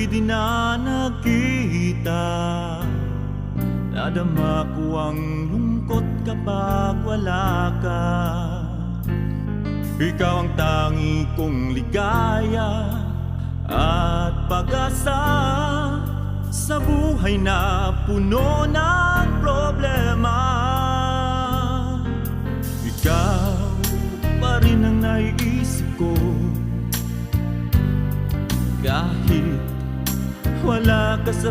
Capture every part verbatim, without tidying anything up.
Di na nakita, nadama ko ang lungkot kapag wala ka. Ikaw ang tangi kong ligaya at pag-asa sa buhay na puno ng problema. Ikaw pa rin ang naiisip ko kahit wala ka sa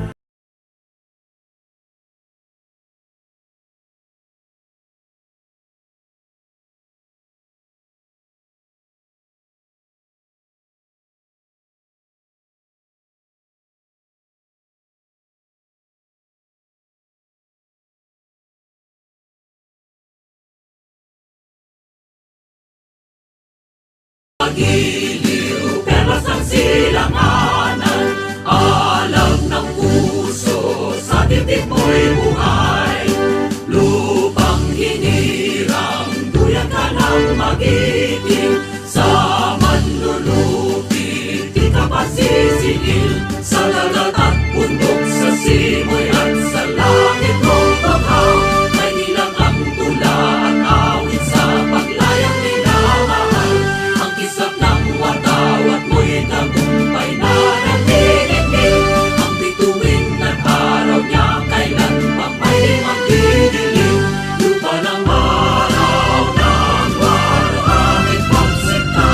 Pagiliw, perlas ang silanganan, alam ng puso, sa dibdib mo'y buhay. Lupang hinirang, duyan ka ng magiting, sa manlulupit, di ka pasisingil. Sa dagat at bundok, sa simoy at sa langit mong banghaw, may bilang ang tula at awit sa paglayang minamahal. Ang kisap ng watawat mo'y tagumpay na nanginginig. Ang bituin ng araw niya kailan pang may magdidilim. Lupa ng araw ng waluhang pagsinta,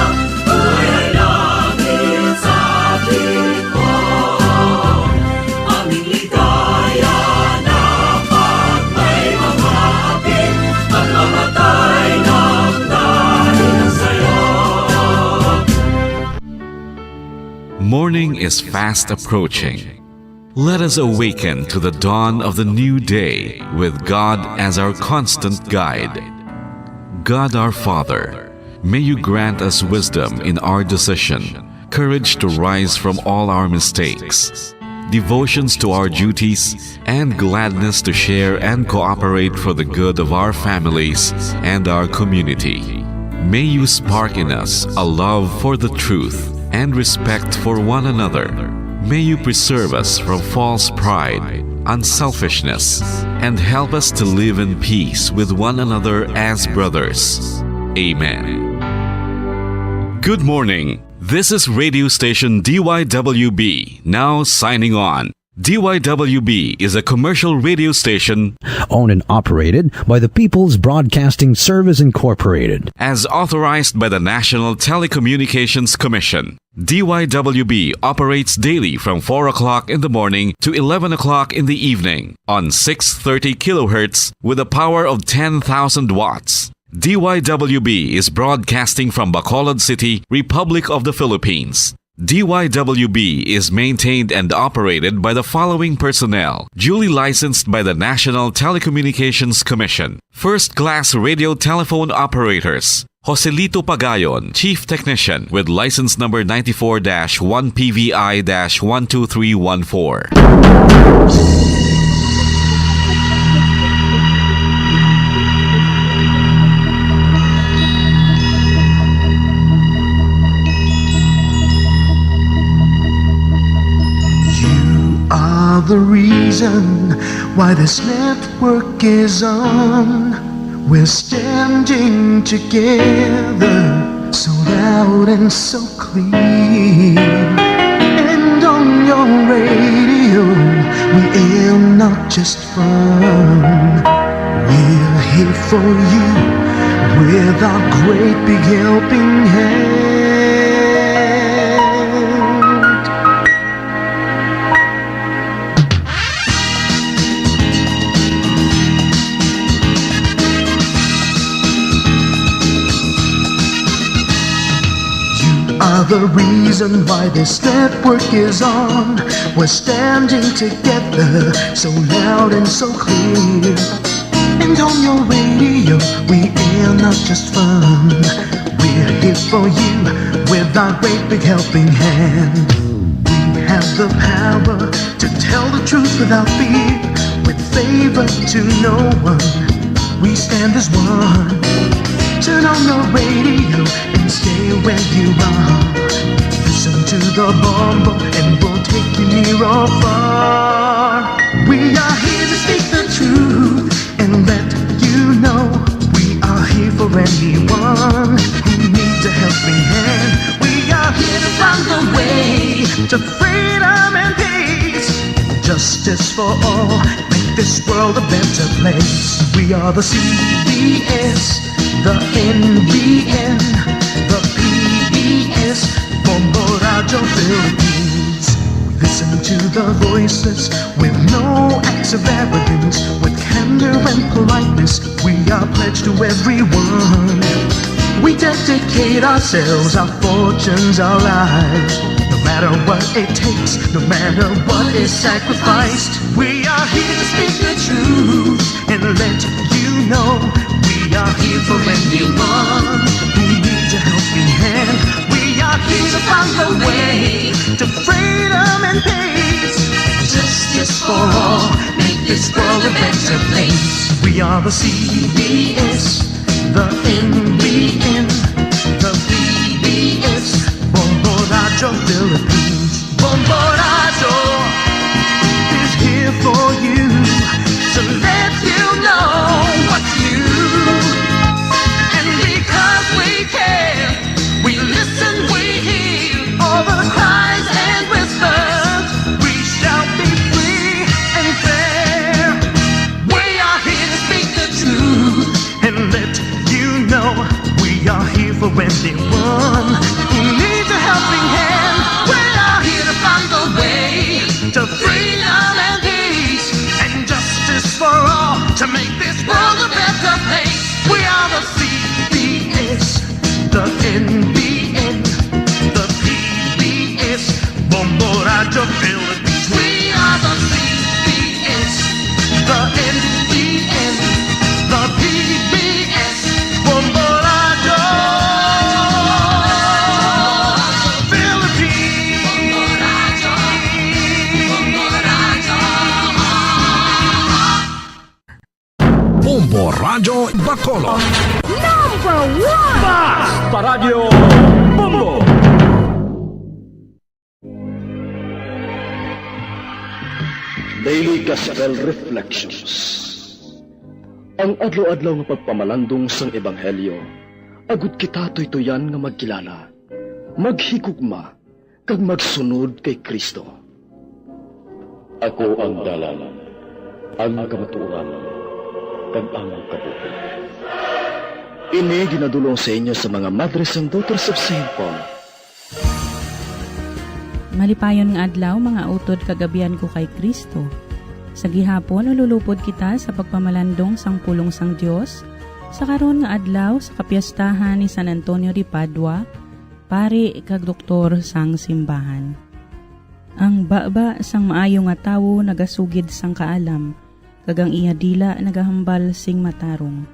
buhay ay langit sa atin mo. Aming ligaya na pagmay mga hapit, pagmamatay ng dahil sa'yo. Morning is fast approaching. Let us awaken to the dawn of the new day with God as our constant guide. God our Father, may you grant us wisdom in our decision, courage to rise from all our mistakes, devotions to our duties, and gladness to share and cooperate for the good of our families and our community. May you spark in us a love for the truth and respect for one another. May you preserve us from false pride, unselfishness, and help us to live in peace with one another as brothers. Amen. Good morning. This is radio station D Y W B, now signing on. D Y W B is a commercial radio station owned and operated by the People's Broadcasting Service Incorporated. As authorized by the National Telecommunications Commission. D Y W B operates daily from four o'clock in the morning to eleven o'clock in the evening on six thirty kilohertz with a power of ten thousand watts. D Y W B is broadcasting from Bacolod City, Republic of the Philippines. D Y W B is maintained and operated by the following personnel, duly licensed by the National Telecommunications Commission. First class radio telephone operators, Joselito Pagayon, Chief Technician, with license number ninety-four dash one P V I dash one two three one four. You are the reason why this network is on. We're standing together, so loud and so clear. And on your radio, we aim not just fun. We're here for you with our great big helping hand. You are the reason why this network is on. We're standing together, so loud and so clear. And on your radio, we air not just fun. We're here for you with our great big helping hand. We have the power to tell the truth without fear, with favor to no one. We stand as one. Turn on your radio and stay where you are. Listen to the bombo and we'll take you Or far, we are here to speak the truth and let you know we are here for anyone who needs a helping hand. We are here to find the way to freedom and peace, justice for all, make this world a better place. We are the C B S, the N B N, the P B S, Bombo Radio Philippines. We listen to the voices with no acts of arrogance, with candor and politeness. We are pledged to everyone. We dedicate ourselves, our fortunes, our lives. No matter what it takes, no matter what is sacrificed, we are here to speak the truth and let you know we are here for anyone who needs a helping hand. We are here to find the way to freedom and peace, justice for all, make this world a better place. We are the C B S, the N B N, the P B S, Bombo Radio Philippines. Bombo Radio is here for you to let you know what's new. And because we care, we listen, we hear all the cries and whispers. We shall be free and fair. We are here to speak the truth and let you know we are here for anyone who needs a helping hand. We are here to find the way to freedom and peace and justice for all, to make this world a better place. We are the C B S, the N B N, the P B S, Bombo Radio Philippines. We are the C B S, the N B N, the P B S, Bombo Radio Philippines. Bombo Radyo Bacolod. Number one! Basta Radyo Bombo! Daily Gospel Reflections. Ang adlaw-adlaw nga pagpamalandong sang Ebanghelyo, agud kita tuytoyan nga magkilala, maghigugma, kag magsunod kay Cristo. Ako ang dalan, ang kamatuoran, kag ang kabuhi. Ini ginadul-ong sa inyo sa mga Madres and Daughters of Saint Paul. Malipayon nga adlaw, mga utod kag abyan ko kay Cristo. Sa gihapon, ululupod kita sa pagpamalandong sang pulong sang Dios sa karon nga adlaw sa kapiyestahan ni San Antonio de Padua, pari kag doktor sang simbahan. Ang baba sang maayo nga tawo nagasugid sang kaalam, kag ang iya dila nagahambal sing matarong.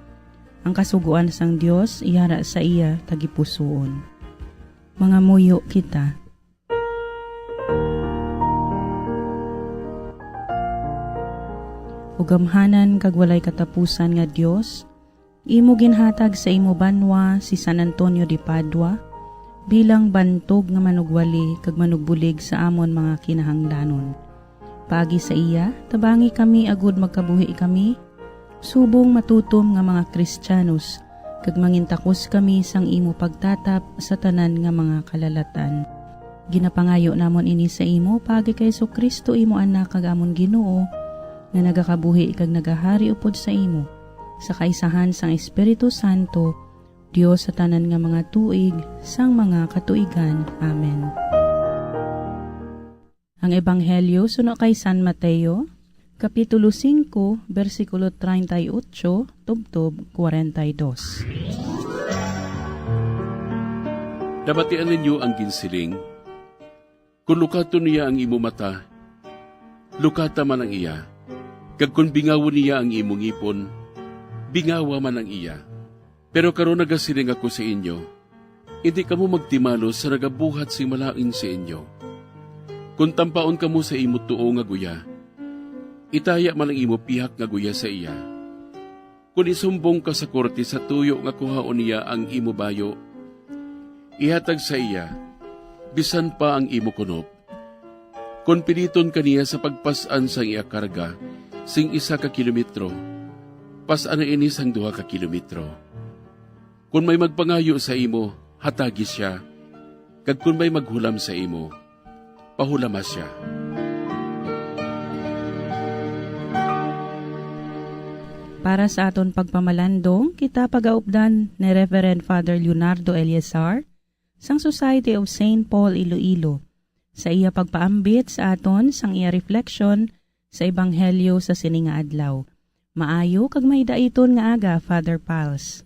Ang kasugoan sang Dios yara sa iya tagipusoon. Mangamuyo kita. O gamhanan kag walay katapusan nga Dios, imo ginhatag sa imo banwa si San Antonio de Padua bilang bantog nga manugwali kag manugbulig sa amon mga kinahanglanon. Paagi sa iya, tabangi kami agud magkabuhi kami subong matutom nga mga Kristiyanos, kag mangintakos kami sang imo pagtatap sa tanan nga mga kalalatan. Ginapangayo namon ini sa imo paagi kay Jesu-Cristo, imo Anak kag amon Ginoo, nga nagakabuhi kag nagahari upod sa imo, sa kaisahan sang Espiritu Santo, Dios sa tanan nga mga tuig sang mga katuigan. Amen. Ang Ebanghelyo suno kay San Mateo, Kapitulo singko, bersikulo treinta y ocho tubtob kwarenta y dos. Nabatian ninyo ang ginsiling, "Kon lukaton niya ang imo mata, lukata man ang iya, kag kon bingawon niya ang imo ngipon, bingawa man ang iya." Pero karon nagasiling ako sa inyo, indi kamo magtimalos sa nagabuhat sing malain sa inyo. Kon tampaon kamo sa imo tuo nga guya, itaya man ang imo pihak nga guya sa iya. Kon isumbong ka sa korte sa tuyo nga kuhaon niya ang imo bayo, ihatag sa iya bisan pa ang imo kunop. Kon piliton ka niya sa pagpas-an sang iya karga sing isa ka kilometro, pas-ana ini sang duha ka kilometro. Kon may magpangayo sa imo, hatagi sia, kag kon may maghulam sa imo, pahulama sia. Para sa aton pagpamalandong, kita pagaupdan ni Reverend Father Leonardo Eleazar sang Society of Saint Paul Iloilo sa iya pagpaambit sa aton sang iya reflection sa Ebanghelyo sa sini nga adlaw. Maayo kag maidaiton nga aga, Father Pals.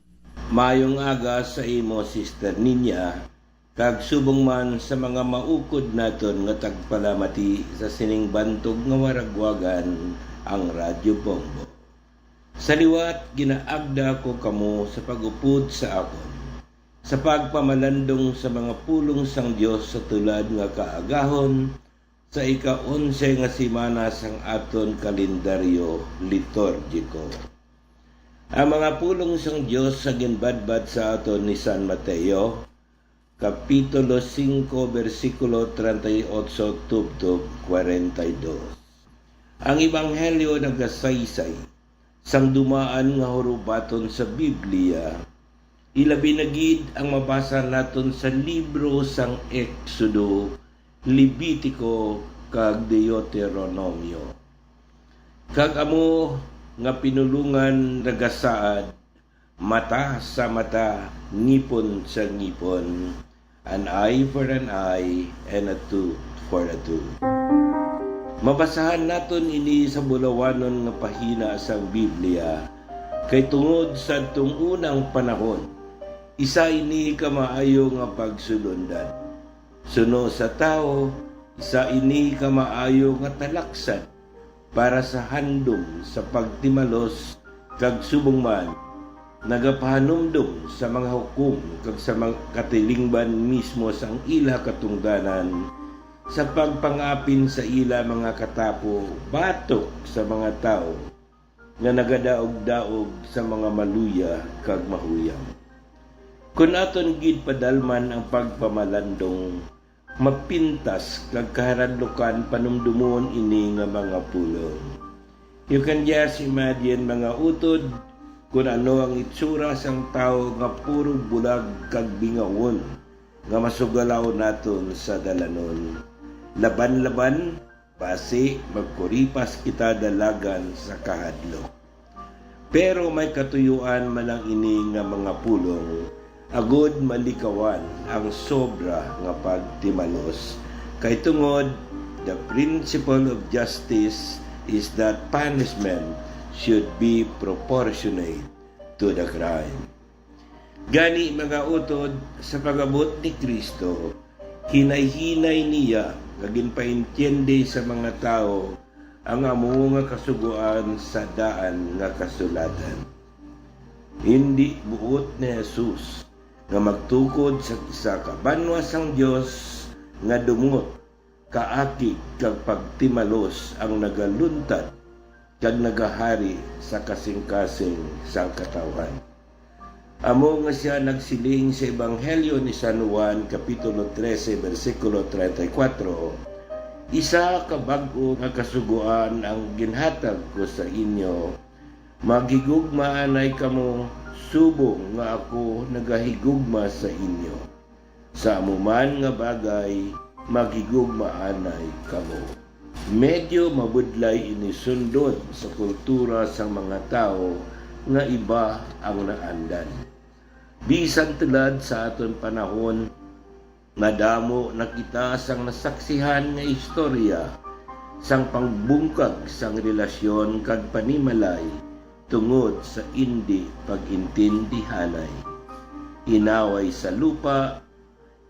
Maayong aga sa imo, Sister Ninya, kag subong man sa mga maukod naton nga tagpalamati sa sining bantog nga waragwagan, ang Radyo Bombo. Sa liwat, ginaagda ko kamo sa pag-upod sa akon, sa pagpamalandong sa mga pulong sang Dios sa tulad nga kaagahon, sa ika-onse nga semana sang aton kalendaryo liturgiko. Ang mga pulong sang Dios nga ginbadbad sa aton ni San Mateo, Kapitulo singko, bersikulo treinta y ocho tubtob kwarenta y dos. Ang Ebanghelyo nagasaysay sang dumaan nga hurubaton sa Biblia, ilabi na gid ang mabasa naton sa libro sang Exodo, Levitico, kag Deuteronomio. Kag amo nga pinulongan nagasaad, mata sa mata, ngipon sa ngipon, an eye for an eye, and a tooth for a tooth. Mabasahan naton ini sa bulawanon nga pahina sang Biblia, kay tungod sa adtong unang panahon, isa ini ka maayo nga pagsulondan. Suno sa tawo, isa ini ka maayo nga talaksan para sa handom sa pagtimalos, kag subong man, nagapahanumdom sa mga hukom kag sa mga katilingban mismo sang ila katungdanan, sa pagpangapin sa ila mga katapo batok sa mga tawo nga nagadaog-daog sa mga maluya kag mahuyang. Kon aton gid padalman ang pagpamalandong, mapintas kag kaharadlukan panumdumon ini nga mga pulong. You can just imagine, mga utod, kun ano ang itsura sang tawo nga puro bulag kag bingawon nga masugalaw naton sa dalanon. Laban-laban, basi magkuripas kita dalagan sa kahadlok. Pero may katuyuan man ang ini nga mga pulong, agud malikawan ang sobra nga pagtimalos. Kay tungod, the principle of justice is that punishment should be proportionate to the crime. Gani, mga utod, sa pag-abot ni Cristo, hinay-hinay niya nga ginpaintiende sa mga tawo ang amo nga kasugoan sa daan nga kasulatan. Indi buot ni Jesus nga magtukod sa isa ka banwa sang Dios nga dumot, kaakig kag pagtimalos ang nagaluntad kag nagahari sa kasingkasing sang katawhan. Amo nga sia nagsiling sa Ebanghelyo ni San Juan, Kapitulo trese, bersikulo treinta y cuatro, "Isa ka bag-o nga kasugoan ang ginhatag ko sa inyo, maghigugma anay kamo, subong nga ako nagahigugma sa inyo. Sa amo man nga bagay, maghigugma anay kamo." Medyo mabudlay ini sundon sa kultura sang mga tawo nga iba ang naandan. Bisan tulad sa aton panahon, madamo na kita sang nasaksihan nga istorya sang pagbungkag sang relasyon kag panimalay tungod sa indi pag-intindihanay. Inaway sa lupa,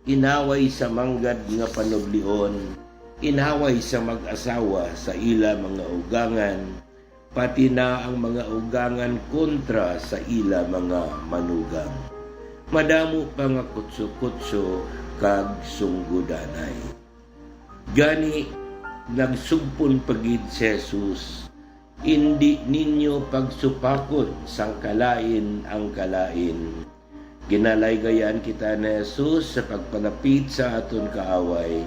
inaway sa manggad nga panublion, inaway sa mag-asawa sa ila mga ugangan, pati na ang mga ugangan kontra sa ila mga manugang. Madamo pa nga kutso-kutso kag sunggodanay. Gani, nagsugpon pa gid si Jesus, "Indi ninyo pagsupakon sang kalain ang kalain." Ginalaygayan kita ni Jesus sa pagpalapit sa aton kaaway.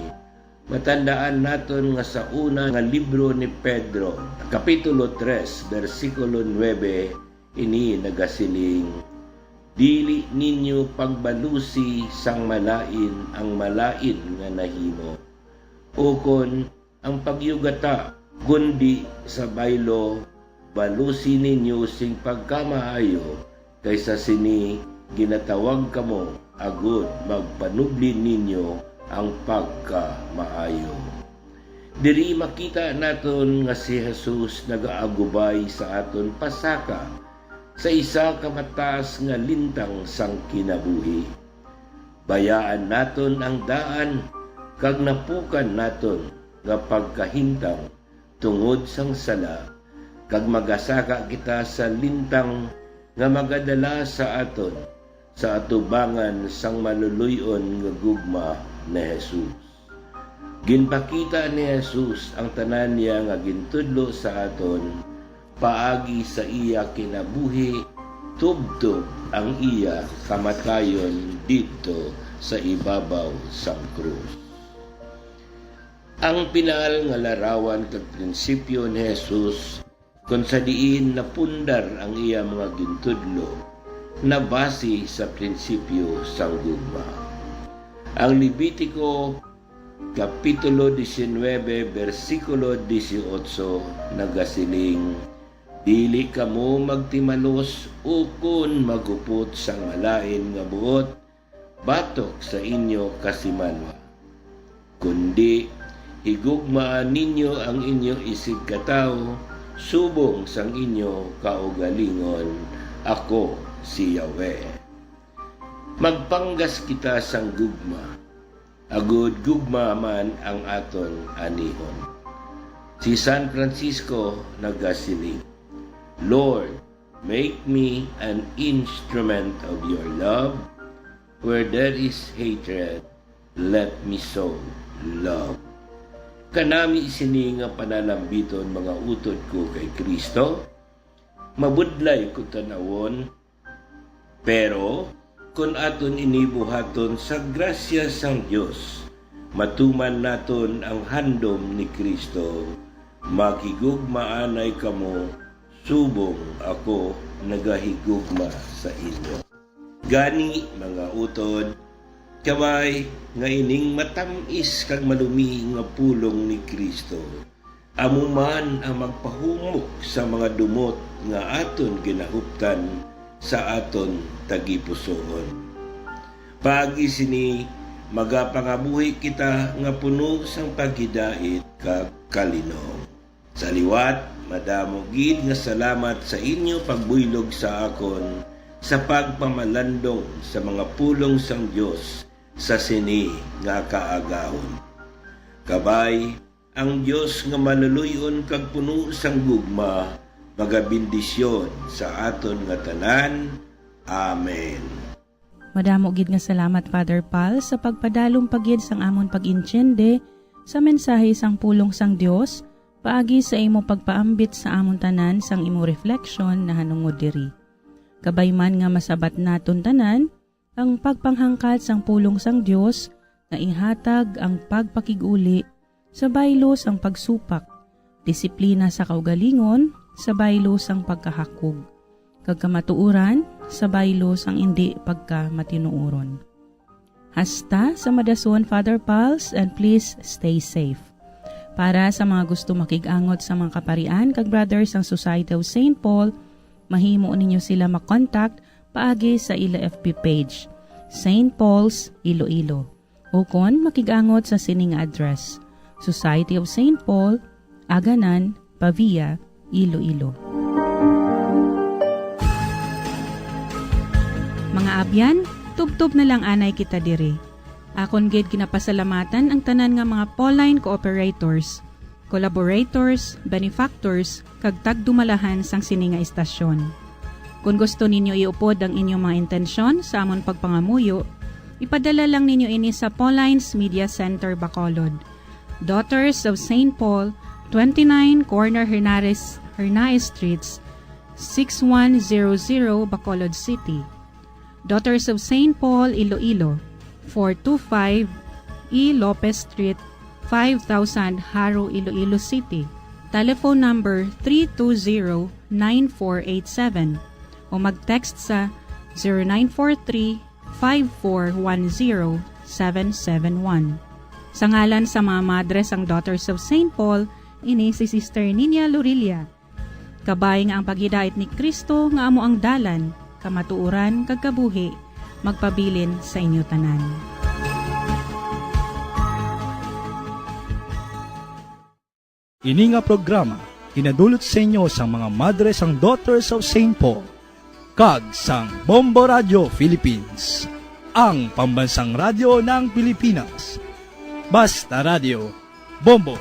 Matandaan naton nga sa una nga libro ni Pedro, Kapitulo tres, bersikulo nuebe, ini nagasiling, "Dili ninyo pagbalusi sang malain ang malain nga nahimo, ukon ang pagyugata, kundi sa baylo, balusi ninyo sing pagkamaayo, kay sa sini ginatawag kamo, agod magpanubli ninyo ang pagkamaayo." Diri makita naton nga si Jesus nagaagubay sa aton pasaka sa isa ka mataas nga lintang sang kinabuhi. Bayaan naton ang daan kag napukan naton nga pagkahintang tungod sang sala, kag magasaka kita sa lintang nga magadala sa aton sa atubangan sang maluloy-on nga gugma ni Jesus. Ginpakita ni Jesus ang tanan niya nga gintudlo sa aton paagi sa iya kinabuhi, tubtob ang iya kamatayon didto sa ibabaw sang krus. Ang pinal nga larawan kag prinsipyo ni Jesus, kon sa diin napundar ang iya mga gintudlo, nabasi sa prinsipyo sang gugma. Ang Levitico, Kapitulo diecinuebe, bersikulo dieciocho, nagasiling, "Dili kamo magtimalos ukon maghupot sang malain nga buot batok sa inyo kasimanwa, kundi higugmaa ninyo ang inyo isigkatawo subong sang inyo kaugalingon. Ako si Yahweh." Magpanggas kita sang gugma, agod gugma man ang aton anihon. Si San Francisco nagasiling, "Lord, make me an instrument of your love. Where there is hatred, let me sow love." Kanami sini nga panalambiton, mga utod ko kay Kristo. Mabudlay ko tan-awon, pero kon aton ini buhaton sa grasya sang Dios, matuman naton ang handom ni Kristo, "Maghigugmaanay kamo subong ako nagahigugma sa inyo." Gani, mga utod, kabay nga ining matam-is kag malumi nga pulong ni Kristo amo man ang magpahumok sa mga dumot nga aton ginahuptan sa aton tagipusoon. Paagi sini, magapangabuhi kita nga puno sang paghidait kag kalinom. Sa liwat, madamo gid nga salamat sa inyo pagbuylog sa akon sa pagpamalandong sa mga pulong sang Dios sa sini nga kaagahon. Kabay, ang Dios nga maluloy-on kag puno sang gugma magabendisyon sa aton nga tanan. Amen. Madamo gid nga salamat, Father Pal, sa pagpadalom pa gid sang amon pag-intiende sa mensahe sang pulong sang Dios paagi sa imo pagpaambit sa amon tanan sang imo refleksyon nahanungod diri. Kabay man nga masabat naton tanan ang pagpanghangkat sang pulong sang Dios nga ihatag ang pagpakig-uli sa baylo sang pagsupak, disiplina sa kaugalingon sa baylo sang pagkahakog, kag kamatuoran sa baylo sang indi pagkamatinuoron. Hasta sa madason, Father Pals, and please stay safe. Para sa mga gusto makig-angot sa mga kaparian kag brothers sang Society of Saint Paul, mahimo ninyo sila makontak paagi sa ila F B page, Saint Paul's Iloilo. Ukon makig-angot sa sini nga address, Society of Saint Paul, Aganan, Pavia, Iloilo. Mga abyan, tubtob na lang anay kita diri. Akon gid ginapasalamatan ang tanan nga mga Pauline cooperators, collaborators, benefactors, kag tagdumalahan sang sini nga istasyon. Kon gusto ninyo iupod ang inyong mga intensyon sa amon pagpangamuyo, ipadala lang ninyo ini sa Pauline's Media Center, Bacolod, Daughters of Saint Paul, twenty-nine Corner Hernares, Hernaez Streets, six one zero zero, Bacolod City. Daughters of Saint Paul, Iloilo, four two five E Lopez Street, five thousand, Jaro, Iloilo City. Telephone number three two zero nine four eight seven o mag-text sa zero nine four three, five four one zero, seven seven one. Sa ngalan sa mga madre sang Daughters of Saint Paul, ini si Sister Nina Lorilla. Kabay nga ang paghidait ni Cristo nga amo ang dalan, kamatuoran, kag kabuhi, magpabilin sa inyo tanan. Ini nga programa ginadulot sa inyo sang mga madre sang Daughters of Saint Paul kag sang Bombo Radio Philippines, ang pambansang radyo ng Pilipinas. Basta Radio, Bombo.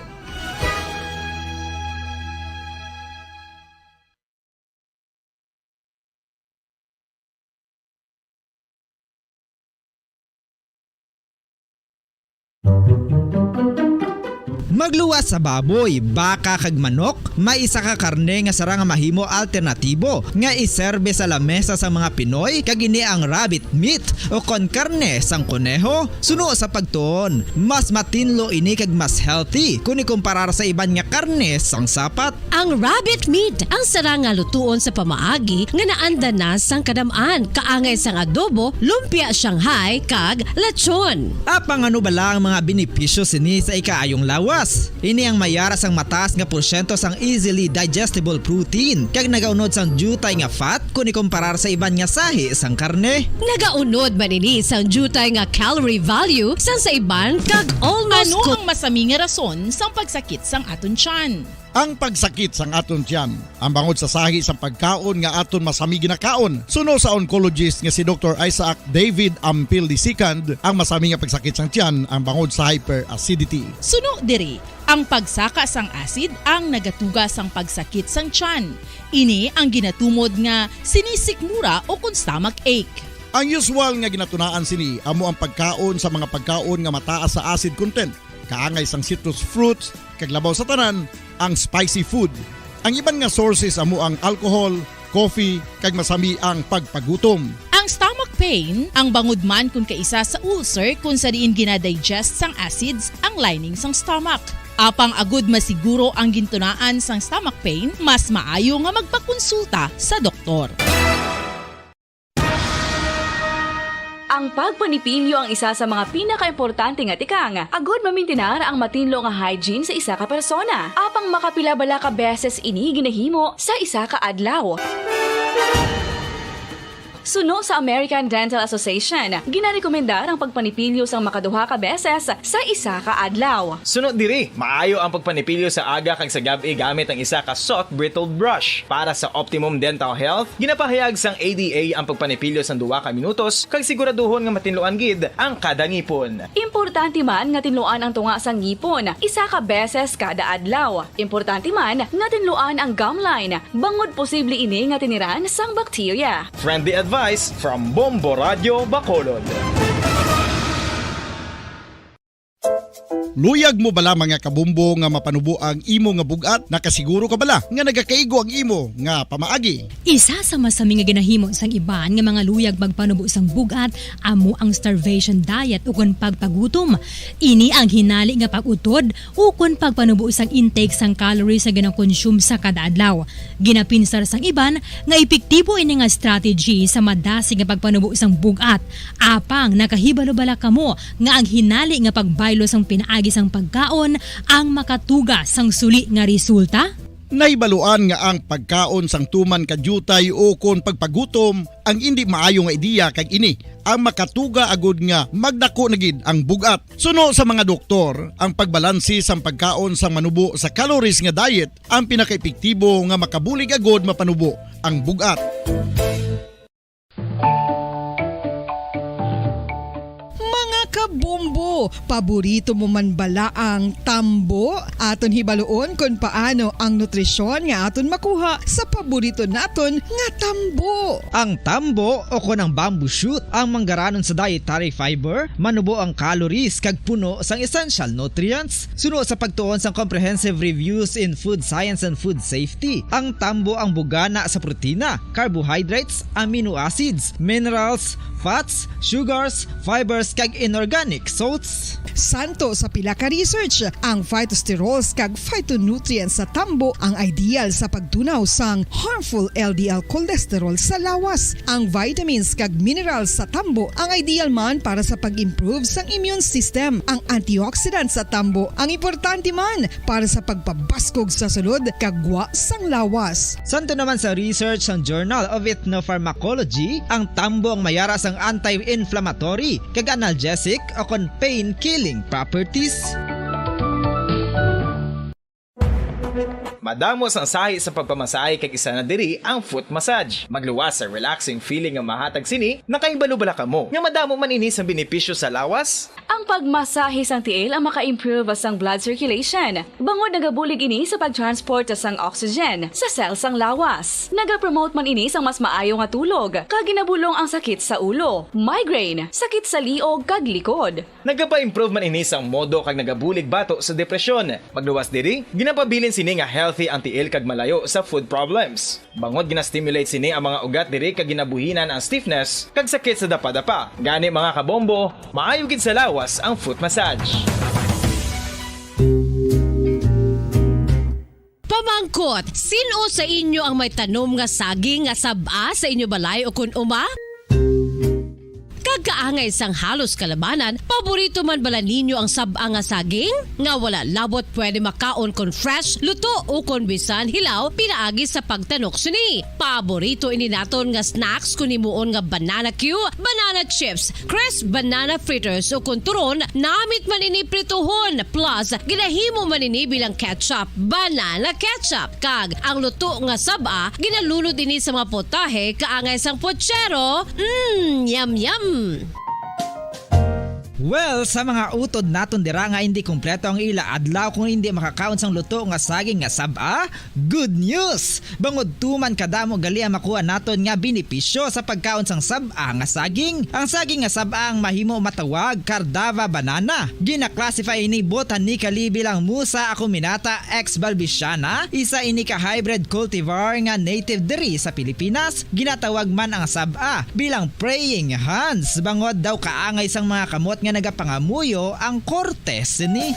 Magluwas sa baboy, baka, kag manok, may isa ka karne nga sarang nga mahimo alternatibo nga iserbe sa lamesa sang mga Pinoy, kag ini ang rabbit meat, o kon karne sang koneho. Suno sa pagtuon, mas matinlo ini kag mas healthy kon ikumparar sa iban nga karne sang sapat. Ang rabbit meat ang sarang nga lutuon sa pamaagi nga naanda na sang kadam-an, kaangay sang adobo, lumpia Shanghai, kag lechon. Apang ano bala ang mga benepisyo sini sa ikaayong lawas? Ini ang may ara sang mataas nga porsyento sang easily digestible protein, kag nagaunod sang diutay nga fat kon ikumparar sa iban nga sahi sang karne. Nagaunod man ini sang diutay nga calorie value sang sa iban, kag almost Ano ku- ang masami nga rason sang pagsakit sang aton tiyan? Ang pagsakit sang aton tiyan, ang bangod sa sahi sang pagkaon nga aton masami ginakaon. Suno sa oncologist nga si Doktor Isaac David Ampil the second, ang masami nga pagsakit sang tiyan ang bangod sa hyperacidity. Suno diri, ang pagsaka sang acid ang nagatuga sang pagsakit sang tiyan. Ini ang ginatumod nga sinisikmura o kon stomach ache. Ang usual nga ginatunaan sini amo ang pagkaon sa mga pagkaon nga mataas sa acid content, kaangay sang citrus fruits, kag labaw sa tanan, ang spicy food. Ang iban nga sources amo ang alcohol, coffee, kag masami ang pagpagutom. Ang stomach pain, ang bangod man kon kaisa sa ulcer kon sa diin ginadigest sang acids ang lining sang stomach. Apang agud masiguro ang gintunaan sang stomach pain, mas maayo nga magpakonsulta sa doktor. Ang pagpanipilyo ang isa sa mga pinakaimportante nga tikang agud mamintinar ang matinlo nga hygiene sa isa ka persona. Apang makapila bala ka beses ini ginahimo sa isa ka adlaw? Suno sa American Dental Association, ginarekomendar ang pagpanipilyo sang makaduha ka beses sa isa ka adlaw. Suno diri, maayo ang pagpanipilyo sa aga kag sa gab-i gamit ang isa ka soft bristled brush. Para sa optimum dental health, ginapahayag sang A D A ang pagpanipilyo sang duha ka minutos kag siguraduhon nga matinluan gid ang kada ngipon. Importante man nga tinluan ang tunga sang ngipon isa ka beses kada adlaw. Importante man nga tinluan ang gum line, bangod posible ini nga tiniran sang bakterya. Friendly advice from Bombo Radio Bacolod. Luyag mo bala, mga kabombo, nga mapanubo ang imo nga bug-at? Nakasiguro ka bala nga nagakaigo ang imo nga pamaagi? Isa sa masami nga ginahimo sang iban nga mga luyag magpanubo sang bug-at amo ang starvation diet ukon pagpagutom. Ini ang hinali nga pag-utod ukon pagpanubo sang intake sang calories nga ginakonsume sa kada adlaw. Ginapinsar sang iban nga epektibo ini nga strategy sa madasig nga pagpanubo sang bug-at. Apang nakahibalo bala kamo nga ang hinali nga pagbaylo sang pinaagi sang pagkaon ang makatuga sang suli nga resulta? Nahibaluan nga ang pagkaon sang tuman ka diutay ukon pagpagutom ang indi maayo nga ideya, kag ini ang makatuga agud nga magdako na gid ang bug-at. Suno sa mga doktor, ang pagbalanse sang pagkaon sang manubo sa calories nga diet ang pinakaepektibo nga makabulig agud mapanubo ang bug-at. Mga kabombo, paborito mo man bala ang tambo? Aton hibaluon kon paano ang nutrisyon nga aton makuha sa paborito naton nga tambo. Ang tambo, o kon ang bamboo shoot, ang manggaranon sa dietary fiber, manubo ang calories kag puno sang essential nutrients. Suno sa pagtuon sang Comprehensive Reviews in Food Science and Food Safety, ang tambo ang bugana sa protina, carbohydrates, amino acids, minerals, fats, sugars, fibers, kag inorganic salts. Santo sa pila ka research, ang phytosterols kag phytonutrients sa tambo ang ideal sa pagtunaw sang harmful L D L cholesterol sa lawas. Ang vitamins kag minerals sa tambo ang ideal man para sa pag-improve sang immune system. Ang antioxidant sa tambo ang importante man para sa pagpabaskog sa sulod kag gwa sang lawas. Santo naman sa research sang Journal of Ethnopharmacology, ang tambo ang may ara sang anti-inflammatory kag analgesic o kon pain-killing properties. Madamo sang sahi sa pagpamasahe kag isa na diri ang foot massage. Magluwas sa relaxing feeling nga mahatag sini, nakahibalo bala kamo nga madamo man ini sang benepisyo sa lawas? Ang pagmasahe sang tiil ang maka-improve sang blood circulation, bangod nagabulig ini sa pag-transport sang oxygen sa cell sang lawas. Nagapromote man ini sang mas maayo nga tulog, kag ginabulong ang sakit sa ulo, migraine, sakit sa liog, kag likod. Nagapa-improve man ini sang modo kag nagabulig bato sa depresyon. Magluwas diri, ginapabilin sini nga healthy ang tiil kag malayo sa foot problems. Bangod gina-stimulate sini ang mga ugat diri kag ginabuhinan ang stiffness kag sakit sa dapadapa. Gani, mga kabombo, maayo gid sa lawas ang foot massage. Pamangkot, sin-o sa inyo ang may tanom nga saging nga sab-a sa inyo balay ukon uma? Kag kaangay sang halos kalabanan, paborito man bala ninyo ang sab-a nga saging? Nga wala labot pwede makaon kon fresh, luto, o kon bisan hilaw, pinaagi sa pagtanok sini. Paborito ini naton nga snacks kon himuon nga banana cue, banana chips, crisp banana fritters, o kon turon, namit man ini prituhon, plus ginahimo man ini bilang ketchup, banana ketchup. Kag ang luto nga sab-a, ginalunod ini sa mga potahe kaangay sang pochero. Mm, yum, yum! Well, sa mga utod naton dira nga indi kompleto ang ila adlaw kung indi makakaon sang luto nga saging nga sab-a, good news! Bangod tuman kadamo gali ang makuha naton nga benepisyo sa pagkaon sang sab-a nga saging. Ang saging nga sab-a ang mahimo matawag Cardava banana. Gina-classify ini botanically bilang Musa acuminata ex balbisiana, isa ini ka hybrid cultivar nga native diri sa Pilipinas. Ginatawag man ang sab-a bilang praying hands, bangod daw kaangay sang mga kamot nga nagapangamuyo ang korte sini.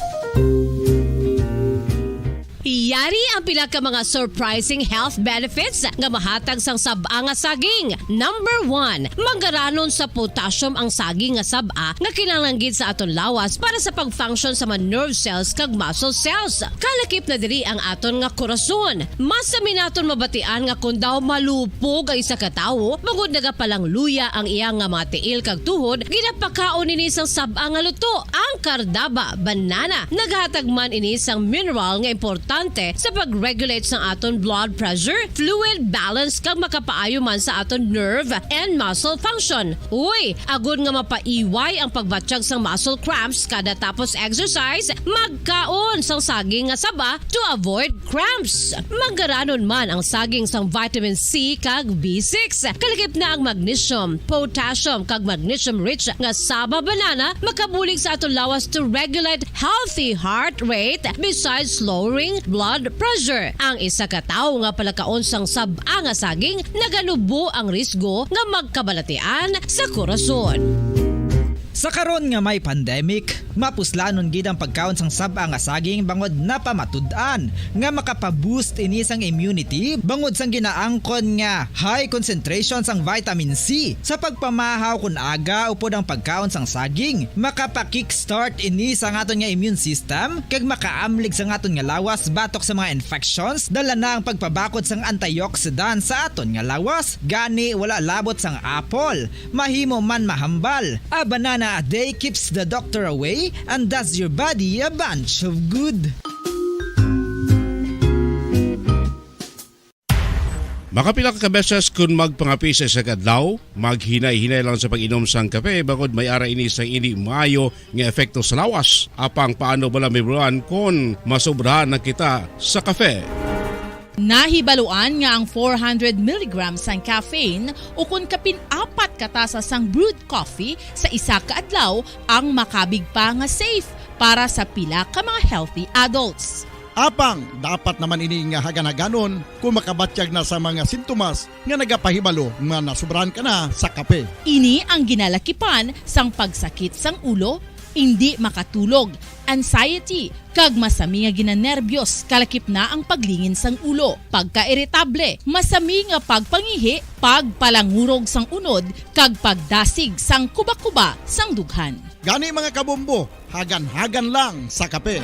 Yari ang pila ka mga surprising health benefits nga mahatag sang sab-a nga saging. Number one, manggaranon sa potassium ang saging nga sab-a nga kinahanglan gid sa aton lawas para sa pag-function sa mga nerve cells kag muscle cells. Kalakip na diri ang aton nga korason. Mas sami naton mabatian nga kon daw malupog ang isa ka tawo, bangod nagapalangluya ang iya nga mga tiil kag tuhod, ginapakaon ini sang sab-a nga luto, ang Cardava banana. Naghatag man ini sang mineral nga importante sa pag-regulate sang aton blood pressure, fluid balance, kag makapaayo man sa aton nerve and muscle function. Uy, agod nga mapaiway ang pagbatyag sang muscle cramps kada tapos exercise, magkaon sang saging nga saba to avoid cramps. Manggaranon man ang saging sang vitamin C kag B six. Kalakip na ang magnesium, potassium, kag magnesium-rich nga saba banana makabulig sa aton lawas to regulate healthy heart rate besides lowering blood pressure. Ang isa ka tawo nga palakaon sang sab-a nga saging naganubo ang risgo nga magkabalatian sa korason. Sa karon nga may pandemic, mapuslanon gid ang pagkaon sang sab-a nga saging bangod napamatud-an nga makapa-boost ini sang immunity bangod sang ginaangkon nga high concentration sang vitamin C. Sa pagpamahaw kon aga upod ang pagkaon sang saging, makapa-kickstart ini sang aton nga immune system kag makaamlig sang aton nga lawas batok sa mga infections, dala na ang pagpabakod sang antioxidant sa aton nga lawas. Gani, wala labot sang apple, mahimo man mahambal. A banana a day keeps the doctor away and does your body a bunch of good. Makapila ka beses kon magpangape sa isa ka adlaw, maghinay-hinay lang sa pag-inom sang kape bangod may ara ini sang indi maayo nga epekto sa lawas. Apang paano bala mahibaluan kon masobrahan na kita sa kape? Nahibaluan nga ang four hundred milligrams sang caffeine ukon kapin apat ka tasa sang brewed coffee sa isa ka adlaw ang makabig pa nga safe para sa pila ka mga healthy adults. Apang dapat naman ini nga hagan-haganon kung makabatyag na sa mga sintomas nga nagapahibalo nga nasobrahan ka na sa kape. Ini ang ginalakipan sang pagsakit sang ulo, indi makatulog, anxiety, kag masami nga ginanerbyos, kalakip na ang paglingin sang ulo, pagkairitable, masami nga pagpangihi, pagpalangurog sang unod, kag pagdasig sang kuba-kuba sang dughan. Gani, mga kabombo, hagan-hagan lang sa kape.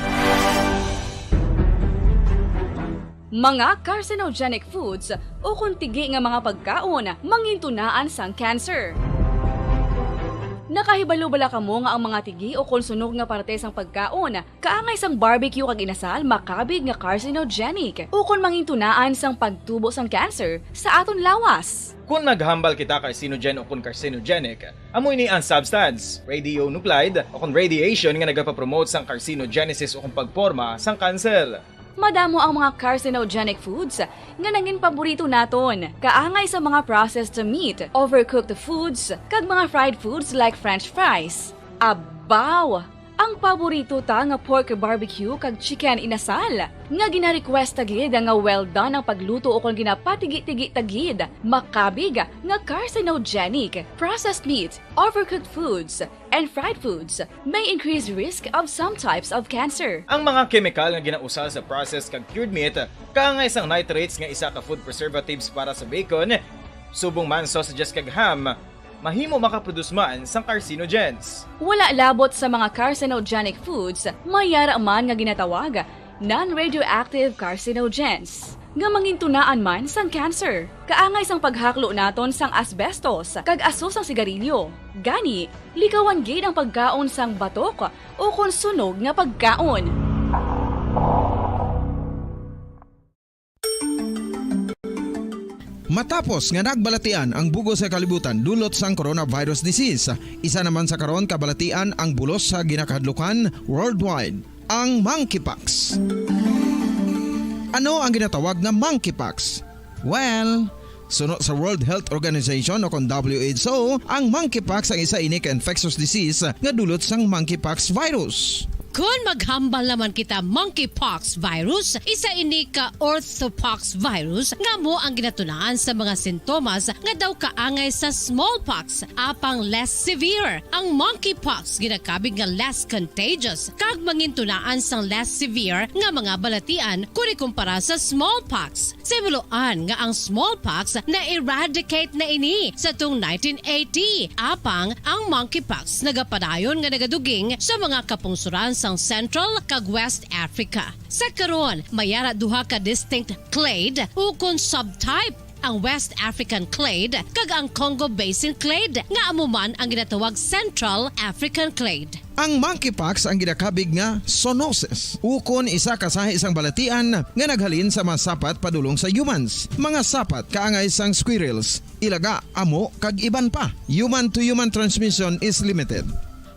Mga carcinogenic foods ukon tigi nga mga pagkaon mangintunaan sang cancer. Nakahibalo bala kamo nga ang mga tigi ukon sunog nga parte sang pagkaon kaangay sang barbecue kag inasal makabig nga carcinogenic ukon mangintunaan sang pagtubo sang cancer sa aton lawas? Kon naghambal kita carcinogen ukon carcinogenic, amo ini ang substance, radionuclide, ukon radiation nga nagapapromote sang carcinogenesis ukon pagporma sang cancer. Madamo ang mga carcinogenic foods nga nangin paborito naton, kaangay sa mga processed meat, overcooked foods, kag mga fried foods like French fries. Abaw! Ang paborito ta nga pork barbecue kag chicken inasal, nga gina-request ta gid nga well done ang pagluto ukon ginapatigi-tigi ta gid, makabig nga carcinogenic. Processed meat, overcooked foods, and fried foods may increase risk of some types of cancer. Ang mga kemikal nga ginausar sa processed kag cured meat, kaangay sang nitrates nga isa ka food preservatives para sa bacon, subong man sausages kag ham, mahimo makaproduce man sang carcinogens. Wala labot sa mga carcinogenic foods, may yara man nga ginatawag non-radioactive carcinogens, nga mangintunaan man sang cancer. Kaangay sang paghaklo naton sang asbestos kag aso sang sigarilyo. Gani, likawan gid ang pagkaon sang batok ukon sunog nga pagkaon. Matapos nga nagbalatian ang bug-os nga kalibutan dulot sang coronavirus disease, isa naman sa karon kabalatian ang bulos sa ginakahadlukan worldwide, ang monkeypox. Ano ang ginatawag nga monkeypox? Well, suno sa World Health Organization o kon W H O, ang monkeypox ang isa ini ka infectious disease nga dulot sang monkeypox virus. Kon maghambal naman kita monkeypox virus, isa ini ka orthopox virus nga amo ang ginatunaan sa mga sintomas nga daw kaangay sa smallpox, apang less severe. Ang monkeypox ginakabig nga less contagious kag mangintunaan sang less severe nga mga balatian kon ikumpara sa smallpox. Sa hibaluan nga ang smallpox na-eradicate na ini sa tung nineteen eighty, apang ang monkeypox nagapadayon nga nagaduging sa mga kapungsoran sang Central kag West Africa. Sa karon, may ara duha ka distinct clade ukon subtype, ang West African clade kag ang Congo Basin clade, nga amo man ang ginatawag Central African clade. Ang monkeypox ang ginakabig nga zoonosis, ukon isa ka sahi sang balatian nga naghalin sa mga sapat padulong sa humans. Mga sapat kaangay sang squirrels, ilaga, amo, kag iban pa. Human-to-human transmission is limited.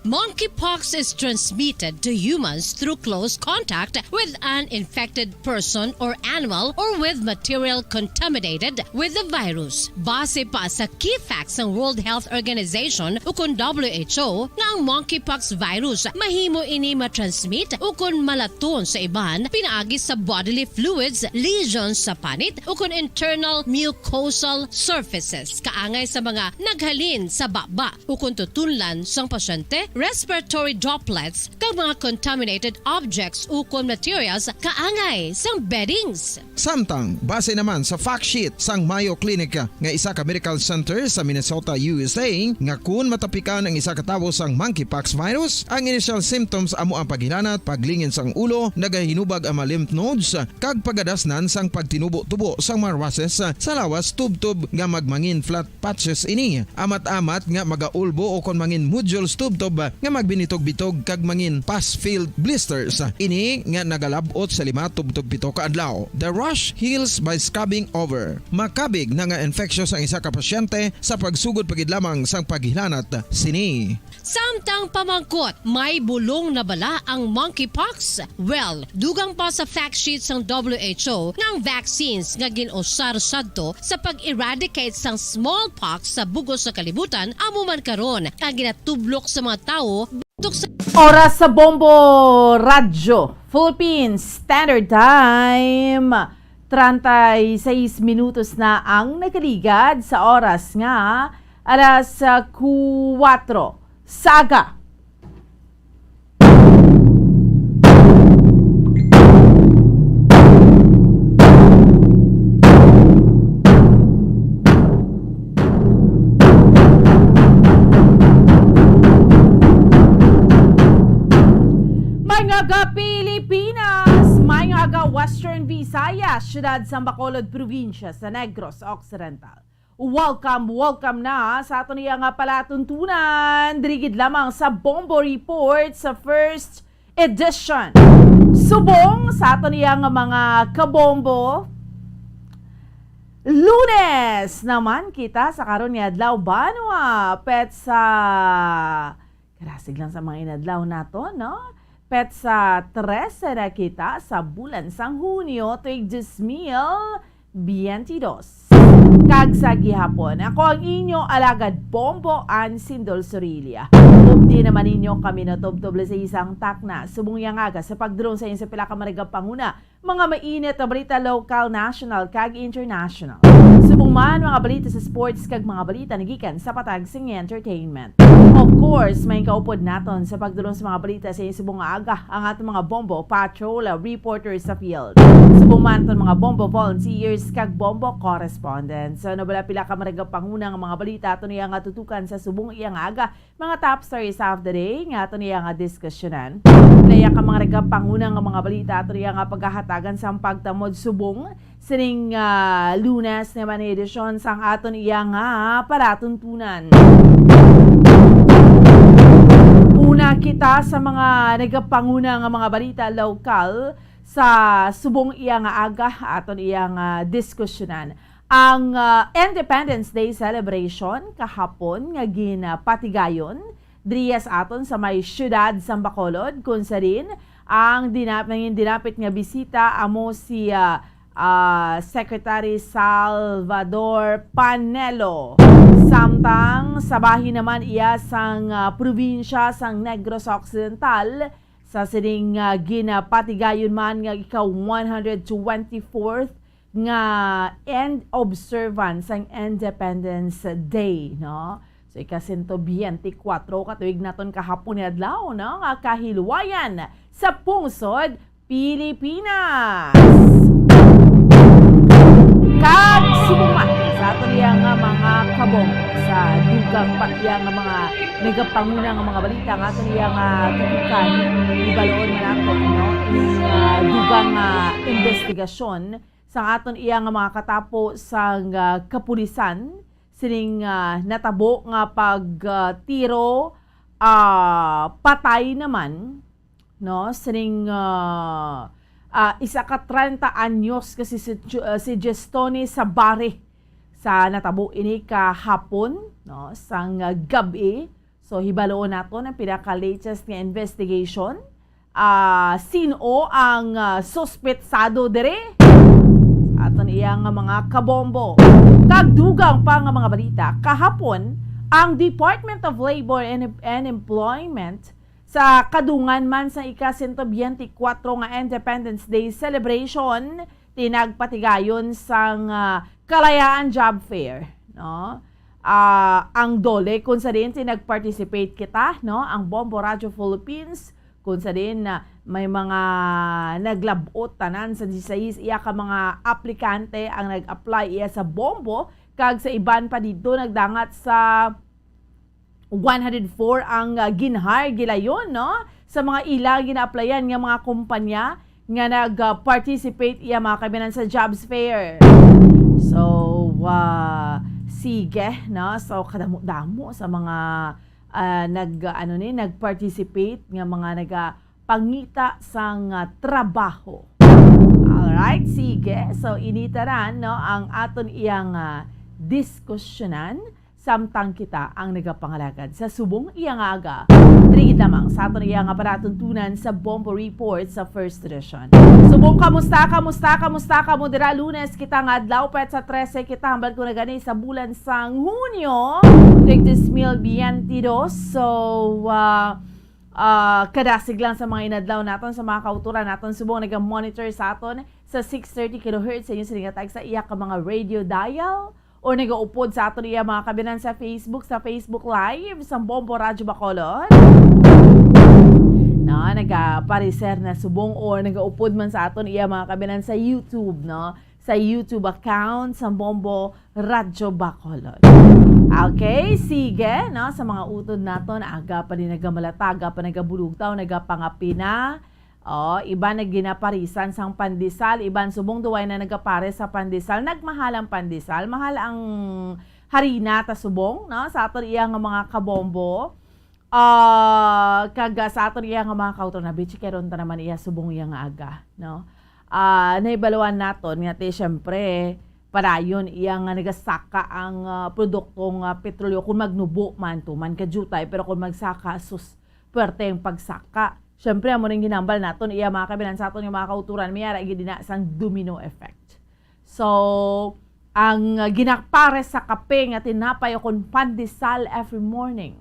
Monkeypox is transmitted to humans through close contact with an infected person or animal or with material contaminated with the virus. Base pa sa key facts sang World Health Organization ukon W H O nga ang monkeypox virus mahimo ini matransmit ukon malaton sa iban pinaagi sa bodily fluids, lesions sa panit ukon internal mucosal surfaces kaangay sa mga naghalin sa baba ukon tutunlan sang pasyente, respiratory droplets, kag mga contaminated objects ukon materials kaangay sang beddings. Samtang, base naman sa fact sheet sang Mayo Clinic nga isa ka medical center sa Minnesota, U S A, nga kun matapikan ang isa ka tawo sang monkeypox virus, ang initial symptoms amo ang paghilanat, paglingin sang ulo, nagahinubag ang mga lymph nodes, kag pagadasnan sang pagtinubo-tubo sang mga rushes sa lawas tubtob nga magmangin flat patches ini, amat-amat nga magaulbo ukon mangin nodules tubtob nga magbinitog-bitog kag mangin pus-filled blisters. Ini nga nagalab-ot sa lima tubtob pito ka adlaw. The rash heals by scrubbing over. Makabig na nga infectious ang isa ka pasyente sa pagsugod pa gid lamang sang paghilanat sini. Samtang pamangkot, may bulong na bala ang monkeypox? Well, dugang pa sa fact sheet sang W H O nga ang vaccines nga gin-usar sadto sa pag-eradicate sang smallpox sa bug-os nga kalibutan amo man karon ang ginatublok sa mga tawo batok sa Oras sa Bombo Radyo. Philippine Standard Time. Treinta y seis minutos na ang nakaligad sa oras nga alas, ah, kuwatro sa aga. Mga ga-Pilipinas, mga ga-Western Visayas, siyudad sa Bacolod, probinsya sa Negros Occidental. Welcome, welcome na sa aton iya nga palatuntunan. Diri gid lamang sa Bombo Report sa first edition. Subong sa aton iya nga mga kabombo, Lunes naman kita sa karon nga adlaw, banwa, petsa, karasig lang sa mga inadlaw nato, no? Petsa trese na kita sa bulan sang Hunyo, tuig dos mil biyente dos. Kag sa gihapon, ako ang inyo alagad Bombo, Ann Sindol Sorilla. Updi naman ninyo kami natubtob sa isang takna subong iya nga aga sa pagdulong sa inyo sa pila ka mga panguna, mga mainit nga balita, lokal, national, kag international. Subong man mga balita sa sports kag mga balita nagikan sa patag sing entertainment. Of course, may kaupod naton sa pagdulong sa mga balita sa inyo subong nga aga ang aton mga Bombo Patrol, ah, reporters sa field. Subong man aton mga Bombo volunteers kag Bombo correspondents. So, nabala pila ka mga panguna nga mga balita aton iya nga tutukan sa subong iya nga aga, mga top stories of the day nga aton iya nga diskusyonan. Laya ka mga panguna nga mga balita aton iya nga paghahatagan sang pagtamod subong sining, ah, Lunes nga mga edisyon sang aton iya nga palatuntunan. Una kita sa mga nagapanguna nga mga balita lokal sa subong iya nga aga aton iya nga diskusyonan. Ang, ah, Independence Day celebration kahapon nga ginapatigayon diriya sa aton sa may siyudad sang Bacolod, kung sa diin ang dinap-, nangin dinapit nga bisita amo si, ah, ah, Secretary Salvador Panelo. Samtang sa bahin naman iya sang, ah, probinsya sang Negros Occidental, sa sining, ah, ginapatigayon man nga ika one hundred twenty-fourth nga end observance sang Independence Day, no? So, ika sento biyente kwatro ka tuig naton kahapon nga adlaw, no? Nga kahilwayan sa pungsod Pilipinas. Kag subong man sa aton iya nga mga kabong sa dugang pa iya nga mga nagapanguna nga mga balita nga aton iya nga tutukan, ibaloon man nato, no? Ang, ah, dugang nga investigasyon sa aton iya nga mga katapo sang, ah, kapulisan sining, ah, natabo nga pag, ah, tiro, ah, patay naman, no, sining, ah, ah, isa ka treinta anyos nga si, si, ah, si Jestoni Sabare sa natabo ini kahapon, no, sang, ah, gab-i. So, hibaloon naton ang pinaka-latest nga investigation. Ah, sin-o ang, ah, suspetsado diri? Aton iya nga mga kabombo. Kag dugang pa nga mga balita, kahapon, ang Department of Labor and, and Employment sa kadungan man sa ika sento biyente kwatro nga Independence Day celebration, tinagpatigayon sang, ah, Kalayaan Job Fair, no? Ah, ang DOLE, kung sa diin nag-participate kita, no? Ang Bombo Radio Philippines, kung sa diin na may mga naglab-ot tanan sa disayis iya ka mga aplikante ang nag-apply iya sa Bombo, kag sa iban pa didto nagdangat sa one hundred four ang, ah, gin-hire gilayon, no? Sa mga ila gina-applyan nga mga kumpanya nga nag-, ah, participate iya mga kaibigan sa jobs fair. So, ah, sige, no? So, kadamo-damo sa mga, ah, nag-, ano ni, nag-participate nga mga nagapangita sang, ah, trabaho. Alright, sige. So, ini tanan, no, ang aton iyang, ah, diskusyonan. Samtang kita ang nagapangalagad sa subong iya nga aga, diri gid lamang sa aton iya nga palatuntunan sa Bombo Report sa First Edition. Subong, kamusta, kamusta, kamusta kamo dira? Lunes kita nga adlaw, petsa trese kita, hambal ko na gani sa bulan sang Hunyo, tuig dos mil biyente dos. So, ah, Ah, kadasig lang sa mga inadlaw naton, sa mga kauturan naton subong naga-monitor sa aton sa six thirty kilohertz sa inyo sining tag sa iya ka mga radio dial, or nagaupod sa aton iya mga kabinan sa Facebook, sa Facebook Live sa Bombo Radyo Bacolod. No, nagapareser na subong or nagaupod man sa aton iya mga kabinan sa YouTube, no? Sa YouTube account sa Bombo Radyo Bacolod. Okay, sige, no? Sa mga utod naton, aga pa ni nagamalata, aga pa nagabulugtaw, nagapangapina. Oh, iban nagginaparisan sang pandesal, iban subong duway na nagapares sa pandesal. Nagmahal ang pandesal, mahal ang harina ta subong, no? Sa aton iya nga mga kabombo. Ah, kag, ah, sa aton iya nga mga kauturan, na bitsi kay ron ta naman iya subong iya nga aga, no? Ah, nahibaluan naton nga ti, siyempre, padayon iya nga nagasaka ang, ah, produkto nga petrolyo kung magnubo man, tuman ka jutay, pero kung magsaka, sus, puwerte ang pagsaka. Siyempre, amo ning ginambal naton iya mga kabinan sa aton nga mga kauturan, may ara gid ina sang domino effect. So, ang, uh, ginapares sa kape nga tinapay o kon pandesal every morning.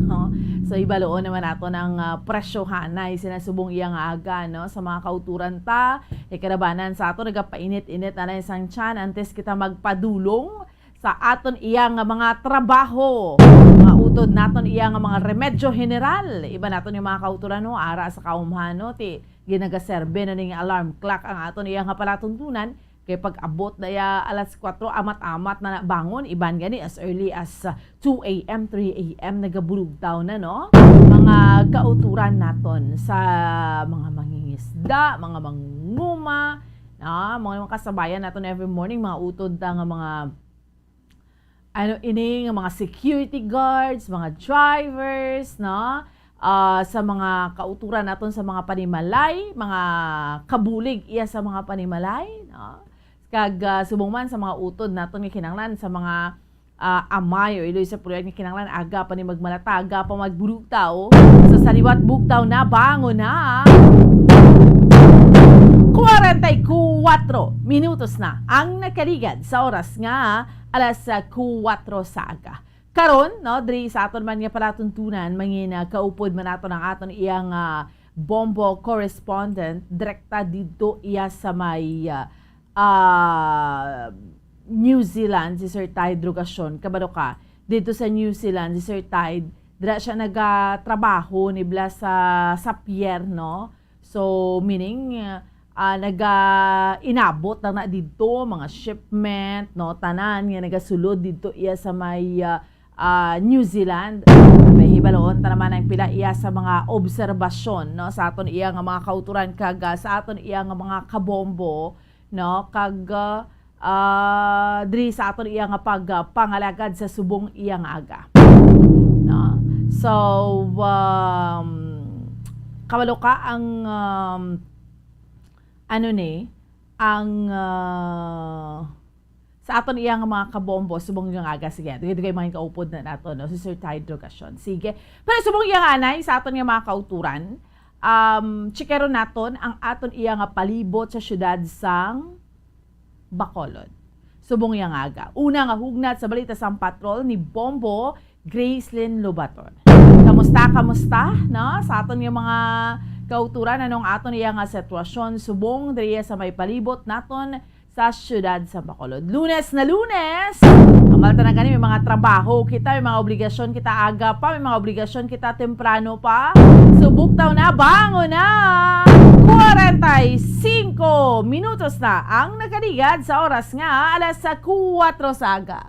No? So, ibaluon naman nato ng, uh, presyohanay sinasubong iya nga aga, no? Sa mga kauturan ta, ikarabanan sa ato, nagapainit-init na lang isang tiyan antes kita magpadulong sa aton iya nga mga trabaho. Mga utod naton iya nga mga remedyo general. Iba naton yung mga kauturan, no? Ara sa kaumhan, no? Ti, ginagaserbe na ning alarm clock ang aton iya nga palatuntunan, kay pag-abot na iya alas kuwatro, amat-amat na nabangon, iban gani as early as, uh, two a m, three a m, nagabulugtaw na, no? Mga kauturan naton sa mga mangingisda, mga mangunguma, no? Mga, mga kasabayan naton every morning, mga utod ta nga mga ano ini nga mga security guards, mga drivers, no? Ah, sa mga kauturan naton sa mga panimalay, mga kabulig iya sa mga panimalay, no? Kag, ah, subong man sa mga utod naton nga kinahanglan sa mga, ah, amay o iloy sa puluyad nga kinahanglan aga pa ni magmalata, aga pa magbulugtaw. Sa saliwat bugtaw na, bangon na. Kwarenta y kuwatro minutos na ang nakaligad sa oras nga alas, ah, kuwatro sa aga. Karon, no, diri sa aton man nga palatuntunan, mangina kaupod man naton ang aton iyang, ah, Bombo correspondent, direkta didto iya sa may, ah, ah, New Zealand, si Sir Tide Rogacion. Kabalo ka, didto sa New Zealand, si Sir Tide, dira siya nagatrabaho, nibla sa, sa pier, no? So, meaning, ah, naga-inabot lang na didto, mga shipment, no, tanan nga nagasulod didto iya sa may, ah, ah, New Zealand. May hibaloon ta naman ang pila iya sa mga obserbasyon, no, sa aton iya nga mga kauturan kag, ah, sa aton iya nga mga kabombo, no, kag, ah, ah, diri sa aton iya nga pag, ah, pangalagad sa subong iya nga aga. No? So, um, kabalo ka ang, um, ano ni, ang, ah, sa aton iya nga mga kabombo, subong nga aga, sige, dugay-dugay mga kaupod na nato, no? Si Sir Tide Rogacion. Sige. Pero subong iya nga anay, sa aton nga mga kauturan, um, chikero naton ang aton iya nga palibot sa syudad sang Bacolod. Subong iya nga aga. Una nga hugnat sa balita sang patrol ni Bombo Gracelyn Lobaton. Kamusta, kamusta, no? Sa aton nga mga kauturan, anong aton iya nga sitwasyon subong diri sa may palibot naton sa siyudad sa Bacolod. Lunes na Lunes! Amal ta na gani, may mga trabaho kita, may mga obligasyon kita aga pa, may mga obligasyon kita temprano pa. Subok taw na, bangon na! Kwarenta y singko minutos na ang nakaligad sa oras nga alas sa kuwatro sa aga.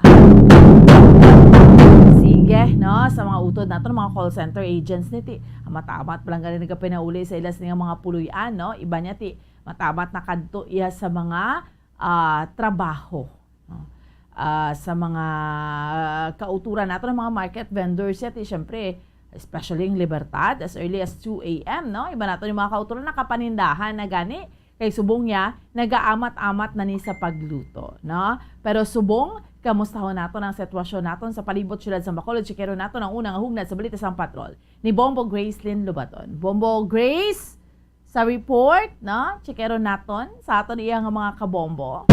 Sige, no, sa mga utod naton, mga call center agents ni ti, amat-amat pa lang gani nagapinauli sa ila sa mga puloy-an, no? Iba niya ti, matamat na kadto iya sa mga, ah, trabaho, no? Ah, sa mga kauturan nato ng mga market vendors, yati, syempre, especially in Libertad, as early as two a m, no? Iba nato yung mga kauturan, nakapanindahan na gani. Kay subong niya, nagaamat-amat na ni sa pagluto, no? Pero subong, kamustahon naton ang sitwasyon naton sa palibot siyudad sa Bacolod. Chikero naton ang unang hugnat sa balita sa patrol ni Bombo Gracelyn Lobaton. Bombo Grace, sa report, no? Chikero naton sa aton iya nga mga kabombo.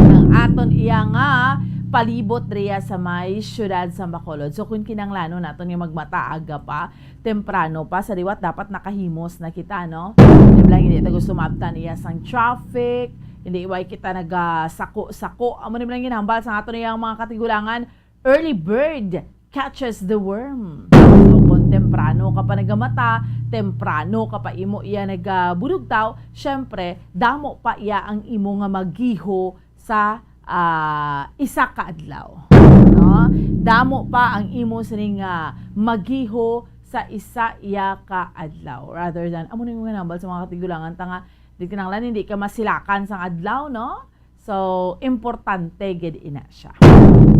Ang aton iya nga palibot diriya sa may siyudad sa Bacolod. So, kung kinahanglanon naton nga magmata aga pa, temprano pa, sa liwat dapat nakahimos na kita, no? Di ba lang, hindi ta gusto maabtan iya sang traffic, hindi iway kita nagasako-sako. Amo ni lang ginhambal sa aton iyang mga katigulangan, early bird catches the worm. So, kung temprano ka pa nagamata, temprano ka pa imo iya nagabudugtaw, syempre, damo pa iya ang imo nga magiho sa, ah, isa ka adlaw. No? Damo pa ang imo sining, ah, magiho sa isa iya ka adlaw. Rather than, amo na yung nambal sa mga katigulangan, ta nga, di kinahanglan, hindi ka masilakan sang adlaw, no? So, importante gid ina siya.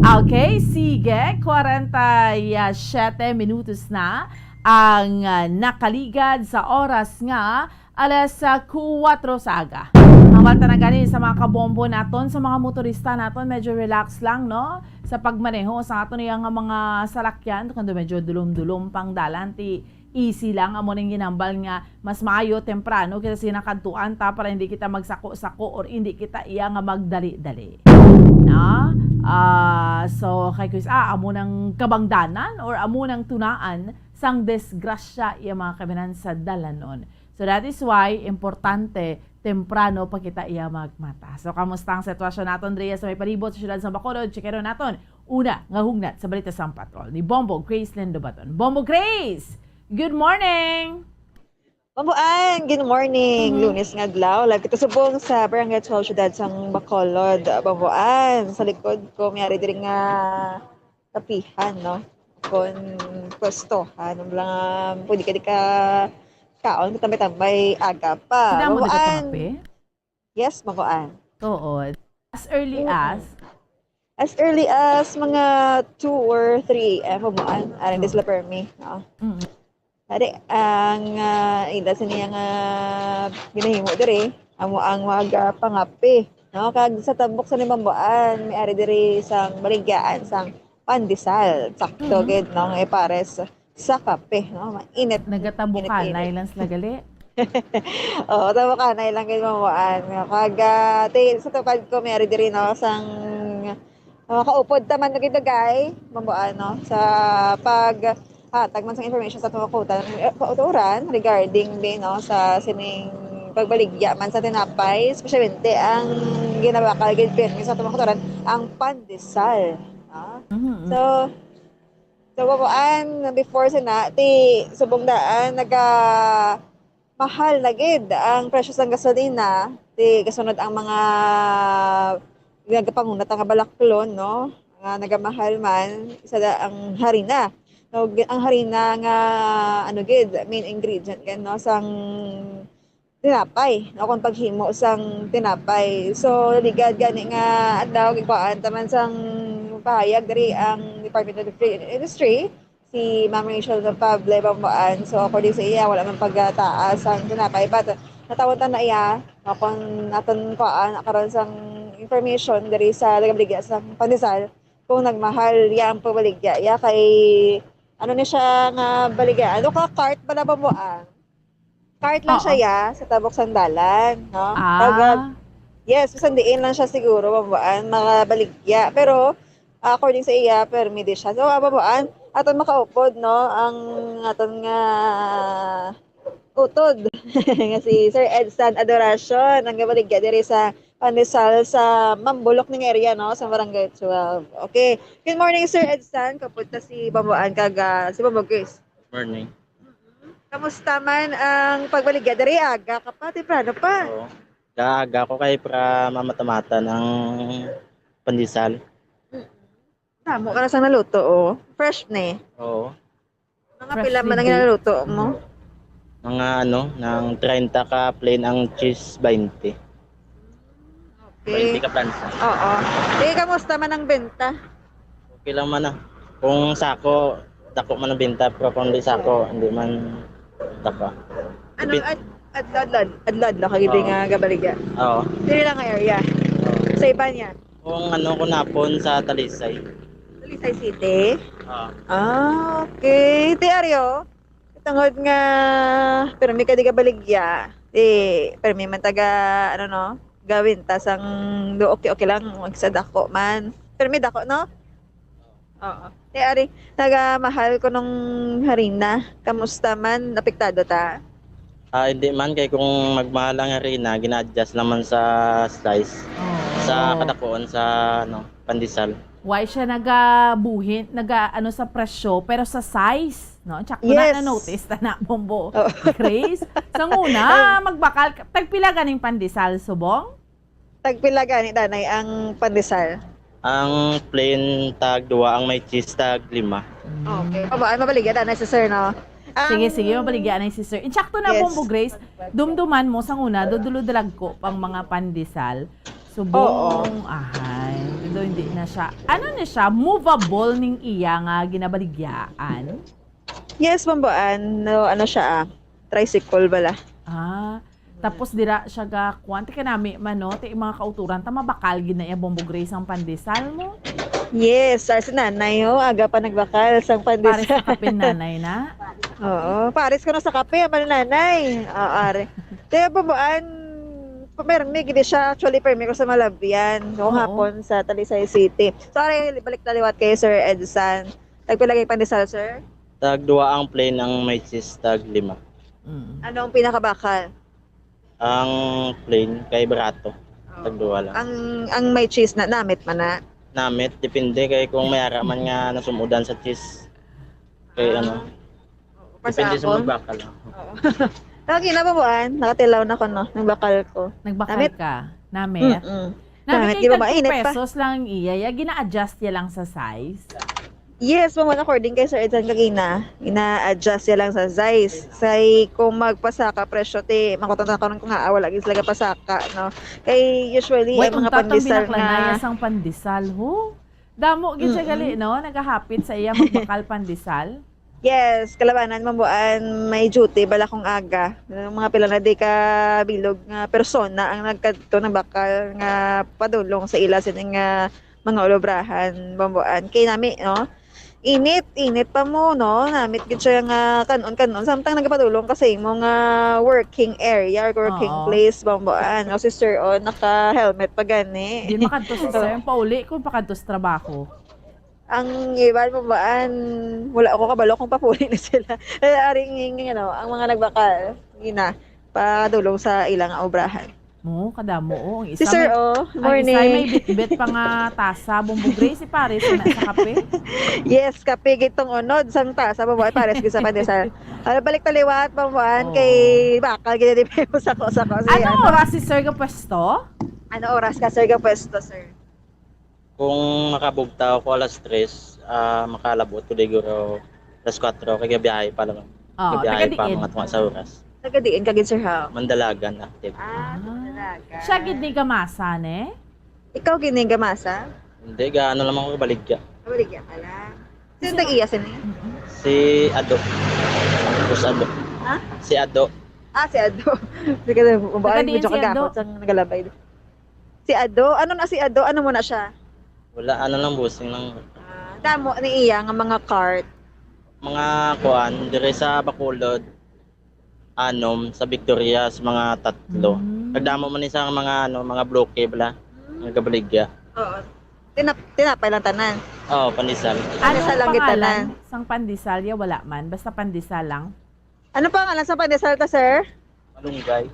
Okay, sige, kwarenta y siyete minutos na ang, ah, nakaligad sa oras nga alas, ah, kuwatro sa aga. Ang balta na gani sa mga kabombo naton, sa mga motorista naton, medyo relax lang, no? Sa pagmaneho sa aton iya nga mga salakyan, kung medyo dulom-dulom pang dalan, ti easy lang. Amo ning ginambal nga mas maayo temprano kaysa sa nakadtuan ta para hindi kita magsako-sako or hindi kita iya nga magdali-dali. Na? Ah, so, kay Chris, ah, amo nang kabangdanan or amo nang tunaan sang disgrasya iya mga kaminan sa dalanon. So, that is why importante temprano pa kita iya magmata. So, kamusta ang sitwasyon naton diri sa may palibot sa siyudad sa Bacolod? Checkeron naton una nga hugnat sa balita sang patrol ni Bombo Grace Lindo Baton. Bombo Grace! Good morning! Bambuan, good morning. Mhm. Lunes nga adlaw. Live kita subong sa Barangay twelve, siyudad sang Bacolod. Bambuan, sa likod ko, may ari diri nga kapihan, no? Kon pwestohan, ang mga pwede ka di ka kaon, katambay-tambay, aga pa. Kinamo di ka Bambuan. Pangape? Yes, Bambuan. Oo. As early Oo. as? As early as mga two or three A M, Bambuan. Aring Oo. Isla Permi, no? Mm. Ari, ang, ah, ila sa niya nga ginahimo diri, amo ang mga pangape, no? Kag sa tambok sa Bambuan, may ari diri sang baligyaan sang pandesal. Sakto Mhm. gid, no? Nga ipares sa kape, no? Mainit. Nagatabukanay Init-init. lang sila gali. Oo, tabukanay lang gid, Bambuan. Kag, ah, ti-, sa tupad ko, may ari diri, no? Sang Ah, kaupod ta man dugay-dugay, Bambuan, no, sa paghatag man sang information sa aton mga kautan-, eh, kautoran regarding din, no, sa sining pagbaligya man sa tinapay, especially ang ginabakal gid pirmi sa aton mga kautoran, ang pandesal, no? Mhm. So, so, Bambuan, before sina, ti subong daan, naga-, mahal na gid ang presyo sang gasolina, ti kasunod ang mga nagapangunat nga balaklon, no? Nga nagamahal man, isa da ang harina. So, gi-, ang harina nga, ano gid, main ingredient gid, no, sang tinapay, no, kung paghimo sang tinapay. So, ligad gani nga adlaw, gikuhaan ta man sang pahayag diri ang Department of the Trade and Industry, si Ma'am Rachel Pable Bambuan. So, according sa iya, wala man pagtaas ang tinapay. But, natawon ta na iya, no, kung aton kuhaan, karon sang information diri sa nagabaligya sang pandesal, kung nagmahal iya ang pagbaligya. Iya kay, ano ni siya nga baligya? Ano ka, cart pala, Bambuan? Cart lang siya, Oo. ya, sa tabok sang dalan, no? Ah. Pag, yes, bisan diin lang siya siguro, Bambuan, makabaligya. Pero, ah, according sa iya, permi di siya. So, ah, Bambuan, aton makaupod, no, ang aton nga utod nga si Sir Edson Adoracion, ang gabaligya diri sa pandesal sa Mambulok ning area, no, sa Barangay twelve. Okay. Good morning, Sir Edson. Kaupod ta si Bambuan kag, ah, si Bambo Grace. Morning. Kamusta man ang pagbaligya diri? Aga ka pa, temprano pa. Oo. Aga ko kay para mamata-mata ng pandesal. Mm. Damo ka na sang naluto, oh. Fresh ni. Oo. Mga Fresh pila man ang din. Naluto mo? Mga ano, ng treinta ka plain ang cheese, bainte. Okay. Bainte ka plansa. Oo. Eh, kamusta man ang benta? Okay lang man, ah. Kung sako, dako man ang benta, pero kung di sako, hindi man dako. Ano, Depend- ad-, ad-, ad-, ad-, adlaw-adlaw ka gid Oo. nga gabaligya? Oo. Diri lang nga area? Oo. Sa iba niya? Kung ano, kung hapon sa Talisay. Talisay City? Oo. Ah, okay. Ti Ario, tungod nga permi ka di gabaligya, di permi man taga, ano, no, gawin ta sang do okay-okay lang, magsadako man. Pero may dako, no? Oo. Te, ari, nagamahal ko nung harina. Kamusta man? Apektado ta? Ah, hindi man, kay kung magmahal ang harina, gina-adjust lang man sa size. Oo. Sa kadakuan sa, ano, pandesal. Why siya nagabuhin, naga, ano, sa presyo, pero sa size, no? Tsaka na, Yes. na-notice na na, Bombo. Oo. Grace, sa una, Ah. magbakal, ka- tagpila ganing pandesal, subong? Tagpila gani, Danay, ang pandesal? Ang plain, tag duwa, ang may cheese, tag lima. Mm. Okay. Pabaan, mabaligya, Danay, si sir, no? Ang Sige, sige, mabaligya na si sir. Insakto na, Yes. Bombo Grace. Dumduman mo, sang una, duduludalagko pang mga pandesal. Subong, Oo. ahay. Pero hindi na siya. Ano na siya? Movable ning iya nga ginabaligyaan? Yes, Bomboan. No, ano siya, ah, tricycle bala. Ah, tapos dira siya ga, kuwan, ti kanami man, no? Ti mga kauturan, ta mabakal gid na iya, Bombo Grace, ang pandesal mo. Yes, ah, si nanay, oh, aga pa nagbakal sang Pares pandesal. sa kape ni nanay na. Oo, pares ko na sa kape, ang nanay. Oo, are. Kaya, Bomboan, permi gid siya, actually, permi ko sa Malabyan, no, Oo. hapon sa Talisay City. Sorry, balik na liwat kay Sir Edsan. Tagpila gid pandesal, sir? Tag duwa ang plain, ang may cheese tag lima. Mm. Ano ang pinakabakal? Ang plain kay barato. Oo. Tag duwa lang. Ang, ang may cheese na, namit man na? Namit, depende kay kung may ara man nga nasumudan sa cheese. Kay Ah. ano, Oo, depende sa pasakol. magbakal, ah. Oo. Lagi na ba, Buan? Nakatilaw na ko, no? Nagbakal ko. Nagbakal Namit? ka? Namit? Mm-mm. Namit Namit, kay di ba tag two mainit pa? pesos lang ang iya. Ya, gina-adjust ya lang sa size? Yes, Buan, according kay Sir Edson kagina, gina-adjust ya lang sa size. Say, kung magpasaka presyo, ti, makutan na karon ko nga, ah, wala gid sila gapasaka, no? Kay usually, Wait, ang mga untat ang pandesal binaklanaya nga sang pandesal, ho? Damo gid siya Mm-mm. gali, no? Nagahapit sa iya magbakal pandesal. Yes, kalabanan, Ma'am Buan, may duty bala kung aga. Ang mga pila na di ka bilog nga persona ang nagkadto, nagbakal nga padulong sa ila sining, ah, mga olobrahan, Ma'am Buan. Kay nami, no? Init, init pa mo, no? Namit gid siya nga kanon-kanon. Samtang nagapadulong ka sa imo nga working area or working Oo. place, Ma'am Buan. O si Sir, oh, naka-helmet pa gani. Di makadto si Sir. Pauli kung pakadto sa trabaho. Ang iban mo ba, an-, wala ako kabalo kung papuli na sila. Eh, aring, you know, ang mga nagbakal, gina, padulong sa ilang obrahan. Mo, kadamo, oh. Ang Si isa Sir, may, oh, ang isa morning. may bitbit pa nga tasa, Bombo Grace, si Pares na sa kape. Yes, kape gitong unod sang tasa, babae, Pares gid sa pandesal. Ano, balik taliwat, Bomboan, Oo. kay bakal gid di pa mo sako-sako si Ano ano. oras si Sir ga pwesto? Ano oras ka, Sir, ga pwesto, sir? Kung makabugtaw ko alas tres, ah, makalabot ko siguro alas kwatro, kay gabiyahe pa lang. Oo, Gabiyahe taga pa diin? mga tunga sa oras. Taga diin ka gid, sir, ha? Mandalagan, active. Ah, Ah. Mandalagan. Siya gid ni gamasa, ne? Ikaw gid ni gamasa? Hindi, gaano lang ako kabaligya. Kabaligya ka lang. Sino Sino? tag-iya sini? Mm-mm. Si Ado. Boss Ado. Ha? Si Ado. Ah, si Ado. Sige, Taga diin medyo si Ado? kagahapon sang nagalabay. Si Ado? Ano na si Ado? Ano mo na siya? Wala, ano lang, bossing lang. Ah, damo ni iya nga mga cart. Mga kuan, dire sa Bacolod, anom, sa Victorias, mga tatlo. Mm. Nagdamo man ni sa mga, ano, mga bloke bala, Mm. nagabaligya. Oo. Tinap-, tinapay lang tanan. Oo, pandesal. Ano Pandesal lang pangalan gitanan. sang pandesal ya? Wala man. Basta pandesal lang. Ano pangalan sa pandesal ta, sir? Malunggay.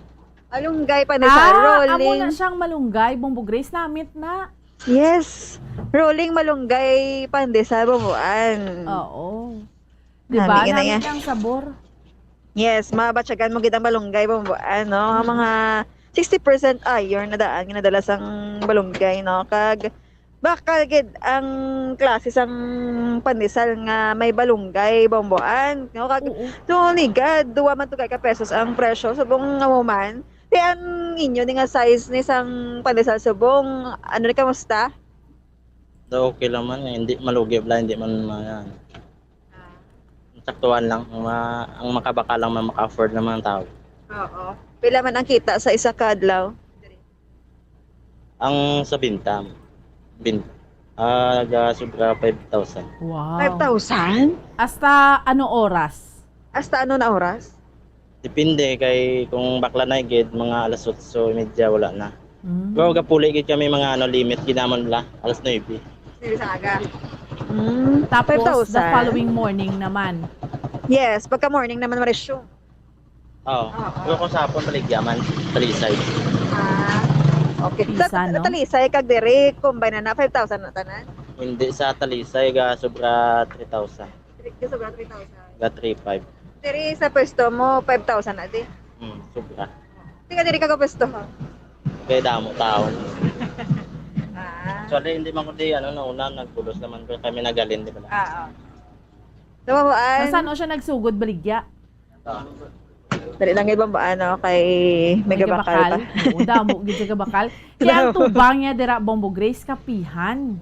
Malunggay pandesal. Ah, amo Rolling. na siyang malunggay, Bombo Grace, namit na. Yes. Rolling malunggay pandesal, Bomboan. Oo. Di ba? Nami ka na Namit yan. ang sabor. Yes, mabatyagan mo gid ang malunggay, Bomboan, no? Ang Mm. mga sixty percent iron na daan, ginadala sang malunggay, no? Kag bakal gid ang klase sang pandesal nga may balunggay, Bomboan, no? Kag Oo. Tungod ni God, duwa man to ka pesos ang presyo. Subong nga mo man, ti ang inyo ni nga size ni sang pandesal subong, ano ni, kamusta? So, okay lang man, eh. Hindi malugi bala, hindi man ma-, Ah. saktuhan lang. Ang ma-, ang makabakal lang man maka-afford naman ang tao. Oo. Pila man ang kita sa isa ka adlaw? Ang sa binta, bin-, ah, ga sobra five thousand. Wow. Five thousand? Hasta ano oras? Hasta ano na oras? Depende kay kung bakla na gid, mga alas otso y media, wala na. Mm. Pero gapuli gid kami mga ano, limit gid namon bala, alas nuebe. Diri sa aga. Mm, Tapos, the five thousand. Following morning naman. Yes, pagka morning naman, ma-resume. Oo. Oo. Pero kung sa hapon, baligya man, Talisay. Ah, okay. Sa Pisa, no? Talisay, kag diri, combine na na, five thousand na tanan? Hindi, sa Talisay, ga sobra three thousand. Three, sobra three thousand. Ga three five. Diri sa pwesto mo, five thousand na di? Hmm, sobra. Di ka diri ka pwesto, ha? Kay damo tao. Ah. Actually, hindi man ko di, ano, nauna, nagbulos naman ko kami nagalin, di ba? Ah, ah. Sa Bamboan. Nasaan o siya nagsugod, baligya? Ah. Dali lang gid, Bamboan, no? Kay may gabakal pa. Oo, damo gid sa gabakal. Kaya ang tubang niya dira, Bombo Grace, kapihan.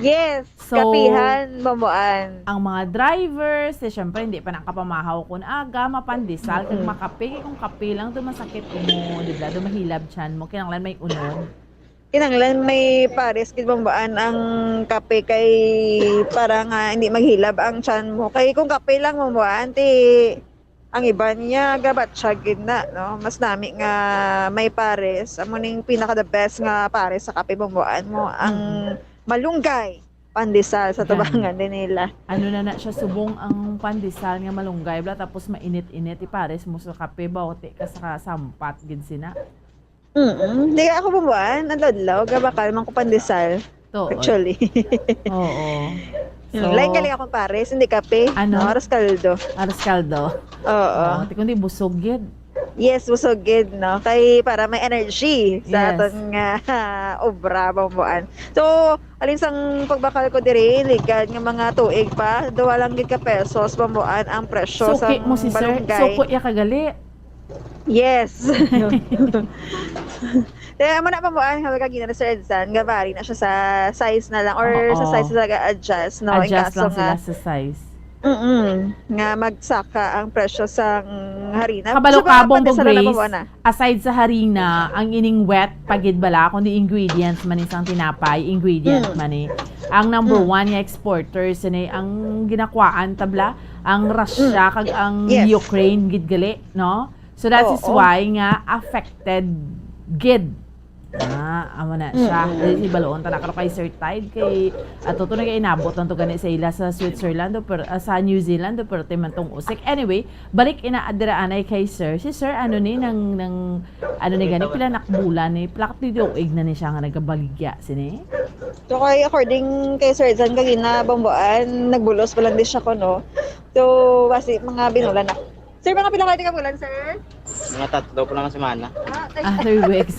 Yes, So, kapihan, Bamboan. Ang mga drivers, eh, syempre, hindi pa nakapamahaw kun aga, mapandesal, kag Mm-mm. makape, kay kung kape lang, do masakit mo, di ba? Do mahilab tiyan mo, kinahanglan may unod. Kinahanglan may pares gid, Bamboan, ang kape kay para nga hindi maghilab ang tiyan mo. Kay kung kape lang, Bamboan, ti ang iban niya gabatsyag gid na, no? Mas nami nga may pares. Amo ning pinaka the best nga pares sa kape, Bamboan, mo ang Mm. malunggay pandesal sa Gani. Tubangan din nila. Ano na na siya, subong ang pandesal nga malunggay bala, tapos mainit-init, ipares mo sa kape, bawti ka sa sampat gid sina. Mm-mm. Di ako, Bamboan, adlaw-adlaw gabakal man ko pandesal. Tuod. Actually. Oo. Mm, So, lain gali akong pares, hindi kape, ano? No? Arroz caldo. Arroz caldo. Oo. Oo, ti kundi busog gid. Yes, busog gid, no? Kay para may energy sa Yes. aton nga obra, Bamboan. So, alin sang pagbakal ko diri, ligad nga mga tuig pa, duha lang gid ka pesos, Bamboan, ang presyo Suki sang mo si sir, malunggay. Suko ya kagali. Yes. Kaya mo na, Bamboan, nga kagina ni Sir Edsan, nga vary na siya sa size na lang or sa Oo. size na nag-a-adjust, no? Adjust Inkaso lang sila nga, sa size. Mm-mm. Nga magsaka ang presyo sang harina. Kabalo Sa mga ka, Bombo pandesal na Grace, Bamboan, ah. Aside sa harina, ang ining wet pa gid bala, kundi ingredients man ni sang tinapay, ingredient Mm. man ni. Ang number Mm. one nga exporters, ni ang ginakwaan tabla, ang Russia Mm. kag ang Yes. Ukraine gid gali, no? So that is Oo. why nga affected gid. Ah, amo na siya. Mm-mm. Dahil si Baloon, tana ka kay Sir Tide, kay ato to nagainabot lang to gani sa ila sa Switzerland, o per-, ah, sa New Zealand, o pero man tong usik. Anyway, balik ina adira anay kay Sir. Si Sir, ano ni, nang, nang, ano ni gani, pila nak bulan ni, pila ka tuig na ni siya nga nagabaligya, sini? So, kay according kay Sir Zan, kagina, Bamboan, nagbulos pa lang di siya ko, no? So, basi, mga binulan na. Sir, mga pila ka di ka bulan, sir? Mga tatlo pa lang ka semana. Ah, ay. Ah, three weeks.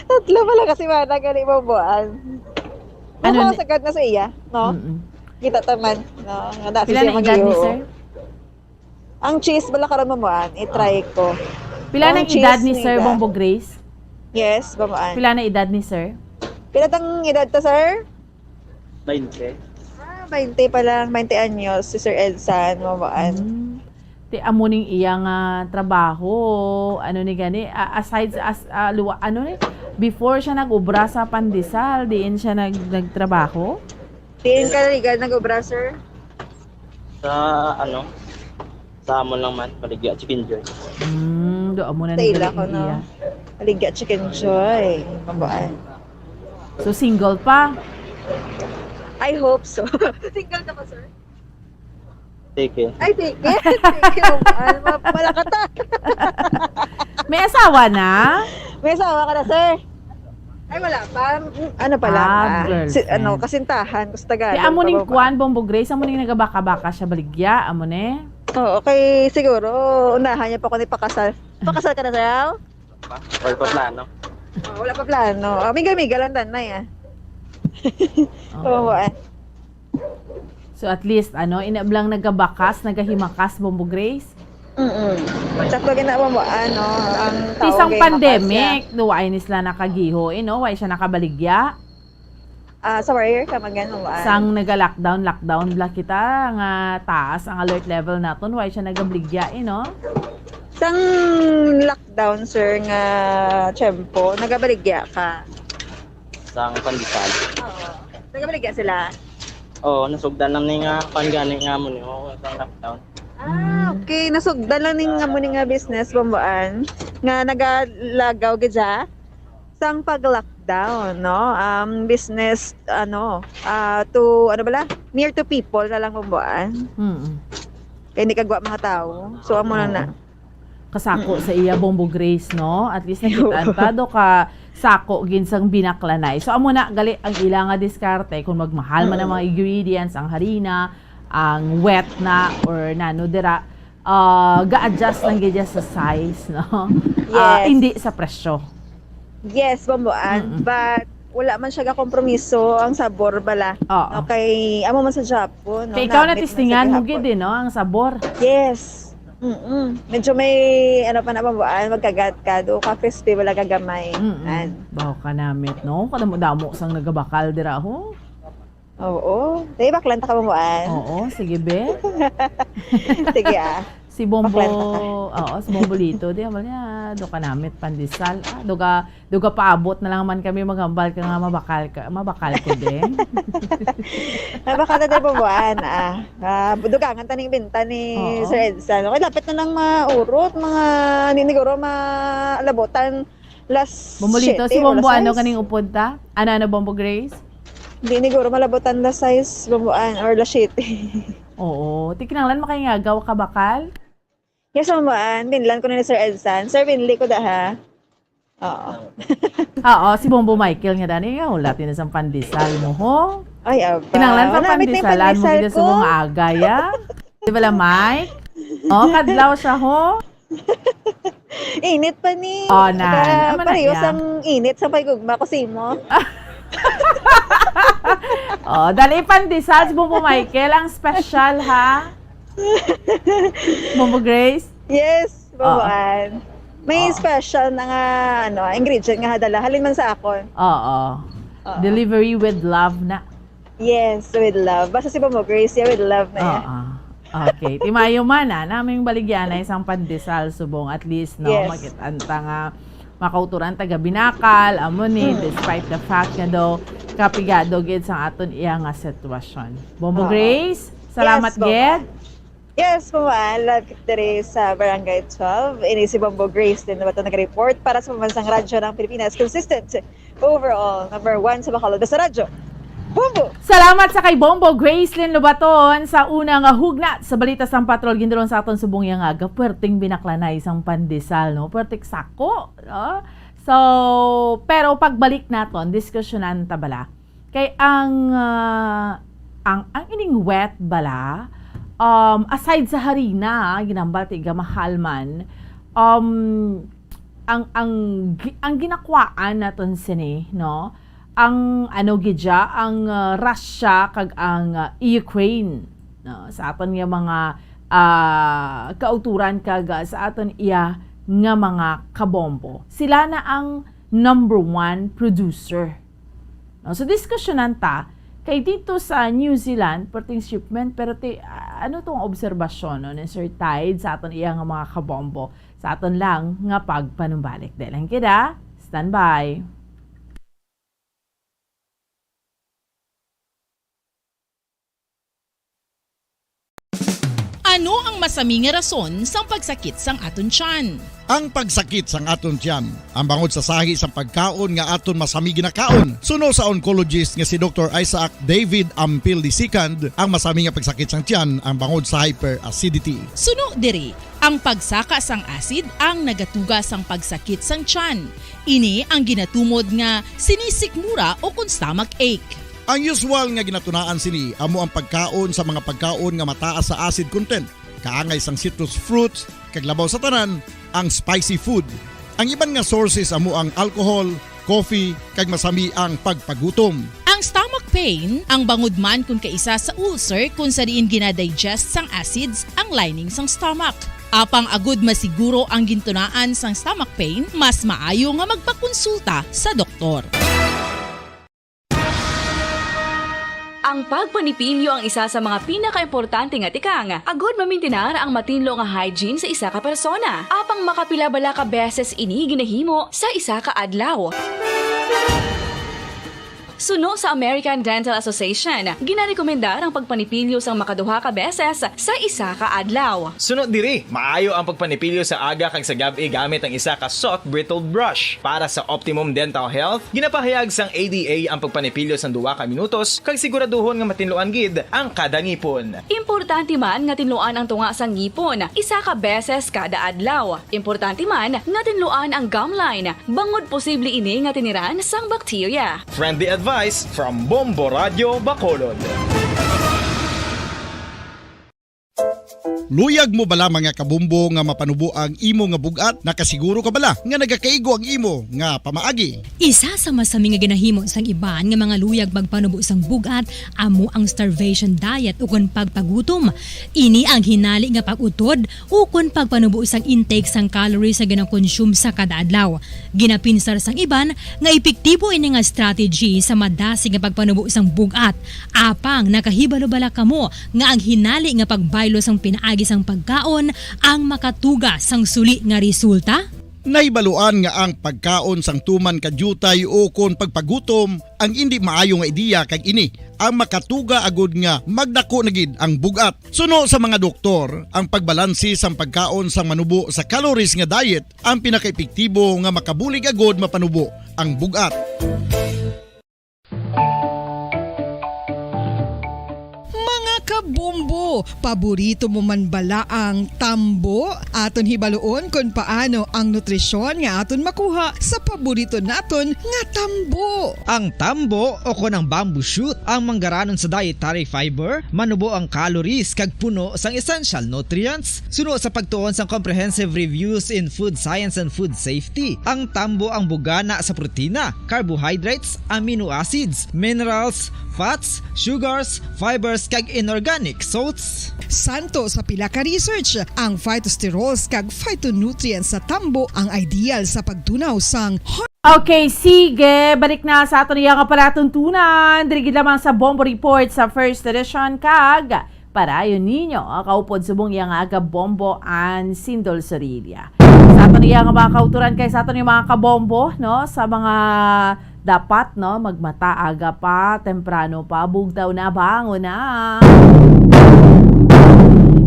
Tatlo pa lang ka semana, gani, Bamboan. Ano Ano ni- sagad na sa iya, no? Mm-mm. Kita taman, no? Nga dati Pila siya na edad ni mag-iho. sir? Ang cheese, bala karon, Bamboan, i-try Ah. ko. Pila Ang nang edad cheese ni ni Sir Ida. Bombo Grace? Yes, Bamboan. Pila na edad ni sir? Pila tang edad ta, sir? Bainte. Ah, bainte pa lang, bainte anyos, si Sir Edsan, Bamboan. Hmm. Ti amo ning iya nga trabaho, ano ni gani, a-, aside sa, as-, ah, luwa-, ano ni, before siya nag-obra sa pandesal, diin siya nag-, nagtrabaho? Diin ka, Ligan, nag-obra, sir? Sa, ano, sa amon lang man, Baligya Chicken Joy. Hmm, do amo na Sa ni ila gani ko, no? iya. Baligya Chicken Joy, Bamboan. So, single pa? I hope so. Single ka pa, sir? Take it. Ay, take it. Take it, Bamboan. Ma-, malakata. May asawa na? May asawa ka na, sir? Ay, wala pa. Ano pa lang, Ah, ah. Si, girlfriend. ano, kasintahan, gusto Tagalog Kaya amo pa ning ba? kuan, Bombo Grace, amo ning nagabaka-baka siya baligya, amo ni? Oo, kay siguro, unahan niya pa ko ni pakasal. Pakasal ka na, sir? Wala pa plano. Oh, wala pa plano. Oh, miga-miga lang tanay, ah. Oo. Oo, ah. So, at least, ano, inablang nagabakas, nagahimakas, Bombo Grace? Mm-mm. Sakto gid na mo, ano, ang Ti tao sang kay pandemic, makasya. Duwa ini sila nakagiho, eh, no? Why siya nakabaligya? Ah, sa wire ka, magano, ah. Sang naga-lockdown, lockdown bla kita, nga taas ang alert level naton, why siya nagabaligya, eh, no? Sang lockdown, sir, nga tiyempo, nagabaligya ka? Sang pandesal. Oo. Nagabaligya sila? Oo, nasugdan lang ni nga pan gani nga mo ni, oo, sang lockdown. Ah, Hmm. okay. Nasugdan lang ni nga mo ni nga business, Bomboan, nga nagalagaw gid siya sang pag-lockdown. down, no? Um, business, ano, ah, to, ano bala? Near to people na lang, Bomboan. Mm. Kay hindi kagwa mga tao. So, amo na na. Oo. Kasako sa iya, Bombo Grace, no? At least nakitaan ta, do ka sako gid sang binaklanay. So, amo na, gali ang ila nga diskarte kung magmahal man ang mga ingredients, ang harina, ang wet na, or nano dira, ah, ga-adjust lang gid siya sa size, no? Ah, Yes. Hindi sa presyo. Yes, Bomboan, Mm-mm. but wala man siya gakompromiso ang sabor bala. Oo. No, kay amo man sa Japon, no, Kay ikaw namit man sa natistingan mo gihapon. Gid, eh, no, ang sabor. Yes. Mm-mm. Medyo may, ano pa na, Bomboan, magkagat ka, do ka crispy, wala ka gamay. Mm-mm. An. Baho ka namit, no? Kadamo-damo sang nagabakal dira, ho. Oo. Di, baklan ta ka, Bomboan. Oo, sige, be. Sige, ah. Si Bombo, Baklan ta ka. Oo, si Bombo Lito, di, amal niya, do ka namit pandesal. Ah, do ka, do ka paabot na lang man kami, maghambal ka nga mabakal ka, mabakal ko din. Mabakal na tayo, Bomboan. Ah, ah, dugangan ta ning binta ni Oo. Sir Edson. Okay, lapit na nang maurot, mga, hindi, siguro malabutan. Las Bombo Lito, siyete si o Bombo las ano sais. Kaning upod ta? Ano, ano, Bombo Grace? Di ni guro malabutan las sais, Bomboan, or las siyete. Oo. Ti kinahanglan makaingagaw ka bakal? Yes, Bomboan. Binlan ko na ni Sir Edson. Sir, binli ko da, ha? Oo. Oo, si Bombo Michael nga dani nga, wala tinasang pandesal mo, ho? Ay, aba. Kinahanglan pa Namit na yung pandesalan mo pandesal gid sa ko. Mga agay, ah. Di ba, la, Mike? Oh, kadlaw siya, ho? Init pa ni. Oh, nan. Ka-, Ama na pareho iya. Sang init sa paigugma ko sa imo. Oh, dali pandesal si Bombo Michael. Ang special, ha? Bombo Grace? Yes, Oo. Bomboan. May Oo. Special na nga, ano, ingredient nga hadala. Halin man sa akon. Oo. Oo. Delivery with love na. Yes, with love. Basta si Bombo Grace, yeah, with love na yan. Oo. Okay. Ti mayo man, ah, naming baligyanay sang pandesal subong. At least, no, Yes. makit-an ta nga makauturan taga Binakal, amo ni, Mm. despite the fact nga daw kapigado gid sang aton iya nga sitwasyon. Bombo Oo. Grace, salamat Yes, Bombo. Gid. Yes, Bombo, live diri sa Barangay twelve. Ini si Bombo Grace din naman ito nag-report para sa Pambansang Radyo ng Pilipinas. Consistent overall, number one sa Bacolod Basta Radyo. Bombo! Salamat sa kay Bombo Gracelyn Lobaton sa una nga hugnat sa balita sang patrol. Gindulong sa aton subong iya nga gapwerteng binaklanay sang pandesal, no? Pwerteng sako, no? So, pero pagbalik naton, diskusyonan ta bala. Kay ang, ah, ang, ang ining wet bala, um, aside sa harina, ginambal ti gamahal man, um, ang, ang gi-, ang ginakwaan naton sini, no? Ang ano gid siya, ang, ah, Russia kag ang, ah, Ukraine, no? Sa aton nga mga, ah, kauturan kag, ah, sa aton iya nga mga kabombo. Sila na ang number one producer. No? So, diskusyonan ta, kay dito sa New Zealand, perting shipment, pero ti, ah, ano tong obserbasyon, no, ni Sir Tide sa aton iya nga mga kabombo? Sa aton lang nga pagpanumbalik. Dahil lang kita, standby. Ano ang masami nga rason sang pagsakit sang aton tiyan? Ang pagsakit sang aton tiyan, ang bangod sa sahi sang pagkaon nga aton masami ginakaon. Suno sa oncologist nga si Doktor Isaac David Ampil the second, ang masami nga pagsakit sang tiyan ang bangod sa hyperacidity. Suno diri, ang pagsaka sang acid ang nagatuga sang pagsakit sang tiyan. Ini ang ginatumod nga sinisikmura o kon stomach ache. Ang usual nga ginatunaan sini amo ang pagkaon sa mga pagkaon nga mataas sa acid content, kaangay sang citrus fruits, kag labaw sa tanan, ang spicy food. Ang iban nga sources amo ang alcohol, coffee, kag masami ang pagpagutom. Ang stomach pain, ang bangod man kon kaisa sa ulcer kon sa diin ginadigest sang acids ang lining sang stomach. Apang agud masiguro ang gintunaan sang stomach pain, mas maayo nga magpakonsulta sa doktor. Ang pagpanipilyo ang isa sa mga pinakaimportante nga tikang agud mamintinar ang matinlo nga hygiene sa isa ka persona. Apang makapila bala ka beses ini ginahimo sa isa ka adlaw? Suno sa American Dental Association, ginarekomendar ang pagpanipilyo sang makaduha ka beses sa isa ka adlaw. Suno diri, maayo ang pagpanipilyo sa aga kag sa gab-i gamit ang isa ka soft bristled brush. Para sa optimum dental health, ginapahayag sang A D A ang pagpanipilyo sang duha ka minutos kag siguraduhon nga matinluan gid ang kada ngipon. Importante man nga tinluan ang tunga sang ngipon isa ka beses kada adlaw. Importante man nga tinluan ang gum line, bangod posible ini nga tiniran sang bakterya. Friendly advice from Bombo Radio Bacolod. Luyag mo bala, mga kabombo, nga mapanubo ang imo nga bug-at? Nakasiguro ka bala nga nagakaigo ang imo nga pamaagi? Isa sa masami nga ginahimo sang iban nga mga luyag magpanubo sang bug-at amo ang starvation diet ukon pagpagutom. Ini ang hinali nga pag-utod ukon pagpanubo sang intake sang calories nga ginakonsume sa kada adlaw. Ginapinsar sang iban nga epektibo ini nga strategy sa madasig nga pagpanubo sang bug-at. Apang nakahibalo bala kamo nga ang hinali nga pagbaylo sang pinaagi sang pagkaon ang makatuga sang suli nga resulta? Nahibaluan nga ang pagkaon sang tuman ka diutay ukon pagpagutom ang indi maayo nga ideya, kag ini ang makatuga agud nga magdako na gid ang bug-at. Suno sa mga doktor, ang pagbalanse sang pagkaon sang manubo sa calories nga diet ang pinakaepektibo nga makabulig agud mapanubo ang bug-at. Mga kabombo, paborito mo man bala ang tambo? Aton hibaluon kon paano ang nutrisyon nga aton makuha sa paborito naton nga tambo. Ang tambo, o kon ang bamboo shoot, ang manggaranon sa dietary fiber, manubo ang calories kag puno sang essential nutrients. Suno sa pagtuon sang Comprehensive Reviews in Food Science and Food Safety, ang tambo ang bugana sa protina, carbohydrates, amino acids, minerals, fats, sugars, fibers, kag inorganic salts. Santo sa pila ka research, ang phytosterols kag phytonutrients sa tambo ang ideal sa pagtunaw sang heart. Okay, sige. Balik na sa aton iya nga palatuntunan. Diri gid lamang sa Bombo Report sa First Edition kag padayon ninyo, ah, kaupod subong iya nga aga Bombo and Sindol Sorilla. Sa aton iya nga mga kauturan kay sa aton iya mga kabombo, no, sa mga dapat, no, magmata aga pa, temprano pa, bugtaw na, bangon na.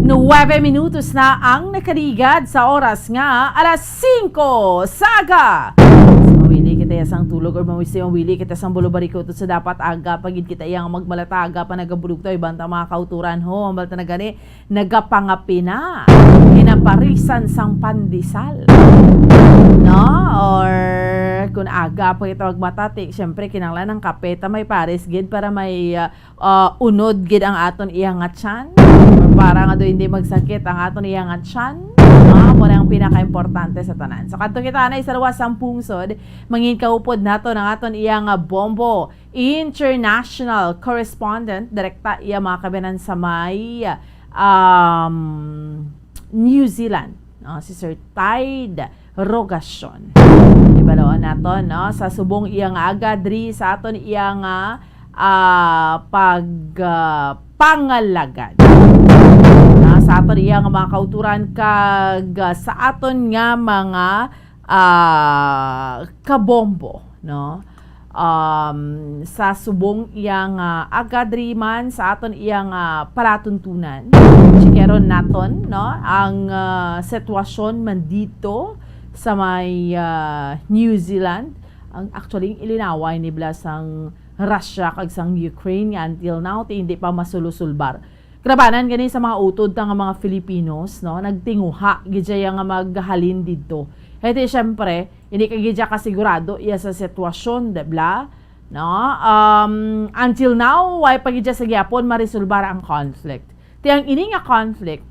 Nuwebe minutos na ang nakaligad sa oras nga alas singko sa aga. Sa mawili kita sang tulog or mawisi, mawili kita sang bulubariko to sa dapat aga pa gid kita yang magmalata aga pa nagabulog to, ibang ta mga kauturan ho, ang balta na gani, nagapangapina, kinaparisan sang pandesal. No? Or kung aga pa kita magmata, ti, syempre, kinahanglan ang kape ta may pares gid para may, ah, ah, unod gid ang aton iya nga tiyan. Or para nga do hindi magsakit ang aton iya nga tiyan. Ah, mo na ang pinaka-importante sa tanan. So, kadto kita na isa luwas ang pungsod, mangin kaupod nato ang aton iya nga Bombo International Correspondent, direkta iya mga kabiyanan sa may, um, New Zealand, no? Si Sir Tide Rogacion. Ibaloon naton, no? Sa subong iya nga aga, diri sa aton iya nga, ah, pag, ah, pangalagad. Na sa aton iya nga mga kauturan kag, ah, sa aton nga mga, ah, kabombo, no? Um, sa subong iya nga aga diri man sa aton iya nga palatuntunan. Chikeron naton, no, ang, ah, sitwasyon man dito sa may, ah, New Zealand. Ang, actually, ang ilinaway ni bala sang Russia kag sang Ukraine nga until now, ti hindi pa masulusulbar. Kalabanan gani sa mga utod ta nga mga Filipinos, no? Nagtinguha gid siya nga maghalin didto. Kay ti, syempre, hindi ka gid siya kasigurado iya sa sitwasyon, di bala? No? Um, until now, way pa gid siya sa gihapon maresolbar ang conflict. Ti ang ini nga conflict,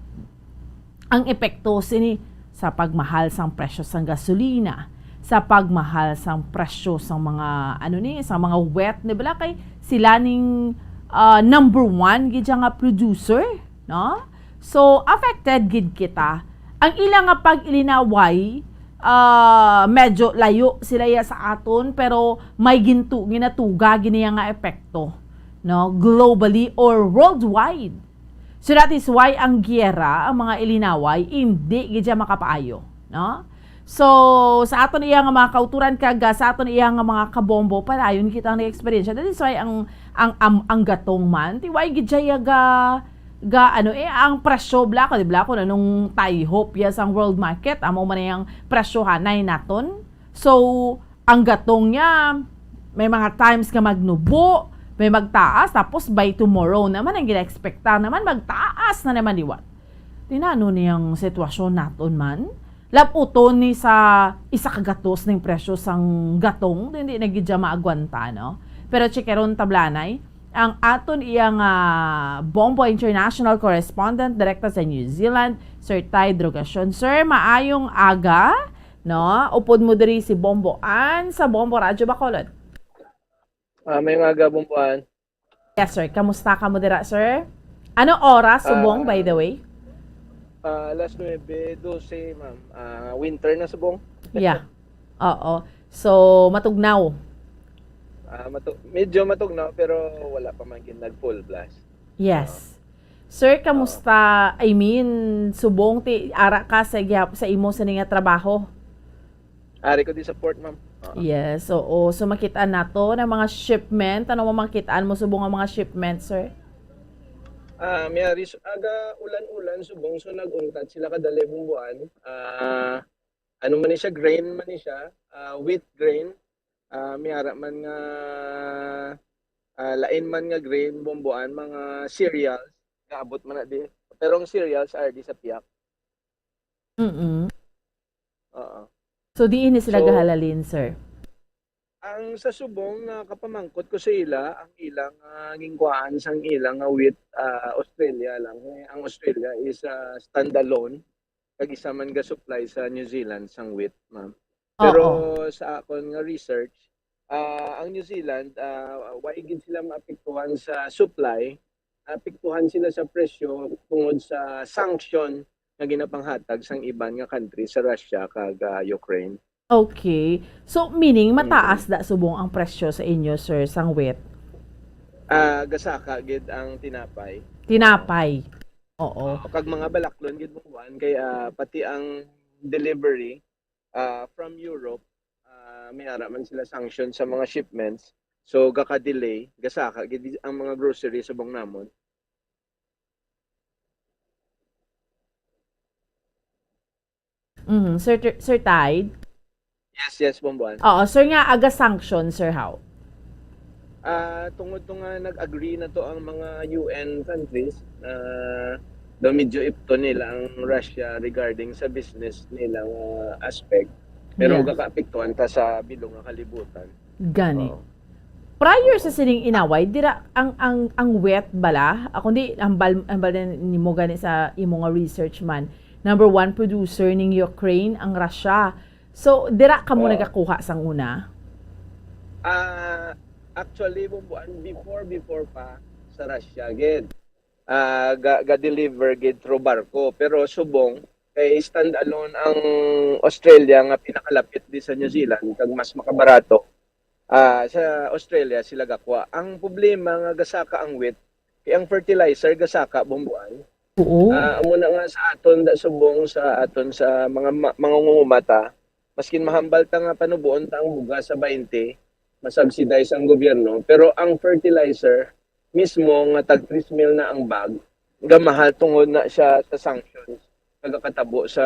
ang epekto sini sa pagmahal sang presyo sang gasolina, sa pagmahal sang presyo sang mga, ano ni, sa mga wheat, di bala? Kay sila ning, ah, number one gid siya nga producer, no? So, affected gid kita. Ang ila nga pag-ilinaway, ah, medyo layo sila iya sa aton, pero may gintu-, ginatuga gini nga epekto, no? Globally or worldwide. So that is why ang giyera, ang mga ilinaway, hindi gid siya makapaayo, no? So, sa aton iya nga mga kauturan kag, ah, sa aton iya nga mga kabombo, padayon kita ang nag-eksperyensya. That is why ang, ang, ang, ang gatong man, ti way gid siya ga, ga, ano, eh, ang presyo, bla ko, di bla ko, anong taihop ya sang world market, amo man ang presyohanay naton. So, ang gatong niya, may mga times nga magnubo, may magtaas, tapos by tomorrow naman, ang gina-expecta naman, magtaas na naman liwat. Tinano niyang sitwasyon naton man? Laputon ni sa isa ka gatos ning presyo sang gatong, hindi na gid siya maagwanta, no? Pero chikaron tablanay, ang aton iya nga Bombo International Correspondent direkta sa New Zealand, Sir Ty Drogacion. Sir, maayong aga, no? Upod mo diri si Bombo Ann sa Bombo Radyo Bacolod. Ah, may mga gabong buwan. Yes, sir. Kamusta ka mo dira, sir? Ano oras subong, by the Ah, way? ah, alas nuebe dose, ma'am. Ah, winter na subong. Yeah. Oo. So, matugnaw. Ah, matu-, medyo matugnaw, pero wala pa man gid nag full blast. Yes. Sir, Oo. kamusta? I mean, subong ti ara ka sa gihap-, sa imo sa nga trabaho? Ari ko di sa port, ma'am. Oo. Yes, oo. So, makita nato na mga shipment. Ano mo makitaan mo subong nga mga shipment, sir? Ah, may ari su-, aga ulan-ulan subong, so nag-untat sila kadali bumbuan. Ah, ano man ni siya, grain man ni siya, ah, wheat grain. Ah, may ara man nga, ah, lain man nga grain, bumbuan, mga cereals, naabot man na di. Pero ang cereals are di sa piyak. Mm-mm. Oo. So, diin ni sila So, gahalalin, sir? Ang sa subong nga kapamangkot ko sa ila, ang ilang, ah, ginkuhaan sang ilang nga wheat, ah, Australia lang. Eh, ang Australia is, ah, standalone, kag isa man ga-supply sa New Zealand sang wheat, ma'am. Pero Oo. sa akon nga research, ah, ang New Zealand, ah, wa gid sila maapektuhan sa supply, apektuhan sila sa presyo tungod sa sanction nga ginapanghatag sang iban nga country sa Russia kag, ah, Ukraine. Okay. So, meaning, Mm. mataas da subong ang presyo sa inyo, sir, sang wheat? Ah, gasaka gid ang tinapay. Tinapay. Oo. Oo, kag mga balaklon gid mo kuan kay, ah, pati ang delivery, ah, from Europe, ah, may ara man sila sanction sa mga shipments. So, gaka-delay, gasaka gid ang mga grocery subong namon. Mhm, Sir Ter-, Sir Tide? Yes, yes, Bombuan. Oo, sir, nga aga sanction, sir, how? Ah, tungod to nga nag-agree na to ang mga U N countries na daw medyo ipto nila ang Russia regarding sa business nila nga aspect. Pero Yeah. gakaapektuhan ta sa bilog nga kalibutan. Gani. Oo. Prior sa sining inaway, dira ang, ang, ang wheat bala, ah, kundi hambal, hambal din nimo gani sa imo nga research man, number one producer ning Ukraine ang Russia. So, dira kamo Oo. nagakuha sang una? Ah, actually, Bombuan, before, before pa sa Russia, gid. Ah, ga, ga-deliver gid through barko. Pero subong, kay stand-alone ang Australia nga pinakalapit di sa New Zealand, kag mas makabarato, ah, sa Australia sila gakwa. Ang problema nga gasaka ang wheat, kay ang fertilizer gasaka, Bombuan. Oo. Ah, amo na nga sa aton da subong, sa aton sa mga ma-, mangungumata, maskin mahambal ta nga panubuon ta ang bugas sa baynte, masubsidize ang gobyerno, pero ang fertilizer mismo nga tag tres mil na ang bag, gamahal tungod na siya sa sanctions nagakatabo sa,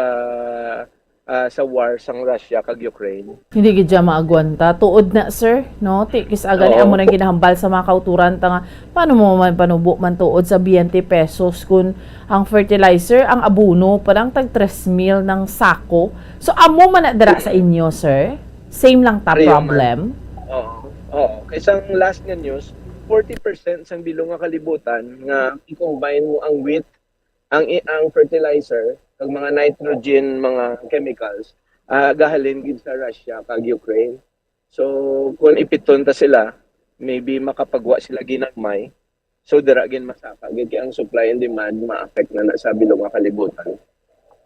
ah, sa war sang Russia kag Ukraine. Hindi gid siya maagwanta. Tuod na, sir, no? Ti, kis-a gani Oo. amo nang ginahambal sa mga kauturan ta nga, paano mo man panubo man tuod sa twenty pesos kung ang fertilizer, ang abono, parang tag tres mil ng sako. So, amo man na dira sa inyo, sir? Same lang ta Pareho man. problem? Oo. Oo. Kay sang last nga news, forty percent sang bilog nga kalibutan nga i-combine mo ang wheat, ang i-, ang fertilizer, kag mga nitrogen, mga chemicals, ah, gahalin gid sa Russia kag Ukraine. So, kung ipiton ta sila, maybe makapagwa sila ginagmay. So, dira gid masaka gid kay ang supply and demand ma-affect na na sa bilog nga kalibutan.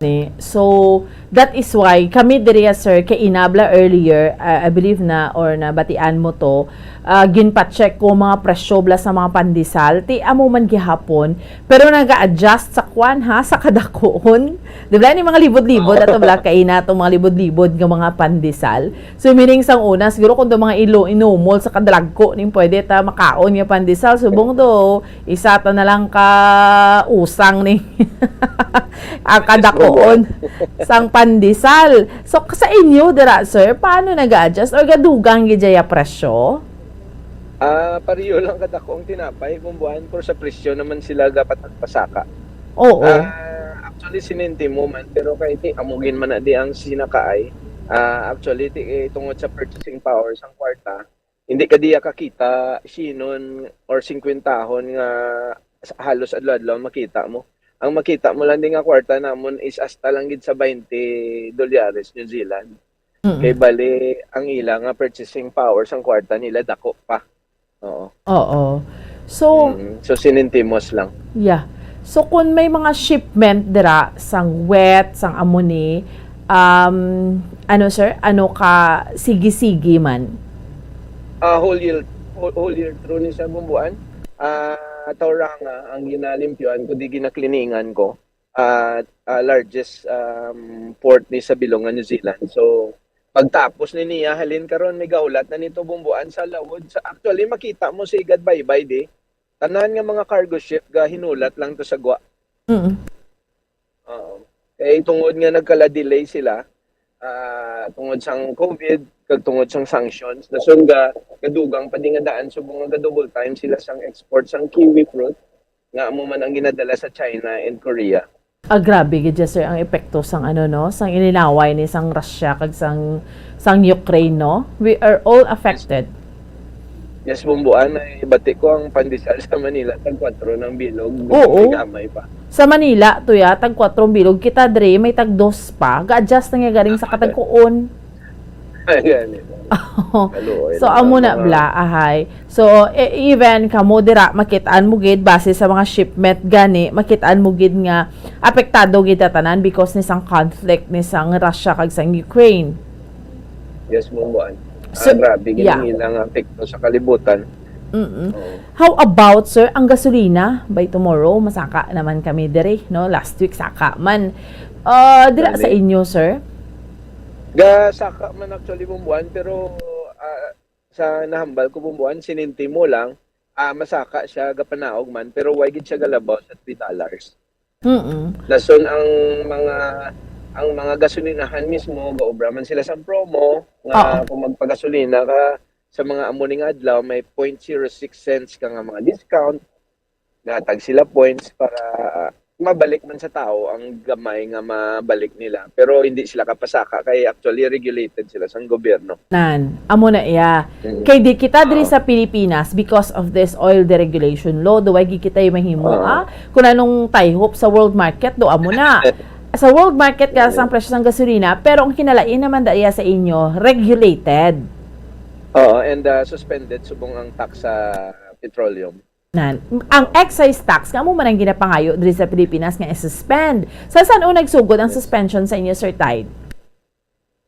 Ni, so, that is why kami diri, ah, sir, kay inabla earlier, ah, I believe na, or nabatian mo to, ah, ginpa-check ko mga presyo bala sa mga pandesal, ti amo man gihapon, pero naga-adjust sa kwan, ha, sa kadakuon. Di ba, ni mga libod-libod, ato bala kay na itong mga libod-libod nga mga pandesal. So, meaning sang una, siguro kung do mga ilo, inumol sa kadalagko, ning pwede ta makaon nga pandesal, subong do, isa ta na lang ka usang ni ang kadakuon sang pandesal. So, sa inyo dira, sir, paano nag-a-adjust? Or gadugang gid dya presyo? Ah, pareho lang kadako ang tinapay, Bumbuan, pero sa presyo naman sila dapat nagpasaka. Oo. Ah, actually, sinintimo man, pero kay ti, amo gid man na di ang sinakaay. Ah, actually, ti, eh, tungod sa purchasing power sang kwarta, hindi ka diya kakita sinon or singkwentahon nga s-, halos adlaw-adlaw ang makita mo. Ang makita mo lang di nga kwarta namon is hasta lang gid sa twenty dolyares New Zealand. Mm. Kay bali, ang ila nga purchasing power sang kwarta nila dako pa. Oo. Oo. So, Mm, so, sinintimos lang. Yeah. So, kung may mga shipment dira sang wet, sang amo ni, um, ano, sir, ano ka sige-sige man? Ah, whole year, whole, whole year through ni sa Bumbuan. Ah, Tauranga ang ginalimpyuan ko, di ginakliningan ko. Ah, ah, largest, um, port ni sa bilog nga New Zealand. So, pagtapos ni niya, halin karon may gahulat na nito Bumbuan sa lawod. Sa, actually, makita mo si Igad Baybay di. Tanan nga mga cargo ship ga hinulat lang to sa gwa. Mm. Oo. Kay tungod nga nagkala-delay sila, ah, tungod sang COVID, kag tungod sang sanctions, dason ga gadugang pa di nga daan subong nga ga-double time sila sang export sang kiwi fruit, nga amo man ang ginadala sa China and Korea. Ah, grabe gid siya, sir, ang epekto sang ano, no, sang ininaway ni sang Russia kag sang, sang Ukraine, no? We are all affected. Yes, Bumbuan, ay bati ko ang pandesal sa Manila, tag kwatro ng bilog, Oo. Gamay pa. Sa Manila, to ya, tag kwatro bilog. Kita dre, may tag dos pa. Ga-adjust na nga galing sa Ah, katagkuon. Ay, gani. Kaluoy So, lang amo ang na mga bla, ahay. So, e-, even kamo dira, makitaan mo gid, base sa mga shipment gani, makitaan mo gid nga apektado gid ta tanan because ni sang conflict ni sang Russia kag sang Ukraine. Yes, Bumbuan. So, Ah, grabe, yeah. Gid ang ilang apekto sa kalibutan. Mm-mm. Oo. How about, sir, ang gasolina? By tomorrow, masaka naman kami diri, no? Last week, saka man. Ah, dira sa Gani. Inyo, sir? Ga saka man actually, Bumbuan, pero, ah, sa nahambal ko, Bumbuan, sinintimo lang, ah, masaka siya, gapanaog man, pero why gid siya galabaw sa three dollars? Mm. Dason ang mga, ang mga gasolinahan mismo, gaobra man sila sa promo, nga Oo. kung magpagasolina ka sa mga amo ning adlaw, may point zero six cents ka nga mga discount, gatag sila points para mabalik man sa tao ang gamay nga mabalik nila. Pero hindi sila kapasaka kay actually regulated sila sang gobyerno. Nan, amo na iya. Mm. Kay di kita diri Oo. sa Pilipinas, because of this oil deregulation law, do way gid kita mahimo, Oo. ah? Kung anong tayhop sa world market, do amo na. Sa world market ka Oo. sa presyo sang gasolina, pero ang kinalain naman da iya sa inyo, regulated. Oo, and, ah, suspended subong ang tax sa petroleum. Nan, ang excise tax, nga amo man ang ginapangayo diri sa Pilipinas nga i-suspend. Sa san-o nagsugod ang Yes. suspension sa inyo, Sir Tide?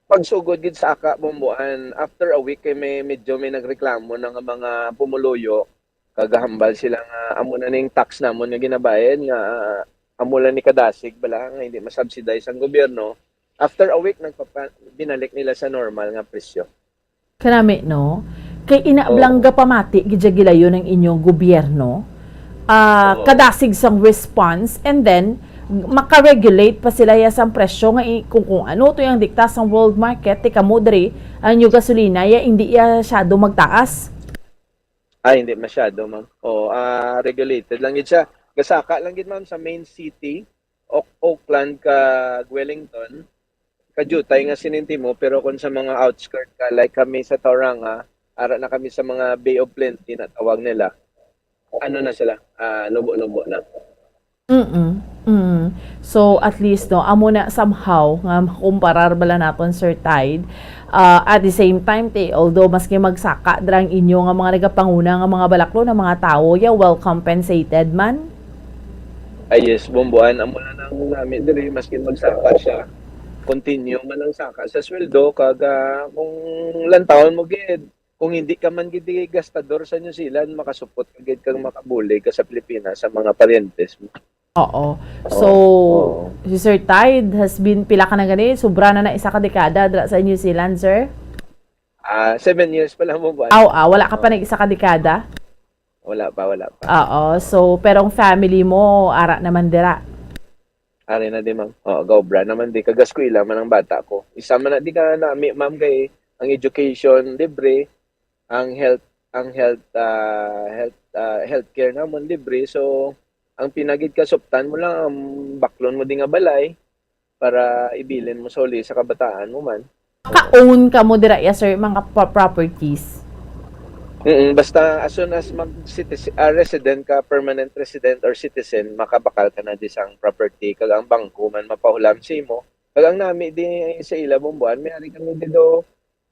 Pagsugod gid sa aka, Bumbuan, after a week, kay may, medyo may nagreklamo na nga mga pumuluyo, kagahambal sila nga amo na ning tax namon nga ginabayad, nga amo lang ni kadasig bala, nga hindi masubsidize ang gobyerno. After a week, nagpapa-, binalik nila sa normal nga presyo. Kanami, no? Kay ina Oo. blang gapamati gid siya gilayon ang inyong gobyerno, ah, Oo. kadasig sang response, and then maka-regulate pa sila ya sang presyo nga i-, kung, kung ano to yung dikta sang world market, ti kamo diri, ang inyong gasolina ya hindi ya syado magtaas. Ay, hindi masyado, ma'am. Oo, ah, regulated lang gid siya. Gasaka lang gid, ma'am, sa main city, Oak-, Oakland kag Wellington, kadiutay nga sinintimo, pero kung sa mga outskirt ka, like kami sa Tauranga, ara na kami sa mga Bay of Plenty na tawag nila, ano na sila, ah, nubo-nubo na. Mm, mm. So, at least, no, amo na somehow nga makumparar bala naton, Sir Tide. Ah, at the same time, ti, although maski magsaka dira ang inyo nga mga nagapanguna nga mga balaklo na mga tawo, ya well compensated man? Ah, yes, Bomboan, amo na nang nami diri, maskin magsaka siya, continue man ang saka sa sweldo, kag, ah, kung lantawon mo gid, kung hindi ka man gid gastador sa New Zealand, makasupot ka gid kag makabulig ka sa Pilipinas sa mga paryentes mo. Oo. Oo, So, oo. si Sir Tide has been, pila ka na gani? Sobra na na isa ka dekada dira sa New Zealand, sir? Ah, seven years pa lang, Bomboan. Aw, ah, wala ka pa Oo. nag-isa ka dekada? Wala pa, wala pa. Oo. So, pero ang family mo, ara naman dira. Ari na di, ma'am. Oo, gaobra naman di. Kagaskwela man ang bata ko. Isa man na di ka nami, ma'am, kay ang education libre, ang health, ang health, ah, health, ah, healthcare namon libre. So, ang pinagid kasuptan mo lang, ang baklon mo di nga balay para ibilin mo sa uli sa kabataan mo man. Ka-own ka mo dira, yes, sir, mga pa-, properties? Mm, basta as soon as mag citizen, ah, resident ka, permanent resident or citizen, makabakal ka na di sang property, kag ang bangko man mapahulam sa imo. Kag ang nami di sa ila, Bomboan, may ari kami di do,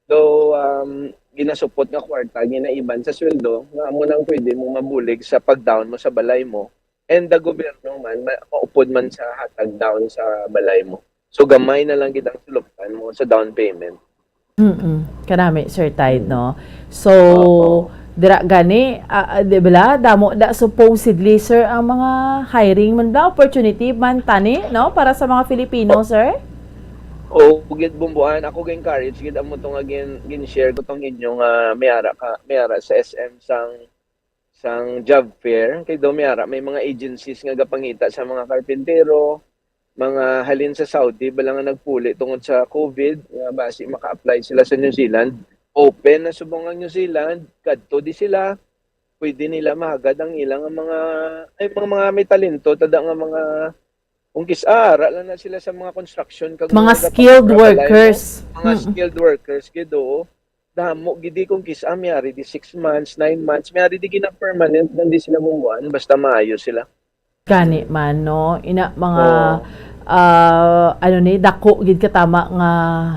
do, um, ginasupot nga kwarta, ginaiban sa sweldo, nga amo nang pwede mo mabulig sa pag-down mo sa balay mo. And the gobyerno man, ma-, maupod man sa hatag down sa balay mo. So, gamay na lang gid ang suluptan mo sa down payment. Mm-mm. Kanami, Sir Tide, Mm. no? So, Opo. dira gani, ah, ah, di bala, damo da supposedly, sir, ang mga hiring man bala, opportunity man tani, no? Para sa mga Filipino, sir? O, gid, Bomboan, ako ga-encourage gid amo to nga gin-, gin-share ko tong inyo nga may ara ka, may ara sa S M sang, sang job fair. Kay daw may ara, may mga agencies nga gapangita sa mga karpintero, mga halin sa Saudi bala nga nagpuli tungod sa COVID, nga basi maka-apply sila sa New Zealand. Open na subong ang New Zealand, kadto di sila, pwede nila mahagad ang ilang mga, ay, mga, mga may talento, tada nga mga, kung kis-, ah, ara lang na sila sa mga construction, kag Mga mga skilled gapangura balay, no? workers. Mga Mm. skilled workers, gid, oo. Damo gid di kung kis-, ah, may ari di six months, nine months, may ari di gina-permanent, ngan di sila mumuan, basta maayo sila. Gani man, no? Ina, mga, Oo. ah, ano ni, dako gid katama nga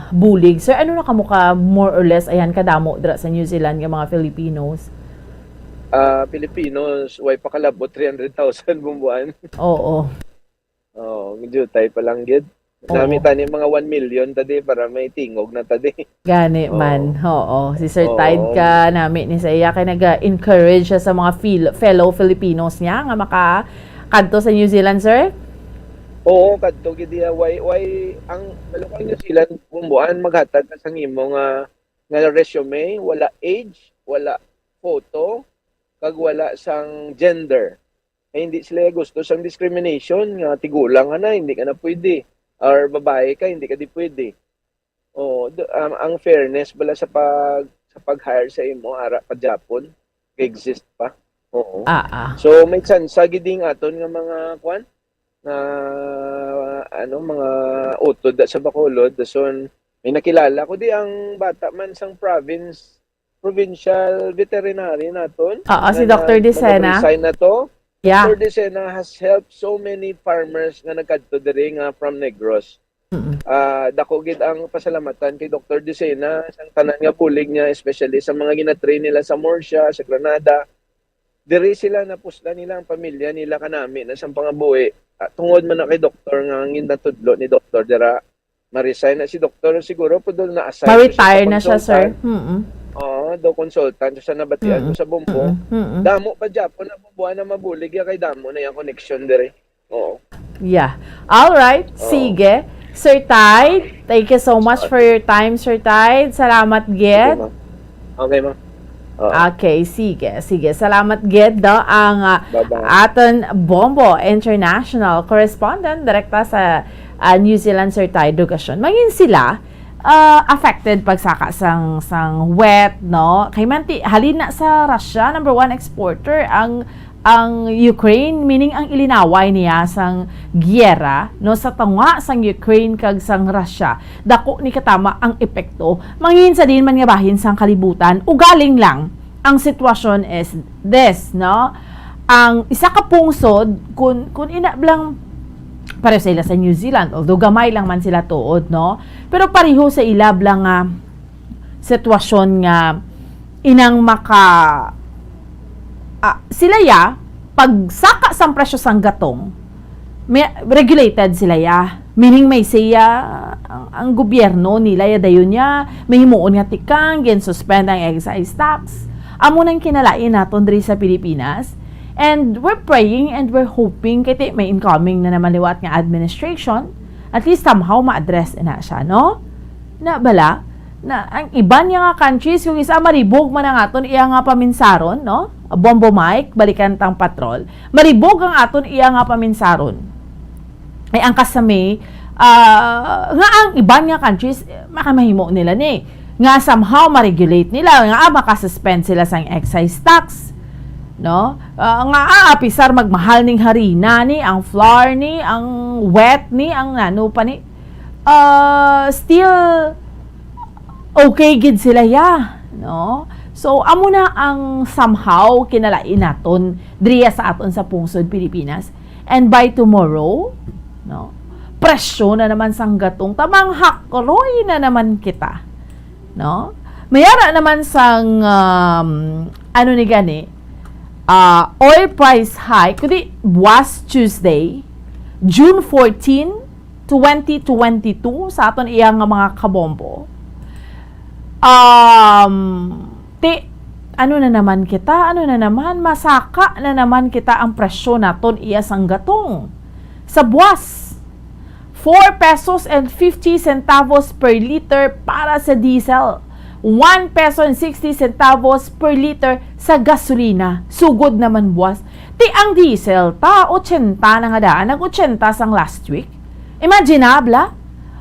bulig. Sir, ano na kamo ka, more or less, ayan, kadamo dira sa New Zealand nga mga Filipinos? Ah, Filipinos, way pa kalabot three hundred thousand, Bomboan. Oo. Oo, medyo tay pa lang gid. Oo. Nami tani mga one million tadi para may tingog na tadi. Gani Oo. man, oo. Si Sir Oo. Tide ka, nami ni sa iya kay naga-encourage siya sa mga fil-, fellow Filipinos niya nga makakadto sa New Zealand, sir? Oo, kadto gid iya. Why, why ang, malukang New Zealand, Bomboan, maghatag ka sang imo nga, nga resume, wala age, wala photo, kag wala sang gender. Eh, hindi sila gusto sang discrimination nga tigulang ka na, hindi ka na pwede. Or babae ka, hindi ka di pwede. Oo, d-, um, ang fairness bala sa pag, sa pag-hire sa imo, ara pa Japon, exist pa. Oo. Ah, ah. So, may tsansa gid ding aton nga mga, kwan, nga, ano, mga utod da sa Bacolod. Dason, may nakilala ko di ang bata man sang province, provincial veterinary naton, Oo, nga si Doctor nag-, Decena. nag-resign na to. Yeah. Doctor Decena has helped so many farmers nga nagkadto diri nga from Negros. Mm-mm. Ah, dako gid ang pasalamatan kay Doctor Decena, sang tanan nga bulig niya, especially sa mga ginatrain nila sa Murcia, sa Granada. Diri sila napuslan nila ang pamilya nila kanami na sang pangabuhi. Ah, tungod man na kay Doktor nga ang ginatudlo ni Doktor dira, ma-resign na si Doktor, siguro pud na-assign to siya sa Ma-retire na siya, sir. consultant. Mm-mm. Oo, do consultant sa nabatian ko Mm-mm. sa Bombo. Mm-mm. Mm-mm. Damo pa gyapon na Bomboan na mabulig ya kay damo na yang connection diri. Oo. Yeah. All right. Oo. Sige. Sir Tide, thank you so much for your time, Sir Tide. Salamat, Sige, gid. ma'am. Okay, ma'am. Oo. Okay, sige, sige. Salamat, gid, do, ang, ah, Bye-bye. aton Bombo International correspondent, direkta sa, ah, New Zealand, Sir Tide Dugacion. Mangin sila, ah, affected pagsaka sang, sang wheat, no? Kay manti, halin na sa Russia, number one exporter ang ang Ukraine, meaning ang ilinaway niya sang giyera, no, sa tunga sang Ukraine kag sang Russia, dako ni katama ang epekto. Mangin sa diin man nga bahin sang kalibutan, ugaling lang ang sitwasyon is this, no? Ang isa ka pungsod, kun, kun ina blang, pareho sa ila sa New Zealand, although gamay lang man sila tuod, no? Pero pareho sa ila blang nga sitwasyon nga inang maka-, ah, sila ya, pagsaka sang presyo sang gatong, may regulated sila ya. Meaning may say ya ang, ang gobyerno nila ya dayon ya, may himuon nga tikang, gin-suspend ang excise tax. Amo nang kinalain naton diri sa Pilipinas. And we're praying and we're hoping kay ti may incoming na naman liwat nga administration. At least somehow ma-address na siya, no? Na bala, na ang iban niya nga countries, kung isa maribog man ang aton iya nga paminsaron, no? Bombo Mike, balikan tang patrol. Maribog ang aton iya nga paminsaron. Ay, ang kasami, ah, nga ang iban nga countries, eh, makamahimo nila ni. Nga somehow ma-regulate nila, nga, ah, makasuspend sila sang excise tax. No? Ah, nga, ah, apisar magmahal ning harina ni, ang flour ni, ang wheat ni, ang ano pa ni, ah, still okay gid sila ya, no? So, amo na ang somehow kinalain naton diriya sa aton sa pungsod Pilipinas. And by tomorrow, no, presyo na naman sang gatong, tamang hakroy na naman kita, no? Mayara naman sang, um, ano ni gani, ah, oil price hike, kundi buwas Tuesday, June fourteen, twenty twenty-two, sa aton iya nga mga kabombo. Um, ti, ano na naman kita? Ano na naman? Masaka na naman kita ang presyo naton iya sang gatong. Sa buwas, four pesos and fifty centavos per liter para sa diesel. One peso and sixty centavos per liter sa gasolina. Sugod naman buwas. Ti ang diesel, ta, ochenta na nga daan. Nag-ochenta sang last week. Imaginable, ah.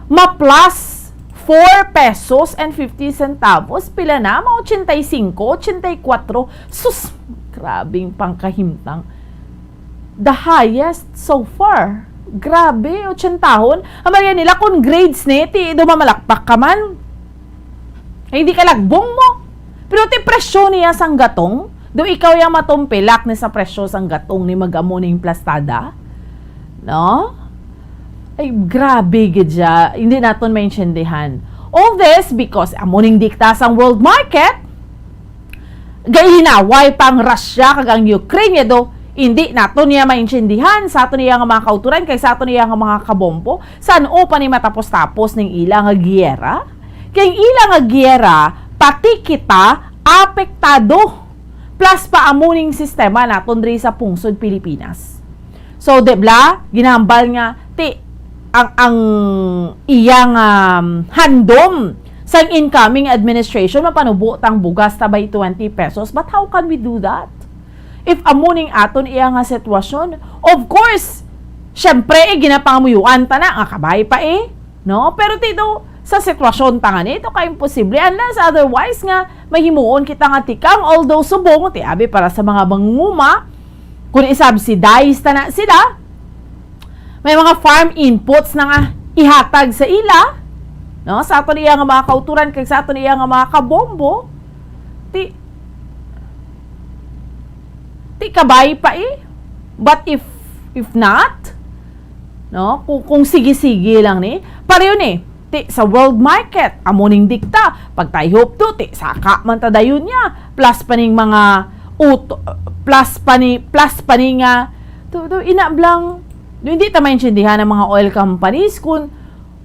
Ma-plus four pesos and fifty centavos. Pila na? Mga ochenta y cinco, ochenta y cuatro. Sus, grabing pangkahimtang. The highest so far. Grabe, ochentahon. Ang Maria nila, kung grades ni, ti, dumamalakpak ka man. Ay, hindi ka lagbong mo. Pero ti presyo niya sang gatong, do ikaw yang matumpilak ni sa presyo sang gatong ni mag-amo ning plastada? No? Ay, grabe gid siya. Hindi naton maintindihan. All this because amo ning dikta sang world market, gahinaway pa ang Russia kag ang Ukraine, do, hindi naton niya maintindihan sa aton iya nga mga kauturan kag sa aton iya nga mga kabombo. San-o pa ni matapos-tapos ning ila nga giyera? Kay ang ila nga giyera, pati kita apektado. Plus pa amo ning sistema naton diri sa pungsod Pilipinas. So, di bla, ginahambal nga, ti, ang, ang iyang, um, handom sang incoming administration, mapanubo tang bugas ta by twenty pesos. But how can we do that? If amo ning aton iya nga sitwasyon, of course, syempre, eh, ginapangamuyuan ta na, nga kabay pa, eh. No? Pero ti do, sa sitwasyon ta nga ni, to ka imposible. Unless otherwise nga, mahimuon kita nga tikang, although subong, ti abi para sa mga mangunguma, kung i-subsidize ta na sila, may mga farm inputs na nga ihatag sa ila, no? Sa aton iya nga mga kauturan, kag sa aton iya nga mga kabombo, ti, ti kabay pa, eh. But if, if not, no? Kung, kung sige-sige lang ni, pareho ni, ti, sa world market, amo ning dikta, pagtayhop to, ti, saka man ta dayon niya, plus pa ning mga ut-, plus pa ni, plus pa ni nga, to, to, ina blang, do, hindi ta maintindihan ang mga oil companies kung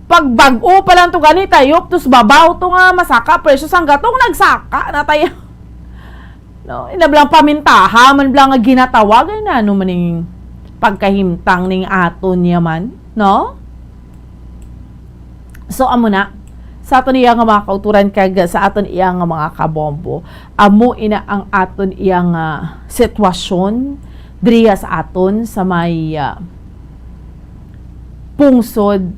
pag bag-o pa lang to gani, tayhop to sa babaw to nga masaka, presyo sang gatong, nagsaka na tayo. No, ina blang pamintaha man blang nga ginatawag, ay nano man ning pagkahimtang ning aton niya man, no? So, amo na, sa aton iya nga mga kauturan kag sa aton iya nga mga kabombo, amo ina ang aton iya nga sitwasyon diriya sa aton sa may, ah, pungsod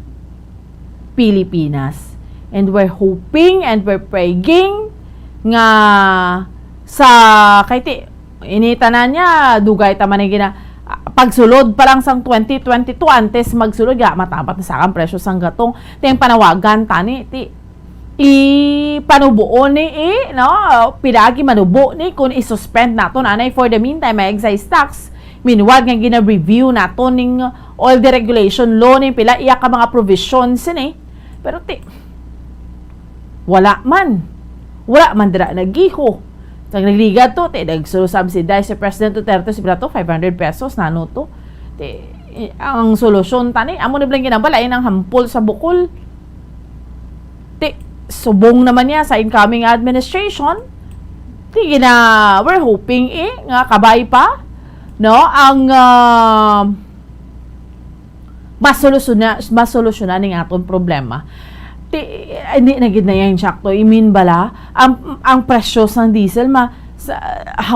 Pilipinas. And we're hoping and we're praying nga sa, kay ti, ini tanan niya, dugay ta man ang gina-, pagsulod pa lang sang twenty twenty-two, antes magsulod, ya, matapat na sa ang presyo sang gatong. Ti ang panawagan tani, ti, ipanubuon ni, i, no? Pila gi manubo ni kung i-suspend naton anay for the meantime, may excise tax. Meanwhile, nga gina-review naton ning oil deregulation law, ning pila iya ka mga provisions sini. Pero ti, wala man. Wala man dira nagiho. Sa nagligad to, ti, nagsusubsidize si President Duterte, si Plato, five hundred pesos, nano to. Ti, I-, ang solusyon tani, amo na bala ang ginambal, ay nang hampol sa bukol. Ti, subong naman niya sa incoming administration, ti gina, we're hoping, eh, nga kabay pa, no, ang, ah, masolusyonan, masolusyonan ning aton problema. Ti, hindi na gid na yan sakto. I mean bala, ang, ang presyo sang diesel, ma, sa,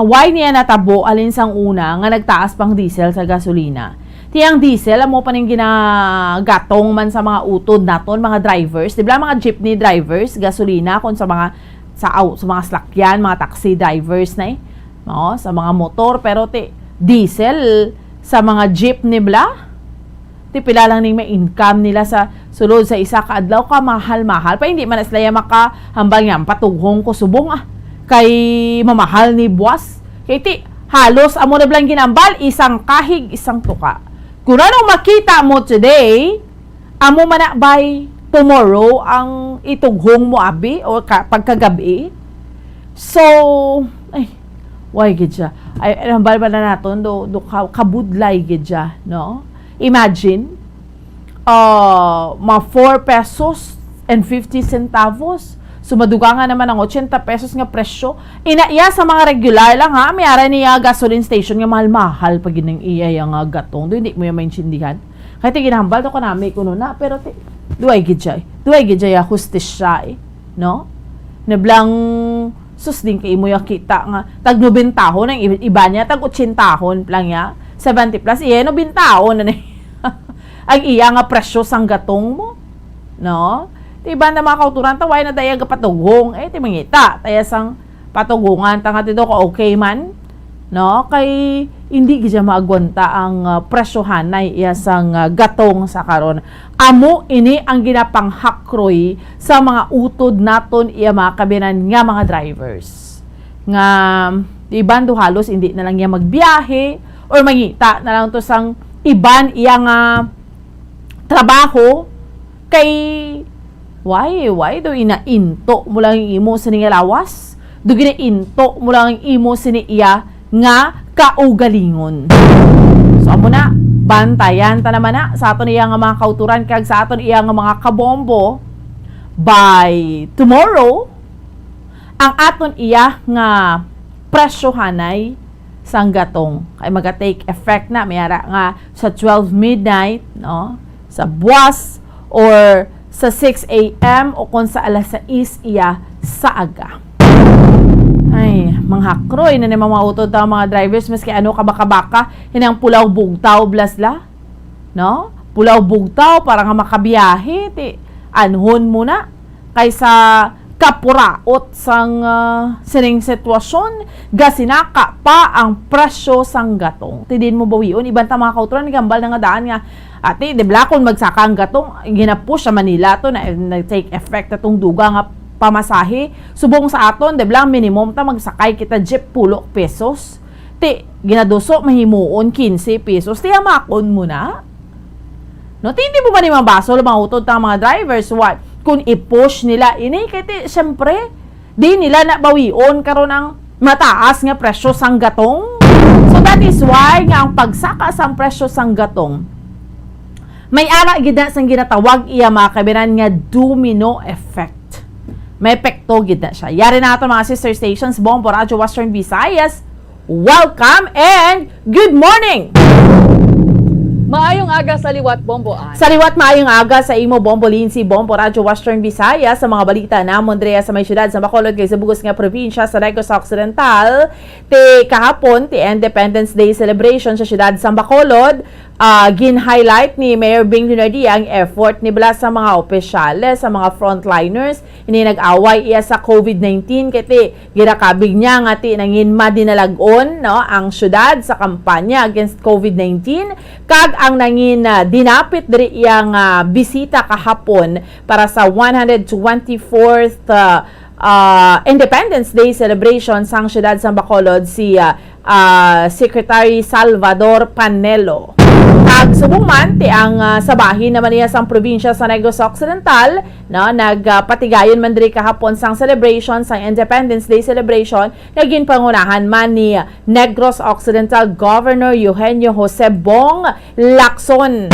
why niya natabo alin sang una nga nagtaas pang diesel sa gasolina? Ti ang diesel, amo pa ning ginagatong man sa mga utod naton, mga drivers. Di ba, mga jeepney drivers, gasolina, kung sa mga, sa, au-, sa mga salakyan, mga taxi drivers na eh. No? Sa mga motor, pero ti, diesel, sa mga jeepney bala? Ti pila lang ning may income nila sa sulod sa isa ka adlaw, ka mahal-mahal pa, hindi man na sila ya makahambal nga, "Ang patughong ko subong, ah, kay mamahal ni buwas." Kay ti, halos amo na bala ang ginambal, isang kahig, isang tuka. Kung anong makita mo today, amo man na by tomorrow ang itughong mo abi o ka, pagkagabi. So, ay, why gid siya? Ay, ang hambal ba na naton, do, do ka, kabudlay gid siya, no? Imagine, uh, mga four pesos and fifty centavos. So, madugangan naman ang ochenta pesos nga presyo. Ina iya sa mga regular lang, ha? May ara niya gasoline station nga mahal-mahal pa gid ang iya, iya nga gatong. Do, hindi mo yan maintindihan. Kaya ti ginahambal to kanami kuno na, pero ti, duway gid siya, eh. Duway gid siya hustisya, eh. No? Nablang, sus, din kay imo yung kita nga, tag nobentahon ang i-, iba niya, tag otsentahon lang niya, seventy plus, iya, nobentahon na ni. Ang iya nga presyo sang gatong mo, no? Ti iban na mga kauturan, taway na daya gapatughong, eh, ti mangita, taya sang patughungan, ta nga ti do ka okay man, no? Kay hindi gid siya maagwanta ang, ah, presyohanay iya sang, ah, gatong sa karon. Amo ini ang ginapanghakroy sa mga utod naton iya mga kabinan nga mga drivers. Nga, iban do halos hindi na lang iya magbiyahe or mangita na lang to sang iban iya nga trabaho kay why, why do inainto mo lang ang imo sini nga lawas? Do ginainto mo lang ang imo sini iya nga kaugalingon. So, amo na, bantayan ta naman na sa aton iya nga mga kauturan kag sa aton iya nga mga kabombo. By tomorrow, ang aton iya nga presyohanay sang gatong. Kay maga-take effect na, may ara nga sa twelve midnight, no? Sa buwas, or sa six a m, o kung sa alas sais iya sa aga. Ay, manghakroy na ni mga utod ta mga drivers, maski ano kabaka-baka, hinang pulaw bugtaw, blasla, no? Pulaw bugtaw para nga makabiyahe, ti anhon mo na kaysa kapuraot sang, ah, sining sitwasyon, gasinaka pa ang presyo sang gatong. Ti din mo bawion, iban ta mga kauturan, nagambal na nga daan nga, ati, di ba, kung magsaka ang gatong, ginapush sa Manila to, na, nag-take effect atong duga nga pamasahe. Subong sa aton, di ba, minimum ta magsakay kita jeep pulo pesos. Ti, ginaduso, mahimuon quince pesos. Ti, hamakon mo na. No, ti, hindi mo man ni mabasol, mga utod ta mga drivers, what? Kung i-push nila ini, kay ti, siyempre, di nila nabawion karon ang mataas nga presyo sang gatong. So, that is why nga ang pagsaka sang presyo sang gatong, may ara gid na sang ginatawag iya mga kabinan nga domino effect. May epekto gid na siya. Yari na ato mga sister stations, Bombo Radyo Western Visayas. Welcome and good morning! Maayong aga sa liwat, Bombo Ann. Sa liwat, maayong aga sa imo, Bombo Lindsay, Bombo Radyo Western Visayas, sa mga balita namon diri sa may siyudad sa Bacolod kag sa bug-os nga probinsya sa Negros Occidental. Ti kahapon, ti Independence Day celebration sa siyudad sa Bacolod, ah, gin-highlight ni Mayor Bing Lunardia ang effort ni bala sa mga opisyales, sa mga frontliners, ini nag-away iya sa covid nineteen, kay ti ginakabig niya nga ti nangin madinalag-on, no, ang siyudad sa kampanya against covid nineteen, kag ang nangin, ah, dinapit diri iya nga bisita kahapon para sa one hundred twenty-fourth, ah, ah, Independence Day celebration sang siyudad sang Bacolod, si, ah, ah, Secretary Salvador Panelo. Ag subong man ti ang, ah, sa bahin naman niya sang probinsya sa Negros Occidental, no, nagpatigayon man diri kahapon sang celebration, sang Independence Day celebration, nga ginpangunahan man ni Negros Occidental Governor Eugenio Jose Bong Lacson.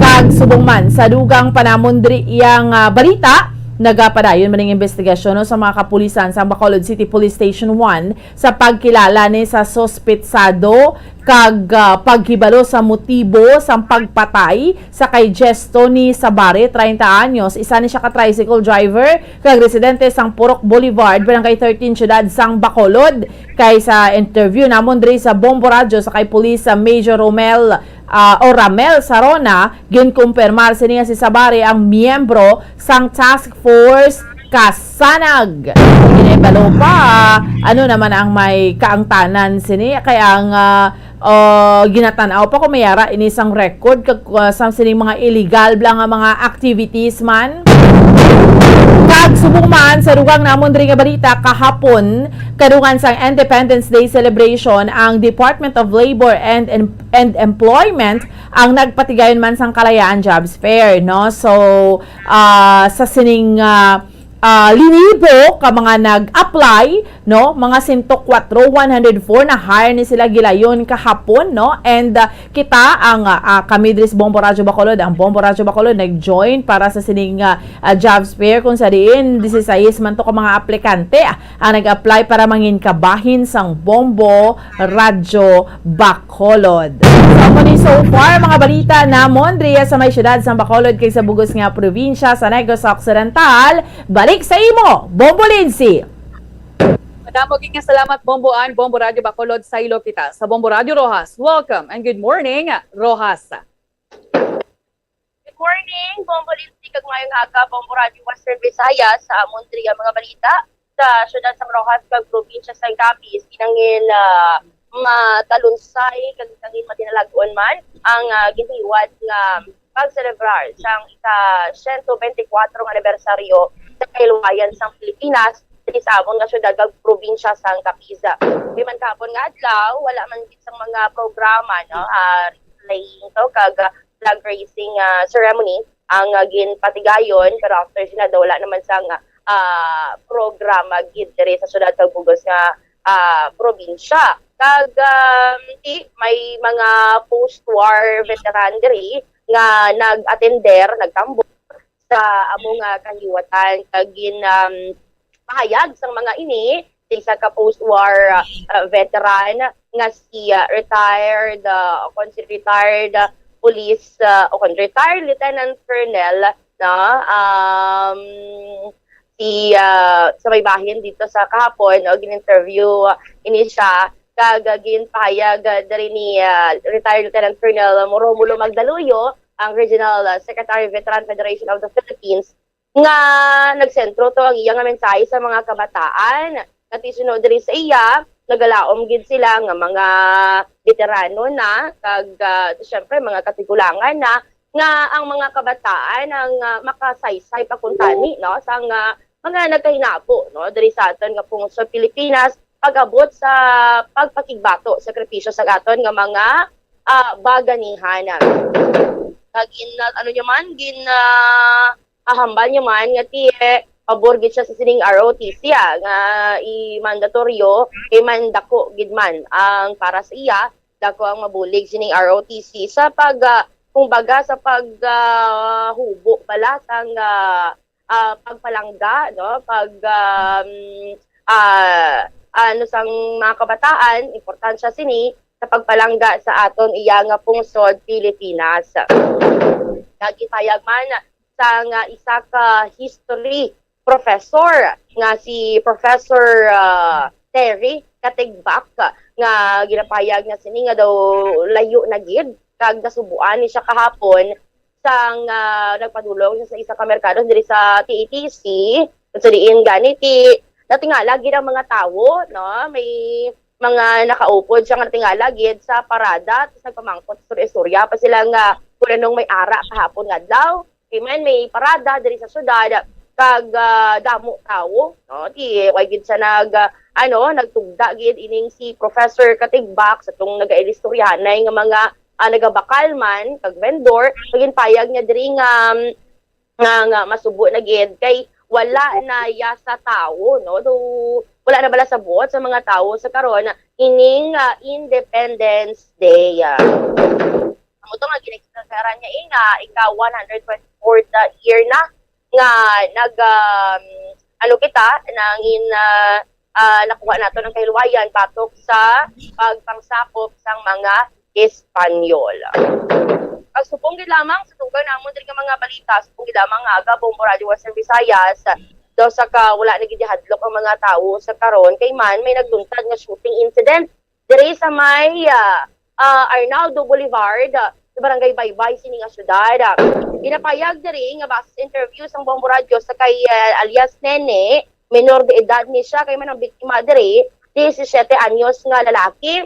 Kag subong man sa dugang pa namon diri iyang, ah, balita, nagapadayon man ang investigasyon, no, sa mga kapulisan sa Bacolod City Police Station one sa pagkilala ni sa suspetsado kag, ah, paghibalo sa motibo sang pagpatay sa kay Jesto ni Sabare, treinta anyos, isa ni siya ka tricycle driver kag residente sang Purok Boulevard, Barangay thirteen, Siyudad sang Bacolod. Kay sa interview namon diri sa Bombo Radyo sa kay Police, ah, Major Romel, ah, o Ramel Sarona, ginkumpirmar sini nga si Sabare ang miyembro sang Task Force Kasanag. Ginahibalo pa, ano naman ang may kaangtanan sini? Kay ang, ah, ah, ginatan-aw pa kung may ara ini sang record kag, ah, sang sining mga illegal bala nga mga activities man. Kag subong man sa dugang namon diri nga balita kahapon, kadungan sang Independence Day celebration, ang Department of Labor and, and, and Employment ang nagpatigayon man sang Kalayaan Jobs Fair, no? So, ah, sa sining, ah, ah, linibo ka mga nag-apply, no? Mga sento kwatro, one hundred four na hire ni sila gilayon kahapon, no? And, ah, kita ang, ah, ah, kami diri sa Bombo Radyo Bacolod, ang Bombo Radyo Bacolod nag-join para sa sining, ah, ah, jobs fair kung sa diin disisais man to ka mga aplikante, ah, ang nag-apply para mangin kabahin sang Bombo Radyo Bacolod. So, amo ni so far mga balita namon diri sa may siyudad sang Bacolod kag sa bug-os nga probinsya sa Negros Occidental. Balik sa imo, Bombo Lindsay. Madamo gid nga salamat, Bombo Ann, Bombo Radyo Bacolod, saylo kita sa Bombo Radyo Roxas. Welcome and good morning, Roxas. Good morning, Bombo Lindsay, kag maayong aga, Bombo Radyo Western Visayas. Sa amon diri ang mga balita, sa siyudad sang Roxas kag probinsya sang Capiz, ginhangin, ah, matalunsay kag ginhangin matinalag-on man ang, ah, ginhiwat nga pagselebrar sang ika siyento bente kwatro nga anibersaryo sa kahilwayan sang Pilipinas diri sa amon nga siyudad kag probinsya sang Capiz. Di man kahapon nga adlaw, wala man gid sang mga programa, no, ah, playing to kag, ah, flag raising, ah, ceremony ang, ah, ginpatigayon, pero after sina daw wala naman sang, ah, programa gid diri sa siyudad kag bug-os nga, ah, probinsya. Kag, um, ti, may mga post-war veteran diri nga nag-atender, nagtambong sa amo nga kahiwatan kag gin, um, pahayag sang mga ini sa isa ka post-war, uh, veteran nga si, uh, retired, uh, kon si retired, uh, police, uh, o kon retired Lieutenant Colonel, no? Um, si, uh, sa may bahin dito sa kahapon, no, gin-interview ini siya kag, uh, ginpahayag, uh, diri ni, uh, retired Lieutenant Colonel Romulo Magdaluyo, ang Regional, uh, Secretary, Veteran Federation of the Philippines, nga nagsentro to ang iya nga mensahe sa mga kabataan. Kati suno diri sa iya, nagalaom gid sila nga mga veterano na, kag, ah, siyempre, mga katigulangan na, nga ang mga kabataan ang, ah, makasaysay pa kuntani, no, sang, ah, mga nagkahinabo, no, diri sa aton nga pungsod Pilipinas, pag-abot sa pagpakigbato, sakripisyo sa aton nga mga, ah, baganihan. Kag gin-, ano niya man, gin-, ah, ahambal niya man nga ti, eh, pabor gid siya sa sining R O T C, ah, nga i-mandatoryo, kay man dako gid man ang para sa iya, dako ang mabulig sining R O T C sa pag, ah, kumbaga, sa pag, ah, hubo bala sang, ah, ah, pagpalangga, no? Pag, um, ah, ano, sang mga kabataan, importansya sini sa pagpalangga sa aton iya nga pungsod, Pilipinas. Nagipayag man sang, ah, isa ka history professor nga si Professor, ah, Terry Katigbak, nga ginapayag nga sini nga daw layo na gid kag nasubuan ni siya kahapon sang, ah, nagpadulong siya sa isa ka merkado diri sa T A T C, sa diin gani ti natingala gid ang mga tawo, no? May mga nakaupod siya nga natingala gid sa parada, tapos nagpamangkot, istorya-istorya pa sila nga kung anong may ara kahapon nga adlaw. Kay man may parada diri sa syudad, kag, ah, damo tawo, no? Ti, way gid siya nag, ah, ano, nagtugda gid ining si Professor Katigbak sa tong nagailistoryahanay nga mga ah, nagabakal man kag vendor, so ginpayag niya diri nga, nga, nga masubo na gid kay wala na iya sa tawo, no? Do, wala na bala sa buot sa mga tawo sa karon ining, ah, Independence Day. Ah, amo to nga ginagkaran niya, eh, nga ika one hundred twenty-fourth year na nga nag, um, ano kita, nangin, ah, ah, nakuha nato ng kahilwayan batok sa pagpangsakop sang mga Espanyol. Pag subong gid lamang sa dugang namon diri nga mga balita, subong gid lamang nga aga Bombo Radio Western Visayas, daw sa ka wala na gid hadlok ang mga tawo sa karon kay man may nagluntad nga shooting incident diri sa may, ah, ah, Arnaldo Boulevard, ah, sa Barangay Baybay sini nga syudad. Ah, ginapayag diri nga base sa interview sang Bombo Radio sa kay, ah, alias Nene, menor de edad ni siya kay man ang biktima diri, disisiete anyos nga lalaki.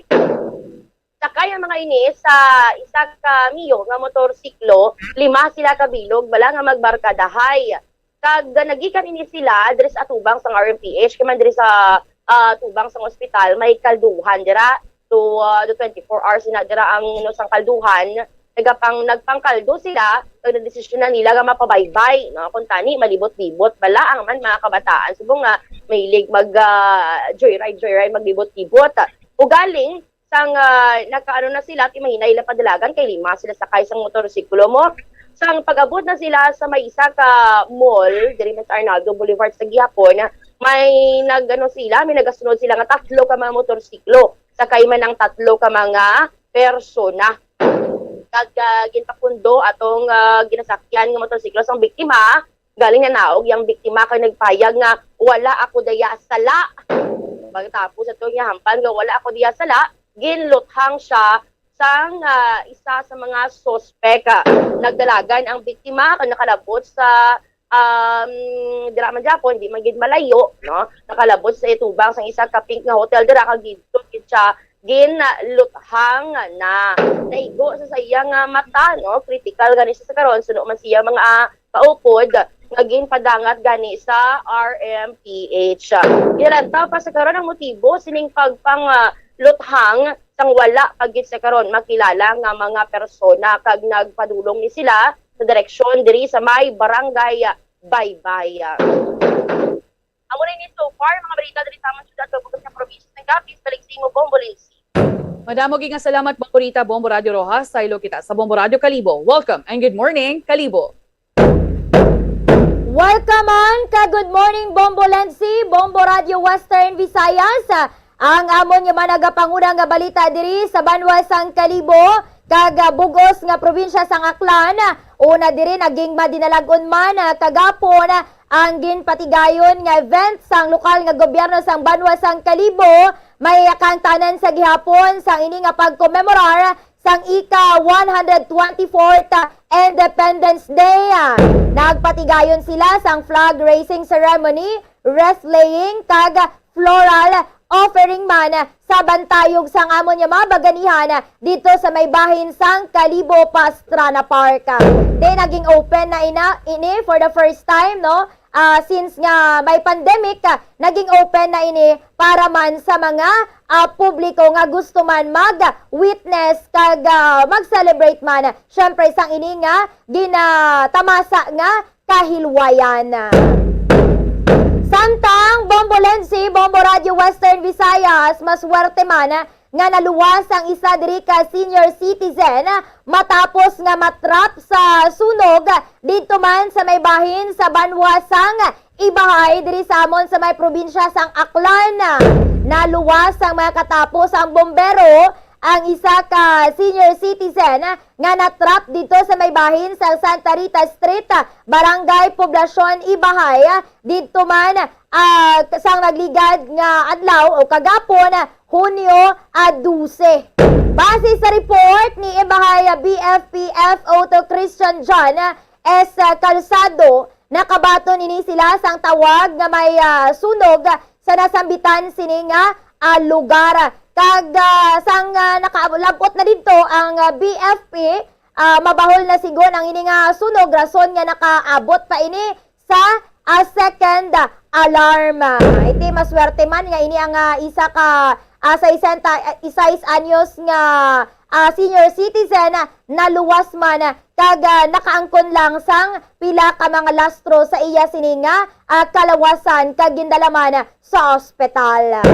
Sakay ang mga ini sa isa ka Mio nga motorsiklo, lima sila ka bilog bala nga magbarkadahay. Kag nagikan ini sila diri sa atubang sang R M P H, kay man diri sa, ah, atubang sang ospital may kalduhan dira. So, ah, do twenty-four hours na dira ang, no, sang kalduhan. Nagapang-, nagpangkaldo sila, kag nagdesisyon na nila nga mapabaybay, no? Kung tani, malibot-libot bala ang man mga kabataan. Subong nga, mahilig mag, ah, joyride, joyride, maglibot-libot. Ugaling, sang, ah, nakaano na sila, ti mahinay lang padalagan kay lima sila sakay sang motorsiklo mo. Sang pag-abot na sila sa may isa ka mall, diri man sa Arnaldo Boulevard sa gihapon, may nag-ano sila, may nagasunod sila nga tatlo ka mga motorsiklo. Sakay man ang tatlo ka mga persona. Kag, ah, ginpakundo atong, ah, ginasakyan nga motorsiklo sang biktima, galing nanaog yang biktima kag nagpayag nga, "Wala ako daya sala." Pagtapos ato niya hampan nga, "Wala ako diya sala," ginluthang siya sang, ah, isa sa mga suspek. Nagdalagan ang biktima kag nakalabot sa, um, dira man gyapon, di man gid malayo, no? Nakalabot sa itubang sang isa ka pink nga hotel dira kag didto gid siya ginluthang na. Naigo sa, sa iya nga mata, no? Critical gani siya sa karon, suno man siya mga, ah, kaupod nga ginpadangat gani sa R M P H. Ginalantaw pa sa karon ang motibo sining pagpang, ah, luthang sang wala pa gid sa karon makilala nga mga persona kag nagpadulong ni sila sa direksyon diri sa may barangay Baybay. Amo na ini so far, mga balita diri sa amon syudad kag bug-os nga probinsya. Nagapis balik sa imo, Bombo Lindsay. Madamo gid nga salamat, Bombo Rita, Bombo Radio Rojas. Saylo kita sa Bombo Radio Kalibo. Welcome and good morning, Kalibo. Welcome man ka good morning, Bombo Lency, Bombo Radio Western Visayas. Ang amon nga managapanguna nga balita diri sa banwa sang Kalibo kag, ah, bug-os nga probinsya sang Aklan. Una diri, naging madinalag-on man, ah, kagapon, ah, ang ginpatigayon nga event sang lokal nga gobyerno sang banwa sang Kalibo. May kang tanan sa gihapon sang ini nga pagkomemorar sang ika one hundred twenty-fourth Independence Day. Nagpatigayon sila sang flag raising ceremony, wreath laying, kag floral offering man sa bantayog sang amon nga mga baganihan dito sa may bahin sang Kalibo Pastrana Park. Then, naging open na ina, ini for the first time, no? Ah, since nga may pandemic, ah, naging open na ini para man sa mga, ah, publiko nga gusto man mag-witness kag, ah, mag-celebrate man, syempre, sang ini nga ginatamasa nga kahilwayan. Samtang, Bombo Lency, Bombo Radio Western Visayas, maswerte man nga naluwas ang isa diri ka senior citizen matapos nga matrap sa sunog didto man sa may bahin sa banwa sang Ibahay diri sa amon sa may probinsya sang Aklan. Naluwas ang mga katapo sang bombero, ang isa ka senior citizen nga natrap didto sa may bahin sa Santa Rita Street, Barangay Poblacion, Ibahay, didto man, ah, sang nagligad nga adlaw o kagapon, Hunyo, ah, dose. Base sa report ni Ibahay B F P F O two Christian John S Calzado, nakabaton ini sila sang tawag nga may, ah, sunog sa nasambitan sini nga, ah, lugar. Kag, ah, sang, ah, nakalab-ot na didto ang, ah, B F P, ah, mabahol na sigon ang ini nga sunog, rason nga nakaabot pa ini sa, ah, second alarm. Iti maswerte man nga ini ang, ah, isa ka, ah, sesenta, ah, sais anyos nga, ah, senior citizen, ah, naluwas man, ah, kag, ah, nakaangkon lang sang pila ka mga lastro sa iya sini nga, ah, kalawasan kag gindala man sa ospital.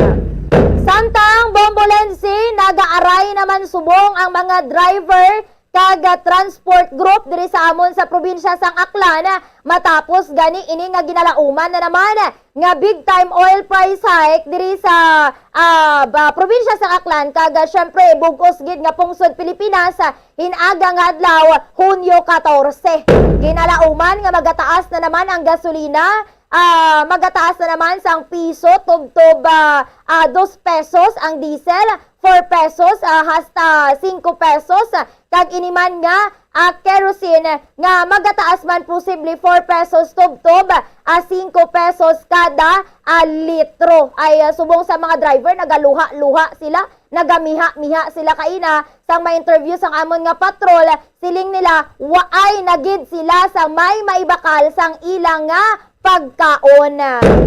Samtang, Bombo Lenzy, nagaaray naman subong ang mga driver kag, ah, transport group diri sa amon sa probinsya sang Aklan, ah, matapos gani ini nga ginalauman na naman nga big time oil price hike diri sa, ah, ba, probinsya sang Aklan, kag, ah, syempre, bug-os gid nga pungsod Pilipinas, ah, hin-aga nga adlaw, Hunyo katorse. Ginalauman nga magataas na naman ang gasolina, ah, magataas na naman sang piso tubtob, ah, ah, dos pesos ang diesel, four pesos, ah, hasta singko pesos, ah, kag ini man nga, ah, kerosene nga magataas man posible four pesos tubtob, ah, singko pesos kada, ah, litro. Ay, ah, subong sa mga driver, nagaluha-luha sila, nagamiha-miha sila kaina sang ma-interview sang amon nga patrol. Siling nila, waay na gid sila sang may maibakal sang ilang nga pagkaon,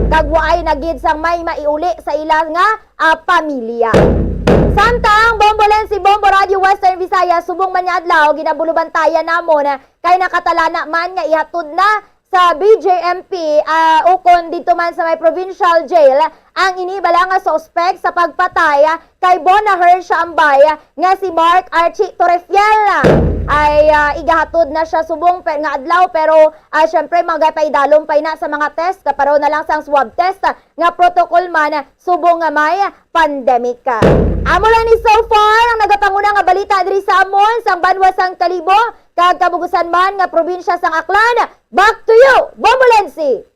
kag waay na gid sang may maiuli sa ila nga, ah, pamilya. Samtang, Bombo Lenzy, Bombo Radio Western Visayas, subong man nga adlaw, ginabulubantayan namon, ah, kay nakatalana man nga ihatod na sa B J M P, ah, ukon didto man sa may provincial jail ang ini bala nga suspect sa pagpatay, ah, kay Bona Hershia Ambay, ah, nga si Mark Archie Torrefiel. Ay, ah, igahatod na siya subong pe-, nga adlaw, pero, ah, syempre, magapaidalom pa ina sa mga test, kapareho na lang sang swab test, ah, nga protocol man, ah, subong nga may pandemic. Amo lang ni so far ang nagapanguna nga balita diri sa amon sang banwa sang Kalibo kag kabugusan man nga probinsya sang Aklan. Back to you, Bombo Lenzy.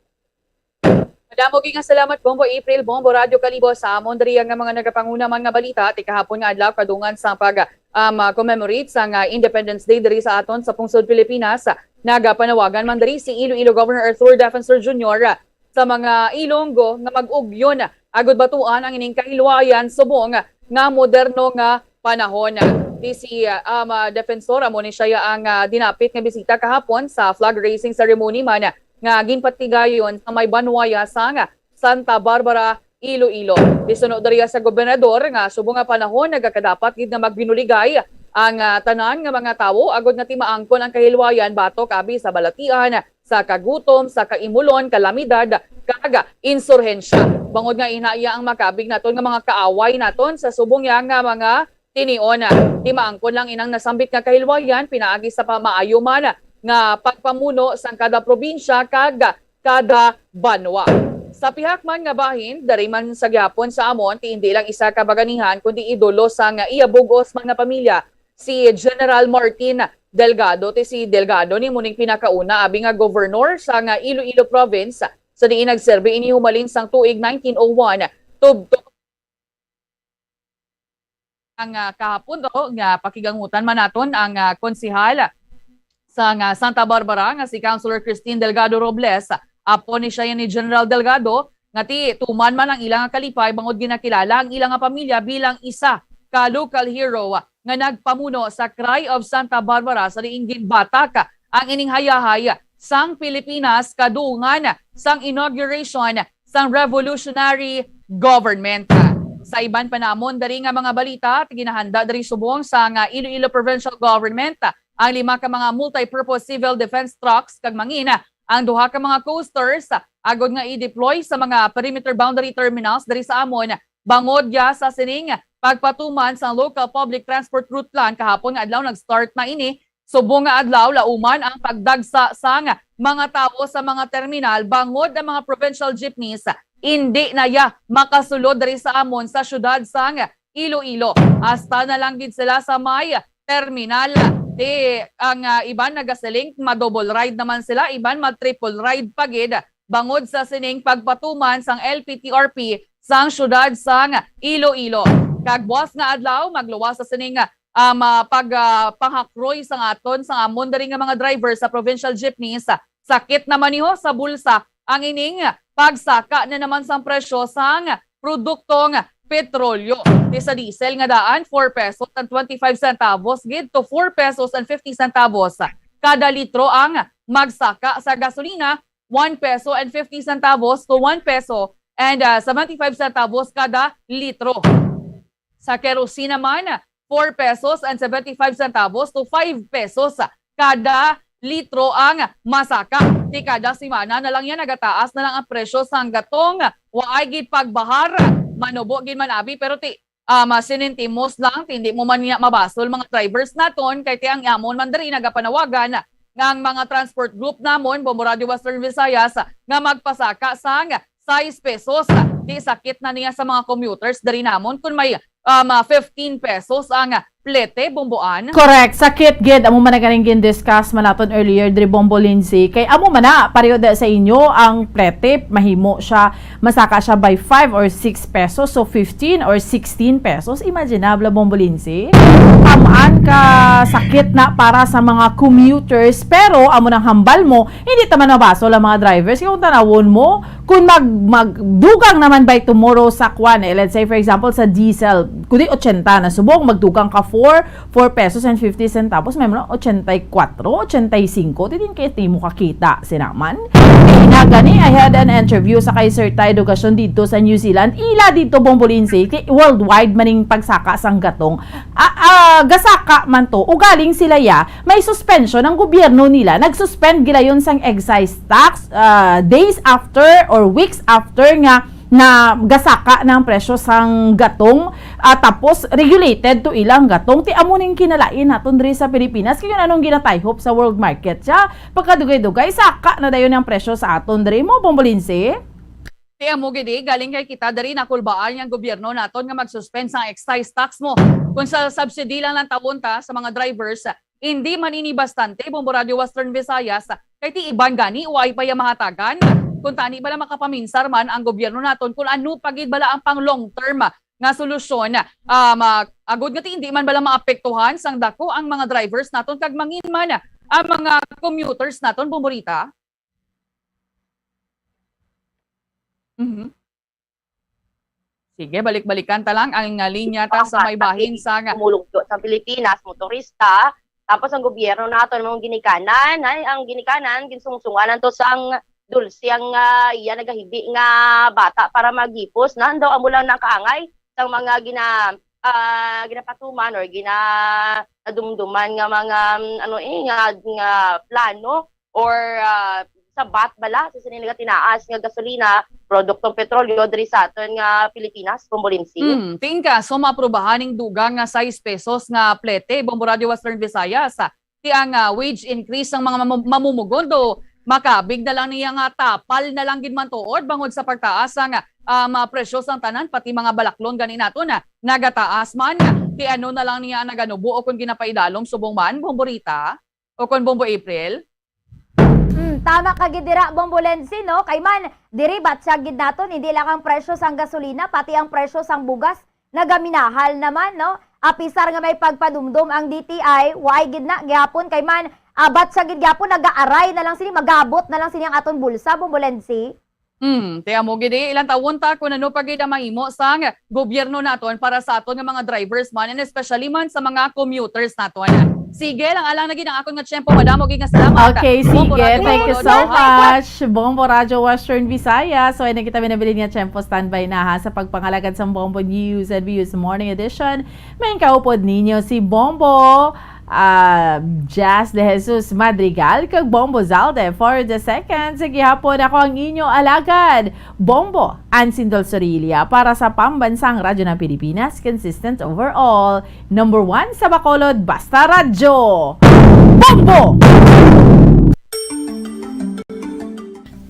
Madamo gid nga salamat, Bombo April, Bombo Radyo Kalibo, sa amon diri nga mga nagapanguna man nga balita ti kahapon nga adlaw, kadungan sang pag, um, commemorate sang, ah, Independence Day diri sa aton sa pungsod Pilipinas. Nagapanawagan man diri si Iloilo Governor Arthur Defensor Junior sa mga Ilonggo nga mag-ugyon agud batuan ang ining kahilwayan subong nga moderno nga panahon. Ti si, ah, um, ah, Defensor, amo ni siya ang, ah, dinapit nga bisita kahapon sa flag raising ceremony man nga ginpatigayon sa may banwaya sang Santa Barbara, Iloilo. Ti suno diriya sa gobernador nga subong nga panahon, nagakadapat gid nga magbinuligay ang, ah, tanan nga mga tawo agud nga timaangkon ang kahilwayan batok abi sa balatian, sa kagutom, sa kaimulon, kalamidad, kag insurhensya. Bangod nga ina iya ang makaabig naton nga mga kaaway naton sa subong iya nga mga tinion. Timaangkon lang inang nasambit nga kahilwayan pinaagi sa pamaayo man nga pagpamuno sang kada probinsya kag kada banwa. Sa pihak man nga bahin, diri man sa gihapon sa amon, ti indi lang isa ka baganihan, kundi idolo sang iya bug-os man nga pamilya, si General Martin Delgado. Ti si Delgado ni muning pinakauna abi nga gobernor sang Iloilo Province, sa diin nagserbi ini humalin sang tuig nineteen oh one tubtob ang, ah, kahapon, no, nga pakigangutan man naton ang, ah, konsehal sa nga Santa Barbara nga si Councilor Christine Delgado Robles. Apo ni siya ni General Delgado nga ti tuman man ang ila nga kalipay bangod ginakilala ang ila nga pamilya bilang isa ka local hero nga nagpamuno sa Cry of Santa Barbara sa diin ginbatak ang ining hayahay sang Pilipinas kadungan sang inauguration sang revolutionary government. Sa iban pa namon diri nga mga balita, ginahanda diri subong sang Iloilo Provincial Government ang lima ka mga multi-purpose civil defense trucks kag mangin ang duha ka mga coasters agod nga i-deploy sa mga perimeter boundary terminals diri sa amon bangod ya sa sining pagpatuman sang local public transport route plan. Kahapon nga adlaw nag-start na ini. Subong nga adlaw, lauman ang pagdagsa sang mga tawo sa mga terminal bangod ang mga provincial jeepneys indi na ya makasulod diri sa amon sa siyudad sang Iloilo. Hasta na lang gid sila sa may terminal. Ti ang, ah, iban nagasiling ma-double ride naman sila, iban ma-triple ride pa gid bangod sa sining pagpatuman sang L P T R P sang siyudad sang Iloilo. Kag buas nga adlaw, magluwas sa sining, um, ah, pag, ah, panghakroy sang aton, sang amon diri nga mga driver sa provincial jeepneys. Sakit na maniho sa bulsa ang ining pagsaka na naman sang presyo sang produktong petrolyo. Ti sa diesel nga daan, four pesos and twenty-five centavos gid to four pesos and fifty centavos kada litro ang magsaka. Sa gasolina, one peso and fifty centavos to one peso and, ah, seventy-five centavos kada litro. Sa kerosene naman, four pesos and seventy-five centavos to five pesos kada litro ang masaka. Ti kada semana na lang yan, nagataas na lang ang presyo sang gatong. Waay gid pagbahar, manubo gid man abi, pero ti, ah, masinintimos lang, ti hindi mo man niya mabasol mga drivers naton, kay ti ang amon man diri nagapanawagan nga ang mga transport group namon, Bombo Radio Western Visayas, nga magpasaka sang sais pesos. Ti sakit na niya sa mga commuters diri namon kung may, um, ah, fifteen pesos ang plete, Bomboan. Correct. Sakit gid. Amo man na ganing gin-discuss man naton earlier diri, Bombo Lindsay. Kay amo man na, pareho da sa inyo, ang plete, mahimo siya, masaka siya by five or six pesos. So, fifteen or sixteen pesos. Imaginable, Bombo Lindsay. Tamaan ka sakit na para sa mga commuters. Pero, amo nang hambal mo, hindi ta man mabasol ang mga drivers. Kaya kung tanawon mo, kung mag, magdugang naman by tomorrow sa kwan, eh, let's say, for example, sa diesel, kundi ochenta na subong, magdugang ka four, four pesos and fifty centavos, may mga ochenta y cuatro, ochenta y cinco, ti din kay ti mo kakita, sinaman. Kay ina gani, I had an interview sa kay Sir Ty Dugacion dito sa New Zealand, ila dito, Bombo Lindsay, kay worldwide maning pagsaka sang gatong, ah, ah, gasaka man to, ugaling sila ya, may suspension ang gobyerno nila, nag-suspend gilayon sang excise tax, ah, days after or weeks after nga na gasaka na ang presyo sang gatong, ah, tapos regulated to ilang gatong. Ti amo ning kinalain naton diri sa Pilipinas. Kay anong ginatayhop sa world market siya? Pagkadugay-dugay, saka na dayon ang presyo sa aton diri mo, Bombo Lindsay? Ti amo gid, eh, galing kay kita diri nakulbaan nga ang gobyerno naton nga mag-suspend sang excise tax mo. Kung sa subsidy lang lang tawon ta sa mga drivers, hindi man ini bastante, Bombo Radio Western Visayas, kay ti iban gani waay pa ya mahatagan. Kung tani bala makapaminsar man ang gobyerno naton kung ano pa gid bala ang pang long term nga solusyon, ah, ma-, agod nga ti hindi man bala maapektuhan sang dako ang mga drivers naton kag mangin man ang mga commuters naton, Bombo Rita? Mhm. Sige, balik-balikan ta lang ang, ah, linya ta sa may bahin sa nga umulugto sa Pilipinas, motorista. Tapos ang gobyerno naton, mga ginikanan, ay, ang ginikanan, ginsungsungan to sang dulce ang, ah, iya nagahibi nga bata para maghipos. Na daw amo lang nakaangay sang mga gina-, ah, ginapatuman or gina-, nadumduman nga mga, mm, ano, eh, nga, nga plano or, ah, sabat bala sa sini nagatinaas nga gasolina, produktong petrolyo diri sa aton nga Pilipinas, Bombo Lindsay. Hmm, tingka, so maaprubahan ning dugang nga sais pesos nga plete, Bombo Radio Western Visayas, ah, ti ang, ah, wage increase sang mga mamu-, mamumugon do makabig na lang niya nga tapal na lang gid man tuod bangod sa pagtaas sang, ah, mga presyo sang tanan, pati mga balaklon gani naton, ah, nagataas man. Ti ano na lang niya ang naganubo o kon ginapaidalom subong man, Bombo Rita? O kon Bombo April? Mm, tama ka gid dira, Bombo Lensi, no? Kay man, diri batsyag gid naton, hindi lang ang presyo sang gasolina, pati ang presyo sang bugas nagaminahal naman, no? Apisar nga may pagpadumdom ang D T I, waay gid na gihapon kay man, ah, batsyag gid gihapon nagaaray na lang sini, magabot na lang sini ang aton bulsa, Bombo Lensi. Hmm, ti amo gid, eh, ilang tawon ta kung ano pa gid ang mahimo sang gobyerno naton para sa aton nga mga drivers man, and especially man sa mga commuters naton. Sige lang, alang na gid ang akon nga tiyempo, madamo gid nga salamat. Okay, Bombo sige. Radyo Thank you Bacolod. So Hi. Much, Bombo Radyo Western Visayas. So, ay na kita minabilin nga tiyempo, standby na ha sa pagpangalagad sa Bombo News and Views Morning Edition. May kaupod ninyo si Bombo, ah, Jazz de Jesus Madrigal kag Bombo Zalde for the second. Sa gihapon, ako ang inyo alagad, Bombo Ansin Dol Sorilla, para sa Pambansang Radyo ng Pilipinas, consistent overall, number one sa Bacolod, basta radyo. Bombo!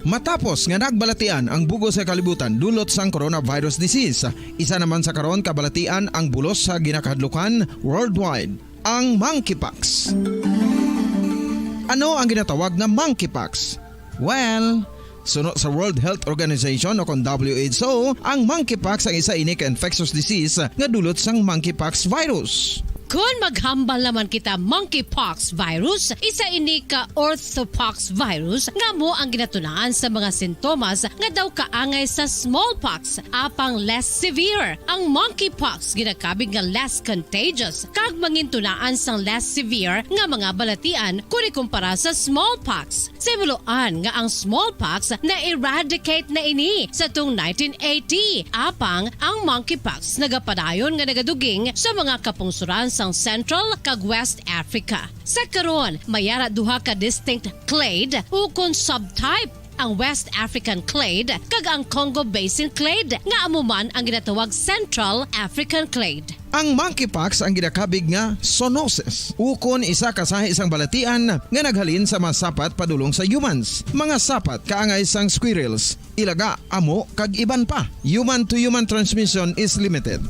Matapos nga nagbalatian ang bug-os nga kalibutan dulot sang coronavirus disease, isa naman sa karon kabalatian ang bulos sa ginakahadlukan worldwide, ang monkeypox. Ano ang ginatawag na monkeypox? Well, suno sa World Health Organization o kon W H O, ang monkeypox ang isa ini ka infectious disease nga dulot sang monkeypox virus. Kon maghambal naman kita monkeypox virus, isa ini ka orthopox virus nga amo ang ginatunaan sa mga sintomas nga daw kaangay sa smallpox, apang less severe. Ang monkeypox ginakabig nga less contagious kag mangintunaan sang less severe nga mga balatian kon ikumpara sa smallpox. Sa himuloan nga ang smallpox na-eradicate na ini sa tung nineteen eighty, apang ang monkeypox nagapadayon nga nagaduging sa mga kapungsuran sang Central kag West Africa. Sa karon, may ara duha ka distinct clade ukon subtype, ang West African clade kag ang Congo Basin clade, nga amo man ang ginatawag Central African clade. Ang monkeypox ang ginakabig nga zoonosis, ukon isa ka sahi sang balatian nga naghalin sa mga sapat padulong sa humans, mga sapat kaangay sang squirrels, ilaga, amo, kag iban pa. Human-to-human transmission is limited.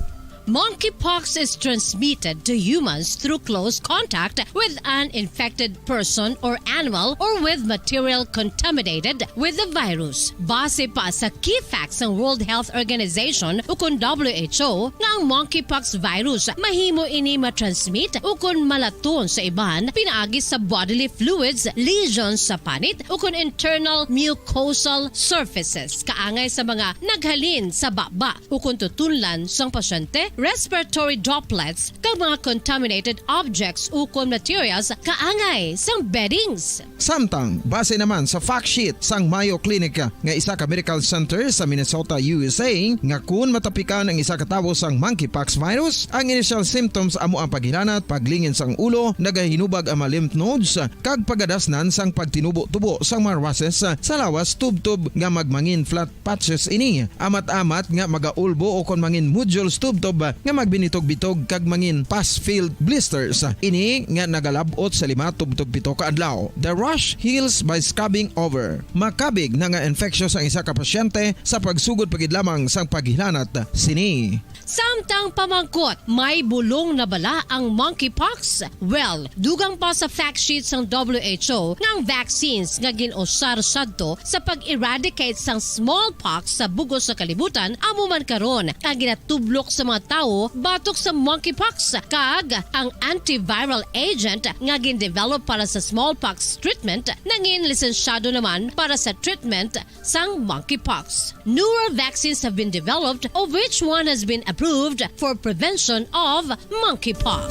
Monkeypox is transmitted to humans through close contact with an infected person or animal or with material contaminated with the virus. Base pa sa key facts sang World Health Organization ukon W H O, nga ang monkeypox virus mahimo ini matransmit ukon malaton sa iban pinaagi sa bodily fluids, lesions sa panit, ukon internal mucosal surfaces kaangay sa mga naghalin sa baba ukon tutunlan sang pasyente, respiratory droplets, kag mga contaminated objects ukon materials kaangay sang beddings. Samtang, base naman sa fact sheet sang Mayo Clinic nga isa ka medical center sa Minnesota, U S A, nga kun matapikan ang isa ka tawo sang monkeypox virus, ang initial symptoms amo ang paghilanat, paglingin sang ulo, nagahinubag ang mga lymph nodes, kag pagadasnan sang pagtinubo-tubo sang mga rashes sa lawas tubtob nga magmangin flat patches ini. Amat-amat nga magaulbo ukon mangin nodules tubtob nga magbinitog-bitog kag mangin pus-filled blisters. Ini nga nagalab-ot sa lima tubtob pito ka adlaw. The rash heals by scabbing over. Makabig na nga infectious ang isa ka pasyente sa pagsugod pa gid lamang sang paghilanat sini. Samtang pamangkot, may bulong na bala ang monkeypox? Well, dugang pa sa fact sheet sang W H O nga ang vaccines nga gin-usar sadto sa pag-eradicate sang smallpox sa bug-os nga kalibutan amo man karon ang ginatublok sa mga tawo batok sa monkeypox, kag ang antiviral agent nga gin-develop para sa smallpox treatment nangin lisensyado naman para sa treatment sang monkeypox. Newer vaccines have been developed, of which one has been approved for prevention of monkeypox.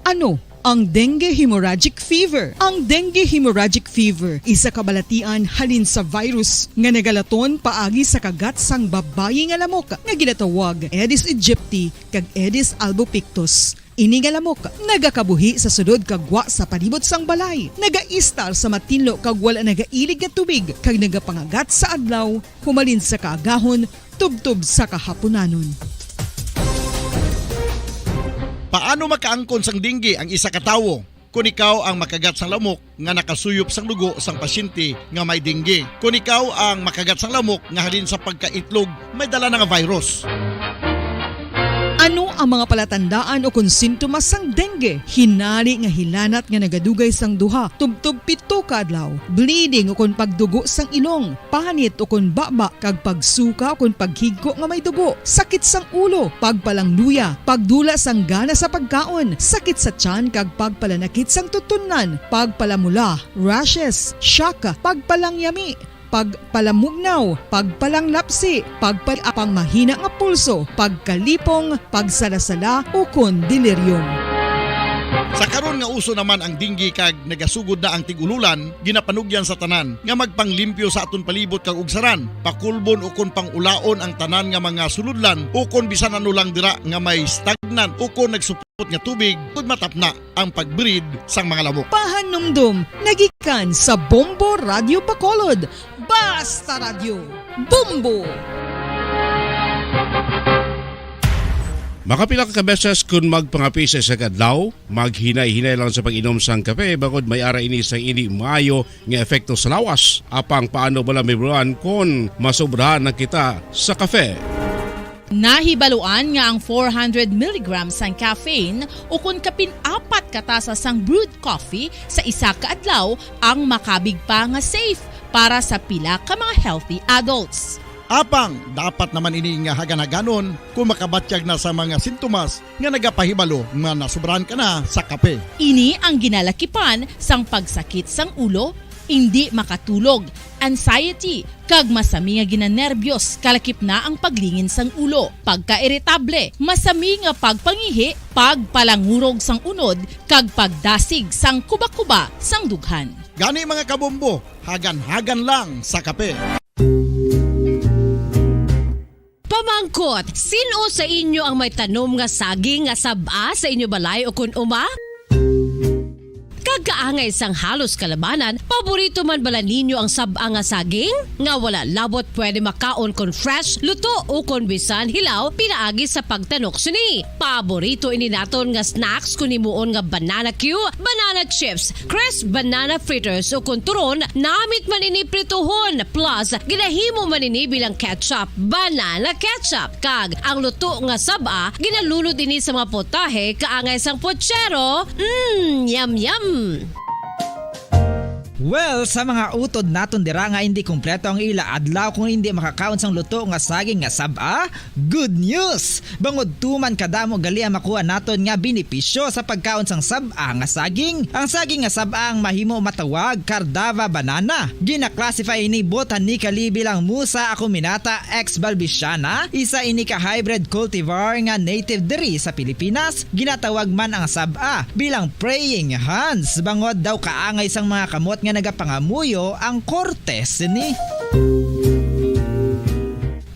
Ano ang dengue hemorrhagic fever? Ang dengue hemorrhagic fever isa ka balatian halin sa virus nga nagalaton paagi sa kagat sang babayi nga lamok nga ginatawag Aedes aegypti kag Aedes albopictus. Ini nga lamok nagakabuhi sa sulod kag gwa sa palibot sang balay, nagaistar sa matinlo kag wala nagailig nga tubig, kag nagapangagat sa adlaw humalin sa kaagahon tubtob sa kahapunanon. Paano makaangkon sang dengue ang isa ka tawo? Kon ikaw ang makagat sang lamok nga nakasuyop sang dugo sang pasyente nga may dengue. Kon ikaw ang makagat sang lamok nga halin sa pagkaitlog may dala na nga virus. Ano ang mga palatandaan ukon sintomas sang dengue? Hinari nga hilanat nga nagadugay sang duha tubtob pito ka adlaw, bleeding ukon pagdugo sang ilong, panit ukon baba, kag pagsuka ukon paghigko nga may dugo, sakit sang ulo, pagpalangluya, pagdula sang gana sa pagkaon, sakit sa tiyan kag pagpalanakit sang tutunlan, pagpalamula, rashes, shock, pagpalangyami, pagpalamugnaw, pagpalanglapsi, pagpa-, pangmahina nga pulso, pagkalipong, pagsalasala, ukon delirium. Sa karon nga uso naman ang dengue kag nagasugod na ang tig-ululan, ginapanugyan sa tanan nga magpanglimpyo sa aton palibot kag ugsaran, pakulbon ukon pangulaon ang tanan nga mga sulodlan ukon bisan ano lang dira nga may stagnant ukon nagsupot nga tubig, tud matapna ang pag-breed sang mga lamok. Pahanumdom nagikan sa Bombo Radyo Bacolod. Basta Radyo, Bombo! Makapila ka beses kun magpangape sa isa ka adlaw, maghinay-hinay lang sa pag-inom sang kape, bangod may ara ini sang indi maayo nga epekto sa lawas. Apang paano bala mahibaluan kon masobrahan na kita sa kape? Nahibaluan nga ang four hundred milligrams sang caffeine ukon kapin apat ka tasa sang brewed coffee sa isa ka adlaw ang makabig pa nga safe para sa pila ka mga healthy adults. Apang dapat naman ini nga hagan-haganon kung makabatyag na sa mga sintomas nga nagapahibalo nga nasubrahan ka na sa kape. Ini ang ginalakipan sang pagsakit sang ulo, indi makatulog, anxiety, kag masami nga ginanerbyos, kalakip na ang paglingin sang ulo, pagkairitable, masami nga pagpangihi, pagpalangurog sang unod, kag pagdasig sang kuba-kuba sang dughan. Gani, mga kabombo, hagan-hagan lang sa kape. Pamangkot, sin-o sa inyo ang may tanom nga saging nga sab-a sa inyo balay ukon uma? Kag kaangay sang halos kalabanan, paborito man bala ninyo ang sab-a nga saging? Nga wala labot pwede makaon kon fresh, luto, ukon bisan hilaw pinaagi sa pagtanok sini. Paborito ini naton nga snacks kon himuon nga banana cue, banana chips, crisp banana fritters, ukon turon, namit man ini prituhon, plus ginahimo man ini bilang ketchup, banana ketchup. Kag ang luto nga sab-a, ginalunod ini sa mga putahe kaangay sang puchero. Mm, yum, yum! Well, sa mga utod naton dira nga indi kompleto ang ila adlaw kung indi makakaon sang luto nga saging nga sab-a, good news! Bangod tuman kadamo gali ang makuha naton nga benepisyo sa pagkaon sang sab-a nga saging. Ang saging nga sab-a ang mahimo matawag Cardava banana. Gina-classify ini botanically bilang Musa acuminata ex balbisiana, isa ini ka hybrid cultivar nga native diri sa Pilipinas. Ginatawag man ang sab-a bilang praying hands, bangod daw kaangay sang mga kamot nga nagapangamuyo ang korte sini.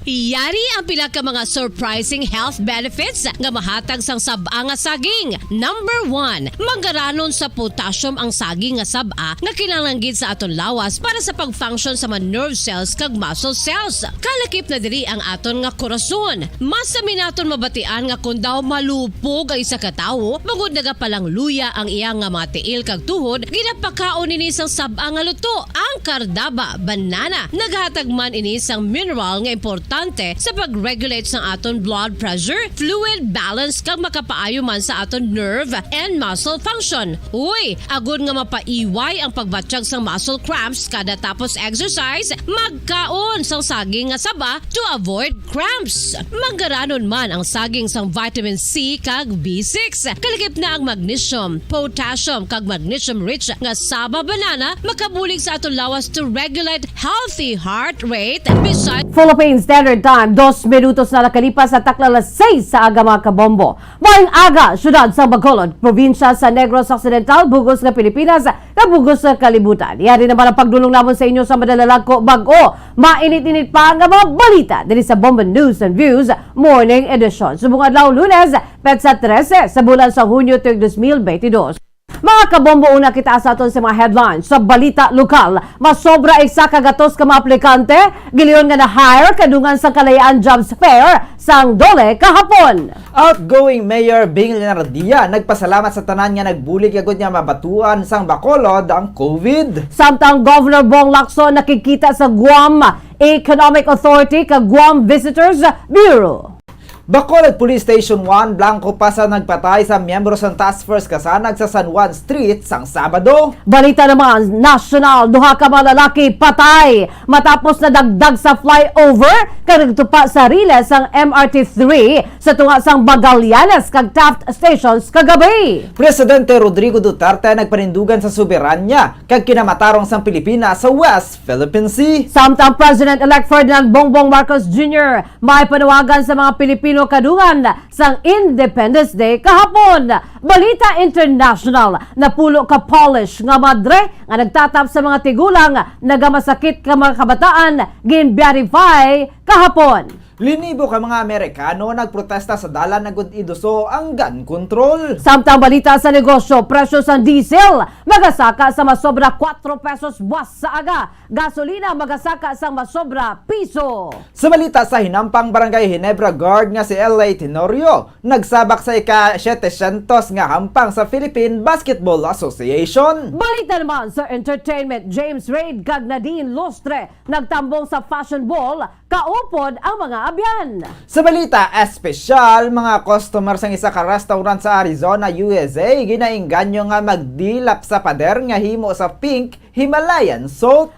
Yari ang pila ka mga surprising health benefits nga mahatag sang sab-a nga saging. Number one, manggaranon sa potassium ang saging nga sab-a nga kinahanglan gid sa aton lawas para sa pag-function sa mga nerve cells kag muscle cells. Kalakip na diri ang aton nga korason. Masami naton mabatian nga kon daw malupog ang isa ka tawo, bangod nagapalangluya ang iya nga mga tiil kag tuhod, ginapakaon ini sang sab-a nga luto, ang Cardava banana. Naghatag man ini sang mineral nga importante sa pag-regulate sang aton blood pressure, fluid balance, kag makapaayo man sa aton nerve and muscle function. Uy, agod nga mapaiway ang pagbatyag sang muscle cramps kada tapos exercise, magkaon sang saging nga saba to avoid cramps. Manggaranon man ang saging sang vitamin C kag B six. Kalakip na ang magnesium, potassium, kag magnesium-rich nga saba banana makabulig sa aton lawas to regulate healthy heart rate. Besides, Philippine Standard Time, dos minutos na nakalipas sa takna alas seis sa aga, mga kabombo. Maayong aga, siyudad sa Bacolod, probinsya sa Negros Occidental, bug-os nga Pilipinas, kag bug-os nga kalibutan. Yari naman ang pagdulong namon sa inyo sa madalalagko, bag-o, mainit-init pa nga mga balita diri sa Bombo News and Views Morning Edition. Subong adlaw, Lunes, petsa trese sa bulan sa Hunyo, tuig dos mil benti dos. Mga kabombo, una kita sa aton sa mga headlines. Sa balita lokal, masobra isa ka gatos ka mga aplikante, giingon nga na-hire kadungan sa Kalayaan Jobs Fair sang DOLE kahapon. Outgoing Mayor Bing Leonardia nagpasalamat sa tanan nga nagbulig agud nga mabatuan sang Bacolod ang COVID. Samtang Governor Bong Lacson nakigkita sa Guam Economic Authority kag Guam Visitors Bureau. Bacolod Police Station one, blanco pa sa nagpatay sa miyembro sang Task Force Kasanag sa San Juan Street sang Sabado. Balita naman nasyonal, duha ka mga lalaki patay matapos nadagdag sa flyover kag nagtupa sa riles sang M R T three sa tunga sang Magallanes kag Taft Stations kagabi. Presidente Rodrigo Duterte nagpanindugan sa soberanya kag kinamatarong sang Pilipinas sa West Philippine Sea. Samtang President-elect Ferdinand Bongbong Marcos Junior may panawagan sa mga Pilipino kadungan sang Independence Day kahapon. Balita international, napulo ka Polish nga madre nga nagtatap sa mga tigulang nagamasakit ka mga kabataan, gin-beatify kahapon. Linibo ka mga Amerikano nagprotesta sa dalan agud iduso ang gun control. Samtang balita sa negosyo, presyo sang diesel magasaka sa masobra kuwatro pesos buas sa aga. Gasolina magasaka sang masobra piso. Sa balita sa hinampang, Barangay Ginebra guard nga si L A Tenorio nagsabak sa ika-setecientos nga hampang sa Philippine Basketball Association. Balita naman sa entertainment, James Reid kag Nadine Lustre nagtambong sa Fashion Ball, kaupod ang mga abyan. Sa balita espesyal, mga customer sang isa ka restaurant sa Arizona, U S A, ginaengganyo nga magdilap sa pader nga himo sa pink Himalayan salt.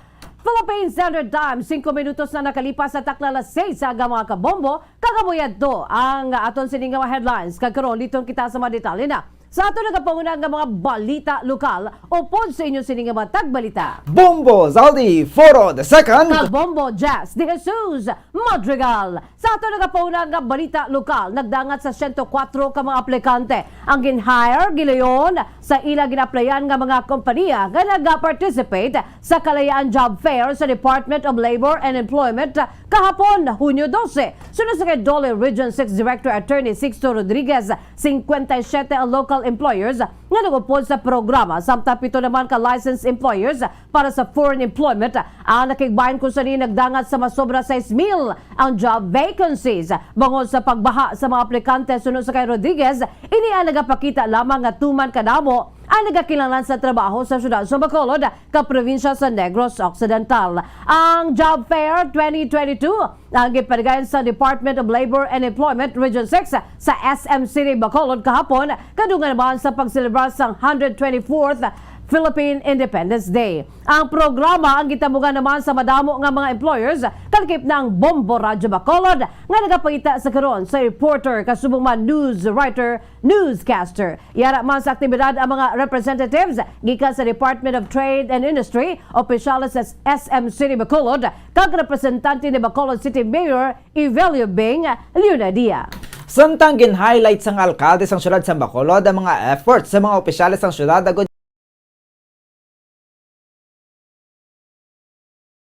Philippine Standard Time, singko minutos na nakalipas sa takna alas seis sa aga, mga kabombo. Kag amo yadto ang aton sini nga mga headlines. Kag karon, liton kita sa mga detalye na sa aton nagapanguna nga mga balita lokal. Upod sa inyo sini nga mga tagbalita, Bombo Zaldi Foro the second. Kag Bombo Jazz de Jesus Madrigal. Sa aton nagapanguna nga balita lokal, nagdangat sa siyento kwatro ka mga aplikante ang gin-hire gilayon sa ila gin-applyan nga mga kompanya nga nag-participate sa Kalayaan Job Fair sa Department of Labor and Employment kahapon, Hunyo dose. Suno sa kay DOLE Region six Director Attorney Sixto Rodriguez, cincuenta y siete ang local employers nga nag-upod sa programa, samtang pito naman ka licensed employers para sa foreign employment ang nakigbahin, kung sa diin nagdangat sa masobra sais mil ang job vacancies. Bangod sa pagbaha sa mga aplikante, suno sa kay Rodriguez, ini ang nagapakita lamang nga tuman kadamo ang nagakinahanglan sa trabaho sa siyudad sa Bacolod, ka probinsya sa Negros Occidental. Ang Job Fair twenty twenty-two ang gipaligayon sa Department of Labor and Employment Region six sa S M City Bacolod kahapon, kadungan naman sa pagselebrar sang hundred twenty-fourth Philippine Independence Day. Ang programa ang gitamugan naman sa madamo nga mga employers, kalakip na ang Bombo Radyo Bacolod, nga nagapakita sa karon sa reporter, kasubong man news writer, newscaster. Yara man sa aktibidad ang mga representatives gikan sa Department of Trade and Industry, opisyales sa S M City Bacolod, kag representante ni Bacolod City Mayor Evelio Bing Leonadia. Samtang gin-highlight sang alkalde sang siyudad sang Bacolod ang mga efforts sa mga opisyales sang siyudad agud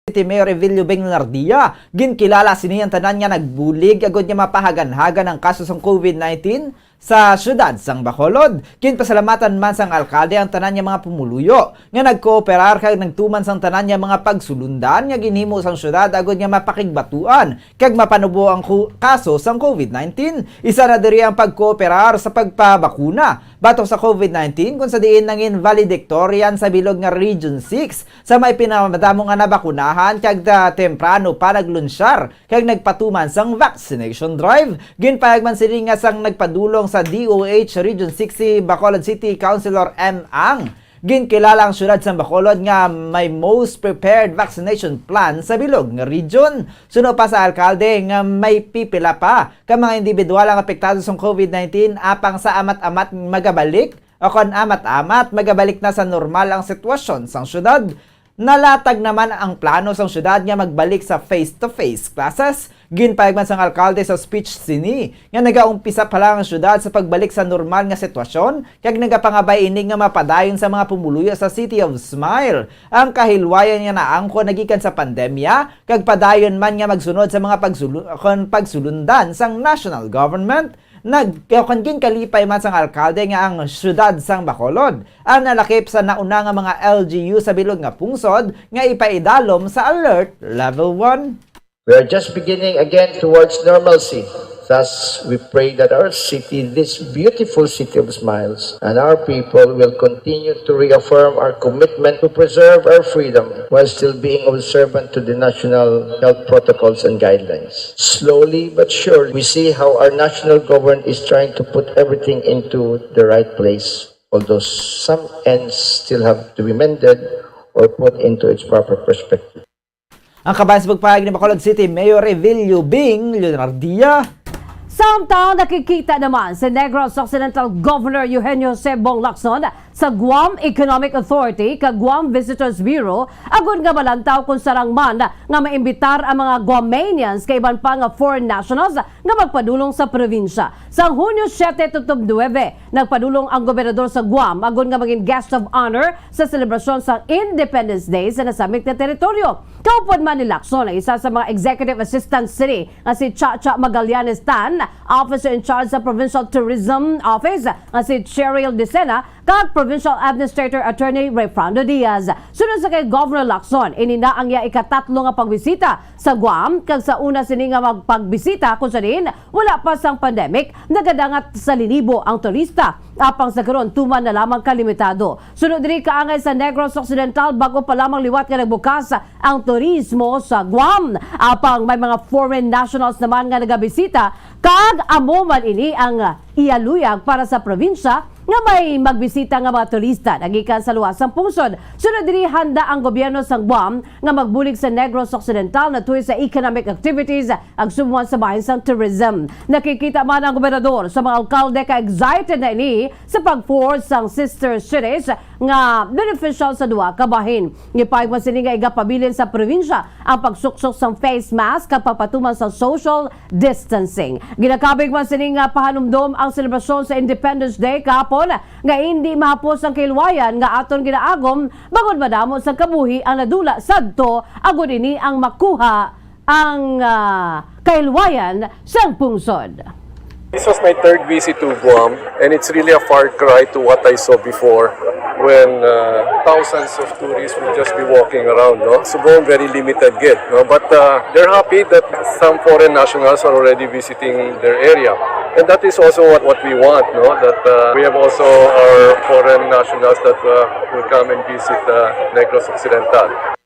City Mayor Evelio Beng Nardia, ginkilala sini ang tanan nga nagbulig agud nga mapahaganhagan ang kaso sang covid nineteen sa siyudad sang Bacolod. Ginpasalamatan man sang alkalde ang tanan nga mga pumuluyo nga nagkooperar kag nagtuman sang tanan nga mga pagsulundan nga ginhimo sang siyudad agud nga mapakigbatuan kag mapanubo ang ku-, kaso sang covid nineteen. Isa na diri ang pagkooperar sa pagpabakuna batok sa covid nineteen, kung sa diin nangin valedictorian sa bilog nga Region six sa may pinamadamo nga nabakunahan kag ta-, temprano pa naglunsyar kag nagpatuman sang vaccination drive. Ginpahayag man sini nga sang nagpadulong sa D O H Region six si Bacolod City Councilor M. Ang. Ginkilala ang siyudad sang Bacolod nga may most prepared vaccination plan sa bilog nga region. Suno pa sa alkalde nga may pipila pa ka mga individual ang apektado sang covid nineteen, apang sa amat-amat magabalik o kon amat-amat magabalik na sa normal ang sitwasyon sang siyudad. Nalatag naman ang plano sang siyudad nga magbalik sa face-to-face classes. Ginpahayag man sang alkalde sa speech sini nga nagaumpisa pa lang ang siyudad sa pagbalik sa normal nga sitwasyon, kag nagapangabay ini nga mapadayon sa mga pumuluyo sa City of Smile ang kahilwayan nga naangkon nagikan sa pandemya, kag padayon man nga magsunod sa mga pagsulu-, kon pagsulundan sang national government. Nag-, kon ginkalipay man sang alkalde nga ang siyudad sang Bacolod ang nalakip sa nauna nga mga L G U sa bilog nga pungsod nga ipaidalom sa Alert Level one. We are just beginning again towards normalcy. Thus, we pray that our city, this beautiful city of smiles, and our people will continue to reaffirm our commitment to preserve our freedom while still being observant to the national health protocols and guidelines. Slowly but surely, we see how our national government is trying to put everything into the right place, although some ends still have to be mended or put into its proper perspective. Ang kabahin sa pagpahayag ni Bacolod City Mayor Evelio Bing Leonardia. Samtang nakikita naman si Negros Occidental Governor Eugenio Jose Bong Lacson sa Guam Economic Authority kag Guam Visitors Bureau agud nga malantaw kon sarang man nga maimbitar ang mga Guamanians kag iban pa nga foreign nationals nga magpadulong sa probinsya. Sa Hunyo siete tubtob nuebe, nagpadulong ang gobernador sa Guam agud nga maging guest of honor sa selebrasyon sa Independence Day sa nasambit nga teritoryo. Kaupod man ni Lacson ang isa sa mga executive assistant city nga si Chacha Magallanes Tan, officer in charge sa Provincial Tourism Office nga si Cheryl Dicena, kag Provincial Administrator Attorney Rayfrando Diaz. Suno sa kay Governor Lacson, ini na ang iya ikatatlo nga pagbisita sa Guam, kag sa una sini nga magpagbisita, kung sa diin wala pa sang pandemic, nagadangat sa linibo ang turista. Apang sa karon, tuman na lamang ka limitado. Suno diri, kaangay sa Negros Occidental, bag-o pa lamang liwat nga nagbukas ang turismo sa Guam. Apang may mga foreign nationals naman nga nagabisita, kag amo man ini ang iyaluyag para sa probinsya nga may magbisita nga mga turista nagikan sa luwas sang pungsod. Sunod diri, handa ang gobyerno sang Guam nga magbulig sa Negros Occidental natuy sa economic activities agsubo sa bahin sang tourism. Nakikita man ang gobernador sa mga alkalde ka excited na ini sa pag-forge sang sister cities nga beneficial sa duha ka bahin. Gipahayag man sini nga igapabilin sa probinsya ang pagsuksok sang face mask kag pagpatuman sa social distancing. Ginakabig man sini nga pahanumdom ang selebrasyon sa Independence Day kahapon nga indi mahapos ang kahilwayan nga aton ginaagom, bangod madamo sa kabuhi ang nadula sadto, agud ini ang makuha ang, ah, kahilwayan sang pungsod. This was my third visit to Guam, and it's really a far cry to what I saw before, when uh, thousands of tourists would just be walking around. No, Subong very limited gid. No, but uh, they're happy that some foreign nationals are already visiting their area, and that is also what, what we want. No, that uh, we have also our foreign nationals that uh, will come and visit uh, Negros Occidental.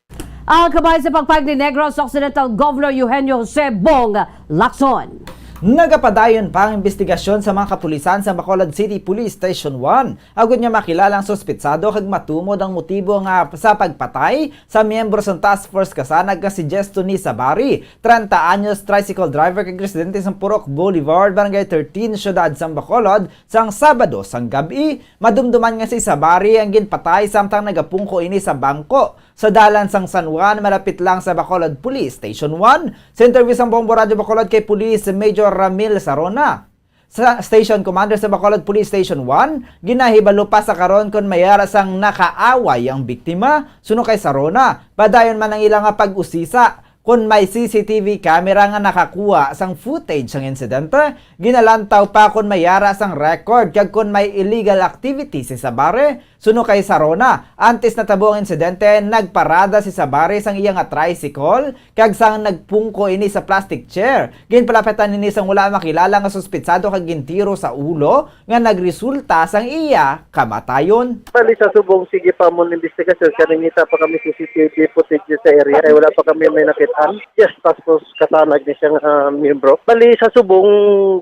Ang kabay sa pagpahayag ni Negros Occidental Governor Eugenio Jose Bong Lacson. Nagapadayon pa ang imbestigasyon sa mga kapulisan sa Bacolod City Police Station one, agud nga makilala ang suspitsado kag matumod ang motibo nga sa pagpatay sa miyembro sang Task Force Kasanag nga si Jesto ni Sabari, treinta anyos, tricycle driver kag residente sang Purok Boulevard, Barangay thirteen, Siyudad sang Bacolod, sang Sabado sang gab-i. Madumduman nga si Sabari ang ginpatay samtang nagapungko ini sa bangko sa dalan sang San Juan, malapit lang sa Bacolod Police Station one. Sa interview sang Bombo Radyo Bacolod kay Police Major Ramil Sarona, sa Station Commander sa Bacolod Police Station one, ginahibalo pa sa karon kon may ara sang nakaaway ang biktima. Suno kay Sarona, padayon man ang ila nga pag-usisa kon may C C T V camera nga nakakuha sang footage sang insidente. Ginalantaw pa kon may ara sang record kag kon may illegal activity si Sabari. Suno kay Sarona, antes natabo ang insidente, nagparada si Sabari sang iya nga tricycle kag sang nagpungko ini sa plastic chair. Ginpalapitan ini sang wala makilala nga suspitsado kag gintiro sa ulo nga nagresulta sang iya kamatayon. Bali, sa subong, sige pa mo ang investigasyon. Kaningita pa kami C C T V footage sa area. Ay, wala pa kami may nakitaan. Yes, Task Force Kasanag ni siyang ah, miyembro. Bali, sa subong,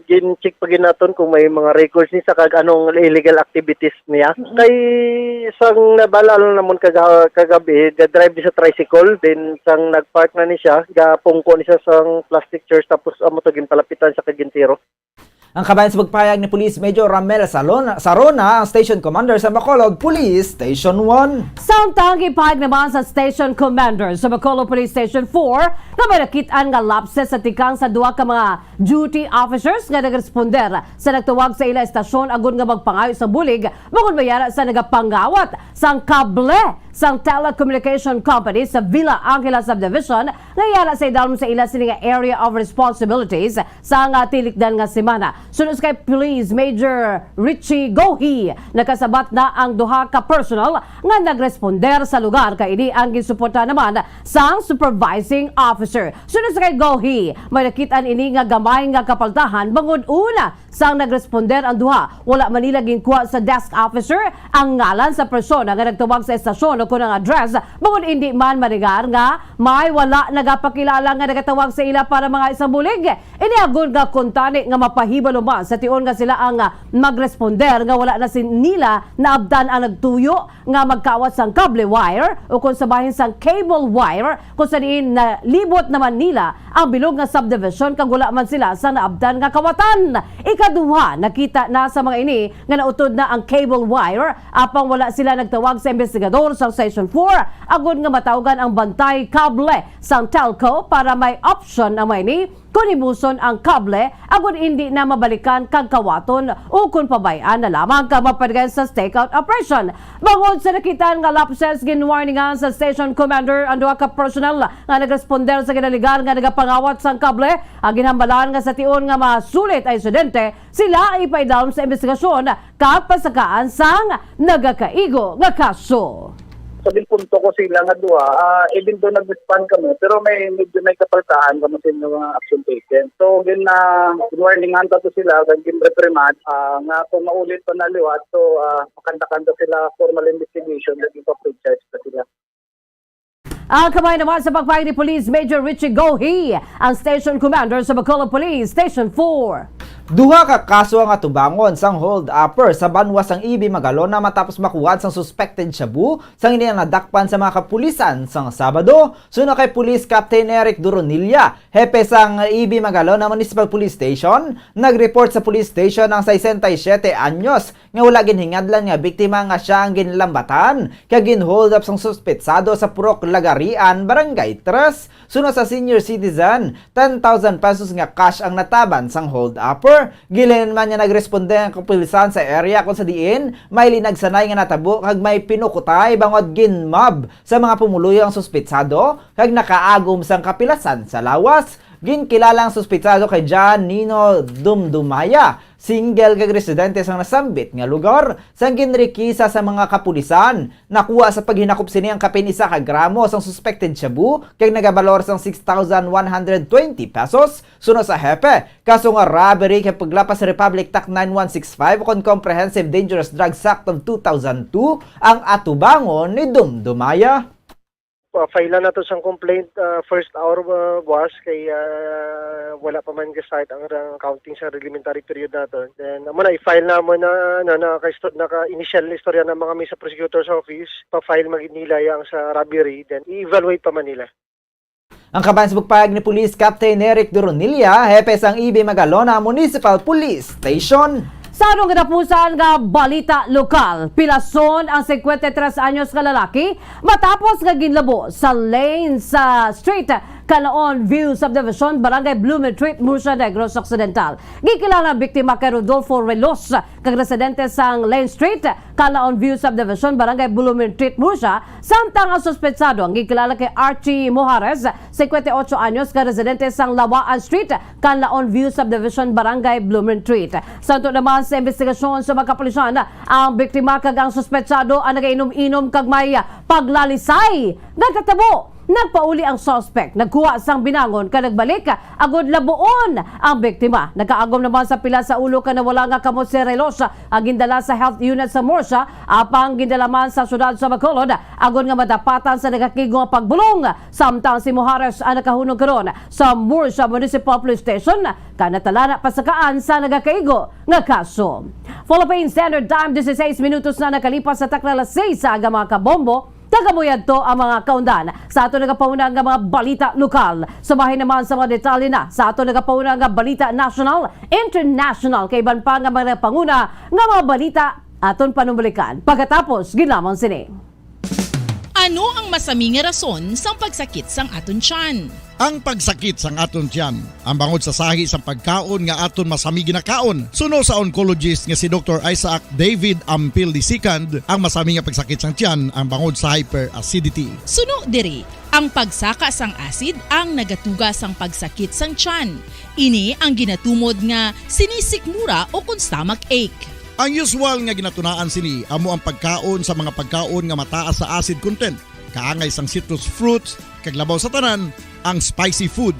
gin-check pa ginaton kung may mga records ni sa kag anong illegal activities niya. Kay sang nabal-an namon kaga-, kagabi, ga-drive ni sa tricycle, then sang nag-park na ni siya, gapungko ni siya sang plastic chairs, tapos amo to ginpalapitan sa kagintiro. Ang kabayan sa pagpahayag ni Police Major Ramel Salon-, Sarona, ang Station Commander sa Bacolod Police Station one. Samtang gipahayag naman sa Station Commander sa Bacolod Police Station four nga may nakit-an nga lapses sa tikang sa duha ka mga duty officers nga nagresponder sa nagtawag sa ila estasyon agud nga magpangayo sa bulig bangod may ara sa nagapangawat sang kable sang telecommunication company sa Villa Angela Subdivision nga yara sa idalom sa ila sini nga area of responsibilities sa nga tilikdan nga semana. Suno kay Police Major Richie Gohi, nakasabat na ang duha ka personnel nga nagresponder sa lugar, kay ini ang ginsuporta naman sang supervising officer. Suno kay Gohi, may nakit-an ini nga gamay nga kapaltahan bangod una sang nagresponder ang duha, wala man nila ginkuha sa desk officer ang ngalan sa persona nga nagtawag sa estasyon o kon ang address, bangod indi man manegar nga may wala nagapakilala nga nagatawag sa ila para mangayo sang bulig. Ini agud nga kuntani nga mapahibalo man sa tion nga sila ang, ah, magresponder nga wala na sin-, nila naabtan ang nagtuyo nga magkawat sang kable wire o kon sa bahin sang cable wire, kung sa diin nalibot naman nila ang bilog nga subdivision kag wala man sila sa naabtan nga kawatan. Ikaduha, nakita na sa mga ini nga nautod na ang cable wire, apang wala sila nagtawag sa investigador sa Station four agud nga matawgan ang bantay kable sang telco para may option ang mga ini kon himuson ang kable agud indi na mabalikan kag kawaton o kon pabay-an na lamang kag mapadagay sa stakeout operation. Bangod sa nakitaan nga lapses, ginwarningan sa station commander ang duha ka personnel nga nagresponder sa ginaligar nga nagapangawat sang kable. Ang ginhambalan nga sa tion nga masulit ang insidente, sila ang ipaidalom sa investigasyon kag pasakaan sang nagakaigo nga kaso. Sa punto ko sila nga duha, ah, even though nag-respond kami, pero may medyo may kapaltahan kami sa inyong mga action taken. So, gin, ah, warningan pa to sila, kag gin-reprimand, ah, nga kung maulit pa na liwat, so, ah, makanta-kanta sila formal investigation, naging pa-charge pa sila. Ang kamay naman sa pagpahayag ni Police Major Richie Gohi, ang station commander sa Bacolod Police Station four. Duha ka kaso ang atubangon sang hold-upper sa banwa sang E B Magalona matapos makuhaan sang suspected shabu sang ini ang nadakpan sa mga kapulisan sang Sabado. Suno kay Police Captain Eric Duronilla, hepe sang E B Magalona Municipal Police Station, nag-report sa police station ang sesenta y siyete anyos nga wala ginhingadlan nga biktima nga sia ang ginlambatan kag gin-hold up sang suspetsado sa Purok Lagarian, Barangay Tres. Suno sa senior citizen, ten thousand pesos nga cash ang nataban sang hold-upper. Gilain man nga nagresponde ang kapulisan sa area kung sa diin may linagsanay nga natabo kag may pinukutay bangod gin-mob sa mga pumuluyo ang suspetsado kag nakaagom sang kapilasan sa lawas. Ginkilala ang suspetsado kay John Nino Dumdumaya, single kag residente sang nasambit nga lugar. Sang ginrekisa sa mga kapulisan, nakuha sa paghinakop sini ang kapin isa ka gramo sang suspected shabu kag nagabalor sang six thousand one hundred twenty pesos. Suno sa hepe, kaso nga robbery kag paglapas sa Republic Act nine one six five ukon Comprehensive Dangerous Drugs Act of two thousand two ang atubangon ni Dumdumaya. Pa-file na nato sang complaint, ah, first hour, ah, buwas kay, ah, wala pa man ga-start ang, ang counting sa reglementary period nato. Then amo na, i-file na mo na, na, na, ka-isto-, naka-initial istorya na mga mi sa prosecutor's office, pa-file magid nila yang sa robbery, then i-evaluate pa man nila. Ang kabahin sa pagpahayag ni Police Captain Eric Duronilla, hepe sang E B Magalona Municipal Police Station. Sa atong katapusan nga balita lokal, pilason ang singkwenta y tres anyos nga lalaki matapos nga ginlabo sa lane sa street, Canaon View Subdivision, Barangay Blumentritt, Murcia, Negros Occidental. Gikilala ang biktima kay Rodolfo Relos, kag residente sang Lane Street, Canaon View Subdivision, Barangay Blumentritt, Murcia, samtang ang suspetsado ang gikilala kay Archie Mojares, singkwenta y ocho anyos, nga residente sang Lawaan Street, Canaon View Subdivision, Barangay Blumentritt. Santo naman sa investigasyon sa mga kapulisan, ang biktima kag ang suspetsado ang nagainom-inom kag may paglalisay. Nagkatabo, nagpauli ang suspect, nagkuha sang binangon kag nagbalik agod labuon ang biktima. Nakaagom naman sa pila sa ulo kag nawala nga kamot si Relos, ang gindala sa health unit sa Murcia, apang gindala man sa siyudad sa Bacolod agod nga madapatan sa nagakaigo nga pagbulong. Samtang si Mojares ang nakahunong karon sa Murcia Municipal Police Station, kag natalana pa sa kaan sa nagakaigo nga kaso. Philippine Standard Time, dieciséis minutos na nakalipas sa takna alas seis sa aga, mga kabombo. Taga mo yadto ang mga kaundan sa ato nagapauna nga mga balita lokal. Sa bahin naman sa mga detalye na sa ato nagapauna nga balita national, international, kay iban pa nga mga panguna nga mga balita aton panumbalikan pagkatapos gid lamang sini. Ano ang masami nga rason sang pagsakit sang aton tiyan? Ang pagsakit sang aton tiyan ang bangod sa sahi sang pagkaon nga aton masami ginakaon. Suno sa oncologist nga si Doktor Isaac David Ampil the second, ang masami nga pagsakit sang tiyan ang bangod sa hyperacidity. Suno diri, ang pagsaka sang acid ang nagatuga sang pagsakit sang tiyan. Ini ang ginatumod nga sinisikmura o kon stomach ache. Ang usual nga ginatunaan sini amo ang pagkaon sa mga pagkaon nga mataas sa acid content, kaangay sang citrus fruits, kag labaw sa tanan, ang spicy food.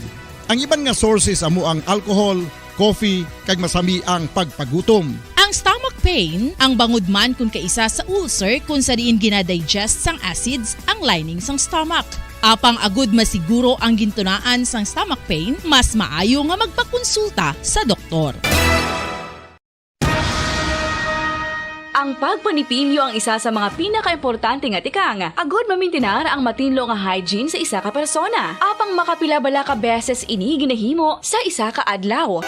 Ang iban nga sources amo ang alcohol, coffee, kag masami ang pagpagutom. Ang stomach pain ang bangod man kon kaisa sa ulcer kon sa diin ginadigest sang acids ang lining sang stomach. Apang agud masiguro ang gintunaan sang stomach pain, mas maayo nga magpakonsulta sa doktor. Ang pagpanipilyo ang isa sa mga pinakaimportante nga tikang agud mamintinar ang matinlo nga hygiene sa isa ka persona. Apang makapila bala ka beses ini ginahimo sa isa ka adlaw?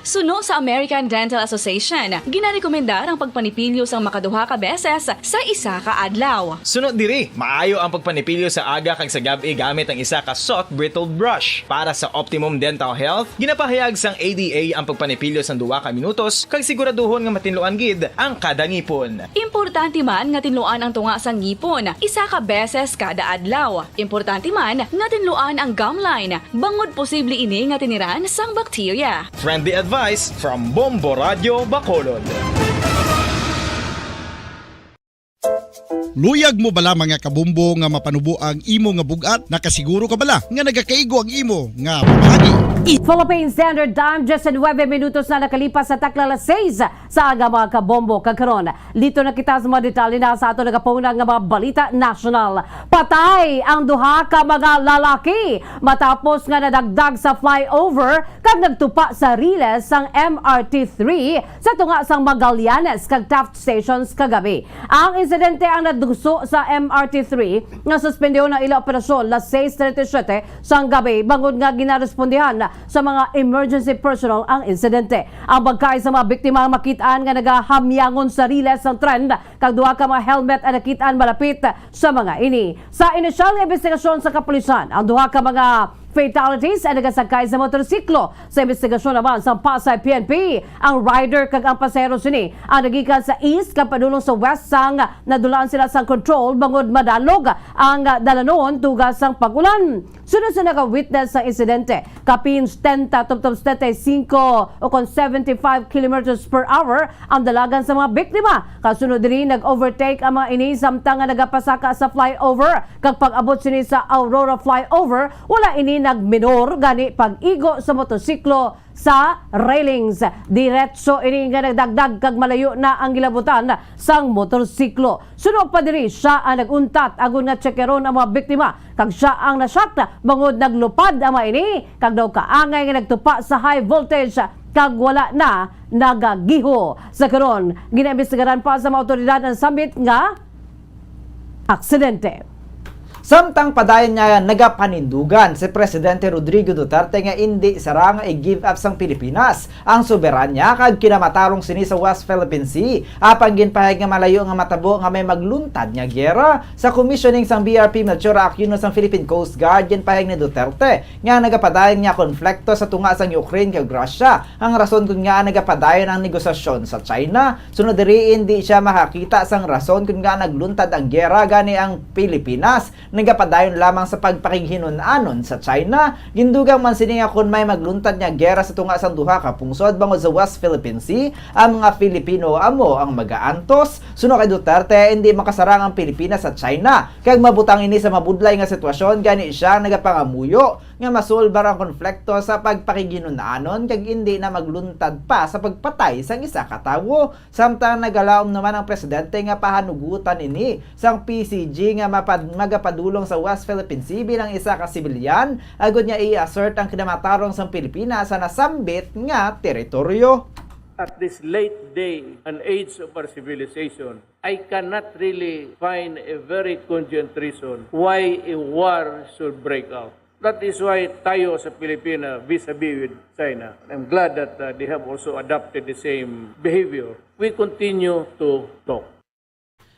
Suno sa American Dental Association, ginarekomendar ang pagpanipilyo sang makaduha ka beses sa isa ka adlaw. Suno diri, maayo ang pagpanipilyo sa aga kag sa gab-i gamit ang isa ka soft bristled brush. Para sa optimum dental health, ginapahayag sang A D A ang pagpanipilyo sang duha ka minutos kag siguraduhon nga matinluan gid ang kada ngipon. Importante man nga tinluan ang tunga sang ngipon isa ka beses kada adlaw. Importante man nga tinluan ang gum line, bangod posible ini nga tiniran sang bakterya. Friendly advice from Bombo Radyo Bacolod. Luyag mo bala, mga kabombo, nga mapanubo ang imo nga bug-at? Nakasiguro ka bala nga nagakaigo ang imo nga pamahagi? Philippine Standard Time, diyes nuebe minutos na nakalipas sa takna alas seis sa aga, mga kabombo. Kag karon, listo na kita sa mga detalye na sa ato nagapuna nga mga balita nasyonal. Patay ang duha ka mga lalaki matapos nga nadagdag sa flyover kag nagtupa sa riles sang M R T three sa tunga sang Magallanes kag Taft Stations kagabi. Ang insidente ang nadugso sa M R T three nga suspendihon ang ila operasyon alas sais treinta y siete sang gabi, bangod nga ginarespondihan sa mga emergency personnel ang insidente. Ang bangkay sa mga biktima makit-an nga nagahamyangon sa riles sang tren, kag duha ka mga helmet ang nakit-an malapit sa mga ini. Sa inisyal nga imbestigasyon sa kapulisan, ang duha ka mga fatalities ang nagasakay sa motorsiklo. Sa imbestigasyon naman sa Pasay P N P, ang rider kag ang pasahero sini ang nagikan sa east kag padulong sa west sang nadulaan sila sang control bangod madalog ang dalanon tuga sang pag-ulan. Sunod sa naka-witness sa insidente, kapin setenta tubtob setenta y cinco o kon seventy-five kilometers per hour ang dalagan sa mga biktima. Kasunod diri, nag-overtake ang mga ini samtang nga nagapasaka sa flyover. Kag pag-abot sini sa Aurora Flyover, wala ini nagminor, gani pag-igo sa motorsiklo sa railings. Diretso ini nga nagdagdag kag malayo na ang gilabutan sang motorsiklo. Suno pa diri, sia ang nag-untat agod nga tsekeron ang mga biktima, kag sia ang nashock bangod naglupad ang mga ini kag daw kaangay nga nagtupa sa high voltage kag wala na nagagiho. Sa karon, ginaimbestigaran pa sa mga awtoridad ang sambit nga aksidente. Samtang padayon niya nagapanindugan si Presidente Rodrigo Duterte nga indi sara nga i-give up sang Pilipinas ang soberanya kag kinamatarong sini sa West Philippine Sea, apang ginpahayag nga malayo nga matabo nga may magluntad nga giyera. Sa commissioning sang B R P Melchora Aquino sang Philippine Coast Guard, ginpahayag ni Duterte nga nagapadayon nga konflikto sa tunga sang Ukraine kag Russia ang rason kon ngaa nagapadayon ang negosasyon sa China. Sunod diri, indi sia makakita sang rason kon ngaa nagluntad ang giyera, gani ang Pilipinas nagapadayon lamang sa pagpakighinun-anon sa China. Gindugang man sini nga kon may magluntad nga giyera sa tunga sang duha ka pungsod bangod sa West Philippine Sea, ang mga Filipino amo ang magaantos. Suno kay Duterte, indi makasarang ang Pilipinas sa China, kag mabutang ini sa mabudlay nga sitwasyon, gani sia nagapangamuyo nga masulbar ang konflikto sa pagpakighinun-anon kag indi na magluntad pa sa pagpatay sang isa ka tawo. Samtang nagalaom naman ang presidente nga pahanugutan ini sang P C G nga mapad-, magapadulong sa West Philippine Sea bilang isa ka sibilyan, agud nga i-assert ang kinamatarong sang Pilipinas sa nasambit nga teritoryo. At this late day and age of our civilization, I cannot really find a very cogent reason why a war should break out. That is why tayo sa Pilipinas, vis-a-vis with China, I'm glad that, uh, they have also adopted the same behavior. We continue to talk.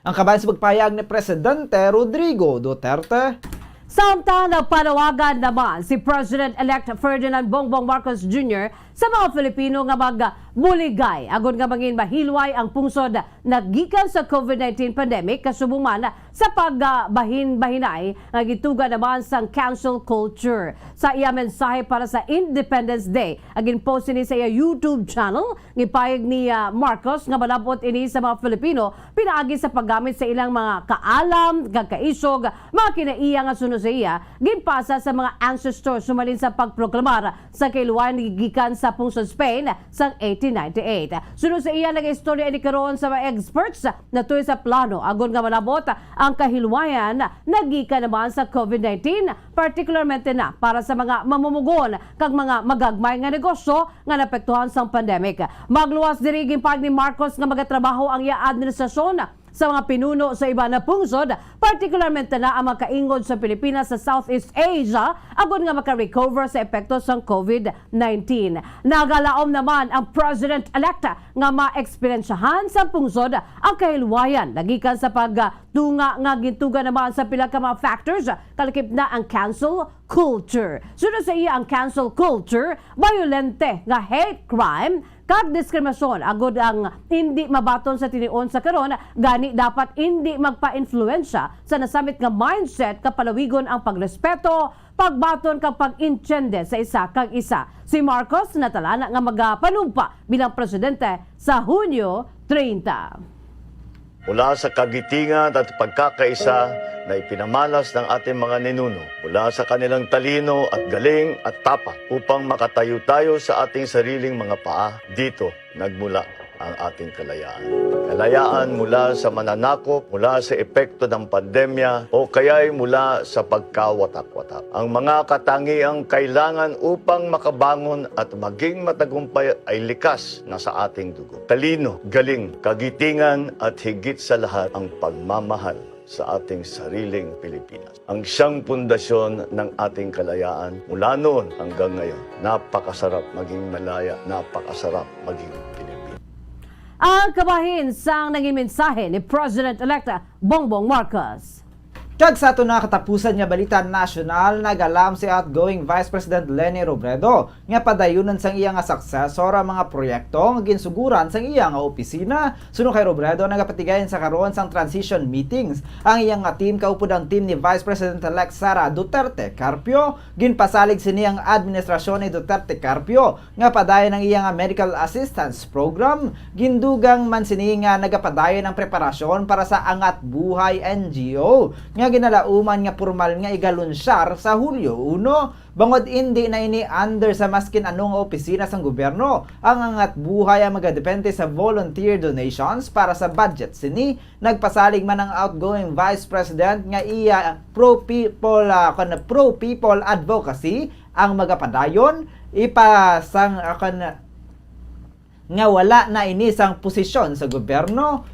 Ang kabahin sa pagpahayag ni Presidente Rodrigo Duterte. Samtang nagpanawagan naman si President-elect Ferdinand Bongbong Marcos Junior sa mga Filipino nga magbuligay agud nga mangin mahilway ang pungsod nagikan sa COVID nineteen pandemic, kasubong man sa pagbahinbahinay nga gituga naman sang cancel culture. Sa iya mensahe para sa Independence Day, ang ginpost ini sa iya YouTube channel, gipahayag ni, ah, Marcos nga malab-ot ini sa mga Filipino pinaagi sa paggamit sa ilang mga kaalam kag kaisog, mga kinaiya nga suno sa iya ginpasa sa mga ancestors sumalin sa pagproklamar sa kahilwayan gikan sa pungsod Spain sang eighteen ninety-eight. Suno sa iya, nagaistorya ini karon sa mga experts natuy sa plano agud nga malab-ot ang kahilwayan nagikan naman sa COVID nineteen, partikularmente na para sa mga mamumugon kag mga magagmay nga negosyo nga naapektuhan sang pandemic. Magluwas diri, ginpahayag ni Marcos nga magatrabaho ang iya administrasyon sa mga pinuno sa iban nga pungsod, partikularmente na ang mga kaingod sa Pilipinas sa Southeast Asia, agud nga maka-recover sa epekto sang COVID nineteen. Nagalaom naman ang President-elect nga maeksperiensyahan sa pungsod ang kahilwayan nagikan sa pagtunga nga gintuga naman sa pila ka mga factors, kalakip na ang cancel culture. Sunod sa iya, ang cancel culture, bayolente nga hate crime kag diskriminasyon, agud ang indi mabaton sa tinion sa karon, gani dapat indi magpa-influensya sa nasambit nga mindset, kag palawigon ang pagrespeto, pagbaton kag pag-intiende sa isa kag isa. Si Marcos natalana nga magapanumpa bilang presidente sa Hunyo treinta. Mula sa kagitingan at pagkakaisa na ipinamalas ng ating mga ninuno, mula sa kanilang talino at galing at tapang upang makatayo tayo sa ating sariling mga paa, dito nagmula ang ating kalayaan. Kalayaan mula sa mananakop, mula sa epekto ng pandemya, o kaya'y mula sa pagkawatak-watak. Ang mga katangiang kailangan upang makabangon at maging matagumpay ay likas na sa ating dugo. Talino, galing, kagitingan, at higit sa lahat ang pagmamahal sa ating sariling Pilipinas. Ang siyang pundasyon ng ating kalayaan mula noon hanggang ngayon. Napakasarap maging Malaya, napakasarap maging Pilipino. Ang kabahin sang nangin mensahe ni President-elect Bongbong Marcos. Kag sa aton na katapusan nga balita nasyonal, nag-alam si outgoing Vice President Leni Robredo nga padayunon sang iya nga successor ang mga proyekto nga ginsuguran sang iya nga opisina. Suno kay Robredo, nagapatigayon sa karon sang transition meetings ang iya nga team kaupod ang team ni Vice President-elect Sara Duterte Carpio. Ginpasalig sini ang administrasyon ni Duterte Carpio nga padayon ang iya nga medical assistance program. Gindugang man sini nga nagapadayon ang preparasyon para sa Angat Buhay N G O nga ginalauman nga pormal nga igalunsyar sa Hulyo uno. Bangod indi na ini under sa maskin ano nga opisina sang gobyerno, ang Angat Buhay ang magadepende sa volunteer donations para sa budget sini. Nagpasalig man ang outgoing Vice President nga iya pro-people, ah, kon pro-people advocacy ang magapadayon, ipasang, ah, kon, nga wala na ini sang posisyon sa gobyerno.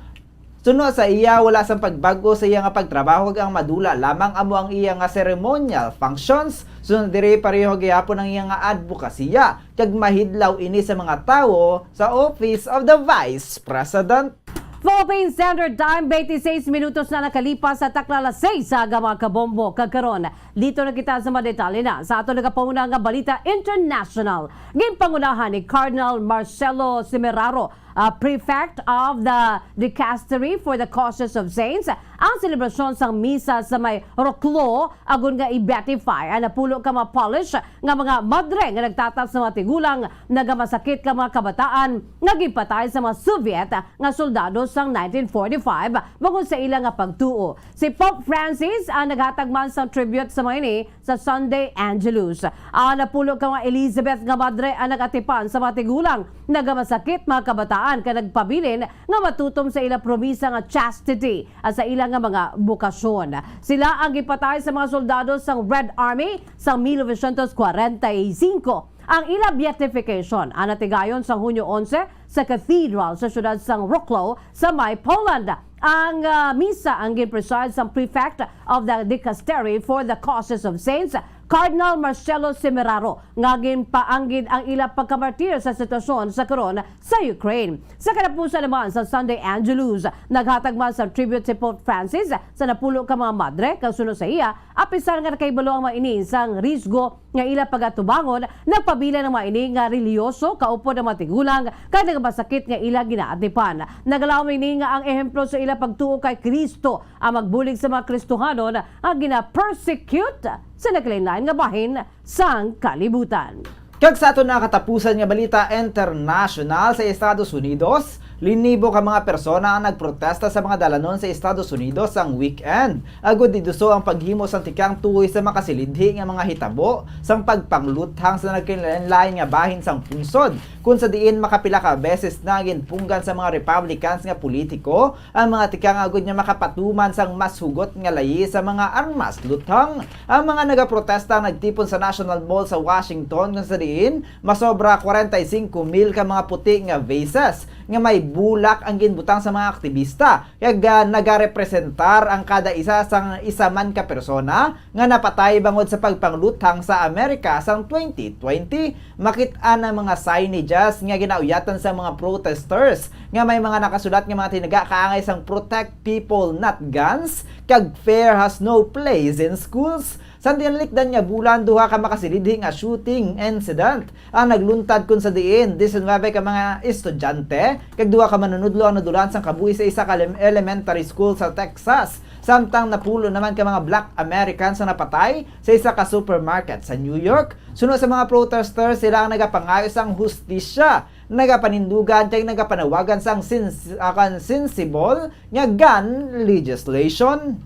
Suno sa iya, wala sang pagbag-o sa iya nga pagtrabaho, kag ang madula lamang amo ang iya nga ceremonial functions. Sunod diri, pareho gihapon ang iya nga adbokasiya, kag mahidlaw ini sa mga tawo sa Office of the Vice President. Philippine Standard Time, twenty-six minutos na nakalipas sa takna alas seis sa aga, mga kabombo. Kag karon, dito na kita sa mga detalye na sa ato nagapahuna nga balita international. Ginpangunahan ni Cardinal Marcelo Semeraro, ah, Prefect of the Dicastery for the Causes of Saints, ang selebrasyon sang misa sa may Roclo, agon nga i-beatify ang napulo ka mga Polish nga mga madre nga nagtatap sa mga tigulang nagamasakit ka mga kabataan nga ginpatay sa mga Soviet nga soldado sang nineteen forty-five bangod sa ila nga pagtuo. Si Pope Francis ang naghatag man sang tribute sa mga ini sa Sunday Angelus. Ang napulo ka mga Elizabeth nga madre ang nag-atipan sa mga tigulang nagamasakit mga kabataan kag nagpabilin nga matutom sa ila promisa nga chastity at sa ila nga mga bokasyon. Sila ang gipatay sa mga soldado sang Red Army sa mil novecientos kwarenta y cinco. Ang ila beatification ang natigayon sa Hunyo onse sa Cathedral sa siyudad sang Wroclaw sa may Poland. Ang, ah, misa ang ginpreside sang Prefect of the Dicastery for the Causes of Saints, Cardinal Marcelo Semeraro, nga ginpaanggid ang ila pagkamartir sa sitwasyon sa karon sa Ukraine. Sa katapusan naman sa Sunday Angelus, naghatag man sa tribute si Pope Francis sa napulo ka mga madre, kag suno sa iya, apisar nga nakahibalo ang mga ini sang risgo nga ila pagatubangon, nagpabilin ang mga ini nga relihiyoso kaupod ang mga tigulang kag nagamasakit nga ila ginaatipan. Nagalaom ini nga ang ehemplo sa ila pagtuo kay Cristo ang magbulig sa mga Kristohanon nga gina-persecute sa naglain-lain nga bahin sang kalibutan. Kag sa aton na katapusan nga balita international, sa Estados Unidos, linibo ka mga persona ang nagprotesta sa mga dalanon sa Estados Unidos sang weekend, agud iduso ang paghimo sang tikang tuhoy sa makasilidhi nga mga hitabo sang pagpangluthang sa nagkalain-lain nga bahin sang pungsod, kun sa diin makapila ka beses na ginpunggan sa mga Republicans nga politiko ang mga tikang agud nga makapatuman sang mas hugot nga layi sa mga armas luthang. Ang mga nagaprotesta nagtipon sa National Mall sa Washington, kung sa diin masobra kwarenta y cinco mil ka mga puti nga vases nga may bulak ang ginbutang sa mga aktibista, kag, ah, nagarepresentar ang kada isa sang isa man ka persona nga napatay bangod sa pagpangluthang sa Amerika sang twenty twenty. Makit-an ang mga signages nga ginauyatan sa mga protesters nga may mga nakasulat nga mga tinaga kaangay sang "Protect People, Not Guns" kag "Fear Has No Place in Schools." Sa tinallikdan nga bulan, duha ka makasilidhi nga shooting incident ang nagluntad, kun sa diin disinuybe ka mga estudyante kag duha ka manunudlo ang nadulaan sang kabuhi sa isa ka elem-, elementary school sa Texas, samtang napulo naman ka mga Black Americans ang napatay sa isa ka supermarket sa New York. Suno sa mga protesters, sila ang nagapangayo sang hustisya nagapanindugan kag nagapanawagan sang sens-, ah, kan sensible nga gun legislation.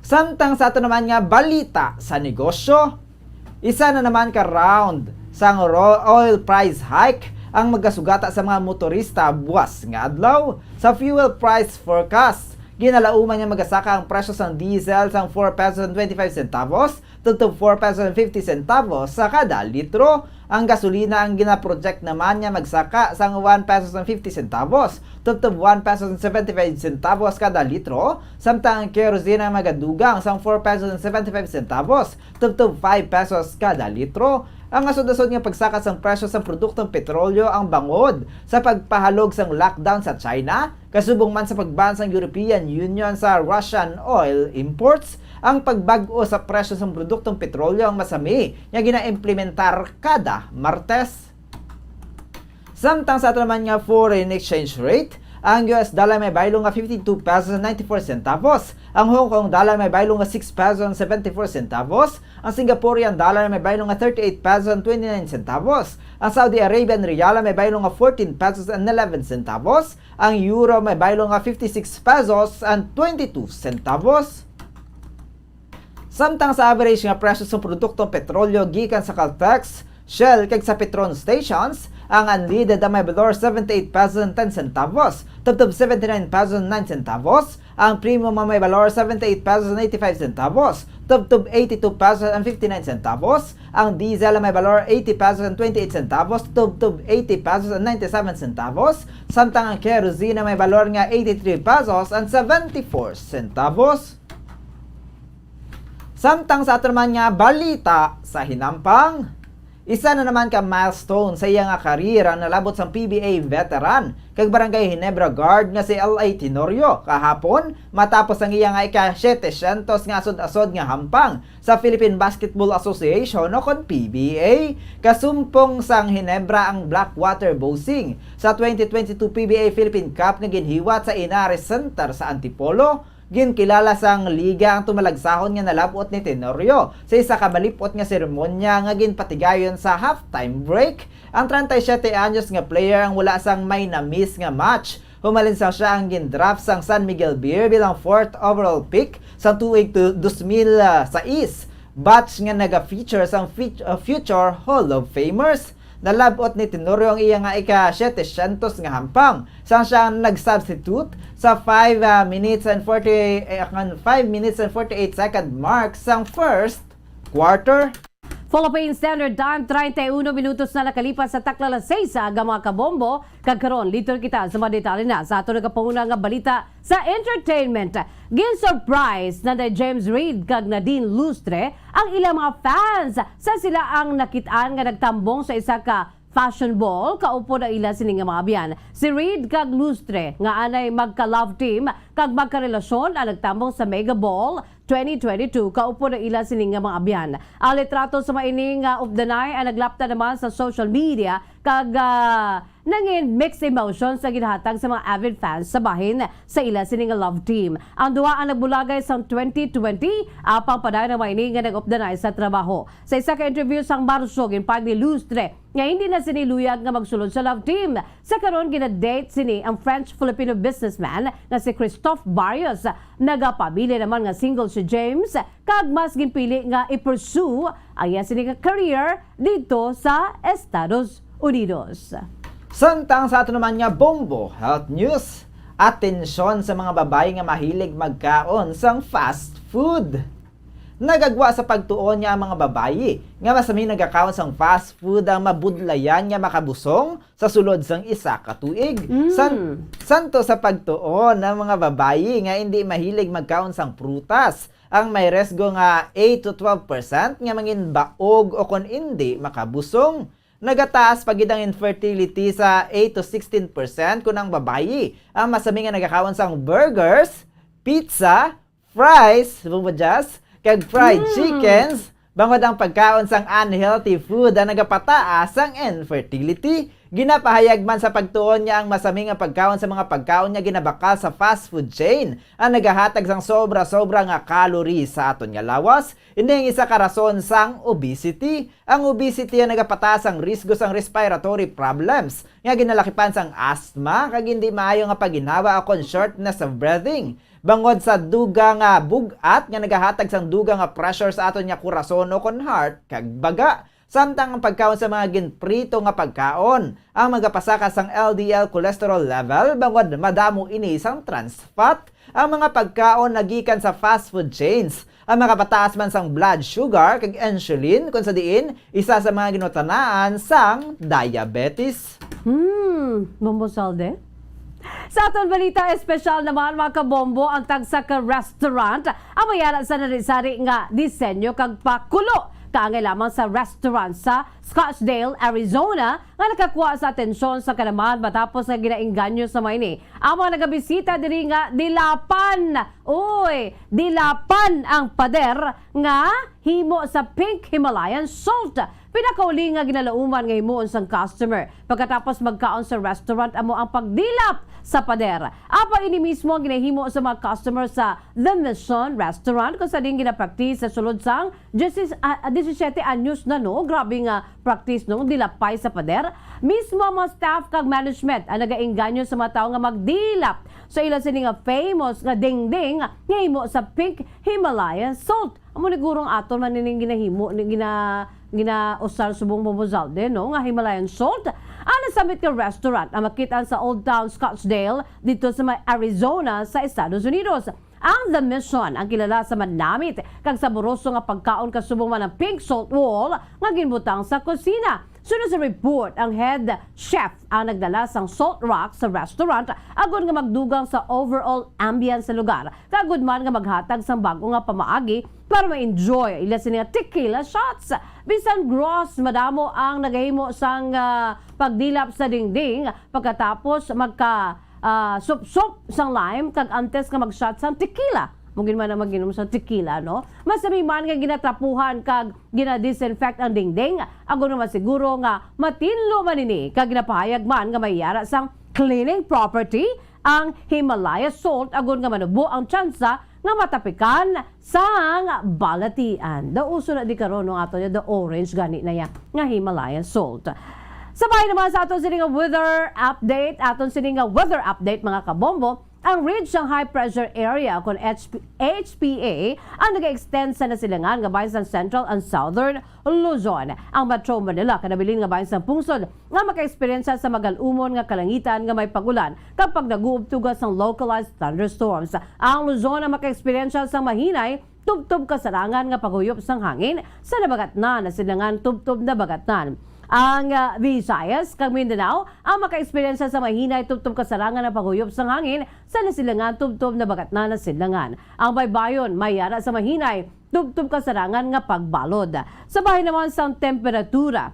Samtang sa ato naman nga balita sa negosyo, isa na naman ka round sang ro-, oil price hike ang magasugata sa mga motorista buwas nga adlaw. Sa fuel price forecast, ginalauman nga magasaka ang presyo sang diesel sang four pesos and twenty-five centavos tubtob four pesos and fifty centavos sa kada litro. Ang gasolina ang ginaproject naman nga magsaka sang one pesos and fifty centavos tubtob one pesos and seventy-five centavos kada litro, samtang ang kerosene ang magadugang sang four pesos and seventy-five centavos tubtob five pesos kada litro. Ang asod-asod nga pagsaka sang presyo sang produktong petrolyo ang bangod sa pagpahalog sang lockdown sa China, kasubong man sa pag-ban sang European Union sa Russian oil imports. Ang pagbag-o sa presyo sang produktong petrolyo ang masami nga ginaimplementar kada Martes. Samtang sa ato naman nga foreign exchange rate, ang U S dollar may baylo nga fifty-two pesos and ninety-four centavos, ang Hong Kong dollar may baylo nga six pesos and seventy-four centavos, ang Singaporean dollar may baylo nga thirty-eight pesos and twenty-nine centavos, ang Saudi Arabian riyal may baylo nga fourteen pesos and eleven centavos, ang euro may baylo nga fifty-six pesos and twenty-two centavos. Samtang sa average nga presyo sa produktong petrolyo gikan sa Caltex, Shell, kag sa Petron stations, ang unleaded ang may balor seventy-eight pesos and ten centavos, tubtob seventy-nine pesos and nine centavos, ang premium ang may balor seventy-eight pesos and eighty-five centavos, tubtob eighty-two pesos and fifty-nine centavos, ang diesel ang may balor eighty pesos and twenty-eight centavos, tubtob eighty pesos and ninety-seven centavos, samtang ang kerosene ang may balor nga eighty-three pesos and seventy-four centavos. Samtang sa ato naman nga balita sa hinampang, isa na naman ka milestone sa iya nga karyer ang nalabot sang P B A veteran kag Barangay Ginebra Guard nga si L A Tenorio kahapon, matapos ang iya nga ika-setecientos nga asod-asod nga hampang sa Philippine Basketball Association o kon P B A. Kasumpong sang Ginebra ang Blackwater Bossing sa twenty twenty-two P B A Philippine Cup nga ginhiwat sa Henares Center sa Antipolo. Ginkilala sang liga ang tumalagsahon nga nalab-ot ni Tenorio sa isa ka malip-ot nga seremonya nga ginpatigayon sa halftime break. Ang treinta y siete anyos nga player ang wala sang may na-miss nga match, humalin sang sia ang gindraft sang San Miguel Beer bilang fourth overall pick sa tuig tu-, dos mil sais, batch nga naga-feature sang fit-, uh, future Hall of Famers. Nalab-ot ni Tenorio ang iya nga ika-setecientos nga hampang, sang siya ang nag-substitute sa five, ah, minutes and forty, eh, kan five minutes and forty-eight second mark sang first quarter. Philippine Standard Time, treinta y uno minutos na nakalipas sa takna alas seis sa aga, mga kabombo. Kag karon, liton kita sa mga detalye na sa ato nagapanguna nga balita sa entertainment. Gin-surprise na ni James Reid kag Nadine Lustre ang ilang mga fans sa sila ang nakit-an nga nagtambong sa isa ka fashion ball kaupod ang ila sini nga mga abyan. Si Reid kag Lustre nga anay magka-love team kag magkarelasyon ang nagtambong sa Mega Ball twenty twenty-two kaupod ang ila sini nga mga abyan. Ang litrato sa maini nga updanay ang naglapta naman sa social media kag, ah, nangin mixed emotions ang ginhatag sa mga avid fans sa bahin sa ila sini nga love team. Ang duha ang nagbulagay sang twenty twenty, apang padayon na maini nga nag-updanay sa trabaho. Sa isa ka interview sang Marso, ginpahayag ni Lustre nga hindi na sini luyag nga magsulod sa love team. Sa karon, gina-date sini ang French-Filipino businessman nga si Christophe Barrios. Nagapamilya naman nga single si James, kag mas ginpili nga i-pursue ang iya sini nga career didto sa Estados Unidos. Samtang sa ato naman nga bombo health news, atensyon sa mga babayi nga mahilig magkaon sang fast food. Nagagwa sa pagtuon nga ang mga babayi nga masami nagakaon sang fast food ang mabudlayan nga makabusong sa sulod sang isa ka tuig. Mm. San-, santo sa pagtuon ang mga babayi nga indi mahilig magkaon sang prutas, ang may resgo nga eight to twelve percent nga mangin baog o kon indi makabusong. Nagataas pa gid ang infertility sa eight to sixteen percent kon ang babayi ang masami nga nagakaon sang burgers, pizza, fries, bubujas, kag fried Mm. chickens, bangod ang pagkaon sang unhealthy food ang nagapataas sang infertility. Ginapahayag man sa pagtuon nga ang masami nga pagkaon sa mga pagkaon nga ginabakal sa fast food chain ang nagahatag sang sobra-sobra nga calories sa aton nga lawas. Ini ang isa ka rason sang obesity. Ang obesity ang nagapataas ang risgo sang respiratory problems nga ginalakipan sang asthma kag hindi maayo nga pagginhawa ukon shortness of breathing. Bangod sa dugang nga bug-at nga nagahatag sang dugang nga pressure sa aton nga kurason ukon heart kag baga. Samtang ang pagkaon sa mga ginprito nga pagkaon ang magapasaka sang L D L cholesterol level, bangod madamo ini sang trans fat. Ang mga pagkaon nagikan sa fast food chains ang makapataas man sang blood sugar kag insulin, kung sa diin isa sa mga ginutanaan sang diabetes. Hmm, Bombo Salde? Sa aton balita espesyal naman, mga kabombo, ang tagsa ka restaurant ang may ara sa sari-sari nga disenyo kag pakulo. Kaangay lamang sa restaurant sa Scottsdale, Arizona, nga nakakuha sa atensyon sa kalaman matapos nga ginaengganyo sa mga ini ang mga nagabisita diri nga dilapan. Uy, dilapan ang pader nga himo sa pink Himalayan salt. Pinakauli nga ginalauman nga himuon sang customer pagkatapos magkaon sa restaurant amo ang pagdilap sa pader. Apa ini mismo ang ginahimo sa mga customer sa The Mission Restaurant, kung sa diin ginapraktis sa sulod sang diyes, ah, diyesisete anyos na, no? Grabe nga practice, no? Dilapay sa pader. Mismo ang mga staff kag management ang nagaengganyo sa mga tawo nga magdilap sa ila sini nga famous nga dingding nga himo sa pink Himalayan salt. Amo ni guro ang aton man nining ginahimo, ni gina-, ginausar subong Bombo Salde, no, nga Himalayan salt. Ang nasambit nga restaurant ang makit-an sa Old Town Scottsdale dito sa may Arizona sa Estados Unidos. Ang The Mission ang kilala sa manamit kag saboroso nga pagkaon, kasubong man ang pink salt wall nga ginbutang sa kusina. Sunod sa report, ang head chef ang nagdala sang salt rock sa restaurant agod nga magdugang sa overall ambience sa lugar, kag agod man nga maghatag sang bag-o nga pamaagi para ma-enjoy ila sini nga tequila shots. Bisan gross, madamo ang nagahimo sang, ah, pagdilap sa dingding pagkatapos magka, ah, supsop sang lime kag antes nga mag-shot sang tequila. Mao gid man ang mag-inom sa tequila, no? Masami man nga ginatrapuhan kag gina-disinfect ang dingding, agod nga masiguro nga matinlo man ini, kag ginapahayag man nga may ara sang cleaning property ang Himalaya salt, agod nga manubo ang tsansa nga matapikan sang balatian. Daw uso na di karon, no, ato ya, the orange gani na ya nga Himalayan salt. Sa bahin naman sa aton sini nga weather update, aton sini nga weather update, mga kabombo, ang ridge sang high pressure area, kon H P, H P A, ang nag-extend sa nasilangan nga bahin sang Central and Southern Luzon. Ang Metro Manila, kinabilin nga bahin sang pungsod, nga makaeksperyensya sa magal-umon nga kalangitan nga may pag-ulan kag pagnaguob tuga sang localized thunderstorms. Ang Luzon ang makaeksperyensya sang mahinay tubtob kasarangan nga paghuyop sang hangin sa nabagatnan, nasilangan tubtob nabagatnan. Ang, ah, Visayas kag Mindanao ang makaeksperyensya sa mahinay tubtob kasarangan nga paghuyop sang hangin sa nasilangan tubtob nabagatnan, nasilangan. Ang Baybayon may ara sa mahinay tubtob kasarangan nga pagbalod. Sa bahin naman sang temperatura,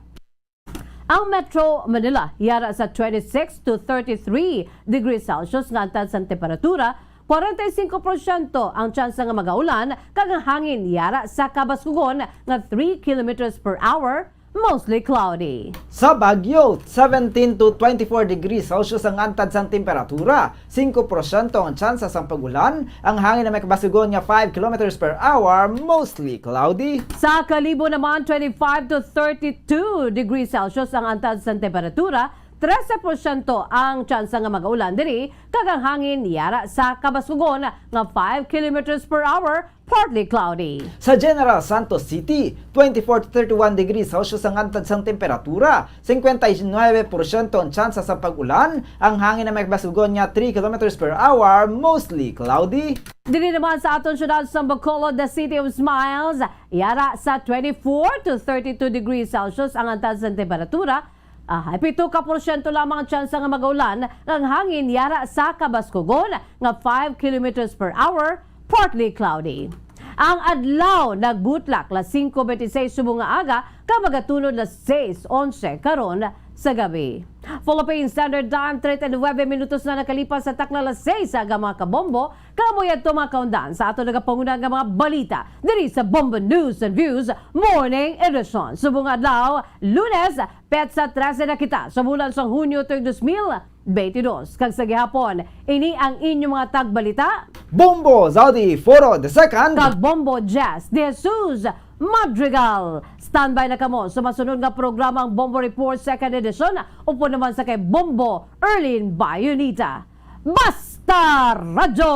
ang Metro Manila yara sa twenty-six to thirty-three degrees Celsius nga antad sang temperatura, forty-five porsyento ang tsansa nga magaulan, kag ang hangin yara sa kabaskugon nga three kilometers per hour, mostly cloudy. Sa Baguio, seventeen to twenty-four degrees Celsius ang antad sang temperatura, singko porsyento ang tsansa sang pag-ulan, ang hangin na may kabaskugon nga five kilometers per hour, mostly cloudy. Sa Kalibo naman, twenty-five to thirty-two degrees Celsius ang antad sang temperatura, trese porsyento ang tsansa nga magaulan diri, kag ang hangin yara sa kabaskugon nga five kilometers per hour, partly cloudy. Sa General Santos City, twenty-four to thirty-one degrees Celsius ang antad sang temperatura, singkwenta y nuebe porsyento ang tsansa sa pag-ulan, ang hangin na may kabaskugon nga three kilometers per hour, mostly cloudy. Diri naman sa aton syudad sa Bacolod, the City of Smiles, yara sa twenty-four to thirty-two degrees Celsius ang antad sang temperatura, ah, pito ka porsyento lamang ang tsansa nga magaulan, ang hangin yara sa kabaskugon nga five kilometers per hour, partly cloudy. Ang adlaw nagbutlak las singko bente seis subong nga aga, kag magatunod las seis onse karon sa gabi. Philippine Standard Time, treinta y nueve minutos na nakalipas sa takna las seis sa aga, mga kabombo. Kamo yadto, mga kaundan, sa ato nagapanguna nga mga balita diri sa Bombo News and Views Morning Edition. Subong adlaw, Lunes, petsa trese na kita sa bulan sang Hunyo tuig dos mil benti dos. Kag sa gihapon, ini ang inyong mga tagbalita, Bombo Zaldi Foro the Second, kag Bombo Jazz de Jesus Madrigal. Standby na kamo sa masunod nga programa, ang Bombo Report Second Edition, upod naman sa kay Bombo Erlin Bayonita. Basta Radyo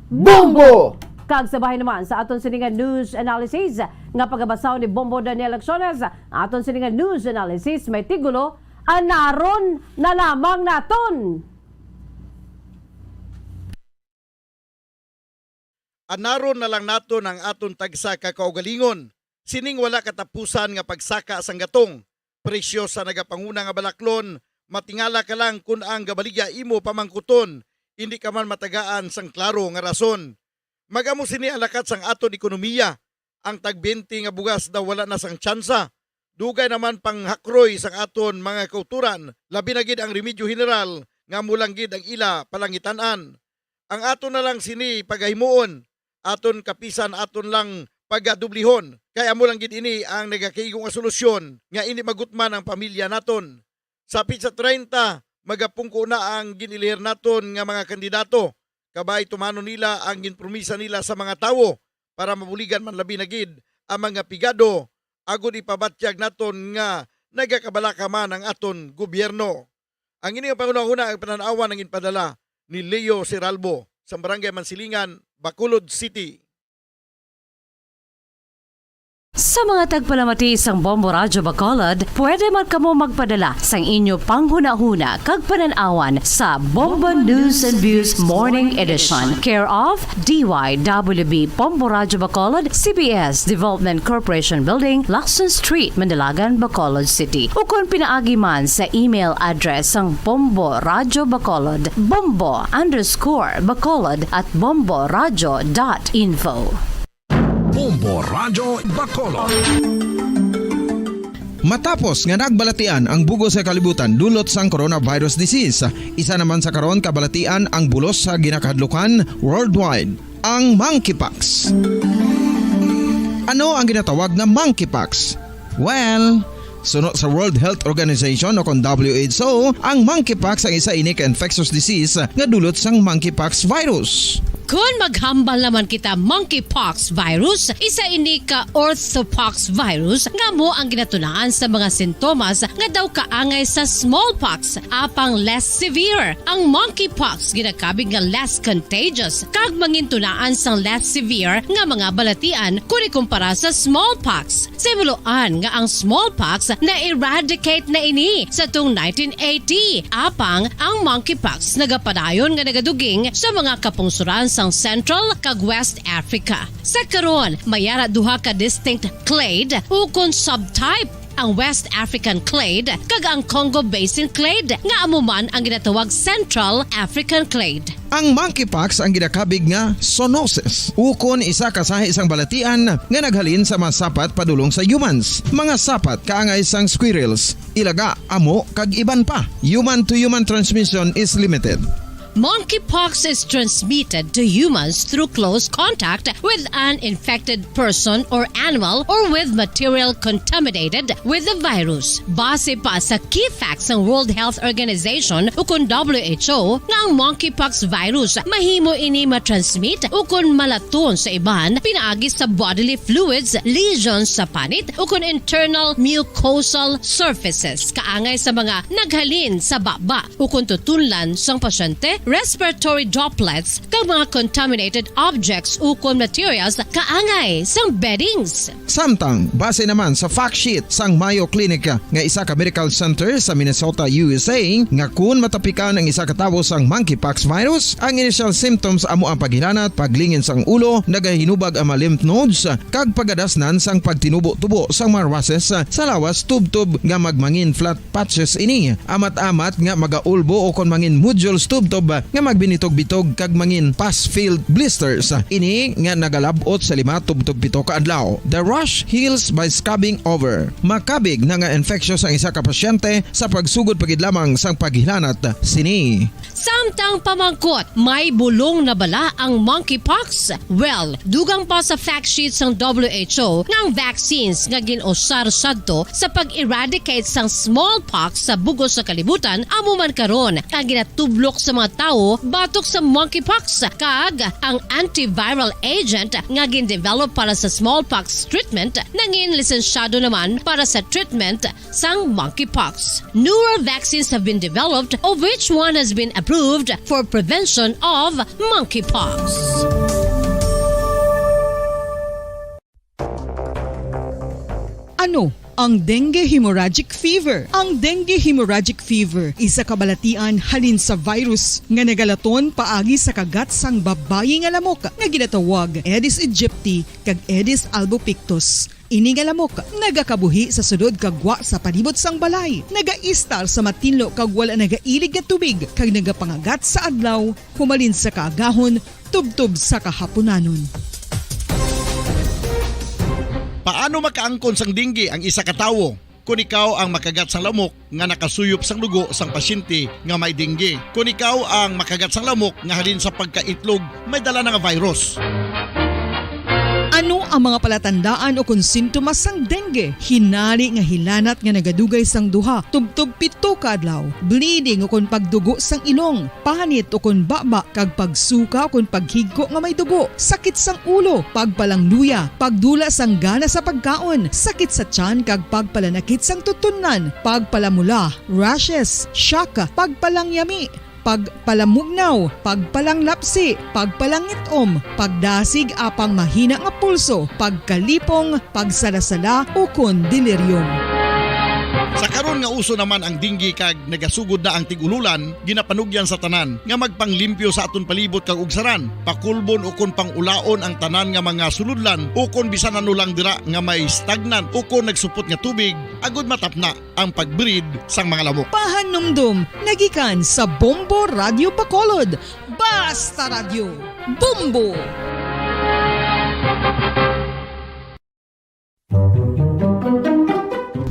Bombo! Kag sa bahin naman sa aton sini nga news analysis nga pagabasahon ni Bombo Daniel Acciones, aton sini nga news analysis may titulo, Anaron na lamang naton. Anaron na lang naton ang aton tagsa ka kaugalingon sining wala katapusan nga pagsaka sang gatong, presyo sa nagapanguna nga balaklon, matingala ka lang kon ang gabaligya imo pamangkuton, indi ka man matagaan sang klaro nga rason. Mag-amo sini ang lakat sang aton ekonomiya. Ang tag bente nga bugas daw wala na sang tsansa. Dugay naman panghakroy sang aton mga kautoran, labi na gid ang Remedyo General nga amo lang gid ang ila palangitan-an. Ang aton na lang sini pagahimuon, aton kapisan, aton lang pagadublihon, kay amo lang gid ini ang nagakaigo nga solusyon nga indi magutman ang pamilya naton. Sa petsa treinta, magapungko na ang gin-elihir naton nga mga kandidato. Kabay tumanon nila ang ginpromisa nila sa mga tawo para mabuligan man labi na gid ang mga pigado, agod ipabatyag naton nga nagakabalaka man ang aton gobyerno. Ang ini nga panghunahuna ang panan-awan ang ginpadala ni Leo Seralbo sa Barangay Mansilingan, Bacolod City. Sa mga tagpalamati sang Bombo Radyo Bacolod, pwede man kamo magpadala sang inyo panghunahuna kag panan-awan sa Bombo News and Views Morning Edition, care of D Y W B Bombo Radyo Bacolod, C B S Development Corporation Building, Lacson Street, Mandacagan, Bacolod City, ukon pinaagi man sa email address sang Bombo Radyo Bacolod, bombo underscore bacolod at bomboradyo dot info. Bombo Radyo Bacolod. Matapos nga nagbalatian ang bug-os nga kalibutan dulot sang coronavirus disease, isa naman sa karon kabalatian ang bulos sa ginakahadlukan worldwide, ang monkeypox. Ano ang ginatawag nga monkeypox? Well, suno sa World Health Organization o kon W H O, ang monkeypox ang isa ini ka infectious disease nga dulot sang monkeypox virus. Kon maghambal naman kita monkeypox virus, isa ini ka orthopox virus nga amo ang ginatunaan sa mga sintomas nga daw kaangay sa smallpox, apang less severe. Ang monkeypox ginakabig nga less contagious kag mangintunaan sang less severe nga mga balatian kon ikumpara sa smallpox. Sa himuloan nga ang smallpox na-eradicate na ini sa tung nineteen eighty, apang ang monkeypox nagapadayon nga nagaduging sa mga kapungsoran sang Central kag West Africa. Sa karon, may ara duha ka distinct clade ukon subtype, ang West African clade kag ang Congo Basin clade, nga amo man ang ginatawag Central African clade. Ang monkeypox ang ginakabig nga zoonosis, ukon isa ka sahi sang balatian nga naghalin sa mga sapat padulong sa humans. Mga sapat kaangay sang squirrels, ilaga, amo, kag iban pa. Human to human transmission is limited. Monkeypox is transmitted to humans through close contact with an infected person or animal or with material contaminated with the virus. Base pa sa key facts sang World Health Organization ukon W H O nga ang monkeypox virus mahimo ini matransmit ukon malaton sa iban pinaagi sa bodily fluids, lesions sa panit ukon internal mucosal surfaces kaangay sa mga naghalin sa baba ukon tutunlan sang pasyente, respiratory droplets, kag mga contaminated objects ukon materials kaangay sang beddings. Samtang, base naman sa fact sheet sang Mayo Clinic nga isa ka medical center sa Minnesota, U S A, nga kun matapikan ang isa ka tawo sang monkeypox virus, ang initial symptoms amo ang paghilanat, paglingin sang ulo, nagahinubag ang mga lymph nodes, kag pagadasnan sang pagtinubo-tubo sang mga rushes sa lawas tubtob nga magmangin flat patches ini, amat-amat nga magaulbo ukon mangin nodules tubtob nga magbinitog-bitog kag mangin pus-filled blisters. Ini nga nagalab-ot sa lima tubtob pito ka adlaw. The rash heals by scabbing over. Makabig na nga infectious ang isa ka pasyente sa pagsugod pa gid lamang sang paghilanat sini. Samtang pamangkot, may bulong na bala ang monkeypox? Well, dugang pa sa fact sheet sang W H O nga ang vaccines nga gin-usar sadto sa pag-eradicate sang smallpox sa bug-os nga kalibutan amo man karon ang ginatublok sa mga tawo batok sa monkeypox, kag ang antiviral agent nga gin-develop para sa smallpox treatment nangin lisensyado naman para sa treatment sang monkeypox. Newer vaccines have been developed, of which one has been approved for prevention of monkeypox. Ano ang dengue hemorrhagic fever? Ang dengue hemorrhagic fever isa ka balatian halin sa virus nga nagalaton paagi sa kagat sang babayi nga lamok nga ginatawag Aedes aegypti kag Aedes albopictus. Ini nga lamok nagakabuhi sa sulod kag gwa sa palibot sang balay, nagaistar sa matinlo kag wala nagailig nga tubig, kag nagapangagat sa adlaw humalin sa kaagahon tubtob sa kahapunanon. Paano makaangkon sang dengue ang isa ka tawo? Kon ikaw ang makagat sang lamok nga nakasuyop sang dugo sang pasyente nga may dengue, kon ikaw ang makagat sang lamok nga halin sa pagkaitlog may dala na nga virus. Ano ang mga palatandaan o kon sintomas sang dengue? Hinari nga hilanat nga nagadugay sang duha tubtob pito ka adlaw, bleeding o kon pagdugo sang ilong, panit o kon baba, kag pagsuka o kon paghigko nga may dugo, sakit sang ulo, pagpalangluya, pagdula sang gana sa pagkaon, sakit sa tiyan kag pagpalanakit sang tutunlan, pagpalamula, rashes, shock, pagpalangyami, pagpalamugnaw, pagpalanglapsi, pagpalangit-om, pagdasig apang mahina nga pulso, pagkalipong, pagsalasala, ukon delirium. Sa karon nga uso naman ang dengue kag nagasugod na ang tig-ululan, ginapanugyan sa tanan nga magpanglimpyo sa aton palibot kag ugsaran, pakulbon ukon pang-ulaon ang tanan nga mga sulodlan ukon bisan ano lang dira nga may stagnant ukon nagsupot nga tubig, agud matapna ang pag-breed sang mga lamok. Pahanumdom nga gikan sa Bombo Radyo Bacolod. Basta Radyo, Bombo!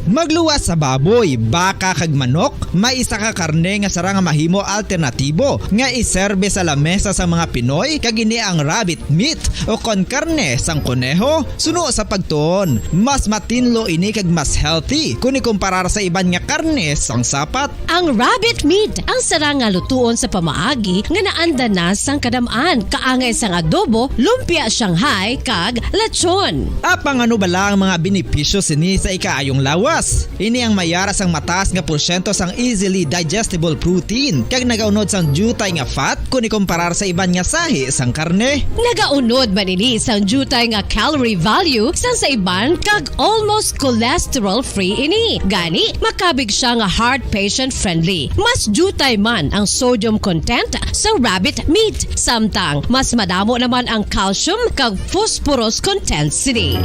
Magluwas sa baboy, baka kag manok, may isa ka karne nga sarang nga mahimo alternatibo nga iserbe sa lamesa sang mga Pinoy, kag ini ang rabbit meat o kon karne sang koneho. Suno sa pagtuon, mas matinlo ini kag mas healthy kon ikumparar sa iban nga karne sang sapat. Ang rabbit meat ang sarang nga lutuon sa pamaagi nga naanda na sang kadam-an, kaangay sang adobo, lumpia Shanghai, kag lechon. Apang ano bala ang mga benepisyo sini sa ikaayong lawas? Ini ang may ara sang mataas nga porsyento sang easily digestible protein, kag nagaunod sang diutay nga fat kon ikumparar sa iban nga sahi sang karne. Nagaunod man ini sang diutay nga calorie value sang sa iban, kag almost cholesterol-free ini. Gani, makabig siya nga heart patient-friendly. Mas diutay man ang sodium content sa rabbit meat, samtang mas madamo naman ang calcium kag phosphorus content sini.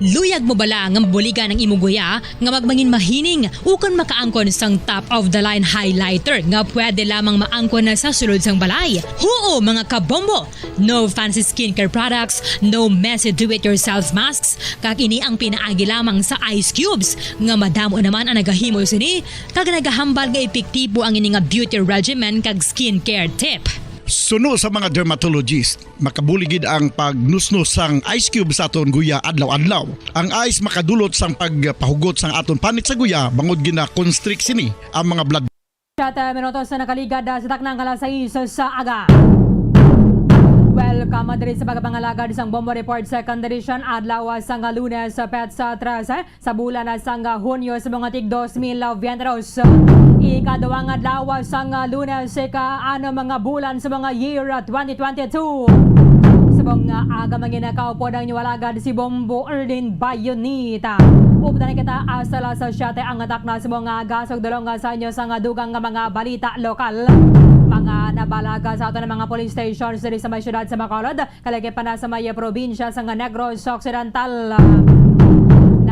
Luyag mo bala nga mabuligan ang imo guya nga magmangin mahining ukon makaangkon sang top of the line highlighter nga pwede lamang maangkon na sa sulod sang balay? Huo, mga kabombo! No fancy skincare products, no messy do-it-yourself masks, kag ini ang pinaagi lamang sa ice cubes nga madamo naman ang nagahimo sini kag nagahambal nga epektibo ang ini nga beauty regimen kag skincare tip. Suno sa mga dermatologist, makabulig gid ang pagnusnos sang ice cube sa aton guya adlaw-adlaw. Ang ice makadulot sang pagpahugot sang aton panit sa guya, bangod gina-constrict sini ang mga blood. Siyete minutos na nakaligad, ah, sa taknang alas sais sa aga. Welcome diri sa pagpangalagad sang Bombo Report Second Edition, adlaw sang Lunes, petsa trese. Sa bulan na sang Hunyo sa mga tig dos mil biyente dos, ikaduhang adlaw sang Lunes, ika-ano mga bulan sa mga year twenty twenty-two. Subong nga aga, manginakaw pod ang inyo alagad si Bombo Erlin Bayonita. Updan kita hasta alas siyete ang takna subong nga aga. Sugdulong sa inyo sang dugang nga mga balita lokal, mga nabalaga sa aton mga police stations diri sa may siyudad sa Bacolod, kalagip pa na sa may probinsya sang Negros Occidental.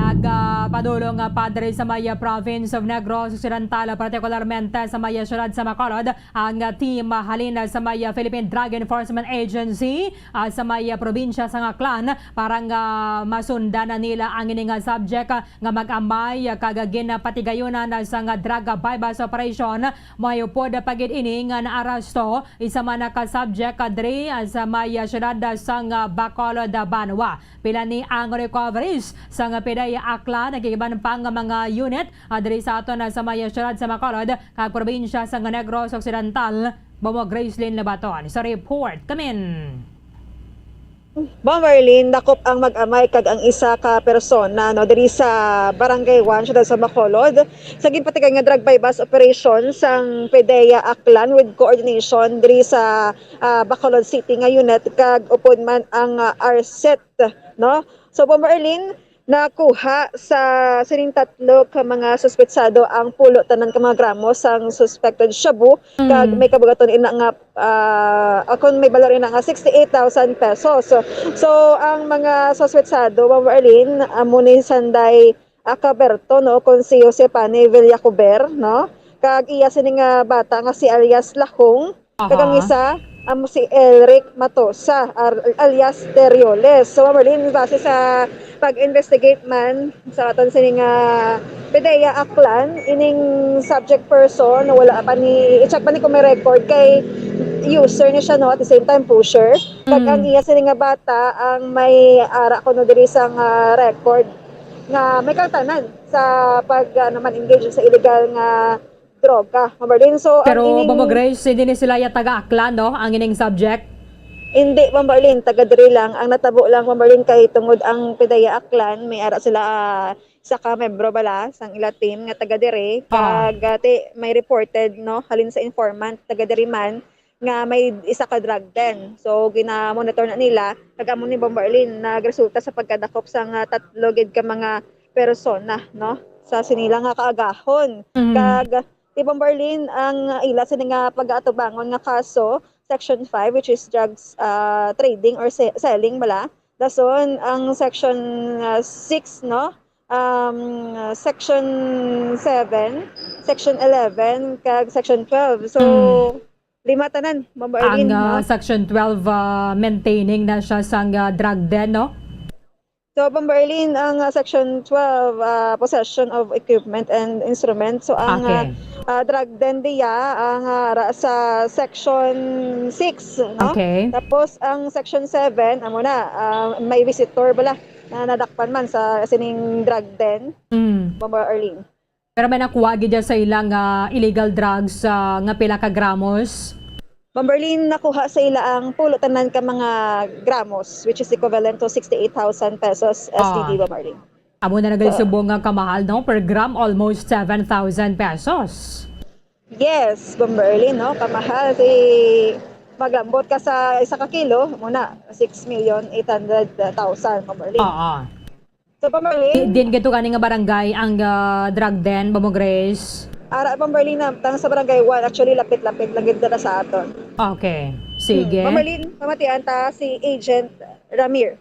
Nagapadulong nga padre sa may province of Negros Occidental, partikularmente sa may siyudad sa Bacolod, ang team halin sa may Philippine Drug Enforcement Agency, ah, sa may probinsya sang Aklan para nga masundan na nila ang ini nga subject, ah, nga mag-amay, ah, kag ginpatigayunan sang drug buy-bust operation. May upod pa gid ini nga naaresto isa man ka subject, ah, diri, ah, sa may, ah, siyudad, ah, sang, ah, Bacolod, ah, Banwa. Pila ni ang recoveries sang PDEA Aklan, nag-iban pa nga mga unit, ah, diri sa aton, ah, sa may siyudad sa Bacolod kag probinsya sang Negros Occidental. Bomo Gracelyn Labaton sa report. Kamin. Bomberlin, dakop ang mag-amay kag ang isa ka persona, no, diri sa Barangay One, siyudad sa Bacolod, sa ginpatigay nga drug buy-bust operation sang PDEA Aklan with coordination diri sa, ah, Bacolod City nga unit kag upod man ang, ah, ARCET, no? So, Bomberlin, nakuha sa sining tatlo ka mga suspetsado ang pulo tanan ka mga gramo sang suspected shabu, kag Mm. may kabugaton ina nga, ah, akon may balor ina nga sixty-eight thousand pesos. So, so, ang mga suspetsado, Ma'am Arlene, amo ni Sanday Acaberto, no, kon si Josepane Villacuber, no, kag iya sini nga bata nga si alias Lahong, kag ang Aha. isa, amo si Elric Matosa, ar-, alias Terioles. So, Marlene, base sa pag-investigate man sa aton sini nga PDEA Aklan, ining subject person, wala pa ni, i-check pa ni kung may record kay user ni siya, no, at the same time pusher. Kag Mm. ang iya sini nga bata ang may ara kuno diri sa nga record nga may kaangtanan sa pag, ano man, engage sa illegal nga droga, Ma'am Marlene. So, ang Pero, ining Ma'am Grace, hindi ni sila ya taga Aklan, no? Ang ining subject? Hindi, Ma'am Marlene, taga diri lang. Ang natabo lang, Ma'am Marlene, kay tungod ang PDEA Aklan, may ara sila, ah, isa ka membro bala sang ila team nga taga diri. Ah. Kag, ah, ti-, may reported, no, halin sa informant, taga diri man, nga may isa ka drug den. So, gina-monitor na nila, kag amo ni Bomba Arlene, nagresulta sa pagkadakop sang tatlo gid ka mga persona, no, sa sinila nga kaagahon. Mm. Kag ti Bomba Arlene, ang ila sini nga pag-aatubangon nga kaso, Section five, which is drugs, ah, trading or se-, selling bala. Dason ang Section, ah, six, no? Um, Section seven, Section eleven, kag Section twelve. So, Mm. lima tanan, Ma'am Arlene, Ang, ah, no? Section twelve, ah, maintaining na siya sang, ah, drug den, no? So, Ma'am Arlene, ang, ah, Section twelve, ah, possession of equipment and instruments. So, ang, ah, Okay. ah, drug den diya, ang, ah, ra-, sa Section six, no? Okay. Tapos, ang Section seven, amo na, ah, may visitor bala na nadakpan man sa sining drug den, Mm. Ma'am Arlene. Pero may nakuha gid sa ila nga illegal drugs, ah, nga pila ka gramos? Ma'am Berlin, nakuha sa ila ang pulo tanan ka mga gramos, which is equivalent to sixty-eight thousand pesos S T D, Ah. Ma'am Berlin. Amo na nagalisubong nga kamahal, no? Per gram, almost seven thousand pesos. Yes, Ma'am Berlin, no? Kamahal si maglambot ka sa isa ka kilo, muna, six million eight hundred thousand, Ma'am Berlin. Oo. So, Ma'am Marlene? Di-, din gito gani nga barangay ang, ah, drug den, Ma'am Grace? Ara, Ma'am Marlene, na, tang sa barangay one, actually, lapit-lapit lang gid na sa aton. Okay. Sige. Hmm. Ma'am Marlene, pamatian ta si Agent Ramir.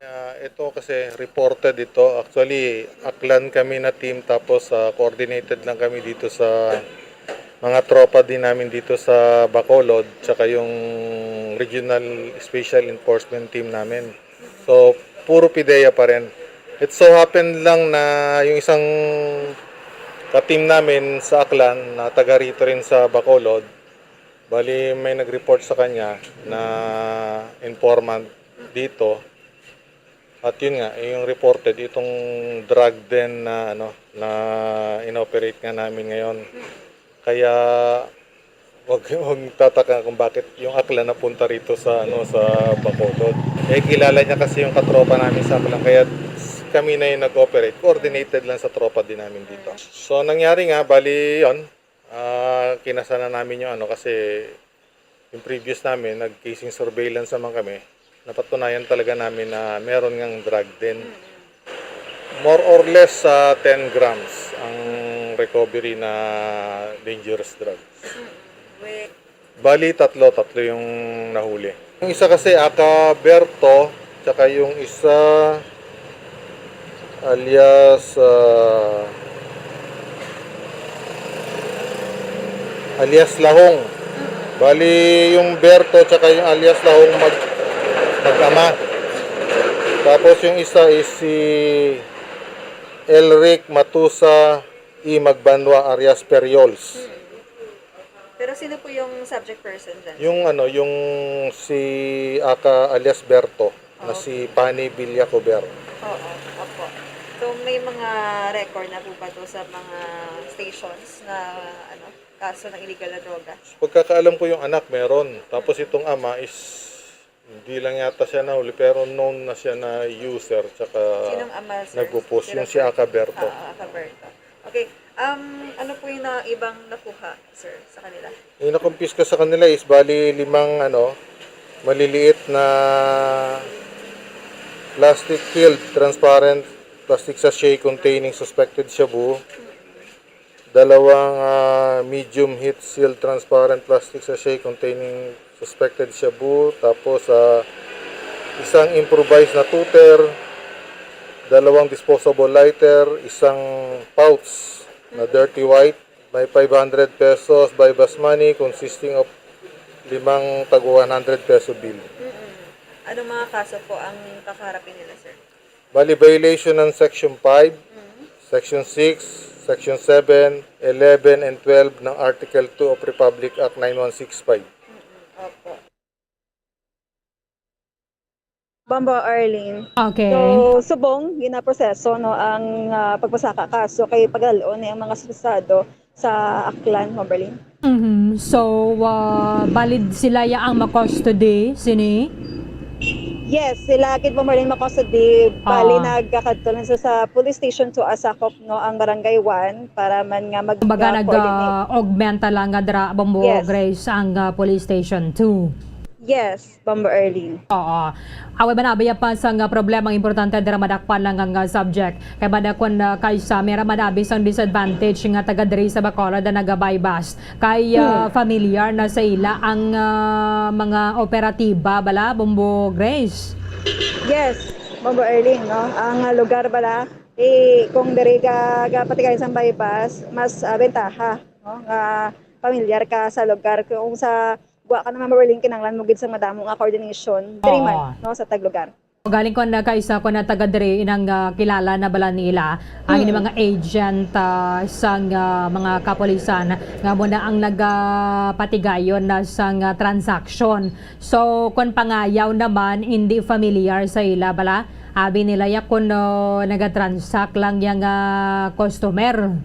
Ah, ito kasi reported ito. Actually, Aklan kami na team, tapos, ah, coordinated lang kami dito sa mga tropa din namin dito sa Bacolod, tsaka yung Regional Special Enforcement Team namin. So, puro PDEA pa rin. It so happened lang na yung isang ka-team namin sa Aklan na taga rito rin sa Bacolod, bali may nag-report sa kanya na informant dito. At yun nga, yung reported, itong drug den na, ano, na inoperate nga namin ngayon. Kaya, wag, wag tataka kung bakit yung Aklan napunta rito sa, ano, sa Bacolod. Eh, kilala niya kasi yung katropa namin sa Aklan, kaya s-, kami na yung nag-operate. Coordinated lang sa tropa din namin dito. So, nangyari nga, bali, yun, ah, kinasa na namin yung, ano, kasi yung previous namin, nag-casing surveillance naman kami. Napatunayan talaga namin na meron ngang drug din. Mm. More or less, ah, ten grams ang recovery na dangerous drugs. Mm. Wait. Bali, tatlo, tatlo yung nahuli. Yung isa kasi, aka Berto, tsaka yung isa, Alias, ah, alias Lahong. Bali, yung Berto tsaka yung alias Lahong mag-, mag-ama. Tapos yung isa is si Elric Matusa I. Magbanwa alias Periols. Pero sino po yung subject person dyan, sir? Yung ano, yung si Aka alias Berto, na Okay. si Pani Villacover. Oo, opo. So, may mga record na po ba to sa mga stations na, ano, kaso ng illegal na droga? Pagkakaalam ko, yung anak meron. Tapos Mm. itong ama is hindi lang yata siya nahuli, pero known na siya na user, tsaka Sinong ama, sir? nagpo-post, Sino yung si po? Aka Berto. Ah, Aka Berto. Okay. Um, ano po yung na, ibang nakuha, sir, sa kanila? Yung nakumpiska sa kanila is bali limang, ano, maliliit na plastic filled transparent plastic sachet containing suspected shabu, dalawang, ah, medium heat sealed transparent plastic sachet containing suspected shabu, tapos, ah, isang improvised na tuter, dalawang disposable lighter, isang pouch na dirty white, may five hundred pesos buy-bust money consisting of limang tag one hundred peso bill. Mm-mm. Anong mga kaso po ang kakaharapin nila, sir? Bali, violation ng Section five, Mm. Section six, Section seven, eleven, and twelve ng Article two of Republic Act nine one six five. Mm-mm. Opo. Bombo Arlene. Okay. So, subong ginaproseso, no, ang, ah, pagpasaka kaso kay pagalon ni ang mga suspesyado sa Aklan, Bombo Arlene. Mhm. So, ah, valid sila ya ang ma-custody, sini? Yes, sila gid, Bombo Arlene, ma-custody. Bali, Ah. nagkakadto lang sa, sa police station two, asakop, no, ang barangay one para man nga mag, Kumbaga, ah, coordinate. nag-augment lang nga dra, Bombo Yes. Grace, ang, ah, police station two. Yes, Bombo Arlene. Oo. Awa ba na, abaya pa sang, ah, problema, ang importante dira madakpan lang ang, ah, subject. Kay bada kun, ah, kaysa may ra madabi sang disadvantage nga taga diri sa Bacolod na nagabay bus. Kay, ah, Hmm. familiar na sa ila ang, ah, mga operatiba bala, Bombo Grace? Yes, Bombo Arlene, no? Ang, ah, lugar bala, eh, kung diri ga, ga patigayon sang buy-bust, mas, ah, bentaha, no? Nga familiar ka sa lugar. Kung sa gwa ka naman, Bombo Arlene, kinahanglan mo gid sang madamo nga coordination diri man, Oo. no, sa taglugar. Galing kon na kaisa kon na taga diri inang, ah, kilala na bala nila ang ining Mm. mga agent, ah, sang, ah, mga kapulisan nga amo na ang nagapatigayon na sang, ah, transaksyon. So, kon pangayaw naman, hindi familiar sa ila bala, abi nila ya kon, oh, nagatransact lang yang, ah, customer.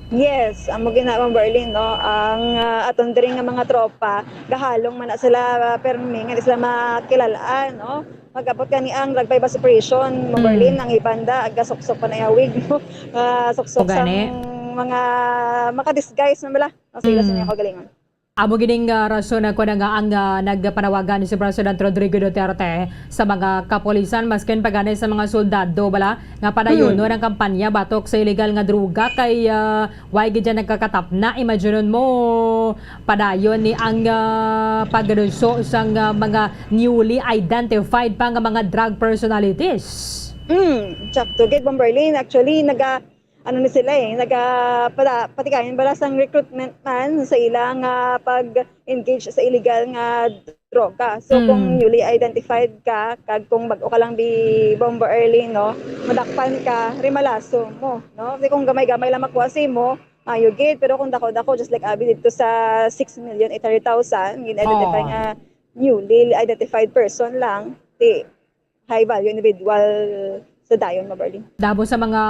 Yes, amo gid na, Bombo Arlene, no? Ang, ah, aton diri nga mga tropa, gahalong man na sila, ah, permi nga di sila makilal-an, no? Mag-abot gani ang drug buy-bust operation, Bombo Mm. Arlene, ang iban da, agasuksok pa na iya wig, no? Ah, suksok O, gani. sang mga makadisguise man bala. Ang sa ila sa Mm. niya kaugalingon. Amo gining, ah, rason ako na nga ang, ah, nagpanawagan si President Rodrigo Duterte sa mga kapulisan, maskin pa gani sa mga soldado, bala, nga padayonon Hmm. ang kampanya batok sa illegal nga droga kay, ah, way gid dyan nagkakatapna. Imagine mo, padayon ni ang, ah, pagduso sang, ah, mga newly identified pa nga mga drug personalities. Mm, sakto gid, Bombo Arlene. Actually, naga-, ano ni sila eh, naga-, pala-, patigayon bala sang recruitment man sa ila nga pag-engage sa illegal nga droga. So, kung Mm. newly identified ka, kag kung bag-o ka lang bi Bombo Arlene, no, madakpan ka, rimalaso mo, no? Kasi kung gamay-gamay lang makuha sa imo, maayo gid. Pero kung dako-dako, just like abi dito sa six million eight hundred thousand, gin-identify Oo. nga newly identified person lang, ti high value individual sa dayon, Bombo Arlene. Damo sa mga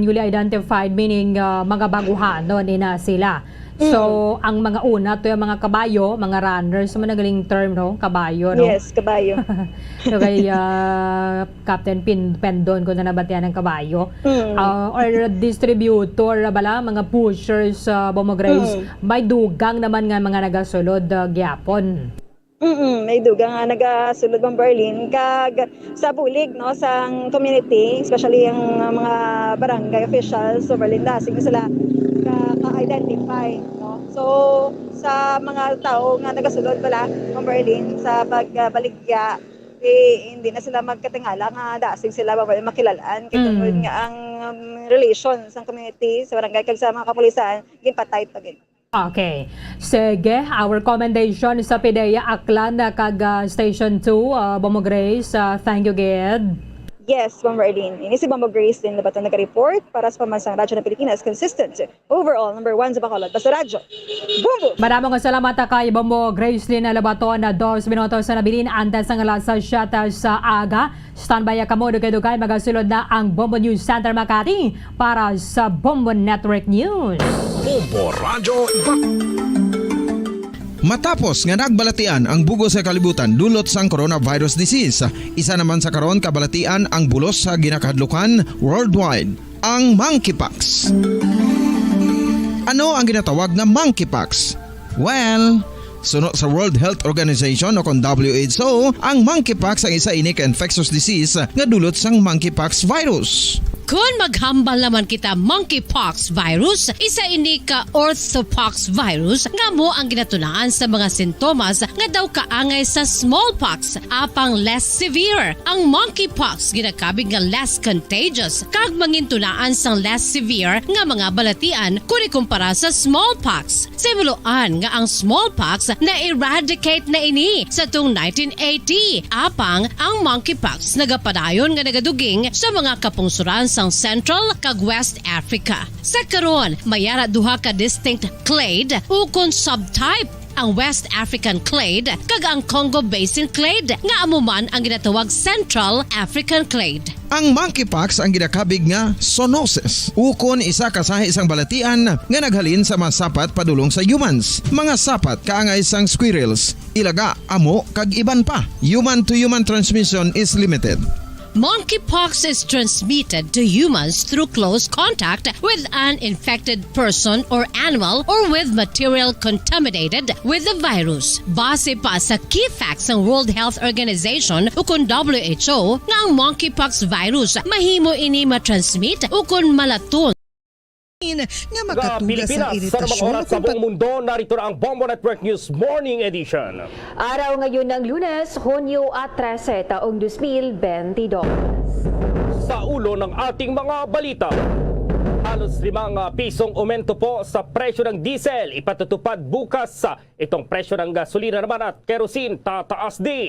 newly identified, meaning, ah, mga baguhanon ina sila. So, Mm. ang mga una, to yung mga kabayo, mga runners, sa mga nagaling term, no? Kabayo, no? Yes, kabayo. So, kay, ah, Captain Pin-, Pendon, kung na nabatian ng kabayo. Mm. Ah, or distributor, bala, mga pushers, ah, Bombo Grace, Mm. may dugang naman nga mga nagasulod, ah, gyapon. Mm, may dugang nga nagasulod, Bombo Arlene, kag sa bulig, no, sang community, especially ang mga barangay officials, Bombo Arlene, dasig na sila ka, ka-identify, no? So, sa mga tao nga nagasulod bala, Bombo Arlene, sa pagbaligya, Eh, hindi na sila magkatingala nga dasig sila ba makilalaan. Kay Mm. tungod nga ang, um, relation sa community, sa barangay, kag sa mga kapulisan, ginpatay pa gid. Okay. Sige, our commendation sa Pidea, Aklan, kag, ah, Station two, ah, Bombo Grace. Ah, thank you, gid. Yes, Bombo Arlene. Ini si Bombo Grace din, Labaton, nag-report para sa Pambansang Radyo ng Pilipinas, consistent. Overall, number one sa Bacolod. Basta Radyo. Bombo! Madamo nga salamat kay Bombo Gracelyn Labaton na dos minutos sa nabilin antes ang alas siyete sa aga. Standby kamo, dugay-dugay, magasulod na ang Bombo News Center Makati para sa Bombo Network News. Bombo Radyo Ba- Matapos nga nagbalatian ang bug-os nga kalibutan dulot sang coronavirus disease, isa naman sa karon kabalatian ang bulos sa ginakahadlukan worldwide, ang monkeypox. Ano ang ginatawag nga monkeypox? Well, suno sa World Health Organization o kon W H O, ang monkeypox ang isa ini ka infectious disease nga dulot sang monkeypox virus. Kon maghambal naman kita monkeypox virus, isa ini ka orthopox virus nga amo ang ginatunaan sa mga sintomas nga daw kaangay sa smallpox, apang less severe. Ang monkeypox ginakabig nga less contagious kag mangintunaan sang less severe nga mga balatian kon ikumpara sa smallpox. Simuloan nga ang smallpox na-eradicate na ini sa tuong nineteen eighty, apang ang monkeypox nagapadayon nga nagaduging sa mga kapungsoran sang Central kag West Africa. Sa karon, may ara duha ka distinct clade ukon subtype, ang West African clade kag ang Congo Basin clade, nga amo man ang ginatawag Central African clade. Ang monkeypox ang ginakabig nga zoonosis, ukon isa ka sahi sang balatian nga naghalin sa mga sapat padulong sa humans, mga sapat kaangay sang squirrels, ilaga, amo, kag iban pa. Human-to-human transmission is limited. Monkeypox is transmitted to humans through close contact with an infected person or animal or with material contaminated with the virus. Base pa sa key facts sang World Health Organization ukon W H O, nga ang monkeypox virus mahimo ini matransmit ukon malaton. Nga makatugas ang iritasyon sa mga oras sa buong mundo, narito na ang Bombo Network News Morning Edition. Araw ngayon ng Lunes, Hunyo at trese, taong dos mil bentidós. Sa ulo ng ating mga balita, halos limang, ah, pisong aumento po sa presyo ng diesel ipatutupad bukas. Sa itong presyo ng gasolina naman at kerosene, tataas din.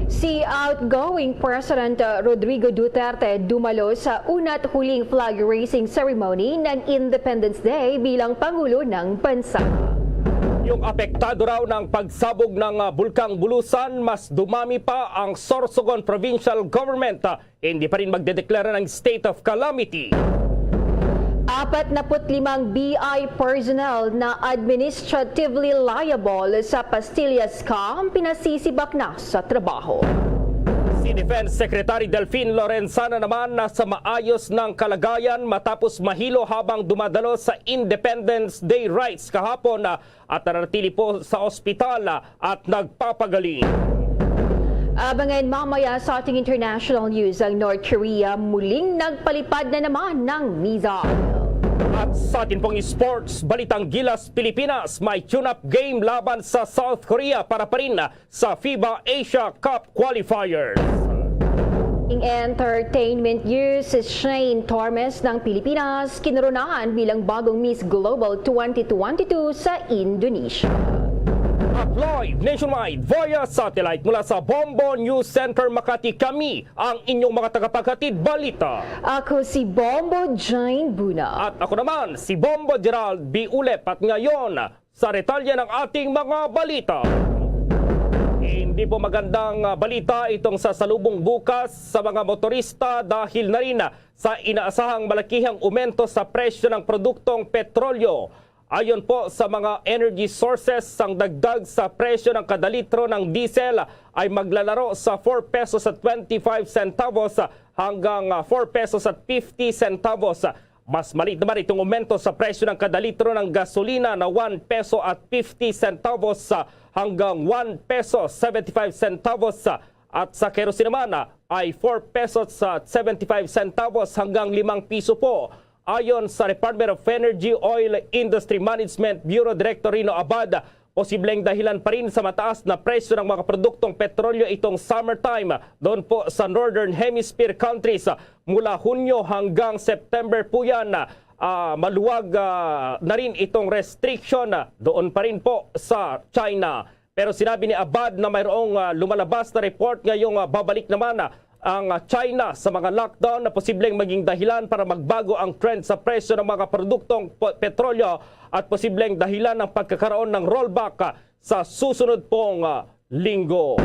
Si outgoing President, uh, Rodrigo Duterte dumalo sa una't huling flag raising ceremony ng Independence Day bilang Pangulo ng Bansa. Yung apektado raw ng pagsabog ng, uh, Bulkang Bulusan, mas dumami pa ang Sorsogon Provincial Government, uh, hindi pa rin magdedeklara ng state of calamity. Apat na put limang B I personnel na administratively liable sa Pastillas scam pinasisibak na sa trabaho. Si Defense Secretary Delfin Lorenzana naman nasa maayos ng kalagayan matapos mahilo habang dumadalo sa Independence Day rites kahapon, ah, at nanatili po sa ospital, ah, at nagpapagaling. Abangan mamaya sa ating international news, ang North Korea muling nagpalipad na naman ng missile. At sa atin pong sports, balitang gilas Pilipinas, may tune-up game laban sa South Korea para pa rin sa FIBA Asia Cup qualifiers. In entertainment news, si Shane Tormes ng Pilipinas kinoronahan bilang bagong Miss Global twenty twenty-two sa Indonesia. At live nationwide via satellite mula sa Bombo News Center Makati, kami ang inyong mga tagapaghatid balita. Ako si Bombo Jane Buna. At ako naman, si Bombo Gerald B. Ulep. At ngayon, sa detalye ng ating mga balita. Hindi po magandang, ah, balita itong sasalubong bukas sa mga motorista dahil na rin, ah, sa inaasahang malakihang umento sa presyo ng produktong petrolyo. Ayon po sa mga energy sources, ang dagdag sa presyo ng kada litro ng diesel ay maglalaro sa four pesos at twenty-five centavos hanggang, ah, four pesos at fifty centavos. Mas maliit naman itong aumento sa presyo ng kada litro ng gasolina na one peso at fifty centavos, ah, hanggang one peso seventy-five centavos, ah, at sa kerosene naman, ah, ay four pesos at seventy-five centavos hanggang limang piso po. Ayon sa Department of Energy Oil Industry Management Bureau Director Rino Abad, Posibleng dahilan pa rin sa mataas na presyo ng mga produktong petrolyo itong summertime doon po sa Northern Hemisphere countries. Mula Hunyo hanggang September po yan, ah, maluwag, ah, na rin itong restriction, ah, doon pa rin po sa China. Pero sinabi ni Abad na mayroong, ah, lumalabas na report ngayong, ah, babalik naman, ah, ang, ah, China sa mga lockdown na posibleng maging dahilan para magbago ang trend sa presyo ng mga produktong po-, petrolyo at posibleng dahilan ng pagkakaroon ng rollback, ah, sa susunod pong, ah, linggo.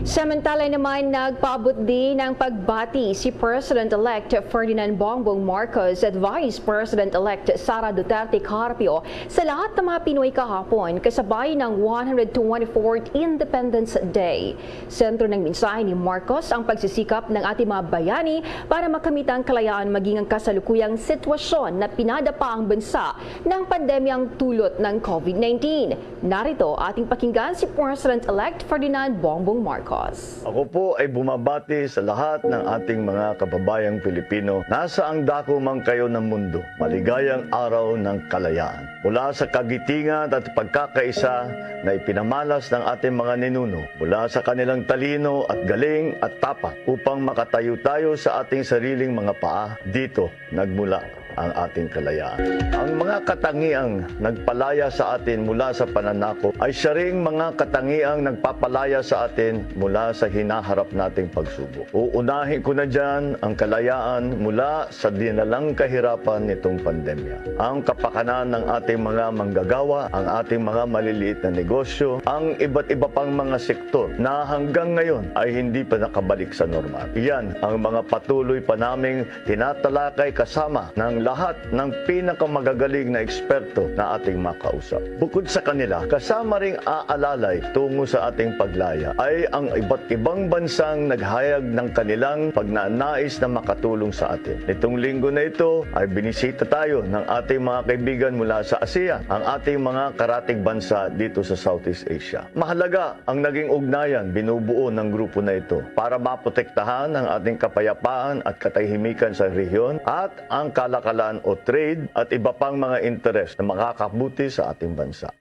Samantala naman, nagpaabot din ng pagbati si President-elect Ferdinand Bongbong Marcos at Vice President-elect Sara Duterte Carpio sa lahat ng mga Pinoy kahapon, kasabay ng one hundred twenty-fourth Independence Day. Sentro ng mensahe ni Marcos ang pagsisikap ng ating mga bayani para makamit ang kalayaan, maging ang kasalukuyang sitwasyon na pinadapa ang bansa ng pandemyang dulot ng COVID nineteen. Narito ating pakinggan si President-elect Ferdinand Bongbong Marcos. Ako po ay bumabati sa lahat ng ating mga kababayang Pilipino nasa ang dako man kayo ng mundo. Maligayang araw ng kalayaan. Mula sa kagitingan at pagkakaisa na ipinamalas ng ating mga ninuno, mula sa kanilang talino at galing at tapang, upang makatayo tayo sa ating sariling mga paa, dito nagmula ang ating kalayaan. Ang mga katangiang nagpalaya sa atin mula sa pananakop ay siya ring mga katangiang nagpapalaya sa atin mula sa hinaharap nating pagsubok. Uunahin ko na diyan ang kalayaan mula sa dinalang kahirapan nitong pandemya. Ang kapakanan ng ating mga manggagawa, ang ating mga maliliit na negosyo, ang iba't iba pang mga sektor na hanggang ngayon ay hindi pa nakabalik sa normal. Iyan ang mga patuloy pa naming tinatalakay kasama ng lahat ng pinakamagagaling na eksperto na ating makausap. Bukod sa kanila, kasama ring aalalay tungo sa ating paglaya ay ang iba't ibang bansang naghayag ng kanilang pagnanais na makatulong sa atin. Nitong linggo na ito ay binisita tayo ng ating mga kaibigan mula sa ASEAN, ang ating mga karatig bansa dito sa Southeast Asia. Mahalaga ang naging ugnayan binubuo ng grupo na ito para maprotektahan ang ating kapayapaan at katahimikan sa rehiyon at ang kalakalan o trade at iba pang mga interes na makakabuti sa ating bansa.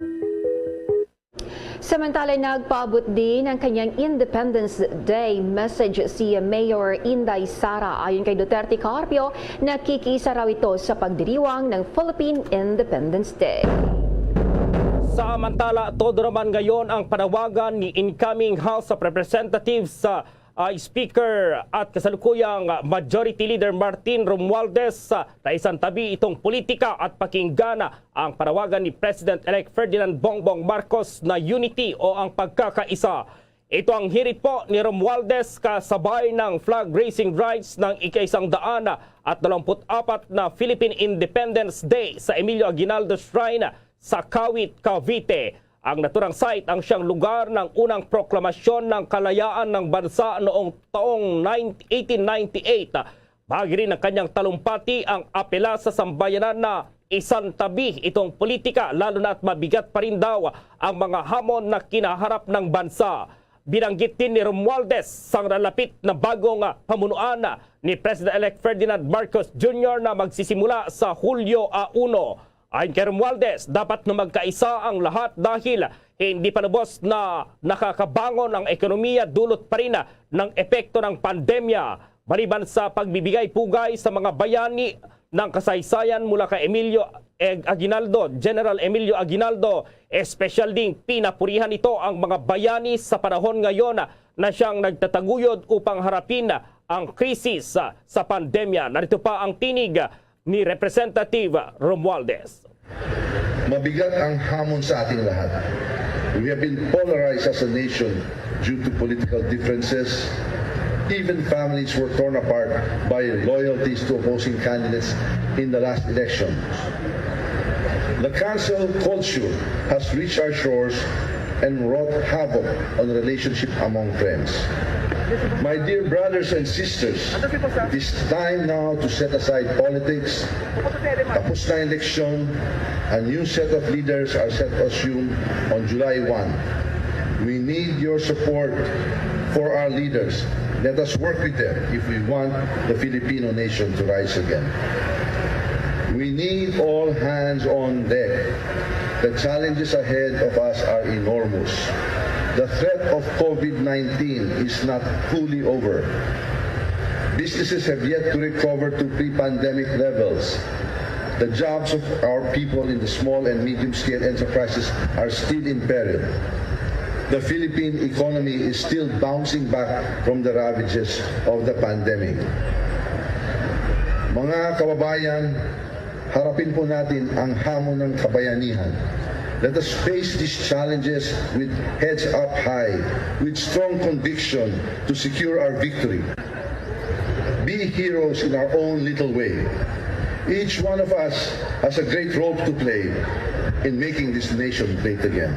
Samantala, nagpaabot din ng kanyang Independence Day message si Mayor Inday Sara. Ayon kay Duterte Carpio, nakikiisa raw ito sa pagdiriwang ng Philippine Independence Day. Samantala, todo naman ngayon ang panawagan ni incoming House of Representatives, ah, ah, Speaker at kasalukuyang Majority Leader Martin Romualdez, ah, na isantabi itong politika at pakinggan ang panawagan ni President-elect Ferdinand Bongbong Marcos na unity o ang pagkakaisa. Ito ang hirit po ni Romualdez kasabay ng flag raising rites ng ika-isang daan at dalawampu't apat na Philippine Independence Day sa Emilio Aguinaldo Shrine sa Kawit, Cavite. Ang naturang site ang siyang lugar ng unang proklamasyon ng kalayaan ng bansa noong taong nine-, eighteen ninety-eight. Bahagi rin ng kanyang talumpati ang apela sa sambayanan na isantabi itong politika, lalo na at mabigat pa rin daw ang mga hamon na kinaharap ng bansa. Binanggit din ni Romualdez sang nalapit na bagong, ah, pamunuan ni President-elect Ferdinand Marcos Junior na magsisimula sa Hulyo a uno. Ayon kay Romualdez, dapat na magkaisa ang lahat dahil hindi pa lubos na nakakabangon ang ekonomiya, dulot pa rin ng epekto ng pandemya. Maliban sa pagbibigay pugay sa mga bayani ng kasaysayan mula kay Emilio Ag-, Aguinaldo, General Emilio Aguinaldo, espesyal ding pinapurihan nito ang mga bayani sa panahon ngayon na siyang nagtataguyod upang harapin ang krisis sa pandemya. Narito pa ang tinig ni Representative Romualdez. Mabigat ang hamon sa ating lahat. We have been polarized as a nation due to political differences. Even families were torn apart by loyalties to opposing candidates in the last election. The cancel culture has reached our shores and wrought havoc on relationship among friends. My dear brothers and sisters, it is time now to set aside politics. Tapos na eleksyon, a new set of leaders are set to assume on July one. We need your support for our leaders. Let us work with them if we want the Filipino nation to rise again. We need all hands on deck. The challenges ahead of us are enormous. The threat of COVID nineteen is not fully over. Businesses have yet to recover to pre-pandemic levels. The jobs of our people in the small and medium-scale enterprises are still in peril. The Philippine economy is still bouncing back from the ravages of the pandemic. Mga kababayan, harapin po natin ang hamon ng kabayanihan. Let us face these challenges with heads up high, with strong conviction to secure our victory. Be heroes in our own little way. Each one of us has a great role to play in making this nation great again.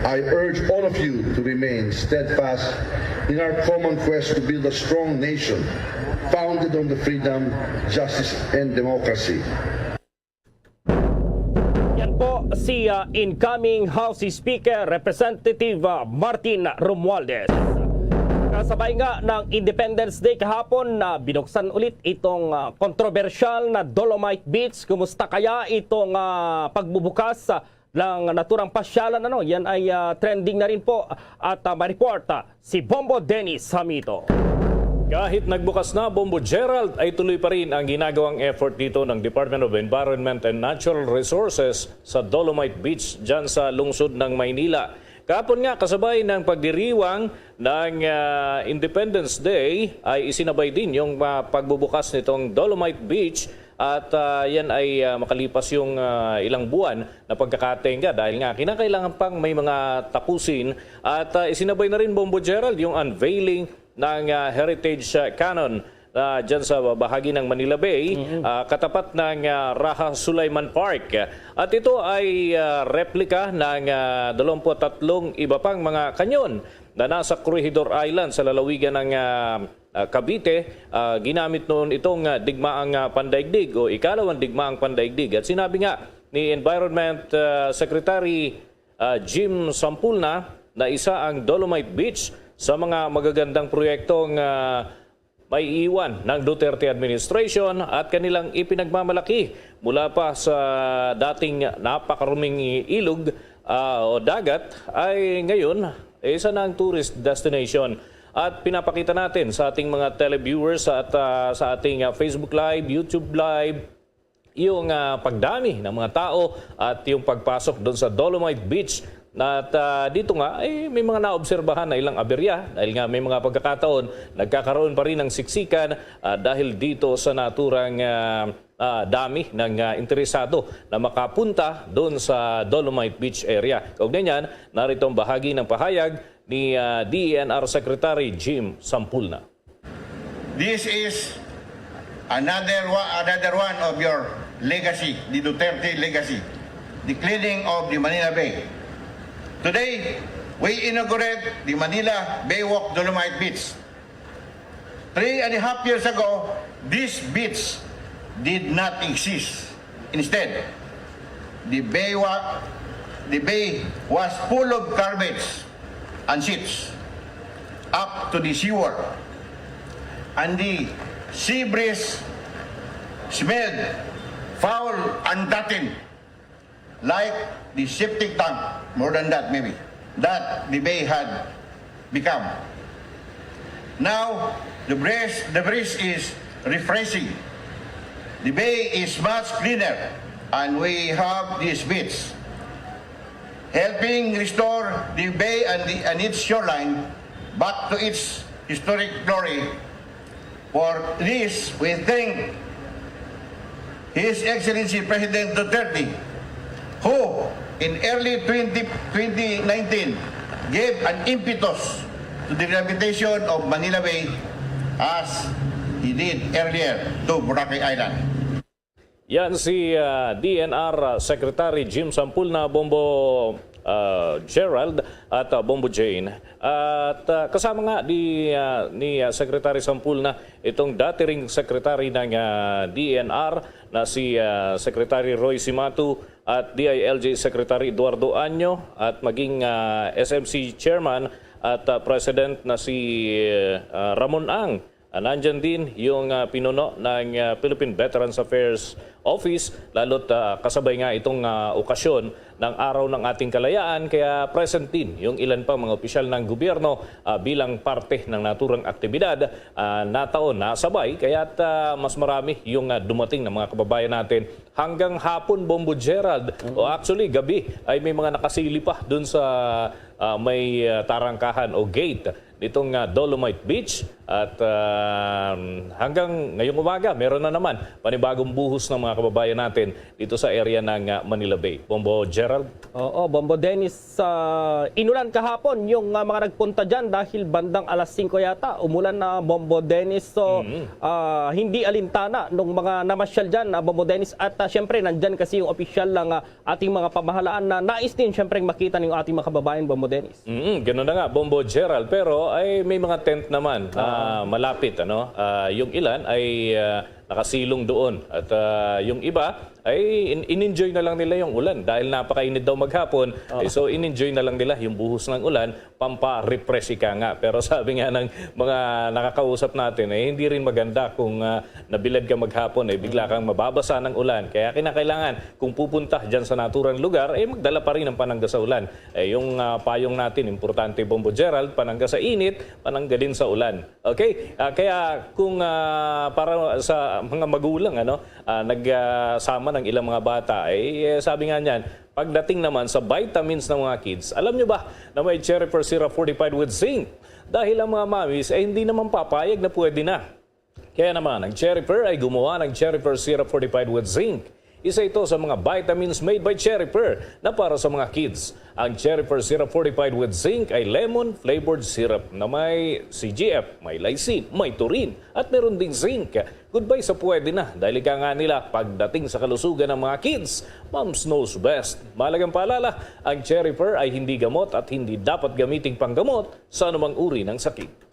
I urge all of you to remain steadfast in our common quest to build a strong nation founded on the freedom, justice, and democracy. Yan po si ah, incoming House Speaker Representative ah, Martin Romualdez. Kasabay nga ng Independence Day kahapon na binuksan ulit itong ah, kontrobersyal na Dolomite Beach. Kumusta kaya itong ah, pagbubukas ah, ng naturang pasyalan? Ano? Yan ay ah, trending na rin po at ah, may report ah, si Bombo Dennis Hamito. Kahit nagbukas na, Bombo Gerald, ay tuloy pa rin ang ginagawang effort dito ng Department of Environment and Natural Resources sa Dolomite Beach dyan sa lungsod ng Maynila. Kahapon nga, kasabay ng pagdiriwang ng ah, Independence Day, ay isinabay din yung ah, pagbubukas nitong Dolomite Beach at ah, yan ay ah, makalipas yung ah, ilang buwan na pagkakatenga dahil nga kinakailangan pang may mga tapusin. At ah, isinabay na rin, Bombo Gerald, yung unveiling ng ah, Heritage ah, Cannon ah, dyan sa bahagi ng Manila Bay, ah, katapat ng ah, Raha Sulaiman Park. At ito ay ah, replika ng ah, dalawampu't tatlong iba pang mga kanyon na nasa Corregidor Island sa lalawigan ng ah, ah, Cavite. Ah, ginamit noon itong ah, digmaang ah, pandaigdig o ikalawang digmaang pandaigdig. At sinabi nga ni Environment ah, Secretary ah, Jim Sampulna na isa ang Dolomite Beach sa mga magagandang proyektong ah, maiiwan ng Duterte administration at kanilang ipinagmamalaki mula pa sa dating napakaruming ilog ah, o dagat ay ngayon isa na ang tourist destination. At pinapakita natin sa ating mga televiewers at ah, sa ating ah, Facebook Live, YouTube Live, yung ah, pagdami ng mga tao at yung pagpasok doon sa Dolomite Beach. At ah, dito nga, eh, may mga naobserbahan na ilang aberya dahil nga may mga pagkakataon nagkakaroon pa rin ng siksikan ah, dahil dito sa naturang ah, ah, dami ng ah, interesado na makapunta doon sa Dolomite Beach area. Kaugnay niyan, narito ang bahagi ng pahayag ni ah, D E N R Secretary Jim Sampulna. This is another wa- another one of your legacy, the Duterte legacy, the cleaning of the Manila Bay. Today, we inaugurate the Manila Baywalk Dolomite Beach. Three and a half years ago, this beach did not exist. Instead, the bay, wa- the bay was full of garbage and shits up to the seawall. And the sea breeze smelled foul and rotten, like the septic tank, more than that maybe, that the bay had become. Now, the breeze, the breeze is refreshing. The bay is much cleaner, and we have this beach helping restore the bay and, the, and its shoreline back to its historic glory. For this, we thank His Excellency President Duterte, who in early twenty, twenty nineteen gave an impetus to the rehabilitation of Manila Bay as he did earlier to Boracay Island. Yan si ah, D N R Secretary Jim Sampulna, Bombo ah, Gerald at ah, Bombo Jane. At ah, kasama nga di, ah, ni ah, Secretary Sampulna itong dati ring Secretary ng ah, D N R na si ah, Secretary Roy Cimatu at D I L G Secretary Eduardo Año at maging ah, S M C Chairman at ah, President na si ah, Ramon Ang. Ah, nandyan din yung ah, pinuno ng ah, Philippine Veterans Affairs office, lalo't, ah, kasabay nga itong, ah, okasyon ng Araw ng Ating Kalayaan, kaya present din yung ilan pang mga opisyal ng gobyerno, ah, bilang parte ng naturang aktibidad, ah, nataon, nasabay, kaya't, ah, mas marami yung, ah, dumating ng mga kababayan natin hanggang hapon, Bombo Gerald. O actually, gabi ay may mga nakasili pa dun sa, ah, may, ah, tarangkahan o gate nitong, ah, Dolomite Beach. At, ah, hanggang ngayong umaga, meron na naman panibagong buhos ng mga kababayan natin dito sa area ng, ah, Manila Bay. Bombo Gerald? Oo, Bombo Dennis, ah, inulan kahapon yung, ah, mga nagpunta dyan dahil bandang alas singko yata, umulan na, Bombo Dennis. So, Mm. ah, hindi alintana nung mga namasyal dyan, ah, Bombo Dennis. At, ah, syempre, nandyan kasi yung opisyal ng, ah, ating mga pamahalaan na nais din, syempre, makita ng ating mga kababayan, Bombo Dennis. Mm, ganun na nga, Bombo Gerald. Pero ay may mga tent naman na Oo. malapit, ano? Ah, yung ilan ay, ah, nakasilong doon. At, ah, yung iba ay in-, in-enjoy na lang nila yung ulan dahil napakainit daw maghapon. Oo. Eh, so, in-enjoy na lang nila yung buhos ng ulan, pampa-refresh ika nga. Pero sabi nga ng mga nakakausap natin, eh, hindi rin maganda kung, ah, nabilad ka maghapon, eh, bigla kang mababasa ng ulan. Kaya kinakailangan, kung pupunta dyan sa naturang lugar, eh, magdala pa rin ang panangga sa ulan. Eh, yung, ah, payong natin, importante, Bombo Gerald, panangga sa init, panangga din sa ulan. Okay? Ah, kaya kung, ah, para sa mga magulang, ano, ah, nagsama ng ilang mga bata, eh, eh, sabi nga niyan, pagdating naman sa vitamins ng mga kids, alam nyo ba na may cherry per syrup fortified with zinc? Dahil ang mga mommies ay hindi naman papayag na pwede na. Kaya naman, ang Cherry Per ay gumawa ng Cherry Per Syrup fortified with zinc. Isa ito sa mga vitamins made by Cherry Per na para sa mga kids. Ang Cherry Per Syrup fortified with zinc ay lemon-flavored syrup na may C G F, may lysine, may taurine, at meron ding zinc. Goodbye sa pwede na, dahil ika nga nila, pagdating sa kalusugan ng mga kids, Moms knows best. Mahalagang paalala, ang Cherry Per ay hindi gamot at hindi dapat gamiting panggamot sa anumang uri ng sakit.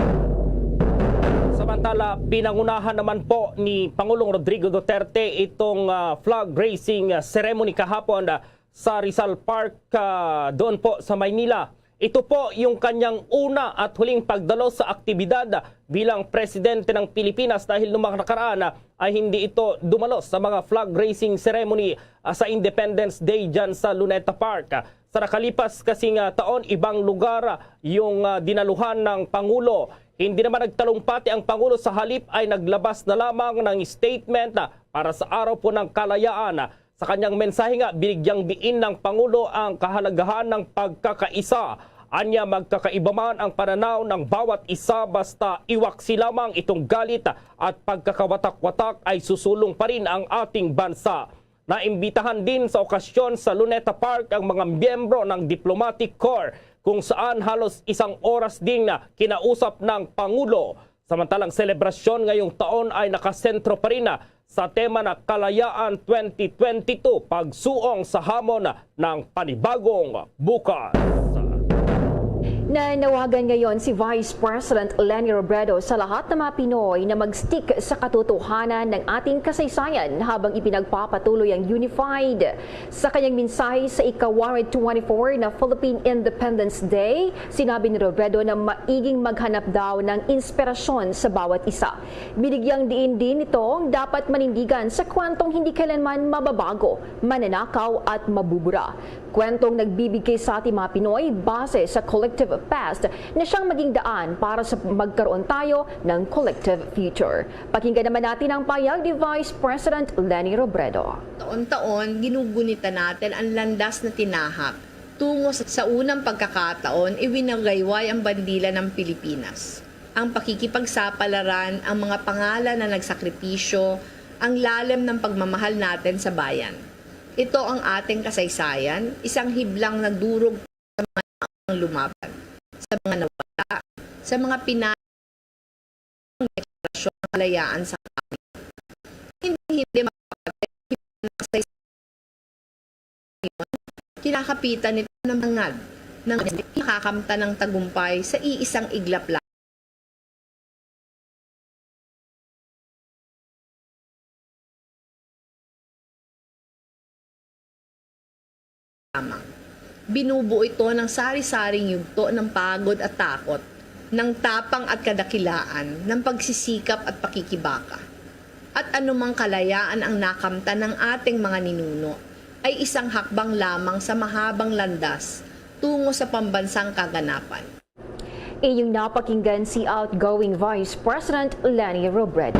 Samantala, pinangunahan naman po ni Pangulong Rodrigo Duterte itong, ah, flag raising, ah, ceremony kahapon, ah, sa Rizal Park, ah, doon po sa Maynila. Ito po yung kanyang una at huling pagdalo sa aktibidad bilang presidente ng Pilipinas dahil noong mga nakaraan, ah, ay hindi ito dumalo sa mga flag raising ceremony, ah, sa Independence Day dyan sa Luneta Park. Sa nakalipas kasing, ah, taon, ibang lugar, ah, yung, ah, dinaluhan ng Pangulo. Hindi naman nagtalumpati ang Pangulo, sa halip ay naglabas na lamang ng statement, ah, para sa Araw po ng Kalayaan. Sa kanyang mensahe nga, binigyang diin ng Pangulo ang kahalagahan ng pagkakaisa. Anya, magkakaiba man ang pananaw ng bawat isa, basta iwaksi lamang itong galit at pagkakawatak-watak ay susulong pa rin ang ating bansa. Naimbitahan din sa okasyon sa Luneta Park ang mga miyembro ng Diplomatic Corps, kung saan halos isang oras ding kinausap ng Pangulo. Samantalang selebrasyon ngayong taon ay nakasentro pa rin sa tema na Kalayaan twenty twenty-two, Pagsuong sa Hamon ng Panibagong Bukas. Nanawagan ngayon si Vice President Leni Robredo sa lahat ng mga Pinoy na mag-stick sa katotohanan ng ating kasaysayan habang ipinagpapatuloy ang Unified. Sa kanyang mensahe sa ika-one hundred twenty-four na Philippine Independence Day, sinabi ni Robredo na maiging maghanap daw ng inspirasyon sa bawat isa. Binigyang diin din nito ang dapat manindigan sa kwentong hindi kailanman mababago, mananakaw at mabubura. Kwentong nagbibigay sa ating mga Pinoy base sa collective past na siyang maging daan para sa magkaroon tayo ng collective future. Pakinggan naman natin ang payag ni Vice President Leni Robredo. Taon-taon, ginugunitan natin ang landas na tinahak. Tungo sa, sa unang pagkakataon, iwinagayway ang bandila ng Pilipinas. Ang pakikipagsapalaran, ang mga pangalan na nagsakripisyo, ang lalim ng pagmamahal natin sa bayan. Ito ang ating kasaysayan, isang hiblang nagdurog sa mga lumaban, sa mga nawala, sa mga pina-, deklarasyon ng kalayaan sa kanan. Hindi, hindi mapapatay ang kasaysayan. Kinakapitan nito ng bangag, ng makakamtan ng tagumpay sa iisang iglap lang. Lamang. Binubuo ito ng sari-saring yugto ng pagod at takot, ng tapang at kadakilaan, ng pagsisikap at pakikibaka. At anumang kalayaan ang nakamtan ng ating mga ninuno ay isang hakbang lamang sa mahabang landas tungo sa pambansang kaganapan. Inyong napakinggan si outgoing Vice President Leni Robredo.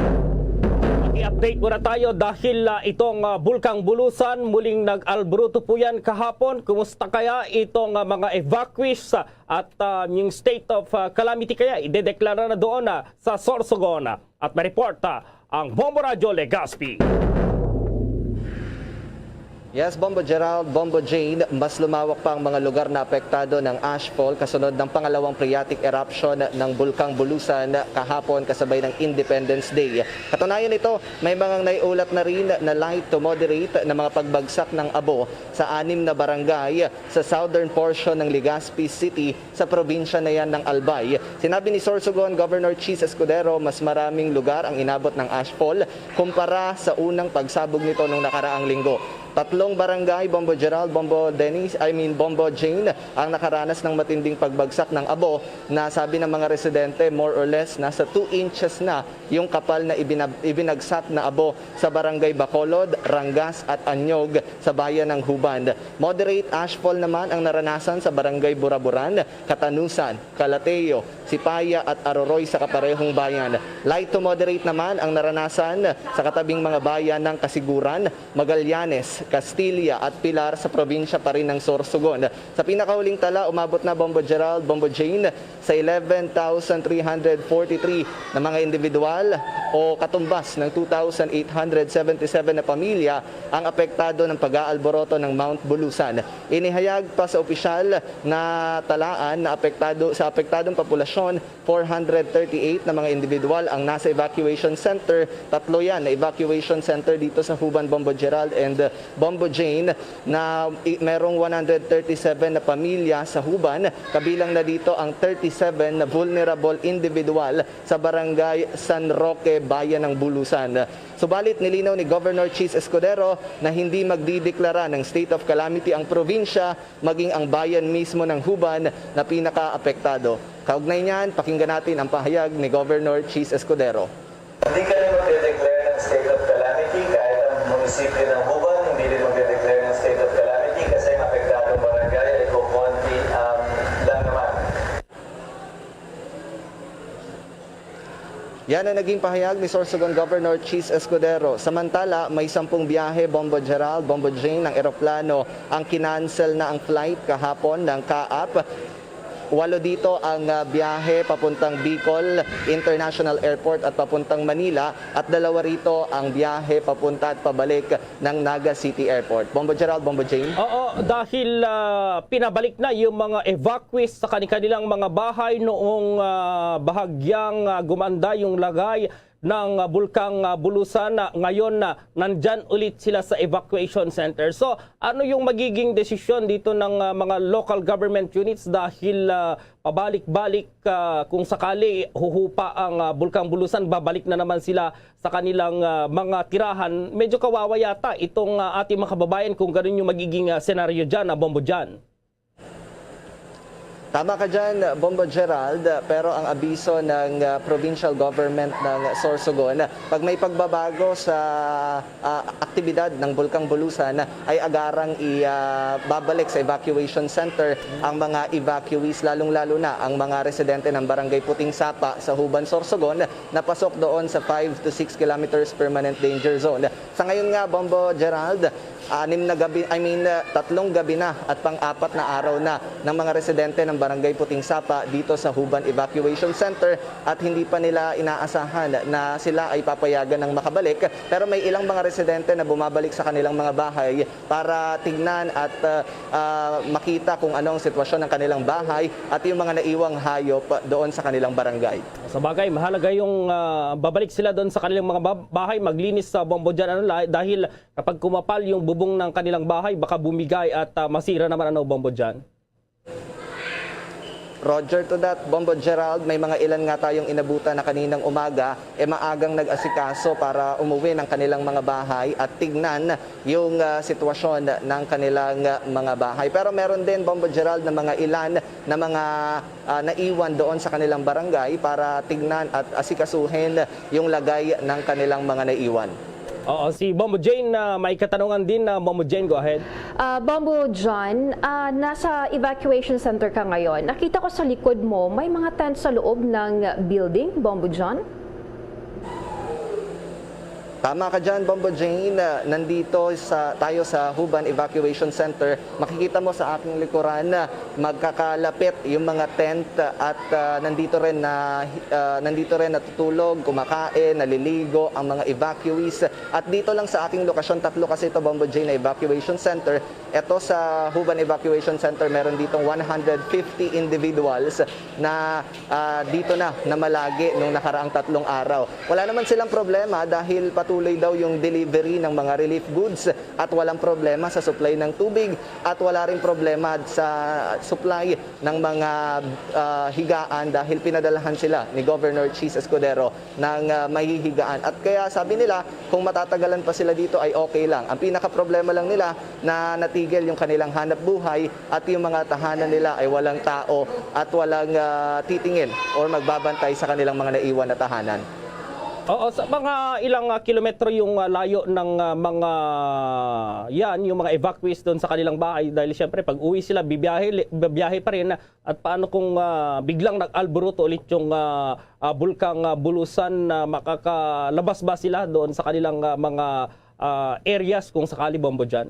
I-update muna tayo dahil uh, itong uh, Bulkang Bulusan muling nag-alboroto po yan kahapon. Kumusta kaya itong uh, mga evacuees uh, at uh, yung state of uh, calamity kaya idedeklara na doon uh, sa Sorsogon? At may report uh, ang Bombo Radyo Legazpi. Yes, Bombo Gerald, Bombo Jane, mas lumawak pa ang mga lugar na apektado ng ashfall kasunod ng pangalawang phreatic eruption ng Bulkang Bulusan kahapon kasabay ng Independence Day. Katunayan nito, may mga naiulat na rin na light to moderate na mga pagbagsak ng abo sa anim na barangay sa southern portion ng Legazpi City sa probinsya na yan ng Albay. Sinabi ni Sorsogon Governor Chiz Escudero, mas maraming lugar ang inabot ng ashfall kumpara sa unang pagsabog nito nung nakaraang linggo. Tatlong barangay, Bombo Gerald, Bombo Dennis, I mean Bombo Jane, ang nakaranas ng matinding pagbagsak ng abo na sabi ng mga residente more or less nasa two inches na yung kapal na ibinab- ibinagsak na abo sa barangay Bacolod, Rangas at Anyog sa bayan ng Huban. Moderate ashfall naman ang naranasan sa barangay Buraburan, Katanusan, Calateo, Sipaya at Aroroy sa kaparehong bayan. Light to moderate naman ang naranasan sa katabing mga bayan ng Casiguran, Magallanes, Castilla at Pilar sa probinsya pa rin ng Sorsogon. Sa pinakahuling tala, umabot na Bombo Gerald, Bombo Jane sa eleven thousand three hundred forty-three na mga individual o katumbas ng two thousand eight hundred seventy-seven na pamilya ang apektado ng pag-aalboroto ng Mount Bulusan. Inihayag pa sa opisyal na talaan na apektado sa apektadong populasyon, four hundred thirty-eight na mga individual ang nasa evacuation center. Tatlo yan na evacuation center dito sa Huban, Bombo Gerald and uh, Bombo Jane, na i- merong one hundred thirty-seven na pamilya sa Huban, kabilang na dito ang thirty-seven na vulnerable individual sa barangay San Roque, Bayan ng Bulusan. Subalit, nilinaw ni Governor Chiz Escudero na hindi magdideklara ng state of calamity ang probinsya, maging ang bayan mismo ng Huban na pinakaapektado. Kaugnay niyan, pakinggan natin ang pahayag ni Governor Chiz Escudero. Hindi kami magde-declare ng state of calamity kahit ang munisipyo ng Huban hindi rin magde-declare ng state of calamity kasi ang apektadong barangay ay kukonti um, lang naman. Yan ang naging pahayag ni Sorsogon Governor Chiz Escudero. Samantala, may sampung biyahe, Bombo Gerald, Bombo Jane, ng eroplano ang kinansel na ang flight kahapon ng CAAP. Walo dito ang uh, biyahe papuntang Bicol International Airport at papuntang Manila at dalawa rito ang biyahe papunta at pabalik ng Naga City Airport. Bombo Gerald, Bombo Jane. Oo, dahil uh, pinabalik na yung mga evacuees sa kanilang mga bahay noong uh, bahagyang uh, gumanda yung lagay ng uh, Bulkang uh, Bulusan. Uh, ngayon, uh, nandyan ulit sila sa evacuation center. So, ano yung magiging desisyon dito ng uh, mga local government units dahil uh, pabalik-balik uh, kung sakali huhupa ang uh, Bulkang Bulusan, babalik na naman sila sa kanilang uh, mga tirahan. Medyo kawawa yata itong uh, ating mga kababayan kung ganun yung magiging uh, senaryo dyan, uh, Bombo dyan. Tama ka dyan, Bombo Gerald, pero ang abiso ng uh, provincial government ng Sorsogon, pag may pagbabago sa uh, aktibidad ng Bulkang Bulusan, ay agarang ibabalik uh, sa evacuation center ang mga evacuees, lalong-lalo na ang mga residente ng Barangay Puting Sapa sa Huban, Sorsogon, na pasok doon sa five to six kilometers permanent danger zone. Sa ngayon nga, Bombo Gerald, anim na gabi, I mean, uh, tatlong gabi na at pang-apat na araw na ng mga residente ng Barangay Puting Sapa dito sa Huban Evacuation Center at hindi pa nila inaasahan na sila ay papayagan ng makabalik. Pero may ilang mga residente na bumabalik sa kanilang mga bahay para tignan at uh, uh, makita kung ano ang sitwasyon ng kanilang bahay at yung mga naiwang hayop doon sa kanilang barangay. Sa bagay, mahalaga yung uh, babalik sila doon sa kanilang mga bahay, maglinis sa Bombo dyan, ano, dahil kapag kumapal yung bubong ng kanilang bahay, baka bumigay at uh, masira naman, ano, Bombo dyan. Roger to that, Bombo Gerald, may mga ilan nga tayong inabutan na kaninang umaga, e maagang nag-asikaso para umuwi ng kanilang mga bahay at tignan yung, ah, sitwasyon ng kanilang, ah, mga bahay. Pero meron din, Bombo Gerald, na mga ilan na mga, ah, naiwan doon sa kanilang barangay para tignan at asikasuhin yung lagay ng kanilang mga naiwan. Oo, si Bombo Jane, ah, may katanungan din na, Bombo Jane, go ahead. Ah, Bombo John, ah, nasa evacuation center ka ngayon. Nakita ko sa likod mo, may mga tent sa loob ng building, Bombo John? Tama ka dyan, Bombo Jane. Ah, nandito sa, tayo sa Huban Evacuation Center. Makikita mo sa aking likuran na magkakalapit yung mga tent at, ah, nandito rin na, ah, nandito rin natutulog, kumakain, naliligo ang mga evacuees. At dito lang sa aking lokasyon, tatlo kasi ito, Bombo Jane, na evacuation center. Ito sa Huban Evacuation Center, meron ditong one hundred fifty individuals na, ah, dito na namalagi nung nakaraang tatlong araw. Wala naman silang problema dahil patuloy daw yung delivery ng mga relief goods at walang problema sa supply ng tubig at wala ring problema sa supply ng mga, ah, higaan dahil pinadalahan sila ni Governor Chiz Escudero ng, ah, mahihigaan. At kaya sabi nila, kung matatagalan pa sila dito ay okay lang. Ang pinakaproblema lang nila na natigil yung kanilang hanap buhay at yung mga tahanan nila ay walang tao at walang, ah, titingin or magbabantay sa kanilang mga naiwan na tahanan. Oo, sa mga ilang, ah, kilometro yung, ah, layo ng, ah, mga yan, yung mga evacuees doon sa kanilang bahay dahil siyempre pag uwi sila, bibiyahe, li- bibiyahe pa rin. At paano kung, ah, biglang nag-alboroto ulit yung, ah, ah, Bulkang, ah, Bulusan, na makakalabas ba sila doon sa kanilang, ah, mga, ah, areas kung sakali, Bombo John?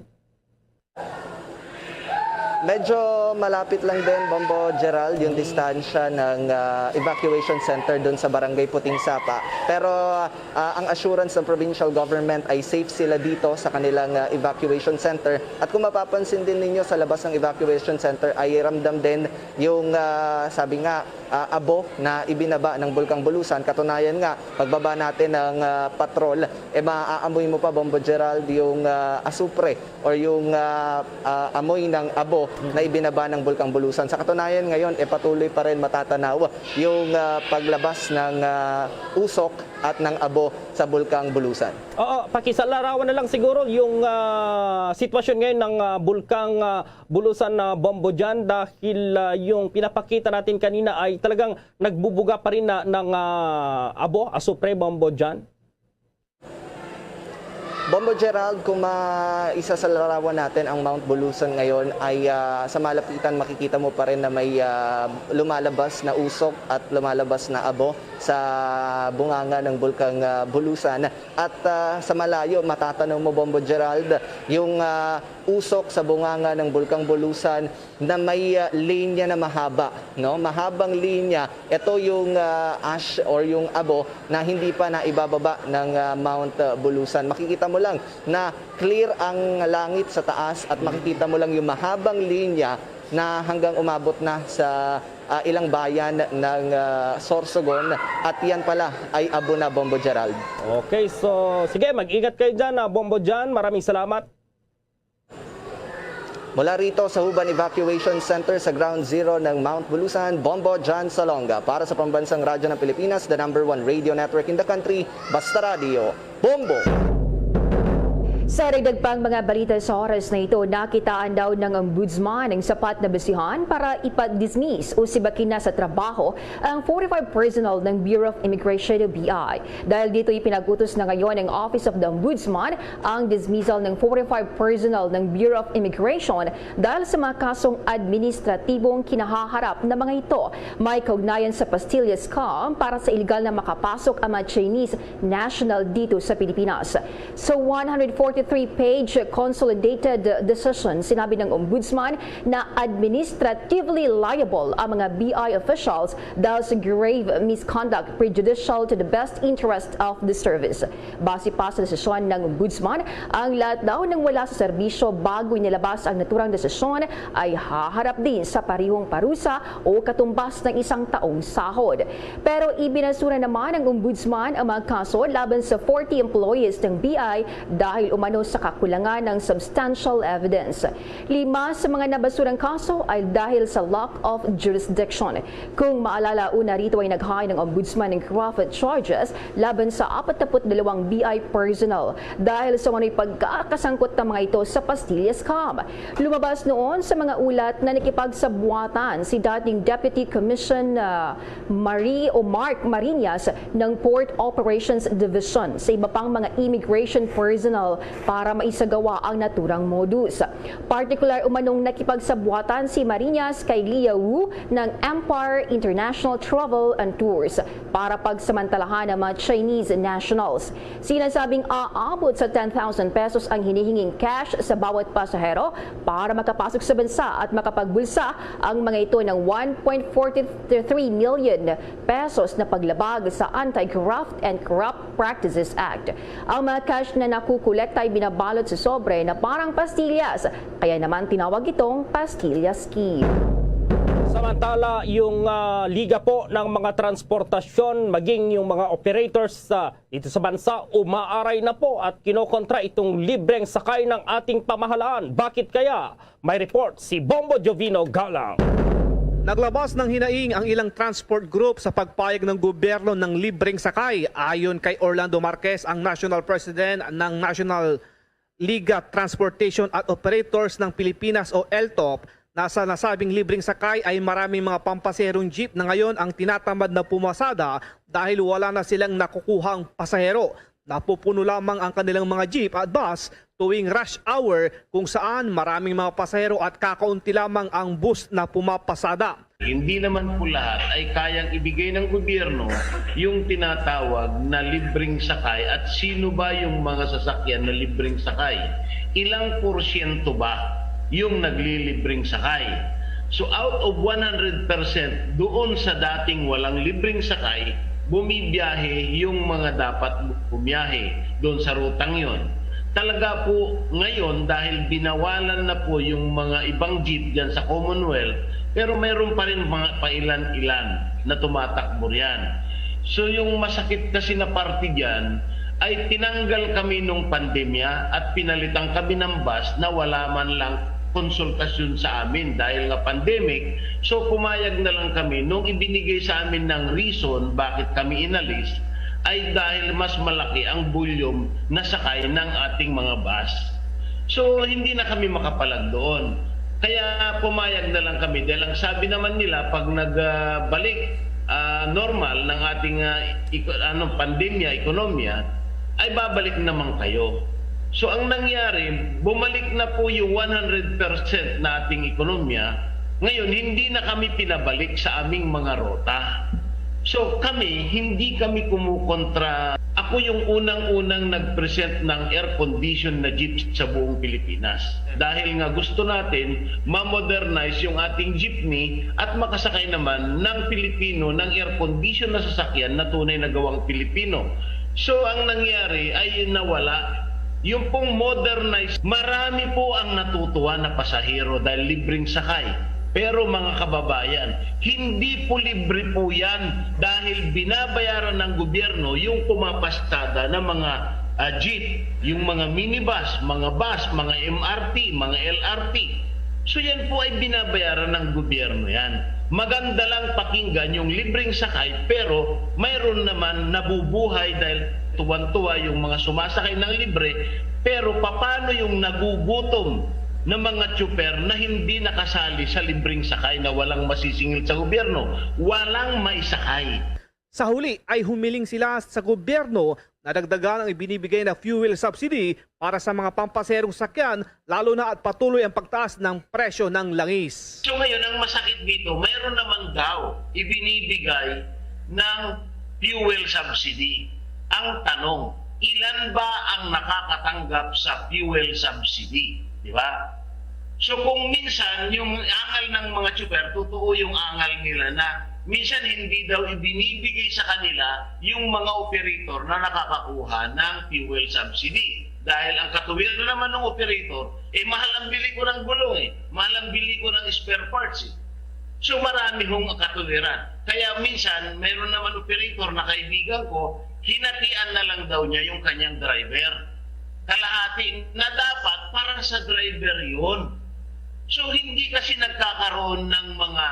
Medyo malapit lang din, Bombo Gerald, yung distansya ng, ah, evacuation center doon sa Barangay Puting Sapa. Pero, ah, ang assurance ng provincial government ay safe sila dito sa kanilang, ah, evacuation center. At kung mapapansin din ninyo, sa labas ng evacuation center ay ramdam din yung, ah, sabi nga, ah, abo na ibinaba ng Bulkang Bulusan. Katunayan nga, pagbaba natin ng, ah, patrol, eh, maaamoy mo pa, Bombo Gerald, yung, ah, asupre or yung, ah, ah, amoy ng abo na ibinaba ng Bulkang Bulusan. Sa katunayan ngayon, eh, patuloy pa rin matatanaw yung, ah, paglabas ng, ah, usok at ng abo sa Bulkang Bulusan. Oo, pakisalarawan na lang siguro yung, ah, sitwasyon ngayon ng, ah, Bulkang, ah, Bulusan na, Bombo John, dahil, ah, yung pinapakita natin kanina ay talagang nagbubuga pa rin na, ng, ah, abo, asupre, Bombo John. Bombo Gerald, kung ma-, isasalarawan natin ang Mount Bulusan ngayon ay, ah, sa malapitan makikita mo pa rin na may, ah, lumalabas na usok at lumalabas na abo sa bunganga ng Bulkang, ah, Bulusan. At, ah, sa malayo, matatanaw mo, Bombo Gerald, yung, ah, usok sa bunganga ng Bulkang Bulusan na may, ah, linya na mahaba, no? Mahabang linya. Ito yung, ah, ash or yung abo na hindi pa naibababa ng, ah, Mount, ah, Bulusan. Makikita mo lang na clear ang langit sa taas at makikita mo lang yung mahabang linya na hanggang umabot na sa, ah, ilang bayan ng, ah, Sorsogon. At yan pala ay abo na, Bombo Gerald. Okay, so sige, mag-ingat kayo dyan, ah, Bombo John. Maraming salamat. Mula rito sa Huban Evacuation Center sa Ground Zero ng Mount Bulusan, Bombo John Salonga para sa Pambansang Radyo ng Pilipinas, the number one radio network in the country, Basta Radio, Bombo! Sa dagdag pang mga balita sa oras na ito, nakitaan daw ng Ombudsman ang sapat na basihan para ipa-dismiss o sibakin na sa trabaho ang forty-five personnel ng Bureau of Immigration o B I. Dahil dito, ipinag-utos na ngayon ng Office of the Ombudsman ang dismissal ng forty-five personnel ng Bureau of Immigration dahil sa mga kasong administratibong kinahaharap na mga ito may kaugnayan sa pastillas scam para sa iligal na makapasok ang mga Chinese national dito sa Pilipinas. Sa one hundred forty-three page consolidated decision, sinabi ng Ombudsman na administratively liable ang mga B I officials dahil sa grave misconduct prejudicial to the best interest of the service. Base pa sa desisyon ng Ombudsman, ang lahat daw ng wala sa serbisyo bago inilabas ang naturang desisyon ay haharap din sa parihong parusa o katumbas ng isang taong sahod. Pero ibinasura naman ng Ombudsman ang mga kaso laban sa forty employees ng B I dahil umano sa kakulangan ng substantial evidence. Lima sa mga nabasurang kaso ay dahil sa lack of jurisdiction. Kung maalala, una rito ay naghain ng Ombudsman ng graft charges laban sa apat na put dalawang B I personnel dahil sa umano'y pagkakasangkot ng mga ito sa pastilya scam. Lumabas noon sa mga ulat na nakipagsabuatan si dating Deputy Commission, ah, Marie o Mark Marinas ng Port Operations Division sa iba pang mga immigration personnel para maisagawa ang naturang modus. Partikular umanong nakipagsabuatan si Marinas kay Leah Wu ng Empire International Travel and Tours para pagsamantalahan ang mga Chinese nationals. Sinasabing aabot sa ten thousand pesos ang hinihinging cash sa bawat pasahero para makapasok sa bansa at makapagbulsa ang mga ito ng one point four three million pesos na paglabag sa Anti-Graft and Corrupt Practices Act. Ang mga cash na nakukolekta ay binabalot sa sobre na parang pastillas, kaya naman tinawag itong pastillas scheme. Samantala, yung ah, Liga po ng mga Transportasyon, maging yung mga operators sa dito sa bansa, umaaray na po at kinokontra itong libreng sakay ng ating pamahalaan. Bakit kaya? May report si Bombo Jovino Galang. Naglabas ng hinaing ang ilang transport group sa pagpayag ng gobyerno ng libreng sakay. Ayon kay Orlando Marquez, ang National President ng National Liga Transportation at Operators ng Pilipinas o ELTOP, na sa nasabing libreng sakay ay maraming mga pampaserong jeep na ngayon ang tinatamad na pumasada dahil wala na silang nakukuhang pasahero. Napupuno lamang ang kanilang mga jeep at bus tuwing rush hour, kung saan maraming mga pasahero at kakaunti lamang ang bus na pumapasada. Hindi naman po lahat ay kayang ibigay ng gobyerno yung tinatawag na libreng sakay. At sino ba yung mga sasakyan na libreng sakay? Ilang porsyento ba yung naglilibreng sakay? So out of one hundred percent, doon sa dating walang libreng sakay, bumibiyahe yung mga dapat bumiyahe doon sa rutang yon. Talaga po ngayon, dahil binawalan na po yung mga ibang jeep dyan sa Commonwealth, pero mayroon pa rin mga pailan-ilan na tumatakbo riyan. So yung masakit kasi na parte dyan ay tinanggal kami nung pandemya at pinalitan kami ng bus na wala man lang konsultasyon sa amin dahil nga pandemic. So pumayag na lang kami nung ibinigay sa amin ng reason bakit kami inalis ay dahil mas malaki ang volume na sakay ng ating mga bus. So hindi na kami makapalag doon. Kaya pumayag na lang kami dahil ang sabi naman nila pag nagbalik ah, normal ng ating ah, iko- ano, pandemya, ekonomiya, ay babalik naman kayo. So ang nangyari, bumalik na po yung one hundred percent na ating ekonomiya. Ngayon, hindi na kami pinabalik sa aming mga rota. So kami, hindi kami kumukontra. Ako yung unang-unang nag-present ng air condition na jeep sa buong Pilipinas. Dahil nga gusto natin ma-modernize yung ating jeepney at makasakay naman ng Pilipino ng air condition na sasakyan na tunay na gawang Pilipino. So ang nangyari ay nawala yung pong modernized. Marami po ang natutuwa na pasahero dahil libreng sakay. Pero mga kababayan, hindi po libre po yan dahil binabayaran ng gobyerno yung pumapasada ng mga ah, jeep, yung mga minibus, mga bus, mga M R T, mga L R T. So yan po ay binabayaran ng gobyerno yan. Maganda lang pakinggan yung libreng sakay pero mayroon naman nabubuhay dahil tuwan-tuwa yung mga sumasakay ng libre, pero paano yung nagugutom na mga tsuper na hindi nakasali sa libreng sakay na walang masisingil sa gobyerno? Walang maisakay. Sa huli ay humiling sila sa gobyerno na dagdagan ang ibinibigay na fuel subsidy para sa mga pampaserong sakyan, lalo na at patuloy ang pagtaas ng presyo ng langis. So ngayon, ang masakit dito, mayroon naman daw ibinibigay ng fuel subsidy. Ang tanong, ilan ba ang nakakatanggap sa fuel subsidy? Di ba? So kung minsan yung angal ng mga tsuper, totoo yung angal nila na minsan hindi daw ibinibigay sa kanila yung mga operator na nakakakuha ng fuel subsidy. Dahil ang katuwiran naman ng operator, eh mahal ang bili ko ng gulong eh, mahal ang bili ko ng spare parts eh. So marami hong katuwiran. Kaya minsan, mayroon naman operator na kaibigan ko, hinatian na lang daw niya yung kanyang driver. kalahati na dapat para sa driver yun. So, hindi kasi nagkakaroon ng mga,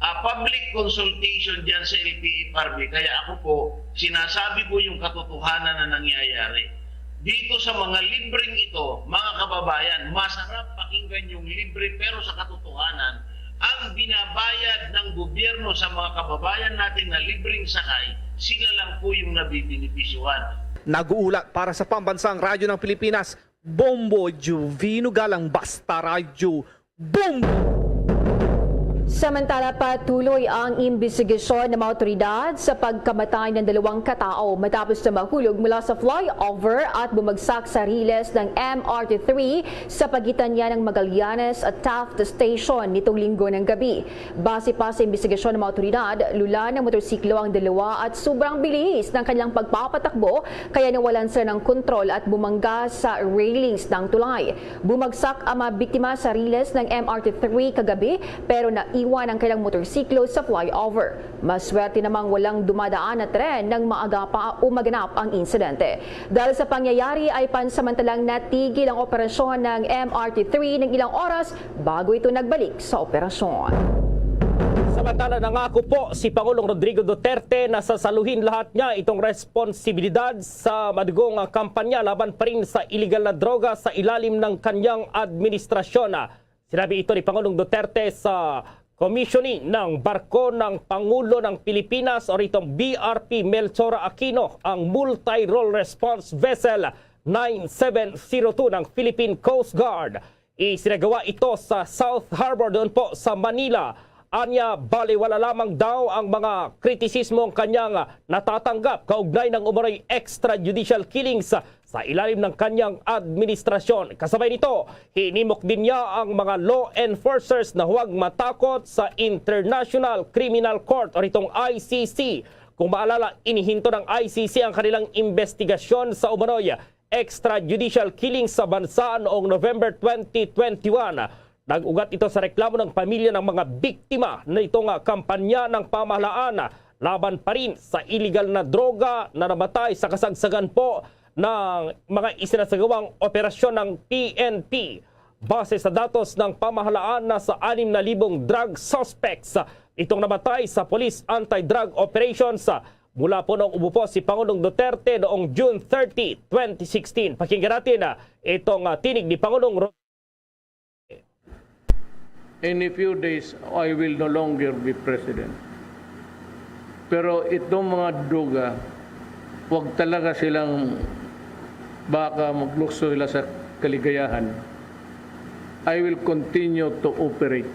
ah, public consultation dyan sa L P F R B. Kaya ako po, sinasabi ko yung katotohanan na nangyayari. Dito sa mga libreng ito, mga kababayan, masarap pakinggan yung libre, pero sa katotohanan, ang binabayad ng gobyerno sa mga kababayan natin na libreng sakay, sila lang po yung nabibinipisyuhan. Nag-uulat para sa Pambansang Radyo ng Pilipinas, Bombo Juvino Galang, Basta Radyo, Bombo! Samantala, patuloy ang imbestigasyon ng mga otoridad sa pagkamatay ng dalawang katao matapos na mahulog mula sa flyover at bumagsak sa riles ng M R T three sa pagitan niya ng Magallanes at Taft Station nitong Linggo ng gabi. Base pa sa imbestigasyon ng mga otoridad, lula ng motorsiklo ang dalawa at sobrang bilis ng kanilang pagpapatakbo kaya nawalan sila ng kontrol at bumangga sa railings ng tulay. Bumagsak ang mga biktima sa riles ng M R T three kagabi, pero naiwan ang kanilang motorsiklo sa flyover. Maswerte namang walang dumadaan na tren nang maaga pa umaganap ang insidente. Dahil sa pangyayari ay pansamantalang natigil ang operasyon ng M R T three ng ilang oras bago ito nagbalik sa operasyon. Samantala, nangako po si Pangulong Rodrigo Duterte na sasaluhin lahat niya itong responsibilidad sa madugong, ah, kampanya laban pa rin sa iligal na droga sa ilalim ng kanyang administrasyon. Ah, sinabi ito ni Pangulong Duterte sa commissioning ng barko ng Pangulo ng Pilipinas o ritong B R P Melchora Aquino, ang Multi-Role Response Vessel nine seven zero two ng Philippine Coast Guard. Isinagawa ito sa South Harbor doon po sa Manila. Anya, baliwala lamang daw ang mga kritisismong kanyang natatanggap kaugnay ng umano'y extrajudicial killings sa ilalim ng kanyang administrasyon. Kasabay nito, hinimok din niya ang mga law enforcers na huwag matakot sa International Criminal Court o ritong I C C Kung maalala, inihinto ng I C C ang kanilang investigasyon sa umano'y extrajudicial killing sa bansa noong November twenty twenty-one. Nag-ugat ito sa reklamo ng pamilya ng mga biktima nitong, ah, kampanya ng pamahalaan laban pa rin sa iligal na droga na namatay sa kasagsagan po ng mga isinasagawang operasyon ng P N P. Base sa datos ng pamahalaan, nasa anim na libong drug suspects itong namatay sa police anti-drug operations mula po noong umupo si Pangulong Duterte noong June thirty, twenty sixteen. Pakinggan natin, ah, itong, ah, tinig ni Pangulong Ro- In a few days, I will no longer be president. Pero itong mga droga, wag talaga silang baka maglukso sila sa kaligayahan. I will continue to operate.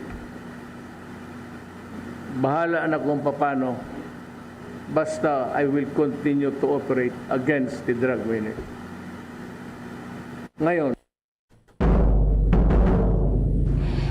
Bahala na kung paano. Basta I will continue to operate against the drug winner. Ngayon,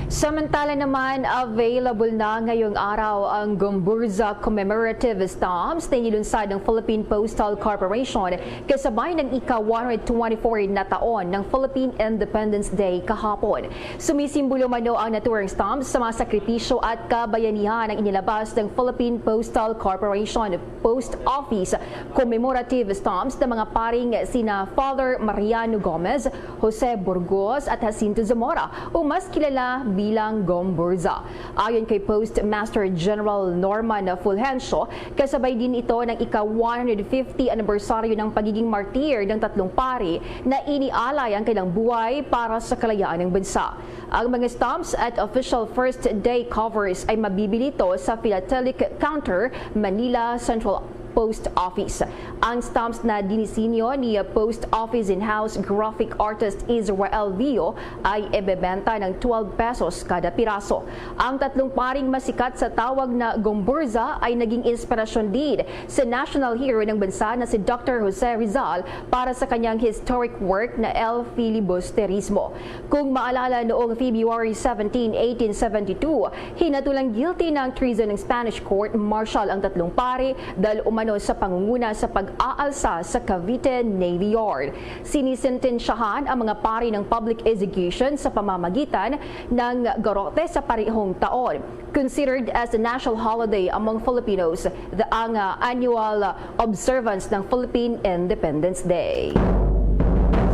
Samantala naman, available na ngayong araw ang Gomburza Commemorative Stamps na inilunsad ng Philippine Postal Corporation kasabay ng ika one hundred twenty-four na taon ng Philippine Independence Day kahapon. Sumisimbolo mano ang naturang stamps sa mga sakripisyo at kabayanihan ang inilabas ng Philippine Postal Corporation Post Office commemorative stamps ng mga paring sina Father Mariano Gomez, Jose Burgos at Jacinto Zamora, o mas kilala bilang Gomburza. Ayon kay Postmaster General Norman Fulgencio, kasabay din ito ng ika one hundred fifty anibersaryo ng pagiging martir ng tatlong pari na inialay ang kanilang buhay para sa kalayaan ng bansa. Ang mga stamps at official first day covers ay mabibili ito sa Philatelic Counter, Manila Central Post Office. Ang stamps na dinisenyo ni Post Office in-house graphic artist Israel Vio ay ibebenta ng twelve pesos kada piraso. Ang tatlong paring masikat sa tawag na Gomburza ay naging inspirasyon din sa national hero ng bansa na si Doctor Jose Rizal para sa kanyang historic work na El Filibusterismo. Kung maalala, noong February seventeen, eighteen seventy-two, hinatulang guilty ng treason ng Spanish court martial ang tatlong pari dahil umano sa pangunguna sa pag-aalsa sa Cavite Navy Yard. Sinisentensyahan ang mga pari ng public execution sa pamamagitan ng garote sa parehong taon. Considered as a national holiday among Filipinos, the, ang, ah, annual observance ng Philippine Independence Day.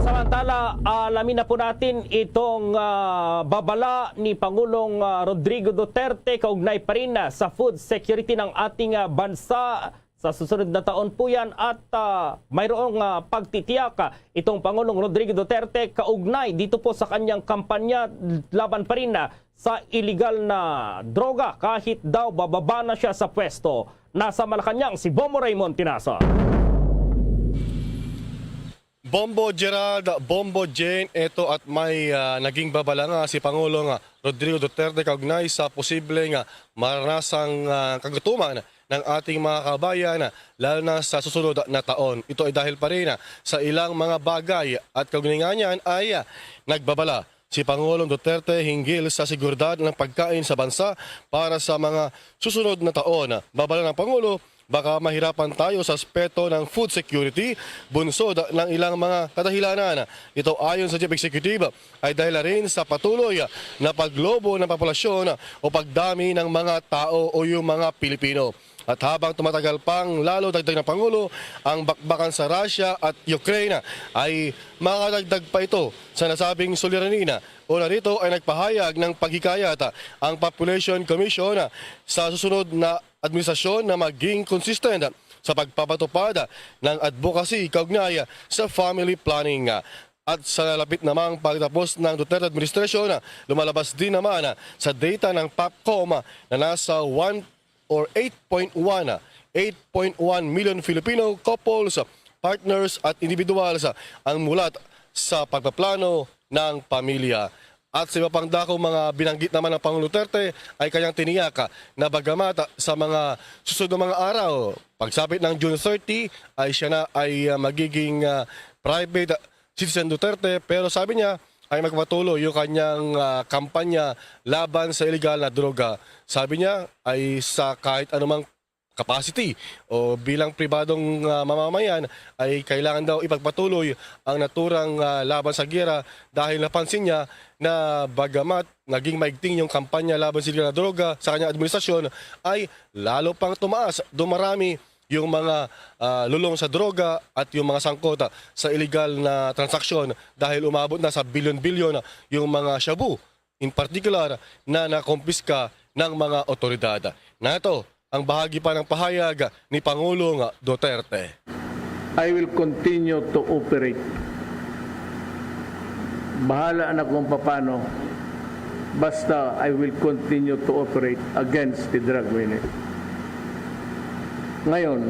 Sa Samantala, alamin na po natin itong, ah, babala ni Pangulong, ah, Rodrigo Duterte kaugnay pa rin, ah, sa food security ng ating, ah, bansa. Sa susunod na taon po yan at, ah, mayroong, ah, pagtitiyak, ah, itong Pangulong Rodrigo Duterte kaugnay dito po sa kanyang kampanya laban pa rin, ah, sa iligal na droga kahit daw bababa na siya sa pwesto. Nasa Malacañang si Bombo Raymond Tinason. Bombo Gerald, Bombo Jane, eto at may, ah, naging babala nga si Pangulong, ah, Rodrigo Duterte kaugnay sa posibleng, ah, maranasang, ah, kagutuman ng ating mga kabayan, ah, lalo na sa susunod na taon. Ito ay dahil pa rin, ah, sa ilang mga bagay at kaugnay nga niyan ay, ah, nagbabala si Pangulong Duterte hinggil sa seguridad ng pagkain sa bansa para sa mga susunod na taon. Babala ng Pangulo, baka mahirapan tayo sa aspeto ng food security, bunsod ng ilang mga kadahilanan. Ito, ayon sa Chief Executive, ay dahil na rin sa patuloy na paglobo ng populasyon o pagdami ng mga tao o yung mga Pilipino. At habang tumatagal pang lalo, dagdag ng Pangulo, ang bakbakan sa Russia at Ukraine, ay makakadagdag pa ito sa nasabing suliranin. Una rito ay nagpahayag ng paghikayat ang Population Commission sa susunod na administrasyon na maging consistent sa pagpapatupad ng advocacy kaugnay sa family planning. At sa nalapit namang pagtapos ng Duterte administration, lumalabas din naman sa data ng PAPCOM na nasa one or eight point one, eight point one million Filipino couples, partners at individuals ang mulat sa pagpaplano ng pamilya. At sa iba pang dakong mga binanggit naman ng Pangulong Duterte ay kanyang tiniyak na bagamat sa mga susunod na mga araw, pagsapit ng June thirty, ay siya na ay, ah, magiging, ah, private citizen Duterte, pero sabi niya ay magpatuloy yung kanyang, ah, kampanya laban sa iligal na droga. Sabi niya ay sa kahit anumang capacity o bilang pribadong, ah, mamamayan ay kailangan daw ipagpatuloy ang naturang, ah, laban sa giyera dahil napansin niya na bagamat naging maigting yung kampanya laban sa iligal na droga sa kanyang administrasyon ay lalo pang tumaas, dumarami yung mga, ah, lulong sa droga at yung mga sangkot, ah, sa iligal na transaksyon dahil umabot na sa bilyon-bilyon yung mga shabu, in particular, na nakumpiska ng mga otoridad. Nato ang bahagi pa ng pahayag ni Pangulong Duterte. I will continue to operate. Bahala na kung papano. Basta, I will continue to operate against the drug menace. Ngayon,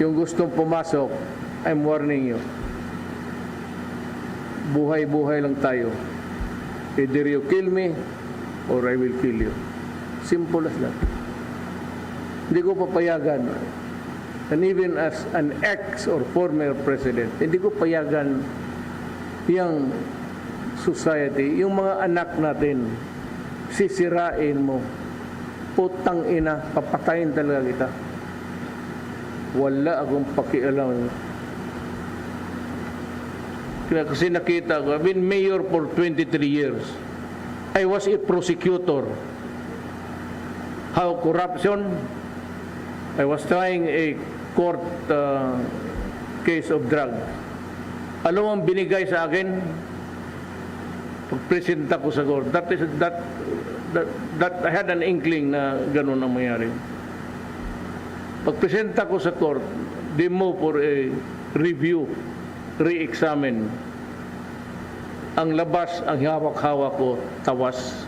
yung gustong pumasok, I'm warning you. Buhay-buhay lang tayo. Either you kill me or I will kill you. Simple as that. Hindi ko papayagan. And even as an ex or former president, hindi ko payagan yung society, yung mga anak natin, sisirain mo. Putang ina, papatayin talaga kita. Wala akong pakialam. Kaya kasi nakita ko, I've been mayor for twenty-three years. I was a prosecutor. How corruption? I was trying a court, uh, case of drug. Alam mo ang binigay sa akin? Pagpresenta ko sa court, that is, that, that, that I had an inkling na ganun ang mangyari. Pagpresenta ko sa court, they move for a review, re-examine. Ang labas, ang hawak-hawak ko, tawas.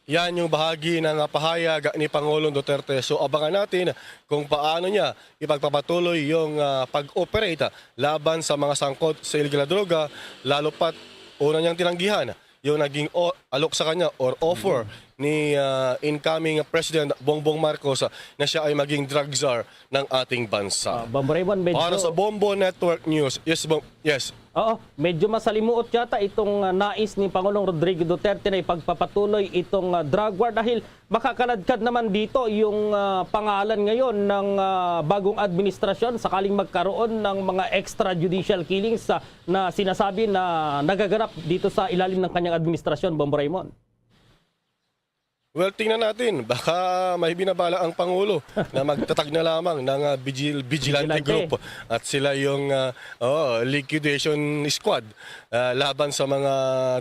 Yan yung bahagi ng, ah, pahayag ni Pangulong Duterte. So, abangan natin kung paano niya ipagpapatuloy yung, ah, pag-operate, ah, laban sa mga sangkot sa iligal na droga, lalo pat una niyang tinanggihan yung naging o-, alok sa kanya or offer ni, ah, incoming President Bongbong Marcos, ah, na siya ay maging drug czar ng ating bansa. Ah, Bombo Raymond, medyo Para sa Bombo Network News, yes, Bom-, yes. Oo, medyo masalimuot yata itong, ah, nais ni Pangulong Rodrigo Duterte na ipagpapatuloy itong, ah, drug war dahil makakaladkad naman dito yung, ah, pangalan ngayon ng, ah, bagong administrasyon sakaling magkaroon ng mga extrajudicial killings, ah, na sinasabi na nagaganap dito sa ilalim ng kanyang administrasyon, Bombo Raymond. Well, tingnan natin. Baka may binabala ang Pangulo na magtatag na lamang ng, ah, vigil-, vigilante Vigilante. group at sila yung, ah, oh, liquidation squad, ah, laban sa mga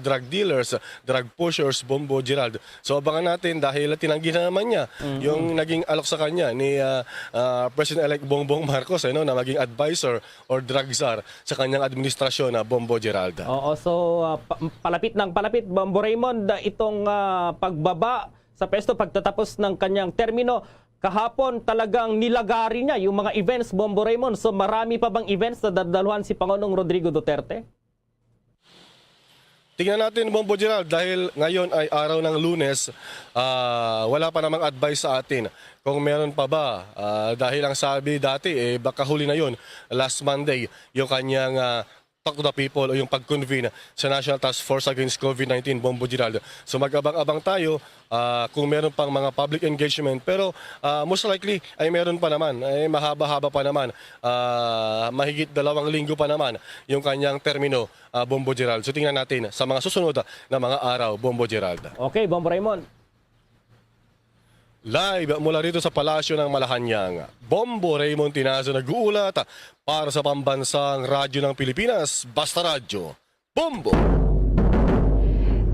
drug dealers, drug pushers, Bombo Gerald. So, abangan natin dahil tinanggi na naman niya Mhm. yung naging alok sa kanya ni, ah, ah, President-elect Bongbong Marcos, ano, na maging advisor or drug czar sa kanyang administrasyon na Bombo Gerald. Oo, so, ah, pa-, palapit ng palapit, Bombo Raymond, ah, itong, ah, pagbaba sa pwesto, pagtatapos ng kanyang termino. Kahapon, talagang nilagari niya yung mga events, Bombo Raymond. So, marami pa bang events na dadaluhan si Pangulong Rodrigo Duterte? Tingnan natin, Bombo Gerald, dahil ngayon ay araw ng Lunes, ah, wala pa namang advice sa atin kung meron pa ba. Ah, dahil ang sabi dati, eh, baka huli na yun, last Monday, yung kanyang, ah, Talk to the People o yung pag-convene sa National Task Force Against COVID nineteen, Bombo Gerald. So, mag-abang-abang tayo, ah, kung meron pang mga public engagement. Pero, ah, most likely ay meron pa naman, ay mahaba-haba pa naman, ah, mahigit dalawang linggo pa naman yung kanyang termino, ah, Bombo Gerald. So, tingnan natin sa mga susunod na mga araw, Bombo Gerald. Okay, Bombo Raymond. Live mula rito sa Palasyo ng Malacañang, Bombo Raymond Tinazo nag-uulat para sa Pambansang Radyo ng Pilipinas, Basta Radyo, Bombo!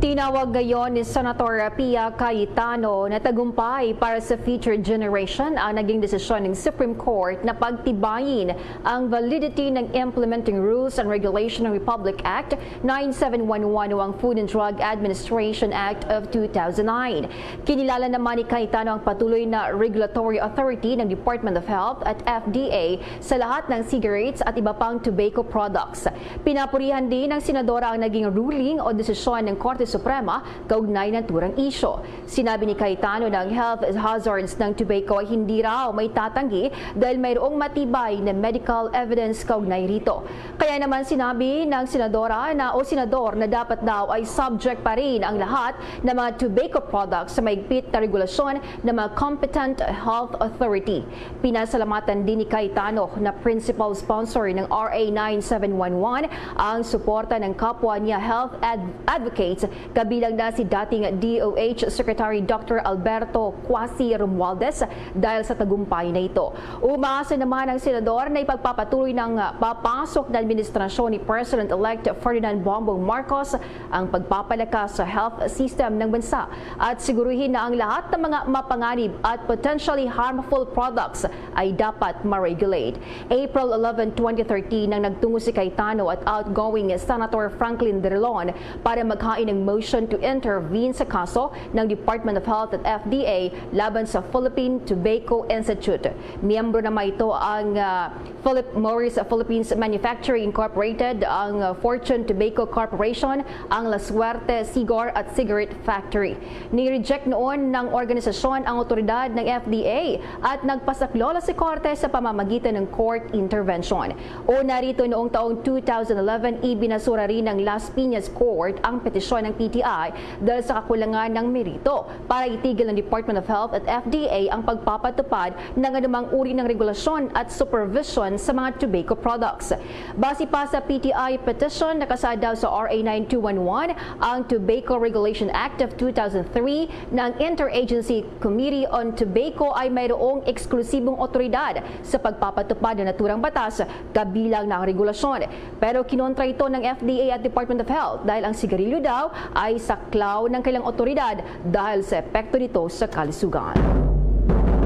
Tinawag ngayon ni Senator Pia Cayetano na tagumpay para sa future generation ang naging desisyon ng Supreme Court na pagtibayin ang validity ng Implementing Rules and Regulation ng Republic Act nine seven one one o ang Food and Drug Administration Act of two thousand nine. Kinilala naman ni Cayetano ang patuloy na regulatory authority ng Department of Health at F D A sa lahat ng cigarettes at iba pang tobacco products. Pinapurihan din ng senadora ang naging ruling o desisyon ng Korte Suprema kaugnay ng naturang isyu. Sinabi ni Cayetano na ang health hazards ng tobacco ay hindi raw maitatanggi dahil mayroong matibay na medical evidence kaugnay rito. Kaya naman sinabi ng senadora na, o senador, na dapat daw ay subject pa rin ang lahat ng mga tobacco products sa mahigpit na regulasyon ng mga competent health authority. Pinasalamatan din ni Cayetano na principal sponsor ng R A nine seven one one ang suporta ng kapwa niya health ad-, advocates, kabilang na si dating D O H Secretary Doctor Alberto Quasi Romualdez, dahil sa tagumpay na ito. Umaasa naman ang senador na ipagpapatuloy ng papasok na administrasyon ni President-elect Ferdinand Bongbong Marcos ang pagpapalakas sa health system ng bansa at siguruhin na ang lahat ng mga mapanganib at potentially harmful products ay dapat ma-regulate. April eleven, twenty thirteen, nang nagtungo si Cayetano at outgoing Senator Franklin Drilon para maghain ng motion to intervene sa kaso ng Department of Health at F D A laban sa Philippine Tobacco Institute. Miyembro naman ito ang, ah, Philip Morris Philippines Manufacturing Incorporated, ang, ah, Fortune Tobacco Corporation, ang La Suerte Cigar at Cigarette Factory. Ni-reject noon ng organisasyon ang awtoridad ng F D A at nagpasaklolo si Korte sa pamamagitan ng court intervention. Una rito, noong taong two thousand eleven, ibinasura rin ng Las Piñas Court ang petisyon ng P T I dahil sa kakulangan ng merito para itigil ng Department of Health at F D A ang pagpapatupad ng anumang uri ng regulasyon at supervision sa mga tobacco products. Base pa sa P T I petition, nakasaad daw sa R A nine two one one ang Tobacco Regulation Act of two thousand three, na ang Interagency Committee on Tobacco ay mayroong eksklusibong otoridad sa pagpapatupad ng naturang batas, kabilang na ang regulasyon. Pero kinontra ito ng F D A at Department of Health dahil ang sigarilyo daw ay saklaw ng kanilang otoridad dahil sa epekto nito sa kalusugan.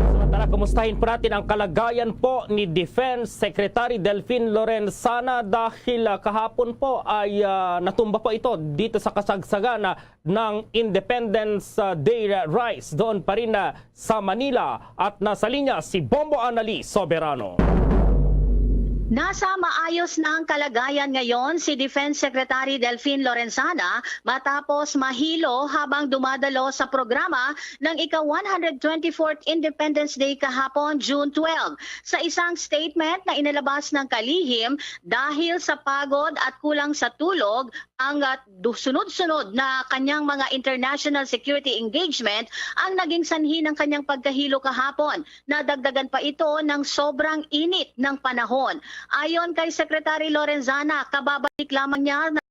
Samantala, kumustahin po natin ang kalagayan po ni Defense Secretary Delfin Lorenzana dahil, ah, kahapon po ay, ah, natumba po ito dito sa kasagsagan, ah, ng Independence, ah, Day Rice doon pa rin, ah, sa Manila. At nasa linya si Bombo Anali Soberano. Nasa maayos na ang kalagayan ngayon si Defense Secretary Delfin Lorenzana matapos mahilo habang dumadalo sa programa ng ika-one hundred twenty-fourth Independence Day kahapon, June twelve. Sa isang statement na inilabas ng kalihim, dahil sa pagod at kulang sa tulog, ang, ah, du-, sunod-sunod na kanyang mga international security engagement ang naging sanhi ng kanyang pagkahilo kahapon. Nadagdagan pa ito ng sobrang init ng panahon. Ayon kay Secretary Lorenzana, kababalik lamang niya na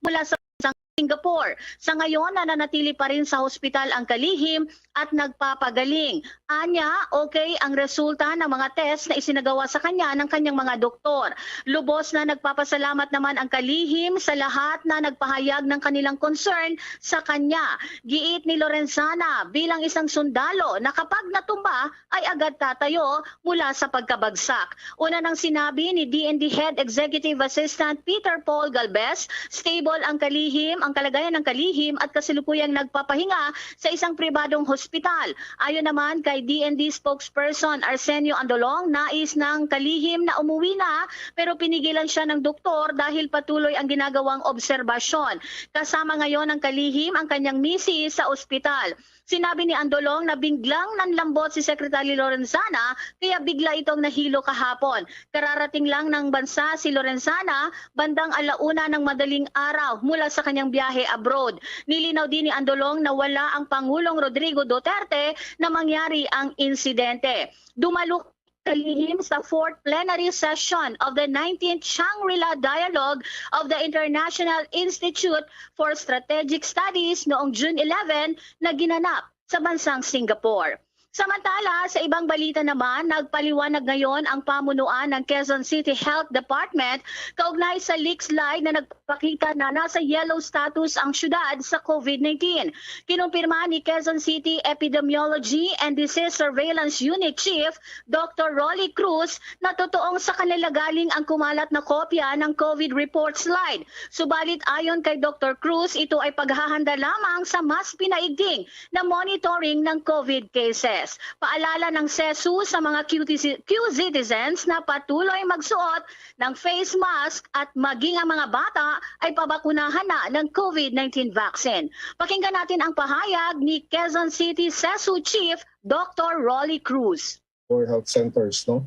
mula sa isang Singapore. Sa ngayon, nananatili pa rin sa hospital ang kalihim at nagpapagaling. Anya, okay ang resulta ng mga test na isinagawa sa kanya ng kanyang mga doktor. Lubos na nagpapasalamat naman ang kalihim sa lahat na nagpahayag ng kanilang concern sa kanya. Giit ni Lorenzana, bilang isang sundalo, na kapag natumba ay agad tatayo mula sa pagkabagsak. Una nang sinabi ni D N D Head Executive Assistant Peter Paul Galvez, stable ang kalihim, ang kalagayan ng kalihim, at kasalukuyang nagpapahinga sa isang pribadong hospital. Ayon naman kay D N D spokesperson Arsenio Andolong, nais ng kalihim na umuwi na, pero pinigilan siya ng doktor dahil patuloy ang ginagawang obserbasyon. Kasama ngayon ng kalihim ang kanyang misis sa ospital. Sinabi ni Andolong na biglang nanlambot si Secretary Lorenzana, kaya bigla itong nahilo kahapon. Kararating lang ng bansa si Lorenzana bandang ala una ng madaling araw mula sa kanyang biyahe abroad. Nilinaw din ni Andolong na wala ang Pangulong Rodrigo Duterte na mangyari ang insidente. Dumalo kalihim sa fourth plenary session of the nineteenth Shangri-La Dialogue of the International Institute for Strategic Studies noong June eleven na ginanap sa bansang Singapore. Samantala, sa ibang balita naman, nagpaliwanag ngayon ang pamunuan ng Quezon City Health Department kaugnay sa leak slide na nagpakita na nasa yellow status ang syudad sa COVID nineteen. Kinumpirma ni Quezon City Epidemiology and Disease Surveillance Unit Chief Doctor Rolly Cruz na totoong sa kanila galing ang kumalat na kopya ng COVID report slide. Subalit, ayon kay Doctor Cruz, ito ay paghahanda lamang sa mas pinaigting na monitoring ng COVID cases. Paalala ng sesu sa mga Q T C, Q citizens na patuloy magsuot ng face mask at maging ang mga bata ay pabakunahan na ng COVID nineteen vaccine. Pakinggan natin ang pahayag ni Quezon City sesu Chief Doctor Rolly Cruz. Or health centers, no?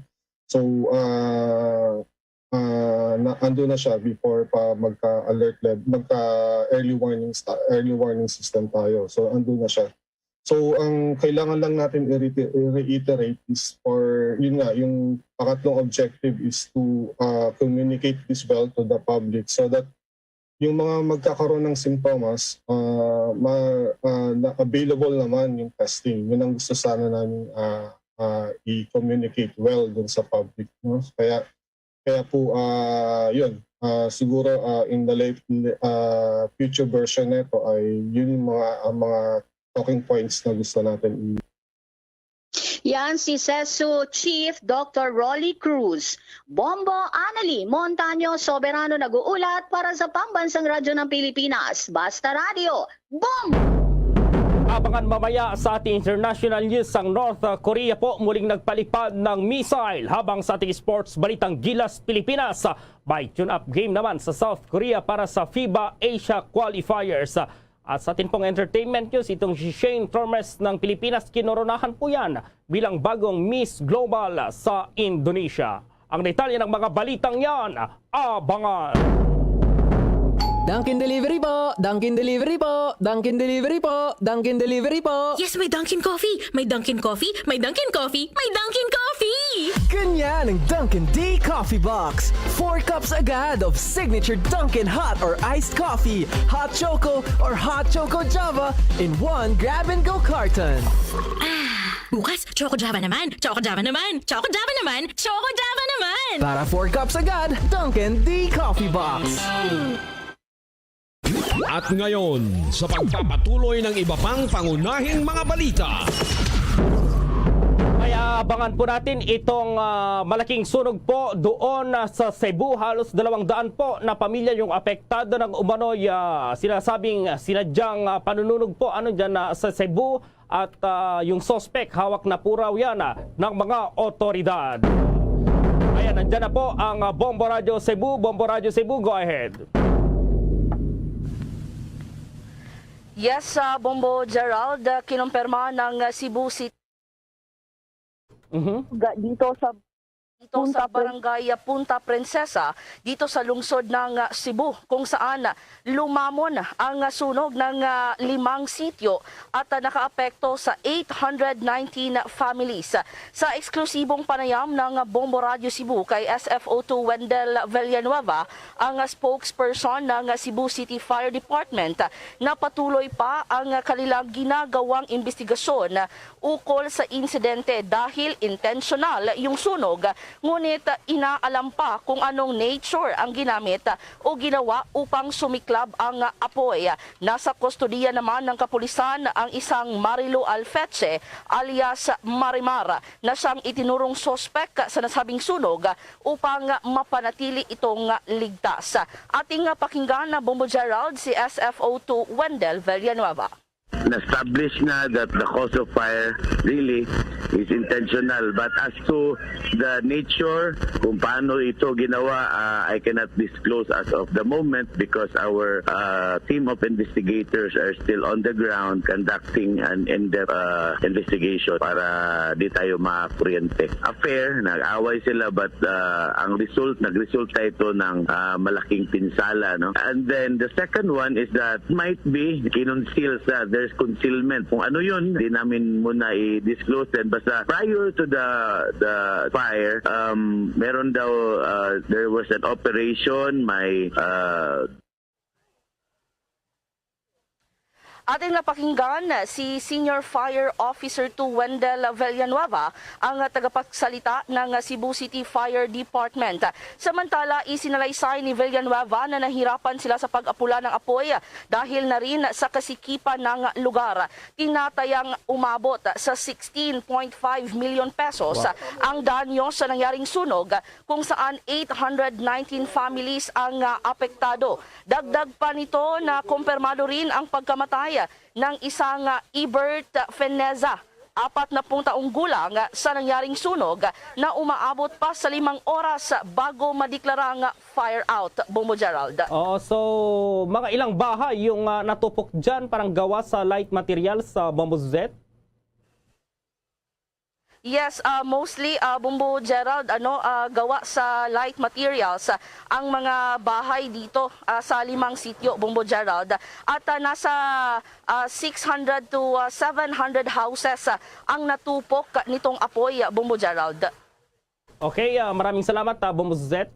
So, uh, uh, na, ando na siya before pa magka-alert level, magka-early warning, sta- early warning system tayo. So, ando na siya. So, ang kailangan lang natin i-reiter- i-reiterate is for, yun nga, yung pangatlong objective is to uh, communicate this well to the public so that yung mga magkakaroon ng simptomas, uh, ma, uh, na available naman yung testing. Yun ang gusto sana namin uh, uh, i-communicate well dun sa public. No? Kaya kaya po uh, yun, uh, siguro uh, in the late uh, future version nito ay yun yung mga uh, mga talking points na gusto natin i- Yan si sesu Chief Doctor Rolly Cruz. Bombo Anali Montaño Soberano nag-uulat para sa Pambansang Radyo ng Pilipinas, Basta Radio. Bombo! Abangan mamaya sa ating international news ang North Korea po muling nagpalipad ng missile, habang sa ating sports balitang Gilas Pilipinas, may tune-up game naman sa South Korea para sa FIBA Asia Qualifiers. At sa ating pong entertainment news, itong si Shane Tormes ng Pilipinas, kinoronahan po yan bilang bagong Miss Global sa Indonesia. Ang detalye ng mga balitang yan, abangan! Dunkin Delivery po! Dunkin Delivery po! Dunkin Delivery po! Dunkin Delivery po! Yes, may Dunkin Coffee! May Dunkin Coffee! May Dunkin Coffee! May Dunkin Coffee! Ganyan ang Dunkin D Coffee Box. Four cups agad of signature Dunkin Hot or Iced Coffee, Hot Choco or Hot Choco Java in one grab-and-go carton. Ah, bukas, Choco Java naman! Choco Java naman! Choco Java naman! Choco Java naman! Para four cups agad, Dunkin D Coffee Box. At ngayon, sa pagpapatuloy ng iba pang pangunahing mga balita. Kaya abangan po natin itong ah, malaking sunog po doon ah, sa Cebu. Halos dalawang daan po na pamilya yung apektado ng umano'y ah, sinasabing sinadyang ah, panununog po ano dyan ah, sa Cebu. At ah, yung suspect, hawak na po raw yan ah, ng mga otoridad. Ayan, nandyan na po ang ah, Bombo Radyo Cebu. Bombo Radyo Cebu, go ahead. Yes, sa Bombo Gerald, uh, kinumpirma ng uh, Cebu City Mhm. ga- dito sa Dito sa Punta Prin- Barangay Punta Princesa, dito sa lungsod ng, ah, Cebu, kung saan lumamon ang, ah, sunog ng, ah, limang sityo at, ah, nakaapekto sa eight hundred nineteen families. Sa eksklusibong panayam ng Bombo Radyo Cebu kay S F O two Wendell Villanueva, ang, ah, spokesperson ng, ah, Cebu City Fire Department, ah, na patuloy pa ang, ah, kanilang ginagawang imbestigasyon ukol sa insidente dahil intensyonal yung sunog, ngunit inaalam pa kung anong nature ang ginamit o ginawa upang sumiklab ang apoy. Nasa kustodiya naman ng kapulisan ang isang Marilu Alfeche alias Marimar na siyang itinurong suspek sa nasabing sunog upang mapanatili itong ligtas. Ating pakinggan na Bombo Gerald si S F O two Wendell Villanueva. Na-establish na that the cause of fire really is intentional. But as to the nature, kung paano ito ginawa, ah, I cannot disclose as of the moment because our, ah, team of investigators are still on the ground conducting an in-depth, ah, investigation para di tayo makuryente. Affair, nag-away sila, but, ah, ang result, nagresulta ito ng, ah, malaking pinsala, no? And then the second one is that might be kinonceal sa, there's concealment. Kung ano yun, di namin muna i-disclose din. Basta prior to the the fire, um, meron daw, uh, there was an operation, may, uh, Ating napakinggan si Senior Fire Officer two Wendell Villanueva, ang tagapagsalita ng Cebu City Fire Department. Samantala, isinalaysay ni Villanueva na nahirapan sila sa pag-apula ng apoy dahil na rin sa kasikipan ng lugar. Tinatayang umabot sa sixteen point five million pesos ang danyo sa nangyaring sunog, kung saan eight hundred nineteen families ang, ah, apektado. Dagdag pa nito na kumpirmado rin ang pagkamatay ng isang, ah, Ebert Feneza, apat na pung taong gulang, sa nangyaring sunog na umaabot pa sa limang oras bago madeklarang fire out, Bombo Gerald. Oo, so mga ilang bahay yung, ah, natupok dyan, parang gawa sa light materials, sa Bombo Zet? Yes, ah, mostly, ah, Bombo Gerald, ano, ah, gawa sa light materials, ah, ang mga bahay dito, ah, sa limang sityo, Bombo Gerald. At, ah, nasa, ah, six hundred to, ah, seven hundred houses, ah, ang natupok nitong apoy, ah, Bombo Gerald. Okay, ah, maraming salamat, ah, Bombo Zet.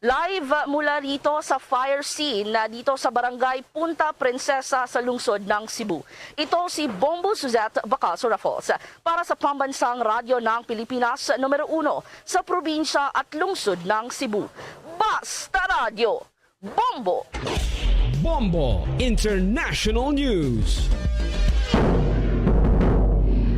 Live mula rito sa fire scene na dito sa Barangay Punta Princesa sa lungsod ng Cebu. Ito si Bombo Suzette Bacaso Raffles para sa Pambansang Radyo ng Pilipinas, numero uno sa probinsya at lungsod ng Cebu. Basta Radyo, Bombo! Bombo International News.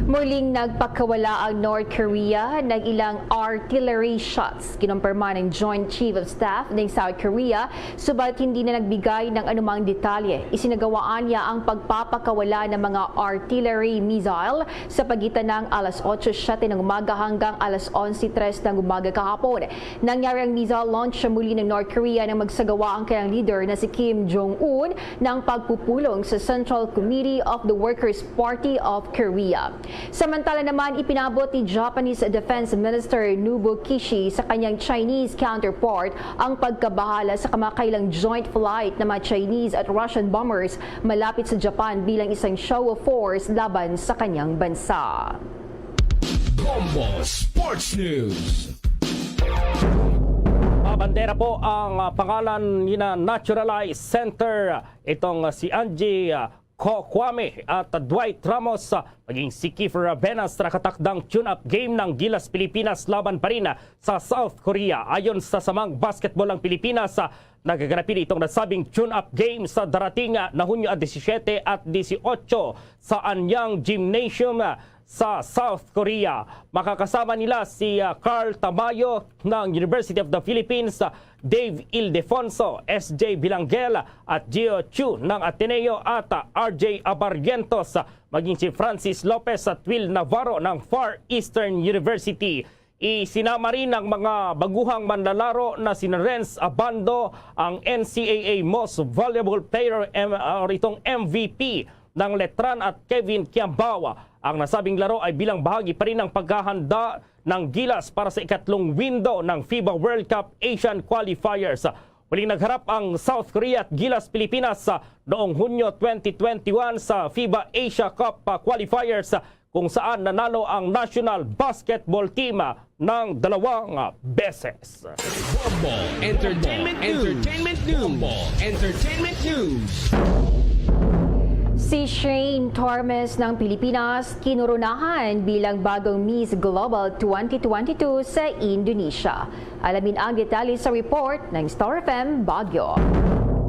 Muling nagpakawala ang North Korea ng ilang artillery shots. Kinumpirma ng Joint Chief of Staff ng South Korea, subalit hindi na nagbigay ng anumang detalye. Isinagawaan niya ang pagpapakawala ng mga artillery missile sa pagitan ng alas otso siyete ng umaga hanggang alas onse tres ng umaga kahapon. Nangyari ang missile launch muli ng North Korea nang magsagawa ang kanyang leader na si Kim Jong-un ng pagpupulong sa Central Committee of the Workers' Party of Korea. Samantala naman, ipinabot ni Japanese Defense Minister Nobuo Kishi sa kanyang Chinese counterpart ang pagkabahala sa kamakailang joint flight ng mga Chinese at Russian bombers malapit sa Japan bilang isang show of force laban sa kanyang bansa. Bombo Sports News. Mabandera po ang, ah, pangalan ni na Naturalize Center, itong, ah, si Angie, ah, Ko Kwame at Dwight Ramos, ah, maging si Kiefer Ravenas sa nakatakdang tune-up game ng Gilas Pilipinas laban pa rin, ah, sa South Korea. Ayon sa samang basketball ng Pilipinas, ah, nagaganapin itong nasabing tune-up game sa darating, ah, na Hunyo disisyete at disiotso sa Anyang Gymnasium, ah, sa South Korea. Makakasama nila si, ah, Carl Tamayo ng University of the Philippines, ah, Dave Ildefonso, S J Bilangel at Gio Chu ng Ateneo at, ah, R J Abarrientos, ah, maging si Francis Lopez at Will Navarro ng Far Eastern University. Isinama rin ang mga baguhang manlalaro na sina Renz Abando, ang N C A A Most Valuable Player, M-, or itong M V P, ng Letran at Kevin Kiambao. Ang nasabing laro ay bilang bahagi pa rin ng paghahanda ng Gilas para sa ikatlong window ng fiba World Cup Asian Qualifiers. Huling nagharap ang South Korea at Gilas Pilipinas, ah, noong Hunyo twenty twenty-one sa fiba Asia Cup, ah, Qualifiers, ah, kung saan nanalo ang national basketball team, ah, ng dalawang, ah, beses. Bombo Entertainment News. Entertainment News. Bombo Entertainment News. Si Shane Tormes ng Pilipinas kinoronahan bilang bagong Miss Global twenty twenty-two sa Indonesia. Alamin ang detalye sa report ng Star F M Baguio.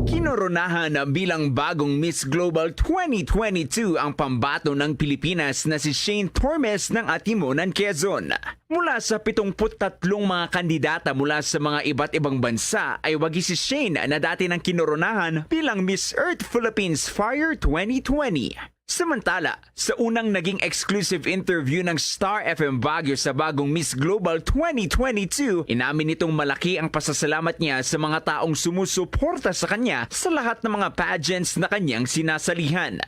Kinoronahan bilang bagong Miss Global twenty twenty-two ang pambato ng Pilipinas na si Shane Tormes ng Atimonan, Quezon. Mula sa pitungput tatlong mga kandidata mula sa mga iba't ibang bansa ay wagi si Shane na dati nang kinoronahan bilang Miss Earth Philippines Fire twenty twenty. Samantala, sa unang naging exclusive interview ng Star F M Baguio sa bagong Miss Global twenty twenty-two, inamin nitong malaki ang pasasalamat niya sa mga taong sumusuporta sa kanya sa lahat ng mga pageants na kanyang sinasalihan.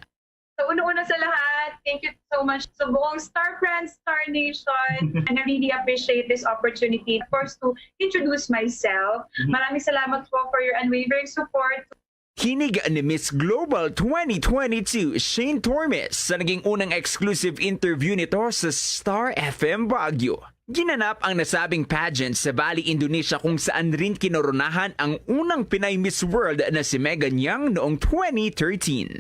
So, una-una sa lahat, thank you so much sa buong Star Friends, Star Nation. And I really appreciate this opportunity, of course, to introduce myself. Mhm. Maraming salamat po for your unwavering support. Hinig ni Miss Global twenty twenty-two, Shane Tormes, sa naging unang exclusive interview nito sa Star F M Baguio. Ginanap ang nasabing pageant sa Bali, Indonesia, kung saan rin kinoronahan ang unang Pinay Miss World na si Megan Young noong twenty thirteen.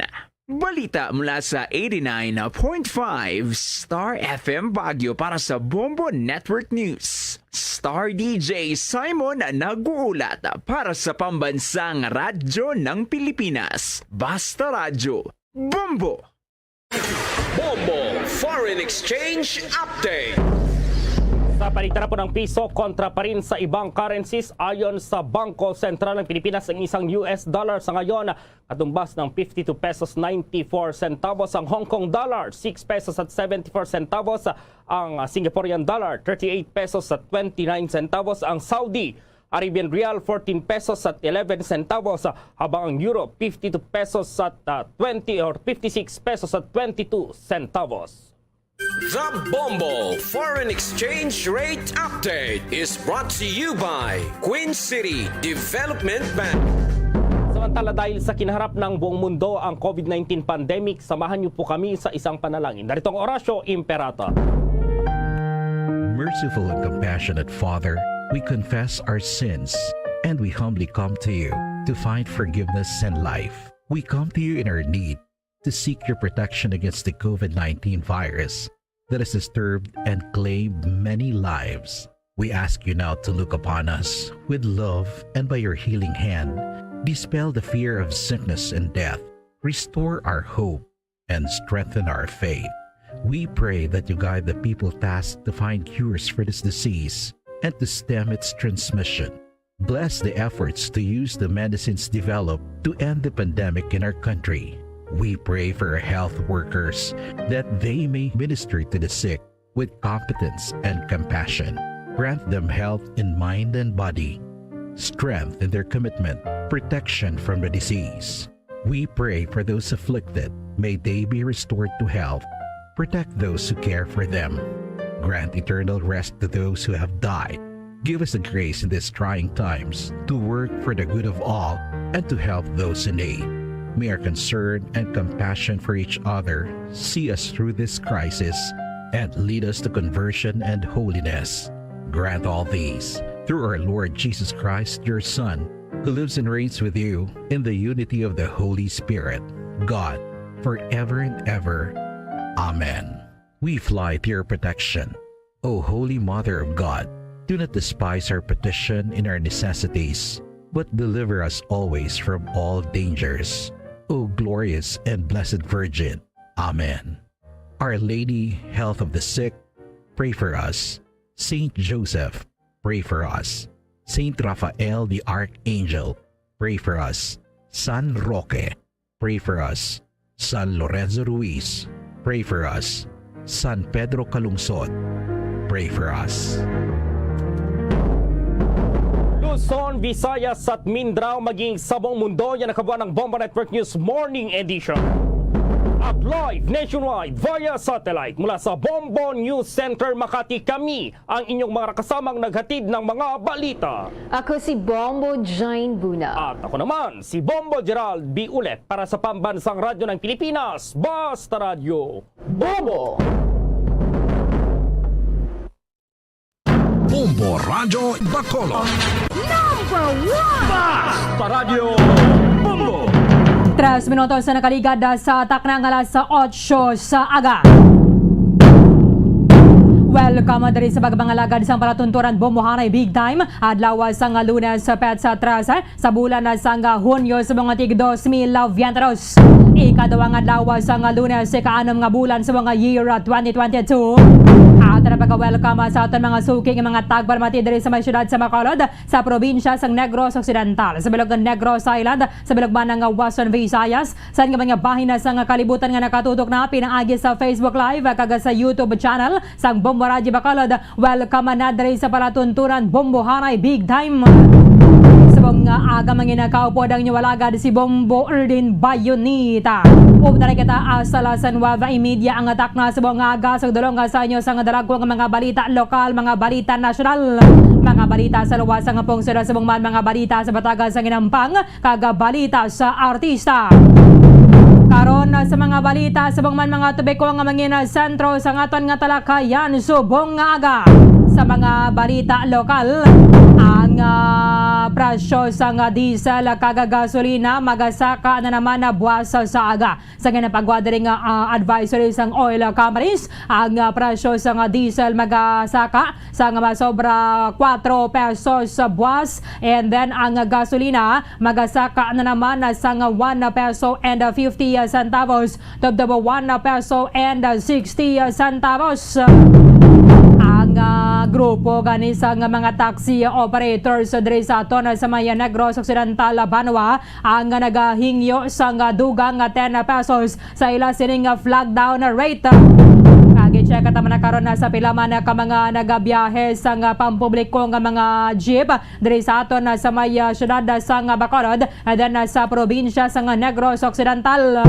Balita mula sa eighty-nine point five Star F M Baguio para sa Bombo Network News. Star D J Simon nag-uulat para sa pambansang radyo ng Pilipinas. Basta Radyo, Bombo! Bombo Foreign Exchange Update. Sa paligtara po ng piso kontra pa rin sa ibang currencies, ayon sa Bangko Sentral ng Pilipinas, ang isang U S dollar sa ngayon katumbas ng fifty-two pesos ninety-four centavos, ang Hong Kong dollar six pesos at seventy-four centavos, ang Singaporean dollar thirty-eight pesos at twenty-nine centavos, ang Saudi Arabian Real fourteen pesos at eleven centavos, habang ang Euro fifty-two pesos at, ah, twenty or fifty-six pesos at twenty-two centavos. The Bombo Foreign Exchange Rate Update is brought to you by Queen City Development Bank. Samantala, dahil sa kinaharap ng buong mundo ang COVID nineteen pandemic, samahan niyo po kami sa isang panalangin. Narito ang Orasyo Imperata. Merciful and compassionate Father, we confess our sins and we humbly come to you to find forgiveness and life. We come to you in our need to seek your protection against the COVID nineteen virus that has disturbed and claimed many lives. We ask you now to look upon us with love and by your healing hand, dispel the fear of sickness and death, restore our hope, and strengthen our faith. We pray that you guide the people tasked to find cures for this disease and to stem its transmission. Bless the efforts to use the medicines developed to end the pandemic in our country. We pray for our health workers that they may minister to the sick with competence and compassion. Grant them health in mind and body, strength in their commitment, protection from the disease. We pray for those afflicted. May they be restored to health. Protect those who care for them. Grant eternal rest to those who have died. Give us the grace in these trying times to work for the good of all and to help those in need. May our concern and compassion for each other see us through this crisis and lead us to conversion and holiness. Grant all these through our Lord Jesus Christ, your Son, who lives and reigns with you in the unity of the Holy Spirit, God, forever and ever. Amen. We fly to your protection, O Holy Mother of God. Do not despise our petition in our necessities, but deliver us always from all dangers, O glorious and blessed Virgin. Amen. Our Lady, Health of the Sick, pray for us. Saint Joseph, pray for us. Saint Raphael the Archangel, pray for us. San Roque, pray for us. San Lorenzo Ruiz, pray for us. San Pedro Calungsod, pray for us. Luzon, Visayas at Mindanao, maging sa buong mundo, yan ang kabuuan ng Bombo Network News Morning Edition. At live nationwide via satellite mula sa Bombo News Center Makati, kami ang inyong mga kasamang naghatid ng mga balita. Ako si Bombo Jane Buna. At ako naman, si Bombo Gerald B. Ulet para sa Pambansang Radyo ng Pilipinas, Basta Radyo Bombo! Bombo Radyo Bacolod. Number one! Basta Radyo Bombo! Tres minutos na nakaligad sa takna nga alas otso sa aga. Welcome diri sa pagpangalagad sang palatunturan Bombohanay Big Time, adlaw sang Lunes, Petsa trese, sa bulan na sang Hunyo sa mga tig dos mil veintidos. Ikaduha nga adlaw sang Lunes, ika-anom nga bulan sa mga year twenty twenty-two. At na pagka-welcome sa aton mga suki nga mga tagpalamati diri sa may siyudad sa Bacolod, sa probinsya sang Negros Occidental, sa bilog nga Negros Island, sa bilog man nga Western Visayas, sa nga mga bahin na sa nga kalibutan nga nakatutok na pinaagi sa Facebook Live kag sa YouTube channel sang Bombo Radyo Bacolod. Welcome na diri sa palatunturan Bombohanay Big Time. Subong nga aga, mga ginakaupo, ang inyo alagad si Bombo Erdin Bayonita. Upod na kita, ah, sa alas nuebe y media ang takna subong nga aga. Sa dulong nga sa inyo sang dalagko nga mga balita lokal, mga balita nasyonal, mga balita sa luwas sang pungsod, subong man mga balita sa batagan sang inampang, kag balita sa artista. Karon, sa mga balita, subong man mga topiko nga mangin sentro sa aton nga talakayan subong nga aga. Sa mga balita lokal, ang, ah, presyo sang diesel kag gasolina magasaka na naman na buwas sa aga. Sa ginapagwa diri nga, ah, advisory sang oil companies, ang, ah, presyo sang diesel magasaka sang masobra kuwatro pesos sa buwas, and then ang gasolina magasaka na naman sang one peso and fifty centavos tubtob one peso and sixty centavos. Ang, ah, grupo gani sang mga taxi operators diri sa aton sa may Negros Occidental, Banwa, ang nagahingyo sang dugang nga ten pesos sa ila sining flag down rate. Kag i-check ta man na karon na sa pila man ka mga nagabiyahe sang pampubliko nga mga jeep diri sa aton sa may, ah, siyudad sang Bacolod, and then, ah, sa probinsya sang Negros Occidental.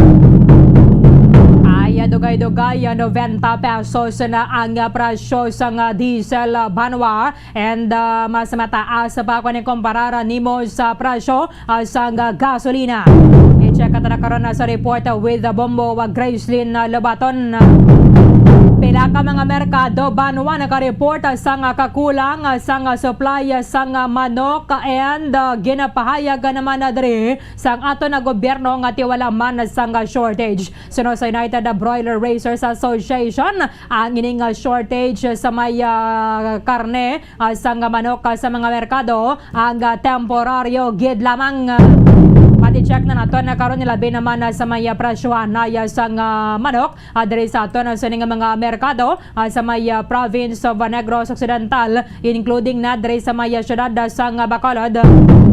Ay, ah, dugay-dugay, ah, noventa pesos na ang, ah, presyo sang, ah, diesel, ah, Banwa. And, ah, mas mataas pa kung ikumparar nimo sa presyo, ah, sang gasolina. I-check ta na karon, ah, sa report, ah, with, ah, Bombo, ah, Gracelyn, ah, Lobaton. Pila ka mga merkado, Banwa, naka-report, ah, sang, ah, kakulang, ah, sang, ah, supply, ah, sang, ah, manok, and, ah, ginapahayag, ah, naman na diri sang aton nga gobyerno nga tiwala man sang, ah, shortage. Suno sa United, ah, Broiler Raisers Association, ang ining, ah, shortage sa may, ah, karne, ah, sang manok, ah, sa mga merkado ang, ah, temporaryo gid lamang. Mati-check na naton na karon, labi naman, ah, sa may, ah, presyohan na, ah, sang, ah, manok, ah, diri sa aton, ah, sining mga merkado, ah, sa may, ah, province of, ah, Negros Occidental, including na diri sa may, ah, siyudad, ah, sang, ah, Bacolod.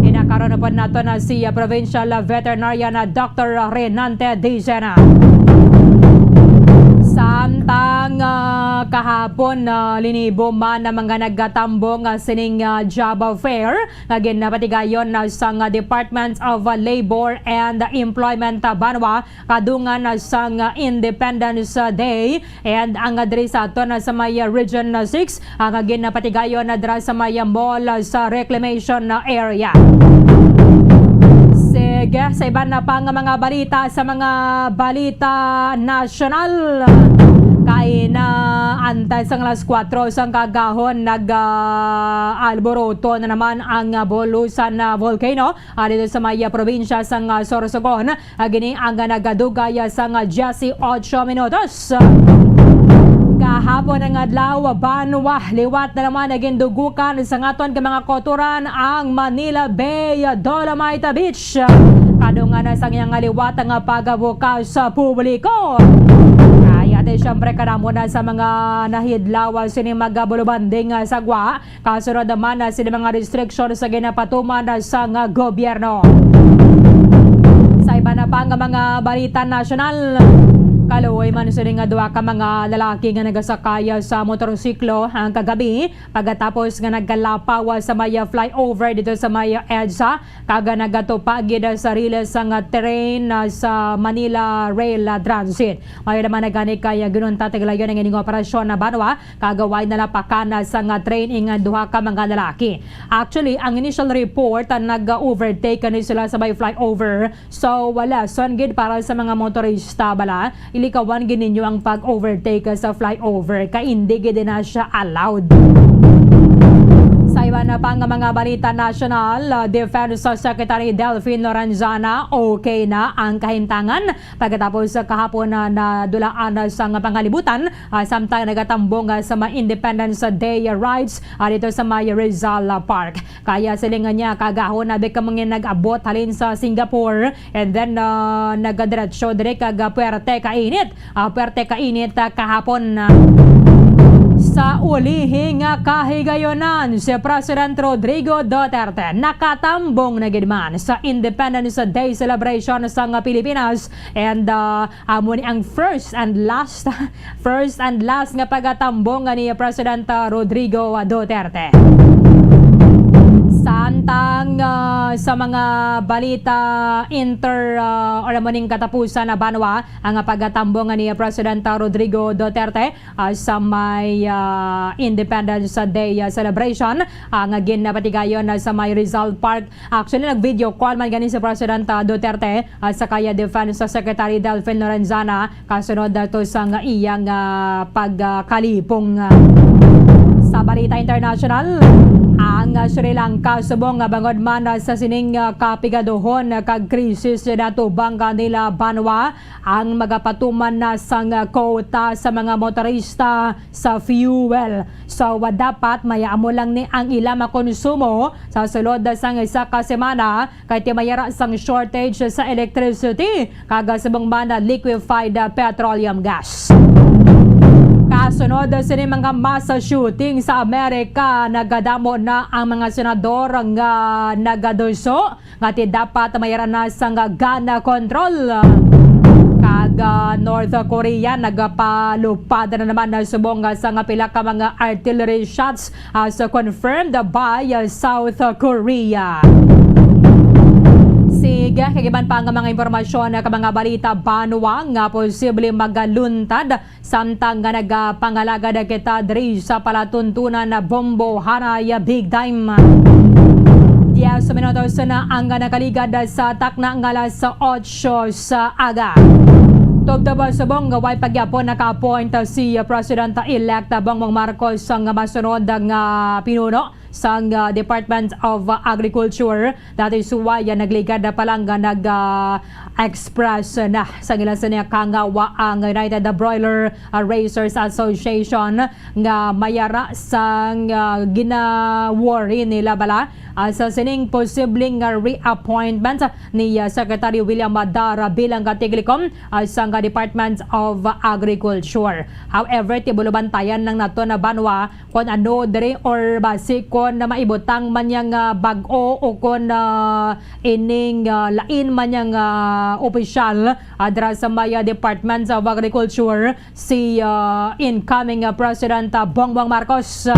Inakaron na pod naton na si, ah, Provincial, ah, Veterinarian, ah, Doctor Renante Dicena. Samtang, ah, kahapon, ah, linibo man ang mga nagkatambong, ah, sining, ah, job fair nga ginapatigayon na sang, ah, Department of, ah, Labor and Employment, ah, Banwa, kadungan na sang, ah, Independence, ah, Day, and ang, ah, diri sa aton, ah, sa may, ah, Region, ah, six, ang, ah, ginapatigayon na dira sa may, ah, mall, ah, sa reclamation, ah, area. Sige, sa iban na pa nga mga balita, sa mga balita nasyonal, kay na antes ang alas kuwatro sang kaagahon, nag, ah, alboroto na naman ang, ah, Bulusan, ah, volcano, ah, dito sa may, ah, probinsya sang, ah, Sorsogon. Ah, gini ang, ah, nagadugay, ah, sang, ah, diyesyocho minutos. Kahapon ang adlaw, Banwa, liwat na naman naging dugukan sa aton nga mga kautoran ang Manila Bay Dolomite Beach. Kadungan na sang iyang liwat ang pagbukas sa publiko. Kaya, ate, siyempre, kadamo na sa mga nahidlaw sini magabulubanding, ah, sa gwa. Kasunod naman, ah, sini mga restriction sa ginapatuman, ah, sang gobyerno. Sa iba na pa nga mga balita nasyonal, Kaluoy man sini nga duha ka mga lalaki nga nagasakay sa motorsiklo ang kagabi pagkatapos nga nagkalapaw sa may flyover dito sa may EDSA, kag nagatupa gid sa riles sang train sa Manila Rail Transit. Maayo naman na gani kay ginuntat nga layon ang ining operasyon na banwa, kag way nalapakan sang train ang duha ka mga lalaki. Actually, ang initial report, ah, nag-overtake kani sila sa may flyover. So, lesson gid para sa mga motorista bala. Ilikawan gid ninyo ang pag-overtake sa flyover, kay hindi gid na siya allowed. Sa iba na pa nga mga balita nasyonal, ah, Defense Secretary Delfin Lorenzana, okay na ang kahimtangan pagkatapos sa kahapon na nadulaan sa nga pangalibutan, ah, samtang nagatambong, ah, sa mga Independence Day rides, ah, dito sa may Rizal, ah, Park. Kaya siling niya, kagahon na bika mga nag-abot halin sa Singapore, and then, ah, nagadiretso diri kag, ah, puwerte ka init, ah, puwerte ka init, ah, kahapon, ah. Sa ulihi nga kahigayonan, si President Rodrigo Duterte nakatambong na gid man sa Independence Day celebration sa nga Pilipinas, and, ah, amo ni ang first and last first and last nga pagatambong nga ni President, ah, Rodrigo Duterte. Samtang, ah, sa mga balita inter, ah, or amo ning katapusan na banwa, ang pagatambong nga ni President, ah, Rodrigo Duterte, ah, sa may, ah, Independence Day, ah, celebration, ah, nga ginapatigayon na sa may Rizal Park. Actually, nag-video call man gani si President, ah, Duterte, ah, sa kaya Defense Secretary Delfin Lorenzana, kasunod dato sa nga iyang, ah, pagkalipong, ah. Sa balita international, ang, ah, Sri Lanka subong nga bangod man, ah, sa sining, ah, kapigaduhon, ah, kag krisis natubang kanila banwa, ang magapatuman na sang, ah, quota sa mga motorista sa fuel. So, ah, dapat may amo lang ni ang ila makonsumo sa sulod sang isa ka semana, kay timayara sang shortage sa electricity kag subong man liquefied petroleum gas. Kasunod sini mga mass shooting sa Amerika, nagadamo na ang mga senador nga nagaduso nga ti dapat mayara na sang gun control. Kag, ah, North Korea nagapalupad na naman na subong nga sa nga pila ka mga artillery shots as confirmed by South Korea. Sige, kag iban pa nga mga impormasyon, ka mga balita banwa nga posible magaluntad samtang nga nagapangalagad kita diri sa palatuntunan na Bombo Hanay Big Time. Diez minutos na ang nakaligad sa takna nga alas otso sa aga. Tubtob subong nga way pagyapon naka-appoint si President-elect Bongbong Marcos nga masunod nga pinuno sang, ah, Department of Agriculture. That is why, ah, nagligad na pa lang nga nag, ah, express na sa ilang sini kangawa ang United Broiler, ah, Raisers Association nga mayara sang, ah, gina-worry nila bala, ah, sa sining posibleng, ah, reappointment ni, ah, Secretary William Dar bilang katiglikon, ah, sang, ah, Department of Agriculture. However, tibulubantayan lang nato na banwa kon ano diri or basi kon na maibutang man niya nga bag-o o kon, ah, ining, ah, lain man niya nga opisyal, ah, dira sa may, ah, Department of Agriculture si, ah, incoming, ah, President, ah, Bongbong Marcos.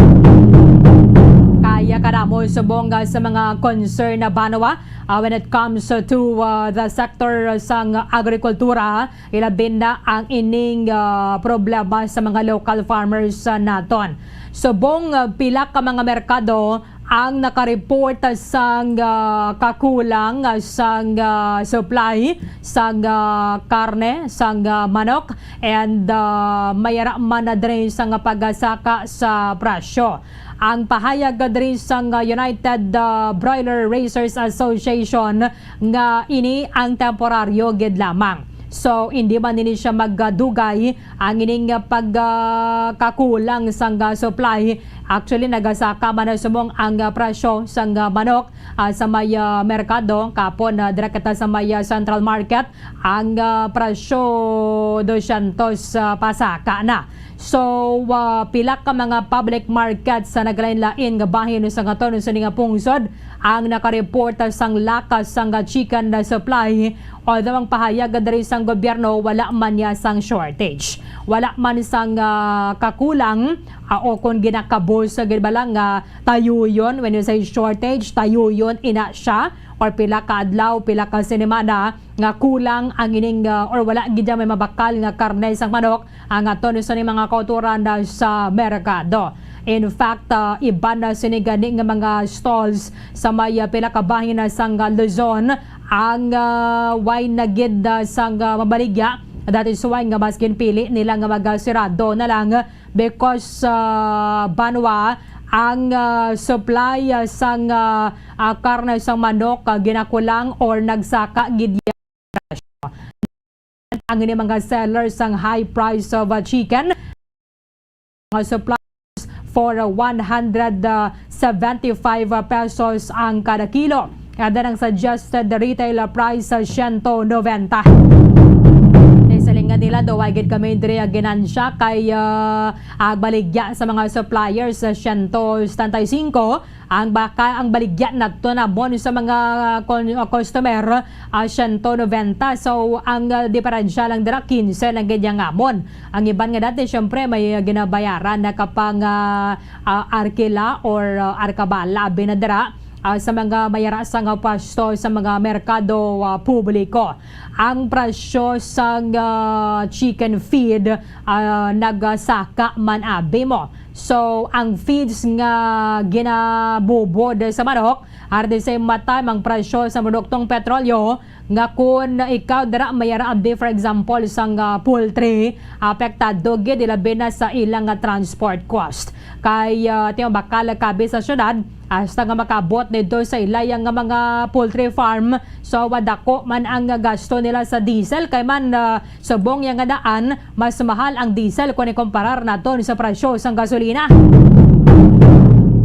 Kaya kadamo subong, ah, sa mga concern na banwa, ah, when it comes to, ah, the sector sang agrikultura, ilabi na ang ining, ah, problema sa mga local farmers, ah, naton. Subong, ah, pila ka mga merkado ang naka-report sang, ah, kakulang, ah, sang, ah, supply sang, ah, karne, sang, ah, manok, and, ah, mayara man na diri sang pagasaka sa presyo. Ang pahayag diri sang, ah, United, ah, Broiler Raisers Association nga ini ang temporaryo gid lamang. So, hindi man ini siya magdugay ang ining, ah, pag, ah, kakulang sang, ah, supply Actually, nagasaka man na subong ang, ah, presyo sang, ah, manok, ah, sa may, ah, merkado. Kapon, ah, dira kita sa may, ah, Central Market, ang, ah, presyo dosyentos, ah, pasaka na. So, ah, pila ka mga public market sa naglain-lain nga bahin sa aton sini nga pungsod ang nakareport sang lakas sang chicken na supply, although ang pahayag diri sang gobyerno, wala man niya sang shortage. Wala man sang, ah, kakulang, ah, o kung ginakabos sa gid ba lang nga tayuyon, when you say shortage, tayuyon ina siya, or pila ka adlaw, pila ka semana nga kulang ang ining, ah, or wala gid may mabakal nga karne sang manok ang aton sa ni mga kauturan na sa merkado. In fact, ah, iban na sini gani nga mga stalls sa may, ah, pila ka bahin na sang, ah, Luzon ang, ah, way na gid, ah, sang, ah, mabaligya. That is why nga mas ginpili nila nga magasirado na lang because, ah, banwa ang, ah, supply, ah, sang, ah, ah, karne sang manok, ah, ginakulang or nagsaka gid ang ini mga sellers sang high price of, uh, chicken, mga suppliers for, uh, one hundred seventy-five pesos ang kada kilo. And then ang suggested retail price sa siyento nobenta. Silingan nila, daw ay gid kami diri ang ginansya kay, uh, ang baligya sa mga suppliers sa siyento setenta y cinco. Ang baka, ang baligya nato namon sa mga kon-, uh, customer, ah, siyento nobenta. So, ang, ah, diferensya lang dira, quince lang gid yang amon. Ang iban nga dati, syempre, may, ah, ginabayaran na kapang, ah, ah, arkila or, ah, arkabala, abi na dira, ah, sa mga mayara sa nga pwesto sa mga merkado, ah, publiko. Ang presyo sa, ah, chicken feed, ah, nagasaka man, abi mo. So, ang feeds nga ginabubod sa manok, at the same time, ang presyo sa produktong petrolyo, nga kun ikaw dira may ara abdi, for example, sang, ah, poultry, apektado gid, ilabi na sa ilang, ah, transport cost. Kay, ah, tiyo, bakal kabi sa syudad, hasta nga makabot dito sa ilay nga mga poultry farm. So, wadako man ang gasto nila sa diesel, kay man, ah, subong yang nga daan, mas mahal ang diesel kung ikumparar naton sa presyo sang gasolina.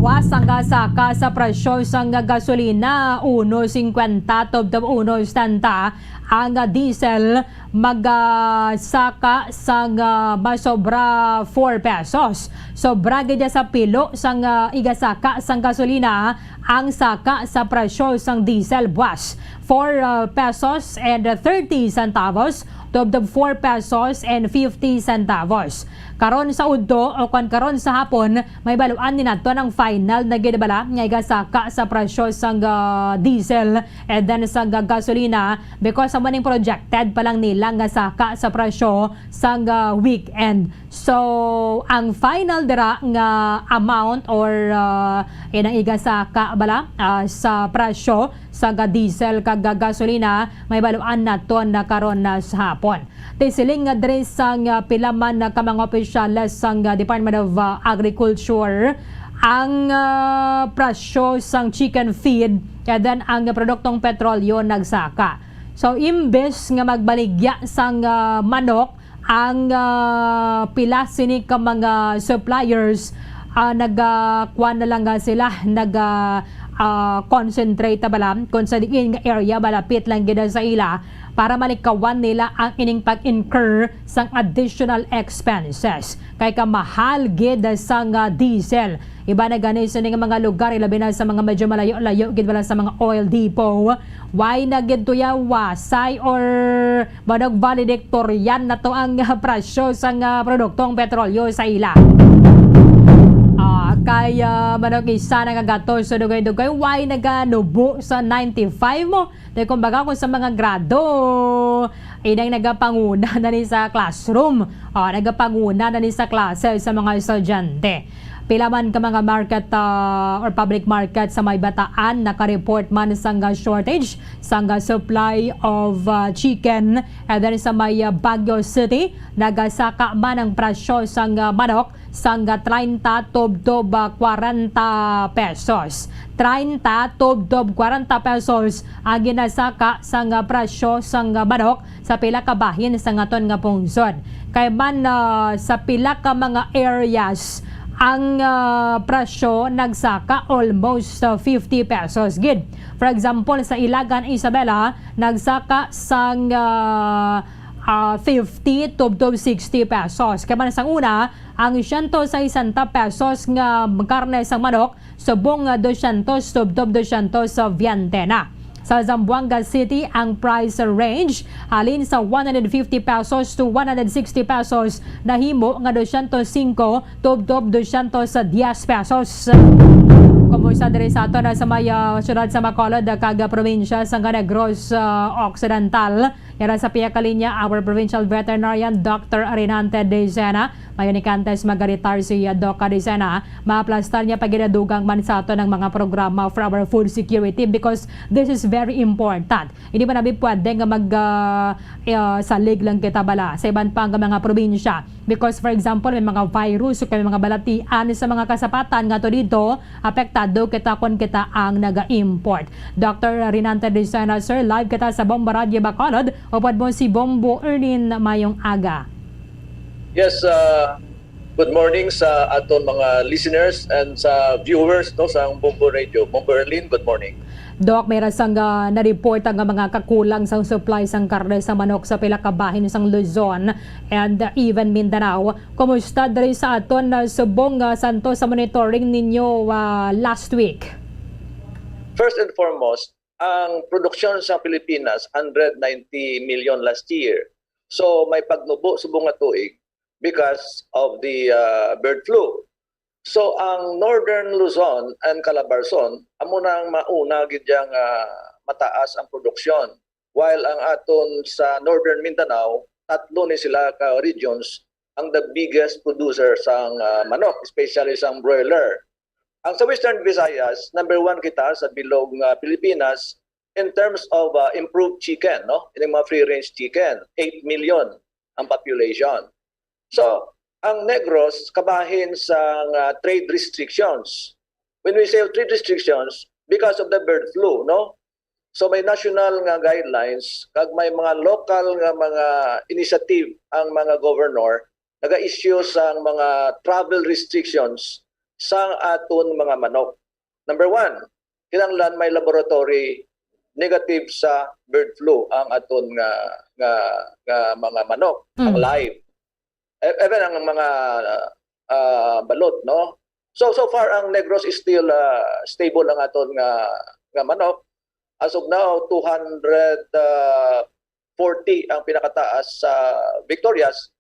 Buwas ang gasaka sa presyo sang gasolina, uno cincuenta tubtob uno setenta ang diesel, magasaka sang, ah, masobra four pesos. Sobra gid sa pilo sang, ah, igasaka sang gasolina ang saka sa presyo sang diesel, buwas four, ah, pesos and thirty centavos, tubtob four pesos and fifty centavos. Karon sa udto, o kon karon sa hapon, may baluan ni nato ang final na gid bala nga igasaka sa presyo sang, ah, diesel and then sang, ah, gasolina, because amo ning projected pa lang nila nga saka sa presyo sang, ah, weekend. So, ang final dira nga amount or, ah, inang igasaka bala, ah, sa presyo sa ga-, diesel kag ga-, gasolina, may baluan naton na karon na sa hapon. Ti siling nga diri sang, ah, pila man na ka mga opisyales sang, ah, Department of, ah, Agriculture, ang, ah, presyo sang chicken feed, and then ang produktong petrolyo nagsaka. So, imbes nga magbaligya sang, ah, manok, ang, ah, pila sini ka mga suppliers, ah, naga-, kuwan na lang nga sila, naga, ah, concentrate bala kung sa diin nga area malapit lang gid sa ila para malikawan nila ang ining pag-incur sang additional expenses. Kay kamahal gid sang, ah, diesel. Iba na gani sini nga mga lugar, ilabi na sa mga medyo malayo-layo gid bala sa mga oil depot. Why na gid to ya wasay or Banog valedictorian na to ang, ah, presyo sang, ah, produktong petrolyo sa ila. Ah, kay, ah, banog isa na nga gatos sa dugay-dugay, why naganubo sa ninety-five mo? Di kumbaga kung sa mga grado, inang nagapanguna na ni sa classroom, ah, nagapanguna na ni sa klase sa mga estudyante. Pila man ka mga market, ah, or public market sa may Bataan nakareport man sang, ah, shortage sang, ah, supply of, ah, chicken. And then sa may, ah, Baguio City, nagasaka man ang presyo sang, ah, manok sang, ah, treinta tubtob, ah, kwarenta pesos. Treinta tubtob kwarenta pesos ang ginasaka sang, ah, presyo sang, ah, manok sa pila ka bahin sa aton nga pungsod. Kay man, ah, sa pila ka mga areas, ang, ah, presyo nagsaka almost, ah, fifty pesos gid. For example, sa Ilagan, Isabela, nagsaka sang, ah, ah, fifty tubtob sixty pesos. Kay man sang una, ang siyento sesenta pesos nga karne sang manok subong nga dosyentos tubtob dosyentos veinte na. Sa Zamboanga City, ang price range halin sa one hundred fifty pesos to one hundred sixty pesos nahimo nga dosyentos singko tubtob dosyentos diyes pesos. Kumusta diri sa aton, ah, sa may, ah, siyudad sa Bacolod, ah, kag, ah, probinsya sa Negros, ah, Occidental? Yara sa pihakalinya, our provincial veterinarian, Doctor Rinante Decena. Mayon ni kantes magaretar si, ah, Doc Decena. Maaplastar niya paginadugang man sa aton ang mga programa for our food security because this is very important. Hindi man nabi pwede nga mag, ah, eh, salig lang kita bala sa iban pa nga mga probinsya. Because, for example, may mga virus o kay mga balatian sa mga kasapatan nga to dito, apektado kita kon kita ang naga-import. Doctor Rinante Decena, sir, live kita sa Bombo Radyo Bacolod. Upod mo si Bombo Erlin, mayong aga. Yes, uh, good morning sa aton mga listeners and sa viewers, no, sa Bombo Radio. Bombo Erlin, good morning. Doc, may rasang, ah, na-report ang mga kakulang sang supply sang karne sa manok sa pila ka bahin sang Luzon and, ah, even Mindanao. Kumusta diri sa aton, ah, subong, ah, Santos, sa monitoring ninyo, ah, last week? First and foremost, ang produksyon sa Pilipinas, hundred ninety million last year. So, may pagnubo subong nga tuig because of the, ah, bird flu. So, ang Northern Luzon and Calabarzon, amo na ang mauna gid yang, ah, mataas ang produksyon. While ang aton sa Northern Mindanao, tatlo ni sila ka regions ang the biggest producer sang, ah, manok, especially sang broiler. Ang sa Western Visayas, number one kita sa bilog nga Pilipinas in terms of, ah, improved chicken, no? Ining mga free-range chicken, eight million ang population. So, ang Negros kabahin sang, ah, trade restrictions. When we say trade restrictions, because of the bird flu, no? So, may national nga guidelines, kag may mga local nga mga initiative ang mga governor naga-issue sang mga travel restrictions sang aton mga manok. Number one, kinahanglan may laboratory negative sa bird flu ang aton nga, nga, nga mga manok, ang Mm. live. E-, even ang mga, ah, balot, no? So, so far, ang Negros is still, ah, stable ang aton nga, nga manok. As of now, two hundred forty ang pinakataas sa Victorias,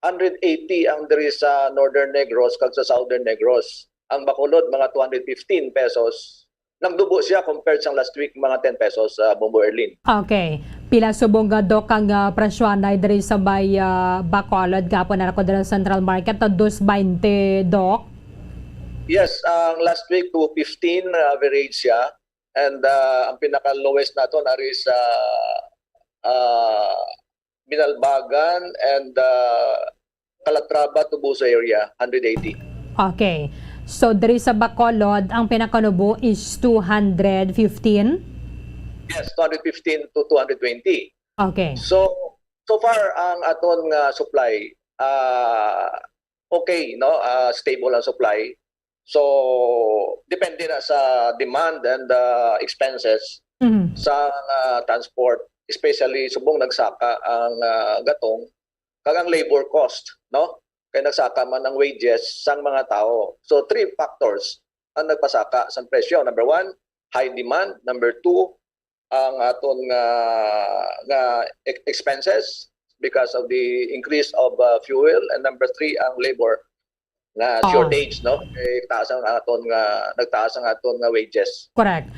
hundred eighty ang diri sa Northern Negros kag sa Southern Negros. Ang Bacolod, mga two hundred fifteen pesos. Nagdubo siya compared sa last week, mga ten pesos, ah, Bombo Erlin. Okay. Pila subong nga, Doc, ang, ah, presyoanay diri sa may, ah, Bacolod? Gapon na ako diri sa Central Market, ah, dos baynte, Doc? Yes, ang last week, two fifteen, ah, average siya. And, ah, ang pinaka-lowest nato nari sa, ah, Binalbagan and, ah, Calatrava, Toboso area, hundred eighty. Okay. So, diri sa Bacolod, ang pinakanubo is two hundred fifteen? Yes, two hundred fifteen to two hundred twenty. Okay. So, so far, ang aton nga supply, ah, okay, no? Ah, stable ang supply. So, depende na sa demand and, ah, expenses Mhm. sa, ah, transport, especially subong nagsaka ang, ah, gatong, kag ang labor cost, no? Kay nagsaka man ang wages sang mga tawo. So, three factors ang nagpasaka sa presyo. Number one, high demand. Number two, ang aton nga, nga ex-, expenses because of the increase of, uh, fuel. And number three, ang labor nga Oo. shortage, no? Eh, taas ang aton nga, nagtaas ang aton nga wages. Correct.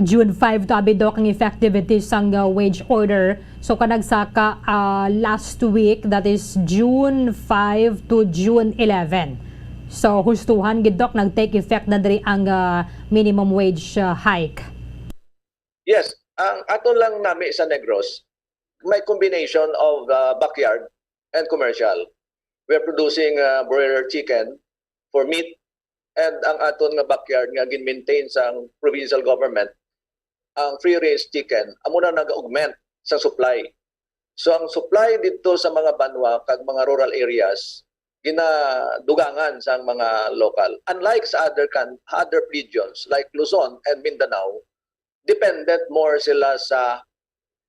June five to abi, Doc, ang effectivity sang, uh, wage order. So, kanagsaka, uh, last week, that is June five to June eleven. So, hustuhan gid, Doc, nag-take effect na diri ang, uh, minimum wage, uh, hike. Yes, ang ato lang nami sa Negros, may combination of, uh, backyard and commercial. We're producing, uh, broiler chicken for meat, and ang aton nga backyard nga gin-maintain sang provincial government, ang free-range chicken, amo na nag-augment sa supply. So, ang supply didto sa mga banwa kag mga rural areas, ginadugangan sang mga lokal. Unlike sa other coun-, other regions like Luzon and Mindanao, dependent more sila sa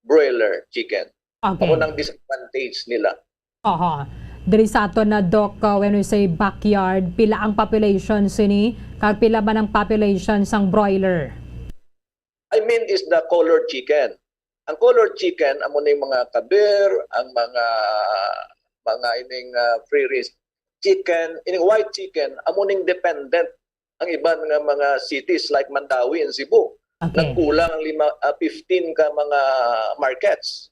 broiler chicken. Okay. Amo nang disadvantage nila. Aha. Diri sa aton na, Doc, uh, when we say backyard, pila ang population sini? Kag pila man ang population sang broiler? I mean is the colored chicken. Ang colored chicken, amo ning mga kabir, ang mga, mga ining, uh, free range chicken, ining white chicken, amo ning dependent ang iban nga mga cities like Mandaue and Cebu. Okay. Nagkulang ang lima, ah, fifteen ka mga markets.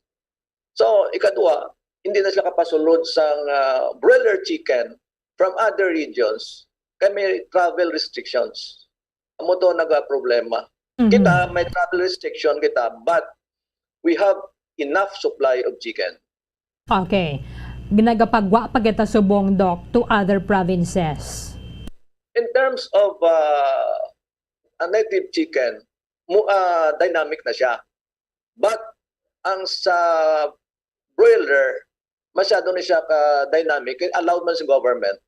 So, ikadua, hindi na sila kapasulod sang, ah, broiler chicken from other regions kay may travel restrictions. Amo to nagaproblema. Mhm. Kita, may travel restriction kita, but we have enough supply of chicken. Okay. Nagapagwa pa kita subong, Doc, to other provinces. In terms of, uh, a native chicken, mu-, uh, dynamic na siya. But ang sa broiler, masyado na siya ka-dynamic. Kay allowed man sa government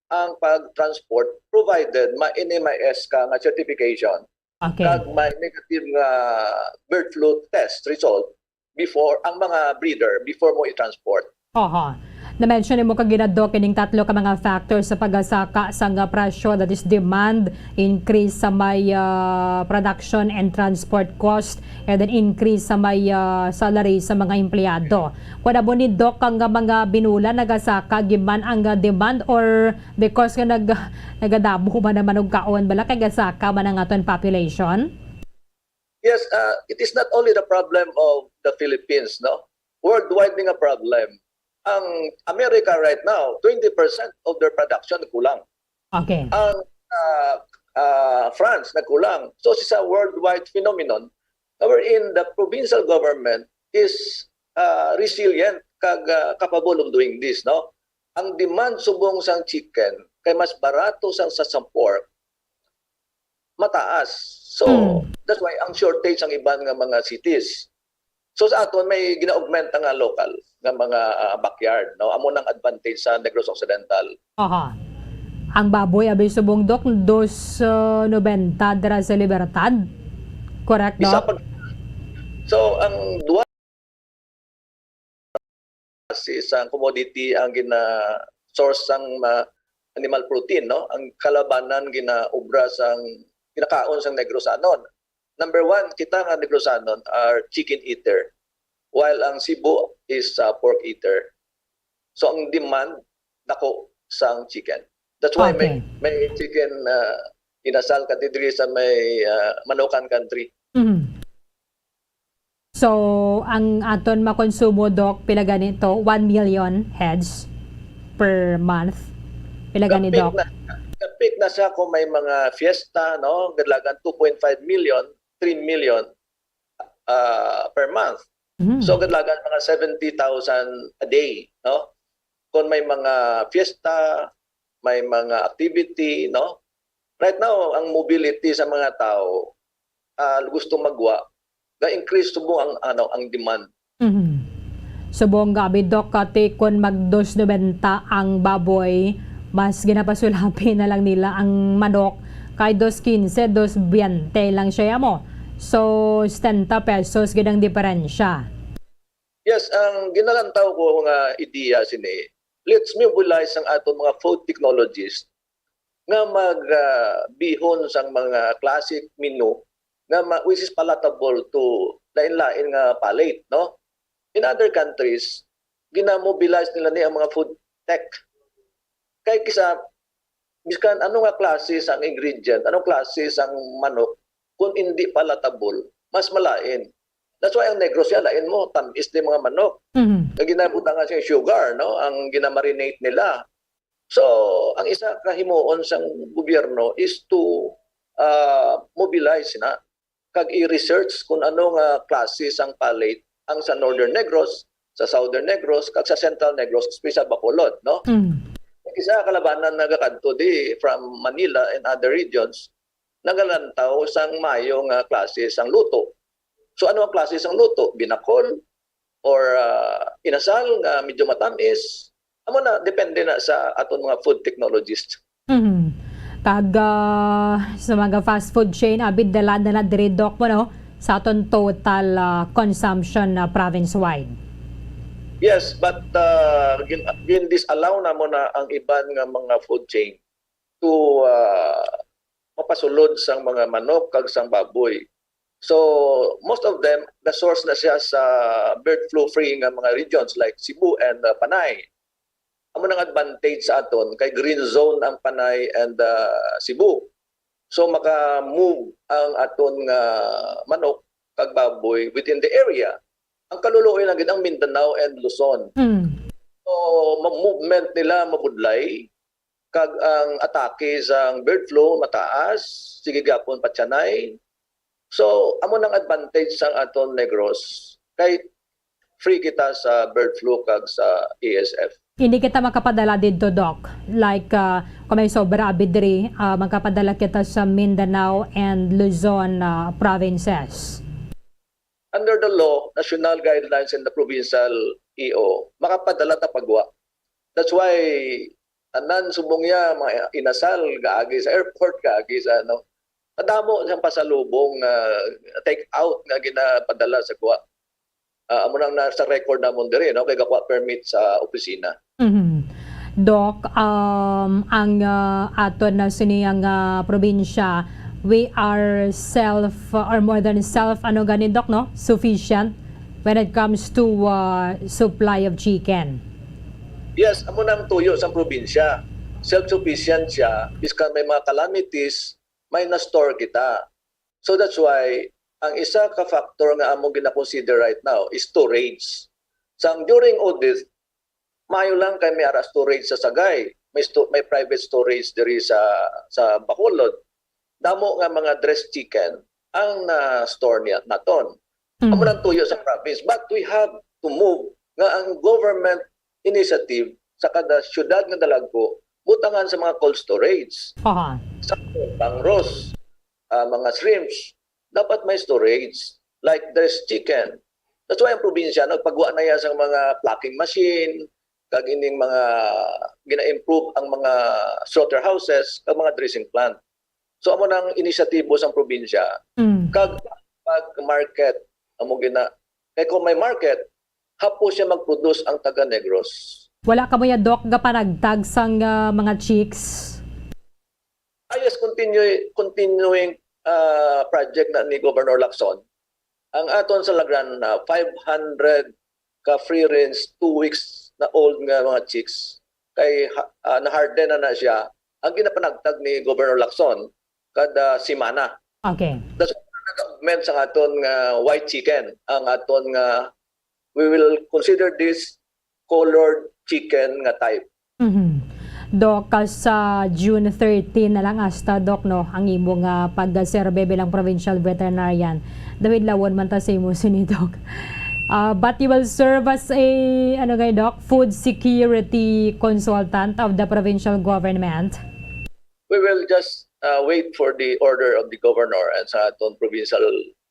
ang pag-transport, provided ma-, ini may S ka nga certification. Okay. Kag may negative nga bird flu test result before ang mga breeder, before mo i-transport. Oho. Na-mention mo kagina, Doc, ining tatlo ka mga factors sa pagasaka sang presyo, that is demand, increase sa may, ah, production and transport cost, and then increase sa may, ah, salary sa mga empleyado. Kuwan amo ni, Doc, ang mga binula nagasaka giman ang, ah, demand, or because nga nag-, nagadamo man naman og kaon bala kay gasaka man ang aton population? Yes, uh, it is not only the problem of the Philippines, no? Worldwide ni nga problem. Ang America right now, twenty percent of their production nagkulang. Okay. Ang, uh, uh, France nagkulang. So, it's a worldwide phenomenon wherein the provincial government is, uh, resilient kag, uh, capable of doing this, no? Ang demand subong sang chicken kay mas barato sang sa, sa pork, mataas. So, Mm. that's why ang shortage ang iban nga mga cities. So, sa aton may gina-augment nga local nga mga, ah, backyard, no? Amo nang advantage sa Negros Occidental. Aha. Ang baboy abi subong, Doc, dos, ah, nobenta dira sa Libertad. Correct, Isa Doc? pag-, so, ang duha klase sang commodity ang gina-source sang ma-, animal protein, no? Ang kalabanan ginaobra sang, ginakaon sang Negrosanon. Number one, kita nga Negrosanon are chicken eater, while ang Cebu is, uh, pork eater. So, ang demand nako sang chicken. That's why may, Okay. may chicken, uh, inasal ka diri sa may, uh, Manokan Country. Mhm. So, ang aton makonsumo, Doc, pila gani to? One million heads per month? Pila gani, Kapit Doc? na, kapit na siya kung may mga fiesta, no? Kadalagan two point five million, three million, ah, per month. Mm. So, kadalagan mga seventy thousand a day, no? Kung may mga fiesta, may mga activity, no? Right now, ang mobility sa mga tao, ah, gusto magwa, ga-increase subong ang, ano, ang demand. Mhm. Subong gani, Doc, kati kon mag dos nobenta ang baboy, mas ginapasulapi na lang nila ang manok kay dos quince, dos veinte lang siya mo. So, setenta pesos gid ang diferensya. Yes, ang ginalantaw ko nga ideya sini, let's mobilize ang aton mga food technologists nga mag, ah, bihon sang mga classic menu nga ma-, which is palatable to lain-lain nga palate, no? In other countries, gina-mobilize nila ni ang mga food tech. Kay kisa, biskan ano nga klase sang ingredient, anong klase sang manok, kung hindi palatable, mas malain. That's why ang Negros siya, lain mo, tamis din mga manok. Mhm. Ang ginabutangan siya sugar, no? Ang ginamarinate nila. So, ang isa ka himuon sang gobyerno is to, ah, mobilize na kag i-research kung ano nga klase sang palate ang sa Northern Negros, sa Southern Negros, kag sa Central Negros, especially Bacolod, no? Mm. Isa kalabanan nagakadto di from Manila and other regions, nagalantaw sang maayo nga klase sang luto. So, ano ang klase sang luto? Binakol or, ah, inasal nga medyo matamis, Amo na, depende na sa aton mga food technologists. Mhm. Kag ah, sa mga fast food chain, abi dala na na diri, Doc, mo, no, sa aton total ah, consumption na province-wide. Yes, but uh, gin, gin-disallow na mo na ang iban nga mga food chain to uh, mapasulod sang mga manok kag sang baboy. So most of them, the source na siya sa bird flu free nga mga regions like Cebu and uh, Panay. Amo nang advantage sa aton kay green zone ang Panay and uh, Cebu. So maka-move ang aton nga manok kag baboy within the area. Ang kaluluoy lang gid ang Mindanao and Luzon. Mm. So, ma-, movement nila mabudlay, kag ang atake sang bird flu mataas, sige gyapon patyanay. So, amo nang advantage sang aton Negros kay free kita sa bird flu kag sa A S F. Hindi kita makapadala didto, Doc. Like, ah, kung may sobra abi diri, ah, makapadala kita sa Mindanao and Luzon ah, provinces. Under the law, national guidelines and the provincial E O, makapadala ta pagwa. That's why tanan subong ya mga inasal gaagi sa airport, gaagi sa ano. Kadamo sang pasalubong nga take out nga ginapadala sa gwa. Ah, amo nang nasa record namon diri, no, kay gakuha permit sa opisina. Mhm. Doc, um, ang ah, aton na sini ang ah, probinsya, we are self or more than self, ano gani, Doc, no, sufficient when it comes to ah, supply of chicken. Yes, amo nang tuyo sang probinsya. Self-sufficient siya, biskan may mga calamities, may na-store kita. So that's why ang isa ka factor nga among gina-consider right now is storage. Sang during audit, maayo lang kay may ara storage sa Sagay, may sto-, may private storage diri sa sa Bacolod. Damo nga mga dressed chicken ang na-store niya naton. Amo Mm. nang tuyo sa province. But we have to move nga ang government initiative sa kada syudad nga dalagko, butangan sa mga cold storage. Aha. Sa Bangros, ah, mga shrimps, dapat may storage. Like there's chicken. That's why ang probinsya nagpagwa na yan sa mga plucking machine, kag ining mga gina-improve ang mga slaughterhouses, kag mga dressing plant. So amo nang inisyatibo sang probinsya. Mm. Kag pag market, amo gina, kay kung may market, hapos siya mag-produce ang taga Negros. Wala kamo ya, Doc, gapanagtag sang ah, mga chicks? Ah, yes, continue, continuing ah, project na ni Governor Lacson. Ang aton sa Lagran na five hundred ka free range, two weeks na old nga mga chicks, kay ha- ah, na-harden na na siya. Ang ginapanagtag ni Governor Lacson kada semana. Okay. That's why nag-augment sa aton nga white chicken, ang aton nga, we will consider this colored chicken nga type. Mhm. Doc, ah, sa June thirteen na lang hasta, Doc, no, ang imo nga pagserbe bilang provincial veterinarian. Daw idlawon man ta sa imo sini, Doc. Ah, but you will serve as a, ano gani, Doc, food security consultant of the provincial government. We will just uh, wait for the order of the governor and sa aton provincial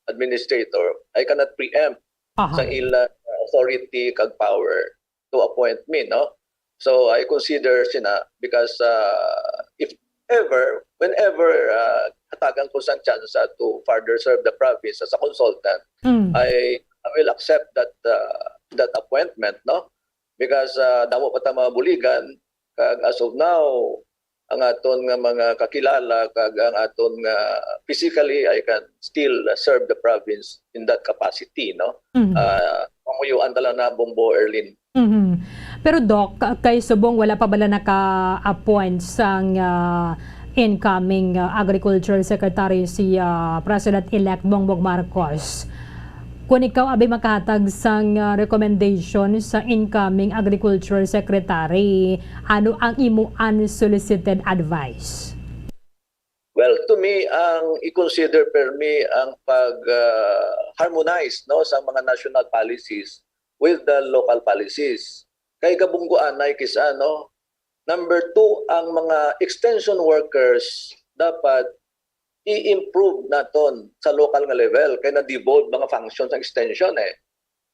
administrator. I cannot preempt Aha. sa ila authority kag power to appoint me, no? So I consider sina because uh, if ever, whenever uh, hatagan ko sang chance to further serve the province as a consultant, Mm. I, I will accept that uh, that appointment, no? Because uh, damo pa ta mga buligan, kag as of now, ang aton nga mga kakilala kag ang aton nga physically, I can still serve the province in that capacity, no? Mhm. Ah, pamuyuan ta lang na, Bombo Erlin. Mhm. Pero Doc, kay subong wala pa bala naka-appoint sang ah, incoming ah, Agriculture Secretary si ah, President-elect Bongbong Marcos. Kung ikaw abi makahatag sang ah, recommendation sa incoming Agriculture Secretary, ano ang imo unsolicited advice? Well, to me, ang i-consider permi ang pag ah, harmonize, no, sa mga national policies with the local policies. Kay gabungguanay kis-a, no? Number two, ang mga extension workers dapat i-improve naton sa local nga level kay na-devolve mga functions ang extension eh.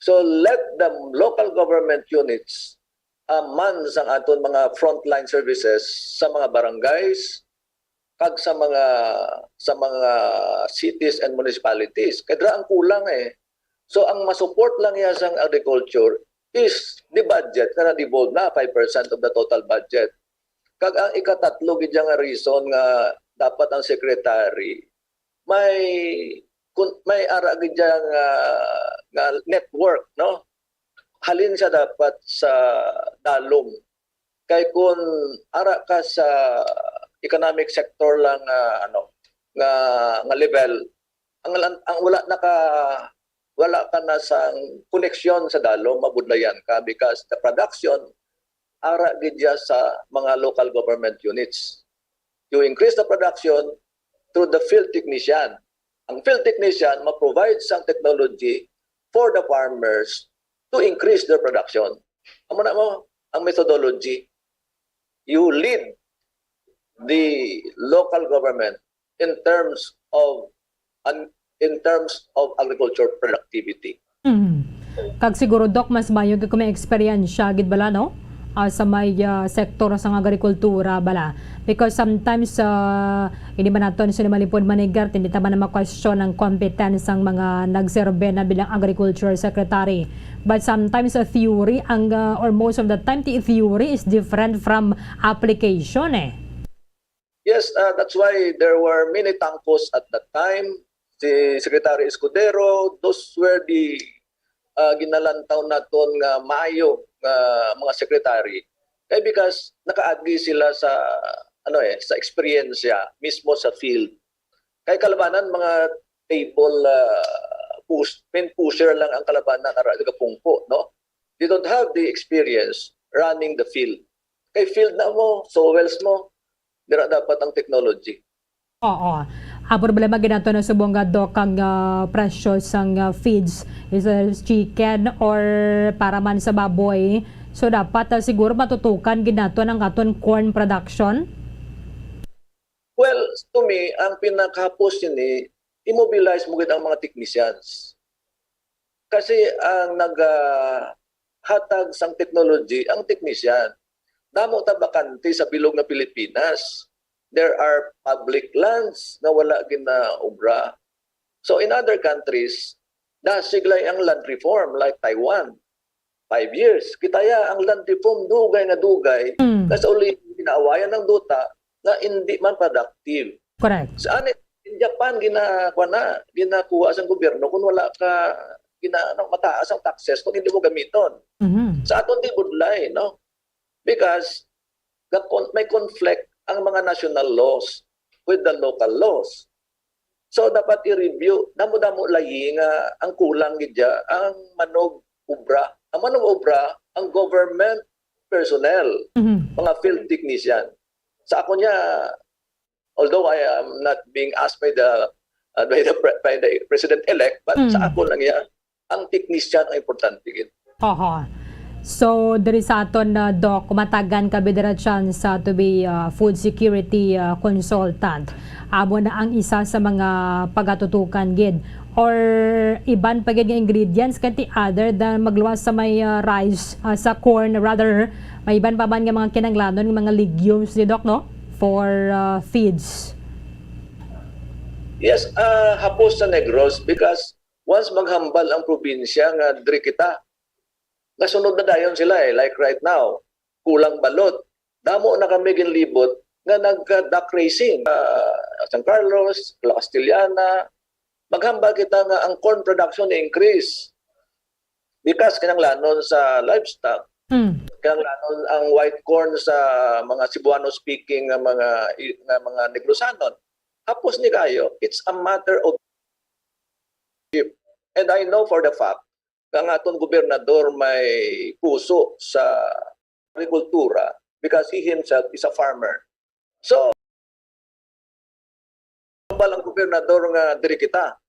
So let the local government units uh, man sang aton mga frontline services sa mga barangays kag sa mga sa mga cities and municipalities. Kay dira ang kulang eh. So ang masupport lang niya sang agriculture is the budget na na-devolve na, five percent of the total budget. Kag ang ikatatlo gid nga reason nga dapat ang secretary may kun, may ara gid nga, nga network, no? Halin siya dapat sa dalom. Kay kun ara ka sa economic sector lang nga, ano, nga, nga level, ang lan-, ang wala naka wala ka na sang koneksyon sa dalom, mabudlayan ka because the production ara gid siya sa mga local government units. You increase the production through the field technician. Ang field technician ma-provide sang technology for the farmers to increase their production. Amo na mo ang methodology. You lead the local government in terms of an in terms of agriculture productivity. Mm. Kag siguro, Doc, mas mayo gid kung may eksperyensya gid bala, no? Ah, sa may, ah, sektor sang agrikultura bala. Because sometimes, ah, hindi man naton sino malipod manigar, hindi ta man na ma-question ang competence sang mga nagserbe na bilang agriculture secretary. But sometimes, a theory, ang, ah, or most of the time, the theory is different from application, eh. Yes, uh, that's why there were many tangkos at that time. Si Secretary Escudero, those were the, uh, ginalantaw naton nga maayo nga mga secretary. Kay because nakaagi sila sa, ano eh, sa eksperyensya mismo sa field. Kay kalabanan mga table, uh, push, pen pusher lang ang kalabanan ara taga Pungko, no? They don't have the experience running the field. Kay field na mo, sowels mo, dira dapat ang technology. Oo. Ang problema gid nato na subong nga, Doc, ang, ah, presyo sang, ah, feeds is, ah, chicken or para man sa baboy. So dapat, ah, siguro matutukan gid nato ang aton corn production. Well, to me, ang pinakahapos ini, i-mobilize mo gid ang mga technicians. Kasi ang nag, ah, hatag sang technology ang technician. Damo ta bakante sa bilog nga Pilipinas. There are public lands nga wala ginaobra. So in other countries, dasig lang ang land reform like Taiwan. Five years. Kita ya ang land reform dugay nga dugay. Mm. Nga sa uli, ginaawayan ang duta nga hindi man productive. Correct. Sa ani, in Japan, gina-, kuha na, ginakuha sang gobyerno kung wala ka, gina-, ano, mataas ang taxes kung hindi mo gamiton. Mhm. Sa aton di budlay, no? Because the con-, may conflict ang mga national laws with the local laws. So, dapat i-review. Damo-damo layi nga ang kulang gid dya, ang manog-obra. Ang manog-obra, ang government personnel, Mhm. mga field technician. Sa ako niya, although I am not being asked by the, uh, by the pre-, by the president-elect, but Mm. sa ako lang niya, ang technician ang importante gid. Oho. So, diri sa aton, uh, Doc, matagan ka bidira chance, uh, to be, uh, food security, uh, consultant. Amo na ang isa sa mga pagatutukan gid. Or iban pa gid nga ingredients, kanti other than magluwas sa may, uh, rice, uh, sa corn, rather, may iban pa man nga mga kinahanglanon nga mga legumes ni Doc, no? For, uh, feeds. Yes, uh, hapos sa Negros because once maghambal ang probinsya nga diri kita, nasunod na dayon sila eh. Like right now, kulang balot. Damo na kami ginlibot nga nagka-duck raising. Ah, San Carlos, La Castellana, maghambal kita nga ang corn production ni-increase. Because kinahanglanon sa livestock, Mm. kinahanglanon ang white corn sa mga Cebuano-speaking nga mga, nga mga Negrosanon. Hapos ni kayo, it's a matter of And I know for the fact nga ang aton gobernador may puso sa agrikultura because he himself is a farmer. So, hambal ang gobernador nga diri kita.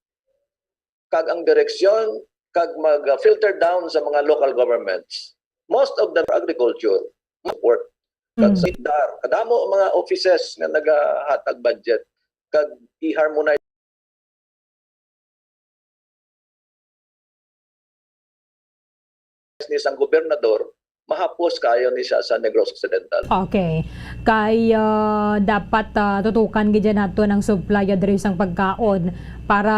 Kag ang direksyon, kag mag-filter down sa mga local governments. Most of the agriculture, support. Kag Mm. sa DAR, kadamo ang mga offices nga nagahatag budget. Kag i-harmonize ni sang gobernador, mahapos kayo ni siya sa Negros Occidental. Okay. Kay ah, dapat ah, tutukan gid naton ang supply diri sang pagkaon para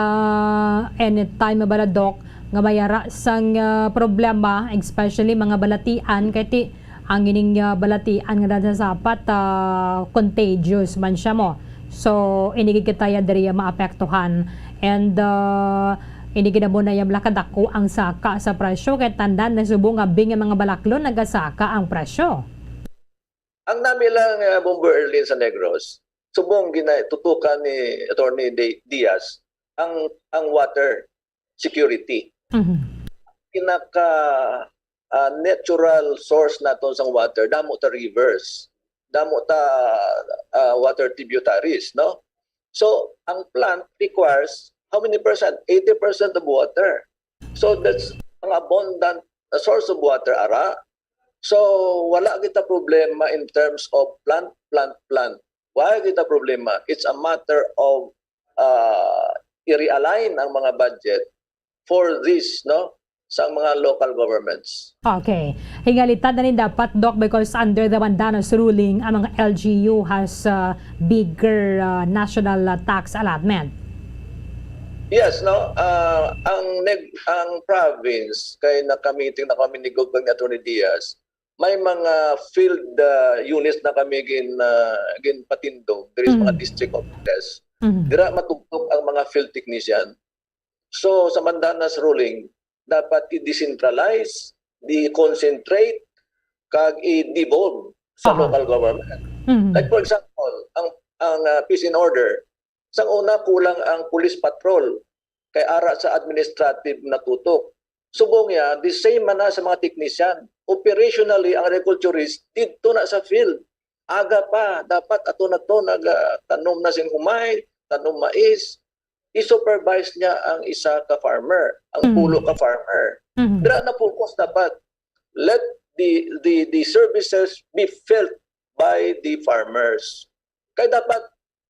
anytime, bala, Doc, nga mayara sang ah, problema, especially mga balatian, kay ti ang ining ah, balatian nga nagasapat ah, contagious man siya mo. So ini gid kita ya diri maapektuhan. And ah, ini gid mo na ya kadako ang saka sa presyo, kay tanan na subong abi nga mga balaklon nagasaka ang presyo. Ang nami lang, uh, Bomber Erlin, sa Negros, subong ginatutukan ni Attorney Di- Diaz ang ang water security. Mhm. Pinaka ah, natural source naton sang water, damo ta rivers, damo ta ah, water tributaries, no? So ang plant requires how many percent? Eighty percent of water. So that's ang abundant uh, source of water ara. So wala kita problema in terms of plant, plant, plant. Wala kita problema. It's a matter of uh, i-realign ang mga budget for this, no, sa mga local governments. Okay. Hingalitan na ni dapat, Doc, because under the Mandanas ruling, ang mga L G U has uh, bigger uh, national uh, tax allotment. Yes, no. Uh, ang neg ang province, kay nakamiting na kami ni Gov ni Attorney Diaz, may mga field uh, units na kami gin uh, ginpatindog diri sa mga Mm. district offices. Mhm. Dira matugtog ang mga field technician. So sa Mandanas ruling, dapat i-decentralize, i-concentrate, kag i-devolve sa Aha. local government. Mhm. Like for example, ang ang uh, peace and order, sang una kulang ang police patrol kay ara sa administrative na tutok. Subong niya, the same man na sa mga technician. Operationally, ang agriculturist didto na sa field. Aga pa, dapat ato na to nagatanom na sing humay, tanom mais. I-supervise niya ang isa ka farmer, ang Mm. pulo ka farmer. Mhm. Dira na focus dapat. Let the the the services be felt by the farmers. Kay dapat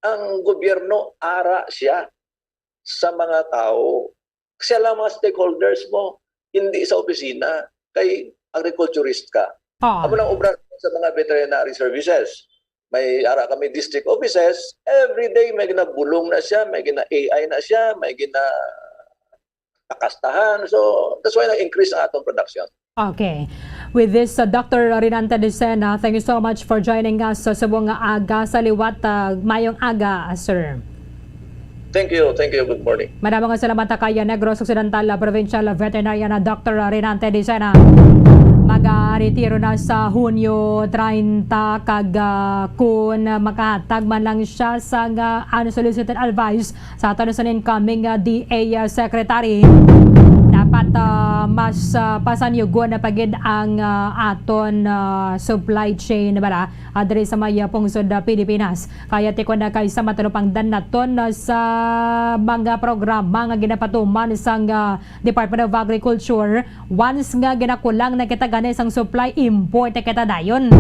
ang gobyerno ara siya sa mga tao. Siya lang mga stakeholders mo, hindi sa opisina, kay agriculturist ka. Ah. Amo nang obra sa mga veterinary services. May ara kami district offices, every day may ginabulong na siya, may gina-A I na siya, may gina pakastahan. So that's why nag-increase ang atong production. Okay. With this, uh, Doctor Rinante Dicena, thank you so much for joining us sa subong nga aga sa liwat. Uh, mayong aga, uh, sir. Thank you, thank you. Good morning. Madamo nga salamat kay Negros Occidental Provincial Veterinarian na Doctor Rinante Dicena. Magaretiro na sa Hunyo treinta, kag ah, kun makahatag man lang siya sa nga unsolicited advice sa aton sa incoming ah, D A Secretary, dapat ah, mas ah, pasanyugon na pa gid ang ah, aton ah, supply chain, bala, ah, diri sa may ah, pungsod ah, Pilipinas. Kaya tikon na kay sa matalupangdan naton ah, sa mga programa nga ginapatuman sang ah, Department of Agriculture, once nga ginakulang na kita gani sang supply, import na kita dayon.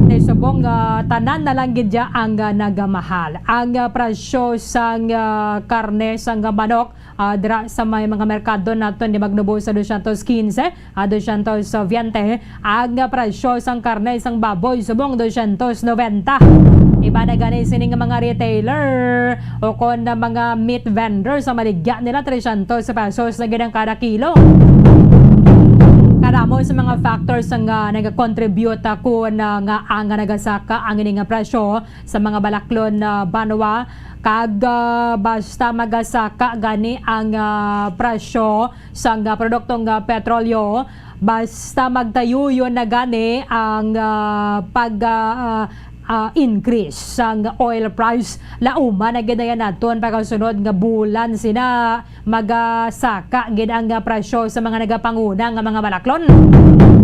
Kay subong nga tanan na lang gid ya ang ah, nagamahal. Ang ah, presyo sang ah, karne sang ah, manok ah, dira sa may mga merkado naton di magnubo sa dosyentos quince, ah, dosyentos veinte. Ang ah, presyo sang karne sang baboy subong dosyentos noventa. Iba na gani sini nga mga retailer o kon na mga meat vendor sa maligya nila tresyentos pesos na gid ang kada kilo. Kadamo sa mga factors nga nagakontribute, ah, kun, ah, nga ang nagasaka ang ini nga presyo sa mga balaklon, ah, banwa, kag ah, basta magasaka gani ang ah, presyo sang ah, produktong ah, petrolyo, basta magtayuyon na gani ang ah, pag ah, ah, ah, increase sang oil price, lauman na gid na yan naton pagkasunod nga bulan sina magasaka gid ang ah, presyo sa mga nagapanguna nga mga balaklon.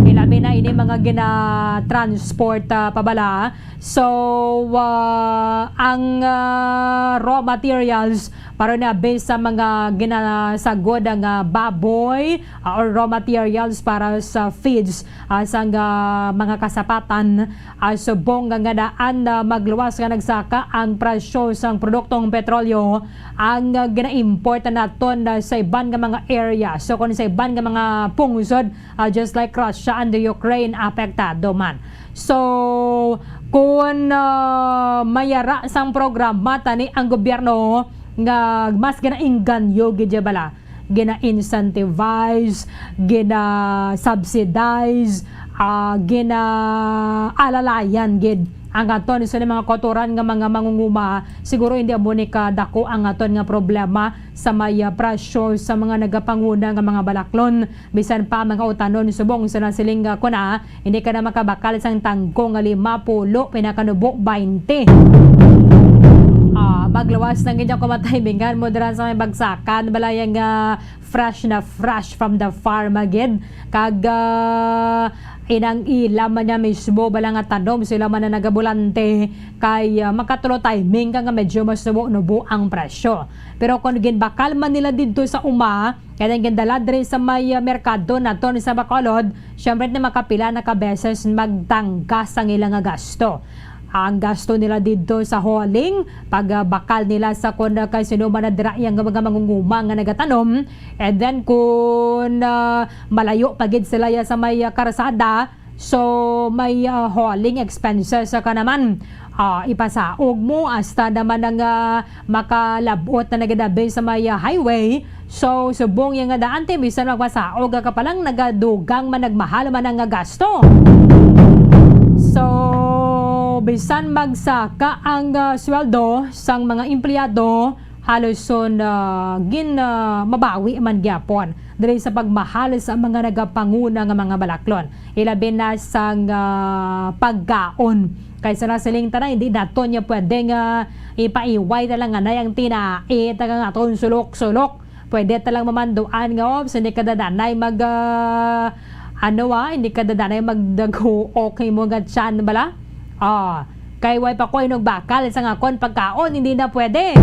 Ilabi na ini mga gina-transport ah, pabala. So ah, ang ah, raw materials para na base sa mga ginasagod ang ah, baboy ah, or raw materials para sa feeds ah, sang ah, mga kasapatan, ah, subong nga nga daan na magluwas nga nagsaka ang presyo sang produktong petrolyo ang ah, gina-import naton ah, sa iban nga mga area. So kung sa iban nga mga pungsod, ah, just like Russia, the Ukraine apektado man. So, kun, ah, mayara sang programa tani ang gobyerno nga mas ginainganyo gid ya bala, gina-incentivize, gina-subsidize, ah, gina-alalayan gid ang aton sa mga kautoran nga mga mangunguma. Siguro hindi amo ni kadako ang aton nga problema sa may, ah, presyo sa mga nagapanguna nga mga balaklon. Bisan pa mga utanon subong sa nasiling nga kuna, hindi ka na makabakal sang tangko nga lima pulo, pinakanubo baynte. Ah, magluwas lang gid ang kumatimingan mo dira sa may bagsakan, balaya nga fresh na fresh from the farm agid. Kag, ah, inang ila man niya mismo, bala nga tanom, sila man na nagabulante, kay, ah, makatulo timing ka nga medyo mas nubo-nubo ang presyo. Pero kung ginbakal man nila didto sa uma, kaya ang gindala diri sa may, ah, merkado naton sa Bacolod, syempre na makapila na ka beses magtangkas ang ilang nga gasto. Ang gasto nila didto sa hauling, pagbakal nila sa kon kay sino man na dira yang mga mangunguma nga nagatanom, and then kun, ah, malayo pa gid sila ya sa may, ah, karsada, so may, ah, hauling expenses ka naman. Ah, ipasaog mo hasta naman ang, ah, makalabot na nagadabi sa may, ah, highway. So, subong yang nga daan, ti, bisan magpasaog ka pa lang, nagadugang man, nagmahal man ang, ah, gasto. So, bisan magsaka ang, ah, sweldo sang mga empleyado, halos son, ah, gin, ah, mabawi man gyapon diri sa pagmahal sa mga nagapanguna nga mga balaklon, ilabi na sang, ah, pagkaon. Kay sa nasiling tanan, hindi naton niya pwede nga ipaiway na lang anay ang tinai, taga nga aton sulok-sulok. Pwede ta lang mamanduan nga, "Ops, hindi ka dadanay mag, ah, ano, ah, hindi ka dadanay magdaghuok imo nga tiyan bala." Ah, kay way pa ko hinugbakal sa nga kon pagkaon, hindi na pwede.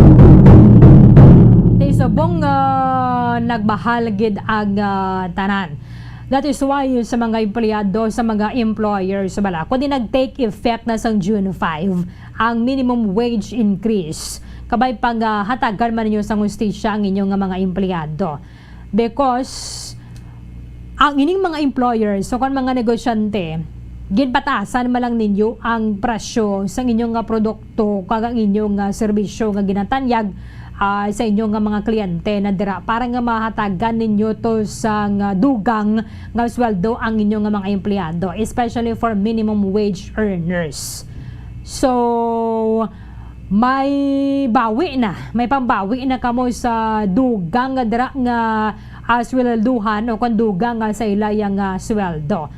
Ti subong, ah, nagmahal gid ang, ah, tanan. That is why sa mga empleyado, sa mga employers bala, kundi nag-take effect na sang June five ang minimum wage increase. Kabay pag, ah, hatagan man ninyo sang hustisya ang inyong nga mga empleyado. Because ang ining mga employers, so kon mga negosyante, ginpataasan man lang ninyo ang presyo sang inyong nga produkto kag ang inyong nga serbisyo nga ginatanyag, ah, sa inyong nga mga kliyente na dira para nga mahatagan ninyo to sang dugang nga sweldo ang inyong nga mga empleyado, especially for minimum wage earners. So, may bawi na, may pambawi na kamo sa dugang nga dira nga, ah, swelduhan o kon dugang nga sa ila yang, ah, sweldo.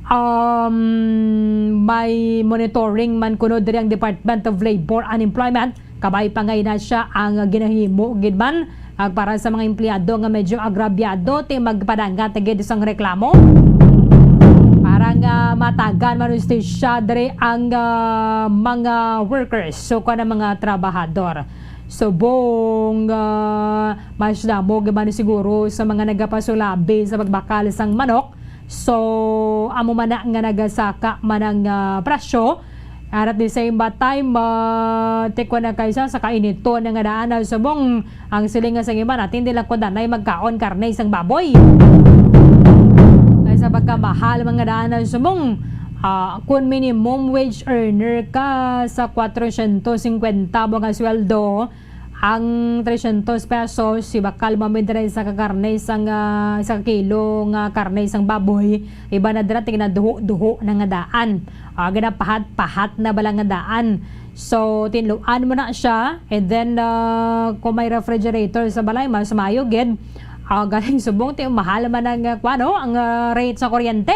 Um, may monitoring man kuno diri ang Department of Labor and Employment, kabay pa nga ina siya ang ginahimo gid man, ah, para sa mga empleyado nga medyo agrabyado, ti magpadangat gid sang reklamo para nga matagan man hustisya diri ang, ah, mga workers, so kuwan ang mga trabahador. Subong, ah, mas damo gid man siguro sa mga nagapasulabi sa pagbakal sang manok. So, amo man na nga nagasaka man ang, ah, presyo. And at the same ba time, ah, tikwa na kaysa sa kainiton na nga daan, ah, subong ang siling nga sang iba, natin di lang ko danay magkaon karne sang baboy. Kaysa pagkamahal mga daan, ah, subong, ah, kung minimum wage earner ka sa kwatrocientos cincuenta mo nga sweldo, ang trescientos pesos, si bakal mamid dira sa kakarne sang, ah, sa kilo nga karne sang baboy, iba na dira, tingnan, duho-duho na nga daan. Ah, ginapahat-pahat na bala nga daan. So, tinluan mo na siya, and then, ah, kung may refrigerator sa balay, mas maayo gid. Ah, galing subong, ti mahal man ang, ah, kuwan, no? Ang, ah, rate sa kuryente.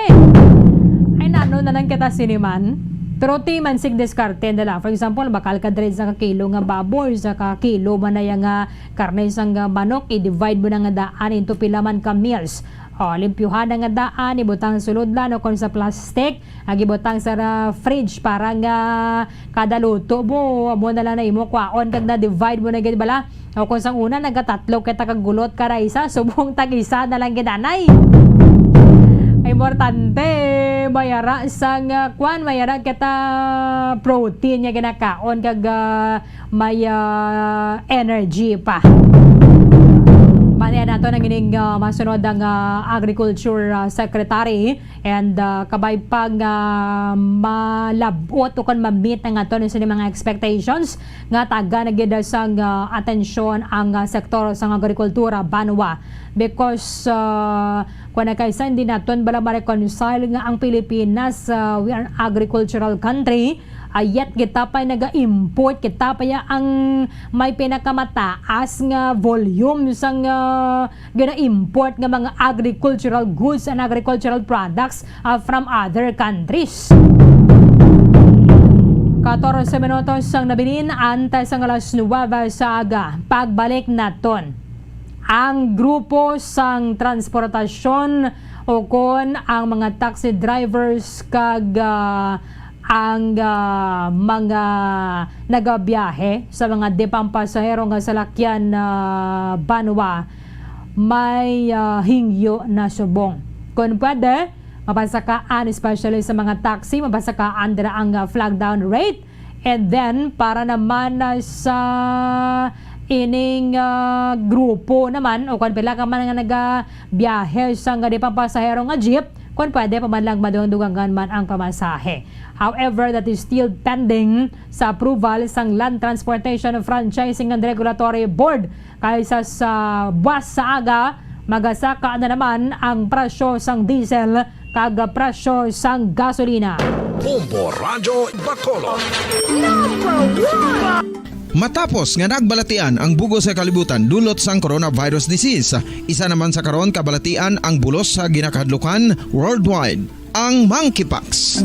Ay, nano na lang kita siniman. Pero ti man sig diskarte nila. For example, bakal ka diri sa kakilo nga baboy, sa kakilo man na yang, ah, karne sang, ah, manok, i-divide mo na nga daan into pila man ka meals. O, limpyuhan na nga daan, ibutang sulod lang, o kung sa plastic, ag ibutang sa ra-, fridge para nga kada luto mo, amo na lang na imo kwaon kag na-divide mo na gid bala. O kung sang una, nagatatlo kita kag gulot kada isa, subong tag isa na lang gid anay. Ay, importante, mayara sang, ah, kwan, mayara kita protein nga ginakaon kag, ah, may, ah, energy pa. Balian nato ang ining, ah, masunod ang, ah, Agriculture, ah, Secretary, and, ah, kabay pa nga malab-ot o kon ma-meet ang aton sa mga expectations nga taga na gid sang, ah, atensyon ang, ah, sektor sang agrikultura banwa, because, ah, kung nagkaisa, hindi naton bala ma-reconcile nga ang Pilipinas, ah, we are an agricultural country, ah, yet kita pa naga-import, kita pa ya ang may pinakamataas nga volume sang, ah, gina-import nga mga agricultural goods and agricultural products, ah, from other countries. Katorse minutos ang nabilin antes ang alas nuwebe sa aga. Pagbalik naton, ang grupo sang transportasyon o kon ang mga taxi drivers kag, ah, ang, ah, mga nagabiyahe sa mga di pampasahero nga salakyan, ah, banwa may, ah, hingyo na subong. Kon pwede, mapasakaan, especially sa mga taxi, mapasakaan dira ang, ah, flag down rate. And then, para naman, ah, sa ining, ah, grupo naman, o kon pila ka man nga nagabiyahe sa nga di pampasahero nga jeep, kon pwede pa man lang madungdugangan man ang pamasahe. However, that is still pending sa approval sang Land Transportation Franchising and Regulatory Board, kay sa buwas sa aga, magasaka na naman ang presyo sang diesel kag presyo sang gasolina. Bombo Radyo Bacolod. Number one. Matapos nga nagbalatian ang bugos sa kalibutan dulot sang coronavirus disease, isa naman sa karon kabalatian ang bulos sa ginakahadlukan worldwide, ang monkeypox.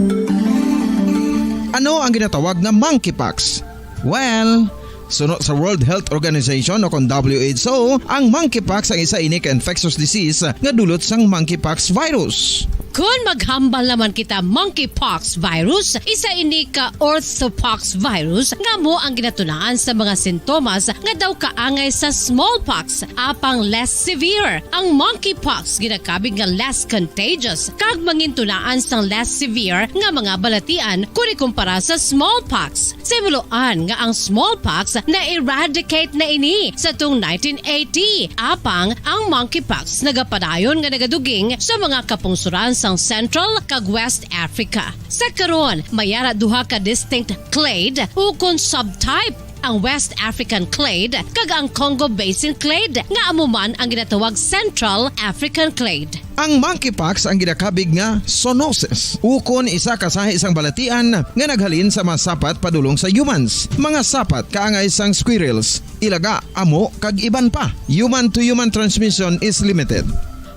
Ano ang ginatawag nga monkeypox? Well, suno sa World Health Organization o kon W H O, ang monkeypox ang isa ini ka infectious disease nga dulot sang monkeypox virus. Kon maghambal naman kita, monkeypox virus, isa ini ka orthopox virus nga amo ang ginatunaan sa mga sintomas nga daw kaangay sa smallpox, apang less severe. Ang monkeypox ginakabig nga less contagious kag mangintunaan sang less severe nga mga balatian kon ikumpara sa smallpox. Sa himuloan nga ang smallpox na-eradicate na ini sa tung nineteen eighty, apang ang monkeypox nagapadayon nga nagaduging sa mga kapungsoran sang Central kag West Africa. Sa karon, may ara duha ka distinct clade ukon subtype, ang West African clade kag ang Congo Basin clade, nga amo man ang ginatawag Central African clade. Ang monkeypox ang ginakabig nga zoonosis, ukon isa ka sahi sang balatian nga naghalin sa mga sapat padulong sa humans, mga sapat kaangay sang squirrels, ilaga, amo, kag iban pa. Human-to-human transmission is limited.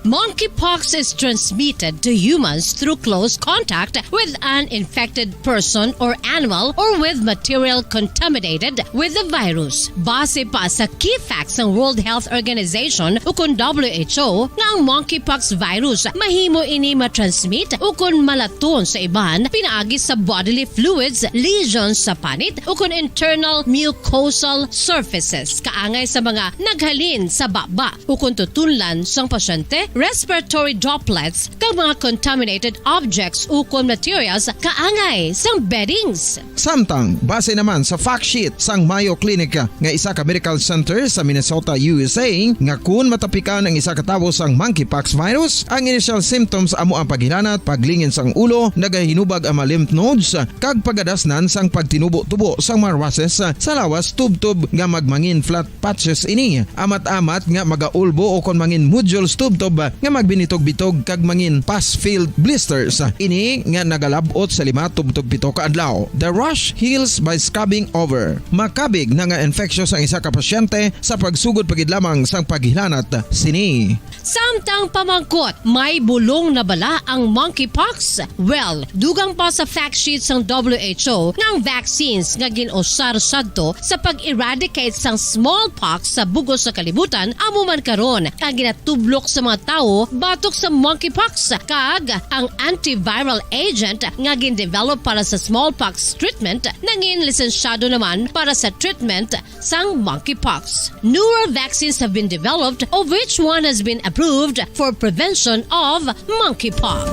Monkeypox is transmitted to humans through close contact with an infected person or animal or with material contaminated with the virus. Base pa sa key facts sang World Health Organization ukon W H O, nga ang monkeypox virus mahimo ini matransmit ukon malaton sa iban pinaagi sa bodily fluids, lesions sa panit, ukon internal mucosal surfaces, kaangay sa mga naghalin sa baba, ukon tutunlan sang pasyente, respiratory droplets, kag mga contaminated objects ukon materials kaangay sang beddings. Samtang, base naman sa fact sheet sang Mayo Clinic nga isa ka medical center sa Minnesota, U S A, nga kun matapikan ang isa ka tawo sang monkeypox virus, ang initial symptoms amo ang paghilanat, paglingin sang ulo, nagahinubag ang mga lymph nodes, kag pagadasnan sang pagtinubo-tubo sang mga rashes sa lawas tubtob nga magmangin flat patches ini. Amat-amat nga magaulbo o kon mangin nodules tubtob nga magbinitog-bitog kag mangin pus-filled blisters. Ini nga nagalab-ot sa lima tubtob pito ka adlaw. The rash heals by scabbing over. Makabig na nga infectious ang isa ka pasyente sa pagsugod pa gid lamang sang paghilanat sini. Samtang pamangkot, may bulong na bala ang monkeypox? Well, dugang pa sa fact sheet sang W H O nga ang vaccines nga gin-usar sadto sa pag-eradicate sang smallpox sa bug-os nga kalibutan amo man karon ang ginatublok sa mga tawo batok sa monkeypox, kag ang antiviral agent nga gin-develop para sa smallpox treatment nangin lisensyado naman para sa treatment sang monkeypox. Newer vaccines have been developed, of which one has been approved for prevention of monkeypox.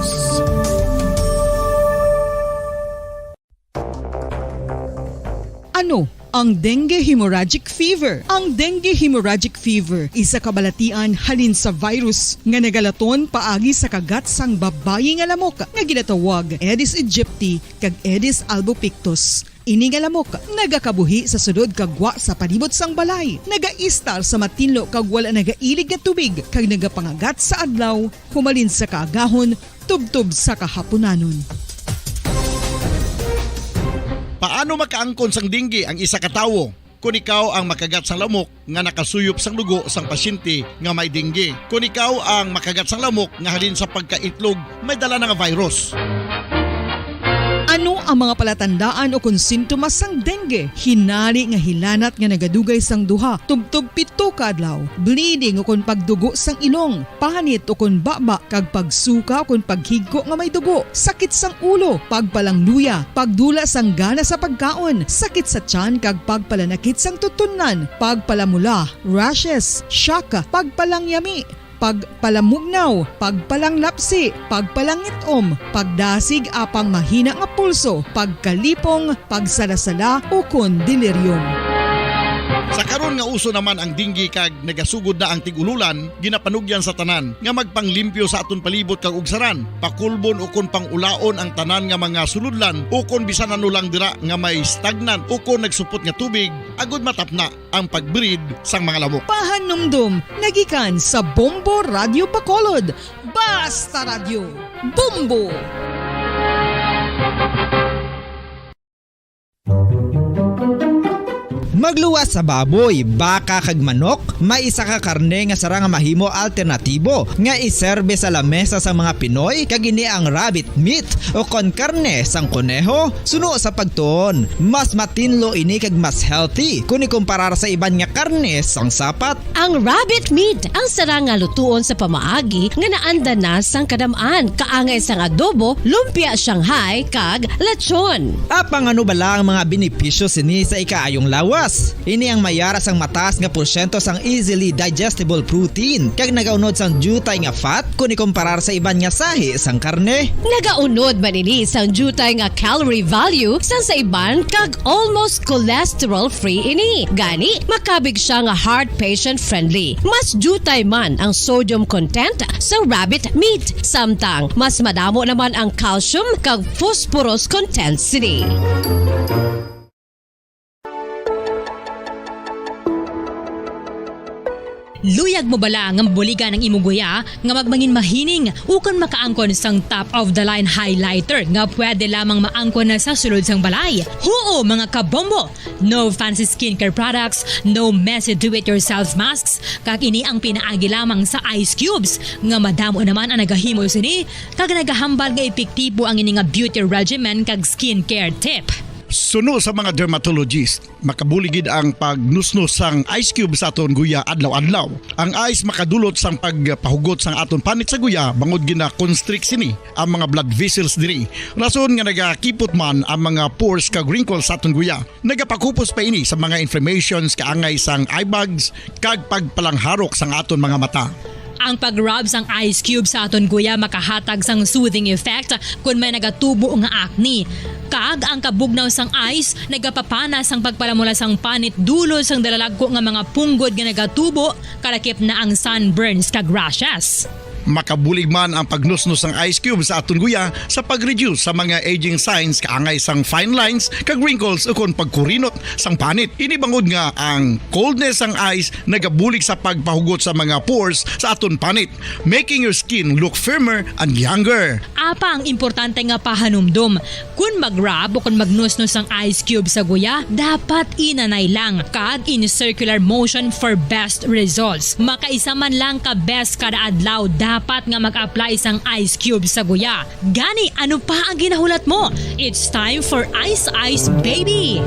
Ano Ang dengue hemorrhagic fever. Ang dengue hemorrhagic fever isa ka balatian halin sa virus nga nagalaton paagi sa kagat sang babayi nga lamok nga ginatawag Aedes aegypti kag Aedes albopictus. Ini nga lamok nagakabuhi sa sulod kag gwa sa palibot sang balay, nagaistar sa matinlo kag wala nagailig nga tubig, kag nagapangagat sa adlaw humalin sa kaagahon tubtob sa kahapunanon. Paano makaangkon sang dengue ang isa ka tawo? Kon ikaw ang makagat sang lamok nga nakasuyop sang dugo sang pasyente nga may dengue, kon ikaw ang makagat sang lamok nga halin sa pagkaitlog may dala na nga virus. Ano ang mga palatandaan ukon sintomas sang dengue? Hinari nga hilanat nga nagadugay sang duha tubtob pito ka adlaw, bleeding ukon pagdugo sang ilong, panit ukon baba, kag pagsuka ukon paghigko nga may dugo, sakit sang ulo, pagpalangluya, pagdula sang gana sa pagkaon, sakit sa tiyan kag pagpalanakit sang tutunlan, pagpalamula, rashes, shock, pagpalangyami, pagpalamugnaw, pagpalanglapsi, pagpalangit-om, pagdasig apang mahina nga pulso, pagkalipong, pagsalasala, ukon delirium. Sa karon nga uso naman ang dengue kag nagasugod na ang tig-ululan, ginapanugyan sa tanan nga magpanglimpyo sa aton palibot kag ugsaran, pakulbon ukon pang-ulaon ang tanan nga mga sulodlan, ukon bisan ano lang dira nga may stagnant ukon nagsupot nga tubig, agud matapna ang pag-breed sang mga lamok. Pahanumdom nga gikan sa Bombo Radyo Bacolod. Basta Radyo, Bombo! Magluwas sa baboy, baka, kag manok, may isa ka karne nga sarang nga mahimo alternatibo nga iserbe sa lamesa sang mga Pinoy, kag ini ang rabbit meat, ukon karne sang koneho. Suno sa pagtuon, mas matinlo ini kag mas healthy kon ikumparar sa iban nga karne sang sapat. Ang rabbit meat ang sarang nga lutuon sa pamaagi nga naanda na sang kadam-an, kaangay sang adobo, lumpia Shanghai, kag lechon. Apang ano bala ang mga benepisyo sini sa ikaayong lawas? Ini ang may ara sang mataas nga porsyento sang easily digestible protein, kag nagaunod sang diutay nga fat kon ikumparar sa iban nga sahi sang karne. Nagaunod man ini sang diutay nga calorie value sang sa iban kag almost cholesterol-free ini. Gani, makabig sia nga heart patient-friendly. Mas diutay man ang sodium content sa rabbit meat, samtang mas madamo naman ang calcium kag phosphorus content sini. Luyag mo bala nga mabuligan ang imo guya nga magmangin mahining ukon makaangkon sang top of the line highlighter nga pwede lamang maangkon na sa sulod sang balay? Huo, mga kabombo! No fancy skincare products, no messy do-it-yourself masks, kag ini ang pinaagi lamang sa ice cubes nga madamo naman ang nagahimo sini kag nagahambal nga epektibo ang ini nga beauty regimen kag skincare tip. Suno sa mga dermatologist, makabulig gid ang pagnusnos sang ice cube sa aton guya adlaw-adlaw. Ang ice makadulot sang pagpahugot sang aton panit sa guya bangod gina-constrict sini ang mga blood vessels diri, rason nga nagakipot man ang mga pores kag wrinkles sa aton guya. Nagapakupos pa ini sa mga inflammations kaangay sang eye bags kag pagpalangharok sang aton mga mata. Ang pag-rub sang ice cube sa aton guya makahatag sang soothing effect kon may nagatubo nga acne. Kag ang kabugnaw sang ice nagapapana sang pagpalamula sang panit dulot sang dalalagko nga mga punggod nga nagatubo, kalakip na ang sunburns kag rashes. Makabulig man ang pagnusnos sang ice cube sa aton guya sa pag-reduce sa mga aging signs kaangay sang fine lines kag wrinkles ukon pagkurinot sang panit. Ini bangod nga ang coldness sang ice nagabulig sa pagpahugot sa mga pores sa aton panit, making your skin look firmer and younger. Apang importante nga pahanumdom, kon mag-rub o kon magnusnos ang ice cube sa guya, dapat inanay lang kag in circular motion for best results. Makaisa man lang ka beses kada adlaw dapat nga mag-apply sang ice cube sa guya. Gani, ano pa ang ginahulat mo? It's time for Ice Ice Baby!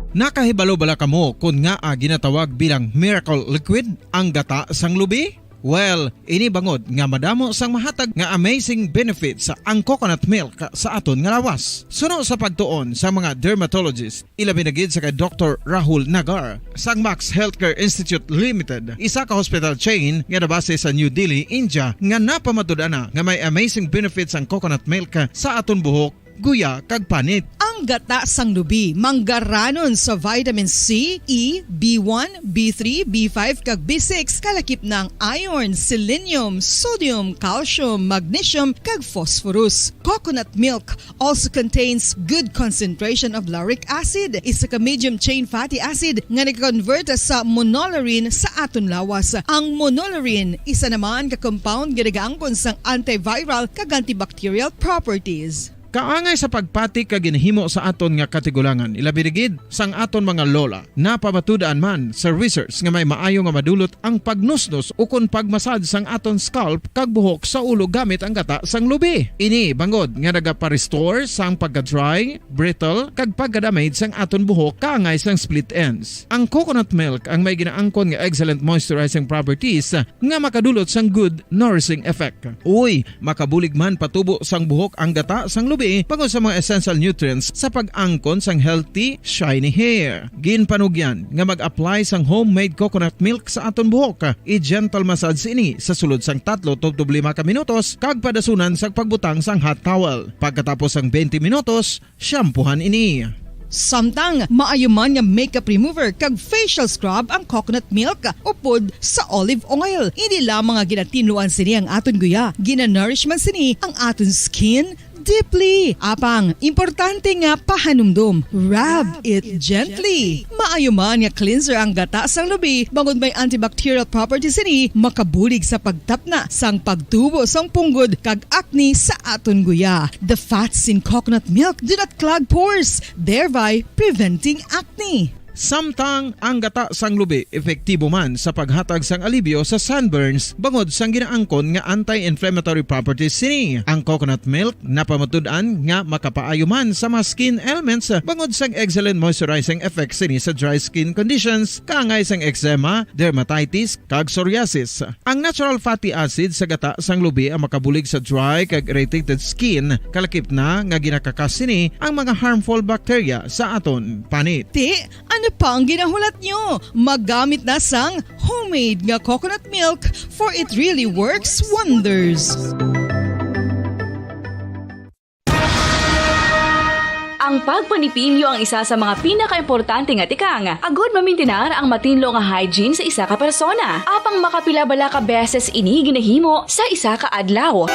Nakahibalo bala kamo kon ngaa ginatawag bilang miracle liquid ang gata sang lubi? Well, ini bangod nga madamo sang mahatag nga amazing benefits ang coconut milk sa aton nga lawas. Suno sa pagtuon sa mga dermatologist, ilabi na gid sa kay Doktor Rahul Nagar sang Max Healthcare Institute Limited, isa ka hospital chain nga nabase sa New Delhi, India, nga napamatud-an na nga may amazing benefits ang coconut milk sa aton buhok, guya, kag panit. Ang gata sang lubi manggaranon sa vitamin C, E, B one, B three, B five, kag B six, kalakip na ang iron, selenium, sodium, calcium, magnesium, kag phosphorus. Coconut milk also contains good concentration of lauric acid, isa ka medium chain fatty acid nga nag-convert sa monolaurin sa aton lawas. Ang monolaurin, isa naman ka compound nga nagaangkon sang antiviral kag antibacterial properties. Kaangay sa pagpati kag ginhimo sa aton nga katigulangan, ilabi na gid sang aton mga lola. Napamatud-an man sa research nga may maayo nga madulot ang pagnusnos ukon pag-massage sang aton scalp kag buhok sa ulo gamit ang gata sang lubi. Ini bangod nga nagapa-restore sang pagka-dry, brittle, kag pagka-damage sang aton buhok kaangay sang split ends. Ang coconut milk ang may ginaangkon nga excellent moisturizing properties nga makadulot sang good nourishing effect. Uy, makabulig man patubo sang buhok ang gata sang lubi bangod sa mga essential nutrients sa pag-angkon sang healthy, shiny hair. Ginpanugyan nga mag-apply sang homemade coconut milk sa aton buhok. I-gentle massage ini sa sulod sang tatlo tubtob lima ka minutos kag padasunan sang pagbutang sang hot towel. Pagkatapos sang twenty minutos, shampoohan ini. Samtang maayo man nga makeup remover kag facial scrub ang coconut milk upod sa olive oil. Hindi lamang nga ginatinluan sini ang aton guya, ginanourish man sini ang aton skin deeply. Apang, importante nga pahanumdom, rub it gently. Maayo man nga cleanser ang gata sang lubi, bangod may antibacterial properties sini, makabulig sa pagtapna sang pagtubo sang punggod kag acne sa aton guya. The fats in coconut milk do not clog pores, thereby preventing acne. Samtang ang gata sang lubi epektibo man sa paghatag sang alibyo sa sunburns bangod sang ginaangkon nga anti-inflammatory properties sini. Ang coconut milk napamatud-an nga makapaayo man sa mga skin ailments bangod sang excellent moisturizing effect sini sa dry skin conditions, kaangay sang eczema, dermatitis, kag psoriasis. Ang natural fatty acid sa gata sang lubi ang makabulig sa dry kag irritated skin, kalakip na nga ginakakas sini ang mga harmful bacteria sa aton panit. Ti, ano pa ang ginahulat nyo? Magamit na sang homemade nga coconut milk, for it really works wonders. Ang pagpanipilyo ang isa sa mga pinakaimportante nga tikang agud mamintinar ang matinlo nga hygiene sa isa ka persona. Apang makapila bala ka beses ini ginahimo sa isa ka adlaw?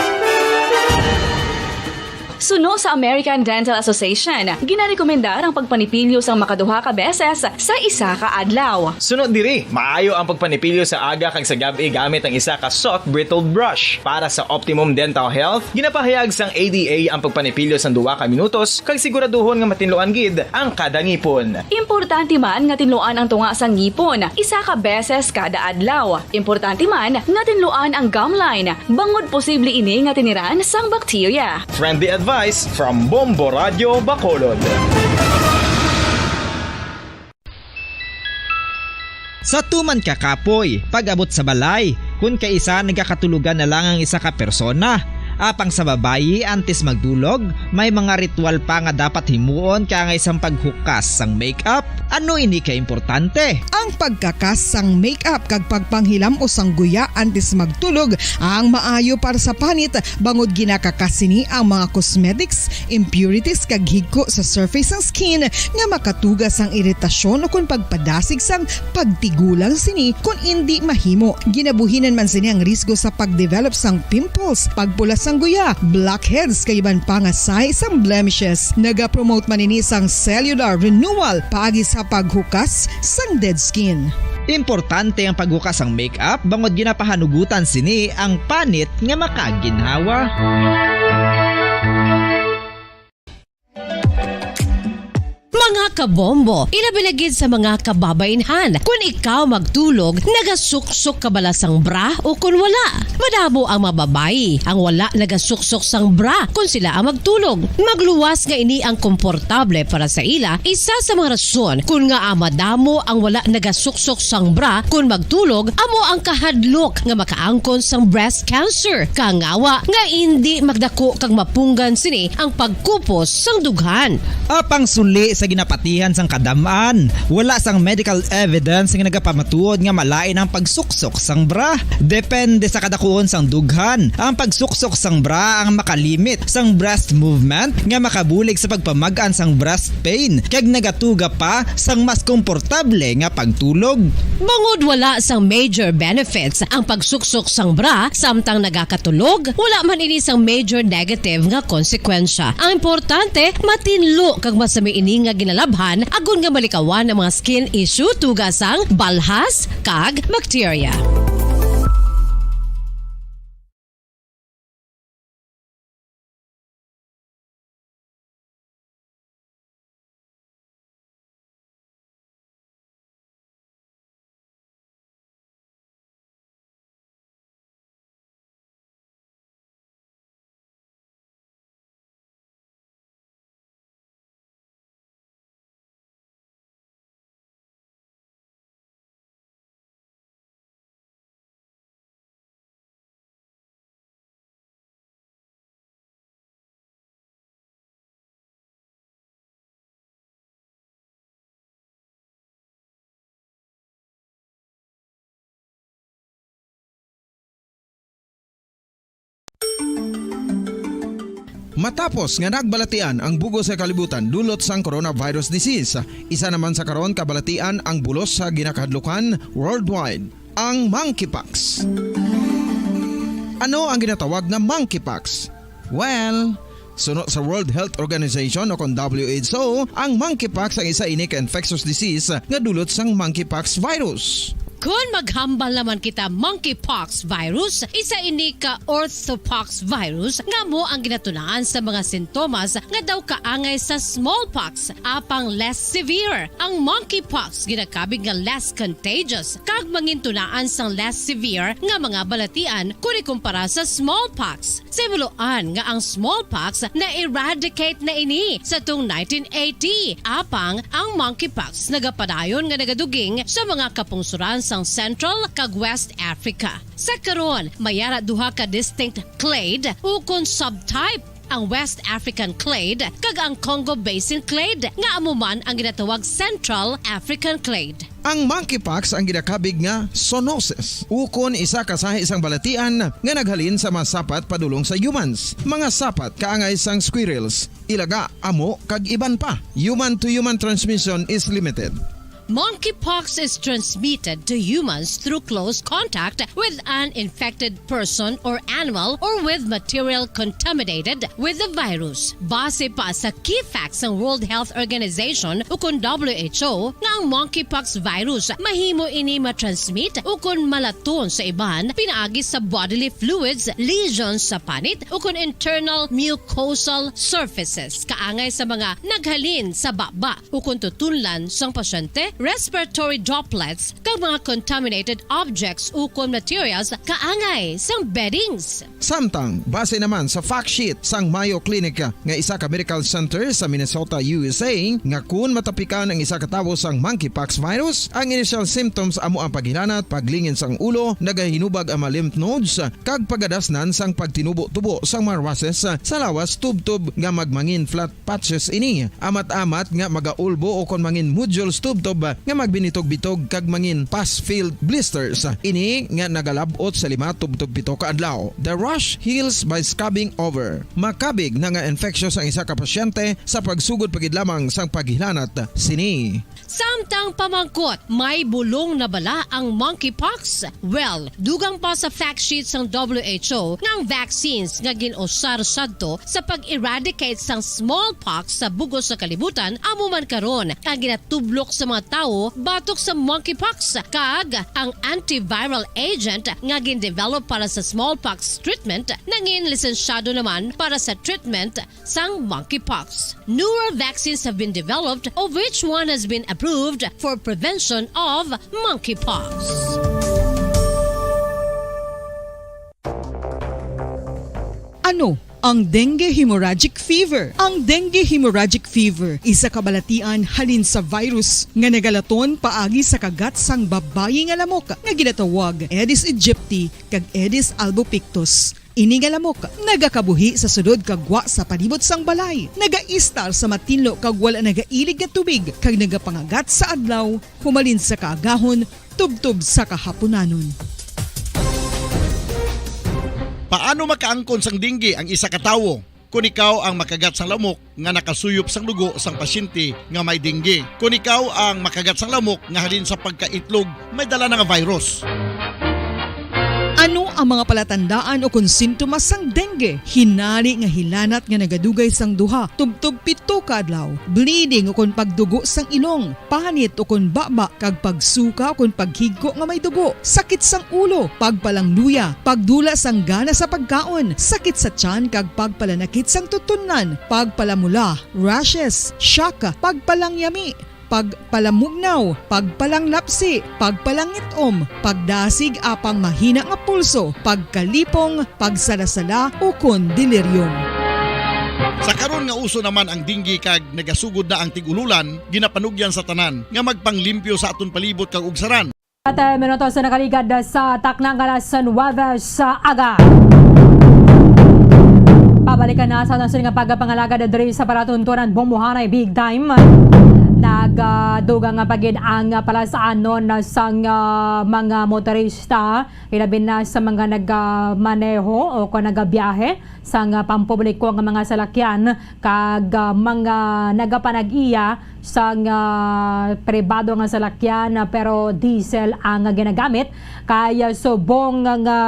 Suno sa American Dental Association, ginarekomendar ang pagpanipilyo sang makaduha ka beses sa isa ka adlaw. Suno diri, maayo ang pagpanipilyo sa aga kag sa gab-i gamit ang isa ka soft bristled brush. Para sa optimum dental health, ginapahayag sang A D A ang pagpanipilyo sang duha ka minutos kag siguraduhon nga matinluan gid ang kada ngipon. Importante man nga tinluan ang tunga sang ngipon isa ka beses kada adlaw. Importante man nga tinluan ang gum line, bangod posible ini nga tiniran sang bakterya. Friendly advice from Bombo Radio Bacolod. Sa tuman ka kapoy, pag-abot sa balay, kun kaisa nagakatulogan na lang ang isa ka persona. Apang sa babayi, antes magdulog, may mga ritual pa nga dapat himuon kaangay sang paghukas sang makeup. Ano ini ka importante? Ang pagkakas sang makeup kag pagpanghilam-os sang guya antes magtulog ang maayo para sa panit, bangod ginakakas sini ang mga cosmetics, impurities, kag higko sa surface sang skin nga makatuga sang iritasyon ukon pagpadasig sang pagtigulang sini kon indi mahimo. Ginabuhinan man sini ang risgo sa pagdevelop sang pimples, pagpula sang guya, blackheads, kag iban pa nga sahi sang blemishes. Nagapromote man ini sang cellular renewal paagi sa paghukas sang dead skin. Importante ang paghukas sang makeup bangod ginapahanugutan sini ang panit nga makaginhawa. Mga Mga kabombo, ilabi na gid sa mga kababaynhan. Kun ikaw magtulog, nagasuksok ka bala sang bra o kun wala? Madamo ang mga babayi ang wala nagasuksok sang bra kun sila ang magtulog. Magluwas nga ini ang komportable para sa ila. Isa sa mga rason kun ngaa madamo ang wala nagasuksok sang bra kun magtulog amo ang kahadlok nga makaangkon sang breast cancer. Kangawa nga indi magdako kag mapunggan sini ang pagkupos sang dughan. Apang suli sa ginapatihan sang kadam-an, wala sang medical evidence nga nagapamatuod nga malain ang pagsuksok sang bra. Depende sa kadakuon sang dughan, ang pagsuksok sang bra ang makalimit sang breast movement nga makabulig sa pagpamag-an sang breast pain kag nagatuga pa sang mas komportable nga pagtulog. Bangod wala sang major benefits ang pagsuksok sang bra samtang nagakatulog, wala man ini sang major negative nga konsekwensya. Ang importante, matinlo kag masami ini nga ginalabhan agod nga malikawan ang mga skin issue tuga sang balhas kag bakterya. Matapos nga nagbalatian ang bug-os nga kalibutan dulot sang coronavirus disease, isa naman sa karon kabalatian ang bulos sa ginakahadlukan worldwide, ang monkeypox. Ano ang ginatawag nga monkeypox? Well, suno sa World Health Organization o kon W H O, ang monkeypox ang isa ini ka infectious disease nga dulot sang monkeypox virus. Kon maghambal naman kita monkeypox virus, isa ini ka orthopox virus nga amo ang ginatunaan sa mga sintomas nga daw kaangay sa smallpox, apang less severe. Ang monkeypox ginakabig nga less contagious kag mangintunaan sang less severe nga mga balatian kon ikumpara sa smallpox. Sa himuloan nga ang smallpox na-eradicate na ini sa tung nineteen eighty, apang ang monkeypox nagapadayon nga nagaduging sa mga kapungsoran sang Central kag West Africa. Sa karon, may ara duha ka distinct clade ukon subtype, ang West African clade kag ang Congo Basin clade, nga amo man ang ginatawag Central African clade. Ang monkeypox ang ginakabig nga zoonosis, ukon isa ka sahi sang balatian nga naghalin sa mga sapat padulong sa humans, mga sapat kaangay sang squirrels, ilaga, amo, kag iban pa. Human-to-human transmission is limited. Monkeypox is transmitted to humans through close contact with an infected person or animal or with material contaminated with the virus. Base pa sa key facts sang World Health Organization ukon W H O nga ang monkeypox virus mahimo ini matransmit ukon malaton sa iban pinaagi sa bodily fluids, lesions sa panit, ukon internal mucosal surfaces kaangay sa mga naghalin sa baba ukon tutunlan sang pasyente, respiratory droplets, kag mga contaminated objects ukon materials kaangay sang beddings. Samtang, base naman sa fact sheet sang Mayo Clinic nga isa ka medical center sa Minnesota, U S A, nga kun matapikan ang isa ka tawo sang monkeypox virus, ang initial symptoms amo ang paghilanat, paglingin sang ulo, nagahinubag ang mga lymph nodes, kag pagadasnan sang pagtinubo-tubo sang mga rushes sa lawas tubtob nga magmangin flat patches ini, amat-amat nga magaulbo ukon mangin nodules tubtob nga magbinitog-bitog kag mangin pus-filled blisters. Ini nga nagalab-ot sa lima tubtob pito ka adlaw. The rash heals by scabbing over. Makabig na nga infectious ang isa ka pasyente sa pagsugod pa gid lamang sang paghilanat sini. Samtang pamangkot, may bulong na bala ang monkeypox? Well, dugang pa sa fact sheet sang W H O nga ang vaccines nga gin-usar sadto sa pag-eradicate sang smallpox sa bug-os nga kalibutan amo man karon ang ginatublok sa mga tawo batok sa monkeypox, kag ang antiviral agent nga gin-develop para sa smallpox treatment nangin lisensyado naman para sa treatment sang monkeypox. Newer vaccines have been developed, of which one has been approved for prevention of monkeypox. Ano ang dengue hemorrhagic fever? Ang dengue hemorrhagic fever isa ka balatian halin sa virus nga nagalaton paagi sa kagat sang babayi nga lamok nga ginatawag Aedes aegypti kag Aedes albopictus. Ini nga lamok nagakabuhi sa sulod kag gwa sa palibot sang balay, nagaistar sa matinlo kag wala nagailig nga tubig, kag nagapangagat sa adlaw humalin sa kaagahon tubtob sa kahapunanon. Paano makaangkon sang dengue ang isa ka tawo? Kon ikaw ang makagat sang lamok nga nakasuyop sang dugo sang pasyente nga may dengue. Kon ikaw ang makagat sang lamok nga halin sa pagkaitlog may dala na nga virus. Ano ang mga palatandaan o kon sintomas sang dengue? Hinali nga hilanat nga nagadugay sang duha tubtob pito ka adlaw, bleeding o kon pagdugo sang ilong, panit o kon baba, kag pagsuka o kon paghigko nga may dugo, sakit sang ulo, pagpalangluya, pagdula sang gana sa pagkaon, sakit sa tiyan kag pagpalanakit sang tutunlan, pagpalamula, rashes, shock, pagpalangyami, pagpalamugnaw, pagpalanglapsi, pagpalangit-om, pagdasig apang mahina nga pulso, pagkalipong, pagsalasala, ukon delirium. Sa karon nga uso naman ang dengue kag nagasugod na ang tig-ululan, ginapanugyan sa tanan nga magpanglimpyo sa aton palibot kag ugsaran. At, eh, minuto sa nakaligad sa takna nga alas nuwebe sa aga. Pabalikan na sa aton sini nga pagpangalagad diri sa palatuntunan, bumuhanay big time. Nagadugang nga pagid ang palasanon sang, ah, mga motorista, ilabi na sa mga nagamaneho o kung nagabiyahe sang, ah, pampubliko nga mga salakyan kag, ah, mga nagapanag-iya sang, ah, pribado nga salakyan, ah, pero diesel ang ginagamit. Kay, ah, subong nga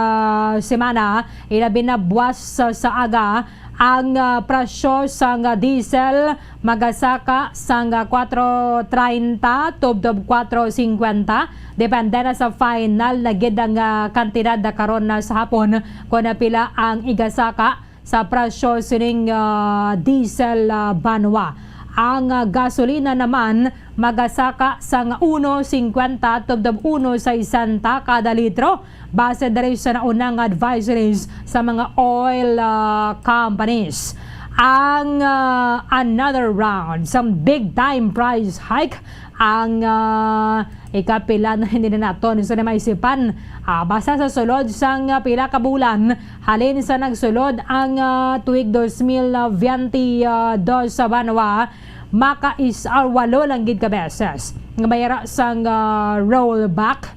semana, ilabi na buwas sa, sa aga, ang, ah, presyo sang, ah, diesel magasaka sang, ah, kuwatro treinta tubtob kuwatro cincuenta. Depende na sa final na gid ang, ah, kantidad na karon na sa hapon kung pila ang igasaka sa presyo sining, ah, diesel, ah, banwa. Ang, ah, gasolina naman magasaka sang uno cincuenta tubtob uno sesenta kada litro, base diri sa naunang advisories sa mga oil, ah, companies. Ang, ah, another round sang big time price hike ang, ah, ikapila na hindi na naton sa na maisipan. Ah, basta sa sulod sang, ah, pila ka bulan, halin sa nagsulod ang, ah, tuig dos mil veinte dos sa banwa, maka-isa, ah, walo lang gid ka beses nga mayara sang, ah, rollback.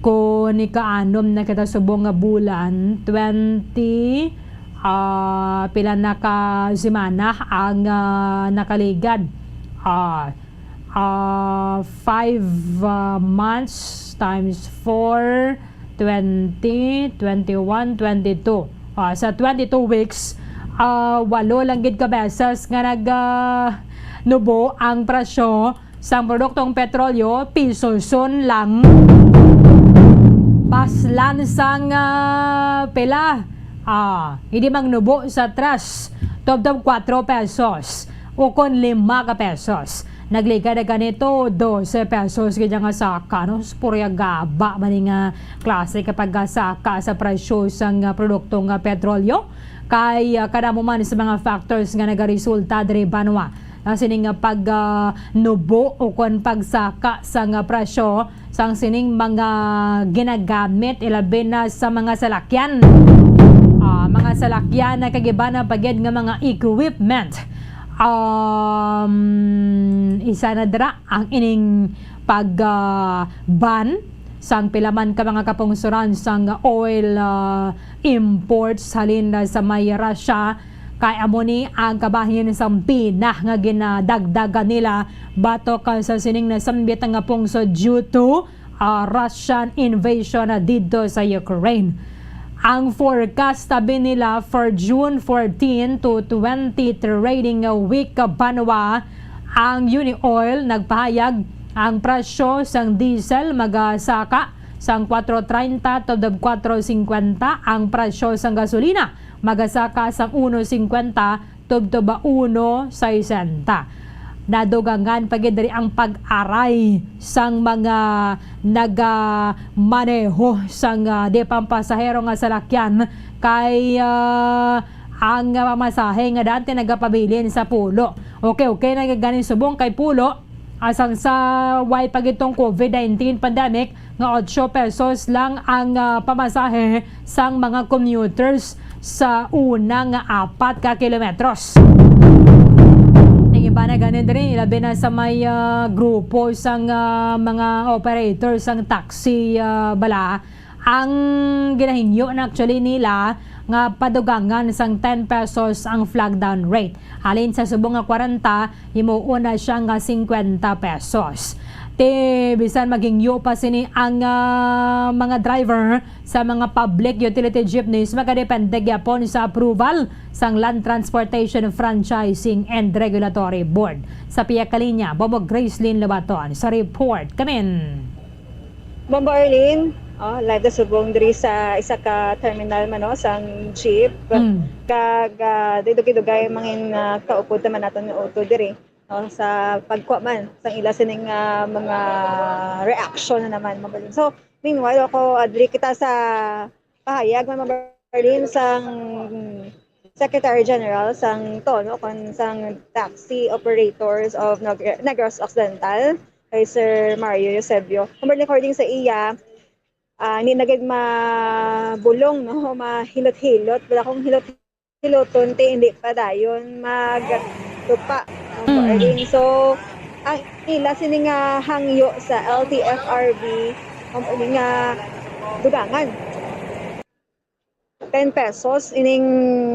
Kung ikaanom na kita subong nga bulan, twenty, ah, pila na ka semana ang, ah, nakaligad. Ah, ah, five, ah, months times four, twenty, twenty-one, twenty-two. Ah, sa twenty-two weeks, ah, walo lang gid ka beses nga nag, ah, nubo ang presyo sang produktong petrolyo, piso son lang. Paslan sang, ah, pila? Ah, hindi mangnubo sa tres, tubtob kuwatro pesos, ukon lima ka pesos. Nagligad na ganito, dose pesos gid nga saka, no? Purya gaba man ni nga klase kapag saka sa presyo sang, ah, produktong, ah, petrolyo. Kay, ah, kadamo man sa mga factors nga nagaresulta diri banwa na sining, ah, pag, ah, nubo o kon pagsaka sang, ah, presyo sang sining mga ginagamit, ilabi na sa mga salakyan. Ah, mga salakyan na kag iban pa gid nga mga equipment. Um, isa na dira ang ining pag, ah, ban sang pila man ka mga kapungsoran sang oil, ah, imports halin na sa may Russia, kay amo ni ang kabahin sang bina nga ginadagdagan nila batok, ah, sa sining nasambit nga pungsod due to, ah, Russian invasion, ah, didto sa Ukraine. Ang forecast tabi nila for June fourteen to twenty trading week, ah, banwa ang Unioil nagpahayag Ang presyo sang diesel magasaka sang kwatro treinta tubtob kwatro cincuenta, ang presyo sang gasolina magasaka sang uno cincuenta tubtob uno sesenta. Nadugangan pa gid diri ang pag-aray sang mga nagamaneho sang, ah, di pampasahero nga salakyan kay, ah, ang pamasahe nga dati nagapabilin sa pulo. Okay, okay na gani subong kay pulo. Asang sa way pa gid tong covid nineteen pandemic nga otso pesos lang ang, ah, pamasahe sang mga commuters sa una nga apat ka kilometros. Tingin ba na ganin diri, labi na sa may, ah, grupo sang, ah, mga operator sang taxi, ah, bala, ang ginahingyo na actually nila nga padugangan sang ten pesos ang flag down rate. Halin sa subong nga kwarenta, himuon na siya nga singkwenta pesos. Ti bisan maghingyo pa sini ang, ah, mga driver sa mga public utility jeepneys, magadepende gyapon sa approval sang Land Transportation Franchising and Regulatory Board. Sa pihak kalinya, Bombo Gracelyn Lobaton sa report. Kanin. Bombo Arlene, oh, live na subong diri sa isa ka terminal man, no, sang jeep. Mm. Kag, ah, di dugay-dugay mangin, ah, kaupod naman naton nga utod diri, no, sa pagkuha man sang ila sining, ah, mga reaction na naman, Bombo Arlene. So, meanwhile, ako, ah, diri kita sa pahayag, Ma'am Marlene, sang Secretary General sang TONO kon sang Taxi Operators of Neg-, Negros Occidental, kay Sir Mario Eusebio. Ma'am Marlene, according sa iya, ah, hindi na gid mabulong, no? Mahilot-hilot. Wala akong hilot-hiloton, ti hindi pa dayon magtupa, Ma'am Mm. Marlene. So, ang ila sini nga hangyo sa L T F R B, Ma'am Marlene, nga dugangan ten pesos ining,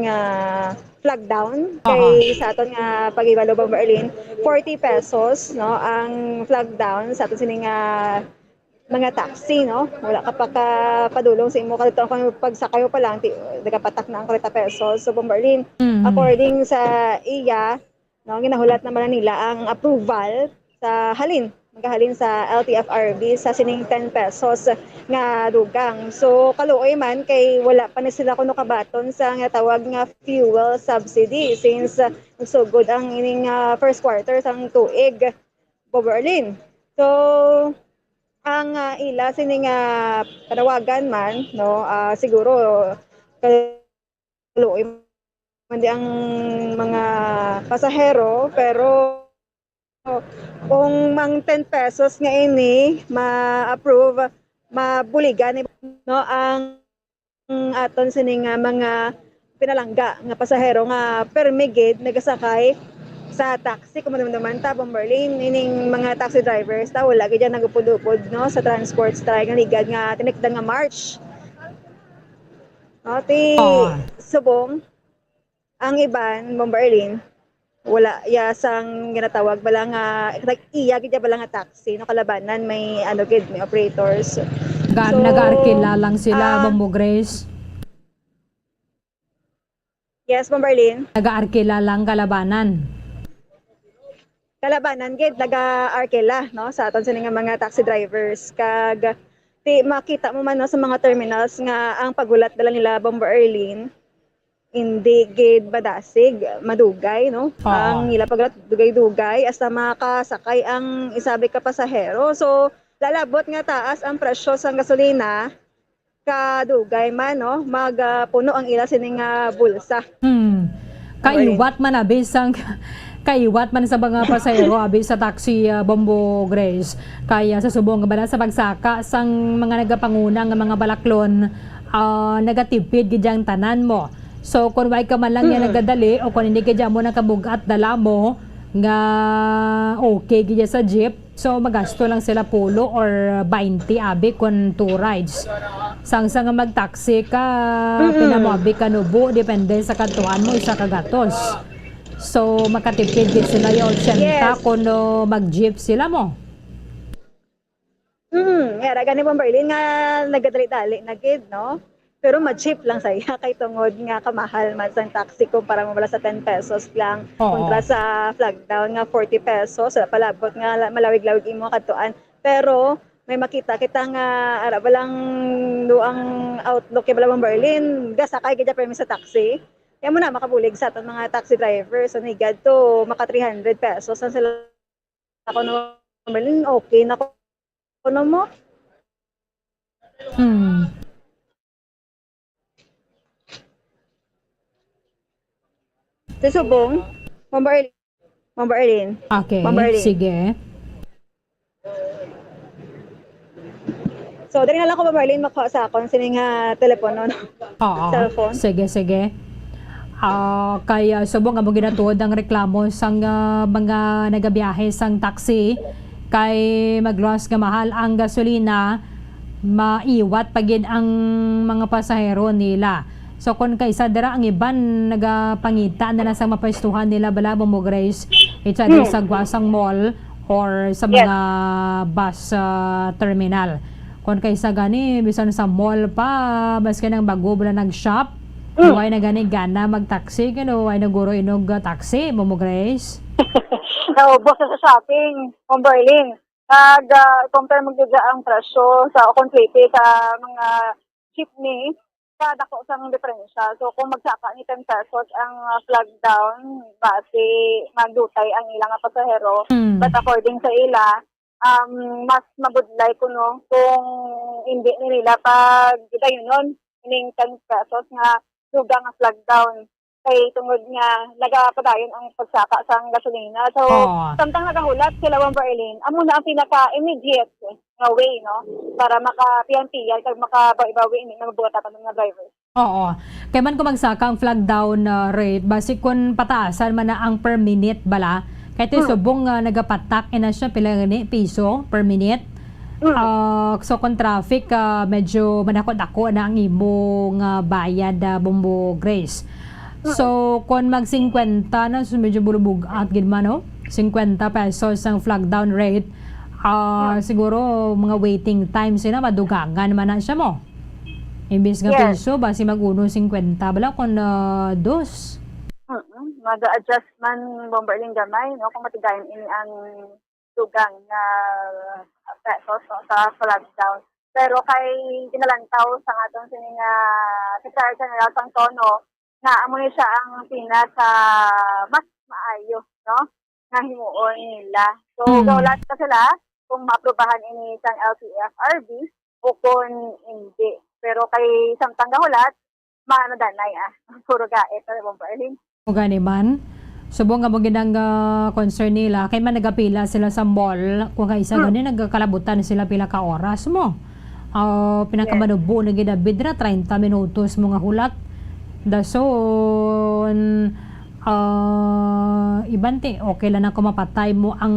ah, flag down. Aha. Kay sa aton nga paghibalo, Bombo Arlene, forty pesos, no, ang flag down sa aton sining, ah, mga taxi, no? Wala ka pa ka padulong sa imo kadto, ang pagsakay mo pa lang, ti-, nagapatak na ang kwarenta pesos. So, Bombo Arlene, Mm. according sa iya, no, ginahulat naman na nila ang approval sa halin. Magahalin sa L T F R B sa sining ten pesos nga dugang. So, kaluoy man kay wala pa ni sila kuno kabaton sa nga tawag nga fuel subsidy since, ah, nagsugod ang ining, ah, first quarter sang tuig, Bombo Arlene. So, ang, ah, ila sini nga panawagan man, no, ah, siguro, kaluoy man di ang mga pasahero, pero kung mang ten pesos nga ini ma-approve, mabuligan ni, no, ang aton sini nga mga pinalangga nga pasahero nga permi gid nagasakay sa taxi. Kung madumduman ta, Bombo Arlene, ining mga taxi drivers ta, wala gid yan nagupod-upod, no, sa transport strike nga ligad nga tinikdan nga March. No, ti Oo. Subong, ang iban, Bombo Arlene, wala ya sang ginatawag bala nga, nag-iya gid ya bala nga taxi, no, kalabanan may, ano gid, may operators. Ga-, So, nag-aarkila lang sila, ah, Bombo Grace. Yes, Bombo Arlene. Nag-aarkila lang kalabanan. Kalabanan gid, nag-aarkila, no, sa aton sini nga mga taxi drivers. Kag ti makita mo man, no, sa mga terminals nga ang paghulat dala nila, Bombo Arlene, hindi gid madasig, madugay, no? Oo. Ang ila paghulat, dugay-dugay, hasta makasakay ang isabi ka pasahero. So, lalabot nga taas ang presyo sang gasolina, kadugay man, no, mag, ah, puno ang ila sining, ah, bulsa. Hmm. Kaiwat man abi sang, kaiwat man sa mga pasahero abi sa taxi, ah, Bombo Grace. Kaya sa subong nga bala sa pagsaka sang mga nagapanguna nga mga balaklon, ah, nagatipid gid ang tanan mo. So, kung way ka man lang yan Hmm. nagadali o kung hindi ka dyan mo nakabug-at dala mo nga okay gid sa jeep, so, magasto lang sila pulo or baynte abi kun two rides. Sang sa nga mag-taxi ka, Mm-mm. pinamuabi ka nubo, depende sa kadtuan mo, isa ka gatos. So, makatipid gid sila yung otsenta Yes. kung, no, mag-jeep sila mo. Mm, nga ra gani, Bombo Arlene, nga nagdali-dali na gid, no? Pero ma-cheap lang sa iya kay tungod nga kamahal man sang taxi kumpara mo bala sa ten pesos lang Oo. kontra sa flag down nga forty pesos, wala palabot nga la-, malawig-lawig imo kadtuan. Pero may makita kita nga ara ba lang do ang outlook kay bala Ma'am Berlin, gasakay gid permi sa taxi. Kaya mo na makabulig sa aton mga taxi driver. So, nigad to maka three hundred pesos ang sila. Ako no, Ma'am Berlin, okay na ko no mo. Hmm. Sa subong, Ma'am Berlin. Ma'am Berlin. Okay, Ma'am Berlin. Sige. So, diri na lang ko, Ma'am Marlene, makuha sa akon sining, ah, telepono, no? Oo. Cellphone. Sige, sige. Ah, kay, ah, subong nga mo ginatuod ang reklamo sang, ah, mga nagabiyahe sang taxi kay magluwas nga mahal ang gasolina, maiwat pa gid ang mga pasahero nila. So, kung kaisa dira, ang iban nagapangita na lang sa mapwestuhan nila, bala, Bombo Grace, either Hmm. sa Guasang Mall or sa Yes. mga bus, ah, terminal. Kung kaisa gani, bisan sa mall pa, maski nang bago bala nag-shop, Mm. way na gani gana mag-taxi, kano way na guro inog, ah, taxi, Bombo Grace? Naubos na sa shopping, Bombo Arlene. Pag, ah, compare mo gid ang presyo sa, kung plete sa mga jeepney, kadako sang diferensya. So, kung magsaka ni ten pesos ang, ah, flag down, base magdutay ang ila nga pasahero. Mm. But according sa ila, um, mas mabudlay kuno kung hindi ni nila pagdayunon ining ten pesos nga dugang nga flag down. Kay tungod nga nagapadayon ang pagsaka sang gasolina. So, Oo. samtang nagahulat sila, Bombo Arlene, amo na ang pinaka-immediate nga way, no? Para makapiyan-piyan kag makabawi-bawi ini nga buhat aton mga driver. Oo. Kay man kung magsaka ang flag down, ah, rate, basi kung pataasan man na ang per minute bala, kay ti Hmm. subong nga nagapatak ina siya, pila gani? Piso per minute? Mm. Ah, so, kung traffic, ah, medyo madako-dako na ang imong, ah, bayad, ah, Bombo Grace. Mm. So, kung mag singkwenta na, so medyo bulubog-at gid man, no? Singkwenta pesos ang flag down rate. Ah, Mm. siguro, mga waiting time sila, madugangan man na siya mo. Imbis nga Yes. piso, basi mag uno singkwenta bala kung, ah, dos. Mm-mm. Mag-adjust man, Bombo Arlene, gamay, no? Kung matigayon ini ang dugang nga pesos, no, sa flag down. Pero kay ginalantaw sa aton sini nga Secretary General sang Tono nga amo ni siya ang pinaka mas maayo, no, nga himuon nila. So, Hmm. gahulat pa sila kung maaprubahan ini sang L T F R B o kung hindi. Pero kay samtang gahulat, maano danay, ah. Puro gaet, ah, Bombo Arlene. O gani man. Subong nga mo ginang, ah, concern nila, kay man nagapila sila sa mall, kung kaisa Hmm. gani nagkakalabutan sila pila ka oras mo. Ah, Yes. pinakamanubo na gid, abid ra, treinta minutos mo nga hulat. Dason, ah, iban ti, okay lang na kung mapatay mo ang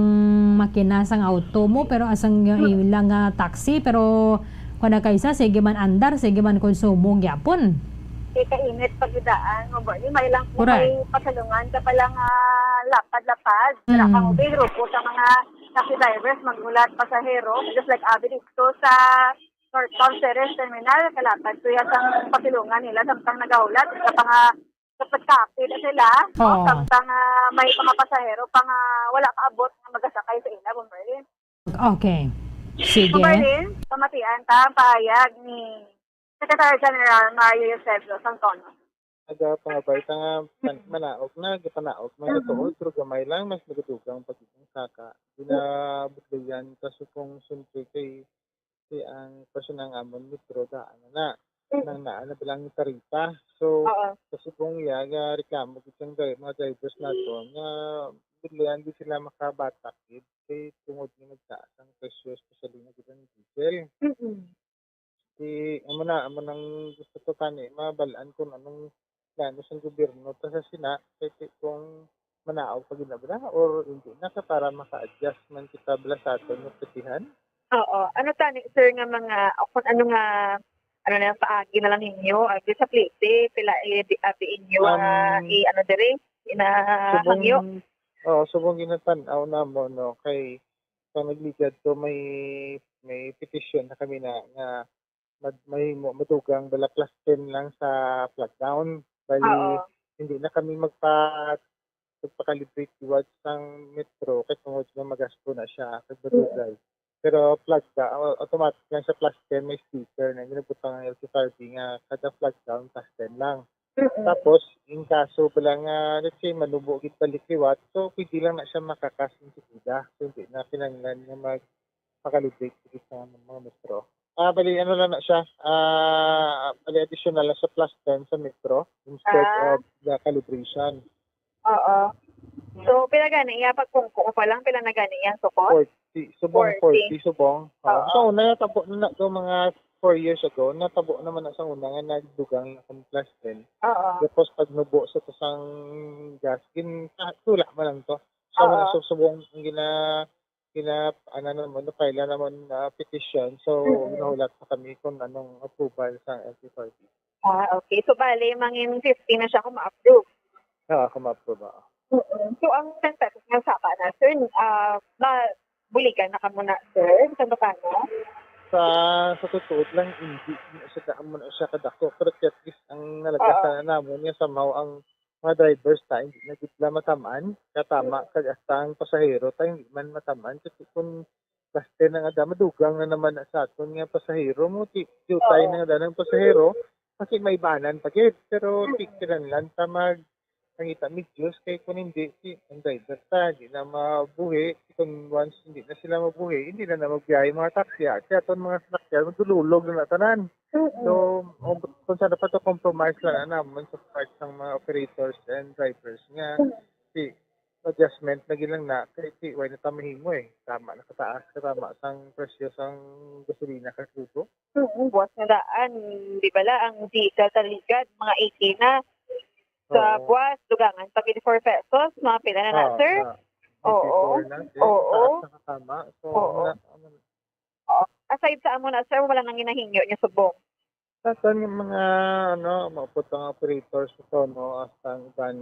makina sang auto mo, pero asang Mm. ilang, ah, taxi, pero kung nagkaisa, sige man andar, sige man konsumo gyapon. Kay kainit pag idaan mo, Bernie, may lang kung Correct. may pasalungan ka pala nga lapad-lapad. Wala Mm. kang ubing, grupo sa mga taxi drivers, maghulat pasahero. Just like abi dito sa Northbound Ceres Terminal, kalapad to yan sang pasilungan nila, samtang nagahulat, sa mga kapagkape na sila, no? Oo. Samtang, ah, may mga pasahero pa nga wala kaabot nga magasakay sa ila, Bombo Arlene. Okay. Sige. Bombo Arlene, pamatian ta ang pahayag ni Secretary General Mario Eusebio Santono. Nagapangabay ta nga man-, manaog na, gapanaog man Mm-hmm. gatuod, pero gamay lang, mas nagadugang pag-, ang saka. Ginabudlayan, kaso kung siyempre kay, kay ang presyo ng amon metro, daan na na. Mm. Nang naa na bilang taripa. So, Oo. sa subong iya, nga reklamo gid sang dri-, mga drivers nato, nga budlayan gid sila makabatak gid, kay tungod nga nagtaas ang presyo, especially na gid ang diesel. Mm-mm. Di, amo na, amo nang gusto ko kani, mabal-an kung anong plano sang gobyerno. Ta sa sina, kay ti-, kung manaog pa gid na ba, or hindi na ka para maka-adjust man kita bala sa aton nga petihan? Oo. Ano tani, sir, nga mga, o kung ano nga, ano na, paagi na lang ninyo, abi sa plete, pila i-, abi inyo, ah, Um, i-, ano diri, ina-, subong, hangyo? Oo, subong ginatan-aw namo, no, kay sa nagligad to, may, may petition na kami na, nga mad-, may mo-, madugang bala plus ten lang sa flag down. Bali, Oo. hindi na kami magpa-, magpa-calibrate liwat sang Metro kay tungod nga magasto na siya kag Mm. madugay. Pero flag da-, au-, automatic lang siya plus ten, may sticker na ginabutang ang L T F R B nga kada flag down plus ten lang. Mm. Tapos, in kaso bala nga, let's say, manubo gid balik liwat, so pwede lang na siya makakas insegunda. So, hindi na kinahanglan nga magpa-calibrate gid sa mga Metro. Ah, bali, ano lang na siya, ah, bali, additional lang siya plus ten sa Metro instead Ah. of the calibration. Oo. So, pila gani iya pag kungkong pa lang? Pila na gani iya ang sukot? Forty. Subong Forty. forty, subong. Oo. Oo. Sa una, natabo na na to, mga four years ago, natabo naman na sa una nga nagdugang na kami plus ten. Oo. Tapos, pag nubo sa tusang gas, gin-, ah, tula man lang to. So, Oo. mga sub-, subong ang gina-, gina-, ano naman, na-file naman na petition. So, Mm-mm. ginahulat pa kami kung anong approval sa L T F R B. Ah, okay. So, bali, mangin fifty na siya kung ma-approve. Oo, kung ma-approve, oo. Mm-mm. So, ang ten pesos nga saka na, sir, ah, mabuligan na kamo na, sir? Sa magkano? Sa, sa tutuod lang, hindi na siya daan mo na siya kadako. Pero at least, ang nalagasan Oo. na namon nga somehow ang mga drivers ta, hindi na gid sila matamaan. Katama, Mm. kag hasta ang pasahero ta, hindi man matamaan. Kasi kung basta na nga da-, madugang na naman na sa aton nga pasahero mo, ti-, diutay Oo. na nga danang pasahero, kasi may banan pa gid. Pero Mm. ti-, kinahanglan ta mag-, mangita medios kay kung hindi, ti-, ang driver ta, di na mabuhi. Kung once hindi na sila mabuhi, hindi na na magbiyahe mga taxi. At sa aton mga sasakyan, madululog na na tanan. Mm. So, o, kung saan dapat to compromise lang na naman sa part ng mga operators and drivers nga Mm. si adjustment na gid lang na kay ti-, way na ta mahimo eh. Tama na kataas, katama sang presyo sang gasolina kag krudo. Mm, buwas na daan. Di bala ang diesel sa ligad, mga eighty na. Sa Oo. buwas, dugangan pa gid four pesos, mga pila na na, Ah, sir? na. Oo. Eighty-four na, eh. Oo. Taas na katama. So, Oo. na, ano, Oo. Aside sa amo na, sir, wala nang ginahingyo niyo subong? Sa aton nga mga, ano, maupod pa nga operators sa tono, hasta ang iban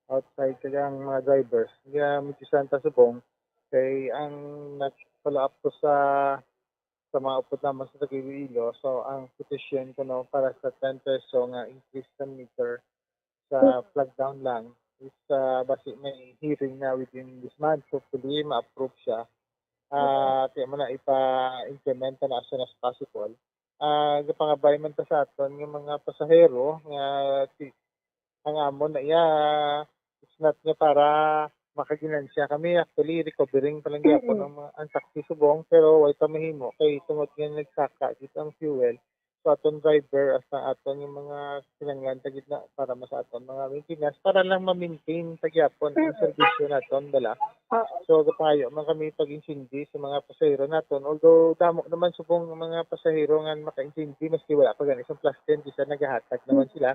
outside, kag ang mga drivers. Kaya medyo santa subong, kay ang nag-follow up ko sa, sa mga upod naman sa taga Iloilo. So, ang petition ko, no, para sa ten peso nga increase sa meter, sa Mm. flag down lang is, ah, basi may hearing na within this month. Hopefully, ma-approve siya. Ah, Mm. kaya mo na ipa-implement na as soon as possible. Ah, gapangabay man ta sa aton nga mga pasahero nga ti-, ang amon na iya, it's not nga para makaginansya kami. Actually, recovering pa lang gyapon Mm. ang mga, ang taxi subong, pero way pa mahimo kay tungod nga nagsaka gid ang fuel. So, aton driver, as ang aton yung mga kinahanglan ta gid na para ma-, sa aton mga maintenance, para lang ma-maintain ta gyapon ang Mm. serbisyo naton, bala. Oo. So, gapangayo man kami pag-intindi sa mga pasahero naton. Although, damo naman subong ang mga pasahero nga maka-intindi, maski wala pa gani sang plus ten, bisan nagahatag naman Mm. sila,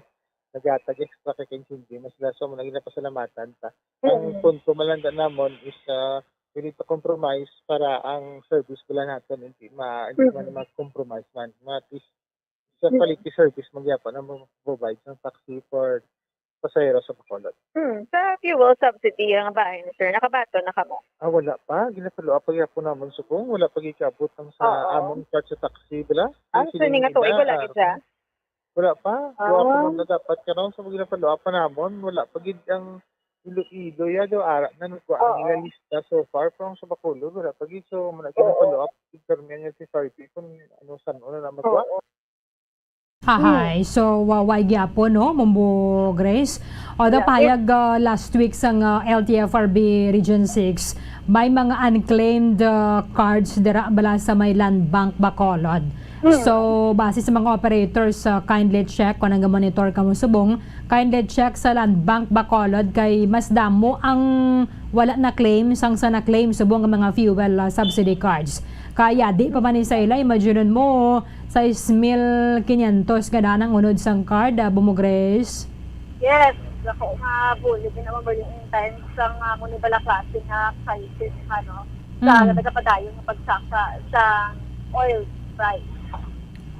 nagahatag extra kay ka-intindi man sila. So, muna ginapasalamatan ta. Ang Mm. punto man lang da namon is, ah, we need to compromise para ang service pala naton hindi ma-, hindi man Mm. mag-compromise man. Ma-, at least, sa Mm. quality service man gyapon ang mag-provide ng taxi for pasahero sa Bacolod. Hmm, sa fuel subsidy nga bahin, sir, nakabaton na kamo? Ah, wala pa. Gina-follow up pa gyapon namon subong. Wala pa gikaabot ang sa Oo. among part sa taxi, bala. Ah, Yung so, siling ning nga tuig, ina, wala ah, gid siya? Wala pa. Ah. Wala pa man na dapat karon. So, gina-follow up pa namon. Wala pa gid ang Iloilo, ya, do, ara na nagkuha ang Oo. ilang lista so far. Pero ang sa Bacolod, wala pa gid. So, muna Oo. gina-follow up gid karon nga si Sarpi kung ano, san-o na na magkuha. Oo. Hahay. Hmm. So, wa-, way gyapon, no, Mumbo Grace? Although Yeah, pahayag, uh, last week sang, uh, L T F R B Region six, may mga unclaimed, uh, cards dira bala sa may Land Bank Bacolod. Hmm. So, base sa mga operators, uh, kindly check kung nag-monitor kamo subong, kindly check sa Land Bank Bacolod kay mas damo ang wala na-claim sang sa na-claim subong nga mga fuel, uh, subsidy cards. Kaya di pa man ni sa ila, imagine mo, sais mil kinyentos nga daan ang unod sang card, ah, Mumbo Grace? Yes, ako nga bulig na mo yung times sang, ah, kung iba klase nga prices, ano, sa Mm. nagapadayon nga pagsaka sa oil price.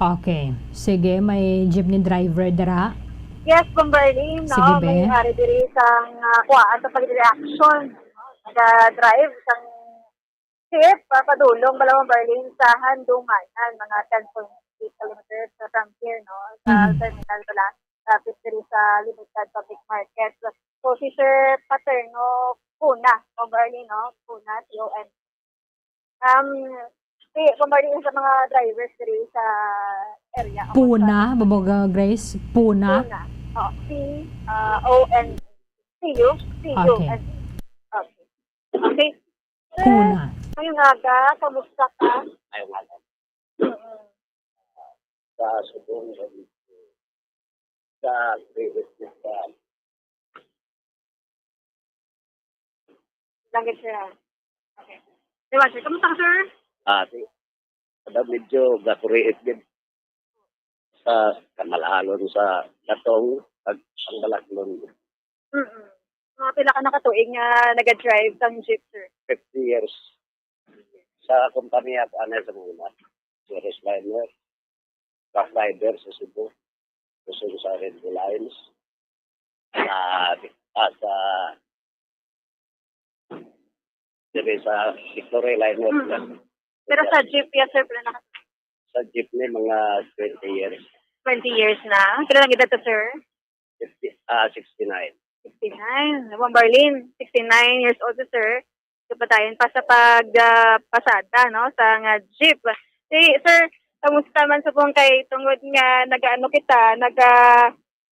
Okay. Sige, may jeepney driver dira. Yes, Ma'am Berlin, no? Sige, be. May ari diri sang, ah, kuwaan sa pag-reaction, no? Naga-drive sang Chief, papadulong bala mo, Berlin, sa Handunganan, mga ten point eight kilometers sa, from here, no? Sa Mhm. terminal pala, lapit diri sa Libertad Public Market. So, si Sir Paterno Puna, Bomba Arlene, no? Puna, P O N. Um, si, Bomba Arlene, sa mga drivers diri sa area, amo Puna, sa Baboga Grace, Puna. Puna. Oh, P, ah, O N, C U, C U, Okay. N A. Okay. Okay. Kuna. Ngayong aga, kamusta ka? Ngayong aga. Mm. Sa subong, sa, sa, Langit siya. Okay. Diba, sir? Kamusta ka, sir? Ah, di. Kada medyo gakuriit din sa kamalalon sa gatong ag ang balaklon. Mm-mm. Mga pila ka na ka tuig nga naga-drive kang jeep, sir? Fifty years. Sa kompanya ko, anay sa mga service liner, truck driver sa Cebu, kusog sa Red Bull Lines, sa, ah, sa, diri sa Victory Liner. Mm-mm. Pero sa jeep, yes, sir, pila na ka? Sa jeep ni mga twenty years. Twenty years na? Pila lang edad to, sir? Fifty, ah, sixty-nine. Sixty-nine. Bomba Arlene, sixty-nine years old si sir. Kapatayan pa sa pag, ah, pasada, no, sa nga jeep. Si sir, kamusta man subong kay tungod nga nagaano kita, naga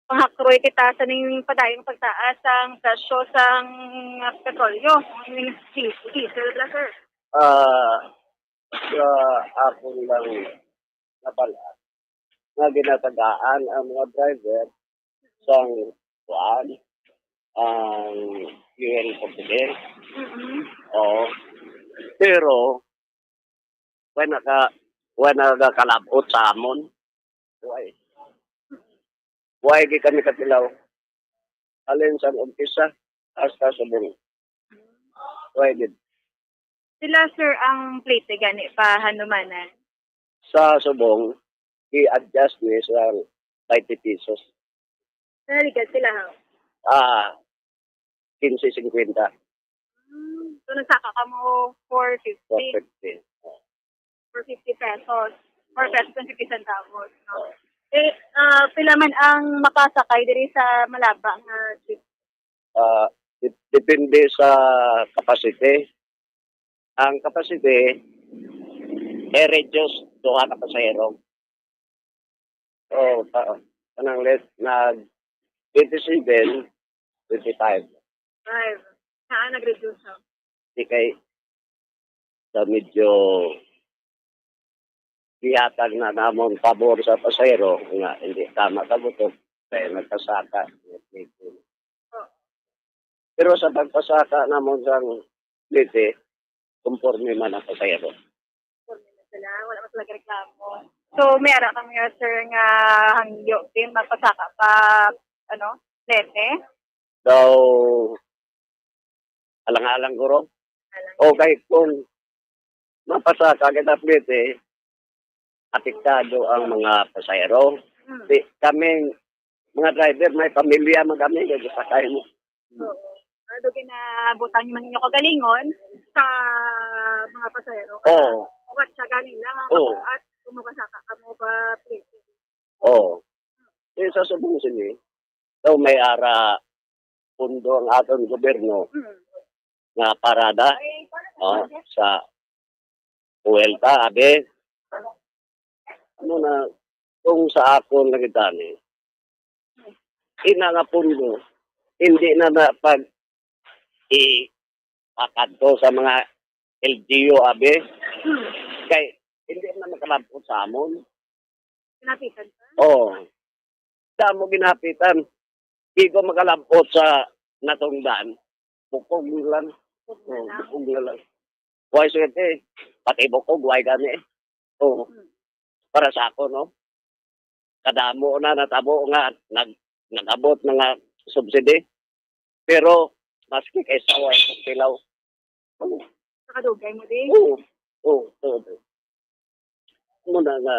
panghakroy kita sa ning padayong pagtaas sang presyo sang, ah, petrolyo, ning dis-, diesel bala, sir? Ah, sa akon lang nabal-an nga ginatagaan ang mga driver sang kuan, ang fuel subsidy. Mm-mm. Oo. Pero, wala ka, wala nakalabot sa amon. Why? Why di kami katilaw? Alin sa umpisa hasta subong. Why gid? Sila, sir, ang plete gani pahanumanan? Sa subong, i-adjust ni sa twenty pesos. Naligal sila, ha? Ah, quince cincuenta. Hmm, so nagsaka kamo four fifty? Four fifty. Four fifty pesos. Four pesos and fifty centavos, no? Eh, ah, pila man ang makasakay diri sa Malaba nga jeep? Ah, dep-, depende sa capacity. Ang capacity, i-reduce duha ka pasahero. Oh, pa, kanang less nag twenty-seven, twenty-five. Five. Saan nag-reduce, sir? Di kay sa medyo gihatag na namon pabor sa pasahero nga hindi tama sa buto, kaya nagpasaka. Oh. Pero sa pagpasaka namon sang Leyte, konforme man ang pasahero. Konforme man sila, wala man sila reklamo. So, may ara kami nga, sir, nga hangyo din magpasaka pa, ano, Leyte? Daw, alang-alang guro. Alang. Okay, kung mapasaka kita Leyte, apektado ang mga pasahero. Hmm. Di, kaming mga driver, may pamilya man kami, kaya sakay mo. Oo. Ano, ginabutang man ninyo kagalingon sa mga pasahero? Oo. What sa ganila, Oo. At kung makasaka kamo pa, please. Oo. Eh, sa subong sini, daw may ara pundo ang aton gobyerno Mm. nga parada, Ay, parang oh, sa Puwelta, abi. Ano na, kung sa akon lang itani, ina nga pundo, hindi na na pag ipakadto sa mga L G U, abi. Hmm. Kay, hindi na makalabot sa amon. Ginapitan ka? Oo. Damo ginapitan. Di ko makalabot sa natungdan. Bukog lang. Bukog na Oo, lang. Bukog na lang. Why, swerte? Pati bukog, why gani eh? Oo. Hmm. Para sa ako, no? Kadamo na natabo nga nag-, nag-abot na nga subsidy. Pero, maski kay sa way, tilaw. Oo. Nakadugay mo din? Oo. Oo, oo, oo. Muna nga,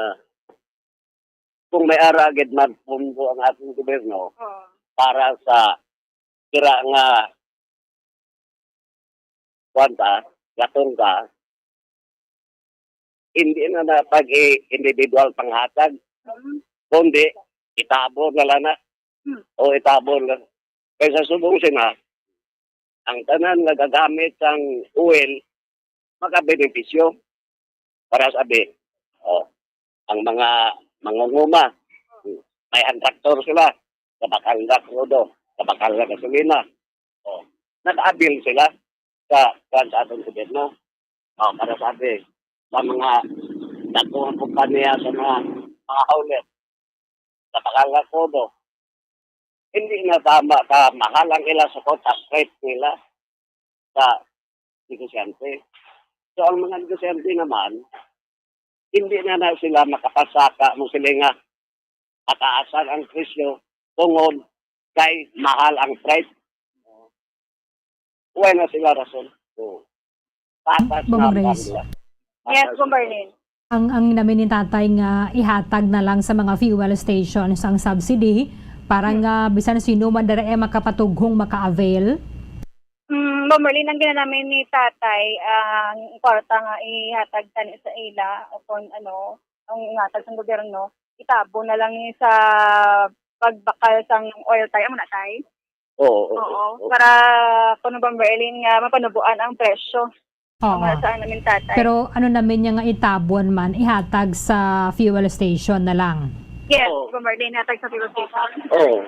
kung may ara gid magpundo ang ating gobyerno Oo. para sa tira nga, kuwan ta, gatong ka, hindi na na pag-i-, individual panghatag, kundi itabon na lang na. Hmm. O itabon lang. Kay sa subong sina, ang tanan nga gagamit sang oil, makabenepisyo. Para sabi, oh, ang mga mangunguma, may hand tractor sila, kabakal nga krudo, kabakal nga gasolina. Oh, nag-avail sila sa, sa, sa atong gobyerno. Oh, para sabi, sa mga dagkong kompanya, sa mga, mga hauler, kabakal nga krudo, hindi na tama ka mahal ang ila sa kota, freight nila sa negosyante. So, ang mga negosyante naman, hindi na, na sila makapasaka mo sila nga ataasan ang presyo tungod kay mahal ang freight. Wala na sila rason. So, tatas Bang na ang Reyes. Bangla. Yes, Tatas. Bang Berlin. Ang, ang namin ni tatay nga ihatag na lang sa mga fuel stations ang subsidy para Hmm. nga bisan sino man diri ay makapatughong maka-avail? Mm, Ma'am Marlene, ang ginanamin ni tatay, ang kwarta nga ihatag tani sa ila o kung ano, ang ihatag sa gobyerno, itabo na lang ni sa pagbakal sang oil, tay. Amo na, tay? Oo, oo, Oo, oo. Para kuno, Ma'am Marlene, nga mapanubuan ang presyo. Oo. Ang mga saan namin tatay. Pero ano namin niya nga itabon man, ihatag sa fuel station na lang. Yes, Oo. Ma'am Marlene, hatag sa fuel station. Oo.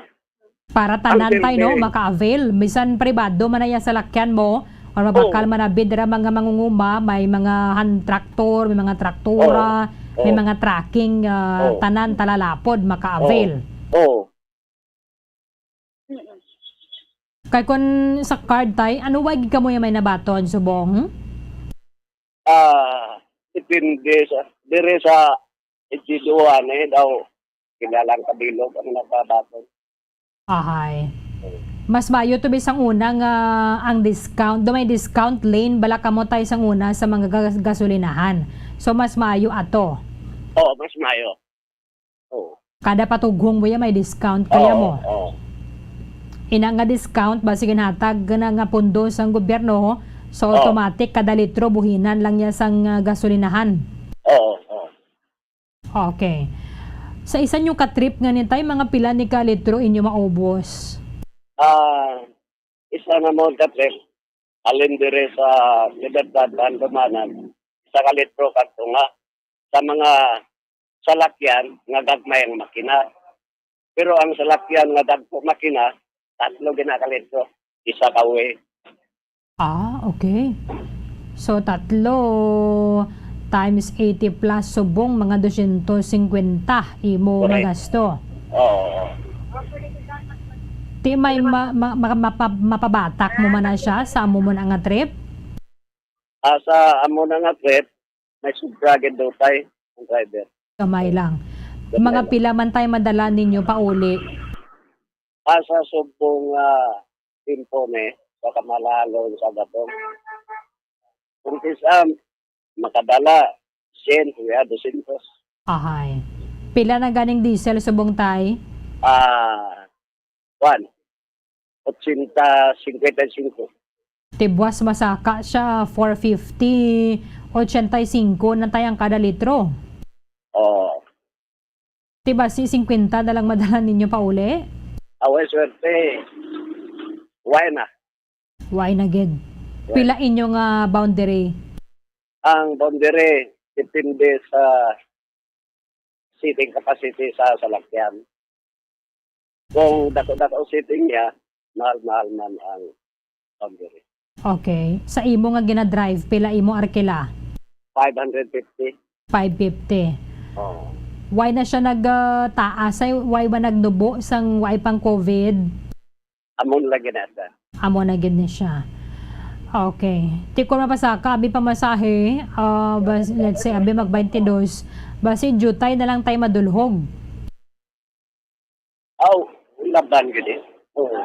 Para tanan Ang tayo, no, simple. Maka-avail. Bisan pribado man na yan salakyan mo, or mabakal Oo. man na bid ra mga mangunguma, may mga hand tractor, may mga traktura, Oo. may Oo. mga trucking, ah, Oo. tanan talalapod, maka-avail. Oo. Oo. Mm-mm. Kay kun sa card, tay, ano, wa gid kamo yung may nabaton, subong? Ah, depende sa, dire sa H D O, ano, eh, daw, kilalang kabilog ang nagbabaton. Ahay. Mas maayo to bisang una nga ang discount, do may discount lane bala kamo, tay, sang una sa mga gas-, gasolinahan. So, mas maayo ato. Oo, mas maayo. Oo. Kada patughong mo ya, may discount kaya Oo, mo. Oo. Ina nga discount, ba, sige, hatag na nga pundo sang gobyerno, so Oo. automatic kada litro buhinan lang ya sang, ah, gasolinahan. Oo, oo. Okay. Sa isa nyo ka trip nga nitay, mga pila ni ka litro inyo maubos? Ah, isa na mo ka trip. Halin dire sa Libertad, Bandomanan, isa ka litro kadto nga sa mga salakyan nga gagmay ang makina. Pero ang salakyan nga dagko makina, tatlo gina ka litro, isa ka way. Ah, okay. So, tatlo times eighty plus subong, mga dosyentos singkwenta imo Correct. magasto. Oo. Ti may ma-, ma-, ma-, mapa-, mapabatak mo man na siya sa amo mo na nga trip? Ah, sa amo na nga trip, may sobra gid daw tay ang driver. Gamay lang. Gamay Mga lang. pila man tay madala ninyo pauli? Ah, sa subong, ah, tempo ni, sa kamalalon sa gatong. Kung isa, makadala, siyento, ya, dosyentos. Ahay. Pila na ganing diesel subong tay? Ah, kwan, ochenta, cincuenta y cinco. Tibwas masaka siya, four fifty, ochenta y cinco na tay ang kada litro. Oo. Ti basi singkwenta na lang madala ninyo pauli? Away, swerte. Why na? Why na gid? Why? Pila inyo nga boundary? Ang boundary, depende sa seating capacity sa salakyan. Kung dako-dako seating niya, mahal-mahal man ang boundary. Okay. Sa imo nga ginadrive, pila imo arkila? Five hundred fifty. Five fifty. Oo. Why na siya nag, ah, taas? Ay, why ba nagnubo sang why pang covid? Amo na lagi na, sir. Amo na gid ni siya. Okay. Ti kon mapasaka, abi pamasahe, ah, bas-, let's say, abi mag twenty-two, basi jutay na lang tay madulhog. Aw, laban gid eh. Oo.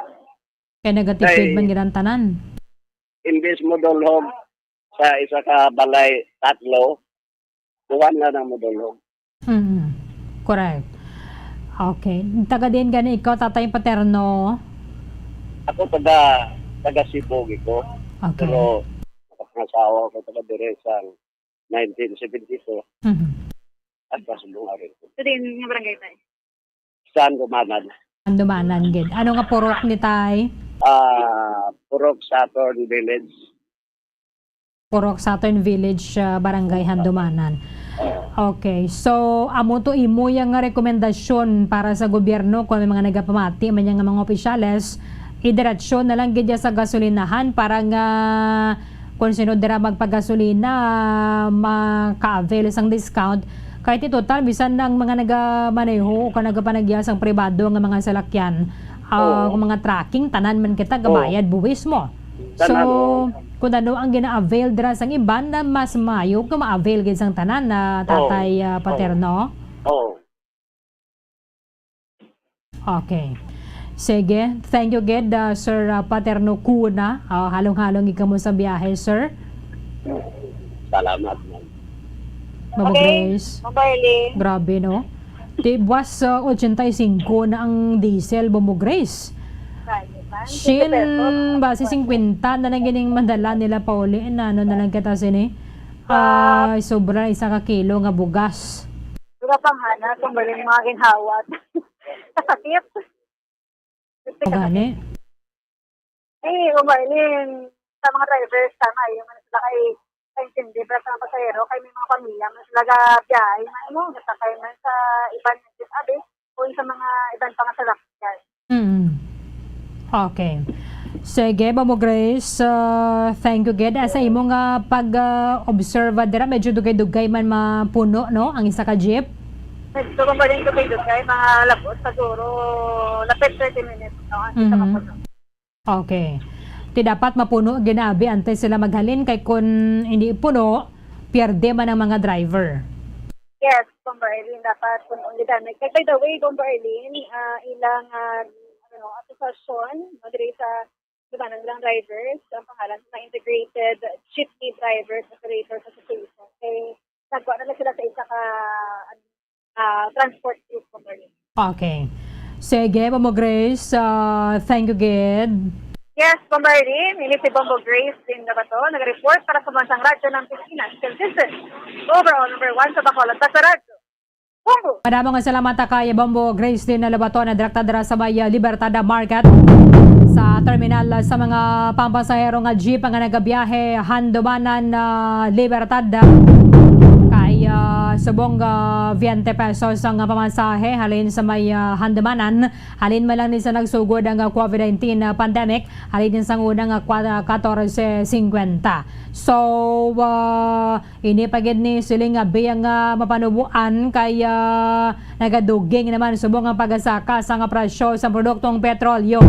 Kay nagatipid Kay man gid ang tanan. Imbes mo dulhog sa isa ka balay, tatlo, duha na lang mo dulhog. Mm. Correct. Okay. Taga diin gani ikaw, Tatay Paterno? Ako taga, taga Cebu gid ko. Okay. Pero ang asawa ko taga dire sa nineteen seventy-two, Mhm. Hasta subong ari. Sa diin nga barangay, tay? Sa Handumanan. Handumanan gid. Ano nga purok ni, tay? Ah, Purok Saturn Village. Purok Saturn Village, ah, Barangay Handumanan. Okay. So, amo to imo yang nga rekomendasyon para sa gobyerno, kung may mga nagapamati man yang mga opisyales, idiretsyo na lang gid ya sa gasolinahan para nga kung sino dira magpagasolina, ah, maka-avail sang discount. Kay ti total, bisan ang mga nagamaneho o ka nagapanagya sang pribado nga mga salakyan, ah, Oo. kung mga trucking, tanan man kita Oo. gabayad buwis mo. Tanan, So, oo. kung ano ang gina-avail dira sang iban, na mas maayo kung ma-avail gid sang tanan na Oo. Tatay, ah, Oo. Paterno? Oo. Okay. Sige. Thank you gid, ah, Sir, ah, Paterno Kuna. Ah, halong-halong gid kamo sa biyahe, sir. Salamat, ma'am. Ma'am Okay. Grace. Ma'am Marlene. Grabe, no? Di, buwas, ah, ochenta y cinco na ang diesel, Bombo Grace. Grabe, ma'am. Shin, Fifty pesos. Base singkwenta na lang gining madala nila pauli na, ano na lang kita sini? Ah, sobra isa ka kilo nga bugas. Wala pang hana, kung bali mga ginhawat. Kasakit. Gani. Eh, umailin sa mga drivers, tama, yung ano sila kay kaintindi, pero sa mga pasahero, kay may mga pamilya, mas laga biyahe, man mo, nasakay man sa iban yung abi, o sa mga iban pa nga salakyan. Mm. Okay. Sige, Mamo Grace, ah, thank you gid. Ah, sa imo nga pag, ah, observa dira, medyo dugay-dugay man mapuno, no, ang isa ka jeep? Medyo kung ba rin dugay-dugay, mga labot, siguro, lapit thirty minutes, no, ang isa Mhm. mapuno. Okay. Ti dapat mapuno ginabi antes sila maghalin, kay kun hindi puno, pierde man ang mga driver. Yes, Bombo Arlene, dapat puno ang ginabi. Kay by the way, Bombo Arlene, ah, ilang, ah, ano, asosasyon, no, diri sa Libanan lang drivers, ang pangalan sa Integrated Jeepney Drivers Operators Association. Kay nagwa na lang sila sa isa ka, ano, ah, transport group, Bombo Arlene. Okay. Sige, Bombo Grace, ah, thank you gid. Yes, Bombo Arlene, ini si Bombo Grace din na ba to? Nag-report para sa Bansang Radyo ng Pilipinas. Consistent. Overall, number one sa Bacolod. Basta Radyo. Bombo! Madamo nga salamat kay Bombo Grace din na Lobato na direkta dira sa may, ah, Libertad Market sa terminal, ah, sa mga pampasahero nga jeep nga nagabiyahe Handumanan, ah, Libertad. Kay, ah, subong, ah, twenty pesos ang pamasahe halin sa may, ah, Handumanan. Halin man lang ni sa nagsugod ang, ah, covid nineteen, ah, pandemic, halin din sang una nga kwa-, ah, katorse singkwenta. So, ah, ini pa gid ni siling nga biya nga mapanubuan kay, ah, nagaduging naman subong ang pagasaka sa nga presyo sa produktong petrolyo.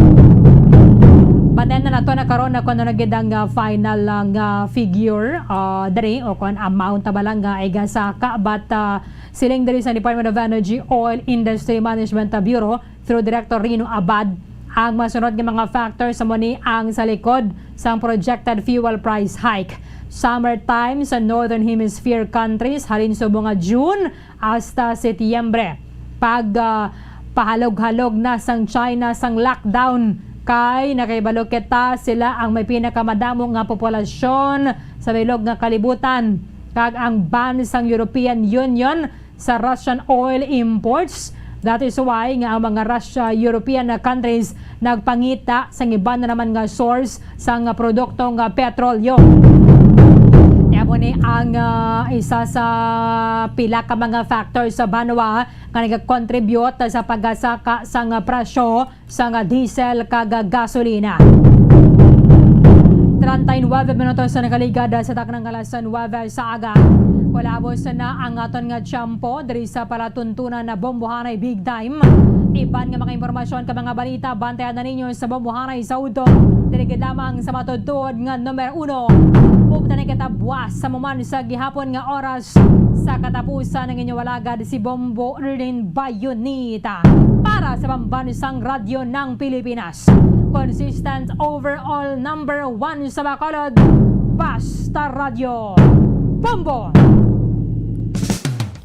But then, na nato na karon na kung ano na gid ang, ah, final lang, ah, figure, ah, diri o kung amount na ba lang nga igasaka, but, ah, siling diri sa Department of Energy Oil Industry Management Bureau, through Director Rino Abad, ang masunod nga mga factors amo ni ang sa likod sang projected fuel price hike. Summertime sa Northern Hemisphere countries, halin subong nga June hasta Setyembre. Pag, ah, pahalog-halog na sang China sang lockdown, kay nakahibalo kita sila ang may pinakamadamo nga populasyon sa bilog nga kalibutan, kag ang ban sang European Union sa Russian oil imports. That is why nga ang mga Russia, European na countries nagpangita sa iban na naman nga source sang produkto nga petrolyo. Kaya mo ni ang, ah, isa sa pila ka mga factors sa banwa nga nagakontribute sa pagasaka sang presyo sang diesel kag gasolina. Treinta y nueve minutos na nakaligad sa taknang alas nueve sa aga. Kulabos na ang aton nga tiyempo diri sa palatuntunan na Bombohanay Big Time. Iban nga mga impormasyon kag mga balita, bantayan na ninyo sa Bombohanay sa udto. Diri gid lamang sa matuod-tuod nga numero uno. Ubtan na kita buwas sa muman sa gihapon nga oras. Sa katapusan, ang inyong alagad si Bombo Erlin Bayonita para sa Pambansang Radyo ng Pilipinas. Consistent overall number one sa Bacolod, Basta Radyo. Bombo!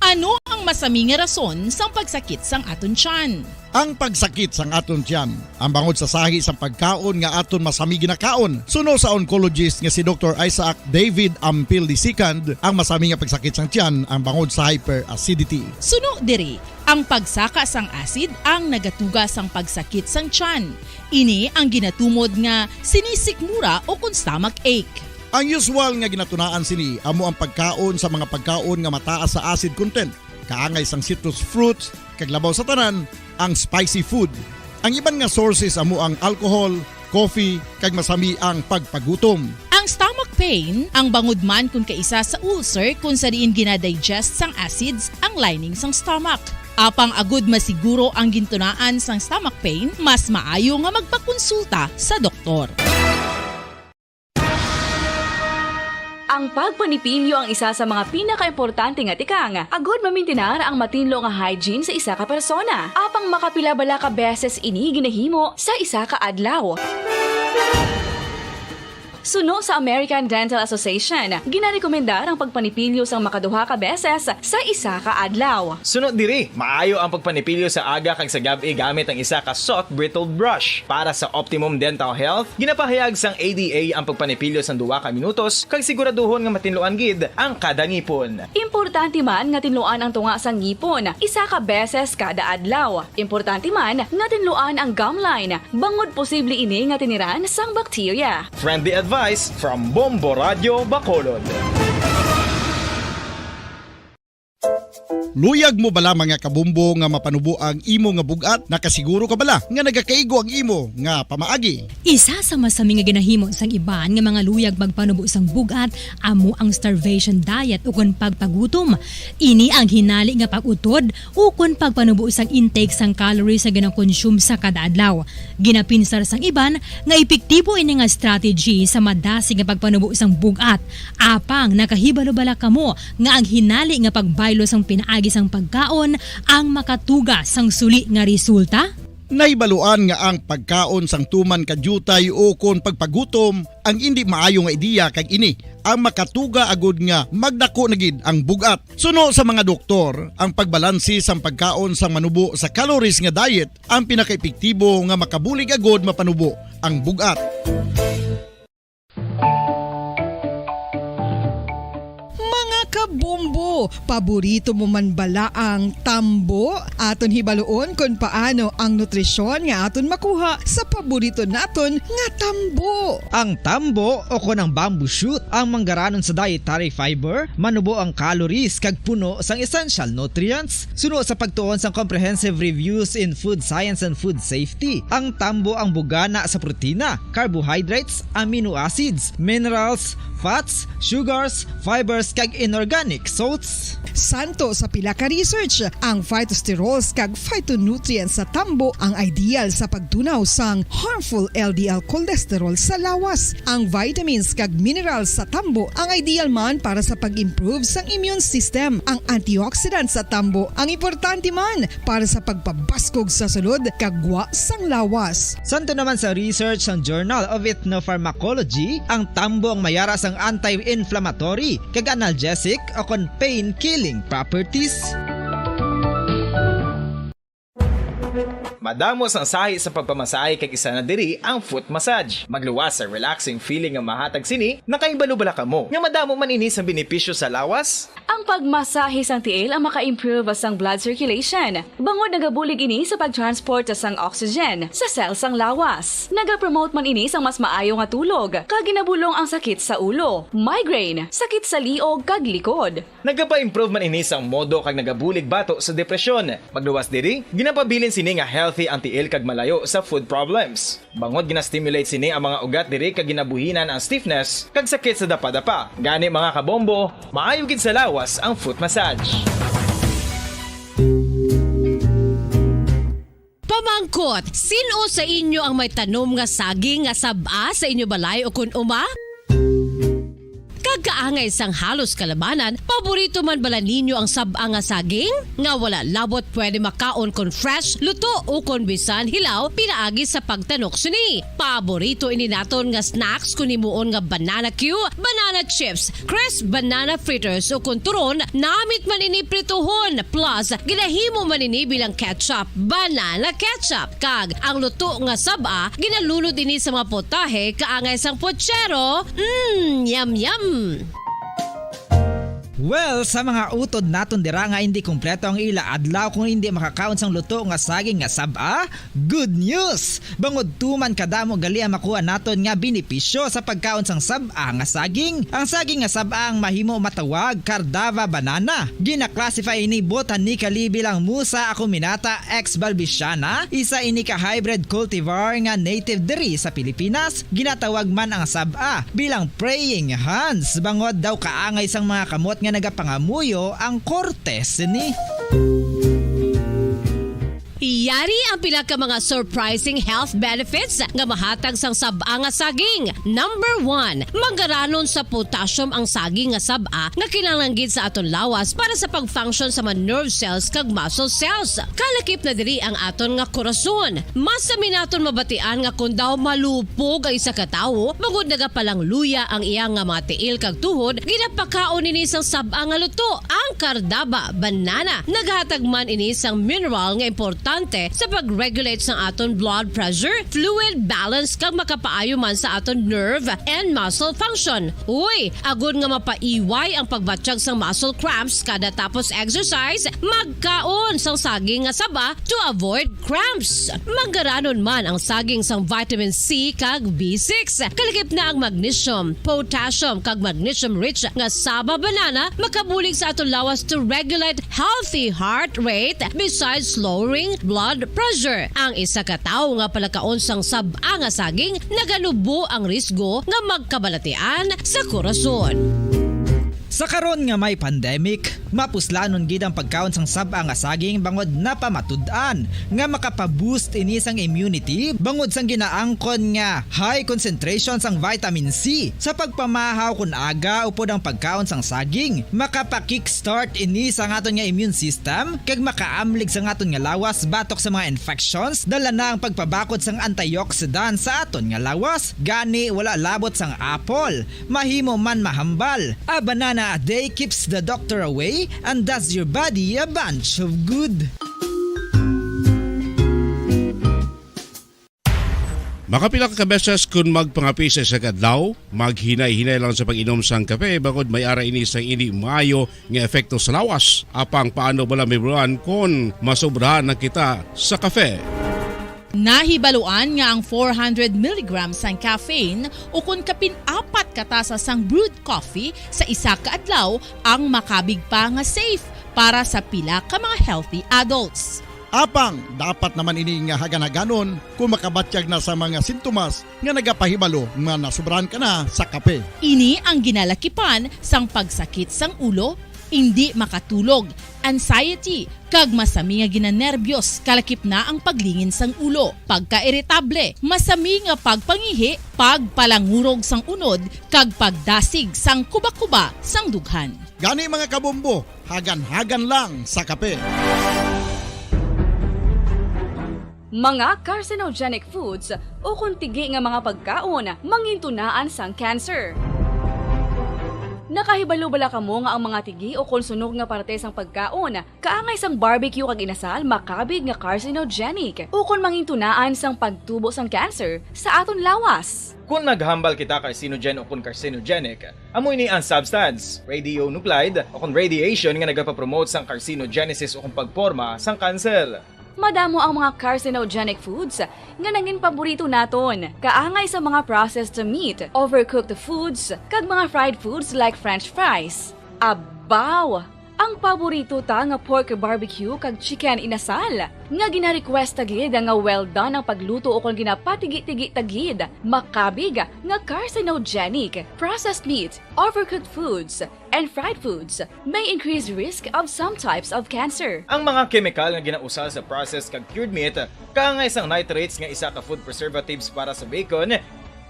Ano ang Masami nga rason sang pagsakit sang aton tiyan. Ang pagsakit sang aton tiyan, ang bangod sa sahi sang pagkaon nga aton masami ginakaon. Suno sa oncologist nga si Doktor Isaac David Ampil the second, ang masami nga pagsakit sang tiyan ang bangod sa hyperacidity. Suno diri, ang pagsaka sang acid ang nagatuga sang pagsakit sang tiyan. Ini ang ginatumod nga sinisikmura o kon stomach ache. Ang usual nga ginatunaan sini amo ang pagkaon sa mga pagkaon nga mataas sa acid content, kaangay sang citrus fruits, kag labaw sa tanan, ang spicy food. Ang iban nga sources amo ang alcohol, coffee, kag masami ang pagpagutom. Ang stomach pain, ang bangod man kon kaisa sa ulcer kon sa diin ginadigest sang acids ang lining sang stomach. Apang agud masiguro ang gintunaan sang stomach pain, mas maayo nga magpakonsulta sa doktor. Ang pagpanipilyo ang isa sa mga pinakaimportante nga tikang agud mamintinar ang matinlo nga hygiene sa isa ka persona. Apang makapila bala ka beses ini ginahimo sa isa ka adlaw? Suno sa American Dental Association, ginarekomendar ang pagpanipilyo sang makaduha ka beses sa isa ka adlaw. Suno diri, maayo ang pagpanipilyo sa aga kag sa gab-i gamit ang isa ka soft bristled brush. Para sa optimum dental health, ginapahayag sang A D A ang pagpanipilyo sang duha ka minutos kag siguraduhon nga matinluan gid ang kada ngipon. Importante man nga tinluan ang tunga sang ngipon isa ka beses kada adlaw. Importante man nga tinluan ang gum line, bangod posible ini nga tiniran sang bakterya. Friendly advice from Bombo Radyo Bacolod. Luyag mo bala, mga kabombo, nga mapanubo ang imo nga bug-at? Nakasiguro ka bala nga nagakaigo ang imo nga pamaagi? Isa sa masami nga ginahimo sang iban nga mga luyag magpanubo sang bug-at amo ang starvation diet ukon pagpagutom. Ini ang hinali nga pag-utod ukon pagpanubo sang intake sang calories nga ginakonsume sa kada adlaw. Ginapinsar sang iban nga epektibo ini nga strategy sa madasig nga pagpanubo sang bug-at. Apang nakahibalo bala kamo nga ang hinali nga pagbaylo sang pinaagi sang pagkaon ang makatuga sang suli nga resulta? Nahibaluan nga ang pagkaon sang tuman ka diutay ukon pagpagutom ang indi maayo nga ideya, kag ini ang makatuga agud nga magdako na gid ang bug-at. Suno sa mga doktor, ang pagbalanse sang pagkaon sang manubo sa calories nga diet ang pinakaepektibo nga makabulig agud mapanubo ang bug-at. Mga kabombo, paborito mo man bala ang tambo? Aton hibaluon kon paano ang nutrisyon nga aton makuha sa paborito naton nga tambo. Ang tambo, o kon ang bamboo shoot, ang manggaranon sa dietary fiber, manubo ang calories kag puno sang essential nutrients. Suno sa pagtuon sang Comprehensive Reviews in Food Science and Food Safety, ang tambo ang bugana sa protina, carbohydrates, amino acids, minerals, fats, sugars, fibers, kag inorganic salts. Santo sa pila ka research, ang phytosterols kag phytonutrients sa tambo ang ideal sa pagtunaw sang harmful L D L cholesterol sa lawas. Ang vitamins kag minerals sa tambo ang ideal man para sa pag-improve sang immune system. Ang antioxidant sa tambo ang importante man para sa pagpabaskog sa sulod kag gwa sang lawas. Santo naman sa research sang Journal of Ethnopharmacology, ang tambo ang mayara sang anti-inflammatory kag analgesic o kon pain-killing properties. Madamo sang sahi sa pagpamasahe, kag isa na diri ang foot massage. Magluwas sa relaxing feeling nga mahatag sini. Nakahibalo bala kamo nga madamo man ini sang benepisyo sa lawas? Ang pagmasahe sang tiil ang maka-improve sang blood circulation, bangod nagabulig ini sa pag-transport sang oxygen sa cell sang lawas. Nagapromote man ini sang mas maayo nga tulog, kag ginabulong ang sakit sa ulo, migraine, sakit sa liog, kag likod. Nagapa-improve man ini sang modo kag nagabulig bato sa depresyon. Magluwas diri, ginapabilin sini nga healthy ang tiil kag malayo sa foot problems. Bangod gina-stimulate sini ang mga ugat diri kag ginabuhinan ang stiffness kag sakit sa dapadapa. Gani, mga kabombo, maayo gid sa lawas ang foot massage. Pamangkot, sin-o sa inyo ang may tanom nga saging nga sab-a sa inyo balay o kon uma? Pagkaangay sang halos kalabanan, paborito man bala ninyo ang sab-a nga saging? Nga wala labot pwede makaon kon fresh, luto, o kon bisan hilaw pinaagi sa pagtanok sini. Paborito ini naton nga snacks kon himuon nga banana cue, banana chips, crisp banana fritters, o kon turon, namit man ini prituhon, plus ginahimo man ini bilang ketchup, banana ketchup. Kag ang luto nga sab-a, ginalunod ini sa mga potahe kaangay sang pochero. Mm, yum, yum! Well, sa mga utod naton dira nga hindi kompleto ang ila adlaw kung hindi makakaon sang luto nga saging nga sab-a, good news! Bangod tuman kadamo gali ang makuha naton nga benepisyo sa pagkaon sang sab-a nga saging. Ang saging nga sab-a ang mahimo matawag Cardava banana. Gina-classify ini botanically bilang Musa acuminata ex balbiciana, isa ini ka hybrid cultivar nga native diri sa Pilipinas. Ginatawag man ang sab-a bilang praying hands, bangod daw kaangay sang mga kamot nga nagapangamuyo ang korte sini. Yari ang pila ka mga surprising health benefits nga mahatag sang sab-a nga saging. Number one, manggaranon sa potassium ang saging nga sab-a nga kinahanglan gid sa aton lawas para sa pag-function sa mga nerve cells kag muscle cells. Kalakip na diri ang aton nga korason. Masami naton mabatian nga kon daw malupog ang isa ka tawo, bangod nagapalangluya ang iya nga mga tiil kag tuhod, ginapakaon ini sang sab-a nga luto, ang Cardaba banana. Naghatag man ini sang mineral nga importante sa pag-regulate sang aton blood pressure, fluid balance, kag makapaayo man sa aton nerve and muscle function. Uy, agod nga mapaiway ang pagbatyag sang muscle cramps kada tapos exercise, magkaon sang saging nga saba to avoid cramps. Manggaranon man ang saging sang vitamin C kag B six. Kalakip na ang magnesium, potassium, kag magnesium-rich nga saba banana makabulig sa aton lawas to regulate healthy heart rate besides lowering blood pressure. Ang isa ka tawo nga palakaon sang sab-a nga saging naganubo ang risgo nga magkabalatian sa korason. Sa karon nga may pandemic, mapuslanon gid ang pagkaon sang sab-a nga saging bangod napamatud-an nga makapa-boost ini sang immunity bangod sang ginaangkon nga high concentration sang vitamin C sa pagpamahaw kon aga upod ang pagkaon sang saging. Makapa-kickstart ini sang aton nga immune system kag makaamlig sang aton nga lawas batok sa mga infections. Dala na ang pagpabakod sang antioxidant sa aton nga lawas, gani wala labot sang apple. Mahimo man mahambal. A banana a day keeps the doctor away and does your body a bunch of good. Makapila ka beses kun magpangape sa isa ka adlaw, maghinay-hinay lang sa pag-inom sang kape bangod may ara ini sang indi maayo nga epekto sa lawas. Apang paano bala mahibaluan kon masobrahan na kita sa kape? Nahibaluan nga ang four hundred milligrams sang caffeine ukon kapin apat ka tasa sang brewed coffee sa isa ka adlaw ang makabig pa nga safe para sa pila ka mga healthy adults. Apang dapat naman ini nga hagan-haganon kon makabatyag na sa mga sintomas nga nagapahibalo nga nasobrahan ka na sa kape. Ini ang ginalakipan sang pagsakit sang ulo, indi makatulog, anxiety, kag masami nga ginanerbiyos, kalakip na ang paglingin sang ulo, pagkairitable, masami nga pagpangihi, pagpalangurog sang unod, kag pagdasig sang kubakuba sang dughan. Gani, mga kabombo, hagan-hagan lang sa kape. Mga carcinogenic foods ukon tigi nga mga pagkaon mangintunaan sang cancer. Nakahibalo bala kamo nga ang mga tigi ukon sunog nga parte sang pagkaon kaangay sang barbecue kag inasal makabig nga carcinogenic ukon mangintunaan sang pagtubo sang cancer sa aton lawas? Kon naghambal kita carcinogen ukon carcinogenic, amo ini ang substance, radionuclide, ukon radiation nga nagapapromote sang carcinogenesis ukon pagporma sang kanser. Madamo ang mga carcinogenic foods nga nangin paborito naton, kaangay sa mga processed meat, overcooked foods, kag mga fried foods like french fries. Abaw! Ang paborito ta nga pork barbecue kag chicken inasal, nga gina-request ta gid nga well done ang pagluto ukon ginapatigi-tigi ta gid, makabig nga carcinogenic. Processed meat, overcooked foods, and fried foods may increase risk of some types of cancer. Ang mga kemikal nga ginausal sa processed kag cured meat, kaangay sang nitrates nga isa ka food preservatives para sa bacon,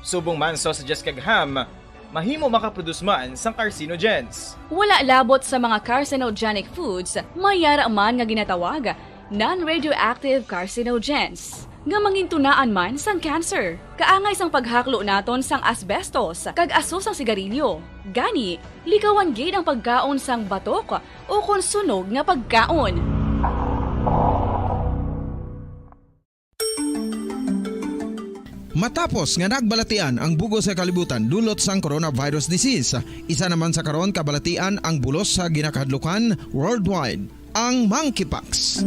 subong man sausages kag ham, Mahimo makaproduce man sang carcinogens. Wala labot sa mga carcinogenic foods, may yara man nga ginatawag non-radioactive carcinogens, nga mangintunaan man sang cancer. Kaangay sang paghaklo naton sang asbestos kag aso sang sigarilyo. Gani, likawan gid ang pagkaon sang batok ukon sunog nga pagkaon. Matapos nga nagbalatian ang bug-os nga kalibutan dulot sang coronavirus disease, isa naman sa karon kabalatian ang bulos sa ginakahadlukan worldwide, ang monkeypox.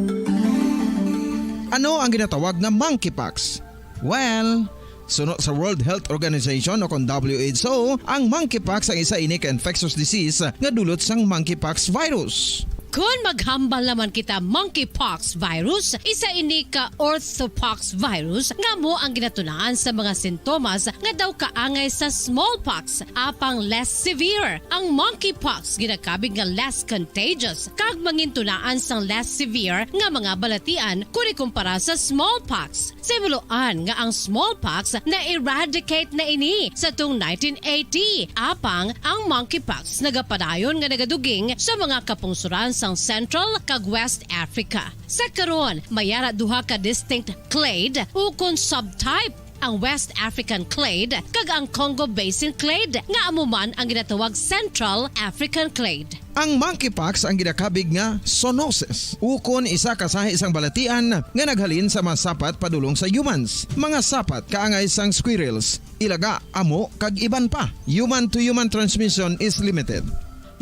Ano ang ginatawag nga monkeypox? Well, suno sa World Health Organization o kon W H O, ang monkeypox ang isa ini ka infectious disease nga dulot sang monkeypox virus. Kon maghambal naman kita monkeypox virus, isa ini ka orthopox virus nga amo ang ginatunaan sa mga sintomas nga daw kaangay sa smallpox, apang less severe. Ang monkeypox ginakabig nga less contagious kag mangintunaan sang less severe nga mga balatian kon ikumpara sa smallpox. Sa himuloan nga ang smallpox na-eradicate na ini sa tung nineteen eighty, apang ang monkeypox nagapadayon nga nagaduging sa mga kapungsoran sang Central kag West Africa. Sa karon, may ara duha ka distinct clade ukon subtype, ang West African clade kag ang Congo Basin clade, nga amo man ang ginatawag Central African clade. Ang monkeypox ang ginakabig nga zoonosis, ukon isa ka sahi sang balatian nga naghalin sa mga sapat padulong sa humans, mga sapat kaangay sang squirrels, ilaga, amo, kag iban pa. Human-to-human transmission is limited.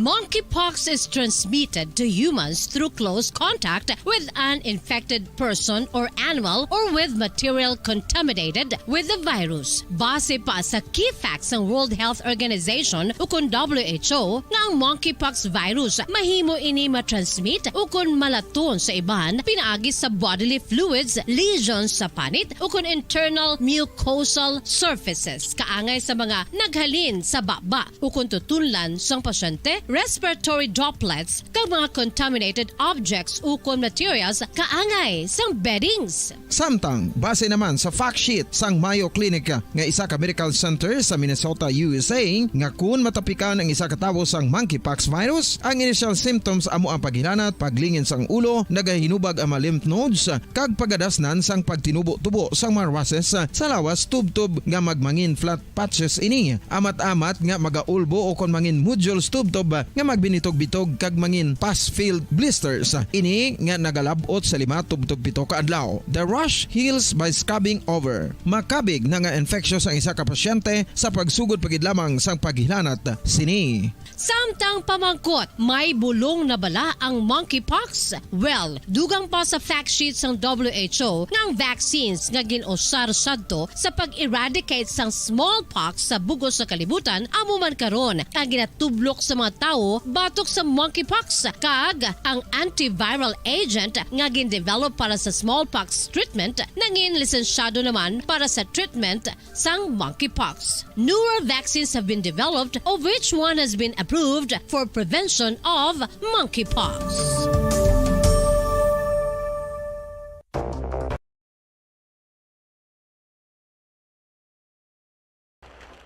Monkeypox is transmitted to humans through close contact with an infected person or animal or with material contaminated with the virus. Base pa sa key facts sang World Health Organization ukon W H O, nga ang monkeypox virus mahimo ini matransmit ukon malaton sa iban pinaagi sa bodily fluids, lesions sa panit, ukon internal mucosal surfaces, kaangay sa mga naghalin sa baba ukon tutunlan sang pasyente, respiratory droplets, kag mga contaminated objects ukon materials kaangay sang beddings. Samtang, base naman sa fact sheet sang Mayo Clinic nga isa ka medical center sa Minnesota, U S A, nga kun matapikan ang isa ka tawo sang monkeypox virus, ang initial symptoms amo ang paghilanat, paglingin sang ulo, nagahinubag ang mga lymph nodes, kag pagadasnan sang pagtinubo-tubo sang mga rushes sa lawas tubtob nga magmangin flat patches ini, amat-amat nga magaulbo ukon mangin nodules tubtob nga magbinitog-bitog kag mangin pus-filled blisters. Ini nga nagalab-ot sa lima tubtob pito ka adlaw. The rash heals by scabbing over. Makabig na nga infectious ang isa ka pasyente sa pagsugod pa gid lamang sang paghilanat sini. Samtang pamangkot, may bulong na bala ang monkeypox? Well, dugang pa sa fact sheet sang W H O nga ang vaccines nga gin-usar sadto sa pag-eradicate sang smallpox sa bug-os nga kalibutan amo man karon ang ginatublok sa mga tawo batok sa monkeypox, kag ang antiviral agent nga gin-develop para sa smallpox treatment nangin lisensyado naman para sa treatment sang monkeypox. Newer vaccines have been developed, of which one has been approved for prevention of monkeypox.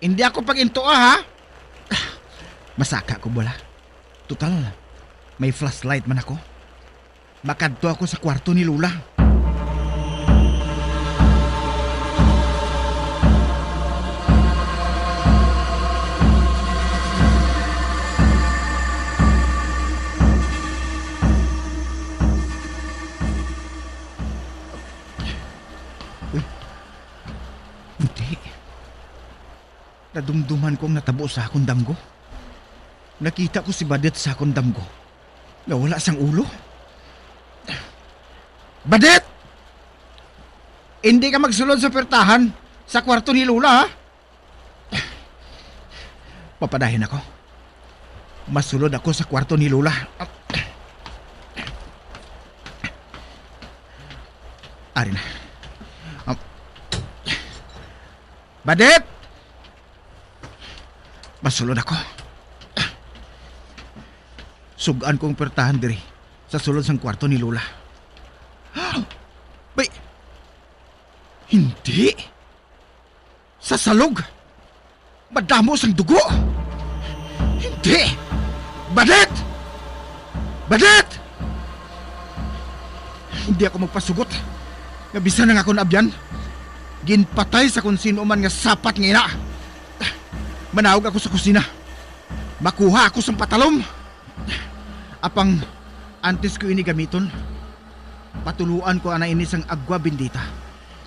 Hindi ako pag-intoa, ha? Masaka ko, bola. Total, may flashlight man ako. Makadto ako sa kwarto ni Lola. Uy, hindi. Nadumduman ko ang natabo sa akon damgo. Nakita ko si Badet sa akon damgo nga wala sang ulo. Badet! Hindi ka magsulod sa pertahan sa kwarto ni Lola, ha? Papadayon ako. Masulod ako sa kwarto ni Lola. Ari na. Um, Badet! Masulod ako. Sugaan kong pertahan diri sa sulod sang kwarto ni Lola. Bay, hindi. Sa salog. Madamo sang dugo! Hindi! Badit! Badit! Hindi ako magpasugot nga bisan ang akon abyan ginpatay sa kon sino man nga sapat nga ina. Manaog ako sa kusina. Makuha ako sang patalom. Apang antes ko ini gamiton, patuluan ko ana ini sang agwa bendita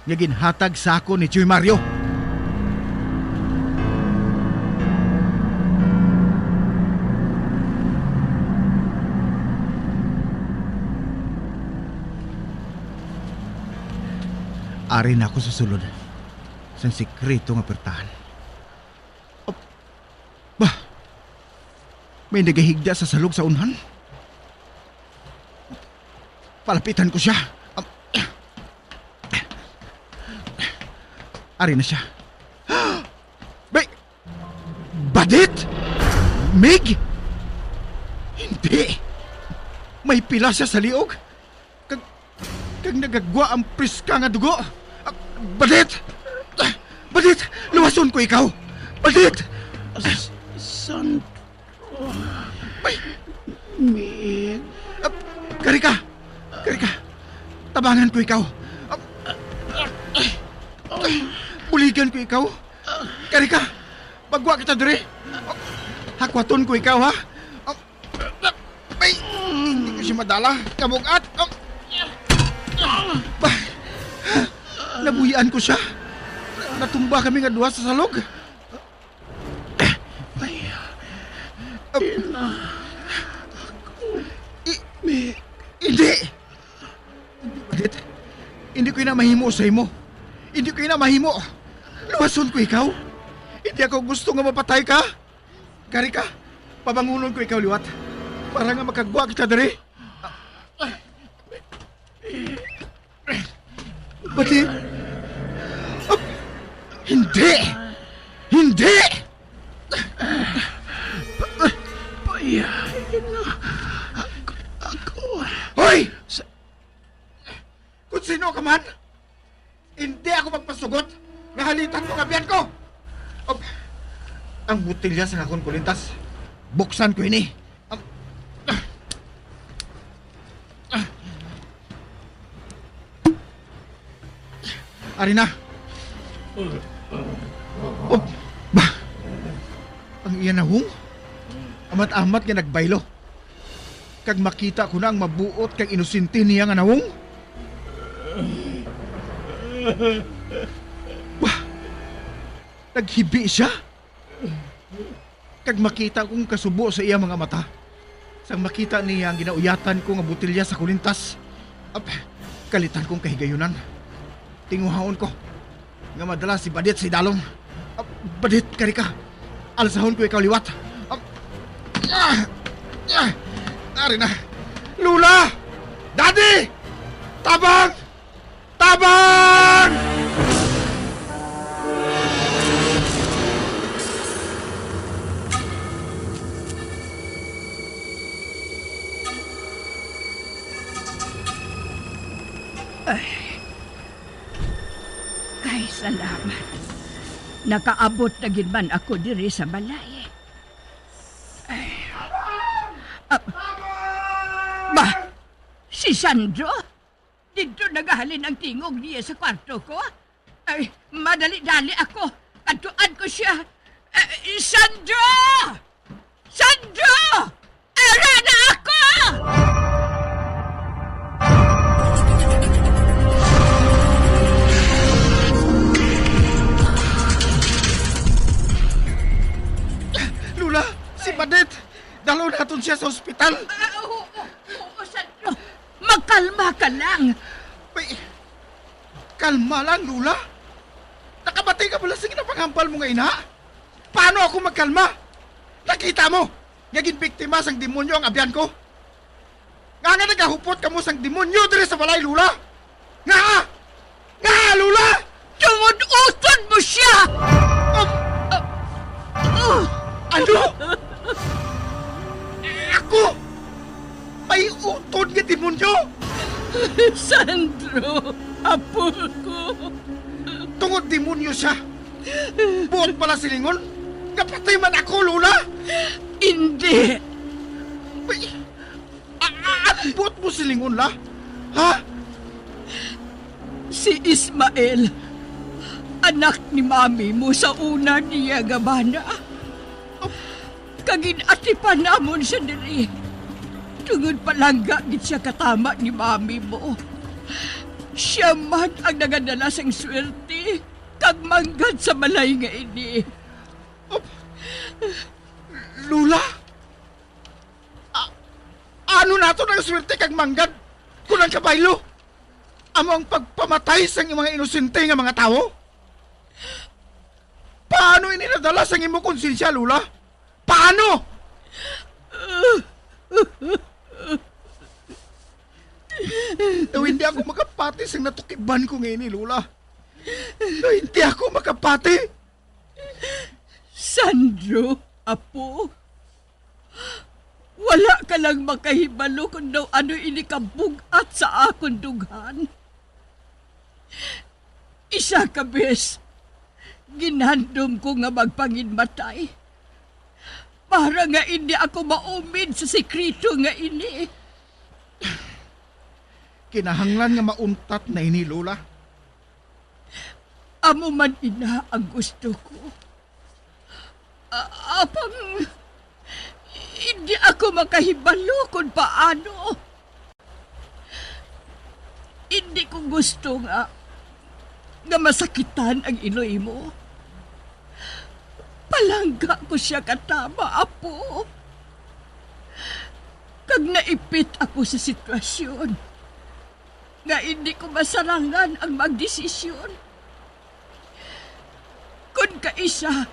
nga ginhatag sa akon ni Tioy Mario. Ari na ako sa sulod sang sikreto nga puwertahan. Op. Bah! May nagahigda sa salog sa unhan. Palapitan ko siya. Am-, ari na siya. Bay! Badit! Mig! Hindi! May pila siya sa liog. Kag, kag nagagwa ang priska nga dugo. Ah, Badit! Ah, Badit! Luwason ko ikaw! Badit! S-, San-, Ay! Mig. Ah, kari ka! Kari ka! Tabangan ko ikaw! Ah, buligan ko ikaw! Kari ka! Pagwa kita diri! Hakwaton ko ikaw, ha? Ay, hindi ko siya madala. Kabugat. Ba, nabuhian ko siya. Natumba kami nga duha sa salog. Ay, ina. I-, hindi. Hindi ko na mahimo sa imo. Hindi ko na mahimo. Luwason ko ikaw. Hindi ako gusto nga mapatay ka. Kari ka, pabangunon ko ikaw liwat, para nga makagwa kita diri. Pati, ah, hindi! Hindi! Payahin na ako. Hoy! Sa- Kung sino ka man, hindi ako magpasugot nga halitan mo ang abyan ko! Op, ang botelya sa akon kulintas, buksan ko ini. Am, ah, ah. Ari na. Op, ba? Ang iya nawong? Amat-amat nga nagbaylo. Kag makita ko na ang mabuot kag inosente niya nga nawong. Bah! Naghibi siya. Kag makita kong kasubo sa iya mga mata. Sang makita niya ang ginauyatan ko nga botelya sa kulintas, ap, kalitan kong kahigayunan. Tinguhaon ko nga madala si Badit sa idalom. Ah, Badit, kari ka. Alsahon ko ikaw liwat. Ah, ah, ah, ari na. Lola! Daddy! Tabang! Tabang! Ay. Ay, salamat. Nakaabot na gid man ako diri sa balay. Ay. Ah, ba? Si Sandro? Didto nagahalin ang tingog niya sa kwarto ko? Ay, madali-dali ako. Kadtuan ko siya. Eh, Sandro! Sandro! Ara na ako! Lola, si Badit! Dalon naton siya sa ospital! Ah, oo, oo, oo, Sandro. Magkalma ka lang. May, kalma lang, Lola. Nakabati ka bala sa ginapangambal mo nga ina? Paano ako magkalma? Nakita mo nga ginbiktima sang demonyo ang abyan ko? Nga nga nagahupot kamo sang demonyo diri sa balay, Lola? Nga? Nga, Lola? Tungod utod mo siya! Um, uh, uh. Ano? Ako? May utod nga demonyo? Sandro, apo ko. Tungod demonyo siya, buot bala silingon Kapatay man ako, Lola! Indi! Ay, a-, a-, ano buot mo silingon, La? Ha? Si Ismael, anak ni mami mo sa una niya nga bana. Kag gin-atipan namon siya diri, tungod palangga gid siya katama ni mami mo. Sia man ang nagadala sang swerte kag manggad sa balay nga ini. Lola? A-, ano nato ang swerte kag manggad kon ang kabaylo amo ang pagpamatay sang mga inosente nga mga tawo? Paano ini nadala sang imo konsensya, Lola? Paano? Daw hindi ako makapati sang natukiban ko nga ini, Lola. Daw hindi ako makapati. Sandro, apo, wala ka lang makahibalo kung daw ano ini kabug-at sa akon dughan. Isa ka bes, ginhandom ko nga magpanginmatay para nga indi ako maumid sa sikreto nga ini. Kinahanglan nga mauntat na ini, Lola. Amo man ina ang gusto ko. A-, apang hindi ako makahibalo kon paano. Hindi ko gusto nga, nga masakitan ang iloy mo. Palangga ko sia katama, apo. Kag naipit ako sa sitwasyon nga hindi ko masarangan ang magdesisyon. Kon kaisa,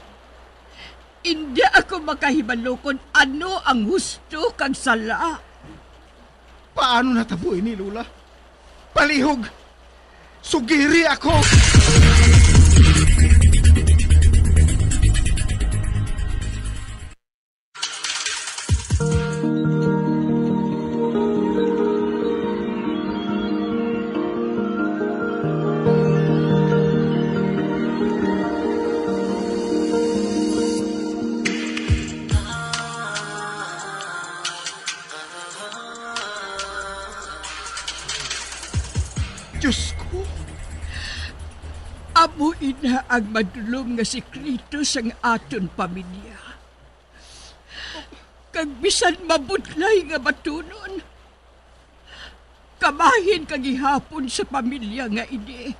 hindi ako makahibalo kon ano ang husto kag sala. Paano natabo ini, Lola? Palihog! Sugiri ako! Diyos ko! Amo ina ang madulom nga sikreto sang aton pamilya. Kag bisan mabudlay nga batunon, kabahin ka gihapon sa pamilya nga ini.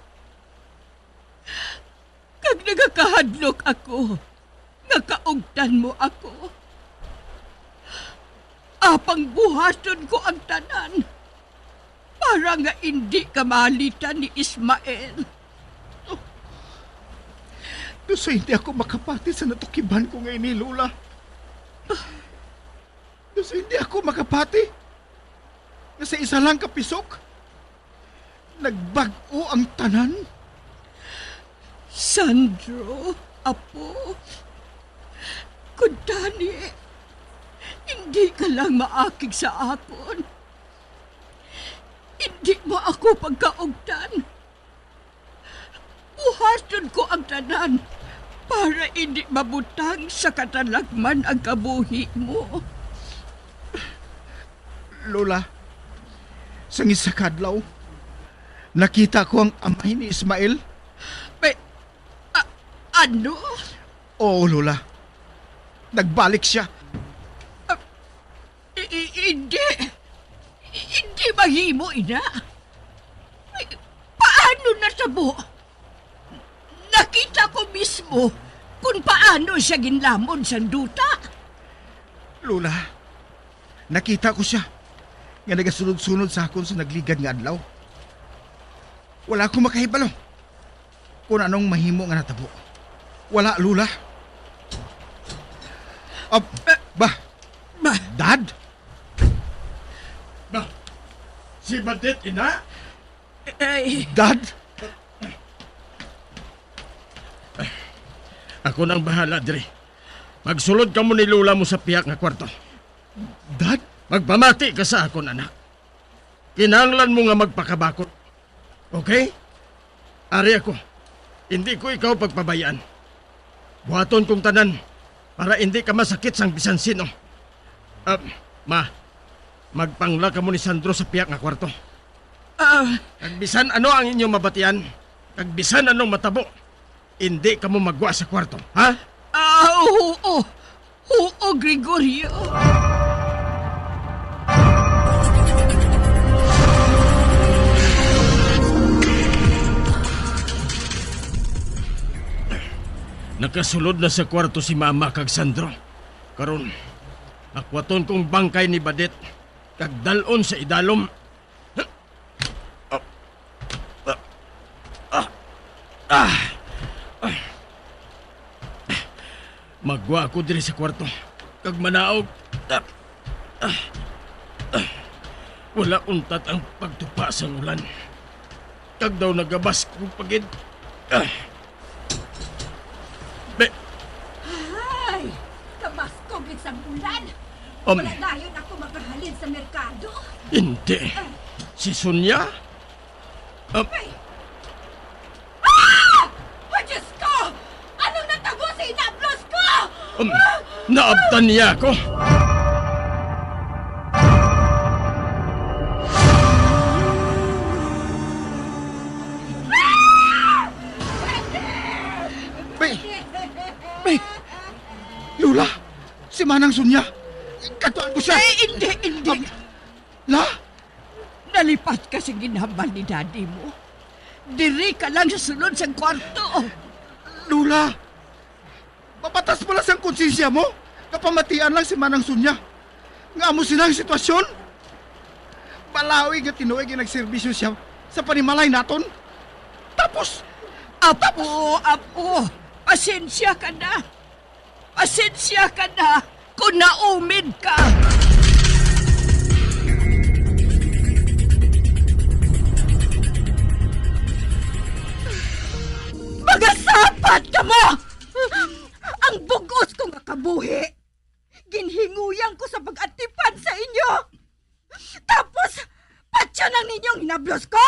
Kag nagakahadlok ako nga kaugtan mo ako. Apang buhaton ko ang tanan para nga indi ka maalitan ni Ismael. Daw sa hindi ako makapati sa natukiban ko nga ini, Lola. Daw sa hindi ako makapati nga sa isa lang ka pisok, nagbag-o ang tanan. Sandro, apo, kuntani, hindi ka lang maakig sa akon. Hindi mo ako pagkaugtan. Buhaton ko ang tanan para hindi mabutang sa katalagman ang kabuhi mo. Lola, sang isa ka adlaw, nakita ko ang amay ni Ismael. May, a-, ano? Oo, Lola. Nagbalik siya. Ah, I-, i-, hindi. Hindi mahimo, ina. Ay, paano natabo? Nakita ko mismo kung paano siya ginlamon sang duta. Lola, nakita ko siya nga nagasunod-sunod sa akon sa nagligad nga adlaw. Wala ko makahibalo kung anong mahimo nga natabo. Wala, Lola. Ah, ba? Ba? Dad? Ba? Si Bandit, ina? Ay. Dad? Ako nang bahala diri. Magsulod kamo ni Lola mo sa pihak nga kwarto. Dad? Magpamati ka sa akon, anak. Kinahanglan mo nga magpakabakod. Okay? Ari ako. Hindi ko ikaw pagpabayaan. Buhaton kong tanan para indi ka masakit sang bisan sino. Ah, ma, magpangla kamo ni Sandro sa piyak nga kwarto. Ah. Kag bisan ano ang inyo mabatian, kag bisan anong matabo, indi kamo magwa sa kwarto, ha? Ah, oo. Oo, Gregorio. Nakasulod na sa kwarto si Mama kag Sandro. Karon, akwaton kong bangkay ni Badet, kag dal-on sa idalom. Ah! Magwa ako diri sa kwarto kag manaog. Ah! Ah! Ah! Wala untat ang pagtupa sang ulan. Kag daw nagabas ko pa gid. Ah! Be- Ay! Kabaskog gid sang ulan! Um. Wala dayon ako makahalin sa merkado! Hindi. Ah. Si Sonia? Um. Ay! Ah! Oh, Diyos ko! Anong natabo sa hinablos ko? Um, naabtan niya ako. Ah! May, may, Lola, si Manang Sonia. Katuan ko siya. Eh, hindi, hindi. Um, La? Nalipat ka sa ginhambal ni daddy mo. Diri ka lang sa sulod sang kwarto. Lola, mapatas mo lang sang konsensya mo. Kapamatian lang si Manang Sonia. Nga amo sila ang sitwasyon. Balawi nga tinuig nga nagserbisyo siya sa panimalay naton. Tapos, Apo, apo, pasensya ka na. Pasensya ka na kung naumid ka. Mga sapat kamo! Ang bug-os ko nga kabuhi, ginhinguyang ko sa pag-atipan sa inyo. Tapos, patyon ang ninyong hinablos ko?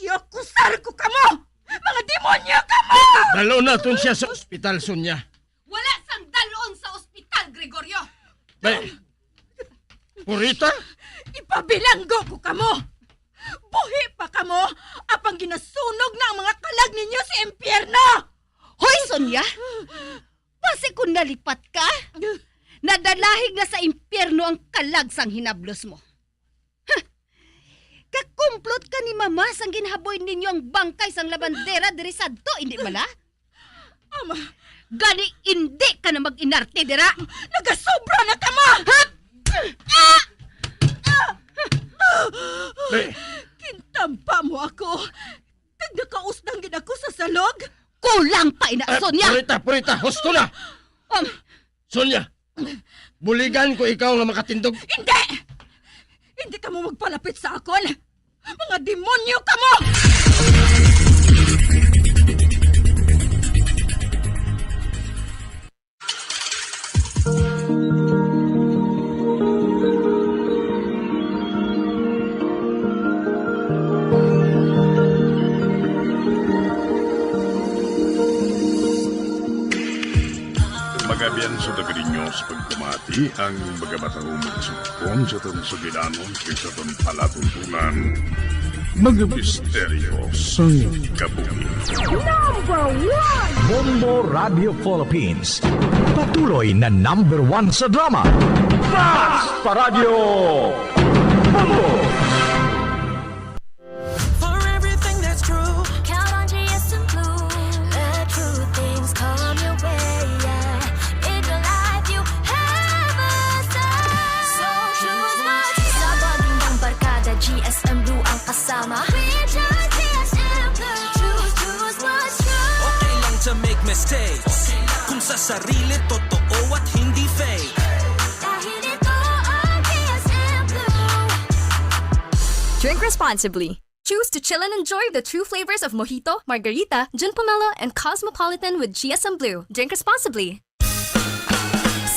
Iakusar ko kamo! Mga demonyo kamo! Dal-on naton siya sa ospital, Sonia. Wala sang dal-on sa ospital, Gregorio! Bay, Purita? Ipabilanggo ko kamo! Buhi pa kamo, apang ginasunog na ang mga kalag ninyo sa impyerno! Hoy, Sonia! Basi kon nalipat ka, nadalahig na sa impyerno ang kalag sang hinablos mo. Huh! Kakumplot ka ni Mama sang ginhaboy ninyo ang bangkay sang labandera diri sadto, indi bala? Ama. Gani, indi ka na mag-inarte dira. Nagasobra na ka, Ma! Hap! Ah! Ah! Be. Gintampa mo ako, kag nakausnang gid ako sa salog. Kulang pa ina, Ah, Sonia! Purita, Purita, husto na! Um, Sonia, buligan ko ikaw nga makatindog. Hindi! Hindi kamo magpalapit sa akon! Mga demonyo kamo! Mga abyan, sa daga ninyo sa pagpamati ang mga matahom nga sugpon sa atong sugilanon kag sa atong palatuntunan, mga misteryo sang kabuhi. Number one! Bombo Radio Philippines, patuloy na number one sa drama. Basta Radyo Bombo! For everything that's true, count on G S M Blue. The true things come your way, yeah. In your life, you have a say. So choose what Sa pagiging barkada, G S M Blue ang kasama. We choose G S M Blue. Choose, choose what's true. Okay lang to make mistakes. Kung sa sarili, totoo at hindi fake. Dahil ito ang G S M Blue. Drink responsibly. Choose to chill and enjoy the true flavors of Mojito, Margarita, Gin Pomelo, and Cosmopolitan with G S M Blue. Drink responsibly.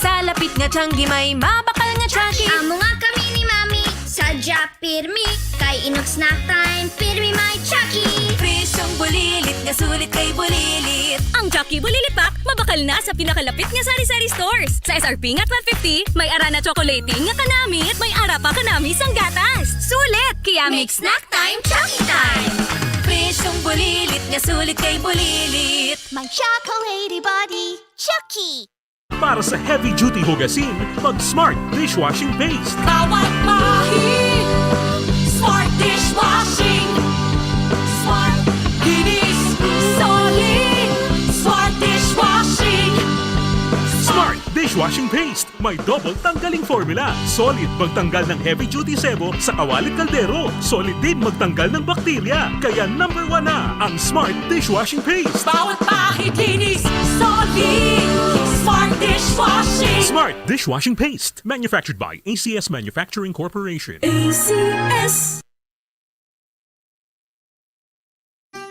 Sa lapit nga Changi may mabakal nga Chucky. Amo nga kami ni Mami, sadya pirmi. Kay inog snack time, pirmi may Chucky. Presyong bulilit nga sulit kay bulilit. Ang Chucky Bulilit Pack, mabakal Hapal na sa pinakalapit nga sari-sari stores. Sa S R P nga twelve fifty, may ara na chocolate nga kanami, may ara pa kanami sang gatas. Sulit! Kaya make snack time, Chucky time! Presyong bulilit nga sulit kay bulilit. My chocolatey body, Chucky! Para sa heavy-duty hugasin, mag-Smart Dishwashing Paste. Bawat bahi, Smart Dishwashing. Smart, linis, solid. Smart Dishwashing. Smart Dishwashing Paste. May double tanggaling formula. Solid magtanggal ng heavy-duty sebo sa kawali at kaldero. Solid din magtanggal ng bakterya. Kaya number one na ang Smart Dishwashing Paste. Bawat pahid linis, solid. Smart Dishwashing. Smart Dishwashing Paste. Manufactured by A C S Manufacturing Corporation. A C S.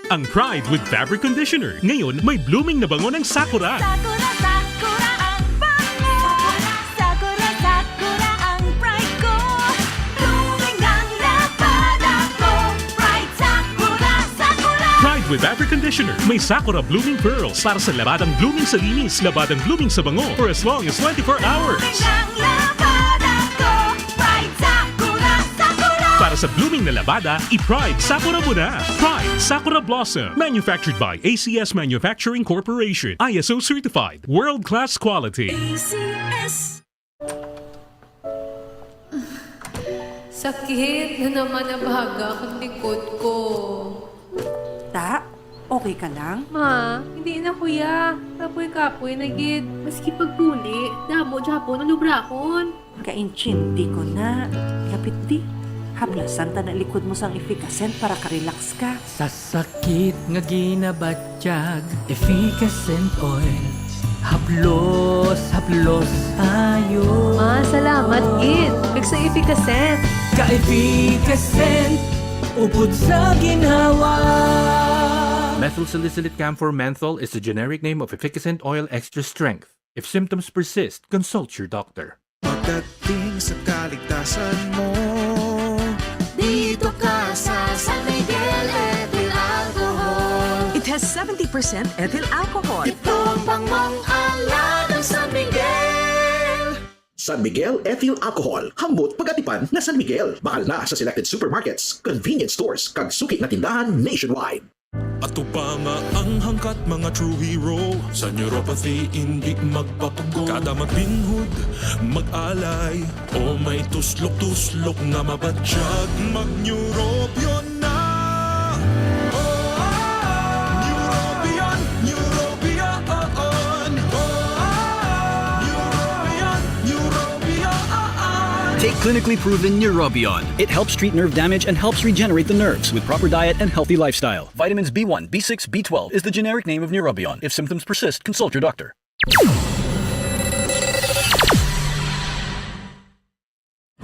Ang Pride with Fabric Conditioner. Ngayon, may blooming na bango ng sakura. Sakura, sakura ang bango. Sakura, sakura ang pride ko. Blooming ang labada ko. Pride Sakura, sakura. Pride with Fabric Conditioner. May Sakura Blooming Pearls para sa labadang blooming sa linis, labadang blooming sa bango for as long as twenty-four hours. Blooming ang labada ko. Pride Sakura, sakura. Para sa blooming na labada, i-Pride Sakura mo na. Pride Sakura Blossom. Manufactured by A C S Manufacturing Corporation. I S O certified. World-class quality. A C S. Sakit na naman ang baga akong likod ko. Ta, okay ka lang? Ma, hindi na, kuya. Kapoy-kapoy na gid. Maski pagpuli, damo gyapon ang lubrakon. Kaintindi ko na. Lapit di. Haplasan ta na likod mo sang efficacent para ka-relax ka. Sa sakit nga ginabatyag, Efficacent Oil. Haplos, haplos ayo. Ma, salamat gid. Kag sa Efficacent. Ka-Efficacent, upod sa ginhawa. Methyl salicylate camphor menthol is the generic name of Efficacent Oil Extra Strength. If symptoms persist, consult your doctor. Pagdating sa kaligtasan mo, dito ka sa San Miguel Ethyl Alcohol. It has seventy percent ethyl alcohol. Ito ang bangmang alagang San Miguel. San Miguel Ethyl Alcohol, hambot pag-atipan nga San Miguel. Bahal na sa selected supermarkets, convenience stores, kag suki nga tindahan nationwide. Atubanga ang hangkat, mga true hero. Sa neuropathy, indi magpapugo. Kada magpinhod, mag-alay, o may tuslok-tuslok nga mabatyag, mag-Neurobion na. Oh, oh, oh. Neurobion, Neurobion, oh, oh. Oh, oh, oh. Neurobion, Neurobion, oh, oh. Take clinically proven Neurobion. It helps treat nerve damage and helps regenerate the nerves with proper diet and healthy lifestyle. Vitamins B one, B six, B twelve is the generic name of Neurobion. If symptoms persist, consult your doctor.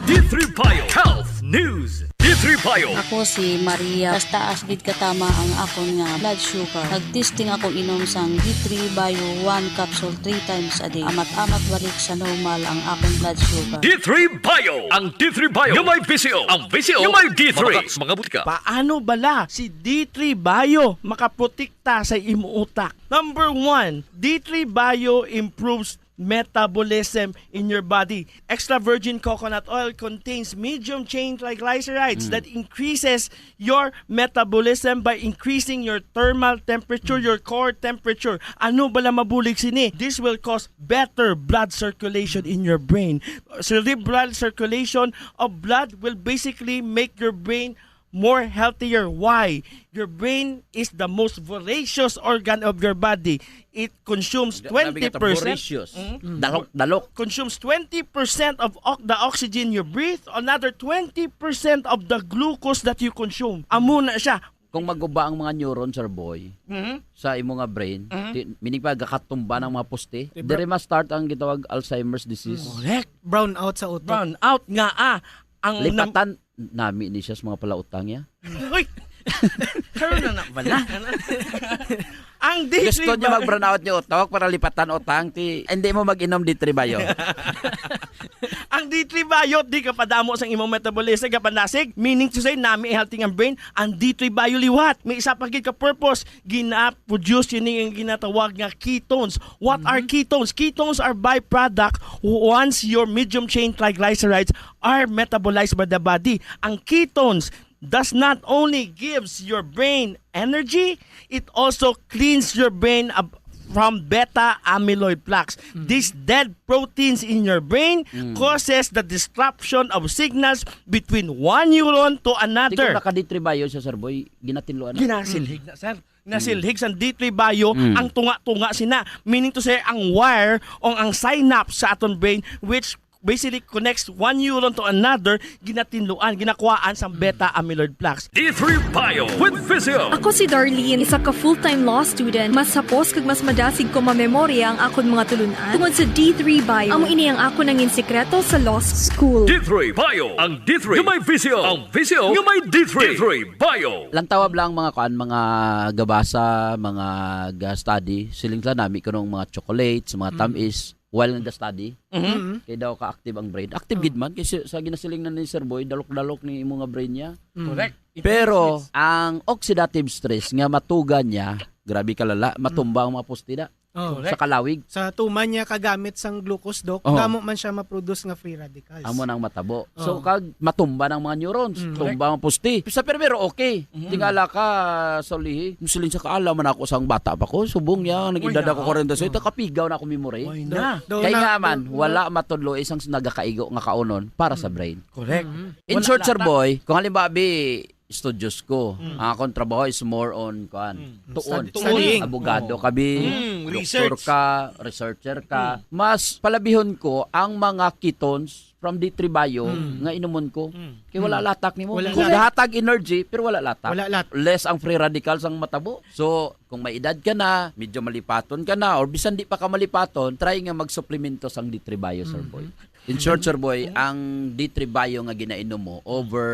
D three Bio Health News. D three Bio. Ako si Maria. Taas-taas gid katama ang akon nga blood sugar. Nag-testing ako inom sang D three Bio one capsule three times a day. Amat-amat balik sa normal ang akon blood sugar. D three Bio. Ang D three Bio nga may V C O. Ang V C O nga may D three. Mabaka sa mga butika. Paano bala si D three Bio makaprotekta sa imo utak? Number one, D three Bio improves metabolism in your body. Extra virgin coconut oil contains medium chain triglycerides Mm. that increases your metabolism by increasing your thermal temperature, Mm. your core temperature. Ano bala mabulig sini? This will cause better blood circulation in your brain. Cerebral circulation of blood will basically make your brain more healthier. Why? Your brain is the most voracious organ of your body. It consumes Gra-, grabe ka, twenty percent. Voracious. Mm. Mm. Dalok, dalok. Consumes twenty percent of ox-, the oxygen you breathe, another twenty percent of the glucose that you consume. Amo na siya. Kung maguba ang mga neuron, Sir Boy, Mhm. sa imo nga brain, Mhm. ti-, meaning pa, gakatumba ng mga poste, Di ba? Dire ma-start ang gitawag Alzheimer's disease. Mm. Correct. Brown out sa utok. Brown out nga, ah. Ang nam- Lipatan, nami ni siya sa mga palautang niya. Uy! Karon na na, wala. Ang D three Gusto niyo ba- mag-brownout niyo utok para lipatan utang, ti, hindi mo mag-inom D three Bio. Ang D three Bio, di ka padamo sang imong metabolism, ka panasig, meaning to say, nami healthy ang brain, ang D three Bio liwat. May isa pa gid ka purpose, gina-produce yun yung ginatawag nga ketones. What are Mhm. ketones? Ketones are byproduct once your medium chain triglycerides are metabolized by the body. Ang ketones does not only gives your brain energy, it also cleans your brain ab- from beta amyloid plaques. Mm. These dead proteins in your brain Mm. causes the disruption of signals between one neuron to Di ko another. naka-D three Bio siya, Sir Boy. Ginatinluan na. Ginasilhig na, sir. Nasilhig sa D three Bio Mm. ang tunga-tunga sina. Meaning to say, ang wire o ang synapse sa aton brain, which basically connects one neuron to another, ginatinluan, ginakuhaan sa beta amyloid plaques. D three Bio with Visio. Ako si Darlene, isa ka full-time law student. Mas hapos kag mas madasig ko mamemorya ang akon mga tulunan tungod sa D three Bio. Amo ini ang akon nangin sikreto sa law school. D three Bio, ang D three nga may visyo, ang visyo nga may D three. D three Bio. Lang tawab lang mga kuan, mga gabasa, mga ga-study, siling lang nami kuno ang mga chocolates, mga Mm. tamis, while nag-study, Mhm. Mm. kay daw ka-active ang brain. Active Oh. gid man, kay si-, sa ginasiling na ni Sir Boy, dalok-dalok ni imo nga brain niya. Mm. Correct. Pero Intense. ang oxidative stress nga matuga niya, grabe kalala, matumba Mm. ang mga poste da. Oh. Correct. Sa kalawig. Sa tuman niya kagamit sang glucose, Doc, Oh. damo man siya ma-produce nga free radicals. Amo nang matabo. So, Oh. kag matumba ng mga neurons, Mm. tumba ang poste. Sa primero, okay. Mhm. Tingala ka, Solihi, musulin sa kaala man ako sang bata pa ko. Subong niya, nag-edad Uy, ako no. kwarenta sa ito, kapigaw na ako memory. Uy, Do-, na. do Kaya na, nga man, do-, wala matudlo isang nagakaigo nga kaunon para sa Mm. brain. Correct. Mm. In Wala short, Sir lata. Boy, kung halimbawa, bi, studios ko, Mm. ang akong trabaho is more on, kuan, Mm. tuon. Study-, studying. Abogado Oh. ka, bi, Mm, doktor research. ka, researcher ka. Mm. Mas palabihon ko ang mga ketones from D three Bio Mm. nga inumon ko. Mm. Kay wala Mm. latak nimo. Wala Kung latak. Dahatag energy, pero wala latak. Wala lat- Less ang free radicals ang matabo. So, kung may edad ka na, medyo malipaton ka na, or bisan di pa ka malipaton, try nga magsuplemento sang D three Bio, Sir Mhm. Boy. In short, Sir Boy, Mm. ang D three Bio nga ginainom mo, over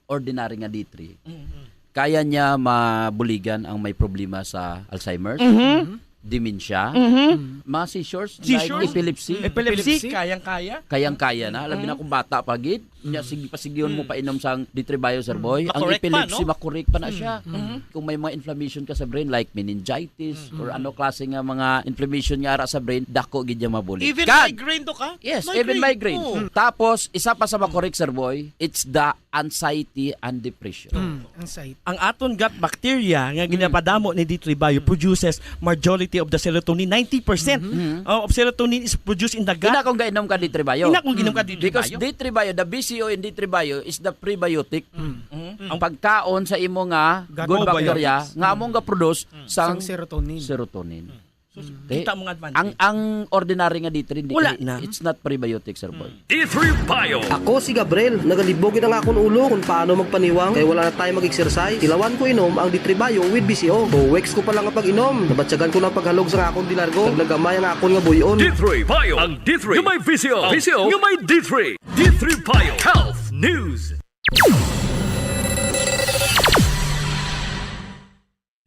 ordinary nga D three, Mm, mm. kaya niya mabuligan ang may problema sa Alzheimer's, Mhm. Mhm. dementia, Mhm. Mm. mga seizures, Seizures? like epilepsy. Mm. Epilepsy, Epilepsy? kayang-kaya. Kayang-kaya na. Labi na Mm. kung bata pa gid. Nya, Mm. sige, pasigihon mo Mm. painom sang D three Bio, Sir Mm. Boy. Ang Makorek pa, epilepsy, no? makorek pa na Mm. siya. Mm. Kung may mga inflammation ka sa brain, like meningitis, Mm. or ano klase nga mga inflammation nga ara sa brain, dako gid niya mabulig. Even Kag migraine to ka? Yes, even migraine. Oh. Mm. Tapos, isa pa sa makorek, Sir Boy, it's the anxiety and depression. Mm, anxiety. Ang aton gut bacteria nga Mm. ginapadamo ni D three Bio Mm. produces majority of the serotonin, ninety percent Mm-hmm. Mm. of serotonin is produced in the gut. Ina kung gainom ka D three Bio. Ina kung ginom ka Mm. D three Because Bio. D three Bio, the B C O in D three Bio is the prebiotic. Mm. Mm. Ang pagkaon sa imo nga Gut good bacteria, probiotics. nga among ga-produce Mm. sang Sang serotonin. serotonin. Mm. So, Mm. kita mo nga advantage. Ang, ang ordinary nga D three, hindi, Wala na. it's not prebiotic, Sir Boy. Mm. D three Bio. Ako si Gabriel. Nagalibog gid ang akon ulo kung paano magpaniwang kay wala na tayo mag-exercise. Tilawan ko inom ang D three Bio with B C O. Two weeks ko pa lang nga pag-inom, nabatyagan ko ng paghalog sa akon di largo. Naglagamay ang akon nga buyon. D three Bio. Ang D three nga may visyo. Ang visyo nga may D three. D three Bio. Health News.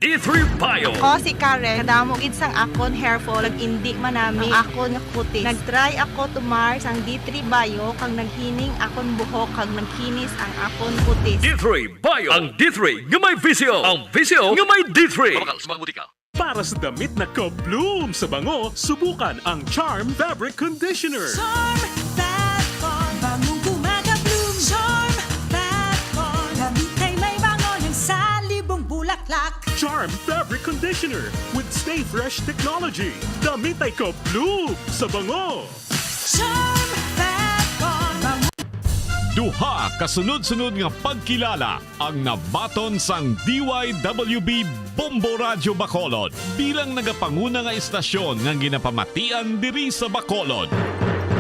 D three Bio. Ako si Karen. Kadamo gid sang akon hair fall, kag indi manami ang akon nga kutis. Nag-try ako tumar sang D three Bio, kag naghining akon buhok, kag nagkinis ang akon kutis. D three Bio. Ang D three nga may visyo. Ang visyo nga may D three. Mabakal sa mga butika. Para sa damit na ka-bloom sa bango, subukan ang Charm Fabric Conditioner. Charm Fat Con, bangong gumagabloom. Charm Fat Con, damit ay may bango ng salibong bulaklak. Charm Fabric Conditioner with Stay Fresh Technology. Damit ay ka-bloom sa bango. Charm Fat Con, bango. Duha ka sunod-sunod nga pagkilala ang nabaton sang D Y W B Bombo Radyo Bacolod bilang nagapanguna nga istasyon nga ginapamatian diri sa Bacolod.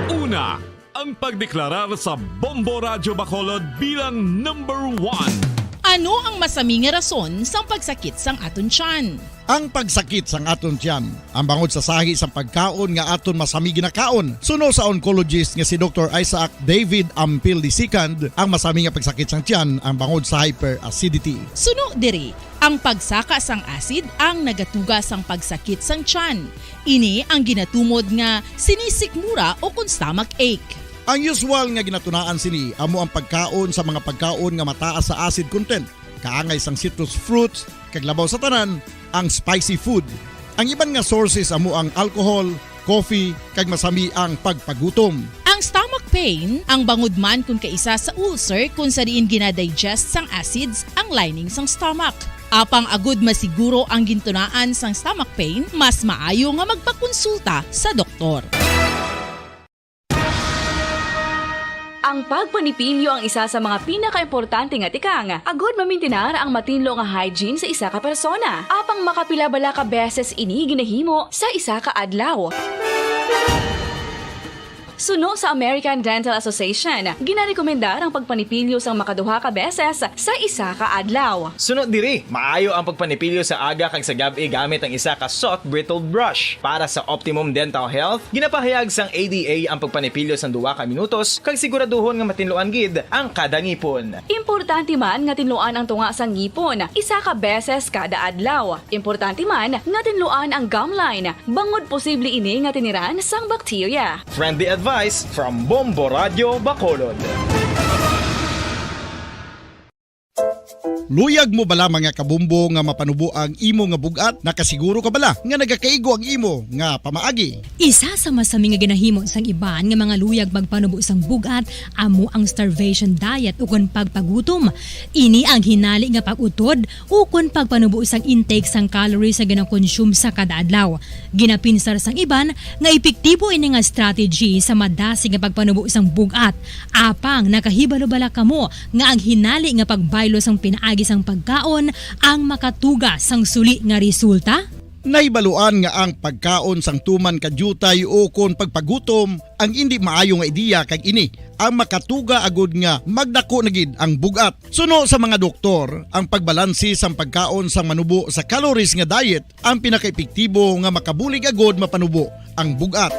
Una, ang pagdeklarar sa Bombo Radyo Bacolod bilang number one. Ano ang masami nga rason sang pagsakit sang aton tiyan? Ang pagsakit sang aton tiyan, ang bangod sa sahi sang pagkaon nga aton masami ginakaon. Suno sa oncologist nga si Doktor Isaac David Ampil the second, ang masami nga pagsakit sang tiyan ang bangod sa hyperacidity. Suno diri, Ang pagsaka sang acid ang nagatuga sang pagsakit sang tiyan. Ini ang ginatumod nga sinisikmura o kon stomach ache. Ang usual nga ginatunaan sini amo ang pagkaon sa mga pagkaon nga mataas sa acid content, kaangay sang citrus fruits, kag labaw sa tanan, ang spicy food. Ang iban nga sources amo ang alcohol, coffee, kag masami ang pagpagutom. Ang stomach pain, ang bangod man kon kaisa sa ulcer kon sa diin gina-digest sang acids ang lining sang stomach. Apang agud masiguro ang gintunaan sang stomach pain, mas maayo nga magpakonsulta sa doktor. Ang pagpanipilyo ang isa sa mga pinakaimportante nga tikang agud mamintinar ang matinlo nga hygiene sa isa ka persona. Apang makapila bala ka beses ini ginahimo sa isa ka adlaw? Suno sa American Dental Association, ginarekomendar ang pagpanipilyo sang makaduha ka beses sa isa ka adlaw. Suno diri, maayo ang pagpanipilyo sa aga kag sa gab-i gamit ang isa ka soft bristled brush. Para sa optimum dental health, ginapahayag sang A D A ang pagpanipilyo sang duha ka minutos kag siguraduhon nga matinluan gid ang kada ngipon. Importante man nga tinluan ang tunga sang ngipon isa ka beses kada adlaw. Importante man nga tinluan ang gum line, bangod posible ini nga tiniran sang bakterya. Friendly advice from Bombo Radio Bacolod. Luyag mo bala, mga kabombo, nga mapanubo ang imo nga bug-at? Nakasiguro ka bala nga nagakaigo ang imo nga pamaagi? Isa sa masami nga ginahimo sang iban nga mga luyag magpanubo sang bug-at amo ang starvation diet ukon pagpagutom. Ini ang hinali nga pag-utod ukon pagpanubo sang intake sang calories nga ginakonsume sa kada adlaw. Ginapinsar sang iban nga epektibo ini nga strategy sa madasig nga pagpanubo sang bug-at. Apang nakahibalo bala kamo nga ang hinali nga pagbaylo sang pinaagi sang pagkaon ang makatuga sang suli nga resulta? Nahibaluan nga ang pagkaon sang tuman ka diutay ukon pagpagutom ang indi maayo nga ideya, kag ini ang makatuga agud nga magdako na gid ang bug-at. Suno sa mga doktor, ang pagbalanse sang pagkaon sang manubo sa calories nga diet ang pinakaepektibo nga makabulig agud mapanubo ang bug-at.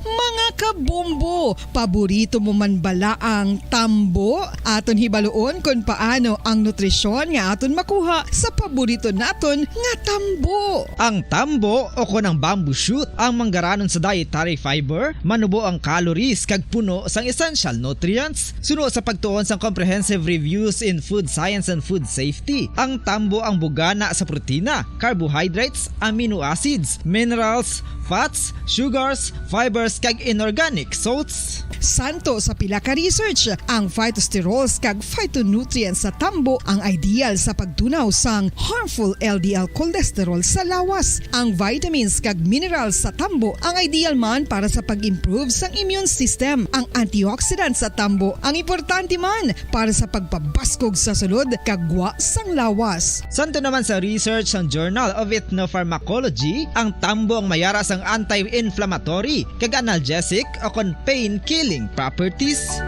Mga kabombo, paborito mo man bala ang tambo? Aton hibaluon kon paano ang nutrisyon nga aton makuha sa paborito naton nga tambo. Ang tambo, o kon ang bamboo shoot, ang manggaranon sa dietary fiber, manubo ang calories kag puno sang essential nutrients. Suno sa pagtuon sang Comprehensive Reviews in Food Science and Food Safety, ang tambo ang bugana sa protina, carbohydrates, amino acids, minerals, fats, sugars, fibers, kag inorganic salts. Santo sa pila ka research, ang phytosterols kag phytonutrients sa tambo ang ideal sa pagtunaw sang harmful L D L cholesterol sa lawas. Ang vitamins kag minerals sa tambo ang ideal man para sa pag-improve sang immune system. Ang antioxidants sa tambo ang importante man para sa pagpabaskog sa sulod kag gwa sang lawas. Santo naman sa research sang Journal of Ethnopharmacology, ang tambo ang mayara sang anti-inflammatory kag analgesic o kon pain-killing properties.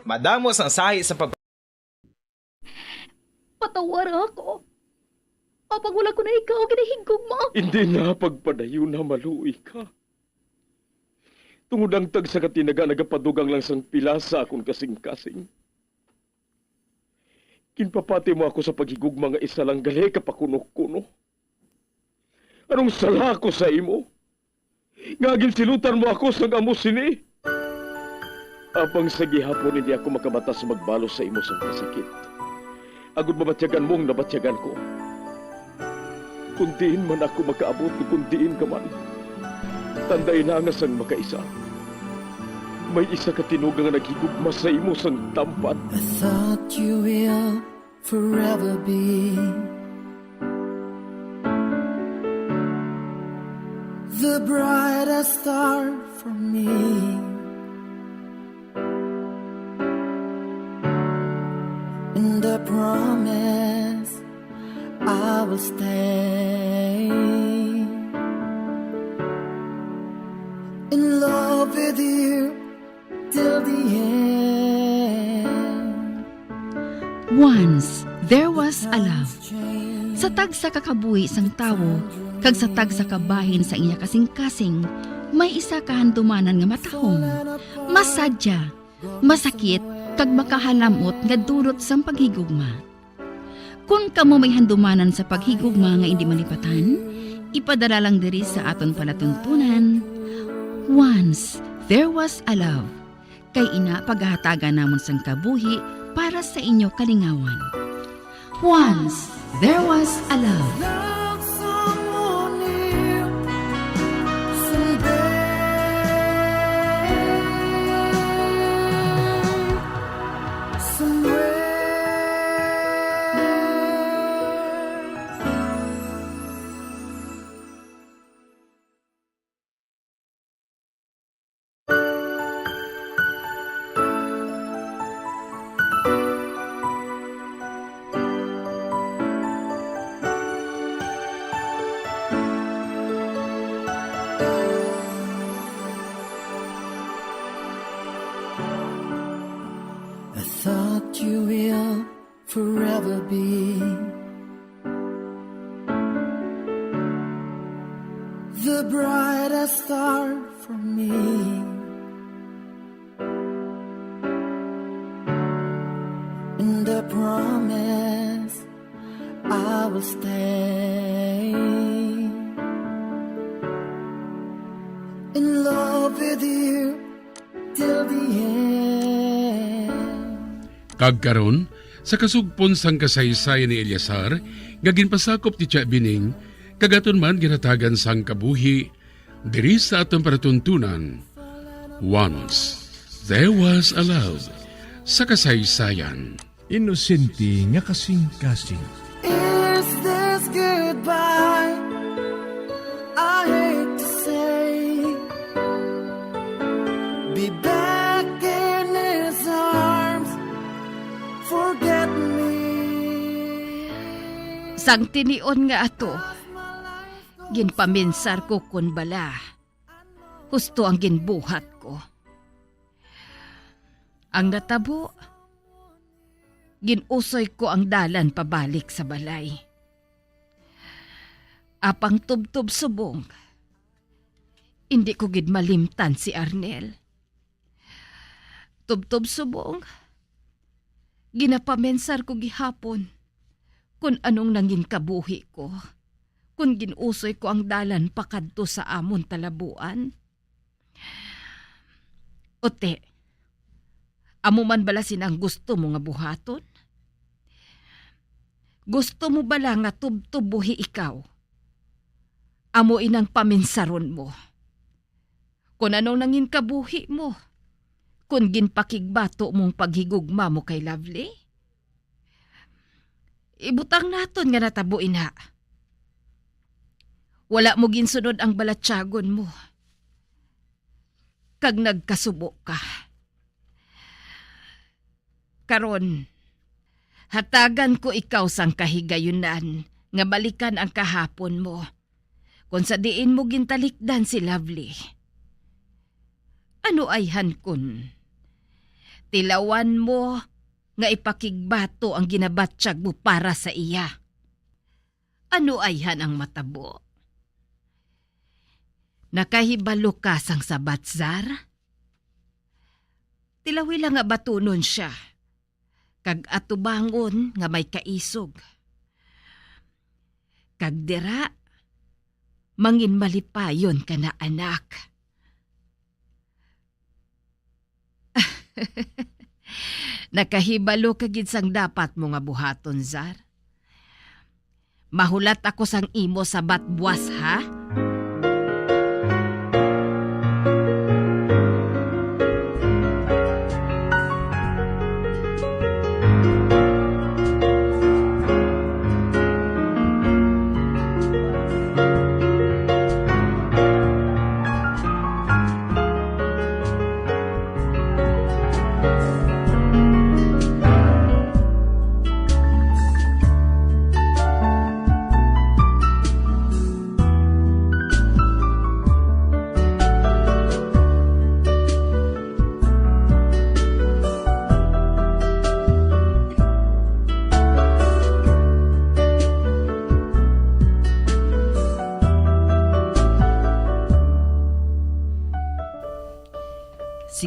Madamo sang sahi sa pag- Patawara ako. Apang wala ko na ikaw ginahigugma. Hindi na pagpadayon na maluoy ka. Tungod ang tagsa ka tinaga nagapadugang lang sang pila sa akon kasing-kasing. Ginpapati mo ako sa paghigugma nga isa lang gali ka pakuno-kuno. Anong sala ko sa imo? Nga ginsilutan mo ako sang amo sini? Apang sa gihapon hindi ako makabatas magbalos sa imo sang kasakit. Agod mabatyagan mo ang nabatyagan ko. Kung diin man ako makaabot o kung diin ka man, tandai na nga sang makaisa, may isa ka tinuga nga naghigugma sa imo sang tampad. I thought you will forever be the brightest star for me. And I promise I will stay in love with you till the end. Once there was a love. Sa tagsa ka kabuhi sang tawo kag sa tagsa ka bahin sa iya kasing-kasing, May isa ka handumanan nga matahom, masadya, masakit, kag makahalam-ot nga dulot sang paghigugma. Kon kamo may handumanan sa paghigugma nga indi malipatan, ipadala lang diri sa aton palatuntunan, Once There Was a Love. Kay ina, paghahatagan namon sang kabuhi para sa inyo kalingawan. Once There Was a Love. Love someone new someday, somewhere. I thought you will forever be the brightest star for me. And I promise I will stay in love with you till the end. Kag karon, sa kasugpon sang kasaysayan ni Eleazar, nga ginpasakop ni Tia Bining, kag aton man ginhatagan sang kabuhi, diri sa aton palatuntunan, Once There Was a Love, sa kasaysayan. Inosente nga kasing-kasing. Is this goodbye? I hate to say. Be back in his arms. Forget me. Sang tinion nga ato, ginpaminsar ko kon bala husto ang ginbuhat ko. Ang natabo, gin-usoy ko ang dalan pabalik sa balay. Apang tubtob subong, indi ko gid malimtan si Arnel. Tubtob subong, ginapaminsar ko gihapon kon anong nangin kabuhi ko, kon gin-usoy ko ang dalan pakadto sa amon talabuan. Uti, amo man bala sina ang gusto mo nga buhaton? Gusto mo bala nga tubtob buhi ikaw? Amo inang paminsaron mo. Kon anong nangin kabuhi mo, kon ginpakigbato mong paghigugma mo kay Lovely? Ibutang naton nga natabo ina. Wala mo ginsunod ang balatyagon mo, kag nagkasubo ka. Karon, hatagan ko ikaw sang kahigayunan nga balikan ang kahapon mo, kon sa diin mo gintalikdan si Lovely. Ano ayhan kon tilawan mo nga ipakigbato ang ginabatyag mo para sa iya? Ano ayhan ang matabo? Nakahibalo ka sang sabat, Zar? Tilawi lang nga batunon sia, kag atubangon nga may kaisog. Kag dira, mangin malipayon ka na, anak. Nakahibalo ka gid sang dapat mo nga buhaton, Zar. Mahulat ako sang imo sabat buas, ha?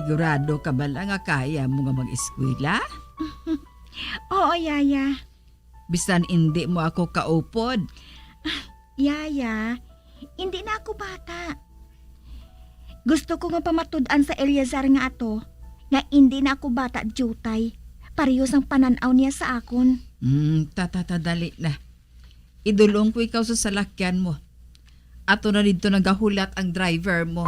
Sigurado ka bala nga kaya mo nga mag-eskwela? Oo, Yaya. Bisan indi mo ako kaupod. Yaya, indi na ako bata. Gusto ko nga pamatud-an sa Eleazar nga ato nga indi na ako bata diutay, pareho sang panan-aw niya sa akon. Hmm, ta, ta, ta, dali na. Idulong ko ikaw sa salakyan mo. Ato na didto nagahulat ang driver mo.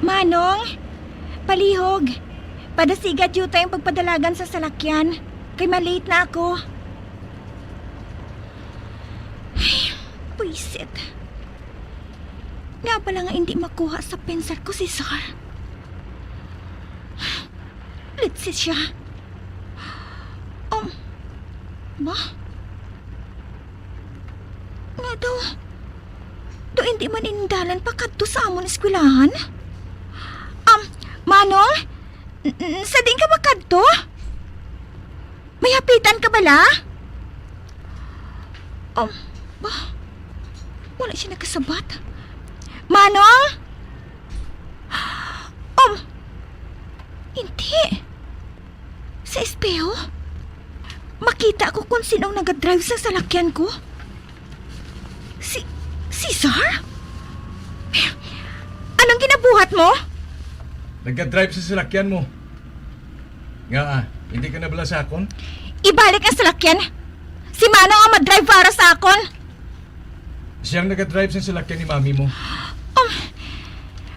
Manong, palihog. Padasiga diutay ang pagpadalagan sa salakyan, kay ma-late na ako. Ay, buisit. Nga pala nga hindi makuha sa pensar ko si Sar. Litsi siya. Um, ba? Nga daw, do hindi man ini dalan pakadto sa amon eskwelahan? Um, Manong, n-, n-, sa diin ka makadto? May hapitan ka bala? Um, ba? Wala siya nagkasabat. Manong? Um, hindi. Sa espeho, makita ko kung sino ang nagadrive sa salakyan ko. Si, si Sar? Anong ginabuhat mo? Nagadrive sa salakyan mo. Nga, ah, hindi ka na bala sa akon? Ibalik ang salakyan. Si Manong ang madrive para sa akon. Siya ang nagadrive sa salakyan ni mami mo. Um,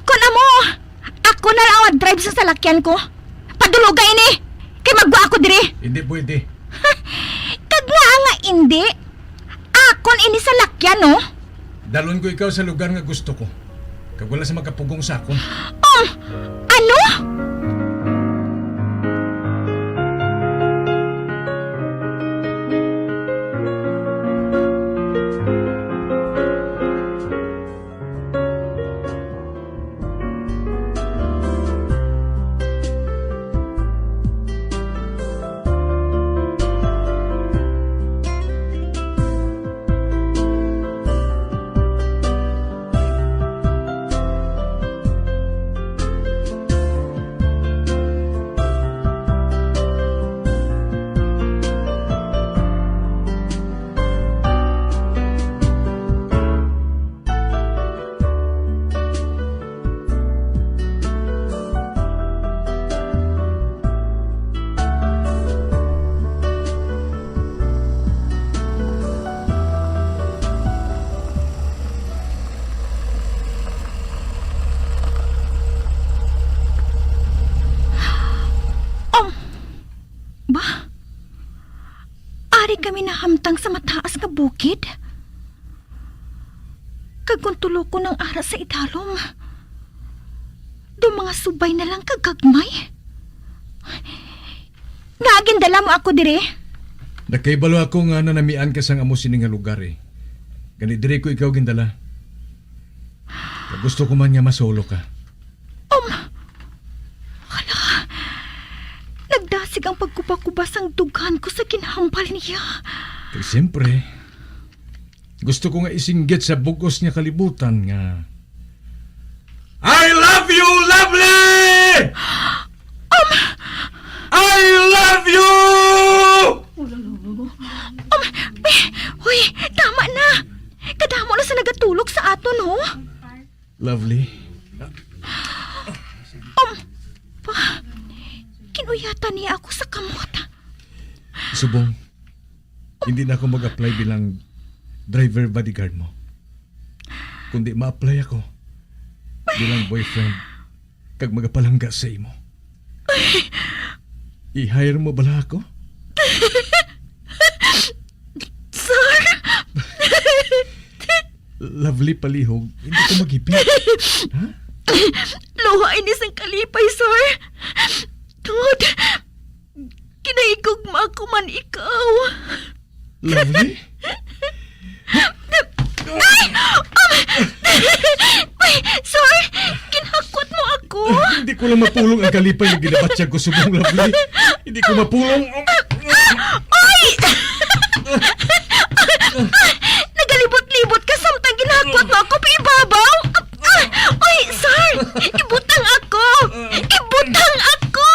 kun amo, ako na lang ang mag-drive sa salakyan ko. Paduluga ini, kay magwa ako diri. Hindi pwede. Kag nga nga indi, akon ini salakyan, no? Dalon ko ikaw sa lugar nga gusto ko. Kag wala sa magkapugong sa akon. Um, ano? Um, ba? Ari kami nahamtang sa mataas nga bukid? Kag kon tulokon ang ara sa idalom, do mga subay na lang kag gagmay. Nga gindala mo ako diri? Nakahibalo ako nga nanamian ka sang amo sini nga lugar, eh. Gani diri ko ikaw gindala. Kag gusto ko man nga masolo ka. Um, hala, nagdasig ang pagkubakuba sang dughan ko sa ginhambal niya. Kag siyempre, gusto ko nga isinggit sa bug-os nga kalibutan nga, "I love you, Lovely! Um, I love you!" Um, eh, hoy, tama na. Kadamo na sa nagatulog sa aton, ho. Lovely. Um, pa, kinuyatan niya ako sa kamot. Subong, hindi na ako mag-apply bilang driver bodyguard mo. kundi ma-apply ako bilang boyfriend kag magapalangga sa imo. I-hire mo bala ako? Sir! Lovely, palihog, hindi ko maghipi. Ha? Luha ini sang kalipay, sir. Tungod, ginahigugma ko man ikaw. Lovely? Ay! Ay! Sir, ginhakwat mo ako. Hindi ko lang mapulong ang kalipay nga ginabatyag ko subong, Lovely. Hindi ko mapulong. Ay! Nagalibot-libot ka samtang ginhakwat mo ako pa ibabaw. Ay, sir, ibutang ako. Ibutang ako.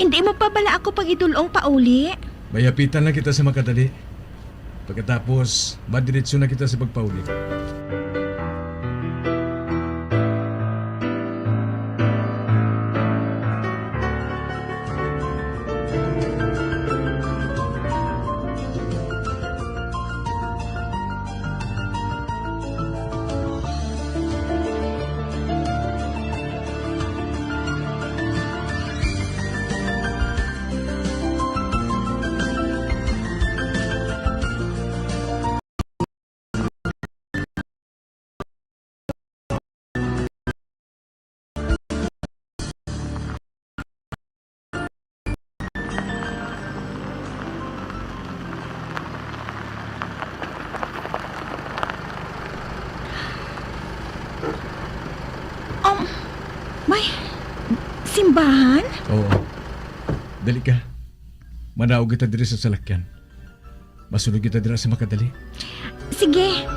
Hindi mo pa bala ako pagidul-ong pauli? May hapitan lang kita sa makadali. Pagkatapos, madiretso na kita sa pagpauli. Um, may simbahan? Oo. Dali ka. Manaog kita diri sa salakyan. Masulod kita dira sa makadali. Sige.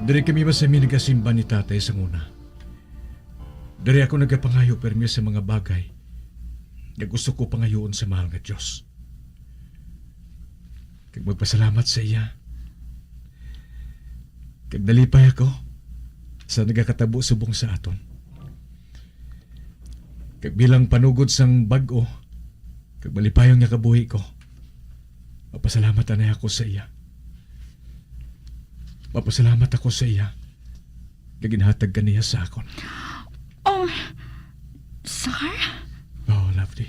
Diri kami masami nagasimba ni Tatay sa una. Diri ako nagapangayo permi sa mga bagay nga gusto ko pangayoon sa mahal nga Dios. Kag magpasalamat sa iya. Kag nalipay ako sa nagakatabo subong sa aton. Kag bilang panugod sang bag-o kag malipayon nga kabuhi ko, mapasalamat anay ako sa iya. Mapasalamat ako sa iya nga ginhatag ka niya sa akon. Um, sir? Oh, lovely.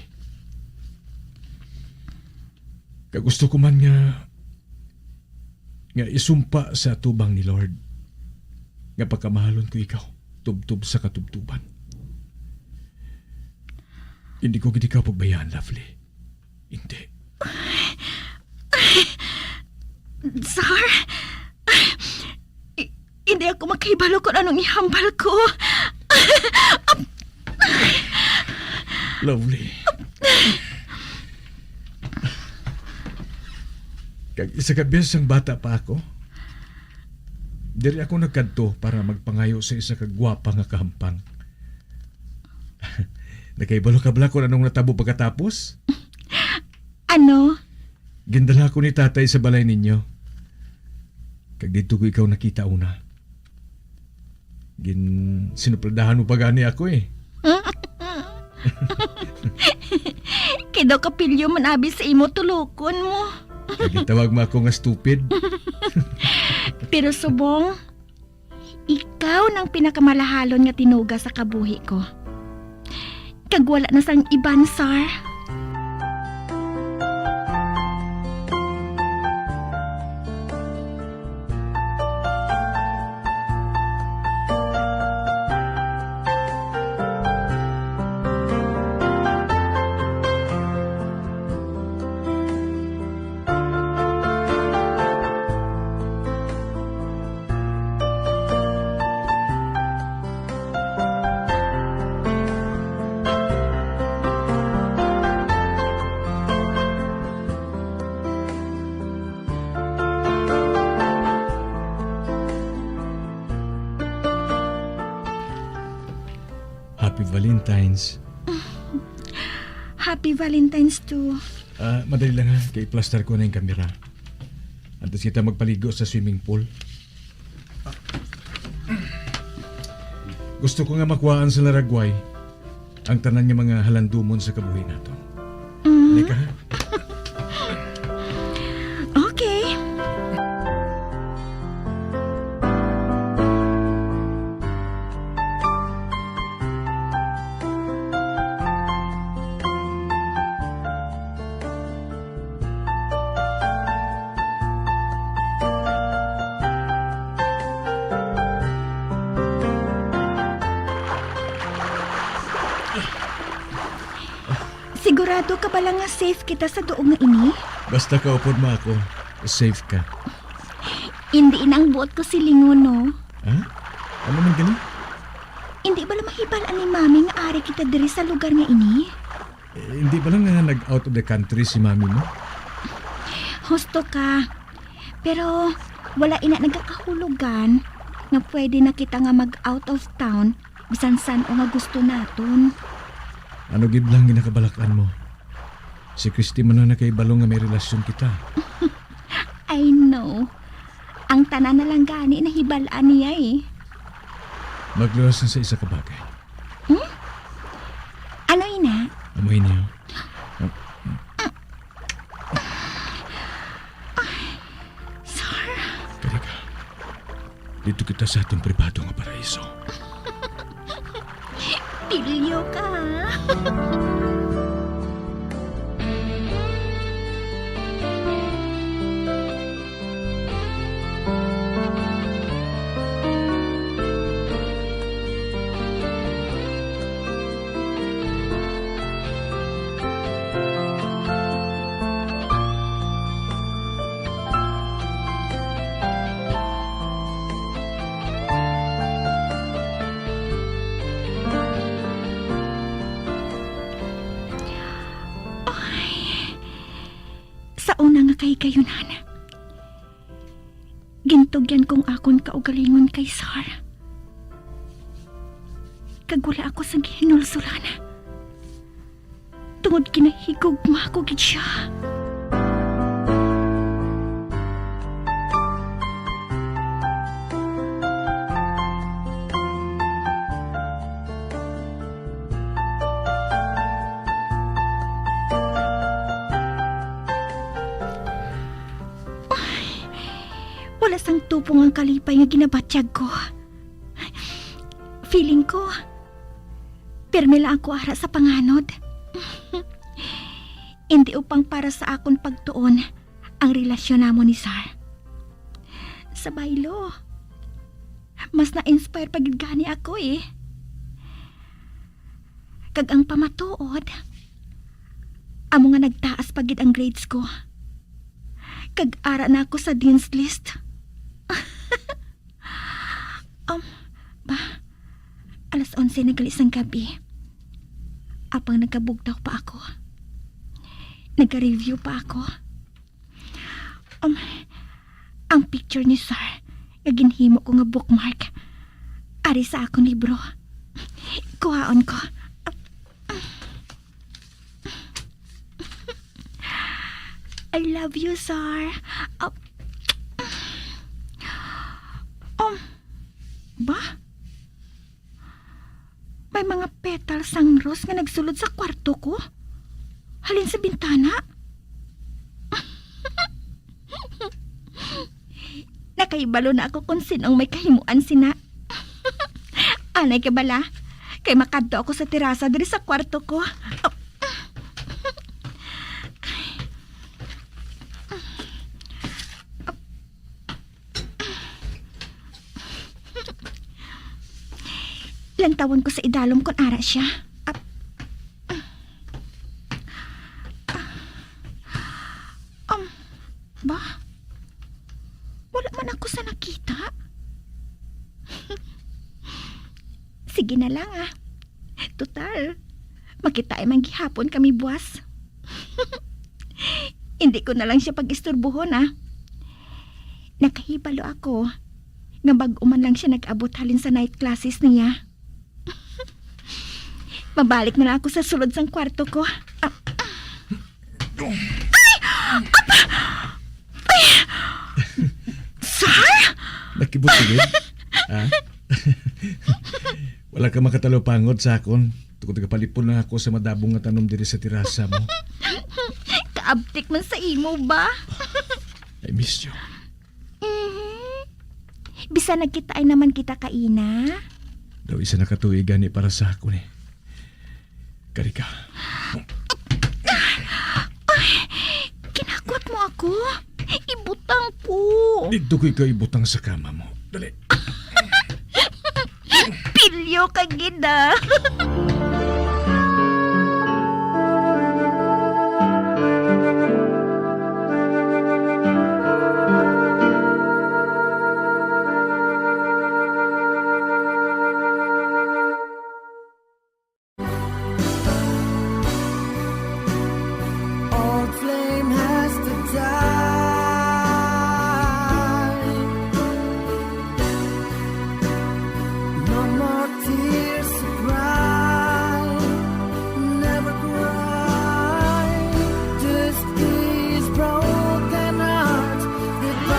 Kag gusto ko man nga, nga isumpa sa atubang ni Lord nga pagkamahalon ko ikaw tubtob sa katubtoban. Hindi ko gid ikaw pagbayaan, lovely. Hindi. Sir, i-, hindi ako makahibalo kung anong ihambal ko. Lovely. Kag isa ka beses sang bata pa ako, diri ako nagkadto para magpangayo sa isa ka gwapa nga kahampang. Nakahibalo ka bala kung anong natabo pagkatapos? Ano? Gindala ako ni tatay sa balay ninyo. Kag didto ko ikaw nakita una. Gin-, sinupladahan mo pa gani ako eh. Kay daw kapilyo man abi sa imo tulokon mo. Kay gitawag mo ako nga stupid. Pero subong, ikaw nang pinakamalahalon nga tinuga sa kabuhi ko. Kag wala na sang iban, sir. Happy Valentine's. Happy Valentine's too. Ah, madali lang ha, kay plastar ko na yung kamera. Antes kita magpaligo sa swimming pool. Gusto ko nga makuhaan sa laragway ang tanan nga mga halandumon sa kabuhi nato. Mm. Halika, ha? Okay. Sigurado ka bala nga safe kita sa duog nga ini? Basta kaupod mo ako, safe ka. Indi na ang buot ko silingon, no? Ha? Ano man gani? Indi bala mahibal-an ni Mami nga ari kita diri sa lugar nga ini? Eh, hindi ba lang nga nag-out of the country si mami mo? Husto ka. Pero wala ina nagkakahulugan nga pwede na kita nga mag-out of town bisan san-o nga gusto naton. Ano gid lang ginakabalakan mo? Si Christy man ang nakahibalo nga may relasyon kita. I know. Ang tanan na lang gani nahibal-an niya eh. Magluwas na sa isa ka bagay. Hmm? Ano ina? Amoy niyo. Sir? Kari ka. Dito kita sa ating pribado nga paraiso. Pilyo ka. Ay, sa una nga kahigayunan, gintugyan kong akon kaugalingon kay Sar. Kag wala ako sang hinulsulan. Tungod ginahigugma ko gid sia. Ay, wala sang tupong ang kalipay nga ginabatyag ko. Feeling ko, pirmi lang ako ara sa panganod. Indi upang para sa akon pagtuon ang relasyon namon ni Sar. Sa baylo, mas na-inspire pa gid gani ako eh. Kag ang pamatuod, amo nga nagtaas pa gid ang grades ko. Kag ara na ako sa dean's list. Um, ba, alas onse na gali sang gabi. Apang nagabugtaw pa ako. Naga-review pa ako. Um, ang picture ni Sir nga ginhimo ko nga bookmark ari sa akong libro. Kuhaon ko. I love you, Sir. Uh, um, ba? Ay, mga petals sang rose nga nagsulod sa kwarto ko. Halin sa bintana. Nakahibalo na ako kung sinong may kahimuan sina. Anay ka bala, kay makadto ako sa terasa diri sa kwarto ko. Lantawon ko sa idalom kon ara siya. Ap-, um, ba? Wala man ako sa nakita. Sige na lang, ah. Total, makitaan man gihapon kami buwas. Hindi ko na lang siya pag-istorbohon, ah. Nakahibalo ako nga bag-o man lang siya nag-abot halin sa night classes niya. Mabalik na lang ako sa sulod sang kwarto ko. Ah, ah. Ay! Apa! Ay! Sir? Nakibot ka gid? Ha? Wala ka makatalaw-pangod sa akon. Tungod nagapalipon lang ako sa madabong nga tanom diri sa terasa mo. Kaabtik man sa imo ba? I miss you. Mhm. Bisan nagkita-ay naman kita kaina. Daw isa na ka tuig gani para sa akon, eh. Kari ka. Ay, ginakwat mo ako? Ibutang ko. Dito ko ikaw ibutang sa kama mo. Dali. Pilyo ka gid, ah. All flame has to die. No more tears to cry. Never cry. This is broken heart. Goodbye.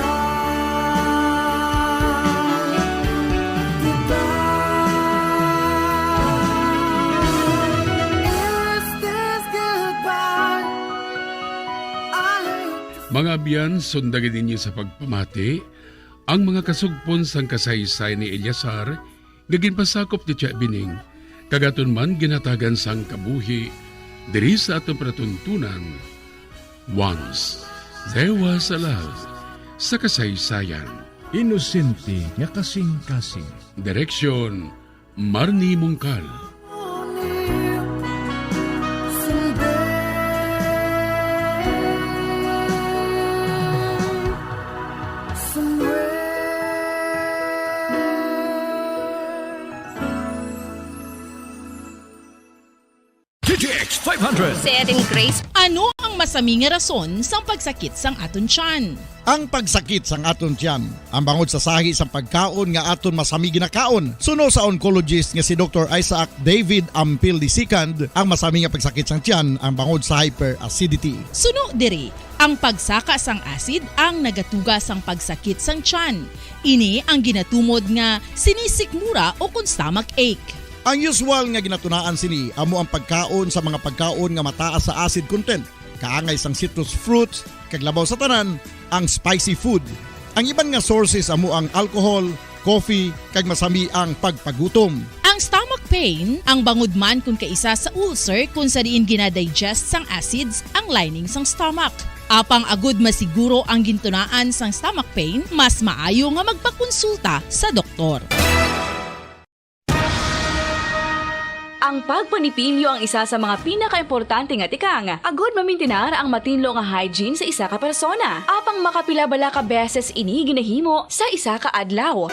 Goodbye. Is this goodbye? I hate to Mga abyan, sundagi ninyo sa pagpamati ang mga kasugpon sang kasaysayan ni Eleazar nga ginpasakop ni Tia Bining, kag aton man ginhatagan sang kabuhi diri sa aton palatuntunan. Once, there was a love sa kasaysayan. Inosente nga kasing-kasing. Direksyon, Marnie Mungkal. D T X five hundred. Setting Grace. Ano ang masami nga rason sang pagsakit sang aton tiyan? Ang pagsakit sang aton tiyan, ang bangod sa sahi sang pagkaon nga aton masami ginakaon, suno sa oncologist nga si Doktor Isaac David Ampil the second, ang masami nga pagsakit sang tiyan ang bangod sa hyperacidity. Suno diri, ang pagsaka sang acid ang nagatuga sang pagsakit sang tiyan. Ini ang ginatumod nga sinisikmura o kon stomach ache. Ang usual nga ginatunaan sini amo ang pagkaon sa mga pagkaon nga mataas sa acid content, kaangay sang citrus fruits, kag labaw sa tanan, ang spicy food. Ang iban nga sources amo ang alcohol, coffee, kag masami ang pagpagutom. Ang stomach pain, ang bangod man kon kaisa sa ulcer kon sa diin ginadigest sang acids ang lining sang stomach. Apang agud masiguro ang gintunaan sang stomach pain, mas maayo nga magpakonsulta sa doktor. Ang pagpanipilyo ang isa sa mga pinakaimportante nga tikang agud mamintinar ang matinlo nga hygiene sa isa ka persona. Apang makapila bala ka beses ini ginahimo sa isa ka adlaw?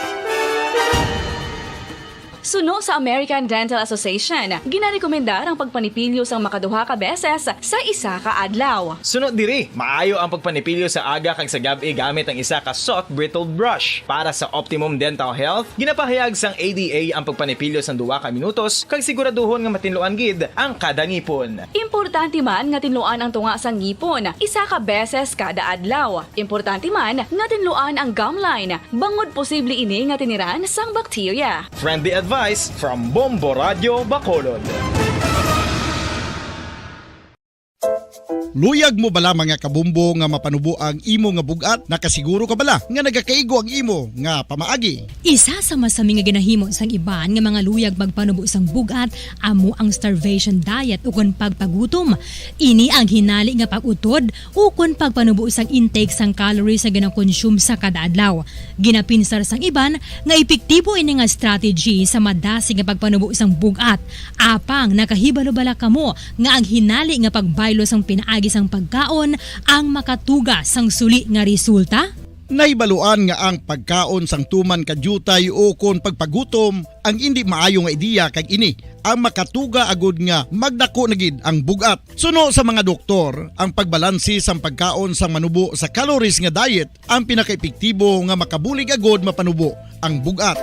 Suno sa American Dental Association, ginarekomendar ang pagpanipilyo sang makaduha ka beses sa isa ka adlaw. Suno diri, maayo ang pagpanipilyo sa aga kag sa gab-i gamit ang isa ka soft bristled brush. Para sa optimum dental health, ginapahayag sang A D A ang pagpanipilyo sang duha ka minutos kag siguraduhon nga matinluan gid ang kada ngipon. Importante man nga tinluan ang tunga sang ngipon isa ka beses kada adlaw. Importante man nga tinluan ang gum line, bangod posible ini nga tiniran sang bakterya. Friendly advice. Advice from Bombo Radio Bacolod. Luyag mo bala, mga kabombo, nga mapanubo ang imo nga bug-at? Nakasiguro ka bala nga nagakaigo ang imo nga pamaagi? Isa sa masami nga ginahimo sang iban nga mga luyag magpanubo sang bug-at amo ang starvation diet ukon pagpagutom. Ini ang hinali nga pag-utod ukon pagpanubo sang intake sang calories nga ginakonsume sa kada adlaw. Ginapinsar sang iban nga epektibo ini nga strategy sa madasig nga pagpanubo sang bug-at. Apang nakahibalo bala kamo nga ang hinali nga pagbaylo sang pinaagi sang pagkaon ang makatuga sang suli nga resulta? Nahibaluan nga ang pagkaon sang tuman ka diutay ukon pagpagutom ang indi maayo nga ideya, kag ini ang makatuga agud nga magdako na gid ang bug-at. Suno sa mga doktor, ang pagbalanse sang pagkaon sang manubo sa calories nga diet ang pinakaepektibo nga makabulig agud mapanubo ang bug-at.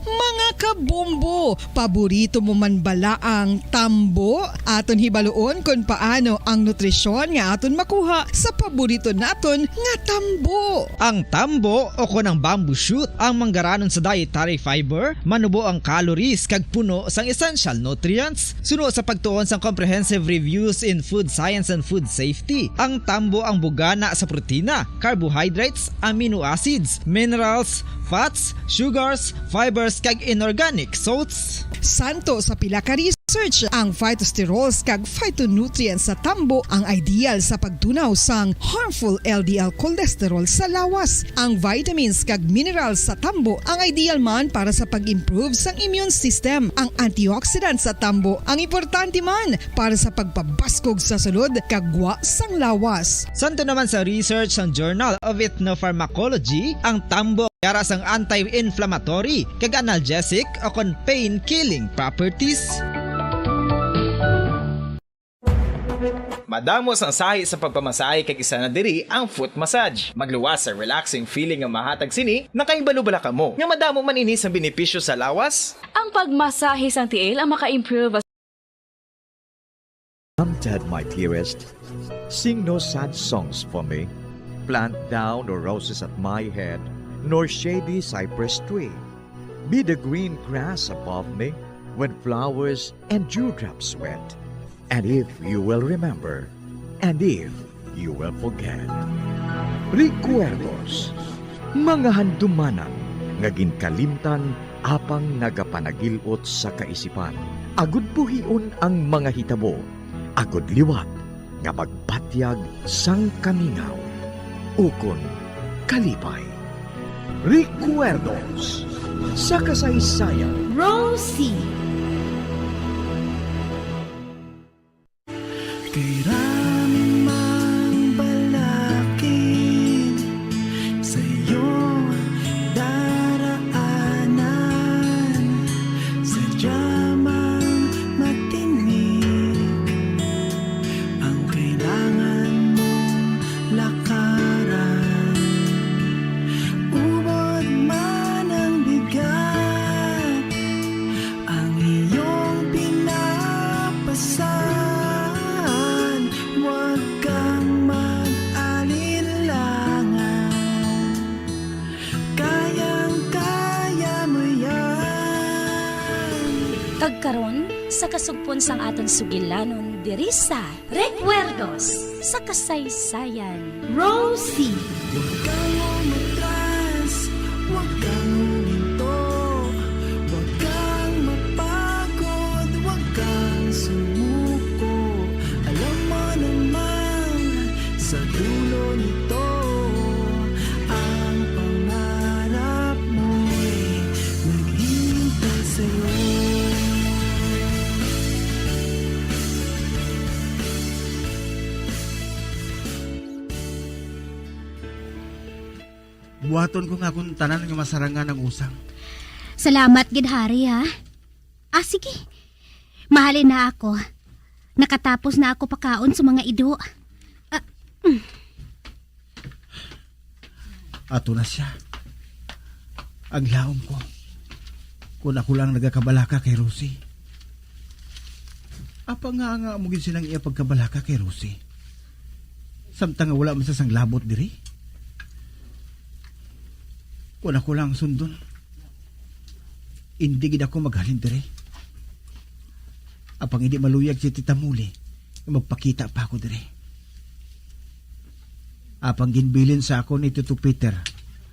Mga kabombo, paborito mo man bala ang tambo? Aton hibaluon kon paano ang nutrisyon nga aton makuha sa paborito naton nga tambo. Ang tambo, o kon ang bamboo shoot, ang manggaranon sa dietary fiber, manubo ang calories kag puno sang essential nutrients. Suno sa pagtuon sang Comprehensive Reviews in Food Science and Food Safety, ang tambo ang bugana sa protina, carbohydrates, amino acids, minerals, fats, sugars, fibers, kag inorganic salts. Suno sa pila ka research, ang phytosterols kag phytonutrients sa tambo ang ideal sa pagtunaw sang harmful L D L cholesterol sa lawas. Ang vitamins kag minerals sa tambo ang ideal man para sa pag-improve sang immune system. Ang antioxidants sa tambo ang importante man para sa pagpabaskog sa sulod kag gwa sang lawas. Suno naman sa research sang Journal of Ethnopharmacology, ang tambo yara sang anti-inflammatory kag analgesic o kon pain-killing properties. Madamo sang sahi sa pagpamasahe, kag isa na diri ang foot massage. Magluwas sa relaxing feeling nga mahatag sini. Nakahibalo bala kamo nga madamo man ini sang benepisyo sa lawas? Ang pagmasahe sang tiil ang maka-improve. Come, Ted, my dearest, sing no sad songs for me. Plant thou no roses at my head, nor shady cypress tree. Be the green grass above me when flowers and dewdrops wet. And if you will remember, and if you will forget. Recuerdos, mga handumanan nga ginkalimtan apang nagapanagil-ot sa kaisipan. Agud buhion ang mga hitabo, agud liwat nga magbatyag sang kamingaw ukon kalipay. Recuerdos sa kasaysayan. Rosie. Kay rami mang balakid sa iyong daraanan, sadya mang matinik ang kailangan mong lakaran. Ubod man ang bigat, ang iyong pinapasan, huwag kang mag-alinlangan. Kayang-kaya mo yan. Kag karon, sa kasugpon sang aton sugilanon diri sa Recuerdos sa Kasaysayan. Rosie. Huwag kang umatras, huwag kang huminto, huwag kang mapagod, huwag kang sumuko. Alam mo naman, sa dulo nito, ang pangarap mo'y naghihintay sa'yo. Buhaton ko nga akon tanan nga masarangan ang usang. Salamat gid, Hari, ha? Ah, sige. Mahalin na ako. Nakatapos na ako pakaon sa mga ido. Ah, mm. Ato na siya. Ang laom ko. Kung ako lang nagakabalaka kay Rosie. Apa nga nga mo gid silang iya pagkabalaka kay Rosie? Samtang nga wala man sa sang labot diri? Kon ako lang sundon, indi gid ako maghalin diri. Apang indi maluyag si Tita Molly nga magpakita pa ako diri. Apang ginbilin sa akon ni Tito Peter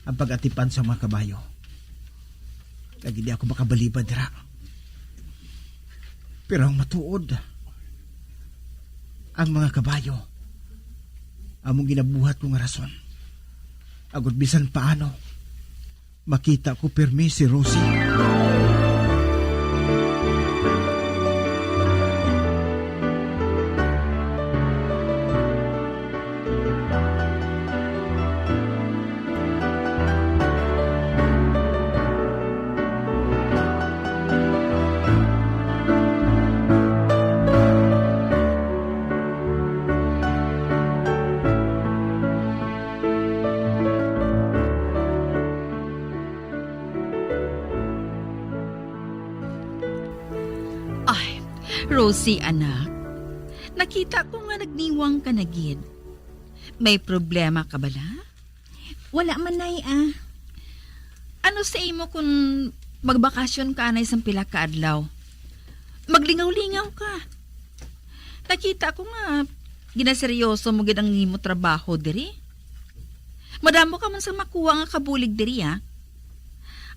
ang pag-atipan sa mga kabayo. Kag indi ako makabalibad dira. Pero ang matuod, ang mga kabayo, among ginabuhat ko nga rason. Agod bisan paano, makita ko pirmi si Rosie. Ay, Rosie, anak. Nakita ko nga nagniwang ka na gid. May problema ka bala? Wala man, Nay, ah. Ano sa imo kung magbakasyon ka anay sang pila ka adlaw? Maglingaw-lingaw ka. Nakita ko nga ginaseryoso mo gid ang imo trabaho diri. Madamo ka man sang makuha nga kabulig diri, ah.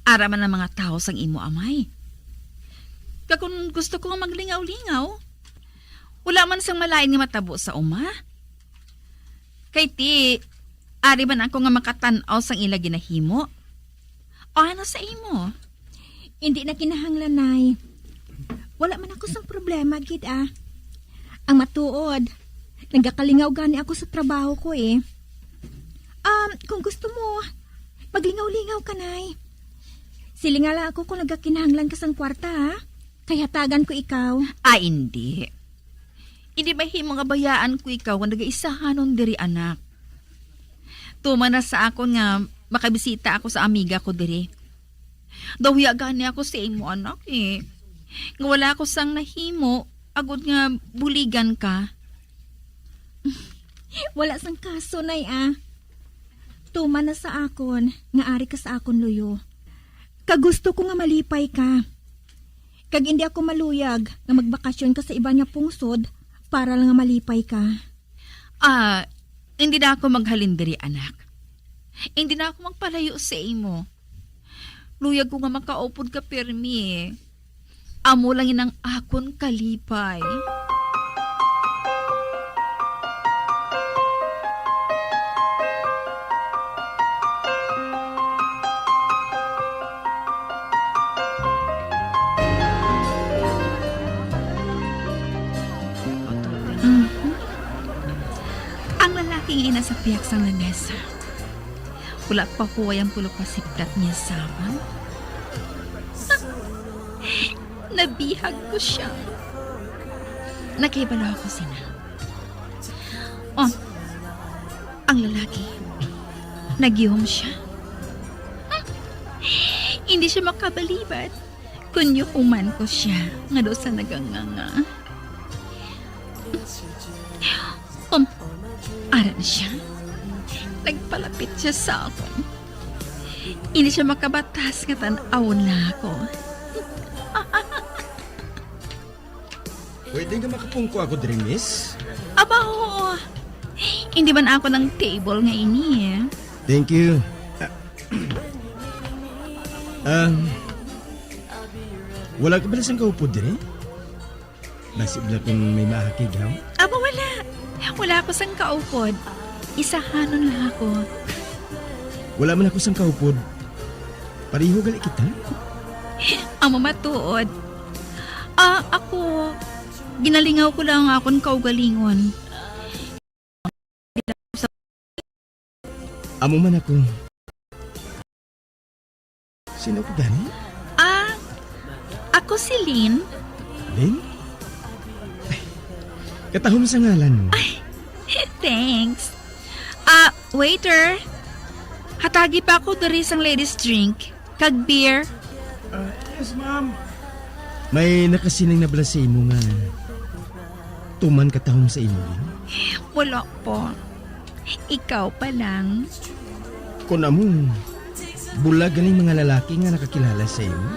Ara man ang mga tawo sang imo amay. Kag kon gusto ko nga maglingaw-lingaw, wala man sang malain nga matabo sa uma. Kay ti, ari man ako nga makatan-aw sang ila ginahimo. O ano sa imo? Indi na kinahanglan, Nay. Wala man ako sang problema gid, ah. Ang matuod, nagakalingaw gani ako sa trabaho ko, eh. Um, kung gusto mo, maglingaw-lingaw ka, Nay. Silinga lang ako kung nagakinahanglan ka sang kwarta, ha? Kay hatagan ko ikaw. Ah, indi. Indi mahimo nga bayaan ko ikaw nga nagaisahanon diri, anak. Tuman na sa akon nga makabisita ako sa amiga ko diri. Daw huya gani ako sa imo, anak, eh. Nga wala ako sang nahimo, agod nga buligan ka. Wala sang kaso, Nay, ah. Tuman na sa akon nga ari ka sa akon luyo. Kag gusto ko nga malipay ka. Kag indi ako maluyag nga magbakasyon ka sa iban nga pungsod para lang nga malipay ka. Ah, hindi na ako maghalin diri, anak. Hindi na ako magpalayo sa imo. Luyag ko nga makaupod ka pirmi, eh. Amo lang in ang akon kalipay. Mhm. Ang lalaki nga ina sa pihak sang lamesa. Wala pa huway ang pulok pa siplat niya sa akon. Nabihag ko siya. Nakahibalo ako sina. Oh, ang lalaki. Nagyuhom siya. Hindi siya makabalibad. Kunyukuman ko siya nga daw sa naganganga. Um, ara na siya. Nagpalapit siya sa akon. Hindi siya makabatas nga tan-awon na ako. Pwede nga makapungko ako diri, miss? Aba, oo. Hindi man ako ng table nga ini, eh. Thank you. Ah, wala ka bala sang kaupod diri? Basi bala kung may maakig, ha? Aba, wala. Wala ako sang kaupod. Isahanon lang ako. Wala man ako sang kaupod. Pareho gali kita. Amo matuod. Ah, ako, ginalingaw ko lang ang akon kaugalingon. Amo man ako. Sino ka gani? Ah, ako si Lynn. Lynn? Ay, katahom sa ngalan mo. Ay, thanks. Ah, waiter, hatagi pa ako diri sang ladies drink, kag beer. Ah, yes, ma'am. May nakasiling na bala sa imo nga tuman katahom sa imo, Lynn? Wala pa. Ikaw pa lang. Kun amo, Bulag ganing mga lalaki nga nakakilala sa imo?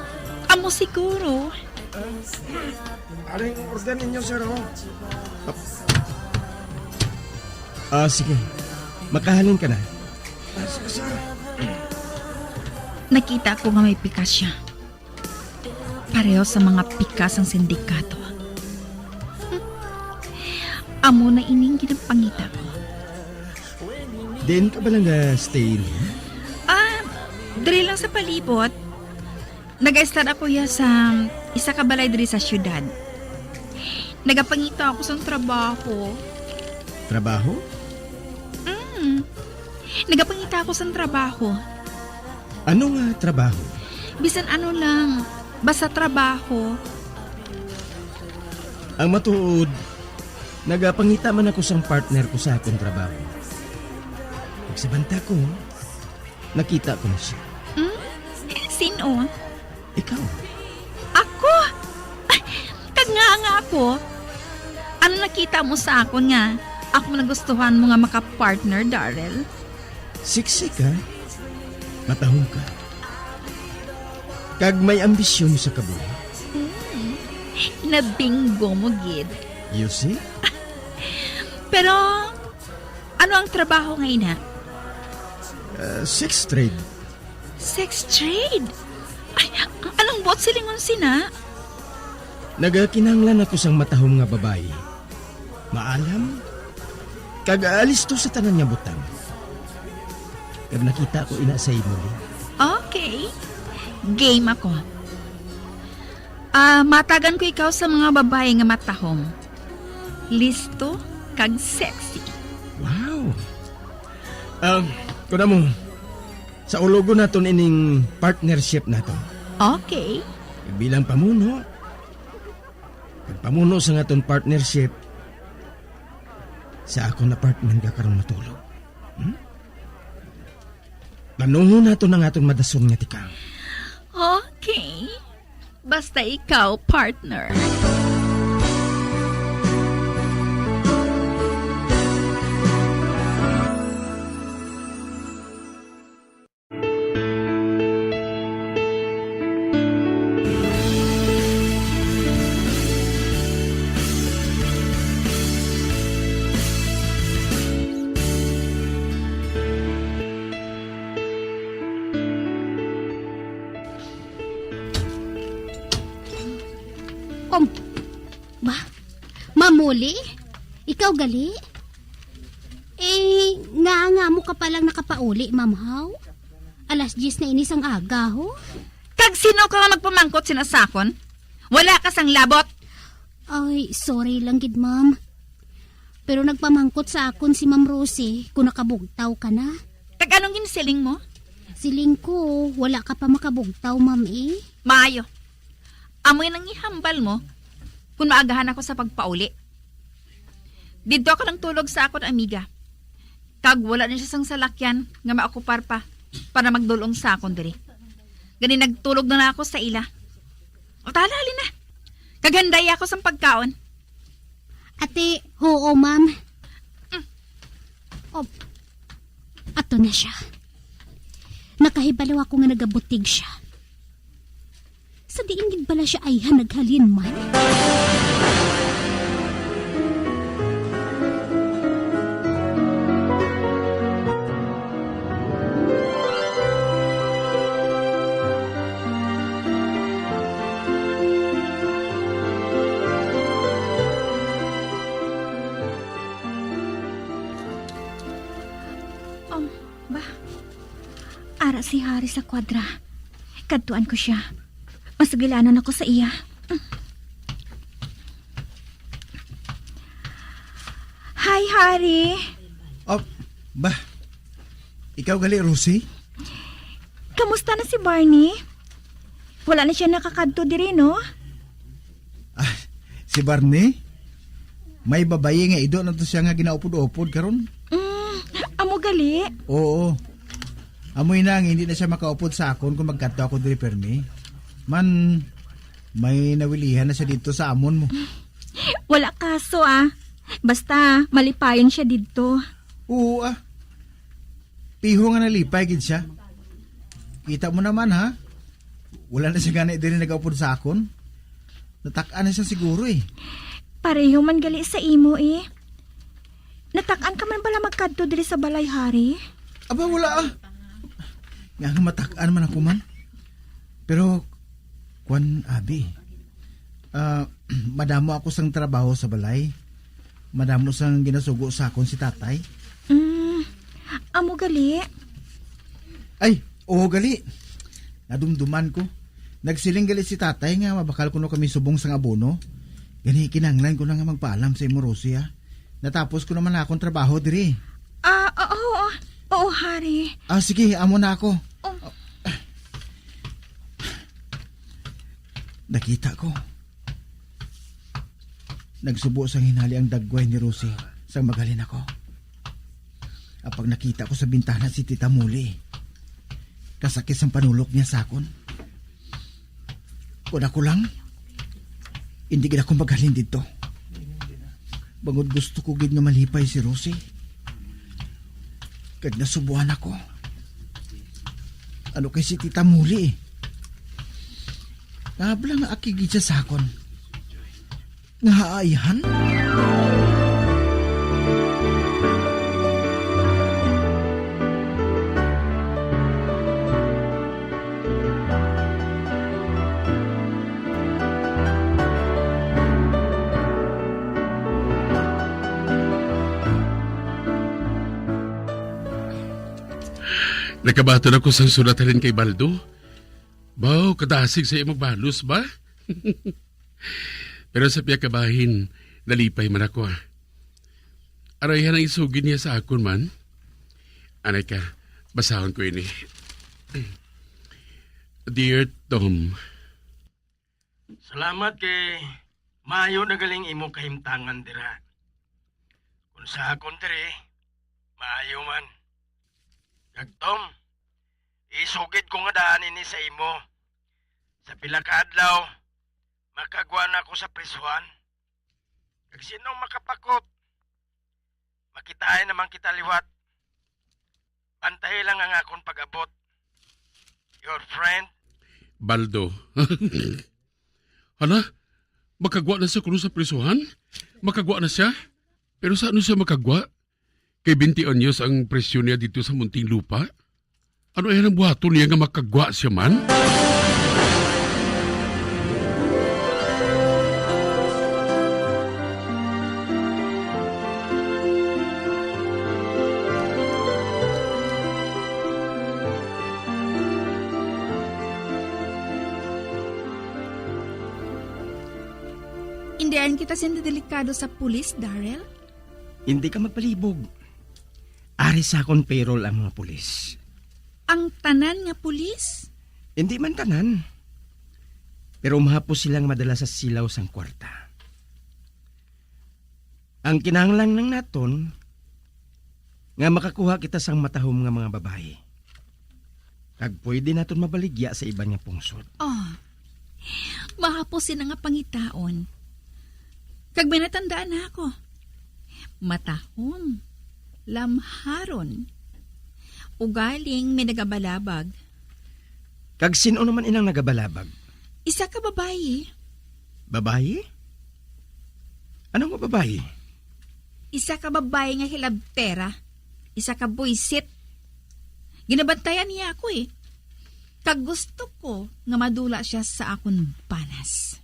Amo siguro. Aring order ninyo, sir, oh. Ah, sige. Makahalin ka na. Ah, sige, sir. Nakita ko nga may pikas siya. Pareho sa mga pikas sang sindikato. Amo na ining ginapangita ko. Diin ka bala nga stay ini? Ah, diri lang sa palibot. Nag-stay ako ya sa isa ka balay diri sa syudad. Nagapangita ako sang trabaho. Trabaho? Mm. Nagapangita ako sang trabaho. Ano nga trabaho? Bisan ano lang, basta trabaho. Ang matuod, nagapangita man ako sang partner ko sa akon trabaho. Pagsiling ko, nakita ko na siya. Hmm? Sino? Ikaw. Ako? Ay, kag nga nga ako? Ano nakita mo sa akon nga ako nagustuhan mo nga maka-partner, Daryl? Sexy ka, matahom ka, kag may ambisyon sa kabuhi. Hmm. Nabingo mo gid. You see? Pero ano ang trabaho nga ina? Ah, sex trade. Sex trade? Ay, anong buot silingon sina? Nagakinahanglan ako sang matahom nga babayi. Maalam, kag alisto sa tanan nga butang. Kag nakita ko ina sa imo, Lynn. Okay. Game ako. Ah, matagan ko ikaw sa mga babayi nga matahom, listo, kag sexy. Wow. Um, kuno mo, sa ulogon naton ining partnership nato. Okay. Bilang pamuno, Pagpamuno sang aton partnership, sa akon apartment ka karon matulog. Hmm? Planuhon naton ang aton madason nga tikang. Okay. Basta ikaw, partner. Om, ba? Mamuli? Ikaw gali? Eh, nga, nga mo ka palang nakapauli, Ma'am Haw? Alas diyes na ini sang aga, ho? Kag sino ka nga magpamangkot sina sa akon? Wala ka sang labot. Ay, sorry lang gid, ma'am. Pero nagpamangkot sa akon si Ma'am Rosie kung nakabugtaw ka na. Kag anong ginsiling mo? Siling ko, wala ka pa makabugtaw, ma'am, eh. Maayo. Amoy nang ihambal mo kung maagahan ako sa pagpauli. Didto ako nang tulog sa akon amiga. Kag wala na siya sang salakyan nga maokupar pa para magdul-ong sa akon diri. Gani nagtulog na lang ako sa ila. O tala, halin na. Kag handaya ako sang pagkaon. Ate, oo, ma'am. Mm. Oh, ato na siya. Nakahibalo ako nga nagabutig siya. Sa diin gid bala siya ayhan naghalin man? Um, ba? Ara si Harry sa kwadra. Kadtuan ko sia. Masugilanon ako sa iya. Hi, Harry. Oh, ba? Ikaw gali, Rosie? Kamusta na si Barney? Wala na siya nakakadto diri, no? Ah, si Barney? May babayi nga ido na to siya nga ginaupod-upod karon. Mm, amo gali? Oo. Amoy na nga hindi na siya makaupod sa akon kung magkadto ako diri permi. Man, may nawilihan na siya didto sa amon mo. Wala kaso, ah. Basta, malipayon siya didto. Oo, ah. Piho nga nalipay gid siya. Kita mo naman, ha? Wala na siya gani diri nagaupod sa akon. Natak-an na siya siguro, eh. Pareho man gali sa imo, eh. Natak-an ka man bala magkadto diri sa balay, Hari? Aba, wala, ah. Nga nga matak-an man ako man. Pero, kwan, abi. Ah, madamo ako sang trabaho sa balay. Madamo sang ginasugo sa akon si tatay. Mm, amo gali? Ay, oo gali. Nadumduman ko. Nagsiling gali si tatay nga mabakal kuno kami subong sang abono. Gani, kinahanglan ko na nga magpaalam sa imo, Rosie, ah. Natapos ko naman na akong trabaho diri. Ah, oo, oo. Oo, Hari. Ah, sige, amo na ako. Oh. Nakita ko. Nagsubo sang hinali ang dagway ni Rosie sang maghalin ako. Apang nakita ko sa bintana si Tita Muli. Kasakit sang panulok niya sa akon. Kung ako lang, hindi gid ako maghalin didto. Bangod gusto ko gid nga malipay si Rosie. Kag nasubuan ako. Ano kay si Tita Muli, eh? Nga habla nga aki gid siya sa akon. Nga haayhan? Nakabaton ako sang sulat halin kay Baldo. Baw, kadasig sa imong balos ba? Pero sa pihak ka bahin, nalipay man ako, ah. Arayhan ang isugid niya sa akon man. Anay ka, basahon ko ini. Dear Tom. Salamat kay maayo na galing imo kahimtangan dira. Kung sa akon diri, maayo man. Kag Tom, isugid ko nga daan ini sa imo. Sa pila ka adlaw, makagwa na ako sa prisuhan. Kag sino makapakot? Makitaay naman kita liwat. Bantayi lang ang akon pag-abot. Your friend, Baldo. Hala, makagwa na siya kuno sa prisuhan? Makagwa na siya? Pero sa ano siya makagwa? Kay twenty anyos ang prisyon niya dito sa Muntinlupa. Ano ay nang buhaton niya nga makagwa siya man? Indian kita sing delikado sa pulis, Daryl? Hindi ka magpalibog. Ari sa akon payroll ang mga pulis. Ang tanan nga pulis? Hindi man tanan. Pero mahapos silang madala sa silaw sang kwarta. Ang kinahanglan lang naton nga makakuha kita sang matahom nga mga babayi. Kag pwede naton mabaligya sa iban nga pungsod. Oh, mahapos sina nga pangitaon. Kag may natandaan na ako. Matahom, lamharon. Ugaling may nagabalabag. Kag sin-o naman inang nagabalabag? Isa ka babayi. Babayi? Ano nga babayi? Isa ka babayi nga hilabtera. Isa ka buisit. Ginabantayan niya ako, eh. Kag gusto ko nga madula siya sa akon banas.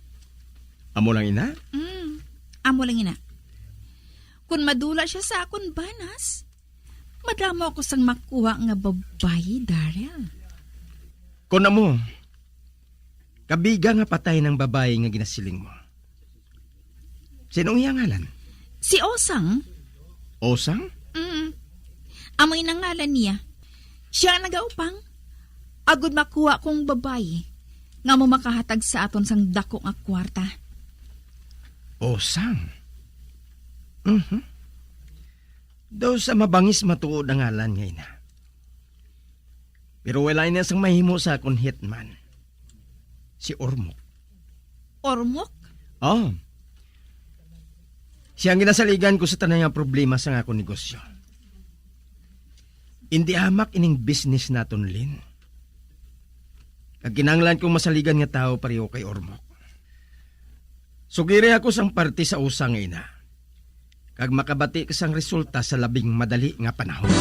Amo lang ina? Mm, amo lang ina. Kon madula siya sa akon banas, madamo ako sang makuha nga babayi, Daryl. Kon amo, kabiga nga patay nang babayi nga ginasiling mo. Sinong iya ngalan? Si Osang. Osang? Mm. Amo ina ngalan niya. Siya ang nagaupang. Agud makuha kong babayi nga mo makahatag sa aton sang dako nga kwarta. Osang? Mhm. Daw sa mabangis matuod ang ngalan nga ina. Pero wala niya sang mahimo sa akon hitman. Si Ormok. Ormok? Oh. Siya ang ginasaligan ko sa tanan nga problema sa akon negosyo. Indi hamak ining business naton, Lynn. Kag kinahanglan kong masaligan nga tawo pareho kay Ormoc. Sugiri ako sang parte sa usa nga ina, kag makabati ka sang resulta sa labing madali nga panahon.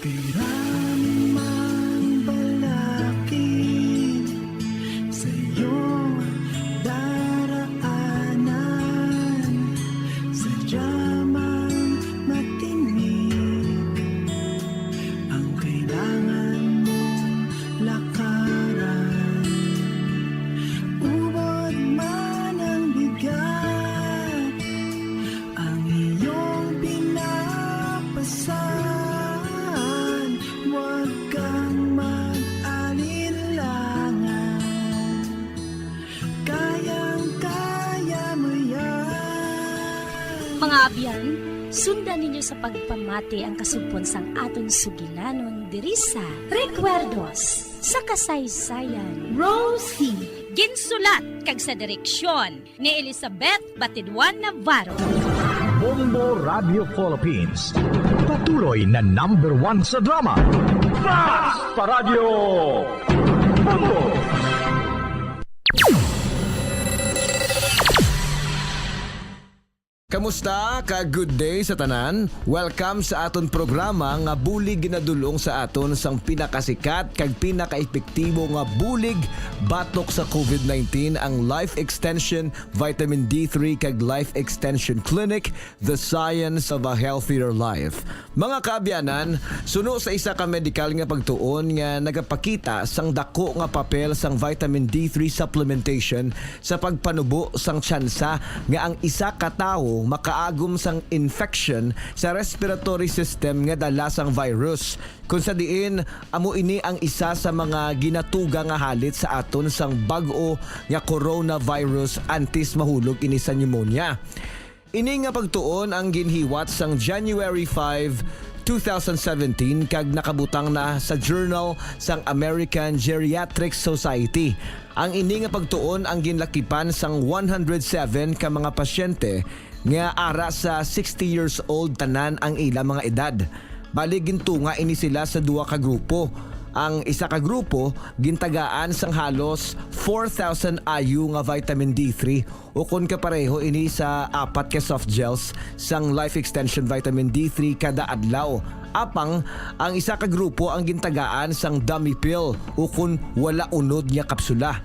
Kailanman balakid sa iyong daraanan, sadya man matinik ang kailangan mong lakaran. Ubod man ang bigat, ang iyong pinapasan, huwag kang mag-alinlangan. Kayang-kaya mo yan. Mga abyan, sundan ninyo sa pagpamati ang kasugpon sang aton sugilanon diri sa Recuerdos sa Kasaysayan. Rosie. Ginsulat kag sa direksyon ni Elizabeth Batidwan Navarro. Bombo Radio Philippines, patuloy na number one sa drama. Basta Radyo Bombo! Kamusta ka good day sa tanan? Welcome sa aton programa nga bulig ginadul-ong sa aton sang pinakasikat kag pinakaepektibo nga bulig batok sa covid nineteen, ang Life Extension Vitamin D three kag Life Extension Clinic, The Science of a Healthier Life. Mga kaabyanan, suno sa isa ka medikal nga pagtuon nga nagapakita sang dako nga papel sang vitamin D three supplementation sa pagpanubo sang tsansa nga ang isa ka tawo makaagom sang infection sa respiratory system nga dala sang virus, kun sa diin amo ini ang isa sa mga ginatuga nga halit sa aton sang bag-o nga coronavirus antes mahulog ini sa pneumonia. Ini nga pagtuon ang ginhiwat sang January five, two thousand seventeen, kag nakabutang na sa Journal sang American Geriatric Society. Ang ini nga pagtuon ang ginlakipan sang one hundred seven ka mga pasyente nga ara sa sixty years old tanan ang ila mga edad. Bali, gintunga ini sila sa duha ka grupo. Ang isa ka grupo gintagaan sang halos four thousand I U nga vitamin D three, ukon kapareho ini sa apat ka soft gels sang Life Extension Vitamin D three kada adlaw. Apang ang isa ka grupo ang gintagaan sang dummy pill, ukon wala unod nga kapsula.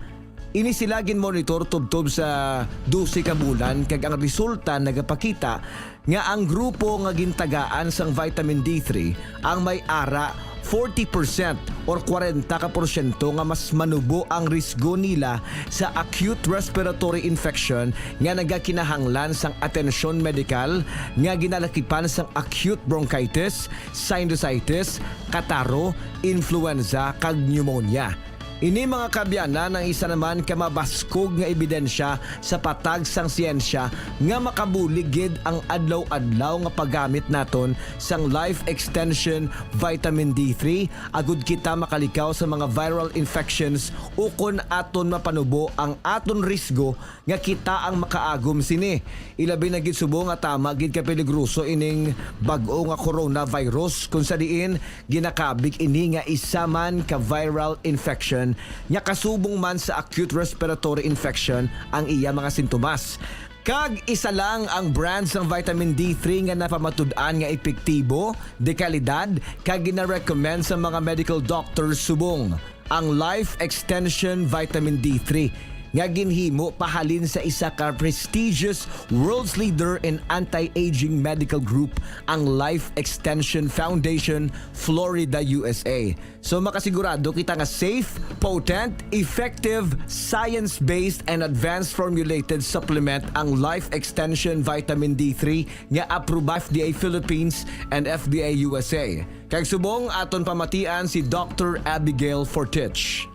Ini sila ginmonitor tubtob sa dose ka bulan, kag ang resulta nagapakita nga ang grupo nga gintagaan sang vitamin D three ang may ara forty percent or kwarenta ka porsyento nga mas manubo ang risgo nila sa acute respiratory infection nga nagakinahanglan sang atensyon medikal nga ginalakipan sang acute bronchitis, sinusitis, kataro, influenza, kag pneumonia. Ini, mga kaabyanan, ang isa naman ka mabaskog nga ebidensya sa patag sang siyensya nga makabulig gid ang adlaw-adlaw nga paggamit naton sang Life Extension Vitamin D three agud kita makalikaw sa mga viral infections ukon aton mapanubo ang aton risgo nga kita ang makaagom sini. Ilabi na gid subong nga tama gid ka peligroso ining bag-o nga coronavirus, kun sa diin ginakabig ini nga isa man ka viral infection nga kasubong man sa acute respiratory infection ang iya mga sintomas. Kag isa lang ang brand sang vitamin D three nga napamatud-an nga epektibo, de kalidad, kag gina-recommend sa mga medical doctors subong ang Life Extension Vitamin D three, nga ginhimo pahalin sa isa ka prestigious world's leader in anti-aging medical group, ang Life Extension Foundation, Florida, U S A. So, makasigurado kita nga safe, potent, effective, science-based, and advanced formulated supplement ang Life Extension Vitamin D three nga approbado F D A Philippines and F D A U S A. Kag subong, aton pamatian si Doctor Abigail Fortich.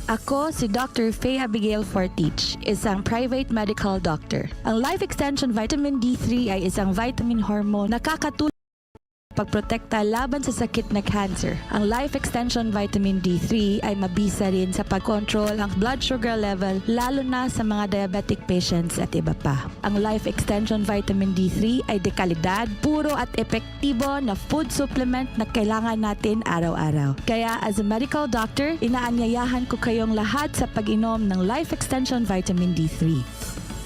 Ako si Doctor Faye Abigail Fortich, isang private medical doctor. Ang Life Extension Vitamin D three ay isang vitamin hormone na nakakatulong pagprotekta laban sa sakit na cancer. Ang Life Extension Vitamin D three ay mabisa rin sa pagkontrol ang blood sugar level, lalo na sa mga diabetic patients at iba pa. Ang Life Extension Vitamin D three ay dekalidad, puro at epektibo na food supplement na kailangan natin araw-araw. Kaya, as a medical doctor, inaanyayahan ko kayong lahat sa pag-inom ng Life Extension Vitamin D three.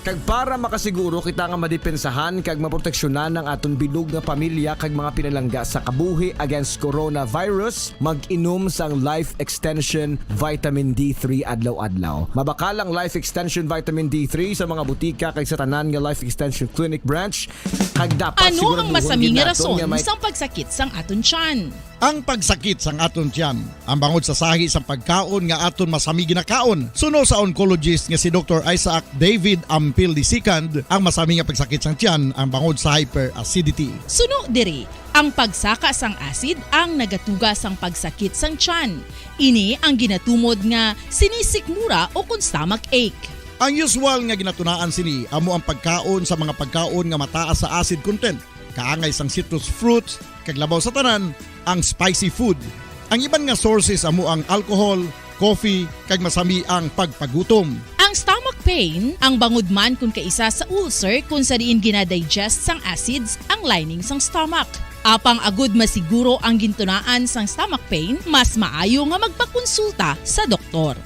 Kag para makasiguro kita nga madepensahan kag maproteksyonan ang aton bilog nga pamilya kag mga pinalangga sa kabuhi against coronavirus, mag-inom sang Life Extension Vitamin D three adlaw-adlaw. Mabakal ang Life Extension Vitamin D three sa mga butika kag sa tanan nga Life Extension Clinic branch, kag dapat Ano ang siguraduhon masami gid nga naton rason nga may sang pagsakit sang aton tiyan? Ang pagsakit sang aton tiyan, ang bangod sa sahi sang pagkaon nga aton masami ginakaon. Suno sa oncologist nga si Doktor Isaac David Ampil the second, ang masami nga pagsakit sang tiyan ang bangod sa hyperacidity. Suno diri, ang pagsaka sang acid ang nagatuga sang pagsakit sang tiyan. Ini ang ginatumod nga sinisikmura o kon stomach ache. Ang usual nga ginatunaan sini amo ang pagkaon sa mga pagkaon nga mataas sa acid content, kaangay sang citrus fruits, kag labaw sa tanan, ang spicy food. Ang iban nga sources amo ang alcohol, coffee, kag masami ang pagpagutom. Ang stomach pain, ang bangod man kon kaisa sa ulcer kon sa diin ginadigest sang acids ang lining sang stomach. Apang agud masiguro ang gintunaan sang stomach pain, mas maayo nga magpakonsulta sa doktor.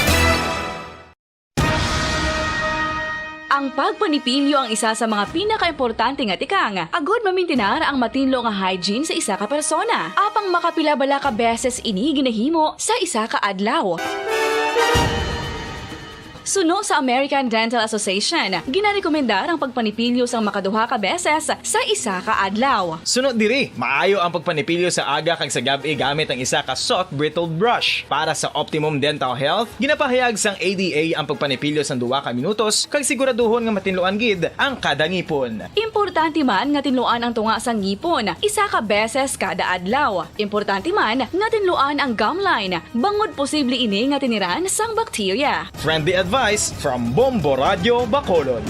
Ang pagpanipilyo ang isa sa mga pinakaimportante nga tikang agud mamintinar ang matinlo nga hygiene sa isa ka persona. Apang makapila bala ka beses ini ginahimo sa isa ka adlaw? Suno sa American Dental Association, ginarekomendar ang pagpanipilyo sang makaduha ka beses sa isa ka adlaw. Suno diri, maayo ang pagpanipilyo sa aga kag sa gab-i gamit ang isa ka soft bristled brush. Para sa optimum dental health, ginapahayag sang A D A ang pagpanipilyo sang duha ka minutos kag siguraduhon nga matinluan gid ang kada ngipon. Importante man nga tinluan ang tunga sang ngipon isa ka beses kada adlaw. Importante man nga tinluan ang gum line, bangod posible ini nga tiniran sang bakterya. Friendly advice from Bombo Radio Bacolod.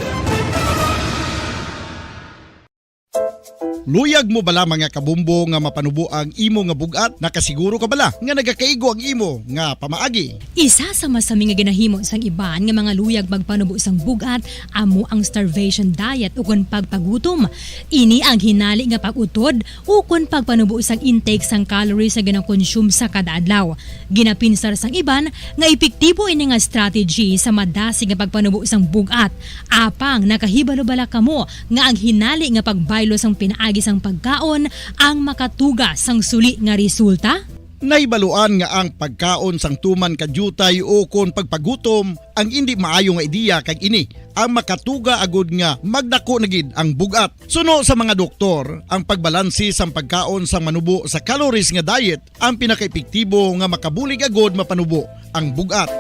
Luyag mo bala, mga kabombo, nga mapanubo ang imo nga bug-at? Nakasiguro ka bala nga nagakaigo ang imo nga pamaagi? Isa sa masami nga ginahimo sang iban nga mga luyag magpanubo sang bug-at amo ang starvation diet ukon pagpagutom. Ini ang hinali nga pag-utod ukon pagpanubo sang intake sang calories nga ginakonsume sa kada adlaw. Ginapinsar sang iban nga epektibo ini nga strategy sa madasig nga pagpanubo sang bug-at. Apang nakahibalo bala kamo nga ang hinali nga pagbaylo sang pinaagi sang pagkaon ang makatuga sang suli nga resulta? Nahibaluan nga ang pagkaon sang tuman ka diutay ukon pagpagutom ang indi maayo nga ideya, kag ini ang makatuga agud nga magdako na gid ang bug-at. Suno sa mga doktor, ang pagbalanse sang pagkaon sang manubo sa calories nga diet ang pinakaepektibo nga makabulig agud mapanubo ang bug-at.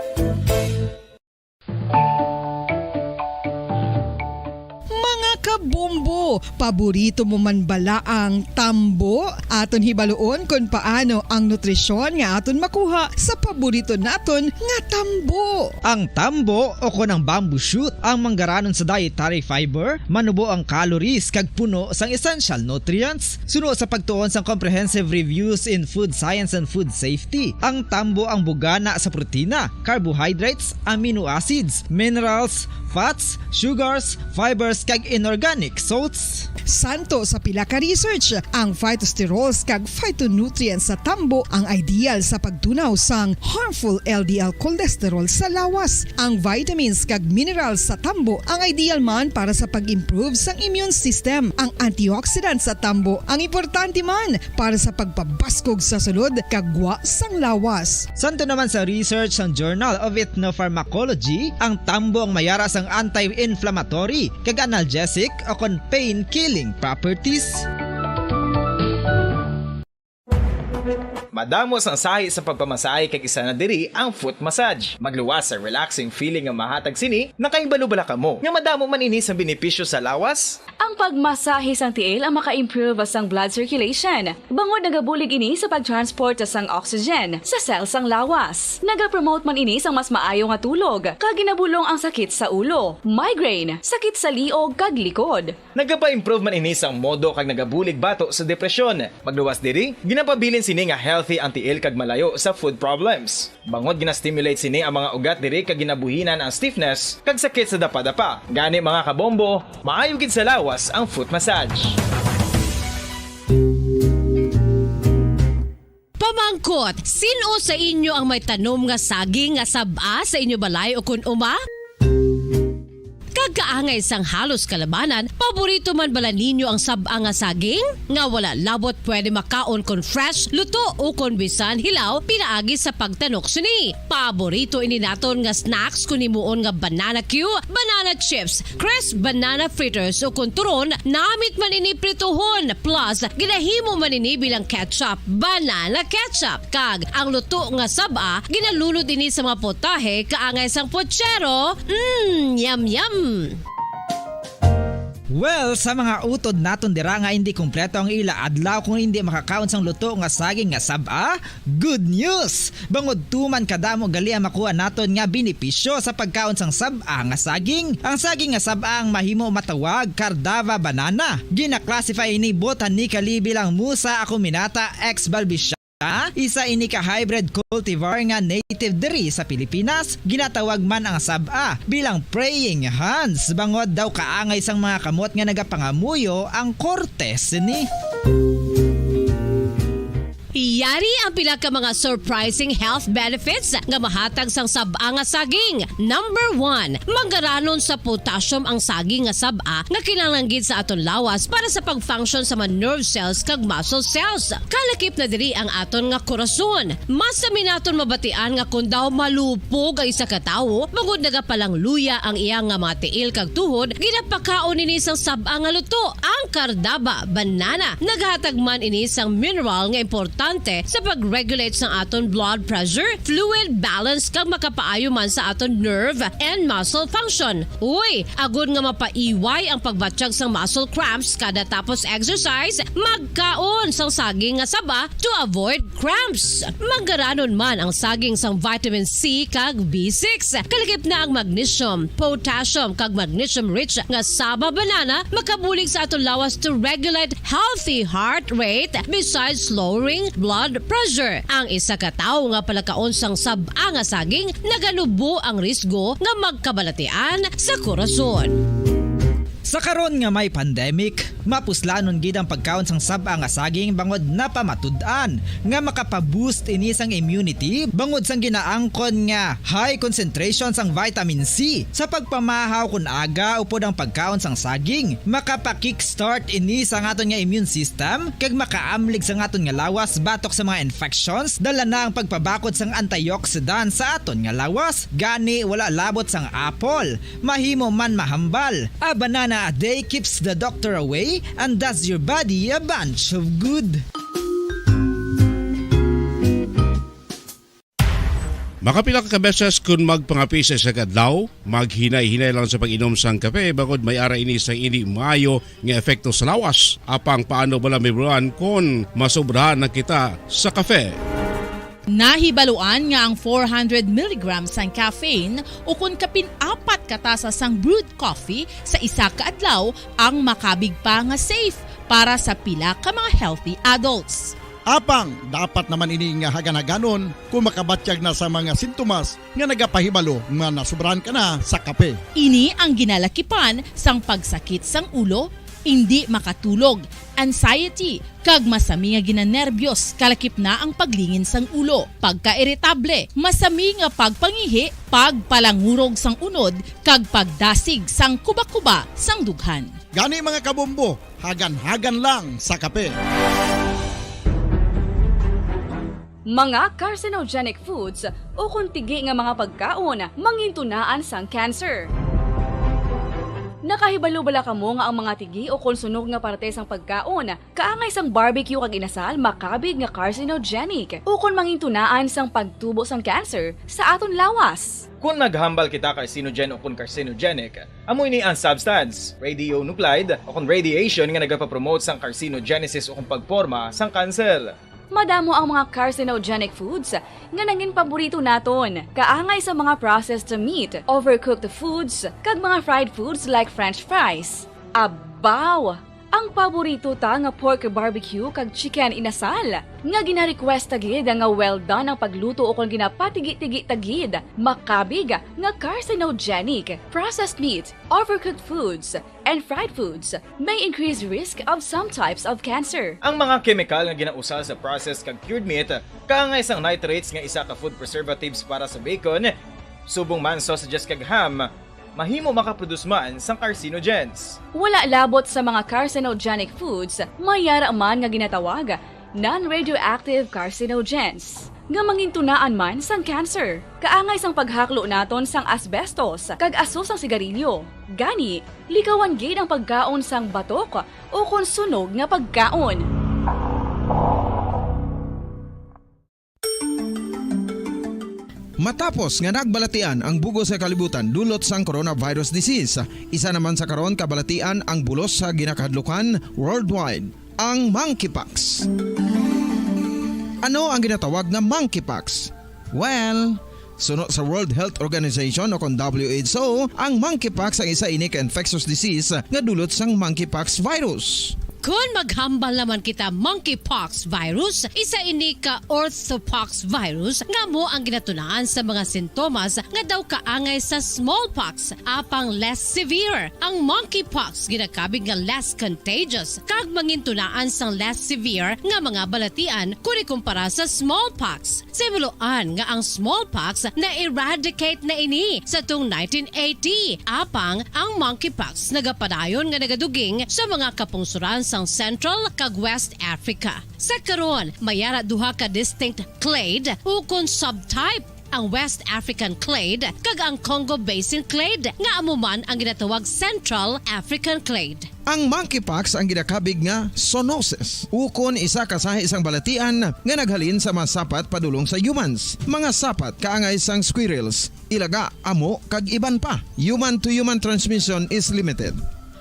Mga kabombo, paborito mo man bala ang tambo? Aton hibaluon kon paano ang nutrisyon nga aton makuha sa paborito naton nga tambo. Ang tambo, o kon ang bamboo shoot, ang manggaranon sa dietary fiber, manubo ang calories kag puno sang essential nutrients. Suno sa pagtuon sang Comprehensive Reviews in Food Science and Food Safety, ang tambo ang bugana sa protina, carbohydrates, amino acids, minerals, fats, sugars, fibers, kag inorganic salts. Santo sa pila ka research, ang phytosterols kag phytonutrients sa tambo ang ideal sa pagtunaw sang harmful L D L cholesterol sa lawas. Ang vitamins kag minerals sa tambo ang ideal man para sa pag-improve sang immune system. Ang antioxidants sa tambo ang importante man para sa pagpabaskog sa sulod kag gwa sang lawas. Santo naman sa research sang Journal of Ethnopharmacology, ang tambo ang mayara sang anti-inflammatory kag analgesic o kon pain-killing properties. Madamo sang sahi sa pagpamasahe kag isa na diri ang foot massage. Magluwas sa relaxing feeling nga mahatag sini, nakahibalo bala kamo nga madamo man ini sang benepisyo sa lawas? Ang pagmasahe sang tiil ang maka-improve sang blood circulation, bangod nagabulig ini sa pag-transport sang oxygen sa cell sang lawas. Nagapromote man ini sang mas maayo nga tulog, kag ginabulong ang sakit sa ulo, migraine, sakit sa liog, kag likod. Nagapa-improve man ini sang modo kag nagabulig bato sa depresyon. Magluwas diri, ginapabilin sini nga healthy ang tiil kag malayo sa foot problems. Bangod gina-stimulate sini ang mga ugat diri kag ginabuhinan ang stiffness kag sakit sa dapadapa. Gani, mga kabombo, maayo gid sa lawas ang foot massage. Pamangkot, sin-o sa inyo ang may tanom nga saging nga sab-a sa inyo balay ukon uma? Kag kaangay sang halos kalabanan, paborito man bala ninyo ang sab-a nga saging? Nga wala labot pwede makaon kon fresh, luto, o kon bisan hilaw, pinaagi sa pagtanok sini. Paborito ini naton nga snacks kon himuon nga banana cue, banana chips, crisp banana fritters, o kon turon, namit man ini prituhon, plus ginahimo man ini bilang ketchup, banana ketchup. Kag ang luto nga sab-a, ginalunod ini sa mga putahe kaangay sang puchero. Mm, yum, yum! Well, sa mga utod naton dira nga hindi kompleto ang ila adlaw kung hindi makakaon sang luto nga saging nga sab-a, good news! Bangod tuman kadamo gali ang makuha naton nga benepisyo sa pagkaon sang sab-a nga saging. Ang saging nga sab-a ang mahimo matawag Cardava banana. Gina-classify ini botanically bilang Musa acuminata ex balbisiana. Isa ini ka hybrid cultivar nga native diri sa Pilipinas. Ginatawag man ang sab-a bilang praying hands, bangod daw kaangay sang mga kamot nga nagapangamuyo ang korte sini. Yari ang pila ka mga surprising health benefits nga mahatag sang sab-a nga saging. Number one, manggaranon sa potassium ang saging nga sab-a nga kinahanglan gid sa aton lawas para sa pag-function sa mga nerve cells kag muscle cells. Kalakip na diri ang aton nga korason. Masami naton mabatian nga kon daw malupog ang isa ka tawo, bangod nagapalangluya ang iya nga mga tiil kag tuhod, ginapakaon ini sang sab-a nga luto, ang Cardava banana. Naghatag man ini sang mineral nga importante sa pag-regulate sang aton blood pressure, fluid balance, kag makapaayo man sa aton nerve and muscle function. Uy, agod nga mapaiway ang pagbatyag sang muscle cramps kada tapos exercise, magkaon sang saging nga saba to avoid cramps. Manggaranon man ang saging sang vitamin C kag B six. Kalakip na ang magnesium, potassium, kag magnesium-rich nga saba banana makabulig sa aton lawas to regulate healthy heart rate, besides lowering blood pressure. Ang isa ka tawo nga palakaon sang sab-a nga saging naganubo ang risgo nga magkabalatian sa korason. Sa karon nga may pandemic, mapuslanon gid ang pagkaon sang sab-a nga saging bangod napamatud-an nga makapa-boost ini sang immunity bangod sang ginaangkon nga high concentration sang vitamin C. Sa pagpamahaw kon aga upod ang pagkaon sang saging, makapa-kickstart ini sa aton nga immune system kag makaamlig sa aton nga lawas batok sa mga infections. Dala na ang pagpabakod sang antioxidant sa aton nga lawas. Gani, wala labot sang apple, mahimo man mahambal. A banana a day keeps the doctor away and does your body a bunch of good. Makapila ka beses kon magpangape sa isa ka adlaw, maghinay-hinay lang sa pag-inom sang kape, bangod may ara ini sang indi maayo nga epekto sa lawas. Apang paano bala, Ma'am Ron, kon masobrahan na kita sa kape? Nahibaluan nga ang four hundred milligrams sang caffeine, o kon kapin apat ka tasa sang brewed coffee sa isa ka adlaw, ang makabig pa nga safe para sa pila ka mga healthy adults. Apang dapat naman ini nga hagan-haganon kon makabatyag na sa mga sintomas nga nagapahibalo nga nasobrahan ka na sa kape. Ini ang ginalakipan sang pagsakit sang ulo, indi makatulog, anxiety, kag masami nga ginanerbyos, kalakip na ang paglingin sang ulo, pagkairitable, masami nga pagpangihi, pagpalangurog sang unod, kag pagdasig sang kubakuba sang dughan. Gani, mga kabombo, hagan-hagan lang sa kape. Mga carcinogenic foods o kon tigi nga mga pagkaon mangintunaan sang cancer. Nakahibalo bala kamo nga ang mga tigi o kon sunog nga parte sang pagkaon kaangay sang barbecue kag inasal makabig nga carcinogenic o kon mangintunaan sang pagtubo sang cancer sa aton lawas? Kon maghambal kita carcinogen o kon carcinogenic, amo ini ang substance, radionuclide o kon radiation nga nagapapromote sang carcinogenesis o kon pagporma sang kanser. Madamo ang mga carcinogenic foods nga nangin paborito naton, kaangay sa mga processed meat, overcooked foods, kag mga fried foods like French fries. Abaw! Ang paborito ta nga pork barbecue kag chicken inasal, nga gina-request ta gid nga well done ang pagluto ukon ginapatigi-tigi ta gid, makabig nga carcinogenic. Processed meat, overcooked foods, and fried foods may increase risk of some types of cancer. Ang mga kemikal nga ginausar sa processed kag cured meat, kaangay sang nitrates nga isa ka food preservatives para sa bacon, subong man sausages kag ham, mahimo makaproduce man sang carcinogens. Wala labot sa mga carcinogenic foods, may yara man nga ginatawag non-radioactive carcinogens, nga mangintunaan man sang cancer, kaangay sang paghaklo naton sang asbestos kag aso sang sigarilyo. Gani, likawan gid ang pagkaon sang batok ukon sunog nga pagkaon. Matapos nga nagbalatian ang bug-os nga kalibutan dulot sang coronavirus disease, isa naman sa karon kabalatian ang bulos sa ginakahadlukan worldwide, ang monkeypox. Ano ang ginatawag nga monkeypox? Well, suno sa World Health Organization o kon W H O, ang monkeypox ang isa ini ka infectious disease nga dulot sang monkeypox virus. Kon maghambal naman kita monkeypox virus, isa ini ka orthopox virus nga amo ang ginatunaan sa mga sintomas nga daw kaangay sa smallpox, apang less severe. Ang monkeypox ginakabig nga less contagious kag mangintunaan sang less severe nga mga balatian kon ikumpara sa smallpox. Sa himuloan nga ang smallpox na-eradicate na ini sa tung nineteen eighty, apang ang monkeypox nagapadayon nga nagaduging sa mga kapungsoran sang Central kag West Africa. Sa karon, may ara duha ka distinct clade ukon subtype, ang West African clade kag ang Congo Basin clade, nga amo man ang ginatawag Central African clade. Ang monkeypox ang ginakabig nga zoonosis, ukon isa ka sahi sang balatian nga naghalin sa mga sapat padulong sa humans. Mga sapat kaangay sang squirrels, ilaga, amo, kag iban pa. Human-to-human transmission is limited.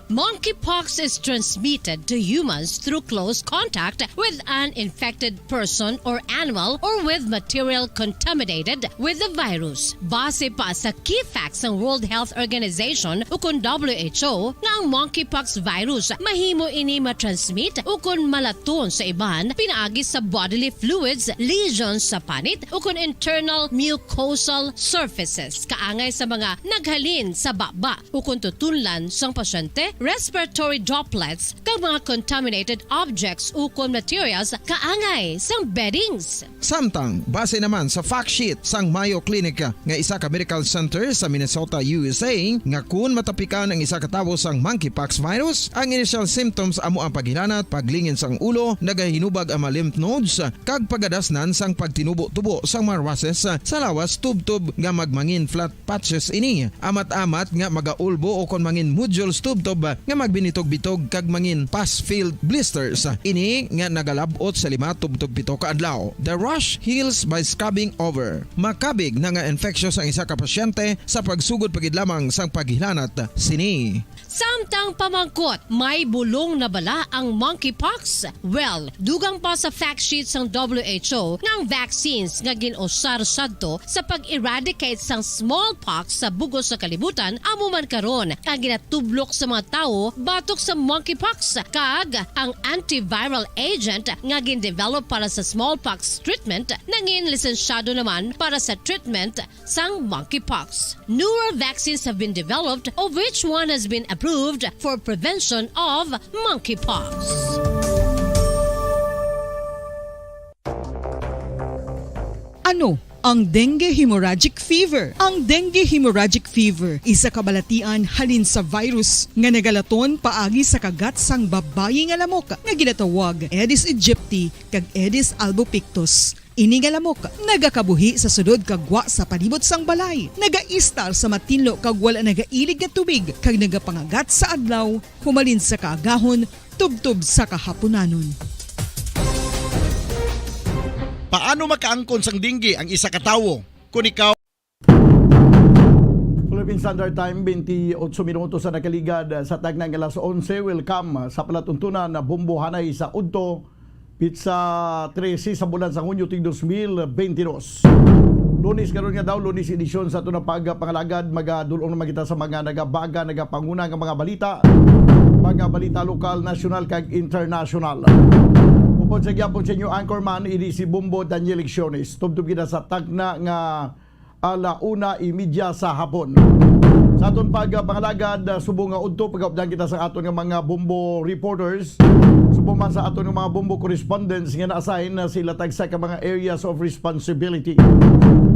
Monkeypox is transmitted to humans through close contact with an infected person or animal or with material contaminated with the virus. Base pa sa key facts sang World Health Organization ukon W H O nga ang monkeypox virus mahimo ini matransmit ukon malaton sa iban pinaagi sa bodily fluids, lesions sa panit ukon internal mucosal surfaces kaangay sa mga naghalin sa baba ukon tutunlan sang pasyente, respiratory droplets, kag mga contaminated objects ukon materials kaangay sang beddings. Samtang, base naman sa fact sheet sang Mayo Clinic nga isa ka medical center sa Minnesota, U S A, nga kun matapikan ang isa ka tawo sang monkeypox virus, ang initial symptoms amo ang paghilanat, paglingin sang ulo, nagahinubag ang mga lymph nodes, kag pagadasnan sang pagtinubo-tubo sang mga rushes sa lawas tubtob nga magmangin flat patches ini, amat-amat nga magaulbo ukon mangin nodules tubtob nga magbinitog-bitog kag mangin pus-filled blisters. Ini nga nagalab-ot sa lima tubtob pito ka adlaw. The rash heals by scabbing over. Makabig na nga infectious ang isa ka pasyente sa pagsugod pa gid lamang sang paghilanat sini. Samtang pamangkot, may bulong na bala ang monkeypox? Well, dugang pa sa fact sheet sang W H O nga ang vaccines nga gin-usar sadto sa pag-eradicate sang smallpox sa bug-os nga kalibutan amo man karon ang ginatublok sa mga tawo batok sa monkeypox, kag ang antiviral agent nga gin-develop para sa smallpox treatment nangin lisensyado naman para sa treatment sang monkeypox. Newer vaccines have been developed, of which one has been approved for prevention of monkeypox. Ano ang dengue hemorrhagic fever? Ang dengue hemorrhagic fever isa ka balatian halin sa virus nga nagalaton paagi sa kagat sang babayi nga lamok nga ginatawag Aedes aegypti kag Aedes albopictus. Ini nga lamok nagakabuhi sa sulod kag gwa sa palibot sang balay, nagaistar sa matinlo kag wala nagailig nga tubig, kag nagapangagat sa adlaw humalin sa kaagahon tubtob sa kahaponanon. Paano makaangkon sang dengue ang isa ka tawo? Kon ikaw Philippine Standard Time, twenty-eight minutos sa nakaligad sa tagna nga alas onse. Welcome sa palatuntunan na Bombo Hanay sa Udto, pitsa trese sa bulan sa Hunyo, tig dos mil benti dos. Lunes karon nga daw, Lunes edisyon sa aton nga pagpangalagad. Magadul-ong naman kita sa mga nagabaga, nagapanguna nga mga balita, mga balita lokal, nasyonal, kag internasyonal. Upod sa gyapon sa inyo anchorman, ini si Bombo Daniel Lecciones. Tubtob kita sa tagna nga ala una imidya sa hapon. Sa aton pagpangalagad, subong nga udto, pagaupdan kita sa aton nga mga Bombo reporters, subong man sa aton nga mga Bombo correspondents nga na-assign sa ila tagsa ka mga areas of responsibility.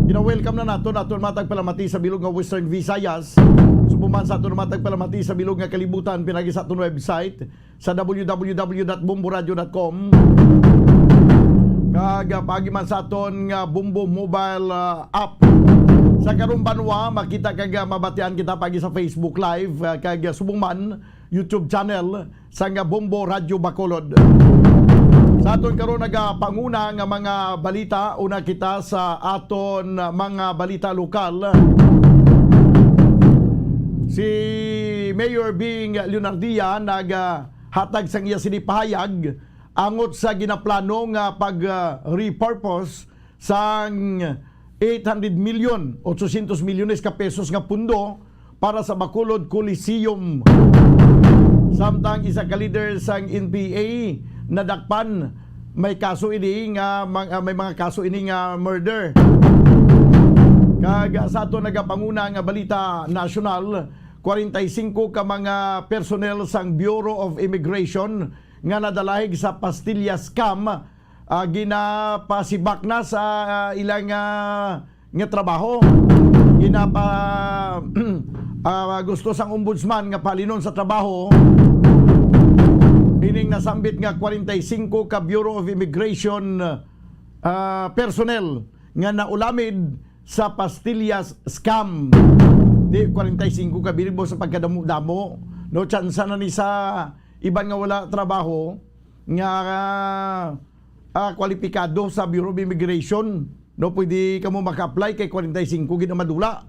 Gina-welcome na naton aton mga tagpalamati sa bilog nga Western Visayas, subong man sa aton mga tagpalamati sa bilog nga kalibutan, pinagi sa aton website, sa W W W dot bomboradio dot com, kag, ah, paagi man sa aton nga Bombo mobile, ah, app. Sa karong banwa, makita kag, ah, mabatian kita paagi sa Facebook Live, ah, kag, ah, subong man YouTube channel sa nga Bombo Radyo Bacolod. Sa aton karon nagapanguna nga mga balita, una kita sa aton, ah, mga balita lokal. Si Mayor Bing Leonardia nag, ah, hatag sang iya sini pahayag angot sa ginaplano nga pag, ah, repurpose sang eight hundred million, ochocientos milyones ka pesos nga pundo para sa Bacolod Coliseum. Samtang isa ka leader sang N P A nadakpan, may kaso ini nga mang-, ah, may mga kaso ini nga murder. Kag sa ato nagapanguna nga balita nasyonal, kwarenta y singko ka mga personnel sang Bureau of Immigration nga nadalahig sa Pastillas scam, ah, ginapasibak na sa, ah, ilang, ah, nga trabaho. Ginapa-, ah, gusto sang ombudsman nga palinon sa trabaho ining nasambit nga kwarenta y singko ka Bureau of Immigration, ah, personnel nga naulamid sa Pastillas scam. Di, kwarenta y singko ka, bilib mo sa pagkadamo-damo. No, tsansa na ni sa iban nga wala trabaho nga, ah, kwalipikado sa Bureau of Immigration. No, pwede kamo maka-apply kay kwarenta y singko gid ang madula.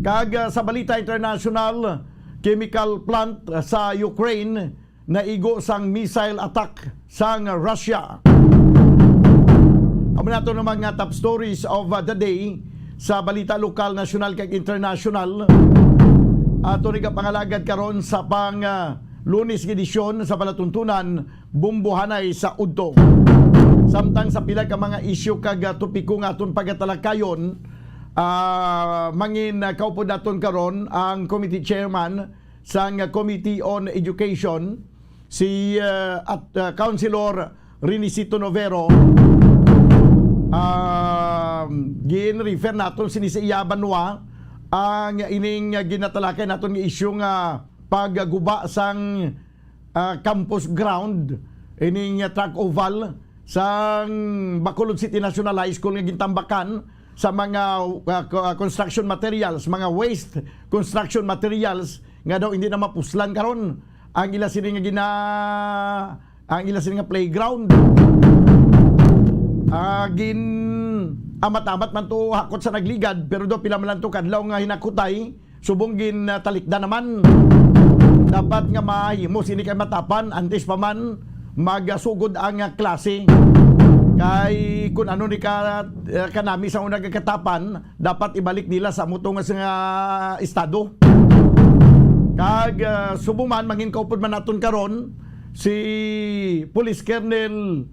Kag, ah, sa balita international, chemical plant, ah, sa Ukraine naigo sang missile attack sang Russia. Amo na to ang mga top stories of, uh, the day sa balita lokal, nasyonal, kag international. Ato ni kapangalagad karon sa pang, uh, Lunes nga edisyon sa palatuntunan, Bombo Hanay sa Udto. Samtang sa pila ka mga isyu kag, uh, topiko nga aton pagatalakayon, uh, mangin, uh, kaupod naton karon ang committee chairman sang Committee on Education, si, uh, at, uh, Councilor Renicito Novero. Um, gin-refer naton sini sa iya banwa ang ining, uh, ginatalakay naton nga isyu nga pagguba sang, uh, campus ground, ining, uh, track oval sang Bacolod City National High School nga gintambakan sa mga, uh, co-, uh, construction materials, mga waste construction materials nga daw hindi na mapuslan karon ang ila sini nga gina-, ang ila sini nga playground. Ah, gin-amat-amat man to hakot sa nagligad, pero daw pila man lang to kadlaw nga hinakutay, subong ginatalikdan naman. Dapat nga mahimo sini kay matapan, antes pa man magasugod ang, ah, klase. Kay kun ano ni ka, eh, kanami sa una nga katapan, dapat ibalik nila sa muto nga, nga estado. Kag, ah, subong man, mangin kaupod man naton karon si Police Colonel,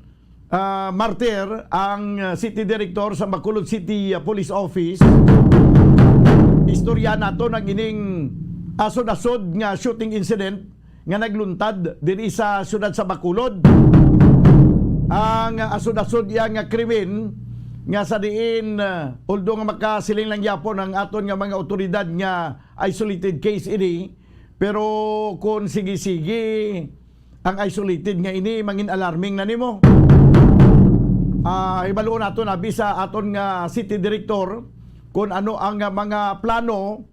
ah, Martir, ang, ah, City Director sa Bacolod City, ah, Police Office. Istorya naton ang ining asod-asod nga shooting incident nga nagluntad diri sa siyudad sa Bacolod. Ang asod-asod iya nga krimen nga sa diin, ah, although nga makasiling lang gyapon ang aton nga mga awtoridad nga isolated case ini, pero kung sige-sige ang isolated nga ini, mangin alarming na nimo. Ah, hibaluon naton abi sa aton nga city director kung ano ang, ah, mga plano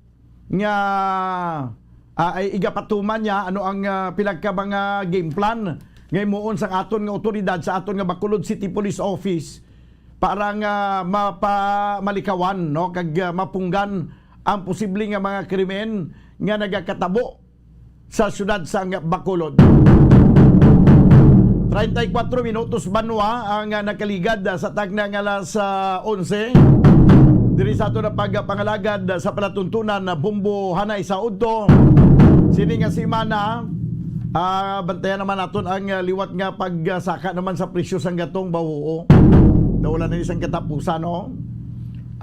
nga, ah, ay igapatuman niya, ano ang, ah, pila ka mga game plan nga himuon sang aton nga awtoridad sa aton nga Bacolod City Police Office para nga mapa-, malikawan, no, kag, ah, mapunggan ang posible nga mga krimen nga nagakatabo sa siyudad sang Bacolod. Treinta y cuatro minutos banwa ang, ah, nakaligad, ah, sa tagna nga alas, ah, onse. Diri sa ato na pagpangalagad, ah, sa palatuntunan na Bombo Hanay sa udto sini nga semana, ah, bantayan naman naton ang, ah, liwat nga pagsaka naman sa presyo sang gatong bahuo. Daw wala na isang katapusan, no?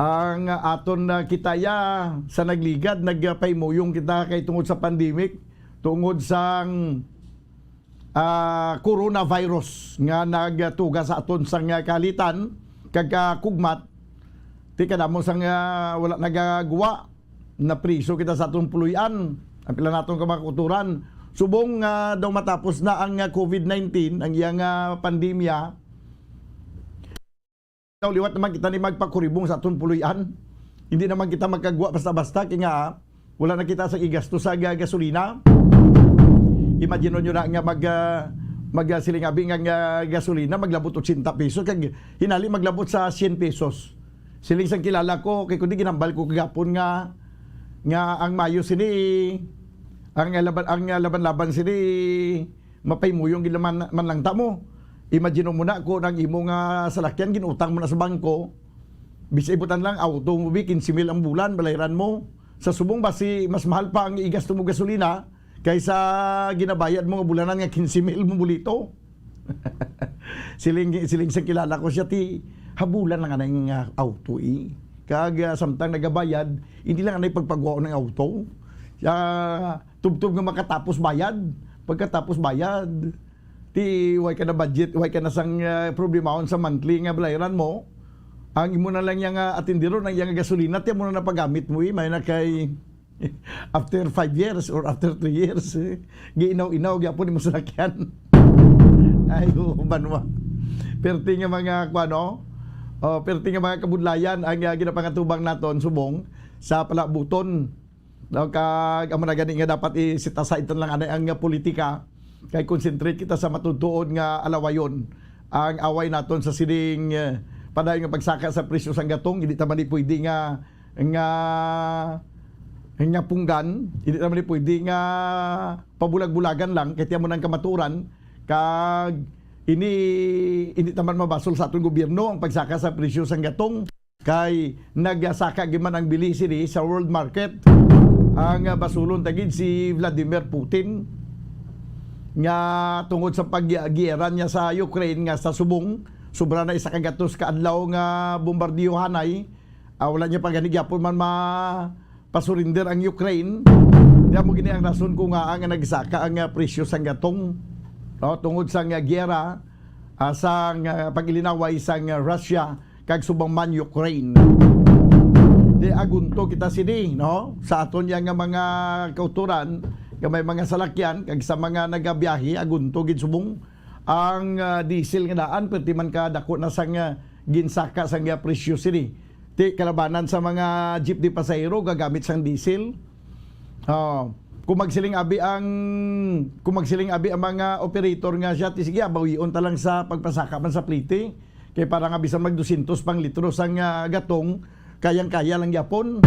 Ang, ah, aton na kita ya sa nagligad, nagpaimuyong kita kay tungod sa pandemic, tungod sang, ah, coronavirus nga nagtuga sa aton sang, ah, kalitan kag kakugmat. Ti kadamo sang, ah, wala nagagwa, napriso kita sa aton puloy-an. Ang pila naton ka mga kautoran. Subong nga daw matapos na ang, ah, covid nineteen, ang iyang, ah, pandemya, daw liwat naman kita ni magpakuribong sa aton puloy-an. Hindi naman kita magkagwa basta-basta, kay nga wala na kita sa igasto sa ga-, gasolina. Imagine nyo na nga mag, ah, mag, ah, siling abi nga, nga gasolina, maglabot ochenta pesos, kag hinali maglabot sa cien pesos. Siling sang kilala ko, kay kundi ginambal ko kagapon nga, nga ang mayo sini, ang laban, ang laban-laban sini, mapaimuyong gid man, man lang ta mo. Imagine mo na kung ang imo nga salakyan ginutang mo na sa bangko, bisay butan lang auto mo bi, quince mil ang bulan, balayran mo. Sa subong basi mas mahal pa ang igasto mo gasolina kaysa ginabayad mo nga bulanan nga quince mil mo bulito. Siling, siling sang kilala ko siya, ti habulan lang anay nga auto, eh. Kag, ah, samtang nagabayad, hindi lang anay pagpagwaon ng auto. Siya, tubtob nga makatapos bayad. Pagkatapos bayad, ti way ka na budget, way ka na sang, ah, problemahon sa monthly nga balayran mo. Ang imo na lang yang, ah, atindiron, ang yang gasolina, ti amo na napagamit mo, eh. May na kay after five years or after three years, eh, giinaw-inaw gyapon imong salakyan. Ay, oo, banwa. Perti nga mga, kuwan, no? Oh, perti nga mga kabudlayan ang, ah, ginapangatubang naton subong sa palabuton. No, kag amo na gani nga dapat i-set aside lang anay ang, ah, politika, kay concentrate kita sa matutuod nga alawayon. Ang away naton sa sining, eh, padayon nga pagsaka sa presyo sang gatong, hindi ta man ni pwede nga, nga, nga punggan, hindi ta man ni pwede nga pabulag-bulagan lang, kay ti amo nang kamaturan, kag ini, hindi ta man mabasol sa aton gobyerno ang pagsaka sa presyo sang gatong. Kay nagasaka gid man ang bili sini sa world market. Ang, ah, basulon ta gid si Vladimir Putin nga tungod sa paggiyera niya sa Ukraine nga sa subong, sobra na isa ka gatos ka adlaw nga bombardiyohanay, ah, wala niya pa gani gyapon man ma-, pasurinder ang Ukraine. Kaya mo gini ang rason kung nga ang nagsaka ang, ah, presyo sang gatong, no? Tungod sa nga giyera, ah, sang, ah, pag-ilinaway sang, ah, Russia kag subong man Ukraine. Di agunto kita sini, no? Sa aton yang nga mga kauturan, nga may mga salakyan, kag sa mga nagabiyahe, agunto gid subong ang, ah, diesel nga daan, perti man ka dako na sang, ah, ginsaka sang, ah, presyo sini. Ti kalabanan sa mga jeepney pasahero gagamit sang diesel. Oh, kung magsiling abi ang, kung magsiling abi ang mga operator nga siya, ti sige, abawion ta lang sa pagpasaka man sa plite. Kay para nga bisan mag dosyentos pang litro sang, ah, gatong, kayang-kaya lang gyapon.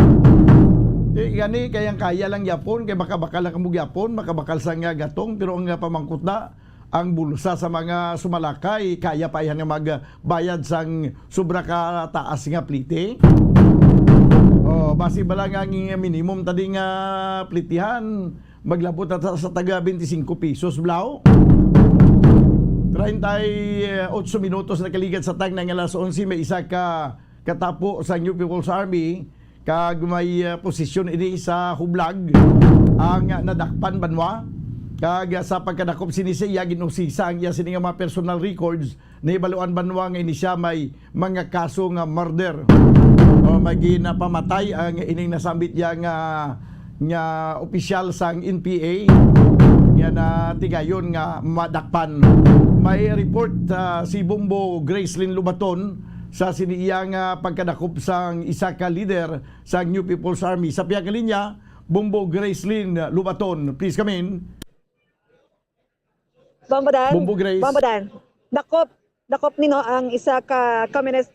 Ti gani, kayang-kaya lang gyapon, kay makabakal lang kamo gyapon, makabakal sang, ah, gatong, pero ang, ah, pamangkot na, ang bulsa sa mga sumalakay, kaya pa yan nga magbayad sang sobra ka taas nga plite? O, basi bala nga ang minimum tadi nga plitihan, maglabot na ta sa taga twenty-five pesos, blaw? Treinta y ocho minutos na kaligad sa tagna nga alas onse, may isa ka katapo sa New People's Army, kag may, uh, posisyon ini sa Hublag ang nadakpan banwa. Kag, uh, sa pagkadakop sini sa iya, ginusisa ang iya sini nga mga personal records, nahibaluan banwa nga ini siya may mga kaso nga murder. O, may ginapamatay ang ining nasambit niya nga, nga opisyal sang N P A nga natigayon nga madakpan. May report, ah, si Bombo Gracelyn Lubaton sa sini iya nga pagkadakop sang isa ka leader sa New People's Army. Sa pihak nga linya, Bombo Gracelyn Lubaton, please come in. Bombo Dan. Bombo Grace. Bombo Dan. Dakop, dakop nino ang isa ka Communist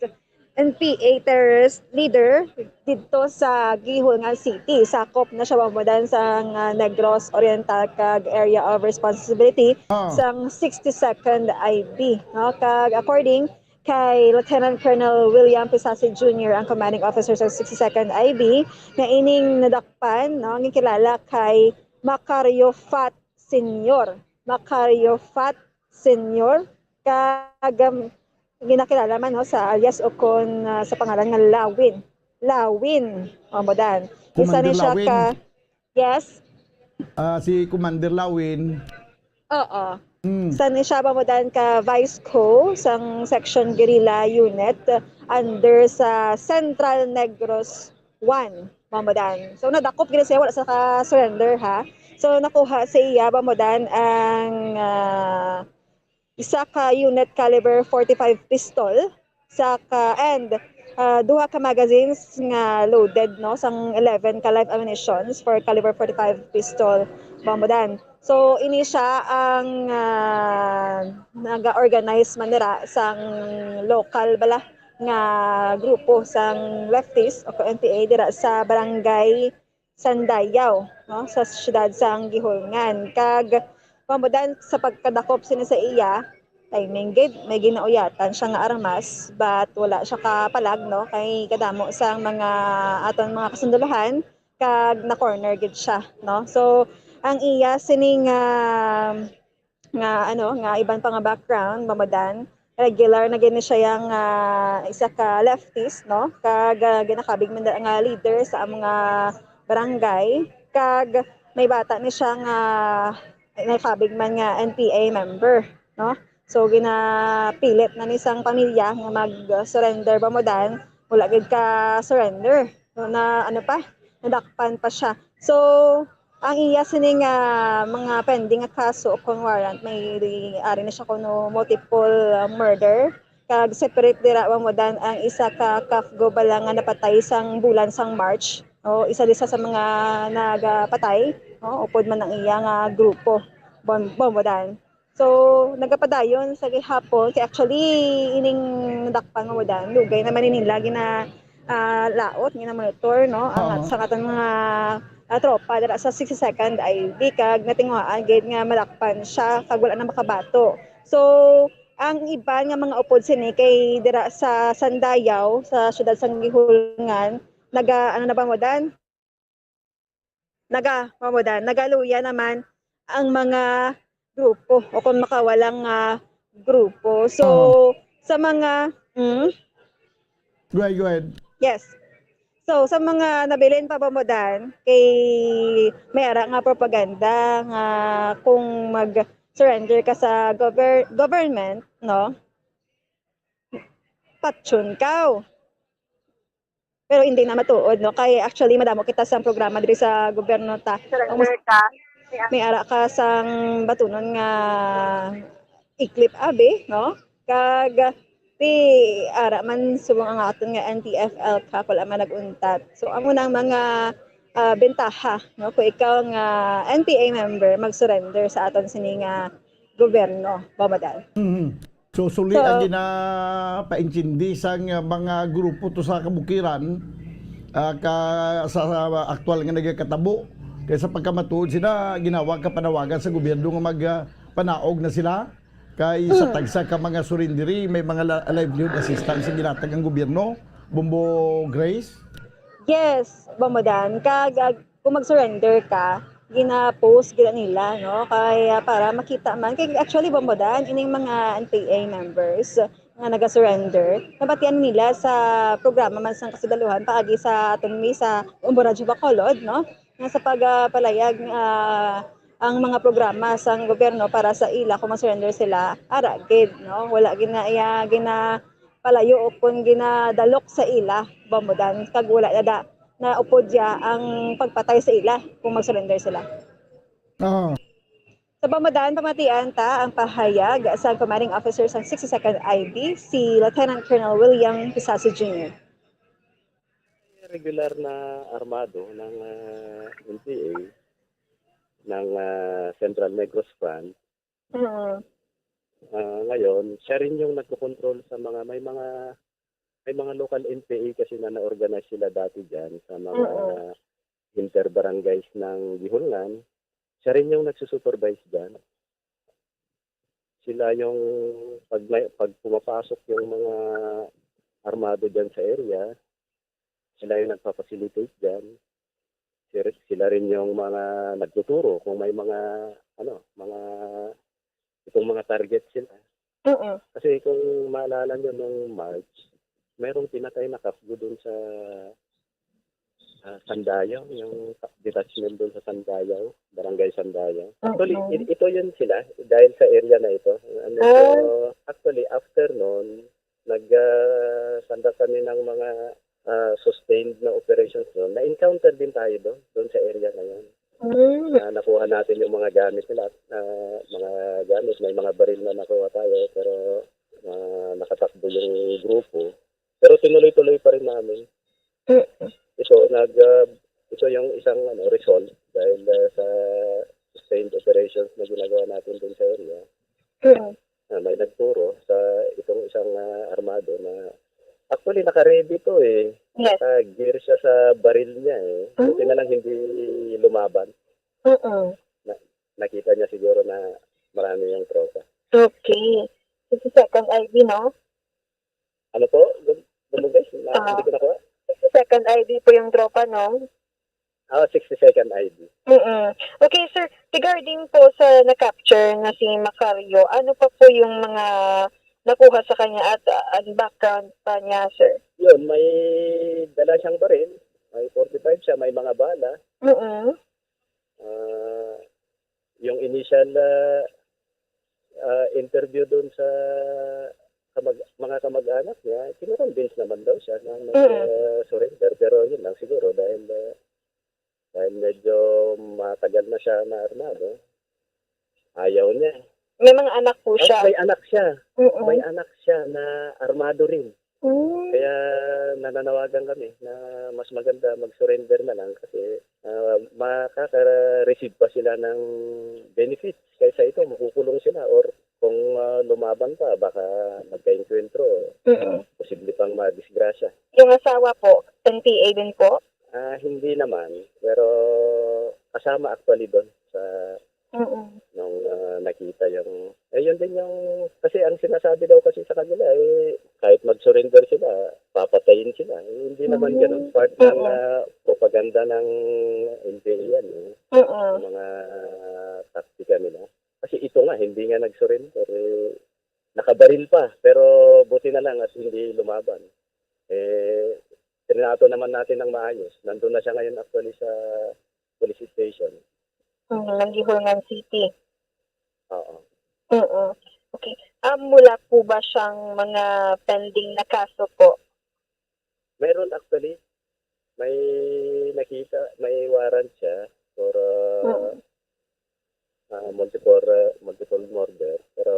N P A terrorist leader didto sa Guihulngan City. Sakop na siya, Bombo Dan, sang, ah, Negros Oriental kag Area of Responsibility Ah. sang sixty-second I B, no? Kag according kay Lieutenant Colonel William Pisasi Junior, ang commanding officer sa sixty-second I B, nga ining nadakpan, no, ang kilala kay Macario Fat Senior. Macario Fat Senior, kag, um, ginakilala man, no, sa alias o kon, ah, sa pangalan nga Lawin. Lawin, Bombo Dan. Isa Commander ni siya Lawin. ka, yes? Ah, si Commander Lawin. Oo. Mm. Isa ni siya, Bombo Dan, ka vice co sang Section Guerrilla Unit under sa Central Negros One, Bombo Dan. So, nadakop gid siya, wala sa ka-surrender, ha. So, nakuha sa iya, Bombo Dan, ang, ah, isa ka unit caliber forty-five pistol, sa ka, and, ah, duha ka magazines nga loaded, no, sang eleven ka live ammunitions for caliber forty-five pistol, Bombo Dan. So, ini siya ang, ah, naga-organize man dira sang local bala nga grupo sang leftist o N P A dira sa barangay Sandayaw, no, sa siyudad sang Guihulngan. Kag, Bombo Dan, sa pagkadakop sini sa iya, timing gid, may ginauyatan siya nga armas, but wala siya kapalag, no, kay kadamo sang mga aton mga kasundalohan, kag na-corner gid siya, no. So, ang iya sining, ah, nga, ano, nga iban pa nga background, Bombo Dan, regular na gid ni siya yang, ah, isa ka leftist, no? Kag, ah, ginakabig man dira nga leader sa among, ah, barangay. Kag may bata ni siya nga nakabig man nga N P A member, no? So, ginapilit na ni sang pamilya nga mag-surrender, Bombo Dan, wala gid ka surrender. No, na ano pa, nadakpan pa siya. So, ang iya sini nga mga pending nga kaso o kon warrant, may ari na siya kuno multiple, uh, murder. Kag separate dira, Bombo Dan, ang isa ka CAFGU bala nga napatay sang bulan sang March. O, isa di sa, sa mga nagapatay, no, upod man ang iya nga grupo, Bom-, Bombo Dan. So, nagapadayon sa gihapon, kay actually, ining nadakpan, Bombo Dan, dugay naman ini nila gina-, ah, laot, gina-monitor, no? Ang Oo. Sa aton mga, ah, tropa dira sa sixty-second I B, kag natinguhaan gid nga madakpan siya, kag wala na makabato. So, ang iban nga mga upod sini kay dira sa Sandayaw, sa siyudad sang Guihulngan, naga-, ano na ba, Bombo Dan? Naga-, Bombo Dan, nagaluya naman ang mga grupo o kung makawalang, ah, grupo. So, Oo. sa mga, mm? Go ahead, go ahead. Yes. So, sa mga nabilin pa, Bombo Dan, kay may ara nga propaganda nga kung mag-surrender ka sa gover-, government, no? Patyon ka. Pero hindi na matuod, no? Kay actually, madamo kita sa programa diri sa gobyerno ta. Surrender ka. May ara ka sang batunon nga iklip abi, no? Kag di ara man subong ang aton nga N T F L ka, wala man nag-untat. So, amo nang mga, ah, bentaha, no? Kung ikaw nga N P A member, mag-surrender sa aton sini nga gobyerno, Bombo Dan. Mhm. So, suli So, ang ginapaintindi sang, uh, mga grupo to sa kabukiran, ah, ka, sa, sa aktual nga nagakatabo. Kay sa pagkamatuod sila, ginawag ka panawagan sa gobyerno nga mag, ah, panaog na sila. Kay sa Hmm. tagsa ka mga surrenderi, may mga la-, livelihood assistance ang ginatag ang gobyerno. Bombo Grace? Yes, Bombo Dan. Kag, ah, kung mag-surrender ka, gina-post gid nila, no? Kay, ah, para makita man. Kay actually, Bombo Dan, ining mga N P A members nga naga-surrender, nabatian nila sa programa man sang kasundalohan paagi sa aton mi sa Bombo Radyo Bacolod, no? Nga sa pag, ah, palayag, ah, ang mga programa sang gobyerno para sa ila kung mag-surrender sila, ara gid, no? Wala gina-, iya, gina-, palayo o kon ginadalok sa ila, Bombo Dan, kag wala na da naupod ya ang pagpatay sa ila kung mag-surrender sila. Oo. Sa pamadaan, pamatian ta ang pahayag sa commanding officer sang sixty-second I B, si Lieutenant Colonel William Pisaso Junior. Regular na armado ng, ah, N P A, ng, ah, Central Negros Front. Mm. Ah, ngayon, siya rin yung nagkokontrol sa mga, may mga, may mga local N P A kasi na na-organize sila dati dyan sa mga Mm. inter-barangays ng Guihulngan. Siya rin yung nagsusupervise dyan. Sila yung, pag may, pag pumapasok yung mga armado dyan sa area, sila yung nagpa-facilitate dyan. Sila, sila rin yung mga nagtuturo kung may mga, ano, mga, itong mga target sila. Mm. Kasi kung maalala nyo, nung March, mayroong pinatay na CAFGU dun sa, ah, Sandayaw, yung detachment dun sa Sandayaw, Barangay Sandayaw. Actually, Mm. i-, ito yun sila, dahil sa area na ito. Ano, Ah. so, actually, after nun, nag, ah, conduct kami ng mga, ah, sustained na operations nun. Na-encounter din tayo doon, doon sa area na yun. Mm. Na nakuha natin yung mga gamit nila, ah, mga gamit, may mga baril na nakuha tayo, pero, ah, nakatakbo yung grupo. Pero tinuloy-tuloy pa rin namin. Mm. Ito, nag, ah, ito yung isang, ano, result dahil, ah, sa sustained operations na ginagawa natin dun sa area. Mm. Ah, may nagturo sa itong isang, ah, armado na actually naka-ready to eh. Yes. Naka-gear siya sa baril niya eh. Buti Mm. na lang hindi lumaban. Mm-mm. Na, nakita niya siguro na marami yung tropa. Okay. Sixty-second I B, no? Ano po? Gum-, gumugay? Na, Ah. hindi ko nakuha. Sixty-second I B po yung tropa, no? Ah, sixty-second I B. Mm-mm. Okay, sir. Regarding po sa na-capture na si Macario, ano pa po yung mga nakuha sa kanya at, ah, ang background pa niya, sir? Yun, may dala siyang baril. May forty-five siya, may mga bala. Mm-mm. Ah, yung initial, ah, ah, interview dun sa kamag-, mga kamag-anak niya, kinukumbinsi naman daw siya na mag, Mm. ah, surrender. Pero yun lang siguro, dahil, ah, dahil medyo matagal na siya na armado, ayaw niya. May mga anak po Tapos siya. may anak siya. Mm-mm. May anak siya na armado rin. Mm. Kaya nananawagan kami na mas maganda mag-surrender na lang kasi, ah, makaka-receive pa sila ng benefits. Kaysa ito, makukulong sila or kung, ah, lumaban pa, baka magkaengkwentro, Mm. posible pang madisgrasya. Yung asawa po, N P A din po? Ah, hindi naman. Pero kasama actually doon sa Mm. nung, ah, nakita yung, eh, yun din yung, kasi ang sinasabi daw kasi sa kanila, eh, kahit mag-surrender sila, papatayin sila. Eh, hindi naman Mm. ganun. Part ng, Mm. ah, propaganda ng N P A yan, eh. Mm. Yung mga taktika nila. Kasi ito nga, hindi nga nag-surrender, eh, nakabaril pa. Pero buti na lang at hindi lumaban. Eh, trinato naman natin ng maayos. Nandun na siya ngayon actually sa police station. Mm, ng Guihulngan City. Oo. Mm. Okay. Um, wala po ba siyang mga pending na kaso po? Meron actually. May nakita, may warrant siya for, uh, Mm. ah, multiple, uh, multiple murder. Pero,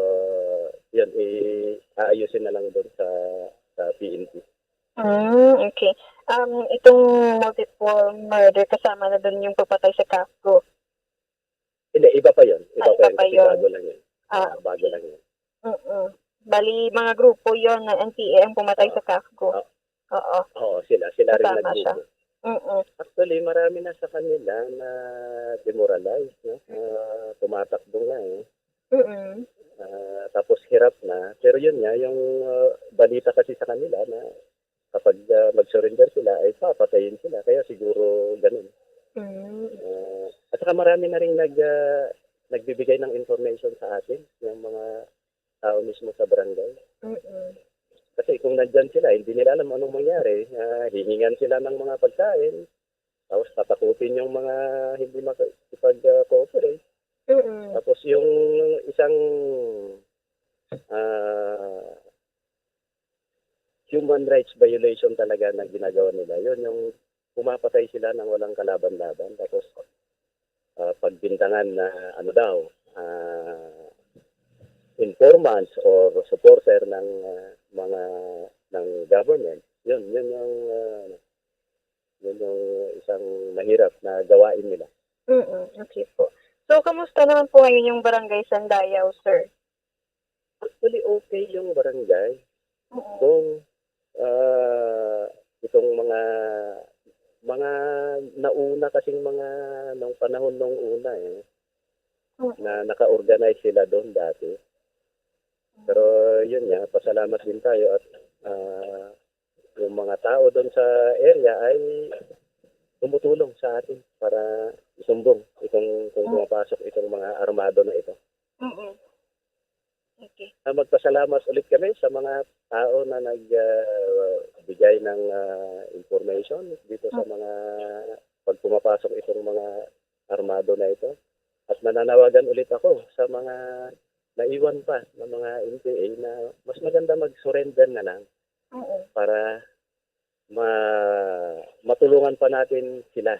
yun, i-, aayusin na lang doon sa, sa P N P. Mm, okay. Um, itong multiple murder, kasama na dun yung pagpatay sa CAFGU? Hindi, iba pa yun. Iba Ah, pa iba yun pa kasi yun. bago lang yun. Ah, Ah, bago okay. lang yun. Mm-mm. Bali, mga grupo yon na N P A ang pumatay Ah, sa CAFGU. ah. Oo. Oo, sila, sila rin Kasama siya. nagtuturo. Mm-mm. Actually, marami na sa kanila na demoralized, no? Mm. Ah, tumatakbo nga eh. Mm-mm. Ah, tapos hirap na. Pero yun nga, yung, ah, balita kasi sa kanila na kapag, ah, mag-surrender sila, ay papatayin sila. Kaya siguro ganun. Mm. Ah, at saka marami na rin nag, ah, nagbibigay ng information sa atin, yung mga tao mismo sa barangay. Mm-mm. Kasi kung nandyan sila, hindi nila alam anong mangyari. Ah, hihingan sila ng mga pagkain, tapos tatakutin yung mga hindi makipag-cooperate. Mm-mm. Tapos yung isang, ah, human rights violation talaga na ginagawa nila, yun yung pumapatay sila ng walang kalaban-laban. Tapos, ah, pagbintangan na ano daw, ah, informants or supporter ng, ah, mga, ng government, yun, yun yung, ah, yun yung isang mahirap na gawain nila. Mm, okay po. So, kamusta naman po ngayon yung Barangay Sandayaw, sir? Actually, okay yung barangay. Mm. Kung, ah, itong mga, mga nauna kasing mga nung panahon nung una, eh, Mm. na naka-organize sila doon dati. Pero yun nga, pasalamat din tayo at, ah, yung mga tao doon sa area ay tumutulong sa atin para isumbong itong, kung Mm. pumapasok itong mga armado na ito. Mm. Okay. Ah, magpasalamat ulit kami sa mga tao na nag, ah, bigay ng, ah, information dito sa Mm. mga pag pumapasok itong mga armado na ito. At nananawagan ulit ako sa mga naiwan pa ng mga N P A na mas maganda mag-surrender na lang Oo. para ma-, matulungan pa natin sila.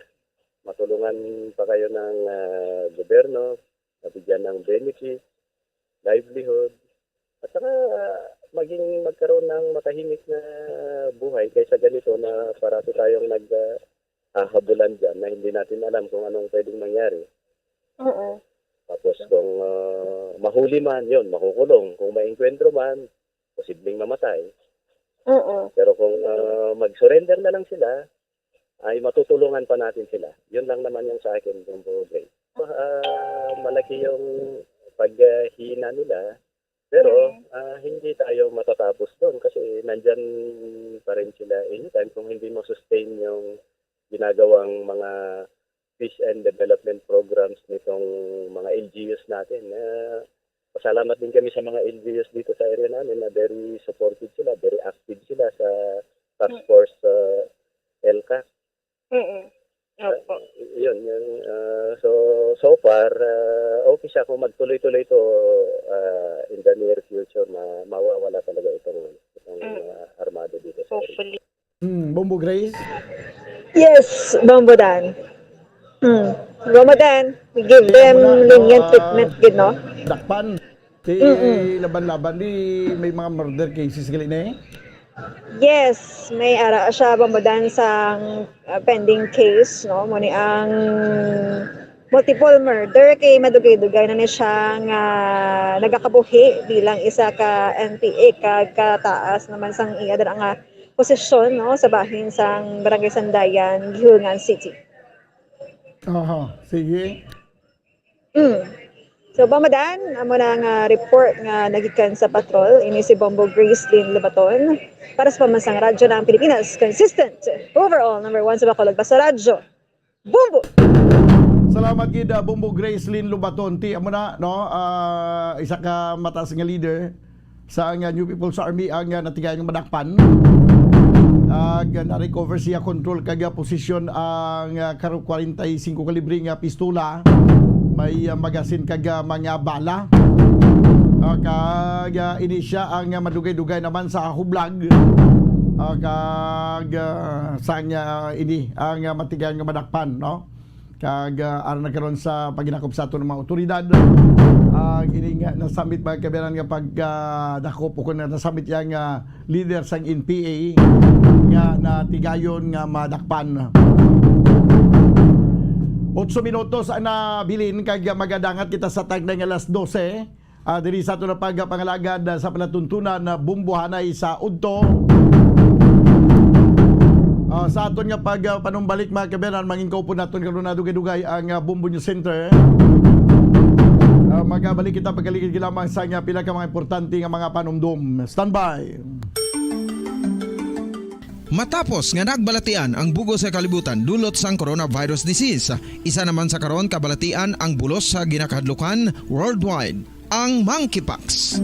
Matulungan pa kayo ng, ah, gobyerno, mabigyan ng benefit, livelihood, at saka maging magkaroon ng matahimik na buhay kaysa ganito na parati tayong nag, ah, hahabulan diyan na hindi natin alam kung anong pwedeng mangyari. Oo. Tapos kung, ah, mahuli man, yun, makukulong. Kung maengkwentro man, posibleng mamatay. Oo. Pero kung, ah, mag-surrender na lang sila, ay matutulungan pa natin sila. Yun lang naman yung sa akin, Bombo Grace. Ah, malaki yung paghina nila, pero, Mm. ah, hindi tayo matatapos doon kasi nandyan pa rin sila anytime kung hindi mo sustain yung ginagawang mga peace and development programs nitong mga L G Us natin. Ah, pasalamat din kami sa mga L G Us dito sa area namin na very supportive sila, very active sila sa task Mm. force, ah, ELCAC. Mm. Opo. Ah, yun, yun, ah, so, so far, ah, okay siya kung magtuloy-tuloy ito, ah, in the near future na mawawala talaga itong, itong, Mm. ah, armado dito sa area. Hopefully. Hmm, Bombo Grace? Yes, Bombo Dan. Hmm. Bombo Dan, we give Kaya them mo na, no, lenient ah, treatment, gid, no? Dakpan. Kay Mm-mm. laban-laban di may mga murder cases gali na eh. Yes, may ara siya, Bombo Dan, sang, ah, pending case, no? Mo ni ang multiple murder kay madugay-dugay na ni siya nga nagakabuhi bilang isa ka N P A kag kataas naman sang iya dira nga posisyon, no, sa bahin sang Barangay Sandayan, Guihulngan City. Aha, sige. Mm. So, Bombo Dan, amo na nga report nga nagikan sa patrol. Ini si Bombo Gracelyn Lubaton para sa Pambansang Radyo ng Pilipinas. Consistent, overall, number one sa Bacolod. Basta Radyo, Bombo! Salamat gid, ah, Bombo Gracelyn Lubaton. Ti, amo na, no? Ah, isa ka mataas nga leader sa nga New People's Army ang, ah, natigayon nga madakpan. Ag, ah, na-recover siya control kag, ah, posisyon ang, ah, kar-, kwarenta y singko kalibre nga pistola. May, ah, magasin kag, ah, mga bala. Ah, kag, ah, ini siya ang, ah, madugay-dugay naman sa hublag. Ah, kag, ah, sang, ah, ini ang, ah, matigayon nga madakpan, no? Kag, ah, aron na karon sa paghinakop sa aton mga awtoridad, ah, ini nga nasambit, mga kabayan, nga pag, ah, dakop o kung nasambit yang, ah, leader sang N P A nga natigayon nga madakpan. Otso minutos ang nabilin kag magadangat kita sa tagna nga alas dose. Ah, diri sa aton nga pagpangalagad, ah, sa palatuntunan na Bombo Hanay sa udto. Ah, sa aton nga pag, ah, panumbalik, mga kabayan, mangin kaupod naton karon na dugay-dugay ang, ah, Bombo News Center. Ah, magabalik kita pagkaligid lamang sa nga pila ka mga importante nga mga panumdom. Standby. Matapos nga nagbalatian ang bug-os nga kalibutan dulot sang coronavirus disease, isa naman sa karon kabalatian ang bulos sa ginakahadlukan worldwide, ang monkeypox.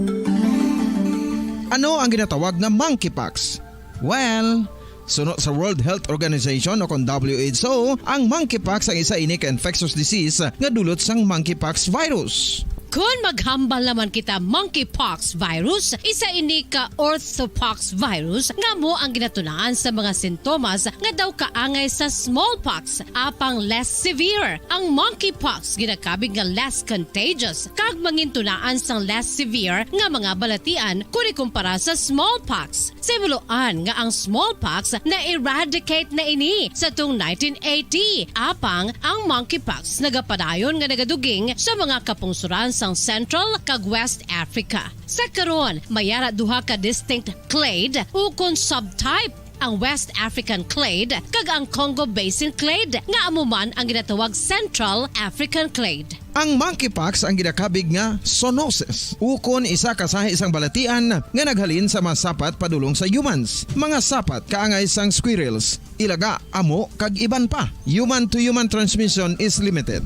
Ano ang ginatawag nga monkeypox? Well, suno sa World Health Organization o kon W H O, ang monkeypox ang isa ini ka infectious disease nga dulot sang monkeypox virus. Kon maghambal naman kita monkeypox virus, isa ini ka orthopox virus nga amo ang ginatunaan sa mga sintomas nga daw kaangay sa smallpox, apang less severe. Ang monkeypox ginakabig nga less contagious kag mangintunaan sang less severe nga mga balatian kon ikumpara sa smallpox. Sa himuloan nga ang smallpox na-eradicate na ini sa tung nineteen eighty, apang ang monkeypox nagapadayon nga nagaduging sa mga kapungsuran sang Central kag West Africa. Sa karon, may ara duha ka distinct clade ukon subtype, ang West African clade kag ang Congo Basin clade, nga amo man ang ginatawag Central African clade. Ang monkeypox ang ginakabig nga zoonosis, ukon isa ka sahi sang balatian nga naghalin sa mga sapat padulong sa humans, mga sapat kaangay sang squirrels, ilaga, amo, kag iban pa. Human to human transmission is limited.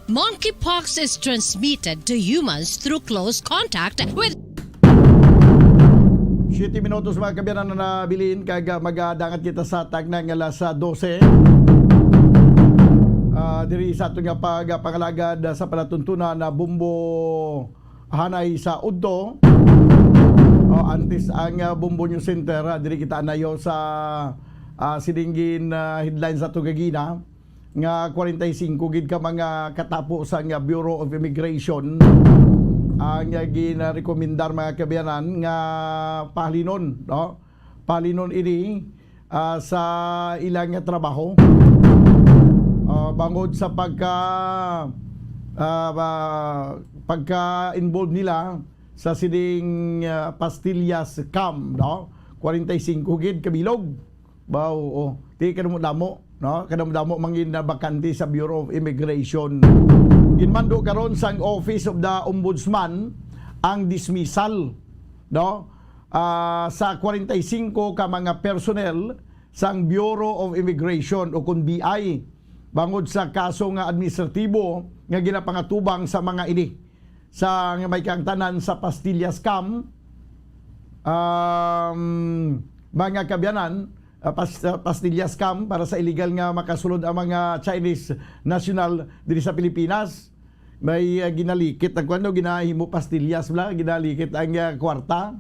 Monkeypox is transmitted to humans through close contact with Siyete minutos, mga kaabyanan, na nabilin, kag, ah, magadangat kita sa tagna nga alas, ah, dose. Ah, diri sa aton nga pag-, ah, pangalagad, ah, sa palatuntunan na Bombo Hanay sa Udto. O, antes ang, ah, Bombo News Center, ah, diri kita anayo sa, ah, sining gin, ah, headline sa aton kagina nga kwarenta y singko gid ka mga katapo sang Bureau of Immigration ang ginarekomendar, mga kaabyanan, nga pahalinon, no? Pahalinon ini, ah, sa ilang trabaho. Ah, bangod sa pagka, ah, ba-, pagka-involve nila sa sining, ah, pastillas scam, no? Kwarenta y singko gid ka bilog. Ba, oo. Ti kadamo-damo, no? Kadamo-damo man gid na bakante sa Bureau of Immigration. Ginmando karon sang Office of the Ombudsman ang dismissal, no? Ah, sa kwarenta y singko ka mga personnel sang Bureau of Immigration o kun B I bangod sa kaso nga administratibo nga ginapangatubang sa mga ini. Sa nga may kaangtanan sa pastillas scam, um, mga kaabyanan, ah, pas-, ah, pastillas scam para sa illegal nga makasulod ang mga Chinese national diri sa Pilipinas. May, ah, ginalikit ang kuwan, no? Ginahimo pastillas bala, ginalikit ang, ah, kwarta.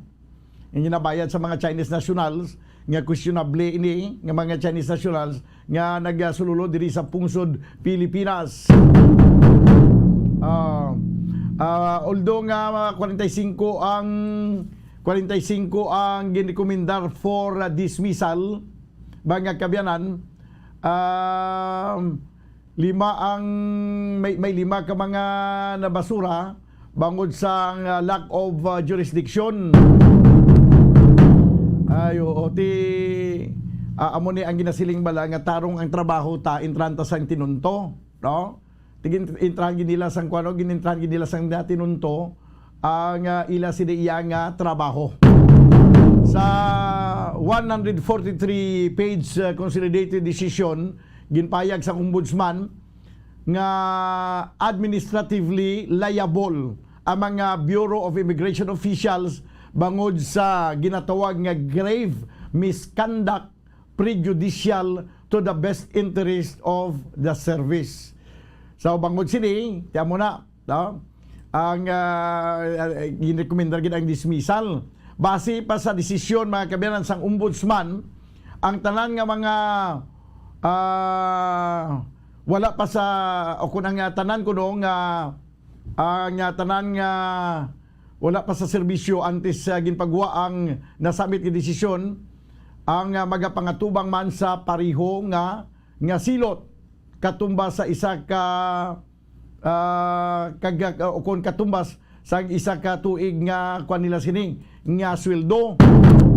Ang ginabayad sa mga Chinese nationals, nga questionable ini, nga mga Chinese nationals, nga nagasululod diri sa pungsod Pilipinas. Ah, ah, although nga kwarenta y singko ang, kwarenta y singko ang ginrekomendar for, ah, dismissal, mga kaabyanan, ah, lima ang, may, may lima ka mga nabasura bangod sa, ah, lack of, ah, jurisdiction. Ay, oo, ti, ah, amo ni ang ginasiling bala nga tarong ang trabaho ta, entranta sang tinunto, no? Tigin-, entrahan gid nila sang kuwan, no? Ginintrahan gid nila sang tinunto ang, ah, ila sini iya nga trabaho. Sa one hundred forty-three page, ah, consolidated decision, ginpahayag sang Ombudsman nga administratively liable ang mga Bureau of Immigration officials bangod sa ginatawag nga grave misconduct prejudicial to the best interest of the service. So, bangod sini, ti amo na, no? Ang, ah, ginrekomendar gid ang dismissal. Base pa sa desisyon, mga kaabyanan, sang Ombudsman, ang tanan nga mga, ah, wala pa sa, o kung ang, ah, tanan kuno nga, ah, nga tanan nga wala pa sa serbisyo antes, ah, ginpagwa ang nasambit nga desisyon, ang, ah, magapangatubang man sa pareho nga, nga silot, katumbas sa isa ka, ah, kag, ah, o kon katumbas sang isa ka tuig nga kuan nila sini nga sweldo.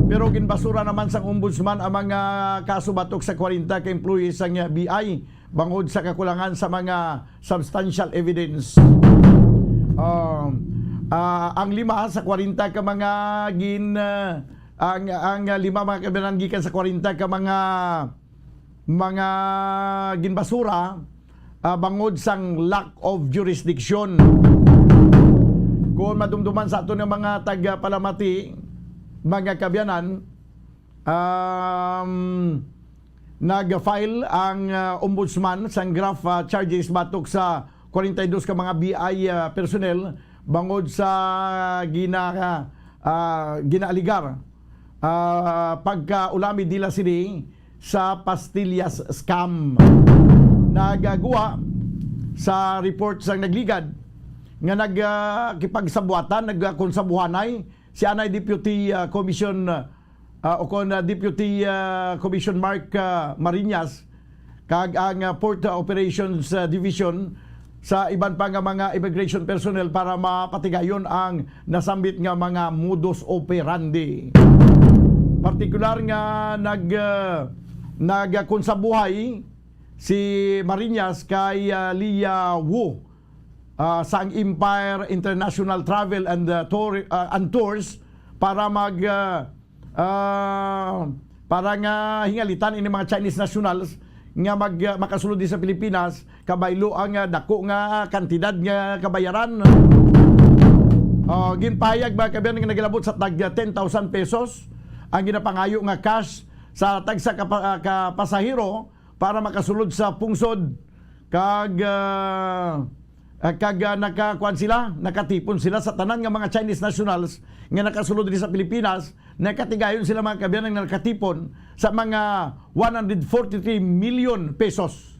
Pero ginbasura naman sang Ombudsman ang mga kaso batok sa kwarenta ka employees sang B I bangod sa kakulangan sa mga substantial evidence. Um, ah, ang lima sa kwarenta ka mga gin, ah, ang, ang lima, mga kaabyanan, gikan sa kwarenta ka mga mga ginbasura, ah, bangod sang lack of jurisdiction. Kung madumduman sa aton nga mga tagapalamati, mga kaabyanan, um, nag-file ang, ah, Ombudsman sang graft, ah, charges batok sa kwarenta y dos ka mga B I, ah, personnel bangod sa gina-, ah, ginaaligar, ah, pagkaulamid nila sini sa pastillas scam. Nagagwa sa report sang nagligad nga nag, ah, kipagsabuatan, nagkonsabway si anay Deputy, ah, Commission, ah, o kon, ah, Deputy, ah, Commission Mark, ah, Mariñas, kag ang, ah, Port Operations, ah, Division sa iban pa nga mga immigration personnel para mapatigayon ang nasambit nga mga modus operandi. Partikular nga nag, ah, nagkonsabuhay si Mariñas kay, ah, Leah Wu, ah, sang Empire International Travel and, ah, Tour, ah, and Tours para mag, ah, ah, para nga hingalitan ini mga Chinese nationals nga mag, ah, makasulod di sa Pilipinas, kabaylo ang, ah, dako nga kantidad nga kabayaran. Ah, ginpahayag, mga kabayan, nga nagalabot sa tag ten thousand pesos ang ginapangayo nga cash sa tagsa ka pa-, ah, ka pasahero para makasulod sa pungsod. Kag, ah, ah, kag, ah, nakakuan sila, nakatipon sila sa tanan nga mga Chinese nationals nga nakasulod diri sa Pilipinas. Nakatigayon sila, mga kabayan, nga nakatipon sa mga one hundred forty-three million pesos.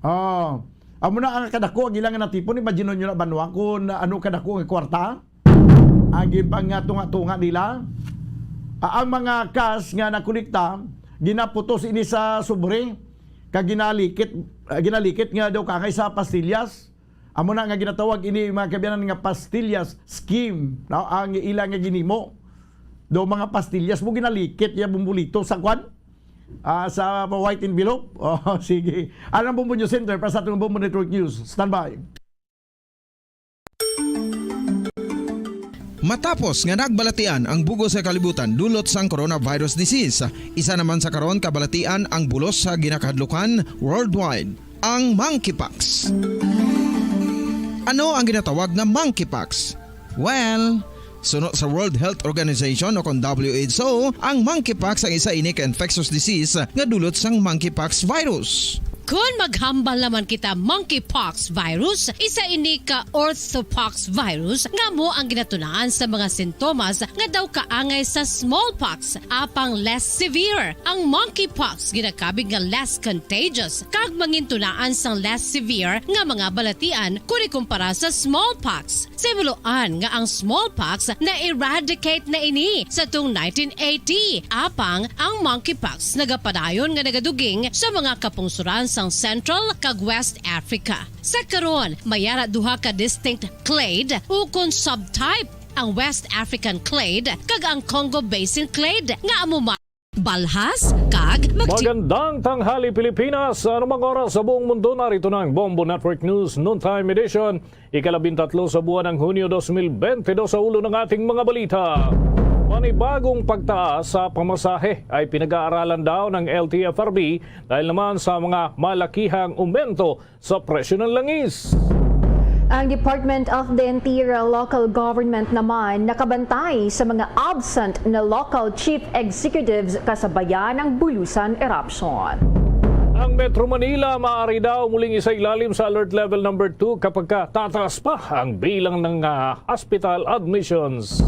Ah, amo na ang kadako ang ilang natipon. Imagine nyo na, banwa, kung ano kadako nga kwarta ang ginpangatunga-tunga nila. Ah, ang mga cash nga nakolekta, ginaputos ini sa sobre, kag ginalikit, ah, ginalikit nga daw kaangay sa pastillas. Amo na nga ginatawag ini, mga kabayan, nga pastillas scheme, no? Ang ila nga ginimo. Daw mga pastillas mo ginalikit ya bumbulito sa kwan? Ah, sa white envelope? Oh, sige. Ang Bombo News Center para sa atong Bombo Network News. Standby. Matapos nga nagbalatian ang bug-os nga kalibutan dulot sang coronavirus disease, isa naman sa karon kabalatian ang bulos sa ginakahadlukan worldwide, ang monkeypox. Ano ang ginatawag nga monkeypox? Well, suno sa World Health Organization o kon W H O, ang monkeypox ang isa ini ka infectious disease nga dulot sang monkeypox virus. Kon maghambal naman kita monkeypox virus, isa ini ka orthopox virus nga amo ang ginatunaan sa mga sintomas nga daw kaangay sa smallpox, apang less severe. Ang monkeypox ginakabig nga less contagious kag mangintunaan sang less severe nga mga balatian kon ikumpara sa smallpox. Simuloan nga ang smallpox na-eradicate na ini sa tuong nineteen eighty, apang ang monkeypox nagapadayon nga nagaduging sa mga kapungsoran sang Central kag West Africa. Sa karon, may ara duha ka distinct clade ukon subtype, ang West African clade kag ang Congo Basin clade, nga amo ma-, balhas kag magti- Magandang tanghali, Pilipinas. Anumang oras sa buong mundo, narito na ang Bombo Network News Noontime Edition, ikalabintatlo sa buwan ng Hunyo dos mil bente dos. Sa ulo ng ating mga balita: panibagong pagtaas sa pamasahe ay pinag-aaralan daw ng L T F R B dahil naman sa mga malakihang umento sa presyo ng langis. Ang Department of the Interior Local Government naman nakabantay sa mga absent na local chief executives kasabayan ng Bulusan eruption. Ang Metro Manila maaari daw muling isailalim sa Alert Level Number Two kapag ka tataas pa ang bilang ng, ah, hospital admissions.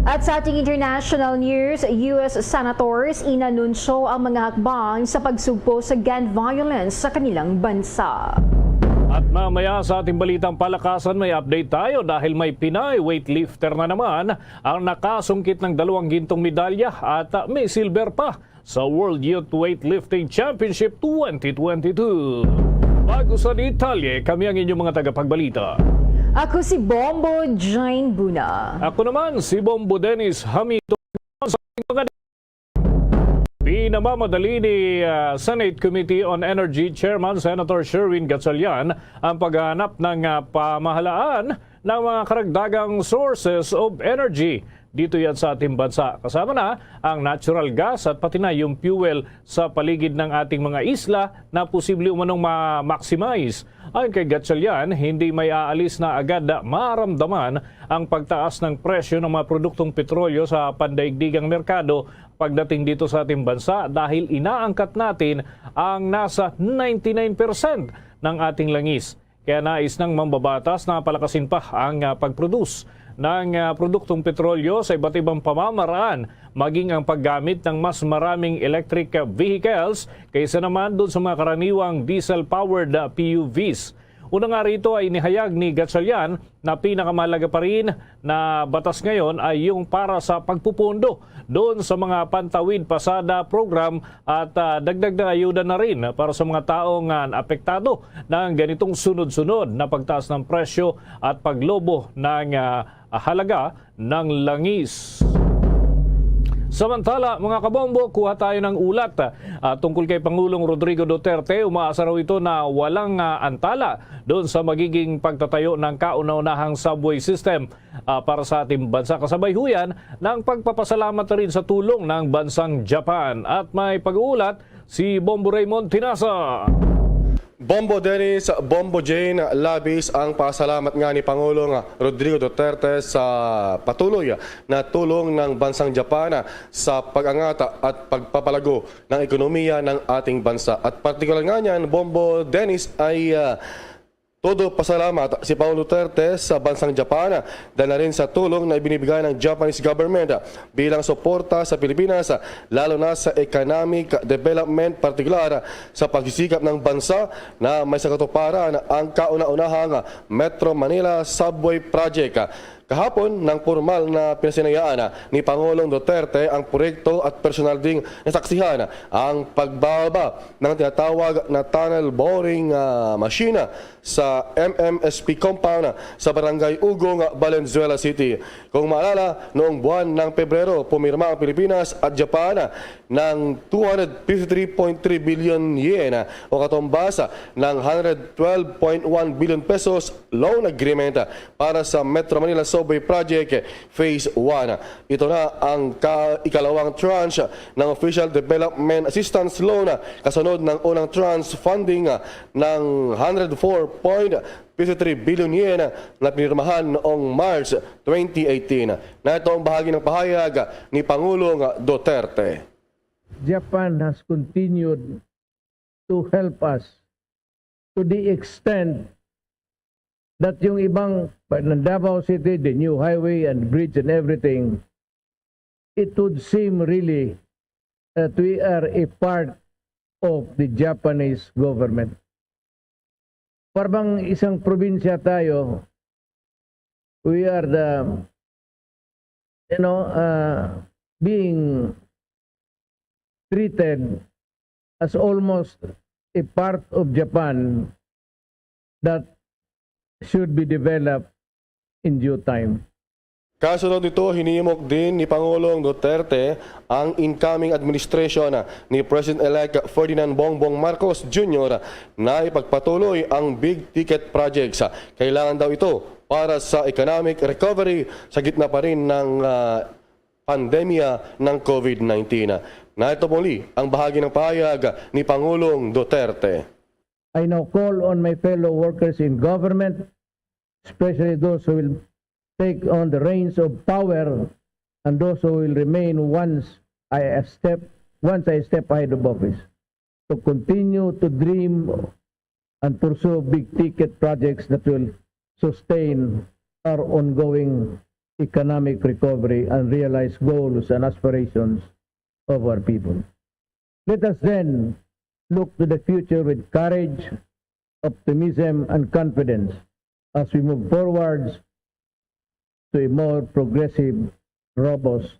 At sa ating international news, U S senators inanunsyo ang mga hakbang sa pagsugpo sa gun violence sa kanilang bansa. At mamaya sa ating balitang palakasan, may update tayo dahil may Pinay weightlifter na naman ang nakasungkit ng dalawang gintong medalya at, ah, may silver pa sa World Youth Weightlifting Championship twenty twenty-two. Bago sa detalye, kami ang inyong mga tagapagbalita. Ako si Bombo Jane Buna. Ako naman si Bombo Dennis Hamito. Sa mga pinamamadali ni, ah, Senate Committee on Energy Chairman Senator Sherwin Gatchalian ang paghahanap ng, ah, pamahalaan ng mga karagdagang sources of energy dito yan sa ating bansa. Kasama na ang natural gas at pati na yung fuel sa paligid ng ating mga isla na posible umanong ma-maximize. Ayon kay Gatchalian, hindi may aalis na agad maramdaman ang pagtaas ng presyo ng mga produktong petrolyo sa pandaigdigang merkado pagdating dito sa ating bansa dahil inaangkat natin ang nasa ninety-nine percent ng ating langis. Kaya nais ng mambabatas na palakasin pa ang, ah, pag-produce ng, ah, produktong petrolyo sa iba't ibang pamamaraan, maging ang paggamit ng mas maraming electric vehicles kaysa naman doon sa mga karaniwang diesel-powered, ah, P U Vs. Una nga rito ay inihayag ni Gatchalian na pinakamahalaga pa rin na batas ngayon ay yung para sa pagpupundo doon sa mga Pantawid Pasada Program at, ah, dagdag na ayuda na rin para sa mga taong, ah, apektado ng ganitong sunod-sunod na pagtaas ng presyo at paglobo ng, ah, halaga ng langis. Samantala, mga kabombo, kuha tayo ng ulat, ah, tungkol kay Pangulong Rodrigo Duterte. Umaasa raw ito na walang, ah, antala doon sa magiging pagtatayo ng kauna-unahang subway system, ah, para sa ating bansa. Kasabay ho yan ng pagpapasalamat na rin sa tulong ng bansang Japan. At may pag-uulat si Bombo Raymond Tinasa. Bombo Dennis, Bombo Jane, labis ang pasalamat nga ni Pangulong Rodrigo Duterte sa patuloy na tulong ng bansang Japan sa pag-angat at pagpapalago ng ekonomiya ng ating bansa. At partikular nga niyan, Bombo Dennis, ay, ah, todo pasalamat si Pangulong Duterte sa bansang Japan, dahil na rin sa tulong na ibinibigay ng Japanese government bilang suporta sa Pilipinas, lalo na sa economic development, partikular sa pagsisikap ng bansa na may sa katuparan ang kauna-unahang Metro Manila Subway Project. Kahapon, nang pormal na pinasinayaan ni Pangulong Duterte ang proyekto at personal ding nasaksihan ang pagbaba ng tinatawag na tunnel boring, ah, machine sa M M S P compound sa Barangay Ugong, Valenzuela City. Kung maalala, noong buwan ng Pebrero, pumirma ang Pilipinas at Japan ng two hundred fifty-three point three billion yen o katumbas ng hundred twelve point one billion pesos loan agreement para sa Metro Manila Subway Project Phase one. Ito na ang ka-, ikalawang tranche ng official development assistance loan kasunod ng unang tranche funding ng hundred four point fifty-three billion yen na pinirmahan noong March twenty eighteen. Na ito ang bahagi ng pahayag ni Pangulong Duterte. Japan has continued to help us to the extent that yung ibang, pa-, ng Davao City, the new highway and bridge and everything, it would seem really that we are a part of the Japanese government. Para bang isang probinsya tayo, we are the, you know, uh, being treated as almost a part of Japan that should be developed in due time. Kasunod nito, hinimok din ni Pangulong Duterte ang incoming administration ni President-elect Ferdinand Bongbong Marcos Junior na ipagpatuloy ang big ticket projects. Kailangan daw ito para sa economic recovery sa gitna pa rin ng, ah, pandemya ng COVID nineteen. Na ito muli ang bahagi ng pahayag ni Pangulong Duterte. I now call on my fellow workers in government, especially those who will take on the reins of power and those who will remain once I step, once I step ahead of office, to continue to dream and pursue big ticket projects that will sustain our ongoing economic recovery and realize goals and aspirations of our people. Let us then look to the future with courage, optimism, and confidence as we move forward to a more progressive, robust.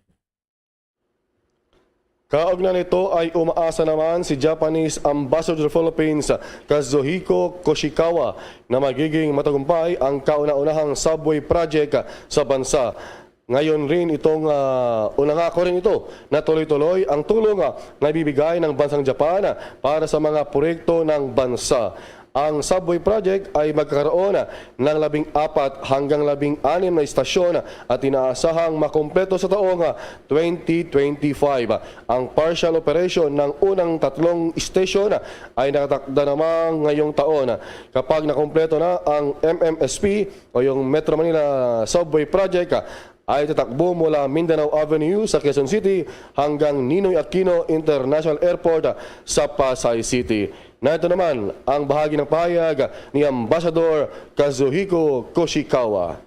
Kaugnay nito ay umaasa naman si Japanese Ambassador to the Philippines, Kazuhiko Koshikawa, na magiging matagumpay ang kauna-unahang subway project sa bansa. Ngayon rin itong, ah, unang ako rin ito na tuloy-tuloy ang tulong, ah, na ibibigay ng bansang Japan para sa mga proyekto ng bansa. Ang subway project ay magkakaroon ng labing apat hanggang labing anim na istasyon at inaasahang makumpleto sa taong twenty twenty-five. Ang partial operation ng unang tatlong station ay nakatakda namang ngayong taon. Kapag nakumpleto na ang M M S P o yung Metro Manila Subway Project, ay tatakbo mula Mindanao Avenue sa Quezon City hanggang Ninoy Aquino International Airport sa Pasay City. Narito naman ang bahagi ng pahayag ni Ambassador Kazuhiko Koshikawa.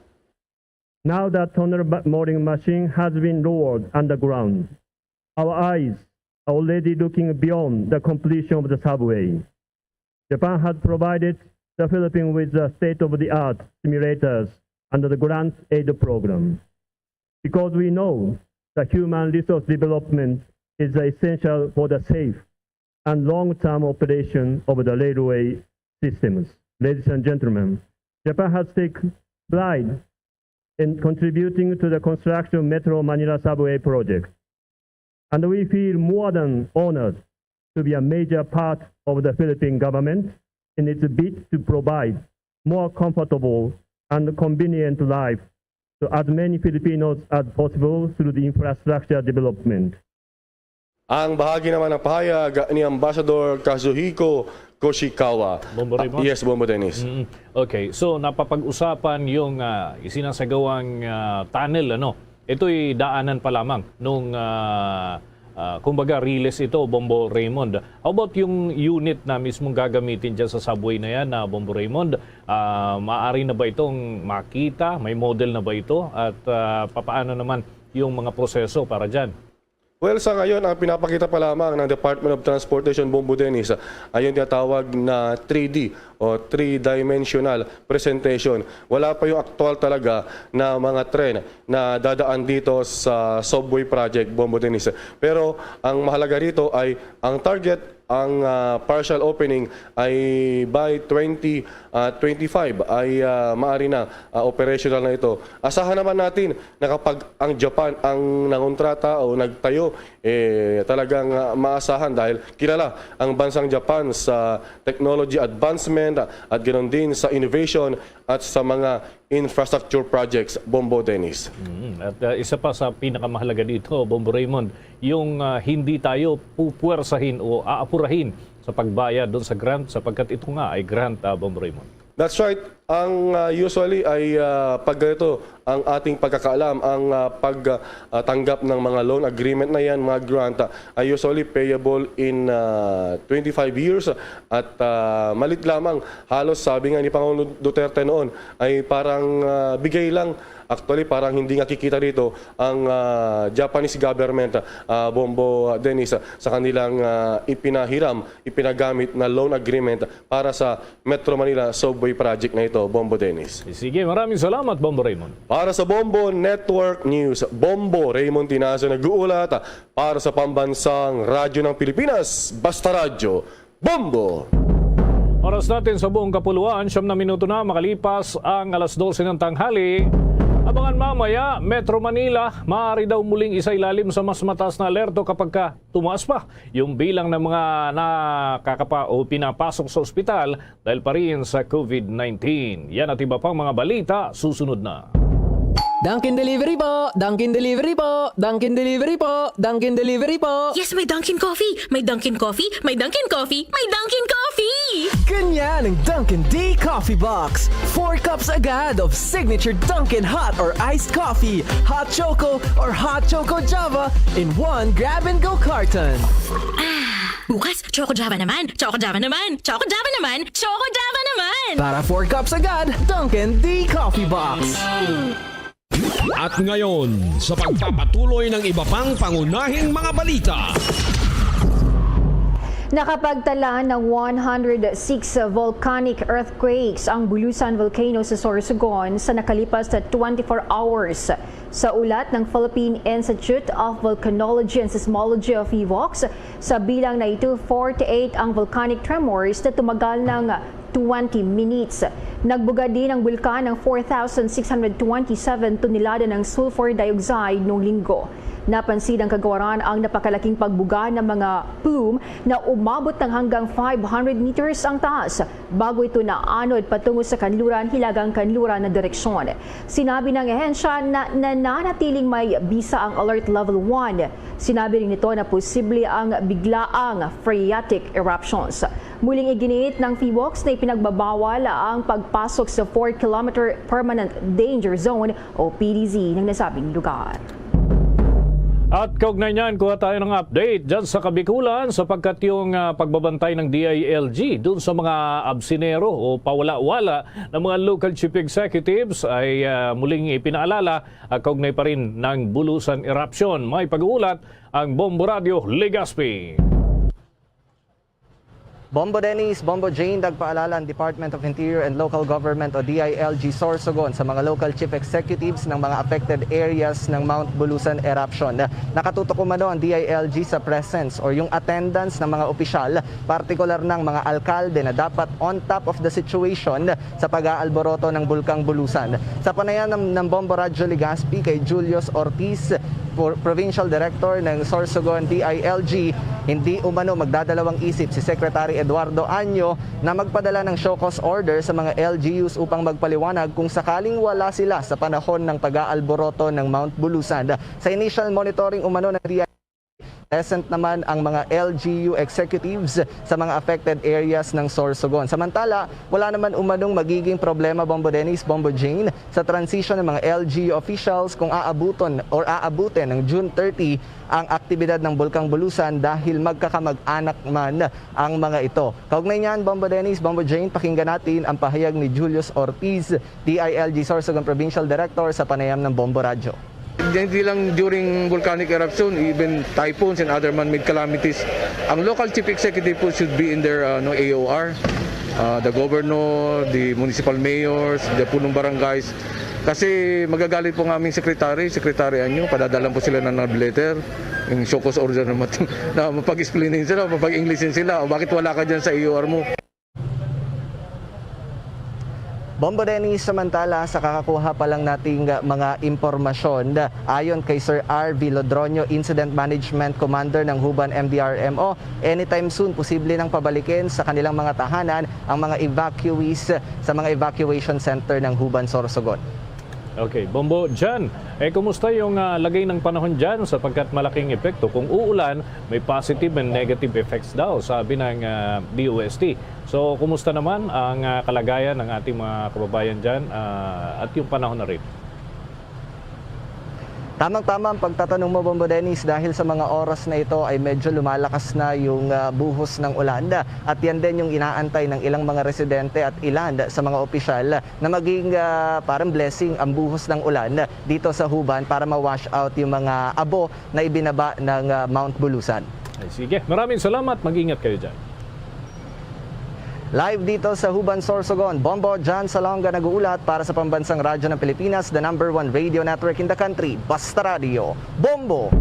Now that Thunder Ba-, Mooring Machine has been lowered underground, our eyes are already looking beyond the completion of the subway. Japan has provided the Philippines with the state-of-the-art simulators under the grant aid program. Because we know that human resource development is essential for the safe and long-term operation of the railway systems. Ladies and gentlemen, Japan has taken pride in contributing to the construction of Metro Manila Subway project. And we feel more than honored to be a major part of the Philippine government in its bid to provide more comfortable and convenient life to as many Filipinos as possible through the infrastructure development. Ang bahagi naman ng pahayag ni Ambassador Kazuhiko Koshikawa. Bombo Ah, Raymond? Yes, Bombo Dennis. Mm. Okay, so napapag-usapan yung, ah, isinasagawang, ah, tunnel, ano? Ito'y daanan pa lamang nung, ah, ah, kumbaga, riles ito, Bombo Raymond. How about yung unit na mismong gagamitin dyan sa subway na yan, na Bombo Raymond? Ah, maaari na ba itong makita? May model na ba ito? At, ah, papaano naman yung mga proseso para dyan? Well, sa ngayon, ang pinapakita pa lamang ng Department of Transportation, Bombo Dennis, ay yung tinatawag na three D o three-dimensional presentation. Wala pa yung aktual talaga na mga tren na dadaan dito sa subway project, Bombo Dennis. Pero ang mahalaga rito ay ang target, ang, ah, partial opening ay by twenty, ah, twenty-five ay, ah, maaari na, ah, operational na ito. Asahan naman natin na kapag ang Japan ang nangontrata o nagtayo, eh, talagang, ah, maasahan dahil kilala ang bansang Japan sa technology advancement at ganoon din sa innovation at sa mga infrastructure projects, Bombo Dennis. Mm, at, ah, isa pa sa pinakamahalaga dito, Bombo Raymond, yung, ah, hindi tayo pupuwersahin o aapurahin sa pagbayad doon sa grant sapagkat ito nga ay grant, ah, Bombo Raymond. That's right. Ang, ah, usually ay, ah, pag ganito, ang ating pagkakaalam, ang, ah, pag, ah, tanggap ng mga loan agreement na yan, mga grant, ah, ay usually payable in, ah, twenty-five years. At, ah, malit lamang, halos sabi nga ni Pangulong Duterte noon, ay parang, ah, bigay lang. Actually, parang hindi nga kikita rito ang, ah, Japanese government, ah, Bombo, ah, Dennis, ah, sa kanilang, ah, ipinahiram, ipinagamit na loan agreement para sa Metro Manila Subway Project na ito, Bombo Dennis. Sige, maraming salamat, Bombo Raymond. Para sa Bombo Network News, Bombo Raymond Tinazo nag-uulat, ah, para sa Pambansang Radyo ng Pilipinas, Basta Radyo, Bombo! Oras natin sa buong kapuluan, siyam na minuto na makalipas ang alas dose ng tanghali. Abangan mamaya, Metro Manila, maaari daw muling isailalim sa mas mataas na alerto kapag ka tumaas pa yung bilang ng mga nakakapa-, o pinapasok sa ospital dahil pa rin sa COVID nineteen. Yan at iba pang mga balita, susunod na. Dunkin Delivery po! Dunkin Delivery po! Dunkin Delivery po! Dunkin Delivery po! Yes, may Dunkin Coffee! May Dunkin Coffee! May Dunkin Coffee! May Dunkin Coffee! Ganyan ang Dunkin D Coffee Box. Four cups agad of signature Dunkin hot or iced coffee, hot choco or hot choco Java in one grab-and-go carton. Ah, bukas, Choco Java naman! Choco Java naman! Choco Java naman! Choco Java naman! Para four cups agad, Dunkin D Coffee Box. At ngayon, sa pagpapatuloy ng iba pang pangunahing mga balita. Nakapagtala ng one hundred six volcanic earthquakes ang Bulusan Volcano sa Sorsogon sa nakalipas na twenty-four hours. Sa ulat ng Philippine Institute of Volcanology and Seismology o PHIVOLCS, sa bilang na ito, forty-eight ang volcanic tremors na tumagal ng twenty minutes. Nagbugad din ang bulkan ng four thousand six hundred twenty-seven tonelada ng sulfur dioxide noong Linggo. Napansin ng kagawaran ang napakalaking pagbuga ng mga plume na umabot ng hanggang five hundred meters ang taas bago ito naanod patungo sa kanluran hilagang kanluran na direksyon. Sinabi ng ahensya na nananatiling may bisa ang Alert Level one. Sinabi rin nito na posible ang biglaang phreatic eruptions. Muling iginiit ng PHIVOLCS na ipinagbabawal ang pagpasok sa four kilometer Permanent Danger Zone o P D Z ng nasabing lugar. At kaugnay niyan, kuha tayo ng update dyan sa Kabikulan sapagkat yung ah, pagbabantay ng D I L G dun sa mga absinero o pawala-wala ng mga local chief executives ay ah, muling ipinaalala at kaugnay pa rin ng Bulusan Eruption. May pag-uulat ang Bombo Radyo Legazpi. Bombo Dennis, Bombo Jane, nagpaalala ang Department of Interior and Local Government o D I L G Sorsogon sa mga local chief executives ng mga affected areas ng Mount Bulusan eruption. Nakatutok umano ang D I L G sa presence or yung attendance ng mga opisyal, partikular ng mga alkalde na dapat on top of the situation sa pag-aalboroto ng Bulkang Bulusan. Sa panayam ng, ng Bombo Radyo Legazpi kay Julius Ortiz, Pro- Provincial Director ng Sorsogon D I L G, hindi umano magdadalawang isip si Secretary Eduardo Año na magpadala ng show cause order sa mga L G Us upang magpaliwanag kung sakaling wala sila sa panahon ng pag-aalboroto ng Mount Bulusan. Sa initial monitoring umano ng D I L G, present naman ang mga L G U executives sa mga affected areas ng Sorsogon. Samantala, wala naman umanong magiging problema, Bombo Dennis, Bombo Jane, sa transition ng mga L G U officials kung aabuton or aabutin ng June thirty ang aktibidad ng Bulkang Bulusan dahil magkakamag-anak man ang mga ito. Kaugnay niyan, Bombo Dennis, Bombo Jane, pakinggan natin ang pahayag ni Julius Ortiz, D I L G Sorsogon Provincial Director, sa panayam ng Bombo Radyo. Hindi lang during volcanic eruption, even typhoons and other man-made calamities, ang local chief executive po should be in their uh, no, A O R. Uh, the governor, the municipal mayors, the punong barangays. Kasi magagalit po ang aming secretary, secretary anyo, padadalan po sila ng love letter, yung show cause order na, mat- na mapag-explainin sila, mapag-Englishin sila, o bakit wala ka dyan sa A O R mo? Bombo Dennis, samantala sa kakakuha pa lang nating mga impormasyon, ayon kay Sir R V Lodronio, Incident Management Commander ng Huban M D R M O, anytime soon posible nang pabalikin sa kanilang mga tahanan ang mga evacuees sa mga evacuation center ng Huban Sorsogon. Okay, Bombo, Jan, eh kumusta yung ah, lagay ng panahon dyan sapagkat malaking epekto kung uulan, may positive and negative effects daw, sabi ng ah, D O S T. So, kumusta naman ang ah, kalagayan ng ating mga kababayan dyan ah, at yung panahon na rin? Tamang-tama ang pagtatanong mo, Bombo Dennis, dahil sa mga oras na ito ay medyo lumalakas na yung ah, buhos ng ulan. At yan din yung inaantay ng ilang mga residente at ilan sa mga opisyal na maging ah, parang blessing ang buhos ng ulan dito sa Huban para ma-wash out yung mga abo na ibinaba ng ah, Mount Bulusan. Ay, sige, maraming salamat. Mag-ingat kayo dyan. Live dito sa Huban, Sorsogon, Bombo John Salonga nag-uulat para sa Pambansang Radyo ng Pilipinas, the number one radio network in the country, Basta Radio, Bombo!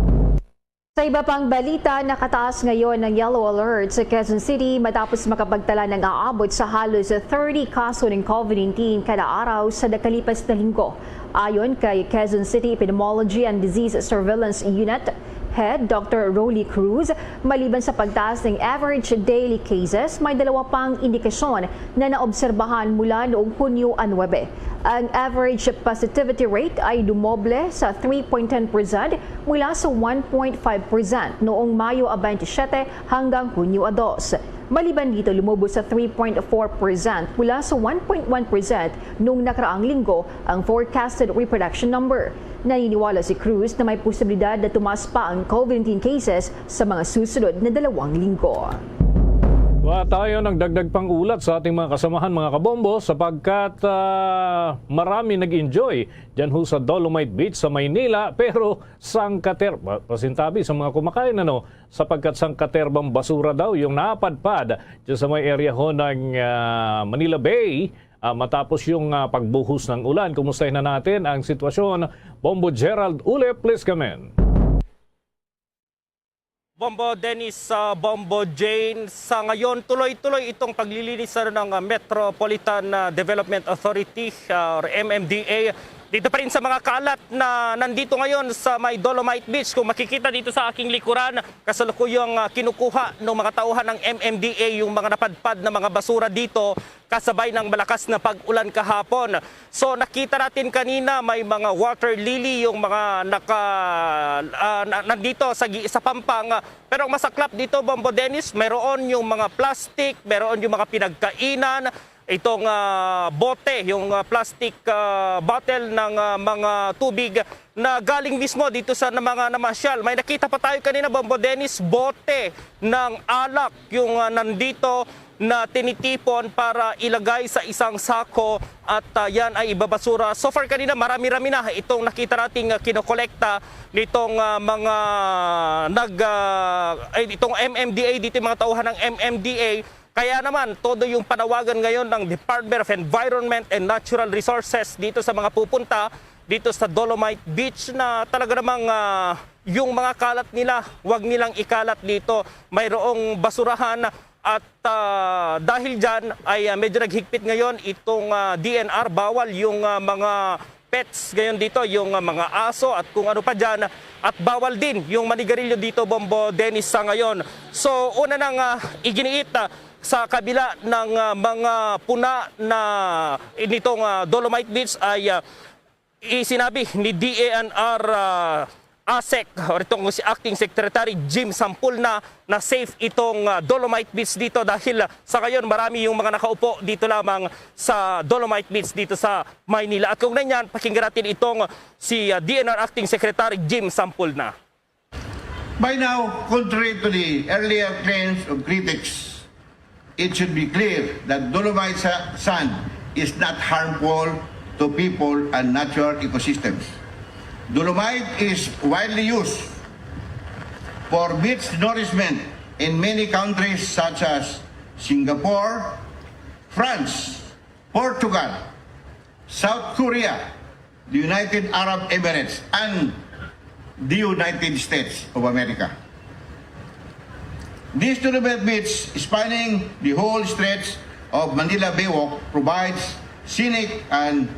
Sa iba pang balita, nakataas ngayon ang yellow alert sa Quezon City matapos makapagtala ng aabot sa halos thirty kaso ng COVID nineteen kada araw sa nakalipas na linggo. Ayon kay Quezon City Epidemiology and Disease Surveillance Unit Head Doctor Rolly Cruz, maliban sa pagtaas ng average daily cases, may dalawa pang indikasyon na naobserbahan mula noong Hunyo a nuebe. Ang average positivity rate ay dumoble sa three point ten percent mula sa one point five percent noong Mayo a twenty-seven hanggang Hunyo a dos. Maliban dito, lumubo sa three point four percent mula sa one point one percent noong nakaraang linggo ang forecasted reproduction number. Naniniwala si Cruz na may posibilidad na tumaas pa ang COVID nineteen cases sa mga susunod na dalawang linggo. Kuha tayo ng dagdag pang ulat sa ating mga kasamahan, mga kabombo, sapagkat ah, marami nag-enjoy dyan ho sa Dolomite Beach sa Maynila, pero sangkater, pa- pasintabi sa mga kumakain, ano, sapagkat sangkaterbang basura daw yung napadpad dyan sa may area ho ng ah, Manila Bay ah, matapos yung ah, pagbuhos ng ulan. Kumustahin na natin ang sitwasyon. Bombo Gerald Ule, please come in. Bombo Dennis, uh, Bombo Jane, sa ngayon tuloy-tuloy itong paglilinis ano, ng uh, Metropolitan uh, Development Authority uh, or M M D A. Dito pa rin sa mga kalat na nandito ngayon sa may Dolomite Beach. Kung makikita dito sa aking likuran, kasalukuyang uh, kinukuha ng mga tauhan ng M M D A yung mga napadpad na mga basura dito kasabay ng malakas na pag-ulan kahapon. So nakita natin kanina may mga water lily yung mga naka, ah, na- nandito sa, gi- sa pampang. Pero ang masaklap dito, Bombo Dennis, mayroon yung mga plastic, mayroon yung mga pinagkainan, itong, ah, bote, yung, ah, plastic, ah, bottle ng, ah, mga tubig na galing mismo dito sa na-, mga namasyal. May nakita pa tayo kanina, Bombo Dennis, bote ng alak yung, ah, nandito na tinitipon para ilagay sa isang sako at, ah, yan ay ibabasura. So far kanina, marami-rami na itong nakita nating, ah, kinokolekta nitong, ah, mga nag, ah, ay, itong M M D A dito, yung mga tauhan ng M M D A. Kaya naman, todo yung panawagan ngayon ng Department of Environment and Natural Resources dito sa mga pupunta dito sa Dolomite Beach na talaga namang, ah, yung mga kalat nila, wag nilang ikalat dito. Mayroong basurahan at, ah, dahil dyan ay, ah, medyo naghigpit ngayon itong, ah, D N R. Bawal yung, ah, mga pets ngayon dito, yung, ah, mga aso at kung ano pa dyan. At bawal din yung manigarilyo dito, Bombo Dennis, sa ngayon. So, una nang, ah, iginiit, ah, sa kabila ng, ah, mga puna na nitong, ah, Dolomite Beach ay, ah, isinabi ni D N R, ah, ASEC, or itong si Acting Secretary Jim Sampulna, na safe itong, ah, Dolomite Beach dito dahil, ah, sa ngayon marami yung mga nakaupo dito lamang sa Dolomite Beach dito sa Maynila. At kung nanyan, pakinggan natin itong si, ah, D N R Acting Secretary Jim Sampulna. By now, contrary to the earlier claims of critics, it should be clear that dolomite sa-, sand is not harmful to people and natural ecosystems. Dolomite is widely used for beach nourishment in many countries such as Singapore, France, Portugal, South Korea, the United Arab Emirates, and the United States of America. This Dolomite Beach, spanning the whole stretch of Manila Baywalk, provides scenic and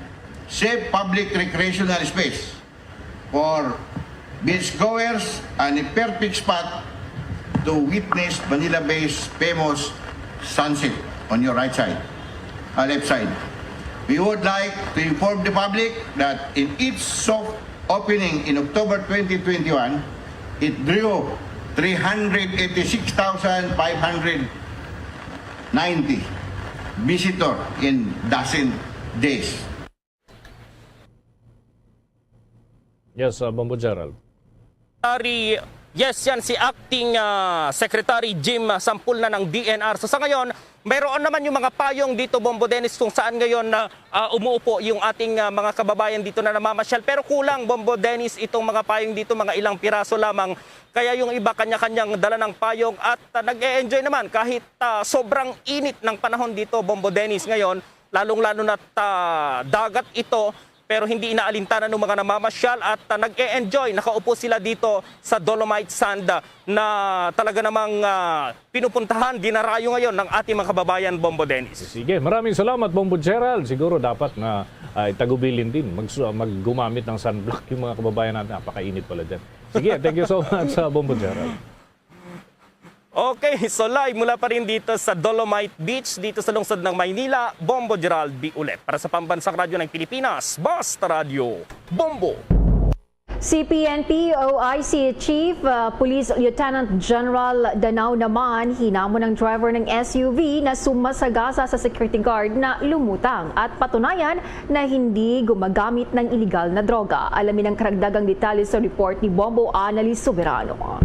safe public recreational space for beachgoers and a perfect spot to witness Manila Bay's famous sunset on your right side, uh, left side. We would like to inform the public that in its soft opening in October twenty twenty-one, it drew three hundred eighty-six thousand five hundred ninety visitor in dozen days. Yes, uh, Bombo Gerald. Ari, yes, yan si Acting, ah, Secretary Jim, ah, Sampulna ng D N R. So, sa ngayon, mayroon naman yung mga payong dito, Bombo Dennis, kung saan ngayon na, ah, umuupo yung ating, ah, mga kababayan dito na namamasyal. Pero kulang, Bombo Dennis, itong mga payong dito, mga ilang piraso lamang. Kaya yung iba kanya-kanyang dala ng payong at, ah, nag-e-enjoy naman kahit, ah, sobrang init ng panahon dito, Bombo Dennis, ngayon, lalong-lalo na't, ah, dagat ito, pero hindi inaalintanan ng mga namamasyal at, ah, nag-e-enjoy. Nakaupo sila dito sa Dolomite Sand, ah, na talaga namang, ah, pinupuntahan, dinarayo ngayon ng ating mga kababayan, Bombo Dennis. Sige, maraming salamat, Bombo Gerald. Siguro dapat na, ah, tagubilin din, mag-, mag-, gumamit ng sunblock yung mga kababayan natin. Napakainit pala dyan. Sige, thank you so much, ah, Bombo Gerald. Okay, so live mula pa rin dito sa Dolomite Beach, dito sa lungsod ng Maynila, Bombo Gerald B. Ulit. Para sa Pambansang Radyo ng Pilipinas, Basta Radyo, Bombo! Si P N P O I C Chief, uh, Police Lieutenant General Danao naman hinamon ang driver ng S U V na sumasagasa sa security guard na lumutang at patunayan na hindi gumagamit ng iligal na droga. Alamin ang karagdagang detalye sa report ni Bombo Annalise Soberano.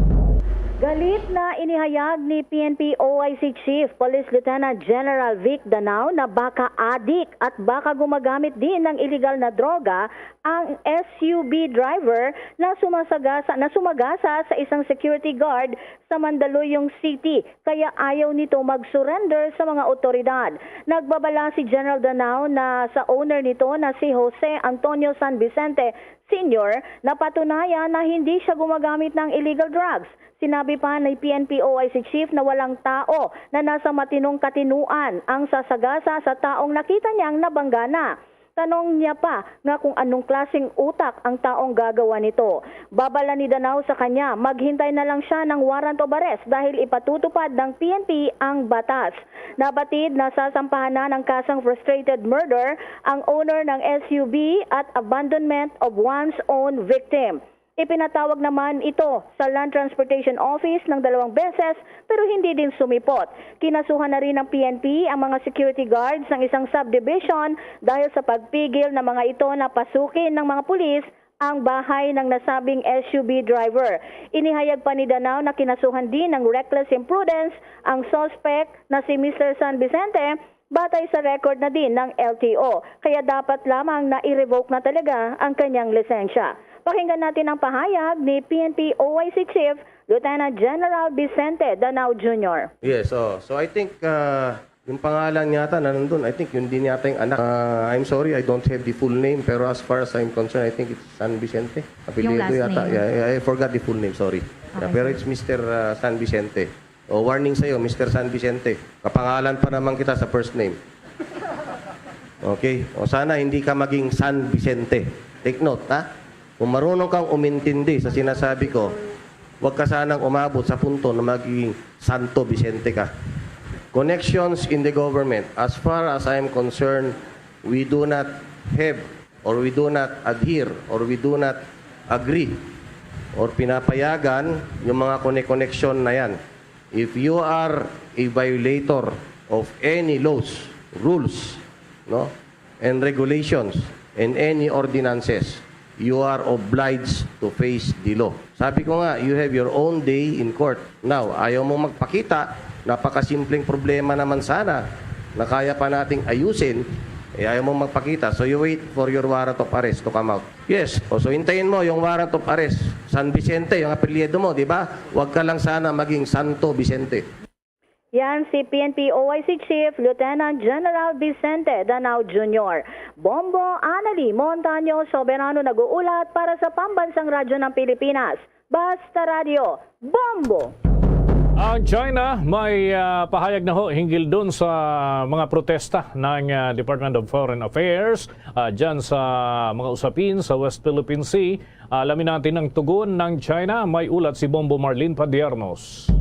Galit na inihayag ni P N P O I C Chief Police Lieutenant General Vic Danao na baka adik at baka gumagamit din ng iligal na droga ang S U V driver na sumasagasa, na sumagasa sa isang security guard sa Mandaluyong City, kaya ayaw nito mag-surrender sa mga otoridad. Nagbabala si General Danao na sa owner nito na si Jose Antonio San Vicente Senior na patunayan na hindi siya gumagamit ng illegal drugs. Sinabi pa ni P N P O I C Chief na walang tao na nasa matinong katinuan ang sasagasa sa taong nakita niyang nabangga na. Tanong niya pa nga kung anong klaseng utak ang taong gagawa nito. Babala ni Danao sa kanya, maghintay na lang siya ng warrant of arrest dahil ipatutupad ng P N P ang batas. Nabatid na sasampahan na ng kasong frustrated murder ang owner ng S U V at abandonment of one's own victim. Ipinatawag naman ito sa Land Transportation Office ng dalawang beses, pero hindi din sumipot. Kinasuhan na rin ng P N P ang mga security guards ng isang subdivision dahil sa pagpigil ng mga ito na pasukin ng mga pulis ang bahay ng nasabing S U V driver. Inihayag pa ni Danao na kinasuhan din ng reckless imprudence ang suspect na si Mister San Vicente, batay sa record na din ng L T O. Kaya dapat lamang na i-revoke na talaga ang kanyang lisensya. Pakinggan natin ang pahayag ni P N P O I C Chief Lieutenant General Vicente Danao Junior. Yes, oh. So I think uh, yung pangalan yata na nandun, I think yun din yata yung anak. Uh, I'm sorry, I don't have the full name, pero as far as I'm concerned, I think it's San Vicente. Apelyido Yung last yata. Name. Yeah, I I forgot the full name, sorry. Yeah, Okay, pero sir. It's Mister uh, San Vicente. O, warning sa'yo, Mister San Vicente. Kapangalan pa naman kita sa first name. Okay? O sana hindi ka maging San Vicente. Take note, ha? Kung marunong kang umintindi sa sinasabi ko, huwag ka sanang umabot sa punto na magiging Santo Vicente ka. Connections in the government. As far as I am concerned, we do not have or we do not adhere or we do not agree or pinapayagan yung mga kone-koneksyon na yan. If you are a violator of any laws, rules, no, and regulations, and any ordinances, you are obliged to face the law. Sabi ko nga, you have your own day in court. Now, ayaw mo magpakita, napakasimpleng problema naman sana na kaya pa nating ayusin, eh ayaw mo magpakita. So you wait for your warrant of arrest to come out. Yes, o so hintayin mo yung warrant of arrest. San Vicente, yung apelyido mo, di ba? Huwag ka lang sana maging Santo Vicente. Yan si P N P O I C Chief Lieutenant General Vicente Danao Junior. Bombo Anali Montaño Soberano nag-uulat para sa Pambansang Radyo ng Pilipinas. Basta Radyo, Bombo! Ang China may ah, pahayag na ho hinggil dun sa mga protesta ng ah, Department of Foreign Affairs ah, dyan sa mga usapin sa West Philippine Sea. Alamin natin ang tugon ng China. May ulat si Bombo Marlene Padiernos.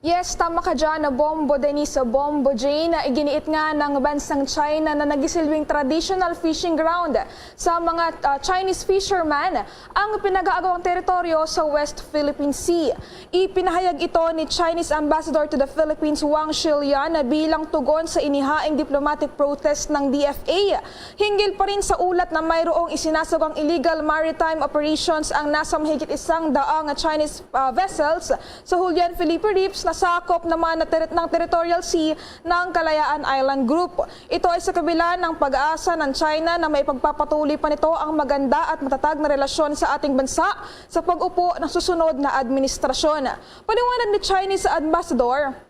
Yes, tama ka dyan, Bombo Denise, Bombo Jane. Iginiit nga ng bansang China na nagisilbing traditional fishing ground sa mga ah, Chinese fishermen ang pinag-aagawang teritoryo sa West Philippine Sea. Ipinahayag ito ni Chinese Ambassador to the Philippines, Wang Shilian, bilang tugon sa inihaing diplomatic protest ng D F A. Hinggil pa rin sa ulat na mayroong isinasagawang illegal maritime operations ang nasa mahigit isang daang Chinese ah, vessels sa Julian Felipe Reefs na sakop naman na teri- ng territorial sea ng Kalayaan Island Group. Ito ay sa kabila ng pag-asa ng China na maipagpapatuloy pa nito ang maganda at matatag na relasyon sa ating bansa sa pag-upo ng susunod na administrasyon. Paliwanag ni Chinese Ambassador,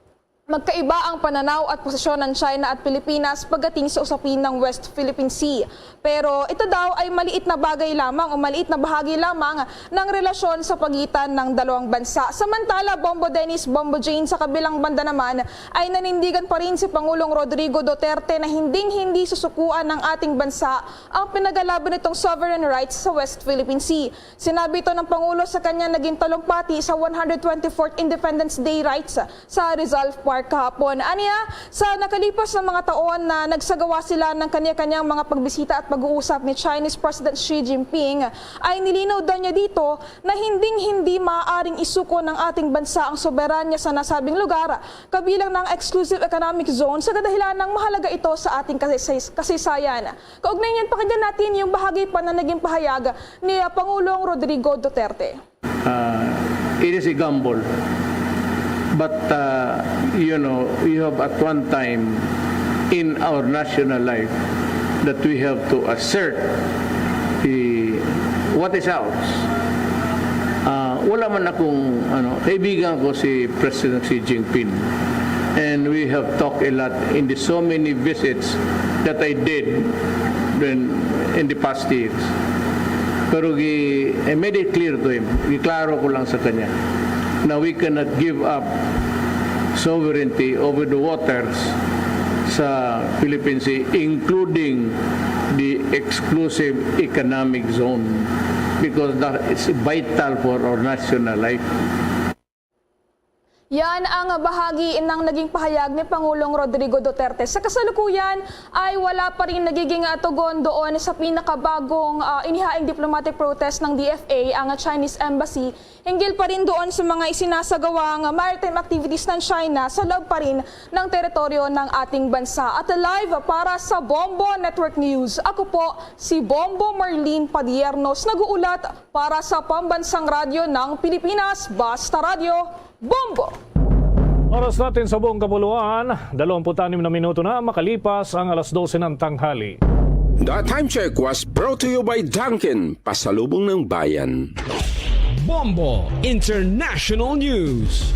magkaiba ang pananaw at posisyon ng China at Pilipinas pagdating sa usapin ng West Philippine Sea. Pero ito daw ay maliit na bagay lamang o maliit na bahagi lamang ng relasyon sa pagitan ng dalawang bansa. Samantala, Bombo Dennis, Bombo Jane, sa kabilang banda naman ay nanindigan pa rin si Pangulong Rodrigo Duterte na hinding-hindi susukuan ng ating bansa ang pinagalaban nitong sovereign rights sa West Philippine Sea. Sinabi ito ng Pangulo sa kanyang naging talumpati sa one hundred twenty-fourth Independence Day rites sa Rizal Park kahapon. Aniya, sa nakalipas na mga taon na nagsagawa sila ng kanya-kanyang mga pagbisita at pag-uusap ni Chinese President Xi Jinping, ay nilinaw daw niya dito na hinding-hindi maaaring isuko ng ating bansa ang soberanya sa nasabing lugar, kabilang na ang exclusive economic zone, sa kadahilan ng mahalaga ito sa ating kasay- kasaysayan. Kaugnay niyan, pakinggan natin yung bahagi pa na naging pahayag ni ah, Pangulong Rodrigo Duterte. Uh, it is a gamble. But, uh, you know, you have at one time in our national life that we have to assert the, what is ours. Uh, wala man akong, ano, kaibigan ko si President Xi Jinping. And we have talked a lot in the so many visits that I did then in the past years. Pero gi, I made it clear to him, giklaro ko lang sa kanya, na we cannot give up sovereignty over the waters sa Philippine Sea, including the exclusive economic zone, because that is vital for our national life. Yan ang bahagi ng naging pahayag ni Pangulong Rodrigo Duterte. Sa kasalukuyan ay wala pa rin nagiging, ah, tugon doon sa pinakabagong, ah, inihaing diplomatic protest ng D F A ang Chinese Embassy hinggil pa rin doon sa mga isinasagawang maritime activities ng China sa loob pa rin ng teritoryo ng ating bansa. At live para sa Bombo Network News, ako po si Bombo Marlene Padiernos, nag-uulat para sa Pambansang Radyo ng Pilipinas, Basta Radyo, Bombo! Oras natin sa buong kapuluan, dalawampu't anim na minuto na makalipas ang alas dose ng tanghali. The time check was brought to you by Dunkin, pasalubong ng bayan. Bombo International News.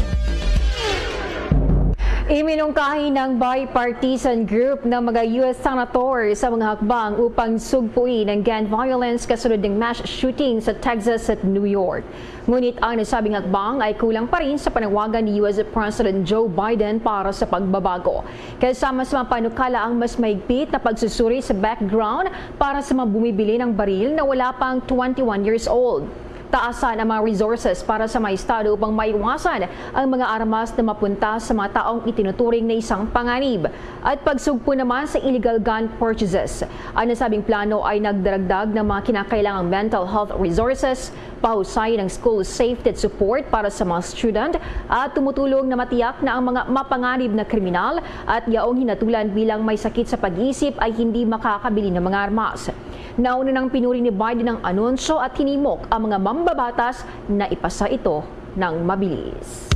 Iminungkahi ng bipartisan group ng mga U S senator sa mga hakbang upang sugpuin ang gun violence kasunod ng mass shooting sa Texas at New York. Ngunit ang nasabing hakbang ay kulang pa rin sa panawagan ni U S President Joe Biden para sa pagbabago. Kasama sa mga panukala ang mas mahigpit na pagsusuri sa background para sa mga bumibili ng baril na wala pang twenty-one years old. Taasan ang mga resources para sa mga estado upang maiwasan ang mga armas na mapunta sa mga taong itinuturing na isang panganib, at pagsugpo naman sa illegal gun purchases. Ang nasabing plano ay nagdaragdag ng mga kinakailangang mental health resources, pahusay ng school safety at support para sa mga student, at tumutulong na matiyak na ang mga mapanganib na kriminal at yaong hinatulan bilang may sakit sa pag-iisip ay hindi makakabili ng mga armas. Nauna nang pinuri ni Biden ang anunsyo at hinimok ang mga mambabatas na ipasa ito ng mabilis.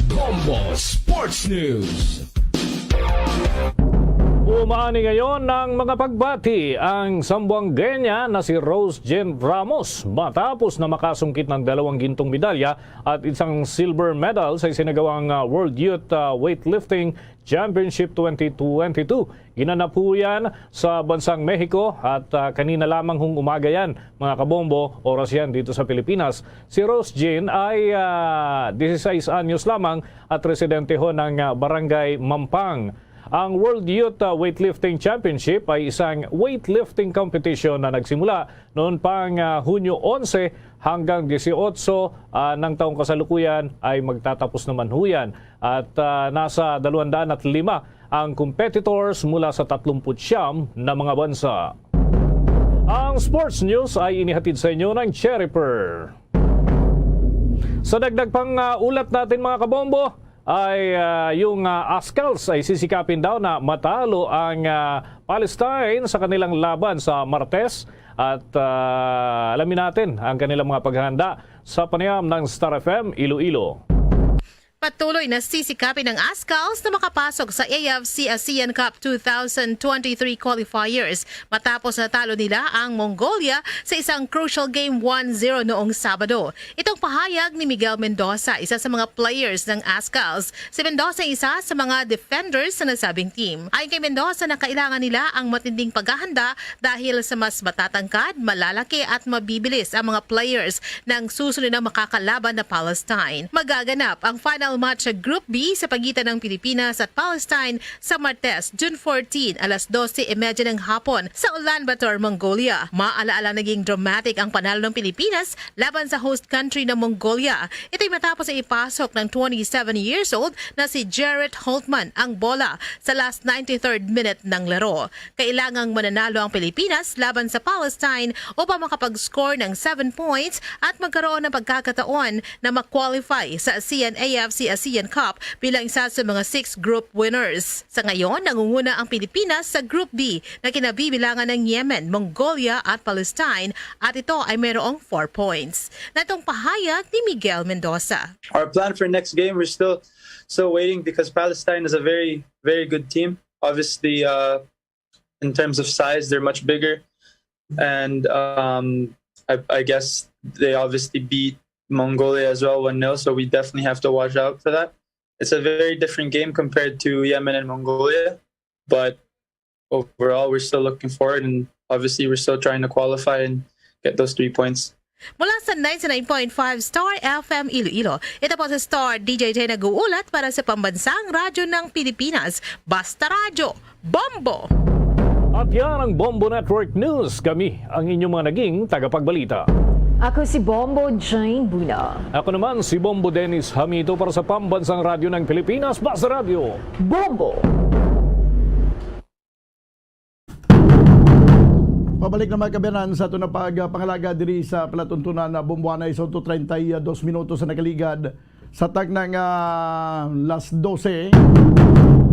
Bombo Sports News. Umaani ngayon ng mga pagbati ang Zamboangueña na si Rose Jean Ramos matapos na makasungkit ng dalawang gintong medalya at isang silver medal sa isinagawang, ah, World Youth, ah, Weightlifting Championship twenty twenty-two. Ginanap ho yan sa bansang Mexico at, ah, kanina lamang hong umaga yan, mga kabombo, oras yan dito sa Pilipinas. Si Rose Jean ay, ah, dieciséis anyos lamang at residente ho ng, ah, Barangay Mampang. Ang World Youth, ah, Weightlifting Championship ay isang weightlifting competition na nagsimula noon pang, ah, Hunyo onse hanggang dieciocho, ah, ng taong kasalukuyan ay magtatapos naman ho yan. At, ah, nasa dalawang daan at lima ang competitors mula sa tatlumput siyam na mga bansa. Ang sports news ay inihatid sa inyo ng Cherry Pearl. Sa dagdag pang, ah, ulat natin, mga kabombo, ay, ah, yung, ah, Azkals ay sisikapin daw na matalo ang, ah, Palestine sa kanilang laban sa Martes. At, ah, alamin natin ang kanilang mga paghahanda sa panayam ng Star F M Iloilo. Patuloy na sisikapin ang Azkals na makapasok sa A F C ASEAN Cup two thousand twenty-three qualifiers matapos natalo nila ang Mongolia sa isang crucial game one zero noong Sabado. Itong pahayag ni Miguel Mendoza, isa sa mga players ng Azkals. Si Mendoza isa sa mga defenders sa nasabing team. Ayon kay Mendoza na kailangan nila ang matinding paghahanda dahil sa mas matatangkad, malalaki at mabibilis ang mga players ng susunod na makakalaban na Palestine. Magaganap ang final match sa Group B sa pagitan ng Pilipinas at Palestine sa Martes, June fourteen, alas dose y media ng hapon sa Ulaanbaatar, Mongolia. Maalaala, naging dramatic ang panalo ng Pilipinas laban sa host country na Mongolia. Ito'y matapos na ipasok ng twenty-seven years old na si Jarrett Holtman ang bola sa last ninety-third minute ng laro. Kailangang mananalo ang Pilipinas laban sa Palestine upang makapag-score ng seven points at magkaroon ng pagkakataon na ma-qualify sa ASEAN AFC ASEAN Cup bilang isa sa mga six group winners. Sa ngayon, nangunguna ang Pilipinas sa Group B na kinabibilangan ng Yemen, Mongolia at Palestine, at ito ay mayroong four points. Natong pahayag ni Miguel Mendoza. Our plan for next game, we're still still waiting because Palestine is a very, very good team. Obviously, uh, in terms of size, they're much bigger, and um, I, I guess they obviously beat Mongolia as well one nil. So we definitely have to watch out for that. It's a very different game compared to Yemen and Mongolia, but overall, we're still looking forward, and obviously, we're still trying to qualify and get those three points. Mula sa ninety-nine point five Star F M Iloilo, ito po si Star D J J nag-uulat para sa Pambansang Radyo ng Pilipinas, Basta Radyo, Bombo! At yan ang Bombo Network News. Kami ang inyong mga naging tagapagbalita. Ako si Bombo Jane Buna. Ako naman si Bombo Dennis Hamito para sa Pambansang Radyo ng Pilipinas, Basta Radyo. Bombo! Pabalik na, mga kaabyanan, sa aton nga pagpangalaga diri sa palatuntunan na Bomboanay sa treinta y dos minutos sa nakaligad. Sa takna nga las dose,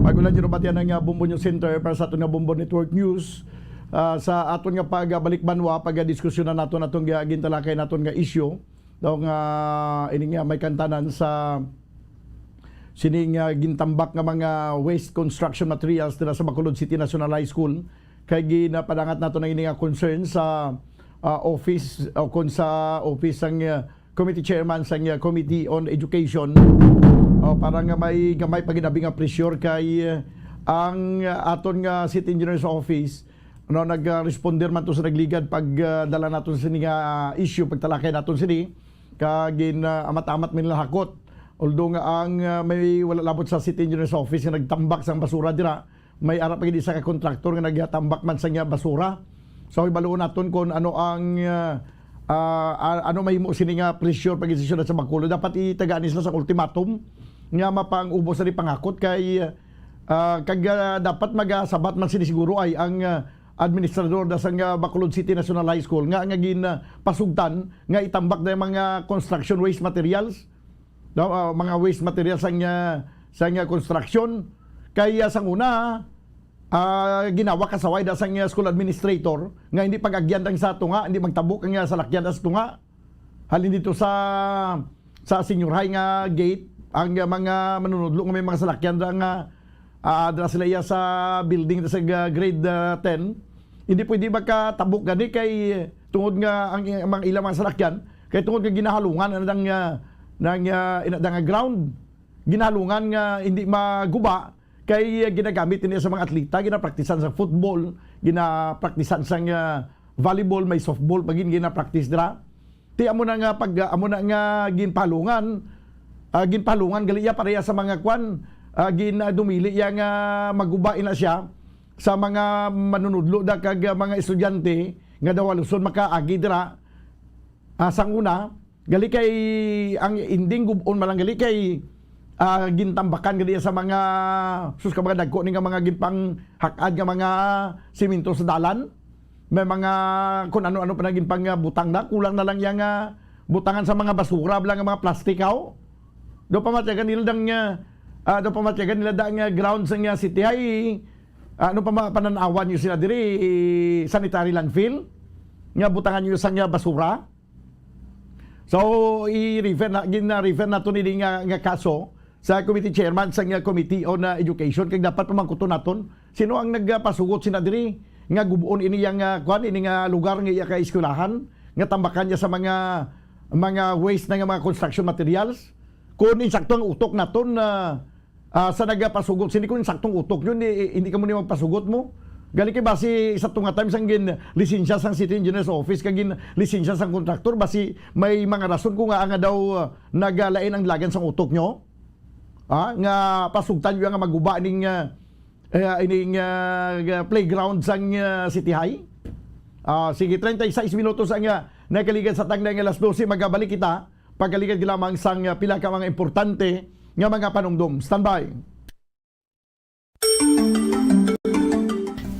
pag-ulan nyo nabatian ang, ah, Bombo News Center para sa aton nga Bombo Network News. Ah, sa aton nga pagbalik banwa, pagdiskusyonan naton atong, ah, gintalakay naton nga issue. Daw nga, ini nga may kantanan sa sining, ah, gintambak nga mga waste construction materials dira sa Bacolod City National High School. Kay ginapadangat nato na ini nga concern sa, ah, office o kon sa office sang, ah, committee chairman sang, ah, Committee on Education, o para nga may gamay pa ginabi nga pressure kay, ah, ang, ah, aton nga city engineer's office, no, nag-, ah, responder man to sa nagligad pag, ah, dala nato sa sini nga, ah, issue, pagtalakay naton sini, kag gin, ah, amat-amat man nila hakot. Although nga ang, ah, may wala labot sa city engineer's office nga nagtambak sang basura dira, may ara pa gid isa ka kontraktor nga nagatambak man sa iya basura. So, hibaluon naton kung ano ang, ah, ah, a-, ano mahimo sini nga pressure pag sa syudad sa Bacolod. Dapat itagaan ni sila sa ultimatum nga mapang-ubos na ni panghakot kay, ah, kag, ah, dapat magasabat man sini siguro ay ang, ah, administrador da sang, ah, Bacolod City National High School nga, nga gin, ah, pasugtan nga itambak na mga construction waste materials. No, ah, mga waste material sang, ah, sang, ah, construction. Kay, ah, sang una, ah, ginawa kasaway da sang, ah, school administrator nga hindi pag-agyan dang sa tunga, hindi magtabok ang, ah, salakyan da sa tunga. Halin dito sa, sa senior high nga gate, ang, ah, mga manunudlo nga may mga salakyan da nga, ah, dira sila iya sa building sa, ah, grade, ah, ten. Hindi pwede makatabok gani kay tungod nga ang, ang mga ilang mga salakyan, kay tungod nga ginahalungan ang dang, ah, nang, ah, ina-, dang ground, ginahalungan nga hindi maguba, kay, ah, ginagamit niya sa mga atleta, ginapraktisan sa football, ginapraktisan sa, ah, volleyball, may softball, pag gin-, ginapraktis dira. Ti amo na nga pag, ah, amo na nga ginpalungan, ah, ginpalungan gali iya pareha sa mga kwan, ah, gin-, ah, dumili iya nga maguba ina siya sa mga manunudlo da kag, ah, mga estudyante nga daw haluson makaagi dira. Ah, sang una, gali kay ang ending gub-on man lang gali kay, ah, gintambakan gali sa mga, sus, ka mga dagko ni nga mga ginpanghak-ad nga mga simento sa dalan. May mga kun ano-ano pa na ginpangbutang na, kulang na lang yang, ah, butangan sa mga basura, bala nga mga plastic, haw. Do pa matyagan nila dang, ah, ah, do pa matyagan nila dang, ah, ground sa nga city high. Ah, ano pa ma-, panan-awan nyo sila diri, sanitary landfill? Nga butangan nyo sa nga basura? So, i-refer na, gina-refer naton ini nga, nga kaso sa committee chairman sa nga Committee on, uh, Education, kag dapat pamangkuton naton sino ang nagpasugot sina diri nga gub-on ini yang, uh, kwan, ini nga lugar nga iya ka eskwelahan nga tambakan niya sa mga, mga waste na nga mga construction materials. Kung insakto ang utok naton, uh, Ah, sa nagapasugot sini, kung saktong utok yun, di, hindi ka mo ni magpasugot mo. Gali kay basi sa tunga times ang gin lisensya sang city engineer's office, kag gin lisensya sang kontraktor, basi may mga rason kung nga, nga daw, ah, nagalain ang lagan sang utok nyo. Ah, nga pasugtan nyo nga maguba ning, ah, eh, ining, ah, playground sang, ah, City High. Ah, sige, treinta y seis minutos ang, ah, nagkaligan sa tagna nga alas dose. Magabalik kita pagkaligan lamang sang, ah, pila ka mga importante nga mga panumdom. Standby.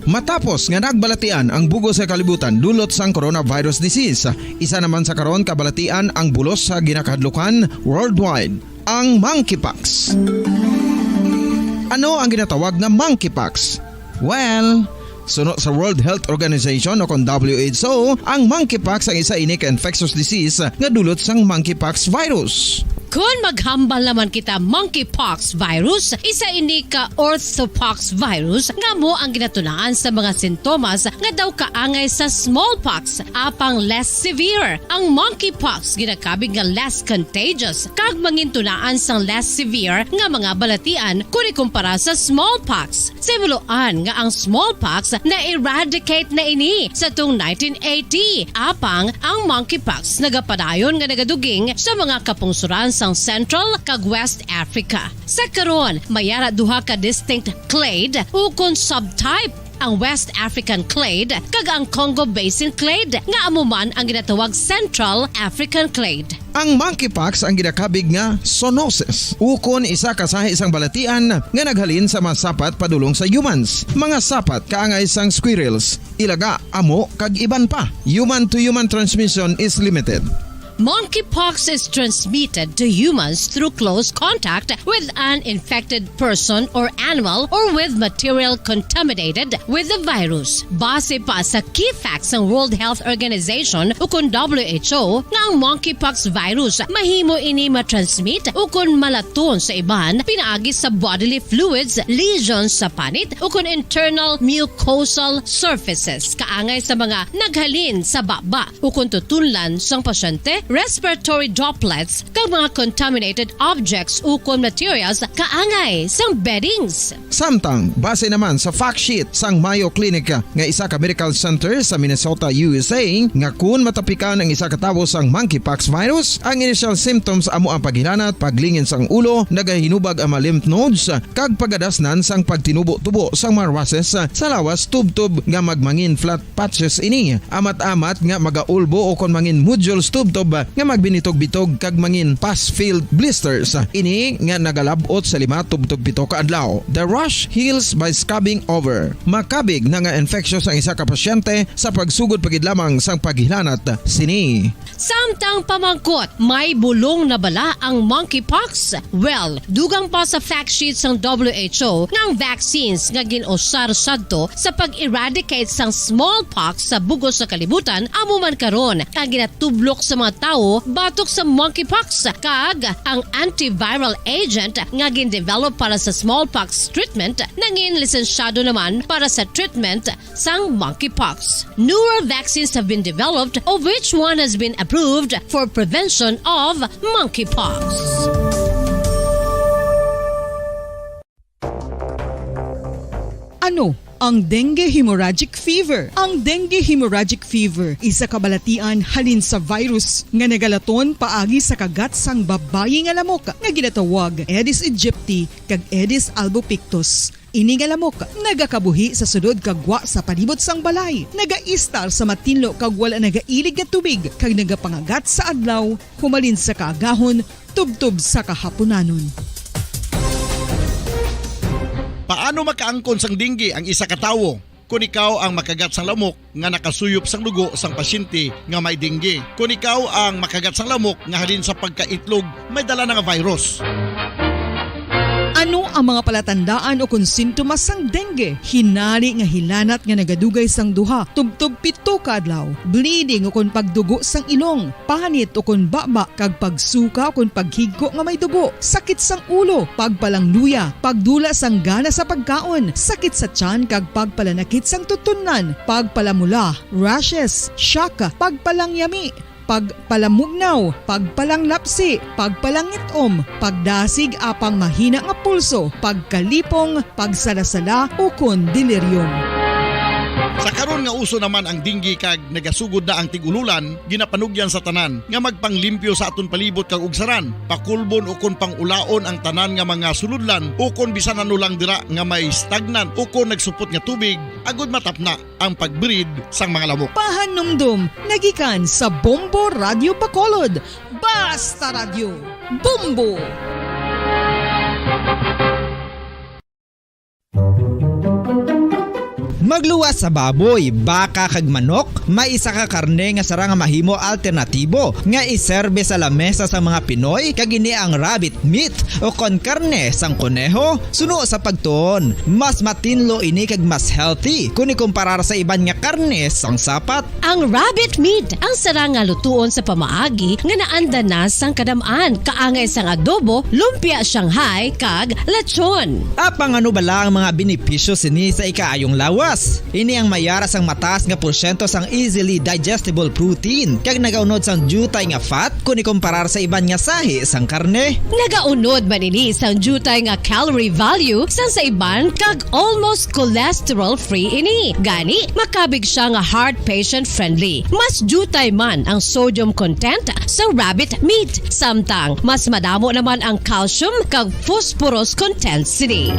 Matapos nga nagbalatian ang bug-os nga kalibutan dulot sang coronavirus disease, isa naman sa karon kabalatian ang bulos sa ginakahadlukan worldwide, ang monkeypox. Ano ang ginatawag na monkeypox? Well, suno sa World Health Organization o kon W H O, ang monkeypox ang isa ini ka infectious disease nga dulot sang monkeypox virus. Kon maghambal naman kita monkeypox virus, isa ini ka orthopox virus nga amo ang ginatunaan sa mga sintomas nga daw kaangay sa smallpox, apang less severe. Ang monkeypox ginakabig nga less contagious kag mangintunaan sang less severe nga mga balatian kon ikumpara sa smallpox. Sa hibaluan nga ang smallpox na-eradicate na ini sa tung nineteen eighty, apang ang monkeypox nagapadayon nga nagaduging sa mga kapungsuran sang Central kag West Africa. Sa karon, may ara duha ka distinct clade ukon subtype ang West African clade, kag ang Congo Basin clade, nga amo man ang ginatawag Central African clade. Ang monkeypox ang ginakabig nga zoonosis, ukon isa ka sahi sang balatian nga naghalin sa mga sapat padulong sa humans, mga sapat kaangay sang squirrels, ilaga, amo, kag iban pa. Human to human transmission is limited. Monkeypox is transmitted to humans through close contact with an infected person or animal or with material contaminated with the virus. Base pa sa key facts sang World Health Organization ukon W H O nga ang monkeypox virus mahimo ini matransmit ukon malaton sa iban pinaagi sa bodily fluids, lesions sa panit ukon internal mucosal surfaces kaangay sa mga naghalin sa baba ukon tutunlan sang pasyente, respiratory droplets, kag mga contaminated objects ukon materials kaangay sang beddings. Samtang, base naman sa fact sheet sang Mayo Clinic nga isa ka medical center sa Minnesota, U S A, nga kun matapikan ang isa ka tawo sang monkeypox virus, ang initial symptoms amo ang paghilanat, paglingin sang ulo, nagahinubag ang mga lymph nodes, kag pagadasnan sang pagtinubo-tubo sang mga rushes sa lawas tubtob nga magmangin flat patches ini, amat-amat nga magaulbo ukon mangin nodules tubtob nga magbinitog-bitog kag mangin pus-filled blisters ini nga nagalab-ot sa lima tubtob pito ka adlaw. The rash heals by scabbing over. Makabig na nga infectious ang isa ka pasyente sa pagsugod pa gid lamang sang paghilanat sini. Samtang pamangkot, may bulong na bala ang monkeypox? Well, dugang pa sa fact sheet sang W H O nga ang vaccines nga gin-usar sadto sa pag-eradicate sang smallpox sa bug-os nga kalibutan amo man karon ang ginatublok sa mga tawo batok sa monkeypox, kag ang antiviral agent nga gin-develop para sa smallpox treatment nangin lisensyado naman para sa treatment sang monkeypox. Newer vaccines have been developed, of which one has been approved for prevention of monkeypox. Ano ang dengue hemorrhagic fever? Ang dengue hemorrhagic fever isa ka balatian halin sa virus nga nagalaton paagi sa kagat sang babayi nga lamok nga ginatawag Aedes aegypti kag Aedes albopictus. Ini nga lamok nagakabuhi sa sulod kag gwa sa palibot sang balay, nagaistar sa matinlo kag wala nagailig nga tubig, kag nagapangagat sa adlaw humalin sa kaagahon tubtob sa kahapunanon. Paano makaangkon sang dengue ang isa ka tawo? Kon ikaw ang makagat sang lamok nga nakasuyop sang dugo sang pasyente nga may dengue, kon ikaw ang makagat sang lamok nga halin sa pagkaitlog may dala na nga virus. Ano ang mga palatandaan ukon sintomas sang dengue? Hinari nga hilanat nga nagadugay sang duha tubtob pito ka adlaw, bleeding ukon pagdugo sang ilong, panit ukon baba, kag pagsuka ukon paghigko nga may dugo, sakit sang ulo, pagpalangluya, pagdula sang gana sa pagkaon, sakit sa tiyan kag pagpalanakit sang tutunlan, pagpalamula, rashes, shock, pagpalangyami, pagpalamugnaw, pagpalanglapsi, pagpalangit-om, pagdasig apang mahina nga pulso, pagkalipong, pagsalasala, ukon delirium. Sa karon nga uso naman ang dengue kag nagasugod na ang tig-ululan, ginapanugyan sa tanan nga magpanglimpyo sa aton palibot kag ugsaran, pakulbon ukon pang-ulaon ang tanan nga mga sulodlan ukon bisan ano lang dira nga may stagnant ukon nagsupot nga tubig, agod matapna ang pag-breed sang mga lamok. Pahanumdom nagikan sa Bombo Radyo Bacolod. Basta Radyo, Bombo! Magluwas sa baboy, baka, kag manok, may isa ka karne nga sarang nga mahimo alternatibo nga iserbe sa lamesa sang mga Pinoy, kag ini ang rabbit meat, ukon karne sang koneho. Suno sa pagtuon, mas matinlo ini kag mas healthy kon ikumparar sa iban nga karne sang sapat. Ang rabbit meat ang sarang nga lutuon sa pamaagi nga naanda na sang kadam-an, kaangay sang adobo, lumpia Shanghai, kag lechon. Apang ano bala ang mga benepisyo sini sa ikaayong lawas? Ini ang may ara sang mataas nga porsyento sang easily digestible protein, kag nagaunod sang diutay nga fat kon ikumparar sa iban nga sahi sang karne. Nagaunod man ini sang diutay nga calorie value sang sa iban, kag almost cholesterol-free ini. Gani, makabig siya nga heart patient-friendly. Mas diutay man ang sodium content sa rabbit meat, samtang mas madamo naman ang calcium kag phosphorus content sini.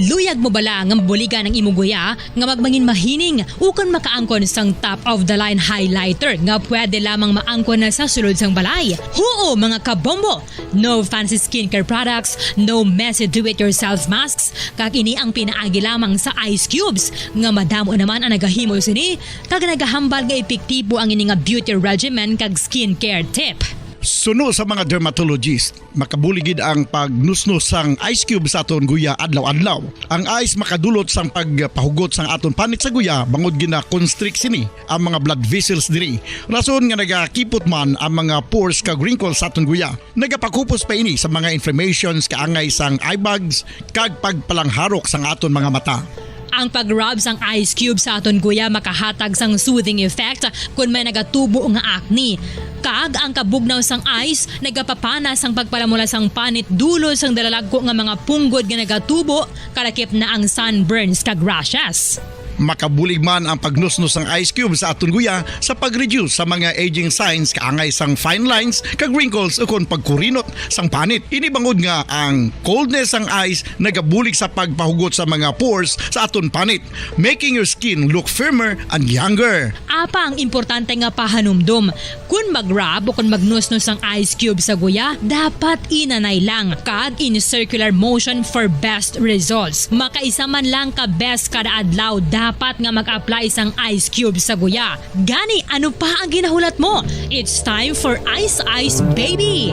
Luyag mo bala nga mabuligan ang imo guya nga magmangin mahining ukon makaangkon sang top of the line highlighter nga pwede lamang maangkon na sa sulod sang balay? Huo, mga kabombo! No fancy skincare products, no messy do-it-yourself masks, kag ini ang pinaagi lamang sa ice cubes nga madamo naman ang nagahimo sini kag nagahambal nga epektibo ang ini nga beauty regimen kag skincare tip. Suno sa mga dermatologist, makabulig gid ang pagnusnos sang ice cube sa aton guya adlaw-adlaw. Ang ice makadulot sang pagpahugot sang aton panit sa guya bangod gina-constrict sini ang mga blood vessels diri, rason nga nagakipot man ang mga pores kag wrinkles sa aton guya. Nagapakupos pa ini sa mga inflammations kaangay sang eye bags kag pagpalangharok sang aton mga mata. Ang pag-rub sang ice cube sa aton guya makahatag sang soothing effect kon may nagatubo nga acne. Kag ang kabugnaw sang ice nagapapana sang pagpalamula sang panit dulot sang dalalagko nga mga punggod nga nagatubo, kalakip na ang sunburns kag rashes. Makabulig man ang pagnusnos sang ice cube sa aton guya sa pag-reduce sa mga aging signs kaangay sang fine lines kag wrinkles ukon pagkurinot sang panit. Ini bangod nga ang coldness sang ice nagabulig sa pagpahugot sa mga pores sa aton panit, making your skin look firmer and younger. Apa ang importante nga pahanumdom? Kon mag-rub o kon magnusnos ang ice cube sa guya, dapat inanay lang kag in circular motion for best results. Makaisa man lang ka beses kada adlaw dapat nga mag-apply sang ice cube sa guya. Gani, ano pa ang ginahulat mo? It's time for Ice Ice Baby!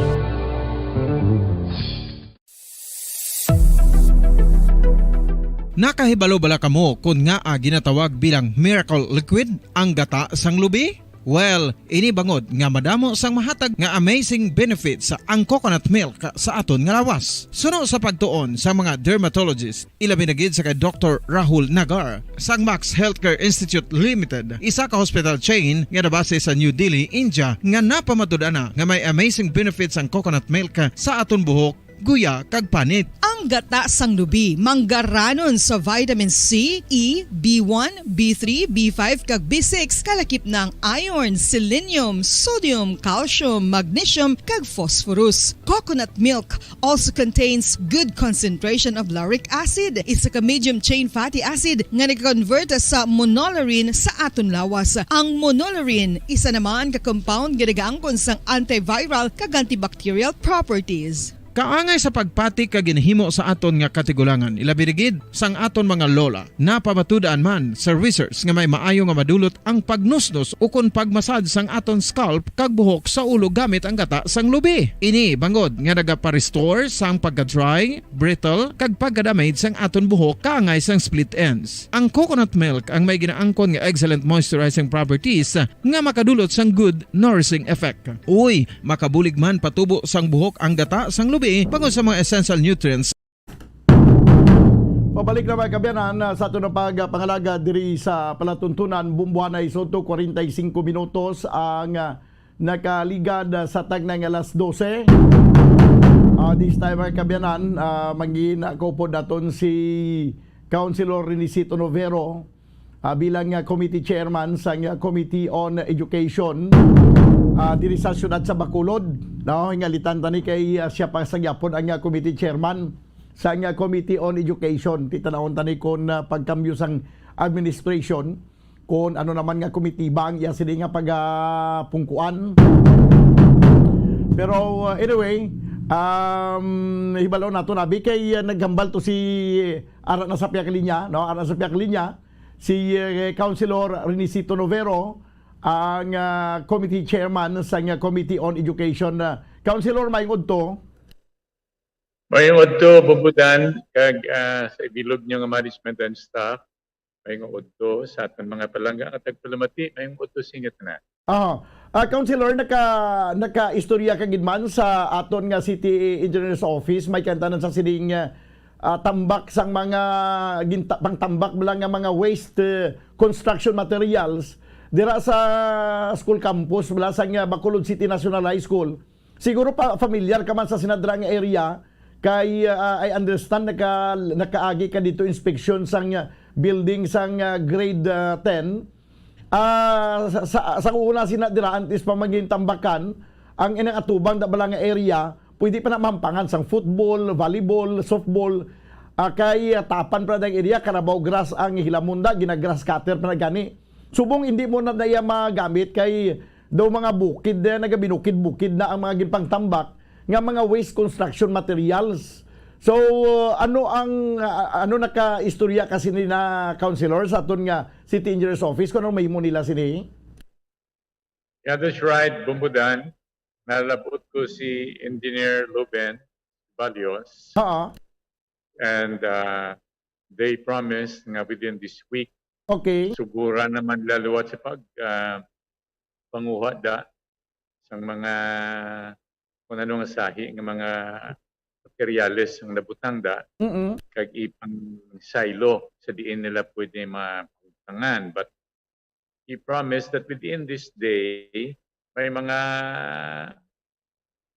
Nakahibalo bala kamo kon ngaa ginatawag bilang miracle liquid ang gata sang lubi? Well, ini bangod nga madamo sang mahatag nga amazing benefits ang coconut milk sa aton nga lawas. Suno sa pagtuon sa mga dermatologist, ilabi na gid sa kay Doktor Rahul Nagar sang Max Healthcare Institute Limited, isa ka hospital chain nga nabase sa New Delhi, India, nga napamatud-an na nga may amazing benefits ang coconut milk sa aton buhok, guya, kag panit. Ang gata sang lubi manggaranon sa vitamin C, E, B one, B three, B five, kag B six, kalakip na ang iron, selenium, sodium, calcium, magnesium, kag phosphorus. Coconut milk also contains good concentration of lauric acid, isa ka medium chain fatty acid nga nag-convert sa monolaurin sa aton lawas. Ang monolaurin isa naman ka compound nga nagaangkon sang antiviral kag antibacterial properties. Kaangay sa pagpati kag ginhimo sa aton nga katigulangan, ilabi na gid sang aton mga lola. Napamatud-an man sa research nga may maayo nga madulot ang pagnusnos ukon pagmasad sang aton scalp kag buhok sa ulo gamit ang gata sang lubi. Ini bangod nga nagapa-restore sang pagka-dry, brittle, kag pagka-damage sang aton buhok kaangay sang split ends. Ang coconut milk ang may ginaangkon nga excellent moisturizing properties nga makadulot sang good nourishing effect. Uy, makabulig man patubo sang buhok ang gata sang lubi bangod sa mga essential nutrients. Pabalik na, mga kaabyanan, sa aton nga pagpangalaga diri sa palatuntunan, Bumbuanay Soto, kwarenta y singko minutos ang, ah, nakaligad, ah, sa tagna nga alas dose. Ah, this time, mga kaabyanan, ah, mangin-, kaupod naton si Councilor Renisito Novero, ah, bilang, ah, committee chairman sang, ah, Committee on Education, ah, diri sa siyudad sa Bacolod, no? Ingalitan ta ni kay, ah, siya pa sa gyapon ang, ah, committee chairman sang, ah, Committee on Education. Titanawon ta ni kon, ah, pagkambyo sang administration, kon ano naman nga committee ba ang iya sini nga pagapungkuan. Pero, ah, anyway, um, hibalo nato na, bi, kay, ah, naghambal to si, ara na sa pihak linya, no? Ara na sa pihak linya, si, eh, Councilor Renisito Novero, ang, ah, committee chairman sa nga Committee on Education. Ah, Councilor, maayong udto. Maayong udto, Bumbudan, kag, ah, sa ibilog nyo nga management and staff. Maayong udto sa aton mga palangga nga tagpalamati. Maayong udto sa inyo tanan. Ah, ah, Councilor, naka-, naka-istorya ka gid man sa aton nga City Engineer's Office, may kantanan sa sining, ah, ah, tambak sang mga ginta-, pangtambak bala nga mga waste, eh, construction materials dira sa school campus bala sang, ah, Bacolod City National High School. Siguro pa familiar ka man sa sinadra nga area kay, ah, I understand naka-, nakaagi ka dito inspeksyon sang, ah, building sang, ah, grade, ah, ten. Ah, sa, sa, sa una sina dira, antes pa maging tambakan, ang inang atubang da bala nga area, pwede pa na mahampangan sang football, volleyball, softball. Ah, kay, ah, Tapan pa na ang area, Carabao grass ang hilamon da, gina-grass cutter pa na gani. Subong hindi mo na, na iya magamit kay daw mga bukid na, nagabinukid-bukid na ang mga ginpangtambak nga mga waste construction materials. So, uh, ano ang, uh, ano naka-istorya kasi ni na councilor sa aton nga city engineer's office kung ano mahimo nila sini? Yeah, that's right, Bumbudan. Nalabot ko si Engineer Luben Balios. Oo. And uh, they promised nga within this week, Okay. Sugura naman laluwat sa pag uh, panguha da sang mga kung ano nga sahi nga mga materyales ang nabutang da Mm. kag ipang silo sa diin nila pwede mapangutangan. But he promised that within this day, may mga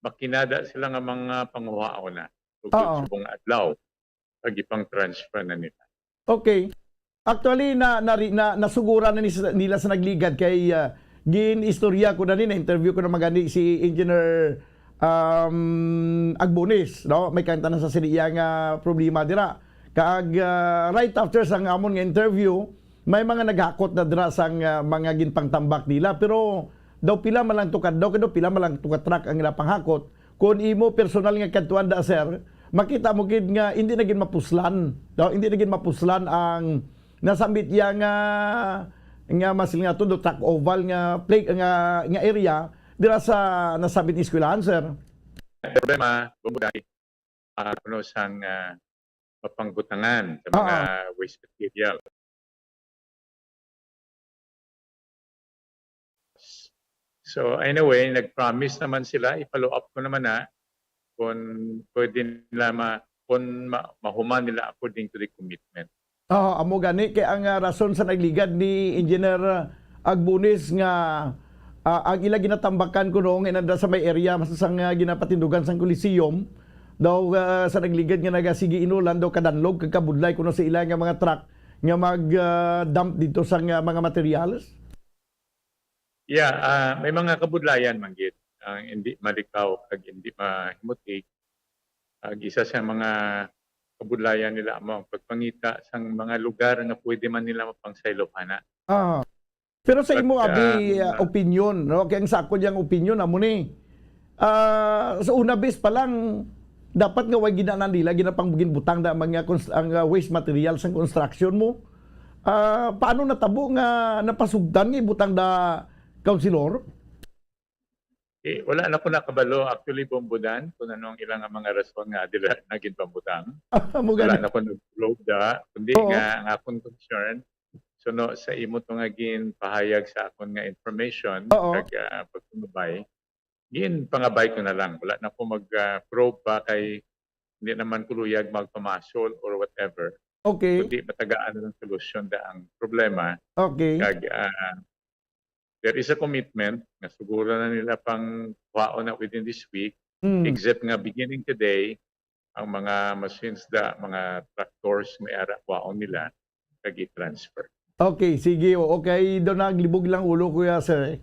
makinada sila nga mga panguhaon na. Ug Oo. Subong adlaw, pag ipang-transfer na nila. Okay. Actually, na, na, na nasuguran na ni, nila sa nagligad kay uh, gin-istorya ko na ni, na-interview ko na magani si Engineer um, Agbonis, no? May kanta na sa siniya nga problema dira. Kag uh, right after sa amon nga interview, may mga naghakot na dira sang uh, mga ginpangtambak nila. Pero daw pila man lang to ka, daw, daw pila man lang to ka truck ang ila panghakot. Kung imo personal nga kadtuan da, sir, makita mo gid nga hindi na gid mapuslan, no? Hindi na gid mapuslan ang nasambit iya nga nga masil nga tundo track oval nga play nga nga area dira sa nasambit nga eskwelahan, sir. Ang problema, bumbuday, uh, kuno sang uh, mapangbutangan sa mga Ah. waste material. So anyway, nag-promise naman sila, i-follow up ko naman na kung pwede nila ma, kung ma, mahuman nila according to the commitment. Oh, amo gani kay ang ah, rason sa nagligad ni Engineer ah, Agbunis nga ah, ang ila ginatambakan kuno nga inanda sa may area sa nga ginapatindugan sang Coliseum daw ah, sa nagligad nga nagasigi inulan daw kadanlog kag kabudlay kuno sa ila nga mga truck nga mag ah, dump dito sa nga mga materials. Yeah, ah, may mga kabudlayan man gid ang hindi malikaw kag hindi mahimutig. Ang isa sa mga kabudlayan nila amo ang pagpangita sang mga lugar nga pwede man nila mapangsaylohan na. Ah. Pero sa But, imo abi ah, ah, opinion, no? Kay ang sa ako diyang opinion amo ni. Ah, sa una bis pa lang dapat nga way ginanan nila ginapang ginbutang da mga cons- ang ah, waste material sang construction mo. Ah, paano natabo nga napasugdan nga ibutang da councilor? Eh, wala na ko nakabalo actually, Bombodan, kung ano ang ilang mga rason nga dila na ginpambutang. Amo Wala gani. Na ko nag-probe da, kundi Oo. Nga ang akong concern, so no, sa imo to nga ginpahayag sa akon nga information, Oo. Kag uh, pagpangabay, ginpangabay ko na lang. Wala na ko mag-probe pa kay hindi naman ko luyag magpamasol or whatever. Okay. Kundi matagaan na lang solusyon da ang problema. Okay. Kag uh, there is a commitment nga siguro na nila pang kuhaon na within this week. Mm. Except nga beginning today, ang mga machines da, mga tractors may ara kuhaon nila kag i-transfer. Okay, sige. Oo, kay daw naglibog lang ulo, kuya, sir. Eh.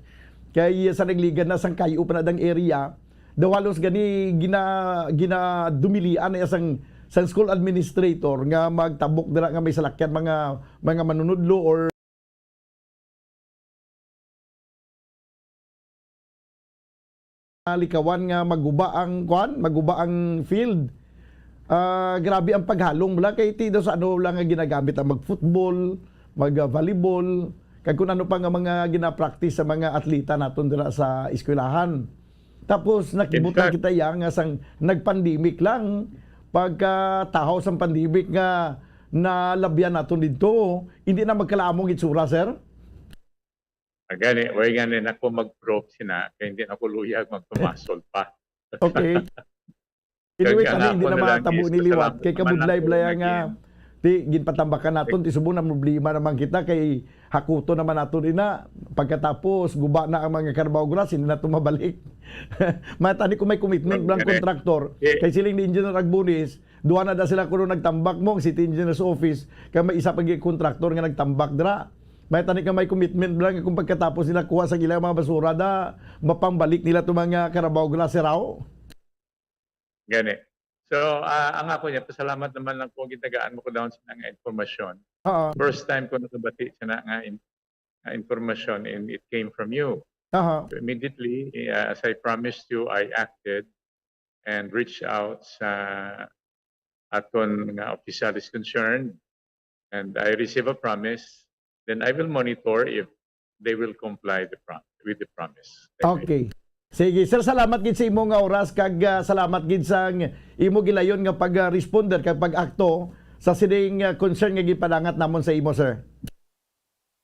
Kay sa nagligad na sang kayo pa na dang area, daw halos gani gina, ginadumilian na sang, sang school administrator nga magtabok dira nga may salakyan mga mga manunudlo or likawan nga maguba ang kuan, maguba ang field. Ah, grabe ang paghalong mula kay ti daw sa ano lang nga ginagamit ang mag-football, mag-volleyball, kag kung ano pa nga mga ginapractice sa mga atleta naton dira sa eskwelahan. Tapos nakibutang In fact- kita iya nga sang nag-pandemic lang, pagkatahaw sang pandemic nga nalabyan naton didto, hindi na magkalaamong itsura, sir? Ah, gani, way gani na ko mag-probe sina, kay hindi na ko luyag magpamasol pa. Okay. Anyway, Kag kami ang hindi ako na na lang matabo is ni liwat pasalamat kay naman kabudlay ako blaya nga nga gin- ti ginpatambakan naton ti subong na problema naman kita kay hakuto naman naton ina pagkatapos guba na ang mga Carabao grass hindi na to mabalik. Matani ko may commitment Ang blang gani. Contractor Eh. Kay siling ni Engineer Agbunis duha na da sila kuno nagtambak mo ang City Engineer's Office kay may isa pa gi contractor nga nagtambak dira. Matani ka may commitment blang kung pagkatapos nila kuha sa ilang mga basura da mapambalik nila to mga Carabao grass raw. Gani. So, ah, ang ako niya, pasalamat naman lang ko gitagaan mo ko daw sa nga informasyon. Oo. First time ko nakabati sa na nga in- nga informasyon, and it came from you. Aha. So immediately, uh, as I promised you, I acted and reached out sa aton nga official is concerned, and I receive a promise. Then I will monitor if they will comply the prom- with the promise. Okay. Sige, sir, salamat gid sa imo nga oras kag, ah, salamat gid sa ng-, imo gilayon nga pag-responder kag pag-akto sa sining, ah, concern nga gipadangat namon sa imo, sir.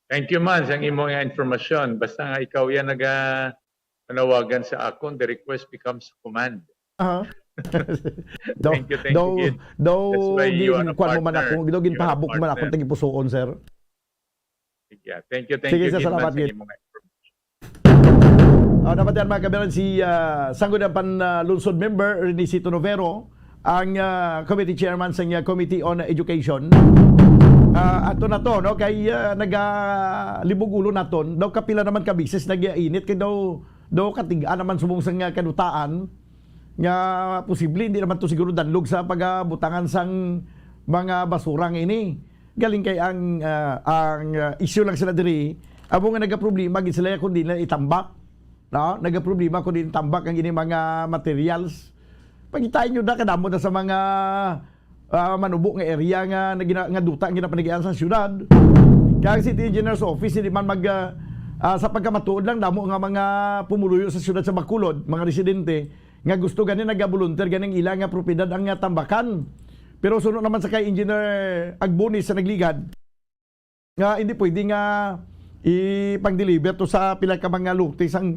Thank you man sa imo nga informasyon. Basta nga ikaw yan naga panawagan sa akon, the request becomes command. Aha. Thank you, thank you, Gid. Daw That's why you are gin- a kuwan mo man partner. Ako, daw You are a ginpahabok mo man akong partner. Tagipusoon, sir. Yeah, thank you, thank Sige, you, sir, Gid, man, salamat, sa Gid. imo nga information. Ah, dapat yan, mga kabayan, si ah, Sangguniang Pan ah, Lungsod member Renisito Novero, ang ah, committee chairman sa ah, Committee on Education. Ah, ato na to, no, kay ah, nagalibog ulo naton daw kapila naman ka bisis nagyainit kay daw daw katiga naman subong sa ah, kadutaan nga posible hindi naman to siguro danlog sa pagabutangan sang mga basura nga ini. Galing kay ang ah, ang ah, issue lang sila diri, amo nga nagaproblema gid sila kung di na itambak, no? Nagaproblema kung di itambak ang ini mga materials. Pagkitain nyo na, kadamo na sa mga ah, manubo nga area nga nga, gina, nga duta ang ginapanagian sa syudad. Kaya ang city engineer's office hindi man mag ah, ah, sa pagkamatuod lang, damo nga mga pumuluyo sa syudad sa Bacolod, mga residente nga gusto gani nagabolunteer ganing ila nga propiedad ang ah, tambakan. Pero suno naman sa kay Engineer Agbonis sa nagligad, nga hindi pwede nga ipang-deliver to sa pila ka mga lote sang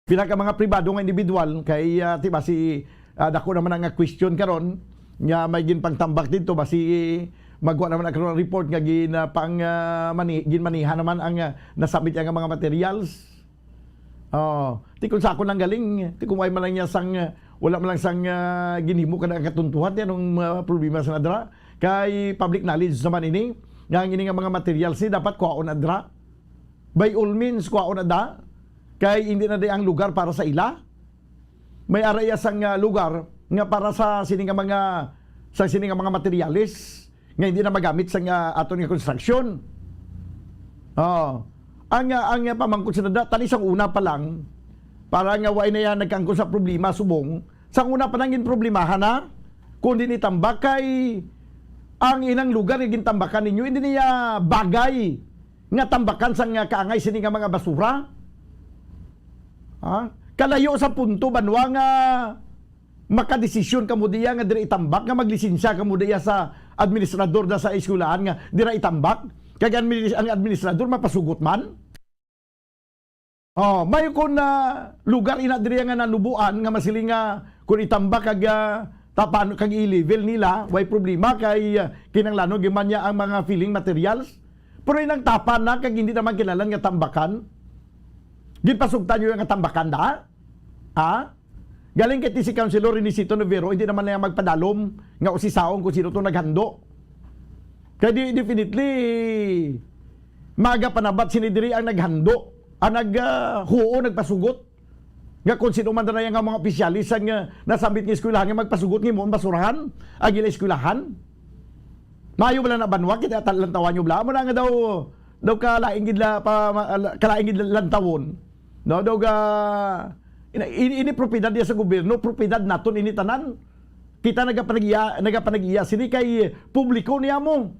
pila ka mga pribado nga individual kay ah, di ba si ah, dako naman ang ah, question karon nga may ginpangtambak dito ba si magwa naman ang karon report nga gin ah, pang ah, mani, ginmanihan naman ang ah, nasabit nga mga materials. Oh, ti kung sa ako nang galing, ti kung may man lang niya sang ah, wala man lang sang ah, ginhimo ka na katuntuhan ti anong ah, problema sa nadra kay public knowledge naman ini nga ang ini nga mga materials ni dapat kuhaon adra. By all means, kuhaon na da, kay hindi na di ang lugar para sa ila. May ara iya sang ah, lugar nga para sa sini nga mga sa sini nga mga materyales nga hindi na magamit sa ah, aton nga construction. Oh. Ang ah, ang ah, pamangkot sa da tani sang una pa lang para nga wa na yan nagkangkon sa problema subong sang una pa lang ginproblemahan na kundi nitambak kay ang ilang lugar nga gintambakan ninyo hindi niya bagay nga tambakan sang kaangay sini nga mga basura. Ha? Kalayo sa punto banwa nga makadesisyon kamo diya nga dira itambak nga maglisensya kamo diya sa administrador da sa eskwelahan nga dira itambak kag ang administ- ang administrador mapasugot man. Oh, may kon na lugar ina diri nga nanubuan nga masiling nga kun itambak kag ah, tapan kag i-level nila, way problema kay ah, kinahanglanon gyud man niya ang mga filling materials. Pero inang tapan na kag hindi naman kilalan nga tambakan. Ginpasugtan niyo nga tambakan da? Ha? Galing kay ti si Councilor Renisito Novero, hindi naman niya magpadalom nga usisaon kung sino to naghando. Kay di, definitely, maga panabat sini diri ang naghando, ang nag ah, huo, nagpasugot. Nga kung sino man na nga mga opisyalis ang ah, nasambit nga eskwelahan nga magpasugot nga imo ang basurahan, ang ila eskwelahan. Mayo wala na banwa kita lantawan nyo bla mo na nga daw daw kalaing gid la pa ma- ala- kalaing gid lantawon. No, daw ga ini, ini, ini propiedad niya sa gobyerno, propiedad naton ini tanan. Kita nagapanagiya nagapanagiya sini kay publiko niya mo.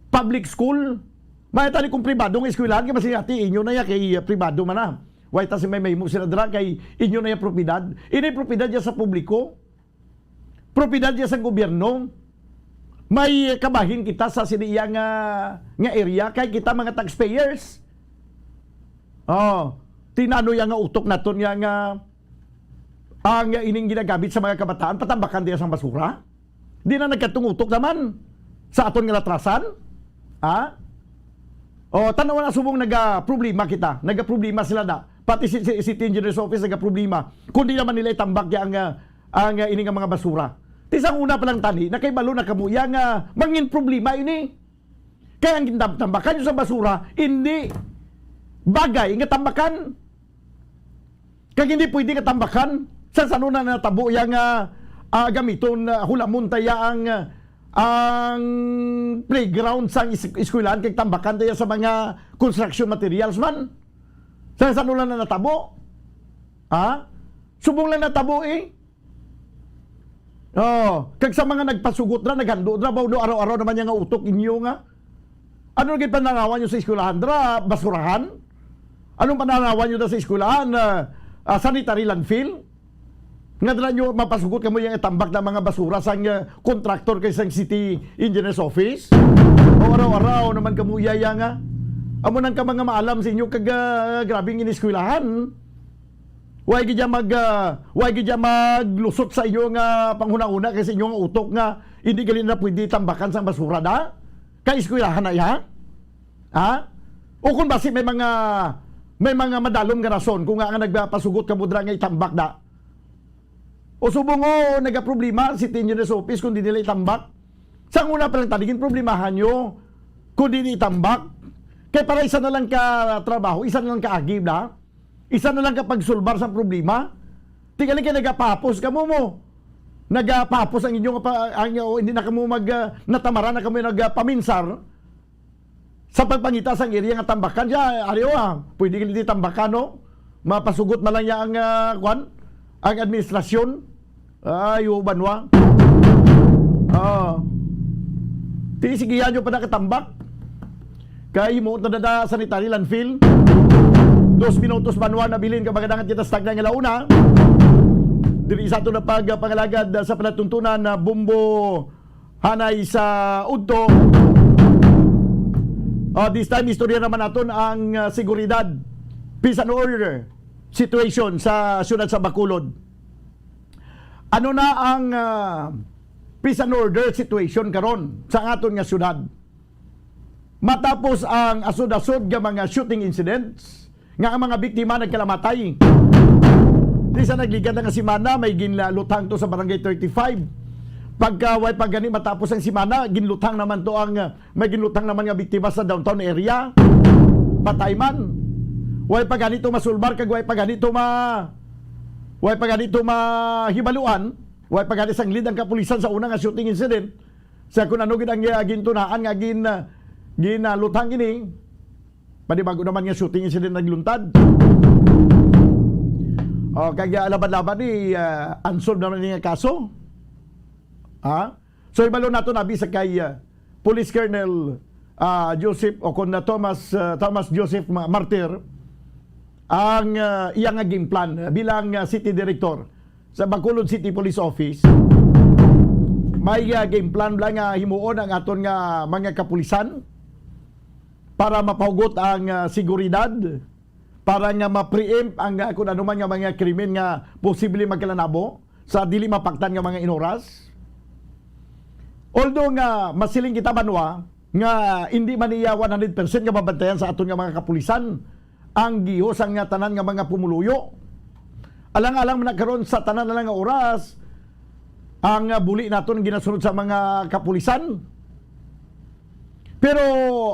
Public school. May tani kung pribado nga eskwelahan kay masing ati inyo na ya kay pribado man na. Way ta si may mahimo sila dira kay inyo na ya propiedad. Ini propiedad niya sa publiko. Propiedad niya sa gobyerno. May kabahin kita sa sini iya nga nga area kay kita mga taxpayers. Oh, tinano ya nga utok naton ya nga ang ining ginagamit sa mga kabataan patambakan diya sang basura. Di na nagkatong utok naman sa aton nga latrasan. Ha? O, tanaw na subong naga-problema kita. Naga-problema sila na. Pati si, si, si City Engineer's Office naga-problema. Kung di naman nila itambak ya ang, ah, ang ah, ini nga mga basura. Ti sang una pa lang tani, nakahibalo na kamo ya nga mangin problema ini. Kaya ang gintambakan nyo sa basura, hindi bagay nga tambakan. Kag hindi pwede nga tambakan sa sano na natabo ya nga ah, gamiton, ah, hulamon ta ya ang, ah, ang playground sang is-, eskwelahan kay tambakan ta ya sa mga construction materials man. Sa, sa ano lang na natabo? Ha? Subong lang natabo eh. Oh, kag sa mga nagpasugot ra, naghando ra, ba, no, araw-araw naman niya nga utok inyo nga. Ano gid pananawan nyo sa eskwelahan? Dra, basurahan? Anong pananawan nyo na sa eskwelahan? Ah, ah, sanitary landfill? Nga dra nyo mapasugot kamo yang itambak na mga basura sang, ah, contractor kay sang city engineer's office? O araw-araw naman kamo iyaya nga. Amo nang ka mga maalam sa inyo kag, ah, grabing ineskwelahan. Way gid ya mag, ah, way gid ya maglusot sa inyo nga panghunahuna kay sa inyo nga utok nga hindi gali na pwede tambakan sang basura da? Kay eskwelahan na iya? Ha? O kung basi may mga, may mga madalom nga rason kung nga, nga nagpasugot ka mo dira nga itambak da? O subong, o nagaproblema si Tinyo sa office kung di nila itambak? Sa una pa lang taligin problemahan nyo kung di ni itambak? Kay para isa na lang ka trabaho, isa na lang ka agi da? Isa na lang ka pagsulbar sa problema? Tingali kay nagapapos ka mo mo. Nagapapos ang inyo nga pa, ang, o hindi na kamo mag, ah, natamaran na kamo nagapaminsar sa pagpangita sang area nga tambakan. Siya, ariyo, ah, pwede gid di tambakan, no? Mapasugot man lang niya ang, ah, kwan, ang administrasyon. Ay, o, banwa. Ah. Ti, sige, yan yung pa nakatambak. Kay himuot na dada sanitary landfill. Dos minutos, banwa, nabilin ka, magadangat kita sa tagna nga launa. Diri sa ato na pagpangalagad sa palatuntunan na Bombo Hanay sa udto. Ah, this time, istorya naman naton ang, ah, seguridad, peace and order situation sa siyudad sa Bacolod. Ano na ang, ah, peace and order situation karon sa aton nga siyudad? Matapos ang asod-asod nga mga shooting incidents, nga ang mga biktima nagkalamatay. Di sa nagligad na nga semana, may ginluthang to sa Barangay thirty-five. Pagka way pa gani matapos ang semana, ginluthang naman to ang, uh, may ginluthang naman nga biktima sa downtown area. Patay man. Way pa gani to masulbar, kag way pa gani to ma-, way pa gani to mahibaluan, way pa gani sanglid ang kapulisan sa una nga shooting incident. Sa kung ano gid ang, uh, gintunaan nga gin-, uh, ginluthang ini, panibago naman nga shooting incident nagluntad. O, kag, ah, laban-laban ni, ah, unsolved naman ni nga kaso. Ha? So, ibalo nato na bisa kay, ah, Police Colonel, ah, Joseph, o kon na Thomas, ah, Thomas Joseph Ma-, Martir, ang, ah, iya nga game plan, ah, bilang, ah, city director sa Bacolod City Police Office. May, ah, game plan bala nga himuon ang aton nga mga kapulisan para mapahugot ang, ah, seguridad, para nga ma-preempt ang, ah, kung ano man nga mga krimen nga posible magkalanabo sa dili mapaktan nga mga inoras. Although nga masiling kita, banwa, nga hindi man iya one hundred percent nga mabantayan sa aton nga mga kapulisan ang gihos ang nga tanan nga mga pumuluyo. Alang-alang man na karon sa tanan na lang nga oras, ang, ah, buli naton ginasunod sa mga kapulisan. Pero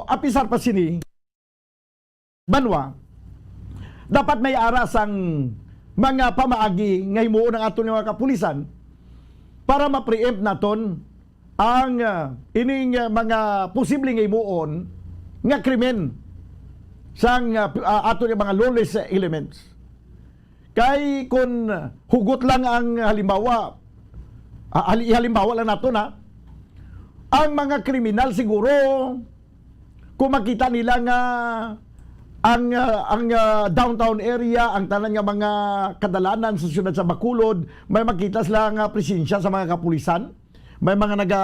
apisar pa sini, banwa, dapat may ara sang mga pamaagi nga himuon ang aton nga mga kapulisan para ma-preempt naton ang, ah, ining, ah, mga posible nga himuon nga krimen sang, ah, p-, ah, aton nga mga lawless elements. Kay kun hugot lang ang halimbawa, ah, hali-, halimbawa lang nato na, ang mga kriminal siguro, kung makita nila nga ang, ah, ang, ah, downtown area, ang tanan nga mga kadalanan sa siyudad sa Bacolod, may makita sila nga presensya sa mga kapulisan, may mga naga,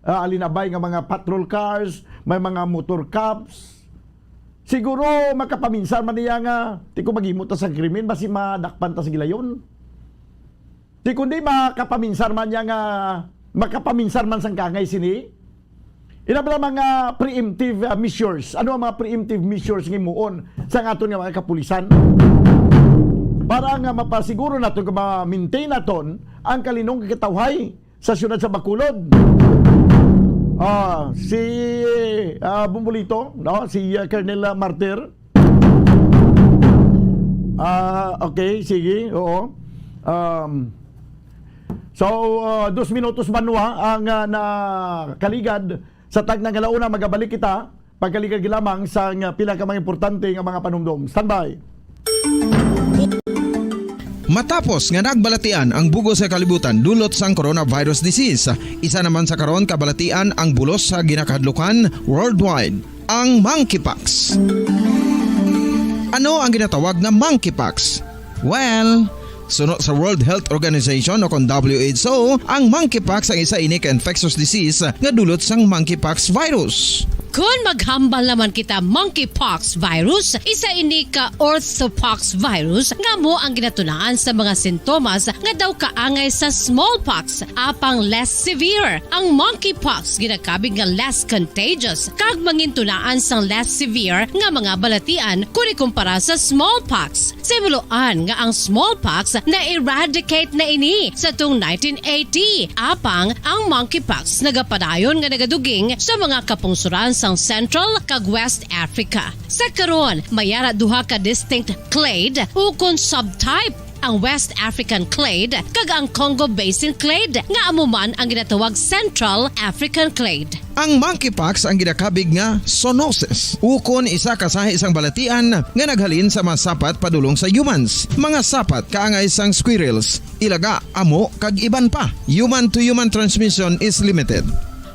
ah, alinabay nga mga patrol cars, may mga motor cops. Siguro makapaminsar man niya nga, "Ti ko maghimo ta sa krimen, basi madakpan ta sa gilayon." Ti kundi makapaminsar man niya nga, makapaminsar man sang kangay sini. Ina bala mga preemptive, ah, measures. Ano ang mga preemptive measures nga himuon sa aton nga mga kapulisan? Para nga mapasiguro naton nga ma-maintain naton ang kalinong katawhay sa siyudad sa Bacolod. Ah, si, ah, Bumbolito, no? Si, ah, Colonel, ah, Martir. Ah, okay, sige, oo. Um, So, uh, dos minutos man wa ang, uh, nakaligad sa tagna nga launa. Magabalik kita pagkaligad lamang sa, uh, pila ka mga importante nga mga panumdom. Standby. Matapos nga nagbalatian ang bug-os nga kalibutan dulot sang coronavirus disease, isa naman sa karon kabalatian ang bulos sa ginakahadlukan worldwide, ang monkeypox. Ano ang ginatawag nga monkeypox? Well, suno sa World Health Organization o kon W H O, ang monkeypox ang isa ini ka infectious disease nga dulot sang monkeypox virus. Kon maghambal naman kita monkeypox virus, isa ini ka orthopox virus nga amo ang ginatunaan sa mga sintomas nga daw kaangay sa smallpox, apang less severe. Ang monkeypox ginakabig nga less contagious kag mangintunaan sang less severe nga mga balatian kon ikumpara sa smallpox. Sa himuloan nga ang smallpox na-eradicate na ini sa tuong nineteen eighty, apang ang monkeypox nagapadayon nga nagaduging sa mga kapungsoran sang Central kag West Africa. Sa karon, may ara duha ka distinct clade ukon subtype, ang West African clade kag ang Congo Basin clade, nga amo man ang ginatawag Central African clade. Ang monkeypox ang ginakabig nga zoonosis, ukon isa ka sahi sang balatian nga naghalin sa mga sapat padulong sa humans, mga sapat kaangay sang squirrels, ilaga, amo, kag iban pa. Human-to-human transmission is limited.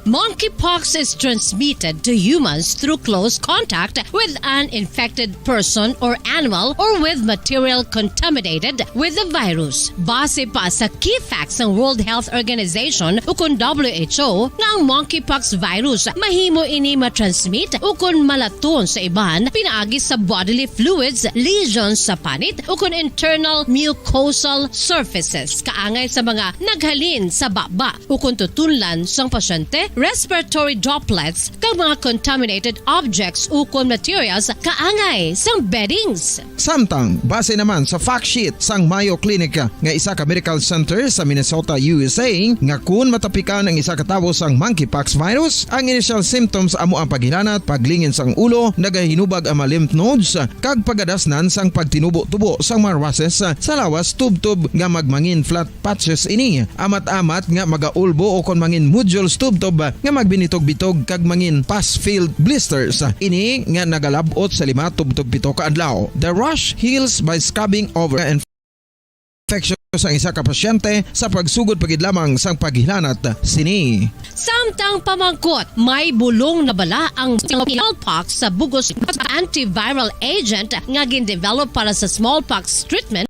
Monkeypox is transmitted to humans through close contact with an infected person or animal or with material contaminated with the virus. Base pa sa key facts sang World Health Organization ukon W H O, nga ang monkeypox virus mahimo ini matransmit ukon malaton sa iban pinaagi sa bodily fluids, lesions sa panit, ukon internal mucosal surfaces, kaangay sa mga naghalin sa baba ukon tutunlan sang pasyente, respiratory droplets, kag mga contaminated objects ukon materials kaangay sang beddings. Samtang, base naman sa fact sheet sang Mayo Clinic nga isa ka medical center sa Minnesota, U S A, nga kun matapikan ang isa ka tawo sang monkeypox virus, ang initial symptoms amo ang paghilanat, paglingin sang ulo, nagahinubag ang mga lymph nodes, kag pagadasnan sang pagtinubo-tubo sang mga rushes sa lawas tubtob nga magmangin flat patches ini. Amat-amat nga magaulbo ukon mangin nodules tubtob nga magbinitog-bitog kag mangin pus-filled blisters. Ini nga nagalab-ot sa lima tubtob pito ka adlaw. The rash heals by scabbing over infectious ang isa ka pasyente sa pagsugod pa gid lamang sang paghilanat sini. Samtang pamangkot, may bulong na bala ang smallpox sa bug-os antiviral agent nga gindevelop para sa smallpox treatment?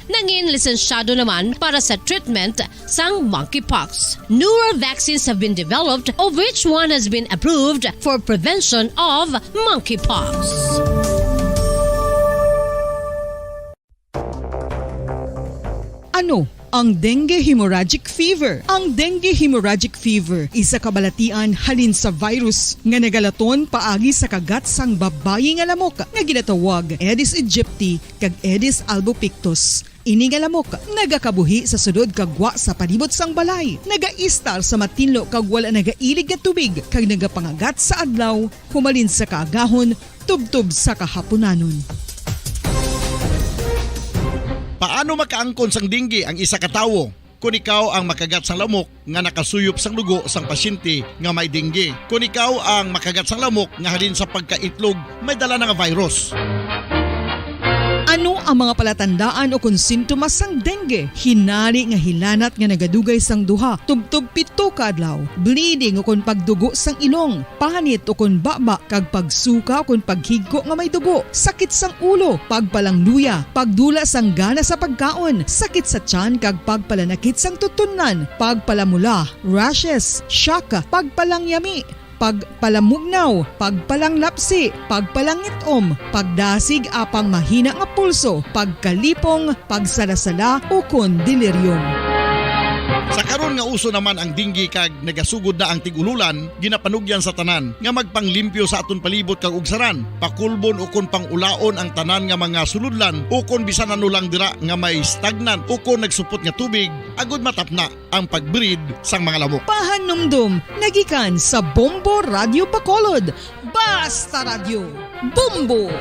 Nangin lisensyado naman para sa treatment sang monkeypox. Newer vaccines have been developed, of which one has been approved for prevention of monkeypox. Ano ang dengue hemorrhagic fever? Ang dengue hemorrhagic fever isa ka balatian halin sa virus nga nagalaton paagi sa kagat sang babayi nga lamok nga ginatawag Aedes aegypti kag Aedes albopictus. Ini nga lamok nagakabuhi sa sulod kag gwa sa palibot sang balay, nagaistar sa matinlo kag wala nagailig nga tubig, kag nagapangagat sa adlaw humalin sa kaagahon tubtob sa kahapunanon. Paano makaangkon sang dengue ang isa ka tawo? Kon ikaw ang makagat sang lamok nga nakasuyop sang dugo sang pasyente nga may dengue, kon ikaw ang makagat sang lamok nga halin sa pagkaitlog may dala na nga virus. Ano ang mga palatandaan ukon sintomas sang dengue? Hinari nga hilanat nga nagadugay sang duha tubtob pito ka adlaw, bleeding ukon pagdugo sang ilong, panit ukon baba kag pagsuka ukon paghigko nga may dugo, sakit sang ulo, pagpalangluya, pagdula sang gana sa pagkaon, sakit sa tiyan kag pagpalanakit sang tutunlan, pagpalamula, rashes, shock, pagpalangyami, pagpalamugnaw, pagpalanglapsi, pagpalangit-om, pagdasig apang mahina nga pulso, pagkalipong, pagsalasala, ukon delirium. Sa karon nga uso naman ang dengue kag nagasugod na ang tig-ululan, ginapanugyan sa tanan nga magpanglimpyo sa aton palibot kag ugsaran, pakulbon ukon pang-ulaon ang tanan nga mga sulodlan ukon bisan ano lang dira nga may stagnant ukon nagsupot nga tubig, agud matapna ang pag-breed sang mga lamok. Pahanumdom nga gikan sa Bombo Radyo Bacolod. Basta Radyo, Bombo!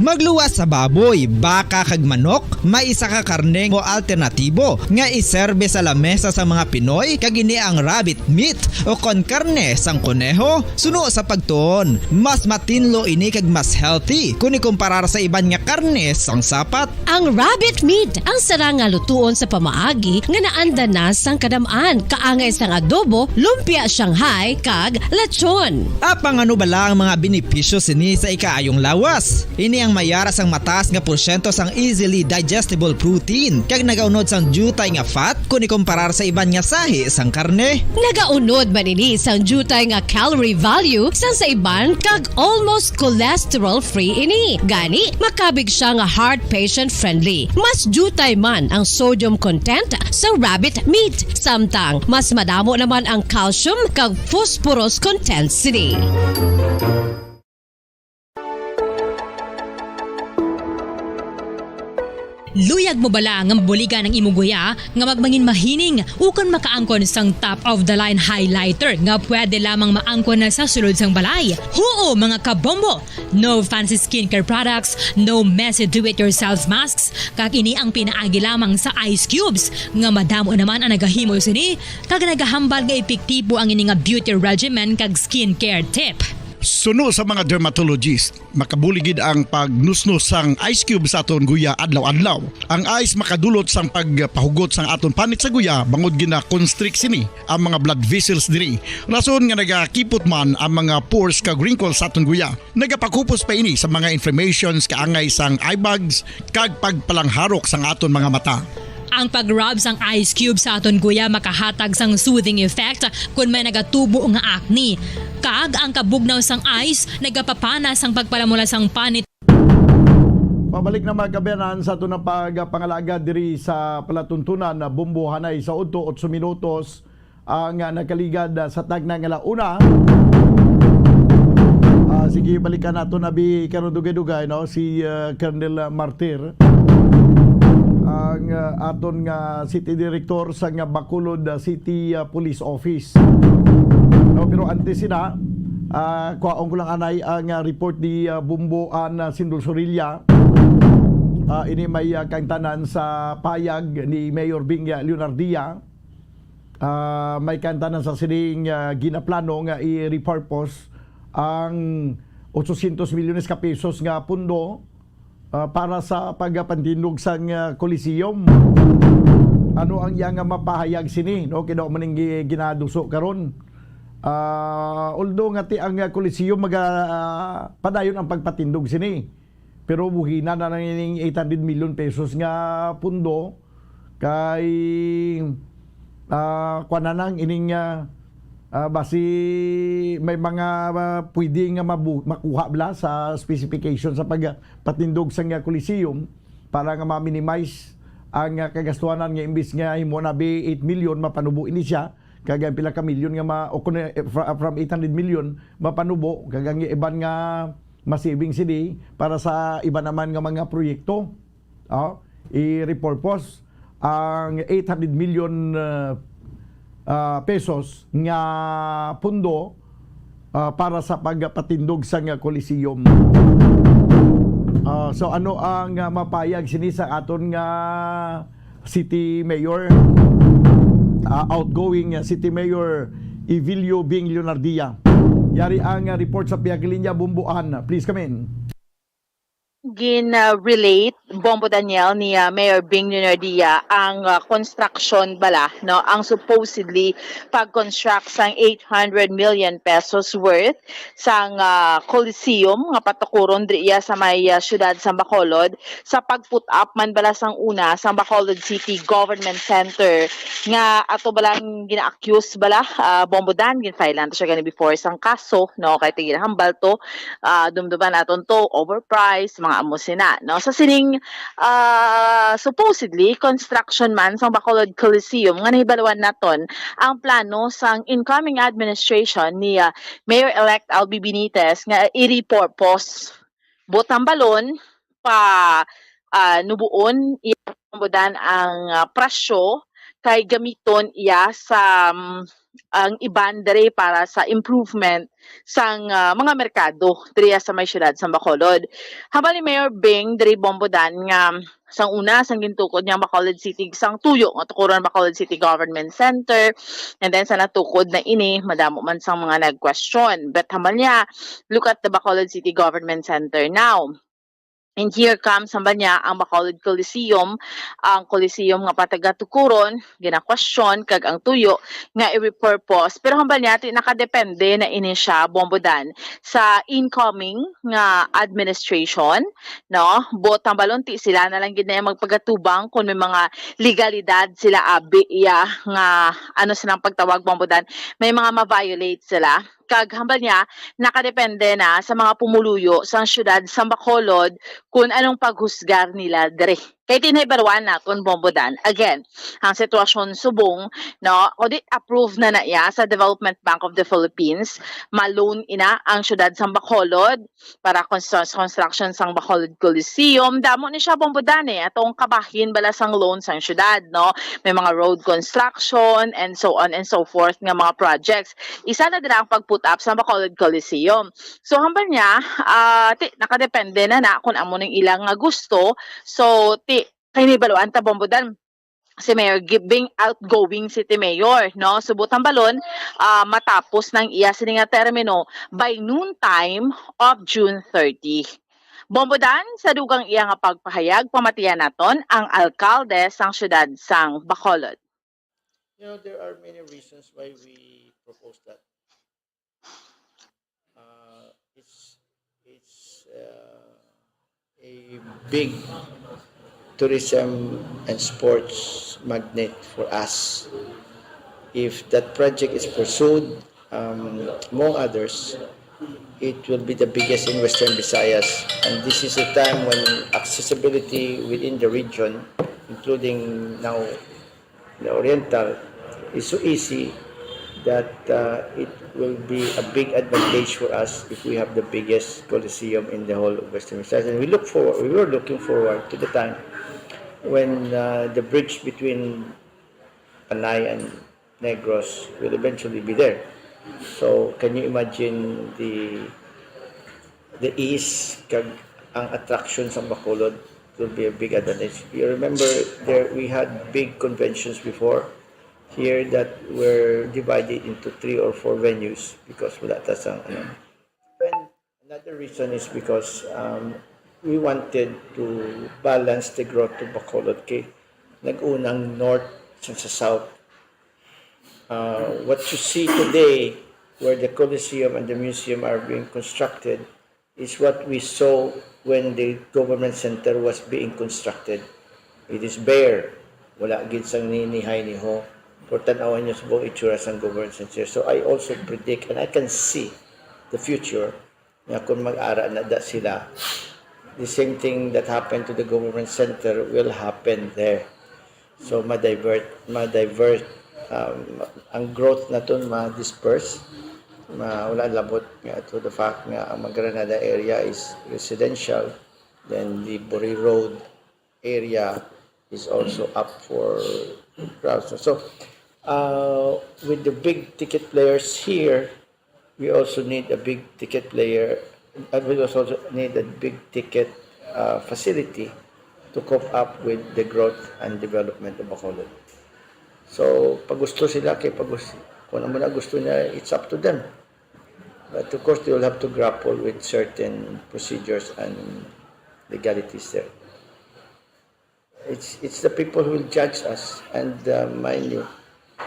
Magluwas sa baboy, baka kag manok, may isa ka karne nga alternatibo nga iserbe sa lamesa sa mga Pinoy, kag ini ang rabbit meat o kon karne sang koneho. Suno sa pagtuon, mas matinlo ini kag mas healthy kon ikumparar sa iban nga karne sang sapat. Ang rabbit meat ang sarang nga lutuon sa pamaagi nga naanda na sang kadam-an, kaangay sang adobo, lumpia Shanghai, kag lechon. Apang ano bala ang mga benepisyo sini sa ikaayong lawas? Ini ang mayara sang mataas nga porsyento sang easily digestible protein kag nagaunod sang diutay nga fat kon ikumparar sa iban nga sahi sang karne. Nagaunod man ini sang diutay nga calorie value sang sa iban kag almost cholesterol-free ini. Gani, makabig siya nga heart patient-friendly. Mas diutay man ang sodium content sa rabbit meat, samtang mas madamo naman ang calcium kag phosphorus content sini. Luyag mo bala nga mabuligan ang imo guya nga magmangin mahining ukon makaangkon sang top-of-the-line highlighter nga pwede lamang maangkon na sa sulod sang balay? Huo, mga kabombo! No fancy skincare products, no messy do-it-yourself masks, kag ini ang pinaagi lamang sa ice cubes nga madamo naman ang nagahimo sini kag nagahambal nga epektibo ang ini nga beauty regimen kag skincare tip. Suno sa mga dermatologist, makabuli gid ang pagnusnos sang ice cube sa aton guya adlaw-adlaw. Ang ice makadulot sang pagpahugot sang aton panit sa guya bangod gina-constrict sini ang mga blood vessels diri, rason nga nagakipot man ang mga pores kag wrinkles sa aton guya. Nagapakupos pa ini sa mga inflammations kaangay sang eye bags kag pagpalangharok sang aton mga mata. Ang pag-rub sang ice cube sa aton guya makahatag sang soothing effect kon may nagatubo nga acne. Kag ang kabugnaw sang ice nagapapana sang pagpalamula sang panit. Pabalik na, mga kaabyanan, sa aton nga pagpangalagad diri sa palatuntunan na Bombo Hanay sa udto, otso minutos ang, ah, nakaligad, ah, sa tagna nga launa. Ah, sige, balikan nato na bi karon dugay-dugay, no, si, ah, Colonel Martir, ang, ah, aton nga city director sa nga Bacolod, ah, City, ah, Police Office. No, pero antes sina, ah, kuhaon ko lang anay ang, ah, report ni, ah, Bombo Ann, ah, Sindol Sorilla. Ah, ini may, ah, kaangtanan sa payag ni Mayor Bing, ah, Leonardia. Ah, may kaangtanan sa sining, ah, ginaplano nga i-repurpose ang otsocentos milyones ka pesos nga pundo, ah, para sa pagpatindog sang, ah, Coliseum. Ano ang iya nga mapahayag sini, no? Kay daw man ning gi-, ginaduso karon. Ah, although nga ti ang, ah, Coliseum maga-, ah, padayon ang pagpatindog sini. Pero buhina na lang ining eight hundred million pesos nga pundo kay, ah, kuwan na lang ining, ah, ah, basi may mga, ah, pwede nga mabu-, makuha bala sa specification sa pagpatindog sang, ah, Coliseum para nga ma-minimize ang, ah, kagastuhanan nga imbis nga himo na bi eight million, mapanubo ini siya kag ang pila ka milyon nga ma-, o kun, eh, fra-, from eight hundred million mapanubo kag ang iban nga ma-saving sini para sa iba naman nga mga proyekto. Oh, i-repurpose ang eight hundred million, uh, uh, pesos nga pundo, uh, para sa pagpatindog sang Coliseum. Uh, so ano ang, uh, mapayag sini sa aton nga City Mayor, uh, outgoing, uh, City Mayor Evilio Bing Leonardia? Yari ang, uh, report sa Pihak Linya, Bombo Ann. Please come in. Gin-relate, Bombo Daniel, ni, ah, Mayor Bing Leonardia ang, ah, construction bala, no, ang supposedly pag-construct sang eight hundred million pesos worth sang, ah, Coliseum nga patukuron diri iya sa may, ah, siyudad sa Bacolod, sa pag-put up man bala sang una sa Bacolod City Government Center nga ato balang gina-accuse bala, ah, Bombo Dan, gin-file-an to siya gani before sang kaso, no, kay ti ginahambal to, ah, dumduman naton to, overpriced, mga Amo sina, no? Sa sining, ah, supposedly construction man sang Bacolod Coliseum nga nahibaluan naton, ang plano sang incoming administration ni, ah, Mayor-elect Albee Benitez nga i-repurpose, buot hambalon, pa, ah, nubuon iya, buot hambalon, ang, ah, presyo kay gamiton iya sa, mm, ang iban diri para sa improvement sang, ah, mga merkado diri sa may siyudad sang Bacolod. Hambal ni Mayor Bing diri, buot hambalon, nga sang una, sang gintukod niya ang Bacolod City, sang tuyo nga tukuron Bacolod City Government Center, and then sa natukod na ini, madamo man sang mga nag-question. But hambal niya, look at the Bacolod City Government Center now. And here comes, hambal niya, ang Bacolod Coliseum, ang Coliseum nga patagatukuron, gina-question, kag ang tuyo nga i-repurpose. Pero hambal niya, ti nakadepende na ini siya, buot hambalon, sa incoming nga administration, no? Buot hambalon, ti sila na lang gid na magpagatubang kung may mga legalidad sila, abi, iya nga, ano silang pagtawag, buot hambalon, may mga ma-violate sila. Kag hambal niya, nakadepende na sa mga pumuluyo sang siyudad sang Bacolod kung anong paghusgar nila diri. Kay ti nahibaluan naton, buot hambalon. Again, ang sitwasyon subong, no, audit approve na na iya sa Development Bank of the Philippines. Ma-loan ina ang siyudad sang Bacolod para constru-, construction sang Bacolod Coliseum. Damo ni siya, buot hambalon, eh. Atong kabahin bala sang loan sang siyudad, no? May mga road construction and so on and so forth nga mga projects. Isa na dira ang pag-put up sa Bacolod Coliseum. So, hambal niya, ah, ti, nakadepende na na kung amo ning ilang nga gusto. So, ti, kay nahibaluan ta, buot hambalon, si Mayor Bing, outgoing city mayor, no? So, buot hambalon, ah, matapos nang iya sini nga termino by noontime of June thirty. Buot hambalon, sa dugang iya nga pagpahayag, pamatian naton ang alkalde sang siyudad sang Bacolod. You know, there are many reasons why we propose that. Uh, it's, it's, uh, a big tourism and sports magnet for us. If that project is pursued, um, among others, it will be the biggest in Western Visayas. And this is a time when accessibility within the region, including now the Oriental, is so easy that, uh, it will be a big advantage for us if we have the biggest coliseum in the whole of Western Visayas. And we look forward, we were looking forward to the time when, uh, the bridge between Panay and Negros will eventually be there. So, can you imagine the, the ease kag ang attraction sa Bacolod? It will be a big advantage. You remember, there, we had big conventions before here that were divided into three or four venues because wala ta sang, ano. And another reason is because, um, we wanted to balance the growth of Bacolod kay nag-unang north sa, sa south. Uh, what you see today, where the Coliseum and the museum are being constructed, is what we saw when the government center was being constructed. It is bare. Wala gid sang ni, ni hay ni ho. Pero tan-awan niyo subong itsura sang government center. So I also predict, and I can see the future, nga kung mag-ara na da sila, the same thing that happened to the government center will happen there. So, ma-divert, ma-divert, um, ang growth naton ma-disperse. Ma-, wala labot nga to the fact nga ang Magranada area is residential, then the Buri Road area is also up for grabs. So, uh, with the big ticket players here, we also need a big ticket player, and we also need a big ticket, uh, facility to cope up with the growth and development of Bacolod. So, pag gusto sila, kay pag gusto, kung ano na gusto niya, it's up to them. But of course, they will have to grapple with certain procedures and legalities there. It's, it's the people who will judge us. And, uh, mind you,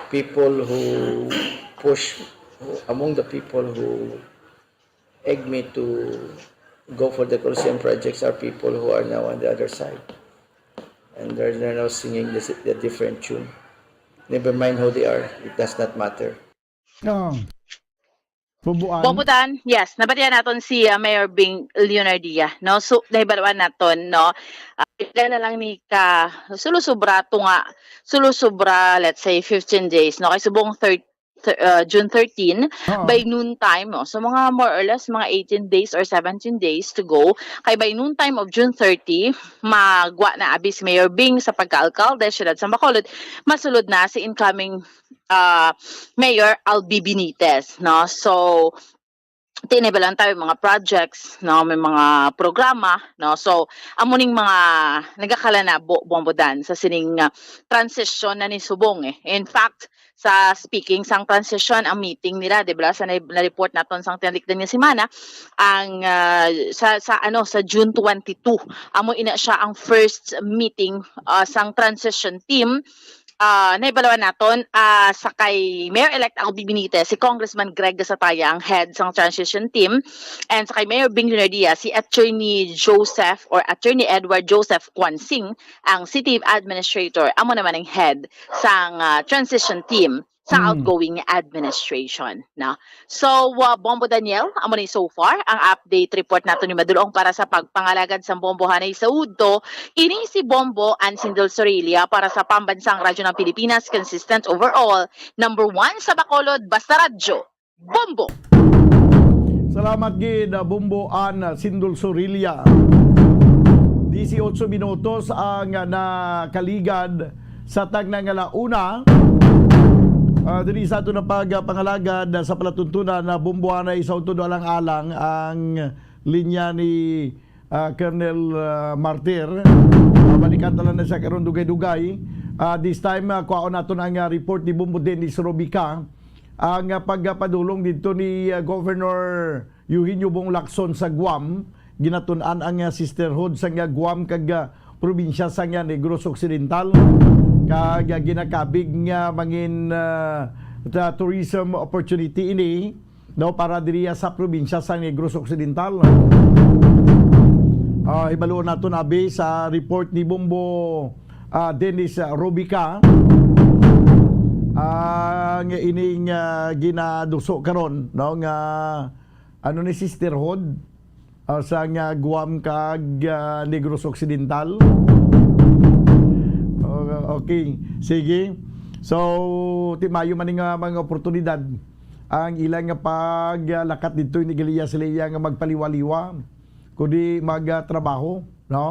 people who push, who, among the people who egg me to go for the Coliseum projects are people who are now on the other side. And they're, they're now singing the, the different tune. Never mind who they are, it does not matter. No. Bubuan. Bombo Dan, yes, nabatian naton si ah, Mayor Bing Leonardia, no? So, nahibaluan naton, no? Ah, pila na lang ni ka sulusubra to nga sulusubra, let's say, fifteen days, no? Kay subong thirty, uh, June thirteen, Oo. By noon time, no? So, mga more or less, mga eighteen days or seventeen days to go. Kay by noon time of June thirty, magwa na abi si Mayor Bing sa pagka-alkalde, siyudad sa Bacolod, masulod na si incoming uh, Mayor Albi Benitez, no? So, tinibalan tayo mga projects, no, may mga programa, no. So, amo ning mga nagakalanabo, Bombo Dan, sa sining uh, transition na ni subong eh. In fact, sa speaking sang transition ang meeting nila, di ba, sa na-, na-report naton sang tinalikdan nga semana, ang uh, sa sa ano sa June twenty-two, amo ina siya ang first meeting uh, sang transition team. Uh, naibalawan naton uh, sa kay Mayor-elect Albi Benitez, si Congressman Greg Gasataya ang head sang transition team, and sa kay Mayor Bing Leonardia, si Attorney Joseph or Attorney Edward Joseph Quansing ang city administrator, amo naman ang head sang uh, transition team sa Mm. outgoing administration, no? So, uh, Bombo Daniel, amo ni so far ang update report nato ni Madulong para sa pagpangalagad sa Bombo hanay sa udto. Ini si Bombo Ansindol Sorilla para sa Pambansang Radyo ng Pilipinas, consistent overall, number one sa Bacolod, basta radyo, Bombo! Salamat gid, uh, Bombo An Sindol Sorilla. Dieciocho minutos ang nakaligad sa tagna nga launa. Ah, diri sa ato na pagpangalagad sa palatuntunan na Bombo hanay sa udto, alang-alang ang linya ni ah, Colonel ah, Martir. Ah, balikan ta lang na siya karon dugay-dugay. Ah, this time, ah, kuhaon naton ang ah, report ni Bombo Dennis Robica. Ang ah, pagpadulong dito ni ah, Governor Eugenio Bong Lacson sa Guam, ginatun-an ang ah, sisterhood sa nga Guam kag ah, probinsya sa nga Negros Occidental, kag ah, ginakabig nga mangin ah, ta- tourism opportunity ini, no, para diriya sa probinsya sa Negros Occidental. Ah, hibaluon naton abi sa report ni Bombo ah, Dennis ah, Robica, ang ining ah, ginaduso karon, no, nga ano ni sisterhood ah, sa nga Guam kag ah, Negros Occidental. Oh, okay, sige. So, ti mayo man nga mga oportunidad ang ilang nga paglakat dito, hindi gali iya sila iya nga magpaliwa-liwa, kundi magtrabaho, no?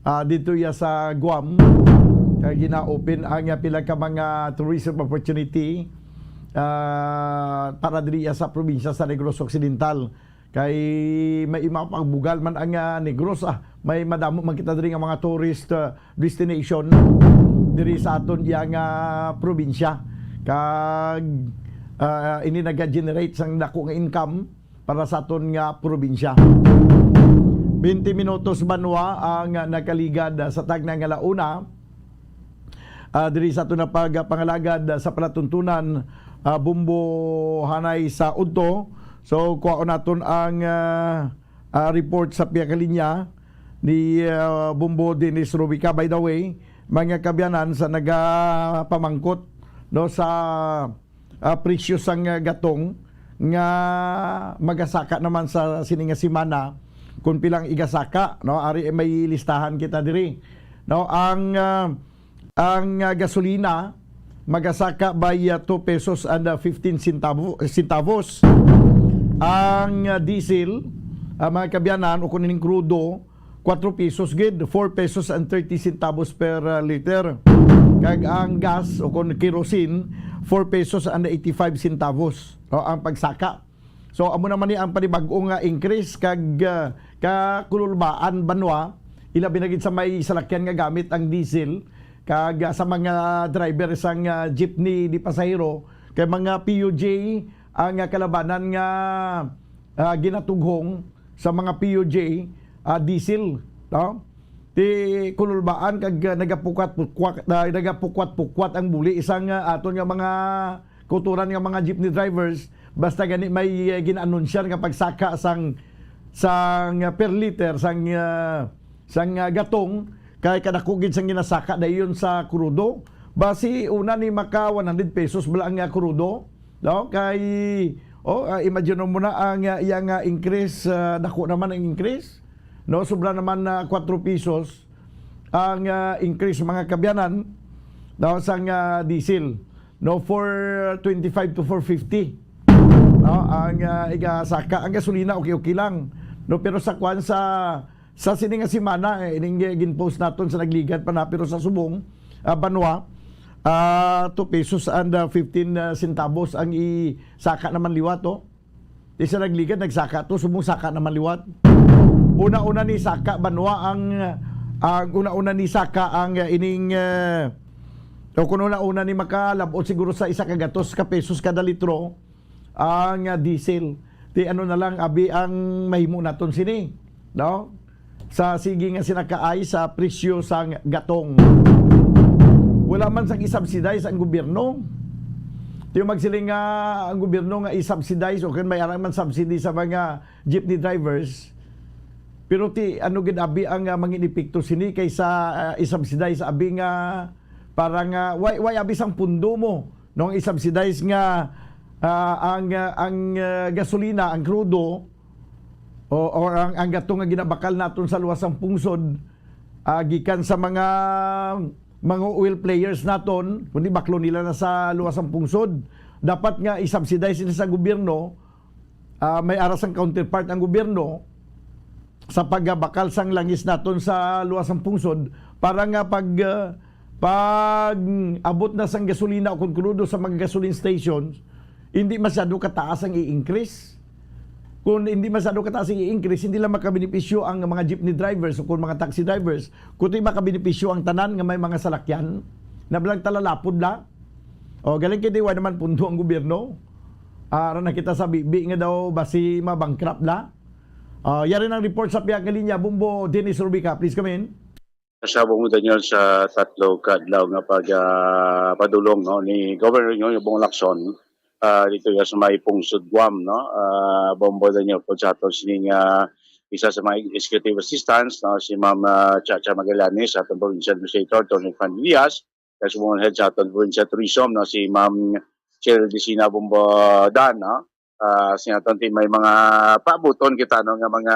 Ah, dito iya sa Guam, kay gina-open ang ah, pila ka mga tourism opportunity ah, para diri iya sa probinsya sa Negros Occidental. Kay may ima pagbugal man ang ah, Negros, ah. May madamo man kita diri nga mga tourist ah, destination diri sa aton iya nga probinsya. Kag ah, ini naga-generate sang dako nga income para sa aton nga probinsya. Twenty minutos banwa ang nakaligad sa tagna nga launa. Ah, diri sa aton na pagpangalagad sa palatuntunan, ah, Bombo hanay sa udto. So, kuhaon naton ang ah, ah, report sa pihak linya ni ah, Bombo Dennis Robica. By the way, mga kabyanan, sa nagapamangkot, no, sa ah, presyo sang ah, gatong nga magasaka naman sa sini nga semana, kung pilang igasaka, no? Ari may listahan kita diri, no? Ang ah, ang ah, gasolina magasaka by ah, two pesos and ah, fifteen centavo, centavos. Ang ah, diesel, ah, mga kabyanan, o kung ining krudo, kuwatro pesos gid, four pesos and thirty centavos per ah, liter. Kag ang gas o kon kerosene, four pesos and eighty-five centavos, no, ang pagsaka. So, amo naman ni ang panibag-o nga increase kag ah, kakululbaan banwa, ilabi na gid sa may salakyan nga gamit ang diesel, kag ah, sa mga driver sang ah, jeepney di pasahero, kay mga P U J ang ah, kalabanan nga ah, ginatughong sa mga P U J ah, diesel, no? Ti kululbaan kag ah, nagapukwat-pukwat, ah, nagapukwat-pukwat ang buli sang ah, aton nga mga kautoran nga mga jeepney drivers, basta gani may ah, gin-anunsyan nga pagsaka sang sang ah, per liter sang ah, sang ah, gatong, kay kadako gid sang ginasaka dayon sa krudo. Basi una ni maka one hundred pesos bala ang ah, krudo, no? Kay Oh, ah, imagine mo na ang, ah, iyang, ah, increase, ah, dako naman ang increase. No, sobra naman na kwatro pesos ang, ah, increase, mga kabyanan, no, sang, ah, diesel. No, four twenty-five to four fifty. No, ang, ah, iga saka, ang gasolina, okay, okay lang. No, pero sa kwan, sa, sa sini nga semana, eh, ining, eh, ginpost naton sa nagligad pa na, pero sa subong, ah, banwa, ah, two pesos and, ah, fifteen, ah, centavos ang isaka naman liwat, oh. Di sa nagligad, nagsaka to, subong saka naman liwat. Una-una ni saka, banwa, ang, ang una-una ni saka ang, ah, ining, ah, o kung una-una ni makalabot siguro sa isa ka gatos ka pesos kada litro ang, ah, diesel. Di ano na lang, abi, ang mahimo naton sini, no? Sa sige nga sinakaay sa presyo sang gatong. Wala man sang isubsidize ang gobyerno. Di magsiling nga ang gobyerno nga isubsidize o kung may arang man subsidy sa mga jeepney drivers. Pero ti, ano gid abi ang, ah, mangin epekto sini kaysa, ah, isubsidize abi nga parang, ah, why, why abi sang pundo mo nung isubsidize nga, ah, ang, ah, ang, ah, gasolina, ang krudo, o, or ang, ang gato nga ginabakal naton sa luwas sang pungsod, ah, gikan sa mga, mga oil players naton, kundi baklo nila na sa luwas sang pungsod. Dapat nga isubsidize nila sa gobyerno, ah, may aras ang counterpart ang gobyerno sa paggabakal sang langis naton sa luwas sang pungsod para nga pag, ah, pag abot na sang gasolina o kung krudo sa mga gasoline stations, hindi masyado kataas ang i-increase. Kung hindi masyado kataas ang i-increase, hindi lang makabenepisyo ang mga jeepney drivers o kung mga taxi drivers, kundi makabenepisyo ang tanan nga may mga salakyan na bilang talalapod la. O, galing kay di wa naman pundo ang gobyerno. Ah, ara na kita sa bibi nga daw basi ma-bankrupt la. Ah, yari ng report sa Pihak nga Linya, Bombo Dennis Rubica. Please come in. Sa Bombo Daniel, sa tatlo ka adlaw nga pag, ah, padulong, no, ni Governor Nyoy Bong Lacson, ah, dito ya sa may pungsod Guam, no? Ah, Bombo Daniel, po sa aton sining, ah, isa sa mga executive assistants, no, si Ma'am, ah, Chacha Magallanes, sa aton provincial administrator, Attorney Fran Diaz, kag sa mga head sa aton provincial tourism, no, si Ma'am Cheryl Dicina Bombo Dan, no? Ah, sa aton team, may mga paabuton kita, no, nga mga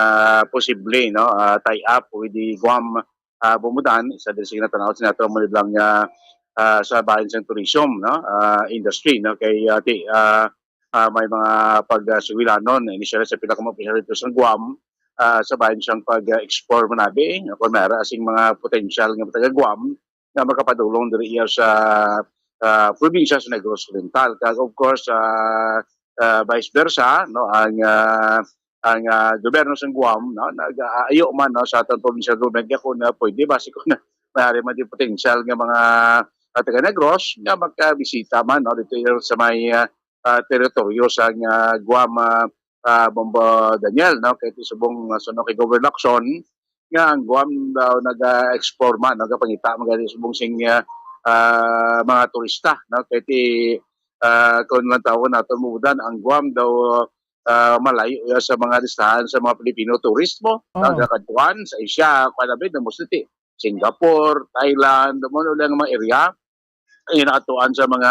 posible, no, ah, tie up with the Guam, ah, Bombo Dan, isa din sa ginatanaw sa nato mo lang nga, ah, sa bahin sa tourism, no, ah, industry, no, kay, ah, ti-, ah, ah, may mga pagsugilanon, initially sa pila ka mga opisyal dito sa Guam, ah, sa bahin siyang pag-explore manabi, no, kung may ara sing mga potential nga taga Guam, nga makapadulong diri iya sa, ah, probinsya sa Negros Oriental. Kag of course, ah, ah, vice versa, no, ang, ah, ang, ah, gobyerno sa Guam, no, nag-aayo man, no, sa aton provincial government nga kung, ah, pwede ba, si kung maaari man di potensyal nga mga, ah, taga Negros nga makabisita man, no, dito sa may, ah, ah, teritoryo sa, ah, Guam, ah, ah, Bombo Daniel, no, kay subong, ah, suno kay Governor Lacson, nga ang Guam daw naga-explore man, nagapangita man gani subong sing, ah, ah, mga turista, no? Kay ti, ah, kung lang tawon nato, Bombo Dan, ang Guam daw, ah, malayo ya sa mga listahan sa mga Pilipino tourist mo, Oo. Nagakadtuan sa Asia, kalabi na mo ti Singapore, Thailand, mo lang mga area. Ginatuan sa mga,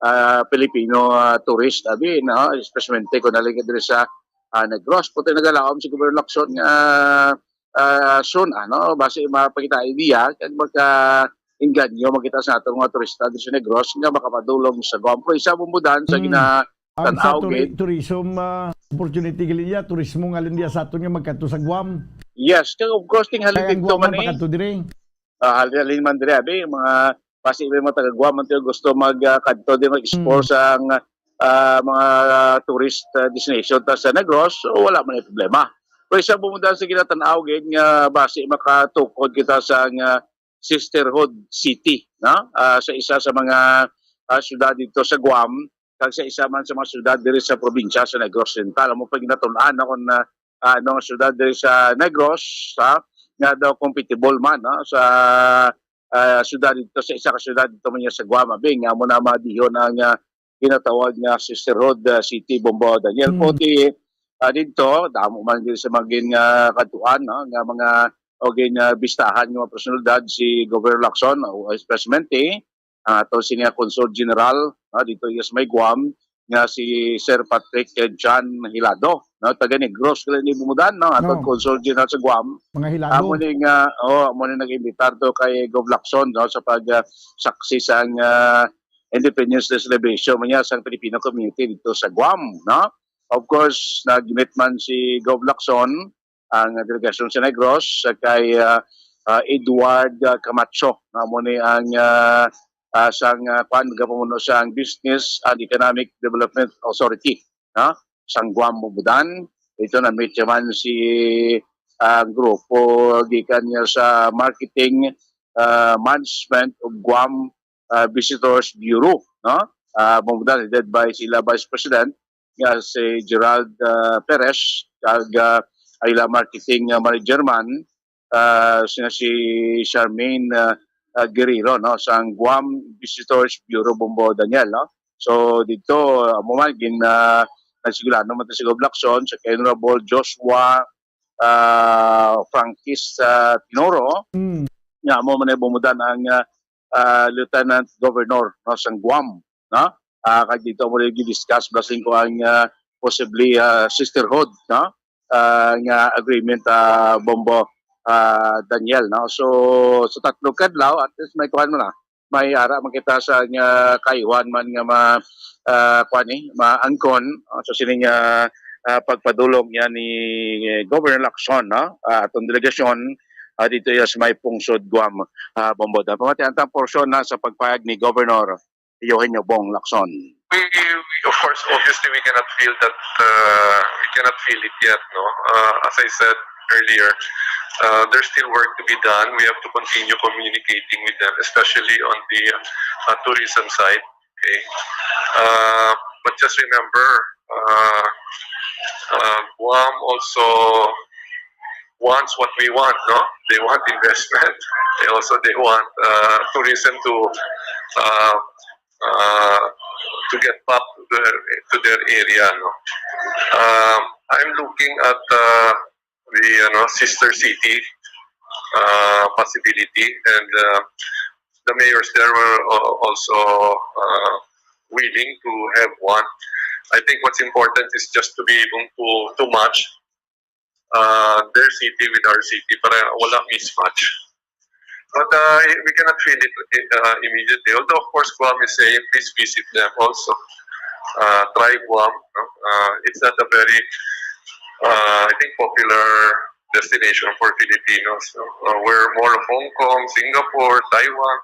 ah, Pilipino, ah, tourist, abi, no? Especially kung naligid diri sa, ah, Negros. Puti nagalaom si Governor Lacson nga, ah, soon, ano, basi mapakita idea, kag magka-inganyo, makita sa atong mga turista diri sa Negros nga makapadulong sa Guam. Pero isa, Bombo Dan, sa Hmm. gina-, Ang sa tanaw turi-, gid. Tourism, ah, opportunity gali niya, turismo nga gali niya sa aton nga magkadto sa Guam. Yes, kag of course, ting Kay halin ang dito Guam man man eh. Pakadto diri. Ah, halin, halin man diri, abi, mga basi may mga taga Guam man tayo gusto mag, ah, kadto din mag-explore Hmm. sa ang, ah, mga tourist, ah, destination ta sa Negros, so wala man yung problema. Pero isa, Bombo Dan, sa ginatanaw gid nga basi makatukod kita sa nga sisterhood city, no? Ah, sa isa sa mga, ah, syudad dito sa Guam, kag sa isa man sa mga syudad diri sa probinsya sa Negros Oriental. Amo pa ginatun-an, no, kung, ah, ano nga syudad diri sa Negros, ha, nga daw compatible man, no, sa, ah, syudad dito, sa isa ka syudad dito man niya sa Guam, abi, nga mo na madihon ang, ah, ginatawag nga sisterhood, ah, city, Bombo Daniel. Hmm. Pati, ah, dito, damo man din sa mga gin-, nga kadtuan, no, nga mga, o gin-, ah, bistahan nga mga personalidad, si Governor Lacson, o Vice Presidente, ang ato sini nga Consul General, ah, dito iya sa may Guam, nga si Sir Patrick, eh, John Hilado, no? Taga Negros, kaya ni Bumudan, no? Atong No. Consul General sa Guam. Mga Hilado. Amo ni nga, oh, amo ni nag-imbitar to kay Gov Lacson, no? Sa pag, ah, saksi sang, ah, Independence Day celebration, man niya, sang Filipino community dito sa Guam, no? Of course, nag-meet man si Gov Lacson, ang delegasyon sa Negros, sa kay, ah, ah, Edward, ah, Camacho, nga amo ni ang, ah, ah, sang, ah, kwan, nagapamuno sang Business and Economic Development Authority, no? Sang Guam, Bumbodan. Ito na, may chairman si, ah, grupo gikan niya sa Marketing, ah, Management of Guam, ah, Visitors Bureau, no? Ah, Bumbodan, headed by sila Vice President, nga si Gerald, ah, Perez, kag, ah, ang ila marketing, ah, manager man, ah, sina si Charmaine, ah, ah, Guerrero, no, sang Guam Visitors Bureau, Bombo Daniel, no? So, dito, ah, amo man, gin, ah, nagsigurado man to si Gov Lacson, sa kay Honorable Joshua, ah, Franquez, ah, Tinoro, Mm. nga amo man ay Bumbodan ang, ah, ah, Lieutenant Governor, no, sang Guam, no? Ah, kag dito mo rin discuss basin ko ang, ah, possibly, ah, sisterhood, no? Ah, nga agreement, ah, Bombo, ah, Daniel, no? So, sa tatlo kadlaw, at least may kuwan mo na. May ara man kita sa nga kaiwan man nga ma-, ah, kuwan eh, maangkon, ah, so sining, ah, ah, pagpadulong niya ni Governor Lacson, no? Ah, atong delegasyon, ah, dito iya sa may Pungsod, Guam, ah, Bombo. Pamati ang tang porsyon na sa pagpayag ni Governor Eugenio Bong Lacson. We, we, of course, obviously, we cannot feel that, uh, we cannot feel it yet, no? Uh, as I said earlier, uh, there's still work to be done. We have to continue communicating with them, especially on the, uh, tourism side. Okay? Uh, but just remember, uh, uh, Guam also wants what we want, no? They want investment. They also, they want, uh, tourism to, uh, uh, to get back to their, to their area, no? Um, I'm looking at, uh, the, ano, sister city, uh, possibility, and, uh, the mayors there were, uh, also, uh, willing to have one. I think what's important is just to be able to, to match, uh, their city with our city para wala mismatch. But, uh, we cannot feel it, uh, immediately. Although, of course, Guam is saying, "Please visit them also." Uh, try Guam, no? Uh, it's not a very, uh, I think, popular destination for Filipinos, no? Uh, we're more of Hong Kong, Singapore, Taiwan,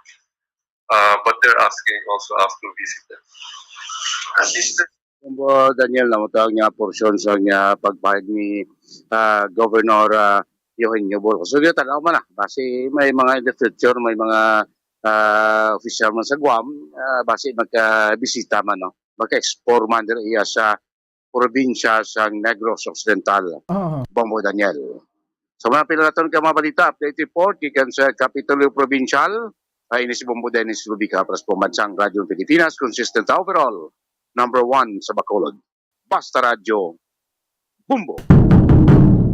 uh, but they're asking also us to visit them. At least Bombo Daniel, na mo tawag nga porsyon sa nga pagpahayag ni, ah, Governor, ah, Eugenio Bong. So, yun, tanaw man na. Basi may mga in the future, may mga, ah, official man sa Guam, ah, basi magkabisita man, no? Magka-explore man diri iya sa probinsya sa Negros Occidental. Ah. Bombo Daniel. Sa mga pila naton ka mga balita, update report, gikan sa Kapitolyo Provincial, ay ini si Bombo Dennis Rubica, para sa Pambansang Radyo Pilipinas, consistent overall, number one sa Bacolod. Basta Radyo, Bombo.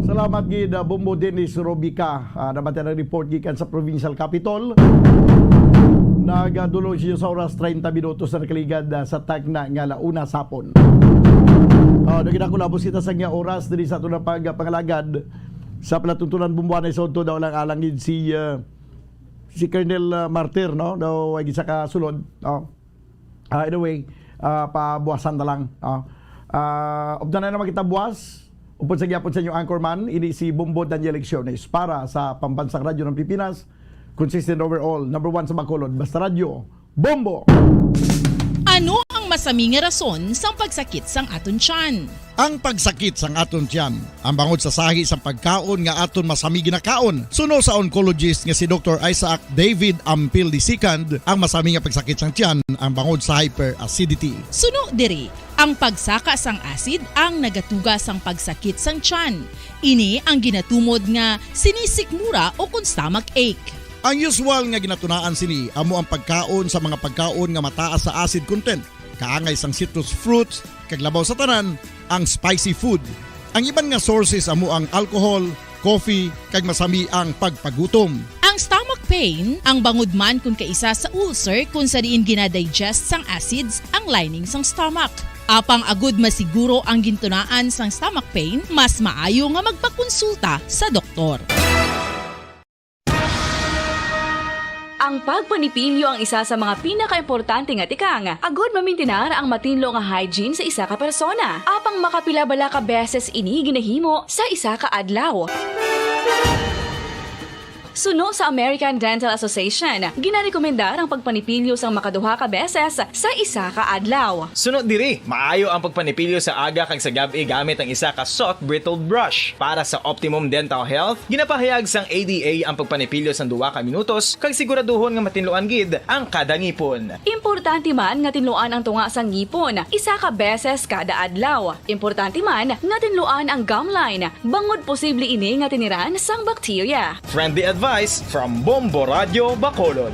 Salamat gid, ah, Bombo Dennis Rubica. Ah, naman tayo ng report gikan sa Provincial Capitol. Nagadulong siya sa oras treinta minutos na nakaligad, ah, sa tagna nga launa sa hapon. Ah, naginakulabos kita sa nga oras diri sa ato na pagpangalagad sa palatuntunan Bombo anay sa udto daw lang alang gid si, ah, si Colonel, ah, Martir, no? Daw ay gisa ka sulod, no? Ah, anyway, ah, pabuwasan na lang, no? Ah, updanan naman kita buwas. Upod sa gyapon sa inyong anchorman, ini si Bombo Daniel Lecciones para sa Pambansang Radyo ng Pilipinas, consistent overall, number one sa Bacolod, Basta Radyo, Bombo! Ano ang masami nga rason sang pagsakit sang aton tiyan? Ang pagsakit sang aton tiyan, ang bangod sa sahi sang pagkaon nga aton masami ginakaon. Suno sa oncologist nga si Doktor Isaac David Ampil the second, ang masami nga pagsakit sang tiyan ang bangod sa hyperacidity. Suno diri, ang pagsaka sang acid ang nagatuga sang pagsakit sang tiyan. Ini ang ginatumod nga sinisikmura o kon stomach ache. Ang usual nga ginatunaan sini amo ang pagkaon sa mga pagkaon nga mataas sa acid content, kaangay sang citrus fruits, kag labaw sa tanan, ang spicy food. Ang iban nga sources amo ang alcohol, coffee, kag masami ang pagpagutom. Ang stomach pain, ang bangod man kon kaisa sa ulcer kon sa diin ginadigest sang acids ang lining sang stomach. Apang agud masiguro ang gintunaan sang stomach pain, mas maayo nga magpakonsulta sa doktor. Ang pagpanipilyo ang isa sa mga pinakaimportante nga tikang agud mamintinar ang matinlo nga hygiene sa isa ka persona. Apang makapila bala ka beses ini ginahimo sa isa ka adlaw? Suno sa American Dental Association, ginarekomendar ang pagpanipilyo sang makaduha ka beses sa isa ka adlaw. Suno diri, maayo ang pagpanipilyo sa aga kag sa gab-i gamit ang isa ka soft bristled brush. Para sa optimum dental health, ginapahayag sang A D A ang pagpanipilyo sang duha ka minutos kag siguraduhon nga matinluan gid ang kada ngipon. Importante man nga tinluan ang tunga sang ngipon isa ka beses kada adlaw. Importante man nga tinluan ang gum line, bangod posible ini nga tiniran sang bakterya. Friendly advice from Bombo Radio Bacolod.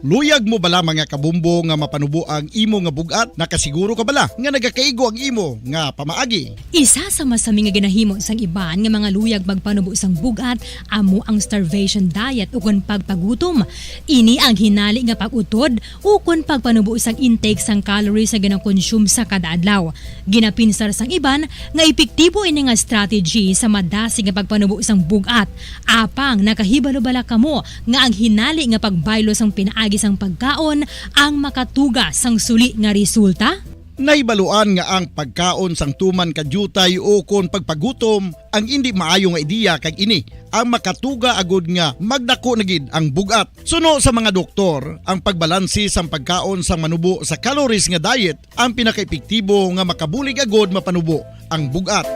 Luyag mo bala, mga kabombo, nga mapanubo ang imo nga bug-at? Nakasiguro ka bala nga nagakaigo ang imo nga pamaagi? Isa sa masami nga ginahimo sang iban nga mga luyag magpanubo sang bug-at amo ang starvation diet ukon pagpagutom. Ini ang hinali nga pag-utod ukon pagpanubo sang intake sang calories nga ginakonsume sa kada adlaw. Ginapinsar sang iban nga epektibo ini nga strategy sa madasig nga pagpanubo sang bug-at. Apang nakahibalo bala kamo nga ang hinali nga pagbaylo sang pinaagi sang pagkaon ang makatuga sang suli nga resulta? Nahibaluan nga ang pagkaon sang tuman ka diutay ukon pagpagutom ang indi maayo nga ideya, kag ini ang makatuga agud nga magdako na gid ang bug-at. Suno sa mga doktor, ang pagbalanse sang pagkaon sang manubo sa calories nga diet ang pinakaepektibo nga makabulig agud mapanubo ang bug-at.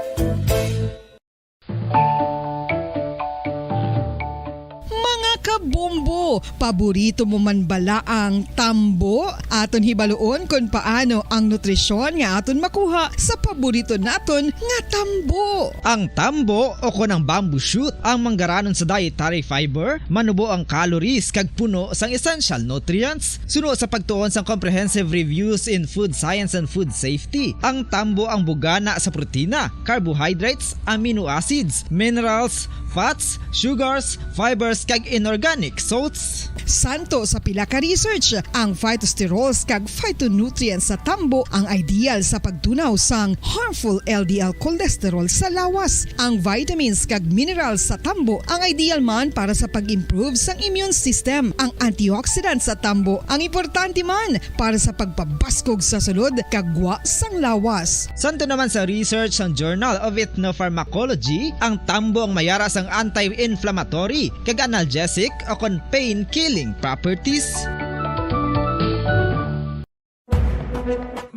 Mga kabombo, paborito mo man bala ang tambo? Aton hibaluon kon paano ang nutrisyon nga aton makuha sa paborito naton nga tambo. Ang tambo, o kon ang bamboo shoot, ang manggaranon sa dietary fiber, manubo ang calories kag puno sang essential nutrients. Suno sa pagtuon sang Comprehensive Reviews in Food Science and Food Safety, ang tambo ang bugana sa protina, carbohydrates, amino acids, minerals, fats, sugars, fibers, kag inorganic salts. Santo sa pila ka research, ang phytosterols kag phytonutrients sa tambo ang ideal sa pagtunaw sang harmful L D L cholesterol sa lawas. Ang vitamins kag minerals sa tambo ang ideal man para sa pag-improve sang immune system. Ang antioxidants sa tambo ang importante man para sa pagpabaskog sa sulod kag gwa sang lawas. Santo naman sa research sang Journal of Ethnopharmacology, ang tambo ang mayara sang anti-inflammatory kag analgesic o kon pain-killing properties.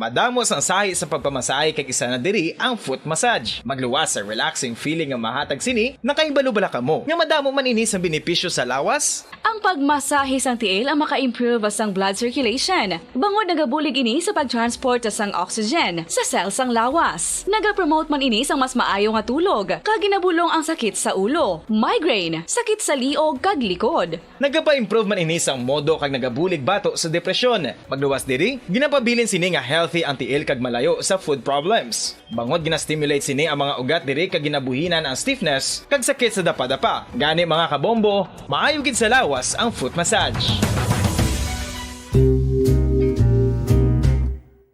Madamo sang sahi sa pagpamasahe, kag isa na diri ang foot massage. Magluwas sa relaxing feeling nga mahatag sini. Nakahibalo bala kamo nga madamo man ini sang benepisyo sa lawas? Ang pagmasahe sang tiil ang maka-improve sang blood circulation, bangod nagabulig ini sa pag-transport sang oxygen sa cell sang lawas. Nagapromote man ini sang mas maayo nga tulog, kag ginabulong ang sakit sa ulo, migraine, sakit sa liog, kag likod. Nagapa-improve man ini sang modo kag nagabulig bato sa depresyon. Magluwas diri, ginapabilin sini nga healthy ang tiil kag malayo sa foot problems. Bangod gina-stimulate sini ang mga ugat diri kag ginabuhinan ang stiffness kag sakit sa dapadapa. Gani, mga kabombo, maayo gid sa lawas ang foot massage.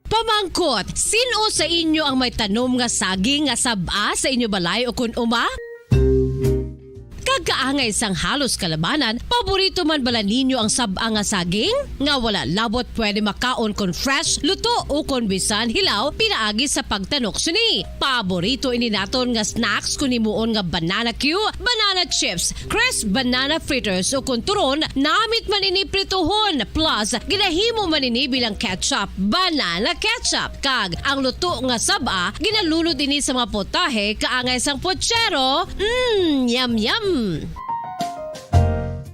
Pamangkot, sin-o sa inyo ang may tanom nga saging nga sab-a sa inyo balay o kun uma? Kag kaangay sang halos kalabanan, paborito man bala ninyo ang sab-a nga saging? Nga wala labot pwede makaon kon fresh, luto, o kon bisan hilaw pinaagi sa pagtanok sini. Paborito ini naton nga snacks kon himuon nga banana cue, banana chips, crisp banana fritters, o kon turon, namit man ini prituhon, plus ginahimo man ini bilang ketchup, banana ketchup. Kag ang luto nga sab-a, ginalunod ini sa mga potahe kaangay sang puchero. Mm, yum, yum!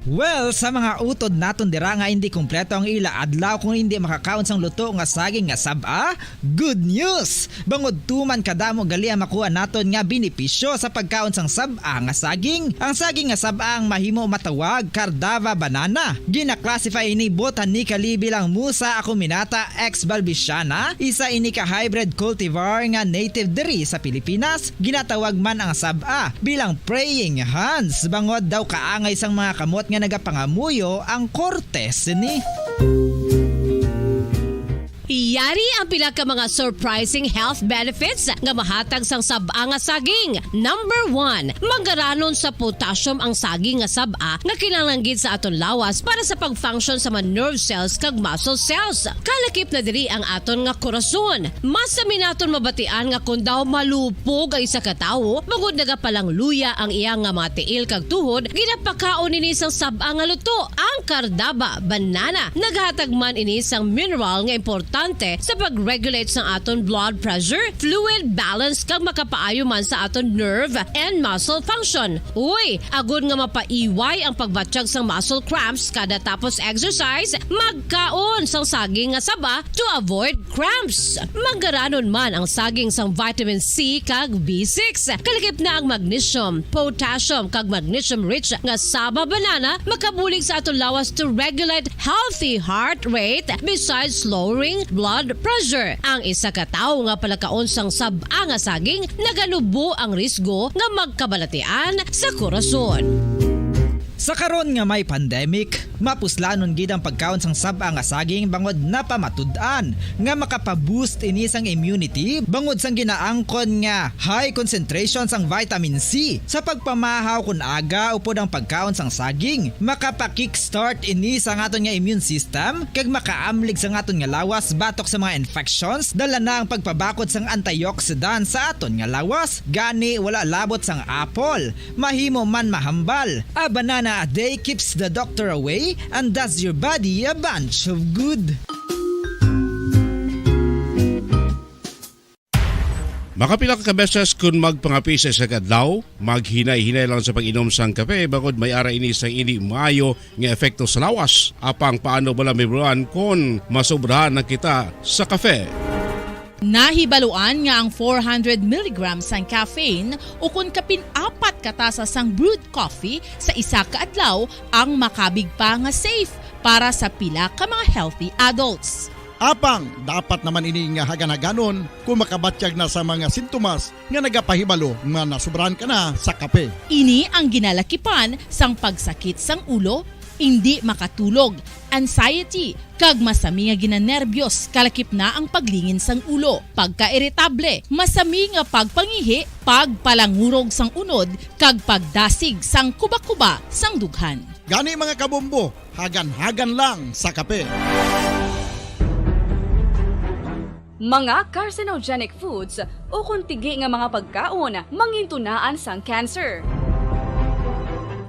Well, sa mga utod naton dira nga indi kompleto ang ila adlaw kung indi makakaon sang luto nga saging nga sab-a, good news! Bangod tuman kadamo gali ang makuha naton nga benepisyo sa pagkaon sang sab-a nga saging. Ang saging nga sab-a ang mahimo matawag Cardava banana. Gina-classify ini botanically bilang Musa acuminata ex balbisiana, isa ini ka hybrid cultivar nga native diri sa Pilipinas. Ginatawag man ang sab-a bilang praying hands, bangod daw kaangay sang mga kamot nga nagapangamuyo ang korte sini. Yari ang pila ka mga surprising health benefits nga mahatag sang sab-a nga saging. Number one, mangaranon sa potassium ang saging nga sab-a nga kinahanglan gid sa aton lawas para sa pag-function sa mga nerve cells kag muscle cells. Kalakip na diri ang aton nga korason. Masami naton mabatian nga kon daw malupog ang isa ka tawo, bangod nagapalangluya ang iya nga mga tiil kag tuhod, ginapakaon ini sang sab-a nga luto. Ang kardaba, banana, naghatag man ini sang mineral nga importante sa pag-regulate sang aton blood pressure, fluid balance, kag makapaayo man sa aton nerve and muscle function. Uy, agod nga mapaiway ang pagbatyag sang muscle cramps kada tapos exercise, magkaon sang saging nga saba to avoid cramps. Mangaranon man ang saging sang vitamin C kag B six. Kalakip na ang magnesium, potassium, kag magnesium-rich nga saba banana makabulig sa aton lawas to regulate healthy heart rate besides lowering blood pressure. Ang isa ka tawo nga palakaon sang sab-a nga saging naganubo ang risgo nga magkabalatian sa korason. Sa karon nga may pandemic, mapuslanon gid ang pagkaon sang sab-a nga saging bangod napamatud-an nga makapa-boost ini sang immunity bangod sang ginaangkon nga high concentration sang vitamin C. Sa pagpamahaw kon aga upod ang pagkaon sang saging, makapa-kickstart ini sa aton nga immune system kag makaamlig sa aton nga lawas batok sa mga infections. Dala na ang pagpabakod sang antioxidant sa aton nga lawas, gani wala labot sang apple. Mahimo man mahambal. A banana a day keeps the doctor away and does your body a bunch of good. Makapila ka beses kun magpangape sa isa ka adlaw, maghinay-hinay lang sa pag-inom sang kape, bangod may ara ini sang indi maayo nga epekto sa lawas. Apang paano bala, Ma'am Ron, kon masobrahan na kita sa kape? Nahibaluan nga ang four hundred milligrams sang caffeine ukon kapin apat ka tasa sang brewed coffee sa isa ka adlaw ang makabig pa nga safe para sa pila ka mga healthy adults. Apang dapat naman ini nga hagan-haganon kon makabatyag na sa mga sintomas nga nagapahibalo nga nasobrahan ka na sa kape. Ini ang ginalakipan sang pagsakit sang ulo, indi makatulog, anxiety, kag masami nga ginanerbiyos, kalakip na ang paglingin sang ulo, pagkairitable, masami nga pagpangihi, pagpalangurog sang unod, kag pagdasig sang kubakuba sang dughan. Gani, mga kabombo, hagan-hagan lang sa kape. Mga carcinogenic foods ukon tigi nga mga pagkaon mangintunaan sang cancer.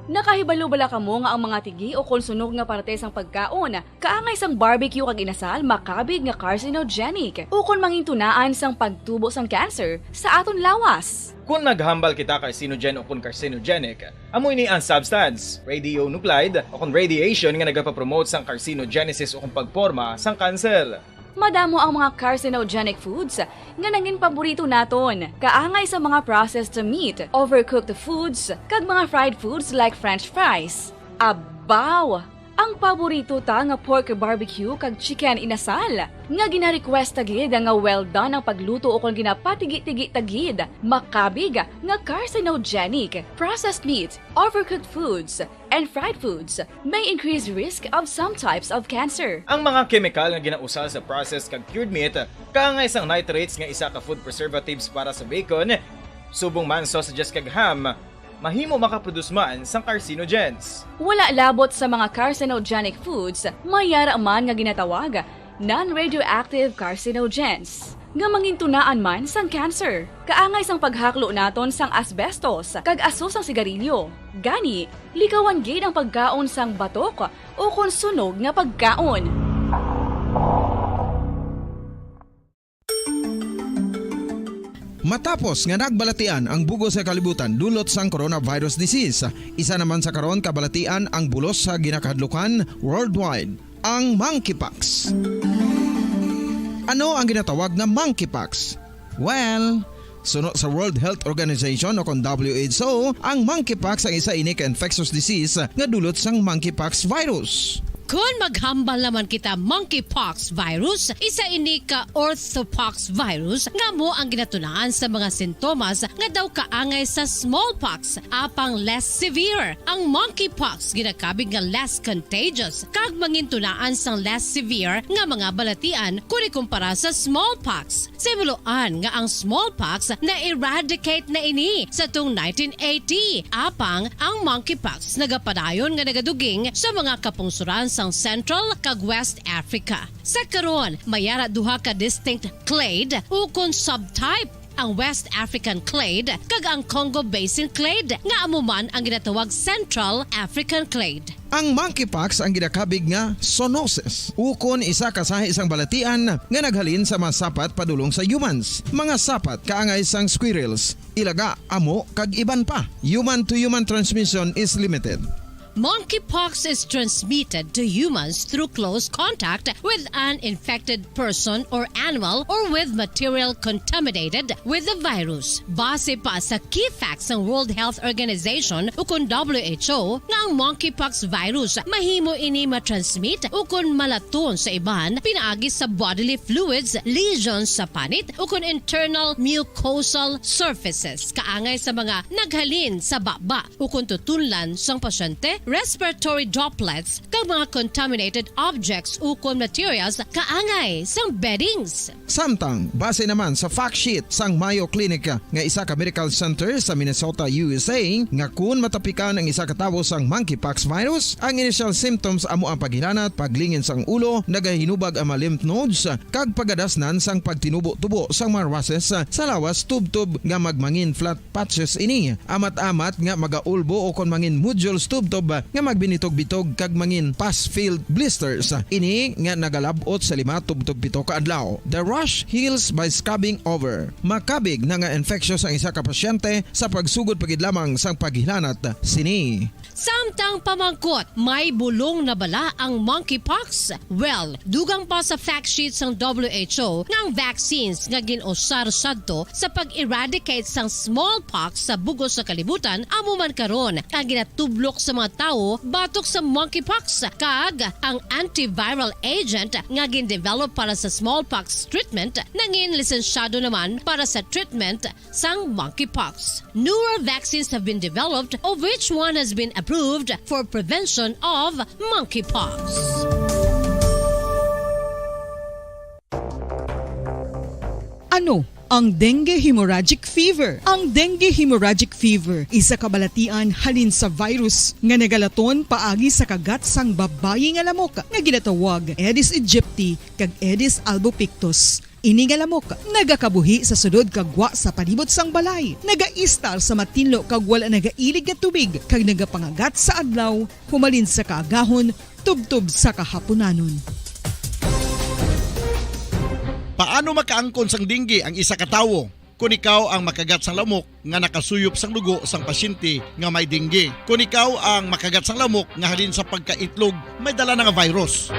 Nakahibalo bala kamo nga ang mga tigi ukon sunog nga parte sang pagkaon, kaangay sang barbecue kag inasal, makabig nga carcinogenic ukon mangintunaan sang pagtubo sang cancer sa aton lawas? Kon naghambal kita carcinogen ukon carcinogenic, amo ini ang substance, radionuclide, ukon radiation nga nagapapromote sang carcinogenesis ukon pagporma sang kanser. Madamo ang mga carcinogenic foods nga nangin paborito naton, kaangay sa mga processed meat, overcooked foods, kag mga fried foods like French fries. Abaw! Ang paborito ta nga pork barbecue kag chicken inasal, nga gina-request ta gid nga well done ang pagluto ukon ginapatigi-tigi ta gid, makabig nga carcinogenic. Processed meat, overcooked foods, and fried foods may increase risk of some types of cancer. Ang mga kemikal nga ginausal sa processed kag cured meat, kaangay sang nitrates nga isa ka food preservatives para sa bacon, subong man sausages kag ham, mahimo makaproduce man sang carcinogens. Wala labot sa mga carcinogenic foods, may yara man nga ginatawag non-radioactive carcinogens, nga mangintunaan man sang cancer, kaangay sang paghaklo naton sang asbestos kag aso sang sigarilyo. Gani, likawan gid ang pagkaon sang batok ukon sunog nga pagkaon. Matapos nga nagbalatian ang bug-os nga kalibutan dulot sang coronavirus disease, isa naman sa karon kabalatian ang bulos sa ginakahadlukan worldwide, ang monkeypox. Ano ang ginatawag nga monkeypox? Well, suno sa World Health Organization o kon W H O, ang monkeypox ang isa ini ka infectious disease nga dulot sang monkeypox virus. Kon maghambal naman kita monkeypox virus, isa ini ka orthopox virus nga amo ang ginatunaan sa mga sintomas nga daw kaangay sa smallpox, apang less severe. Ang monkeypox ginakabig nga less contagious kag mangintunaan sang less severe nga mga balatian kon ikumpara sa smallpox. Simuloan nga ang smallpox na-eradicate na ini sa tung nineteen eighty, apang ang monkeypox nagapadayon nga nagaduging sa mga kapungsuran sang Central kag West Africa. Sa karon, may ara duha ka distinct clade ukon subtype, ang West African clade kag ang Congo Basin clade, nga amo man ang ginatawag Central African clade. Ang monkeypox ang ginakabig nga zoonosis, ukon isa ka sahi sang balatian nga naghalin sa mga sapat padulong sa humans, mga sapat kaangay sang squirrels, ilaga, amo, kag iban pa. Human-to-human transmission is limited. Monkeypox is transmitted to humans through close contact with an infected person or animal or with material contaminated with the virus. Base pa sa key facts sang World Health Organization ukon W H O, nga ang monkeypox virus mahimo ini matransmit ukon malaton sa iban pinaagi sa bodily fluids, lesions sa panit, ukon internal mucosal surfaces, kaangay sa mga naghalin sa baba ukon tutunlan sang pasyente, respiratory droplets, kag mga contaminated objects ukon materials kaangay sang beddings. Samtang, base naman sa fact sheet sang Mayo Clinic nga isa ka medical center sa Minnesota, U S A, nga kun matapikan ang isa ka tawo sang monkeypox virus, ang initial symptoms amo ang paghilanat, paglingin sang ulo, nagahinubag ang mga lymph nodes, kag pagadasnan sang pagtinubo-tubo sang mga rashes sa lawas tubtob nga magmangin flat patches ini, amat-amat nga magaulbo ukon mangin nodules tubtob nga magbinitog-bitog kag mangin pus-filled blisters. Ini nga nagalab-ot sa lima tubtob pito ka adlaw. The rash heals by scabbing over. Makabig na nga infectious ang isa ka pasyente sa pagsugod pa gid lamang sang paghilanat sini. Samtang pamangkot, may bulong na bala ang monkeypox? Well, dugang pa sa fact sheet sang W H O nga ang vaccines nga gin-usar sadto sa pag-eradicate sang smallpox sa bug-os nga kalibutan amo man karon ang ginatublok sa mga tawo batok sa monkeypox, kag ang antiviral agent nga gin-develop para sa smallpox treatment nangin lisensyado naman para sa treatment sang monkeypox. Newer vaccines have been developed, of which one has been approved for prevention of monkeypox. Ano ang dengue hemorrhagic fever? Ang dengue hemorrhagic fever isa ka balatian halin sa virus nga nagalaton paagi sa kagat sang babayi nga lamok nga ginatawag Aedes aegypti kag Aedes albopictus. Ini nga lamok nagakabuhi sa sulod kag gwa sa palibot sang balay, nagaistar sa matinlo kag wala nagailig nga tubig, kag nagapangagat sa adlaw humalin sa kaagahon tubtob sa kahapunanon. Paano makaangkon sang dengue ang isa ka tawo? Kon ikaw ang makagat sang lamok nga nakasuyop sang dugo sang pasyente nga may dengue. Kon ikaw ang makagat sang lamok nga halin sa pagkaitlog may dala na nga virus.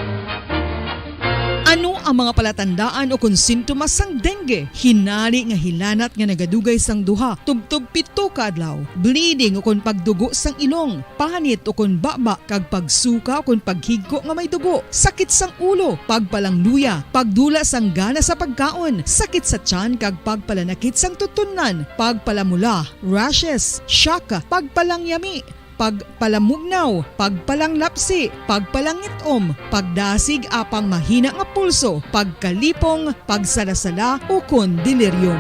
Ano ang mga palatandaan ukon sintomas sang dengue? Hinari nga hilanat nga nagadugay sang duha tubtob pito ka adlaw, bleeding ukon pagdugo sang ilong, panit ukon baba, kag pagsuka ukon paghigko nga may dugo, sakit sang ulo, pagpalangluya, pagdula sang gana sa pagkaon, sakit sa tiyan kag pagpalanakit sang tutunlan, pagpalamula, rashes, shock, pagpalangyami, pagpalamugnaw, pagpalanglapsi, pagpalangit-om, pagdasig apang mahina nga pulso, pagkalipong, pagsalasala, ukon delirium.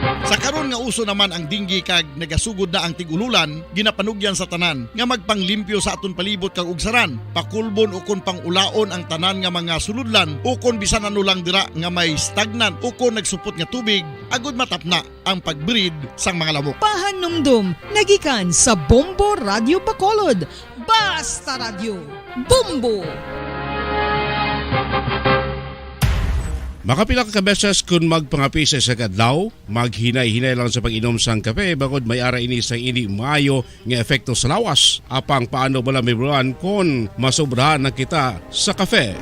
Sa karon nga uso naman ang dengue kag nagasugod na ang tig-ululan, ginapanugyan sa tanan nga magpanglimpyo sa aton palibot kag ugsaran, pakulbon ukon pang-ulaon ang tanan nga mga sulodlan ukon bisan ano lang dira nga may stagnant ukon nagsupot nga tubig agud matapna ang pag-breed sang mga lamok. Pahanumdom nagikan sa Bombo Radyo Bacolod. Basta Radyo, Bombo! Makapila ka beses kun magpangape sa isa ka adlaw, maghinay-hinay lang sa pag-inom sang kape, bangod may ara ini sang indi maayo nga epekto sa lawas. Apang paano bala mahibaluan kon masobrahan na kita sa kape?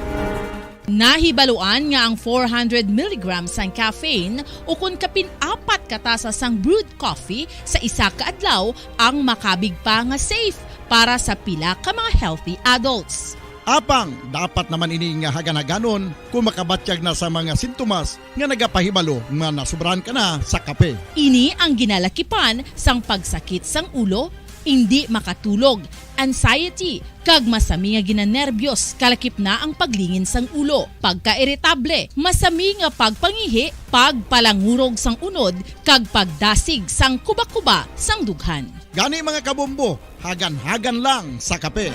Nahibaluan nga ang four hundred milligrams sang caffeine ukon kapin apat ka tasa sang brewed coffee sa isa ka adlaw ang makabig pa nga safe para sa pila ka mga healthy adults. Apang dapat naman ini nga hagan-haganon kung makabatyag na sa mga sintomas nga nagapahibalo nga nasubrahan ka na sa kape. Ini ang ginalakipan sang pagsakit sang ulo, indi makatulog, anxiety, kag masami nga ginanerbyos, kalakip na ang paglingin sang ulo, pagkairitable, masami nga pagpangihi, pagpalangurog sang unod, kag pagdasig sang kubakuba sang dughan. Gani, mga kabombo, hagan-hagan lang sa kape.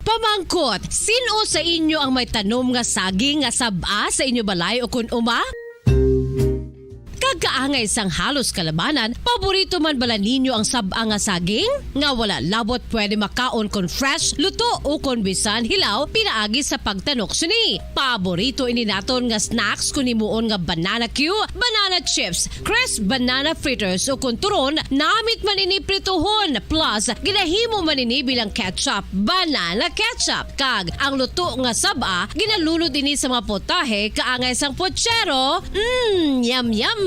Pamangkot, sin-o sa inyo ang may tanom nga saging nga sab-a sa inyo balay ukon uma? Kag kaangay sang halos kalabanan, paborito man bala ninyo ang sab-a nga saging? Nga wala labot pwede makaon kon fresh, luto, o kon bisan hilaw pinaagi sa pagtanok sini. Paborito ini naton nga snacks kon himuon nga banana cue, banana chips, crisp banana fritters, o kon turon, namit man ini prituhon, plus ginahimo man ini bilang ketchup, banana ketchup. Kag ang luto nga sab-a, ginalunod ini sa mga potahe kaangay sang puchero. Mm, yum, yum!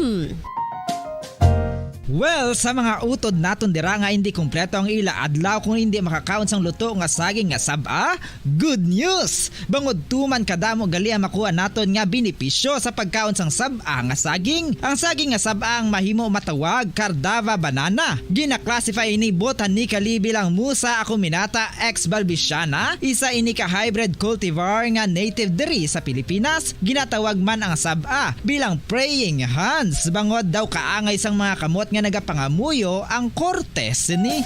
Well, sa mga utod naton dira nga hindi kompleto ang ila adlaw kung hindi makakaon sang luto nga saging nga sab-a, good news! Bangod tuman kadamo gali ang makuha naton nga benepisyo sa pagkaon sang sab-a nga saging. Ang saging nga sab-a ang mahimo matawag Cardava banana. Gina-classify ini botanically bilang Musa acuminata ex balbisiana, isa ini ka hybrid cultivar nga native diri sa Pilipinas. Ginatawag man ang sab-a bilang praying hands, bangod daw kaangay sang mga kamot nga nagapangamuyo ang korte sini.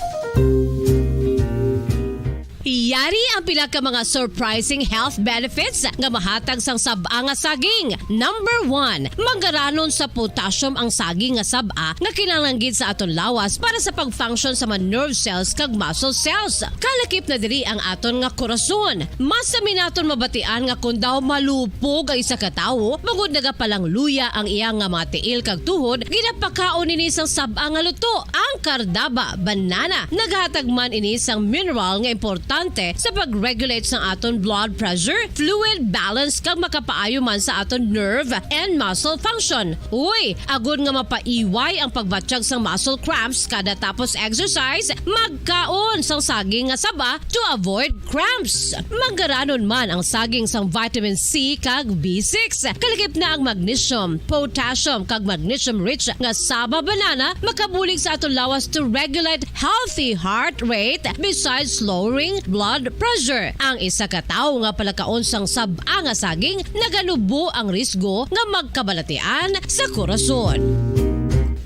Yari ang pila ka mga surprising health benefits nga mahatag sang sab-a nga saging. Number one, manggaranon sa potassium ang saging nga sab-a nga kinahanglan gid sa aton lawas para sa pag-function sa mga nerve cells kag muscle cells. Kalakip na diri ang aton nga korason. Masami naton mabatian nga kon daw malupog ang isa ka tawo, bangod nagapalangluya ang iya nga mga tiil kag tuhod, ginapakaon ini sang sab-a nga luto. Ang Cardava banana naghatag man ini sang mineral nga importante sa pag-regulate sang aton blood pressure, fluid balance, kag makapaayo man sa aton nerve and muscle function. Uy, agod nga mapaiway ang pagbatyag sang muscle cramps kada tapos exercise, magkaon sang saging nga saba to avoid cramps. Manggaranon man ang saging sang vitamin C kag B six. Kalakip na ang magnesium, potassium, kag magnesium-rich nga saba banana makabulig sa aton lawas to regulate healthy heart rate besides lowering blood pressure. Ang isa ka tawo nga palakaon sang sab-a nga saging naganubo ang risgo nga magkabalatian sa korason.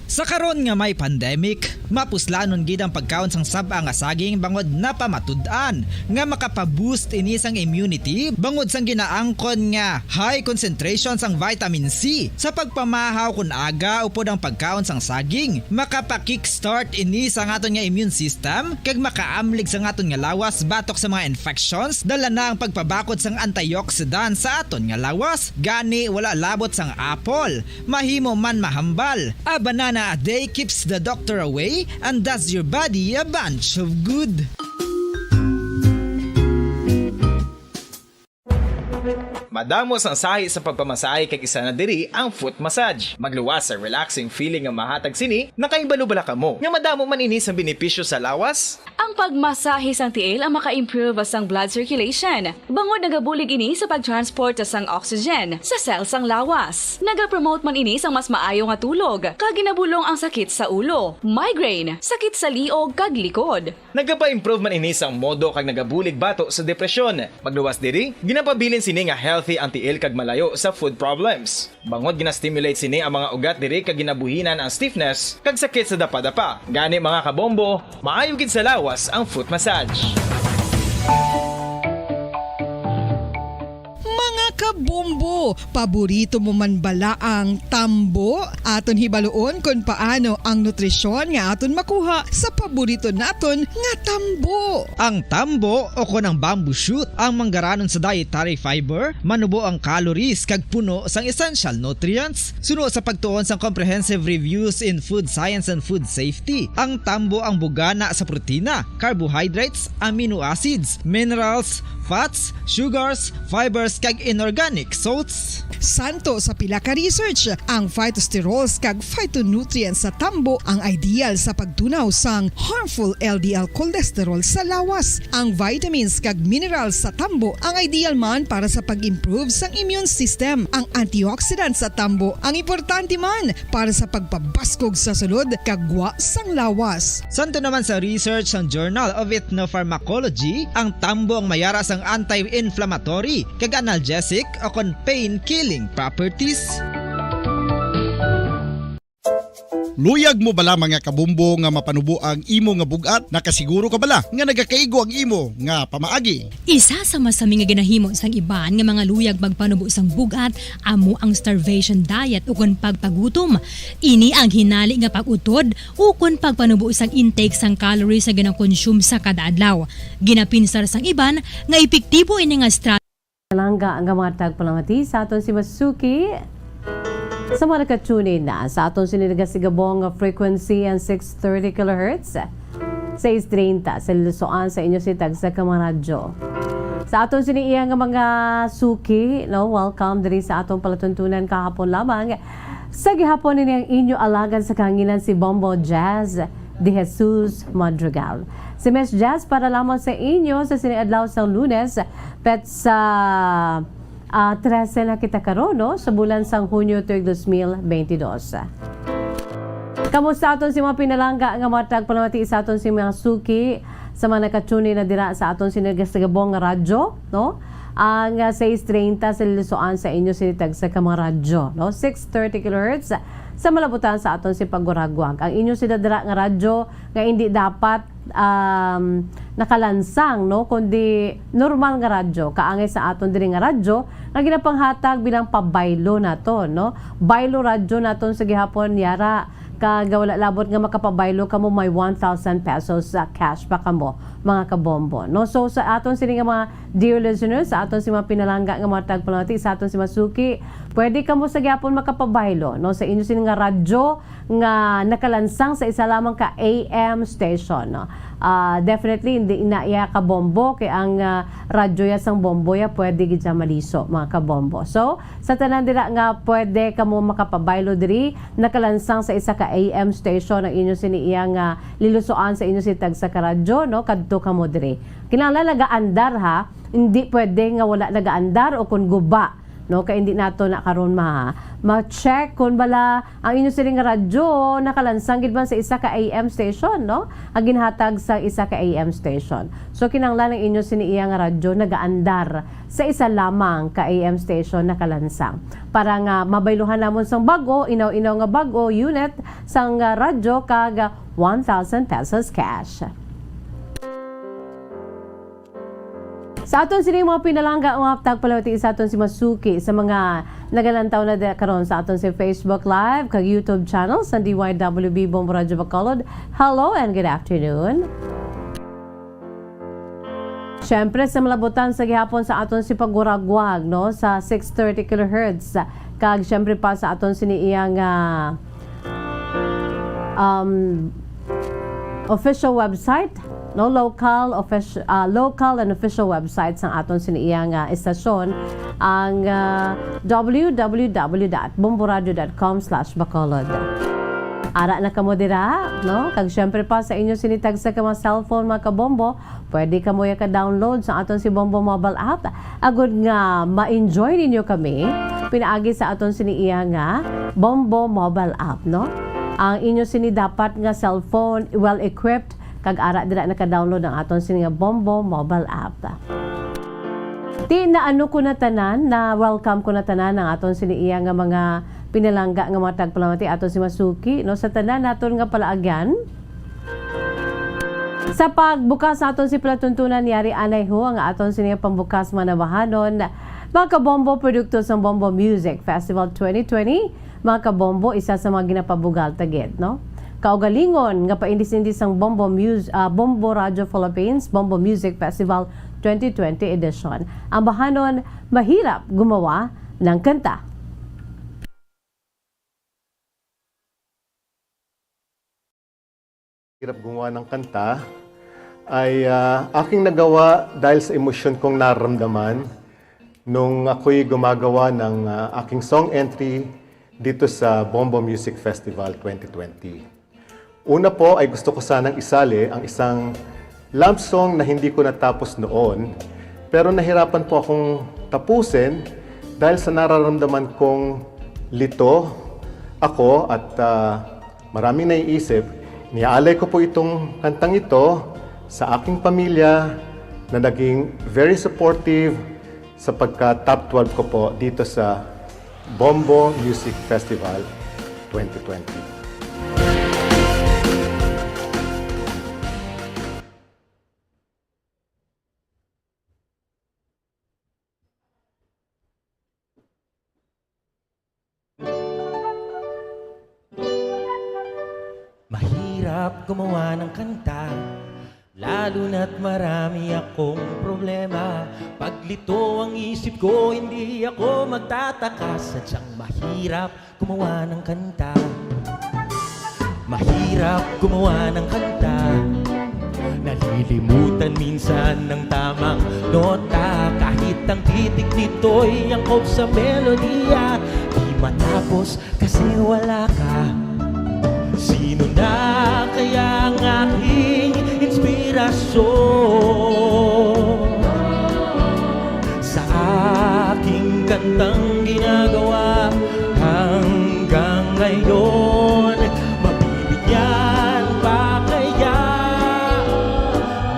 Sa karon nga may pandemic, mapuslanon gid ang pagkaon sang sab-a nga saging bangod napamatud-an nga makapa-boost ini sang immunity bangod sang ginaangkon nga high concentration sang vitamin C. Sa pagpamahaw kon aga upod ang pagkaon sang saging, makapa-kickstart ini sa aton nga immune system kag makaamlig sa aton nga lawas batok sa mga infections, dala na ang pagpabakod sang antioxidant sa aton nga lawas. Gani, wala labot sang apple, mahimo man mahambal. A banana a day keeps the doctor away and does your body a bunch of good. Madamo sang sahi sa pagpamasahe, kag isa na diri ang foot massage. Magluwas sa relaxing feeling nga mahatag sini. Nakahibalo bala kamo nga madamo man ini sang benepisyo sa lawas? Ang pagmasahe sang tiil ang maka-improve sang blood circulation, bangod nagabulig ini sa pag-transport sang oxygen sa cell sang lawas. Nagapromote man ini sang mas maayo nga tulog, kag ginabulong ang sakit sa ulo, migraine, sakit sa liog, kag likod. Nagapa-improve man ini sang modo kag nagabulig bato sa depresyon. Magluwas diri, ginapabilin sini nga healthy ang tiil kag malayo sa foot problems. Bangod gina-stimulate sini ang mga ugat diri kag ginabuhinan ang stiffness kag sakit sa dapadapa. Gani, mga kabombo, maayo gid sa lawas ang foot massage. Mga kabombo, paborito mo man bala ang tambo? Aton hibaluon kon paano ang nutrisyon nga aton makuha sa paborito naton nga tambo. Ang tambo, o kon ang bamboo shoot, ang manggaranon sa dietary fiber, manubo ang calories kag puno sang essential nutrients. Suno sa pagtuon sang Comprehensive Reviews in Food Science and Food Safety, ang tambo ang bugana sa protina, carbohydrates, amino acids, minerals, fats, sugars, fibers, kag inorganic salts. Santo sa pila ka research, ang phytosterols kag phytonutrients sa tambo ang ideal sa pagtunaw sang harmful L D L cholesterol sa lawas. Ang vitamins kag minerals sa tambo ang ideal man para sa pag-improve sang immune system. Ang antioxidants sa tambo ang importante man para sa pagpabaskog sa sulod kag gwa sang lawas. Santo naman sa research sang Journal of Ethnopharmacology, ang tambo ang mayara sang anti-inflammatory kag analgesic o kon pain-killing properties. Luyag mo bala, mga kabombo, nga mapanubo ang imo nga bug-at? Nakasiguro ka bala nga nagakaigo ang imo nga pamaagi? Isa sa masami nga ginahimo sang iban nga mga luyag magpanubo sang bug-at amo ang starvation diet ukon pagpagutom. Ini ang hinali nga pag-utod ukon pagpanubo sang intake sang calories nga ginakonsume sa kada adlaw. Ginapinsar sang iban nga epektibo ini nga strategy. Langga nga mga tagpalamati sa aton si Masuki. Sa mga naka-tune in na sa aton sini nagasigabong nga frequency ang six thirty kilohertz, sais treinta sa Lilosoan sa inyo si tagsa ka mga radyo. Sa aton sini iya nga mga suki, no, welcome diri sa aton palatuntunan kahapon lamang. Sa gihapon, ini ang inyo alagad sa kahanginan, si Bombo Jazz De Jesus Madrigal. Si Miss Jazz para lamang sa inyo sa sini adlaw sang Lunes, petsa, ah, trese na kita karon, no, sa bulan sang Hunyo tuig dos mil beintidos. Kamusta aton si mga pinalangga nga mga tagpalamati sa aton si mga suki, sa mga naka-tune in na dira sa aton sini nagasigabong nga radyo, no? Ang, ah, sais treinta sa Lilosoan sa inyo sini tagsa ka mga radyo, no? Six thirty kilohertz sa malabutan sa aton si pagwaragwag. Ang inyo sini dira nga radyo nga hindi dapat, um, nakalansang, no, kundi normal nga radyo, kaangay sa aton diri nga radyo nga ginapanghatag bilang pabaylo naton, no? Baylo radyo naton sa gihapon, yara, kag wala labot nga makapabaylo kamo, may one thousand pesos sa cash pa kamo, mga kabombo, no? So, sa aton sini nga mga dear listeners, sa aton si mga pinalangga nga mga tagpalamati, sa aton si mga suki, pwede kamo sa gihapon makapabaylo, no, sa inyo sini nga radyo nga nakalansang sa isa lamang ka A M station, no? Ah, definitely, hindi na iya kabombo, kay ang, ah, radyo ya sang bombo ya pwede gid siya maliso, mga kabombo. So, sa tanan dira nga pwede kamo makapabaylo diri, nakalansang sa isa ka A M station ang inyo sini iya nga Lilosoan sa inyo sini tagsa ka radyo, no? Kadto kamo diri. Kinahanglan nagaandar, ha? Hindi pwede nga wala nagaandar o kon guba, no? Kay hindi nato na karon ma-, ma-check kon bala ang inyo sini nga radyo nakalansang gid man sa isa ka A M station, no? Ang ginhatag sa isa ka A M station. So, kinahanglan ang inyo sini iya nga radyo nagaandar sa isa lamang ka A M station nakalansang, para nga mabayluhan namon sang bag-o, inaw-inaw nga bag-o unit sang, ah, radyo, kag, ah, one thousand pesos cash. Sa aton sini mga pinalangga, mga tagpalamati, sa aton si Masuki, sa mga nagalantaw na di karon sa aton si Facebook Live kag YouTube channel sa D Y W B Bombo Radyo Bacolod, hello and good afternoon. Siyempre, sa malabutan sa gihapon sa aton si pagwaragwag, no, sa six thirty kilohertz, kag siyempre pa sa aton sini iyang, ah, um, official website, no, local, offici-, ah, local and official website sang aton sini iyang, ah, istasyon, ang, ah, W W W dot bomboradio dot com slash bacolod. Ara na kamo dira, no? Kag siyempre pa sa inyo sini tagsa ka mga cellphone, mga kabombo, pwede kamo ya ka-download sa aton si Bombo Mobile App, agud nga ma-enjoy ninyo kami pinaagi sa aton sini iya nga Bombo Mobile App, no? Ang inyo sini dapat nga cellphone well-equipped, kag ara dira naka-download ang aton sini nga Bombo Mobile App. Ti na ano ko na tanan, na welcome ko na tanan ang aton sini iya nga mga pinalangga nga mga tagpalamati, aton si Masuki, no, sa tanan naton nga palaagyan. Sa pagbukas sa aton si palatuntunan, yari anay ho ang aton sini pambukas, mga nabahanon. Mga kabombo, produkto sang Bombo Music Festival twenty twenty, mga kabombo, isa sa mga ginapabugal ta gid, no? Kaugalingon nga paindis-indis sang Bombo Mus-, ah, Bombo Radio Philippines, Bombo Music Festival twenty twenty edition. Ang bahanon, mahirap gumawa ng kanta. Hirap gumawa ng kanta. ay, ah, aking nagawa dahil sa emosyon kong nararamdaman nung ako'y gumagawa ng, ah, aking song entry dito sa Bombo Music Festival twenty twenty. Una po ay gusto ko sanang isali ang isang love song na hindi ko natapos noon, pero nahirapan po akong tapusin dahil sa nararamdaman kong lito ako at, ah, maraming naiisip. Niaalay ko po itong kantang ito sa aking pamilya na naging very supportive sa pagka top twelve ko po dito sa Bombo Music Festival twenty twenty. Mahirap gumawa ng kanta, lalo na't marami akong problema. Paglito ang isip ko, hindi ako magtataka. Sadyang mahirap gumawa ng kanta. Mahirap gumawa ng kanta. Nalilimutan minsan ng tamang nota. Kahit ang titik nito'y angkop sa melodiya, di matapos kasi wala ka. Sino na kaya ang aking inspirasyon? Sa aking kantang ginagawa hanggang ngayon, mabibigyan pa kaya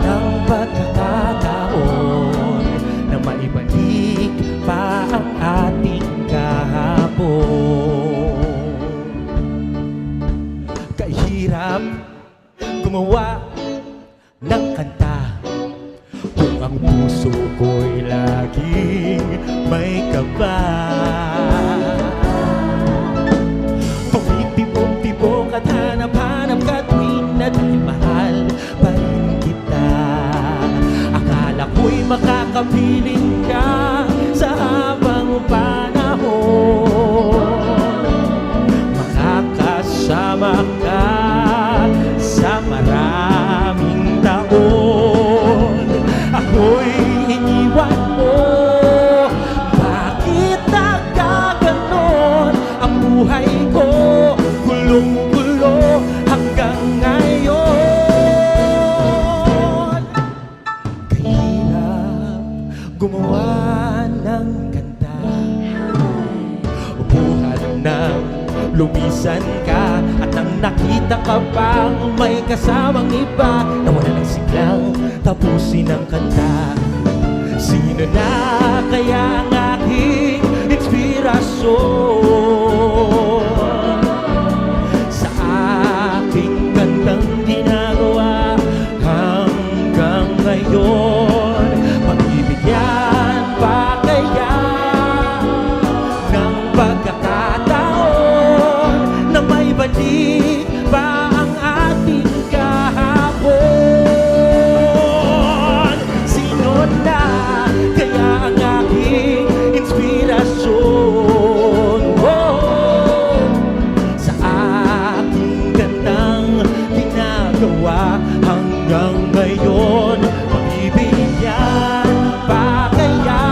ng pagkakataon na maibalik pa ang ating kahapon? Kahirap gumawa ng kanta kung ang puso ko'y laging may kaba. Tumitibok-tibok at hanap-hanap ka tuwing na dahil mahal pa rin kita. Akala ko'y makakapiling ka sa habang panahon. Makakasama ka sa maraming taon. Ako'y iniwan mo. Bakit nagkaganon ang buhay ko? Gulong-gulo hanggang ngayon. Kahirap gumawa ng kanta. Buhat nang lumisan ka at nang nakita ka pang may kasamang iba, nawala ng siglang tapusin ang kanta. Sino na kaya ang aking inspirasyon? Sa aking kantang ginagawa hanggang ngayon, mabibigyan pa kaya ng pagkakataon na maibalik pa ang ating kahapon? Sino na kaya ang aking inspirasyon? Oh, sa aking kantang ginagawa hanggang ngayon, mabibigyan pa kaya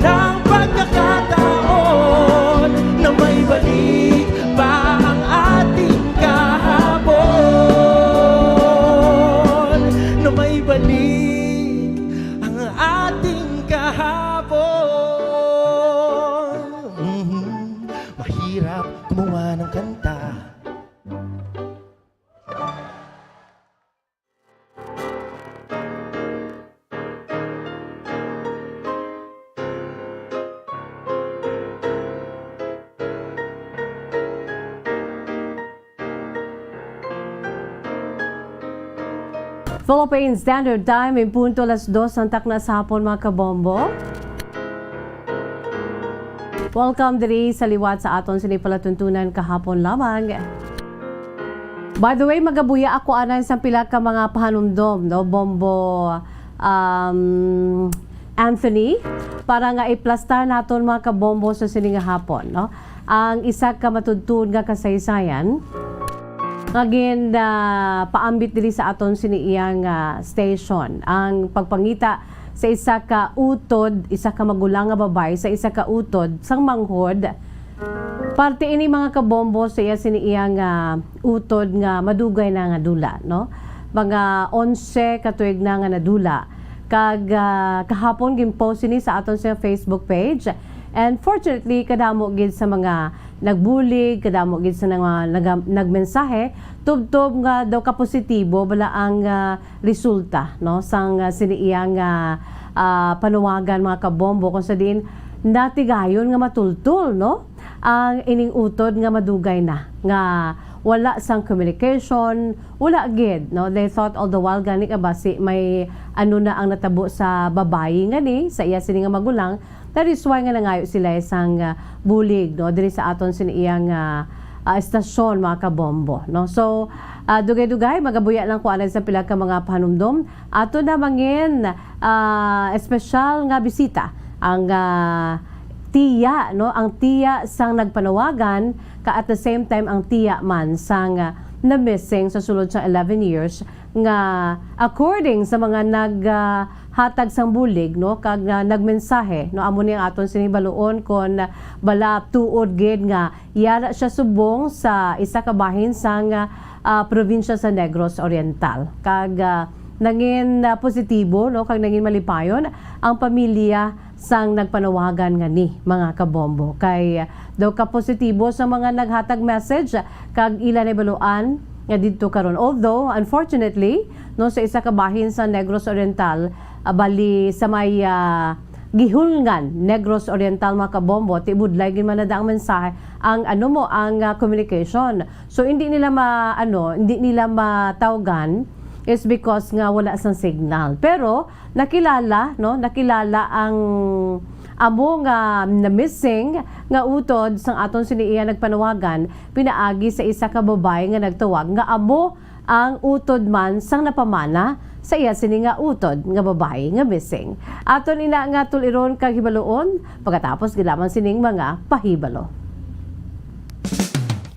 ng pagkakataon na maibalik pa ang ating kahapon? Na maibalik ang ating kahapon? Mhm. Mahirap gumawa ng kanta. Philippine Standard Time, in punto alas dos sang takna sa hapon, mga kabombo. Welcome diri sa liwat sa aton sini palatuntunan kahapon lamang. By the way, magabuya ako anay sang pila ka mga pahanumdom, no, Bombo, um, Anthony, para nga iplastar naton, mga kabombo, sa sini nga hapon, no? Ang isa ka matudtuod nga kasaysayan. nga gin, ah, paambit diri sa aton sini iyang, ah, station. Ang pagpangita sa isa ka utod, isa ka magulang nga babay sa isa ka utod sang manghod. Parte ini, mga kabombo, sa iya sini iyang, ah, utod nga madugay na nga dula, no? Mga onse ka tuig na nga nadula. Kag, ah, kahapon gin-post ini sa aton sa Facebook page. And fortunately, kadamo gid sa mga nagbulig, kadamo gid sa mga naga-, nagmensahe, tubtob nga daw kapositibo bala ang, ah, resulta, no, sang, ah, sini iyang, ah, ah, panawagan, mga kabombo, kung sa diin natigayon nga matultol, no, ang ining utod nga madugay na nga wala sang communication, wala gid, no? They thought all the while gani ka basi may ano na ang natabo sa babayi nga ni, sa iya sini nga magulang. That is why nga nangayo sila sang, ah, bulig, no, diri sa aton sini iyang, ah, ah, estasyon, mga kabombo, no? So, ah, dugay-dugay, magabuya lang ko anay sa pila ka mga pahanumdom. Ato na mangin, ah, espesyal nga bisita ang, ah, tiya, no? Ang tiya sang nagpanawagan, ka at the same time ang tiya man sang, ah, na-missing sa sulod sa eleven years nga, according sa mga nag, ah, hatag sang bulig, no, kag, ah, nagmensahe, no, amo ni ang aton sini baluon kon bala tuod gid nga yara siya subong sa isa ka bahin sang, ah, probinsya sa Negros Oriental. Kag, ah, nangin, ah, positibo, no, kag nangin malipayon ang pamilya sang nagpanawagan nga ni, mga kabombo. Kay, ah, daw ka positibo sa mga naghatag message kag ila na baluan nga didto karon. Although, unfortunately, no, sa isa ka bahin sa Negros Oriental, ah, bali sa may, ah, Gihulngan, Negros Oriental, mga kabombo, ti budlay gid man na ang mensahe, ang ano mo, ang, ah, communication. So, hindi nila ma-, ano, hindi nila matawgan is because nga wala sang signal. Pero, nakilala, no? Nakilala ang amo nga na-missing nga utod sang aton sini iya nagpanawagan pinaagi sa isa ka babayi nga nagtawag nga amo ang utod man sang napamana sa iya sini nga utod nga babayi nga missing. Aton ina nga tul-iron kag hibaluon pagkatapos gid lamang sining mga pahibalo.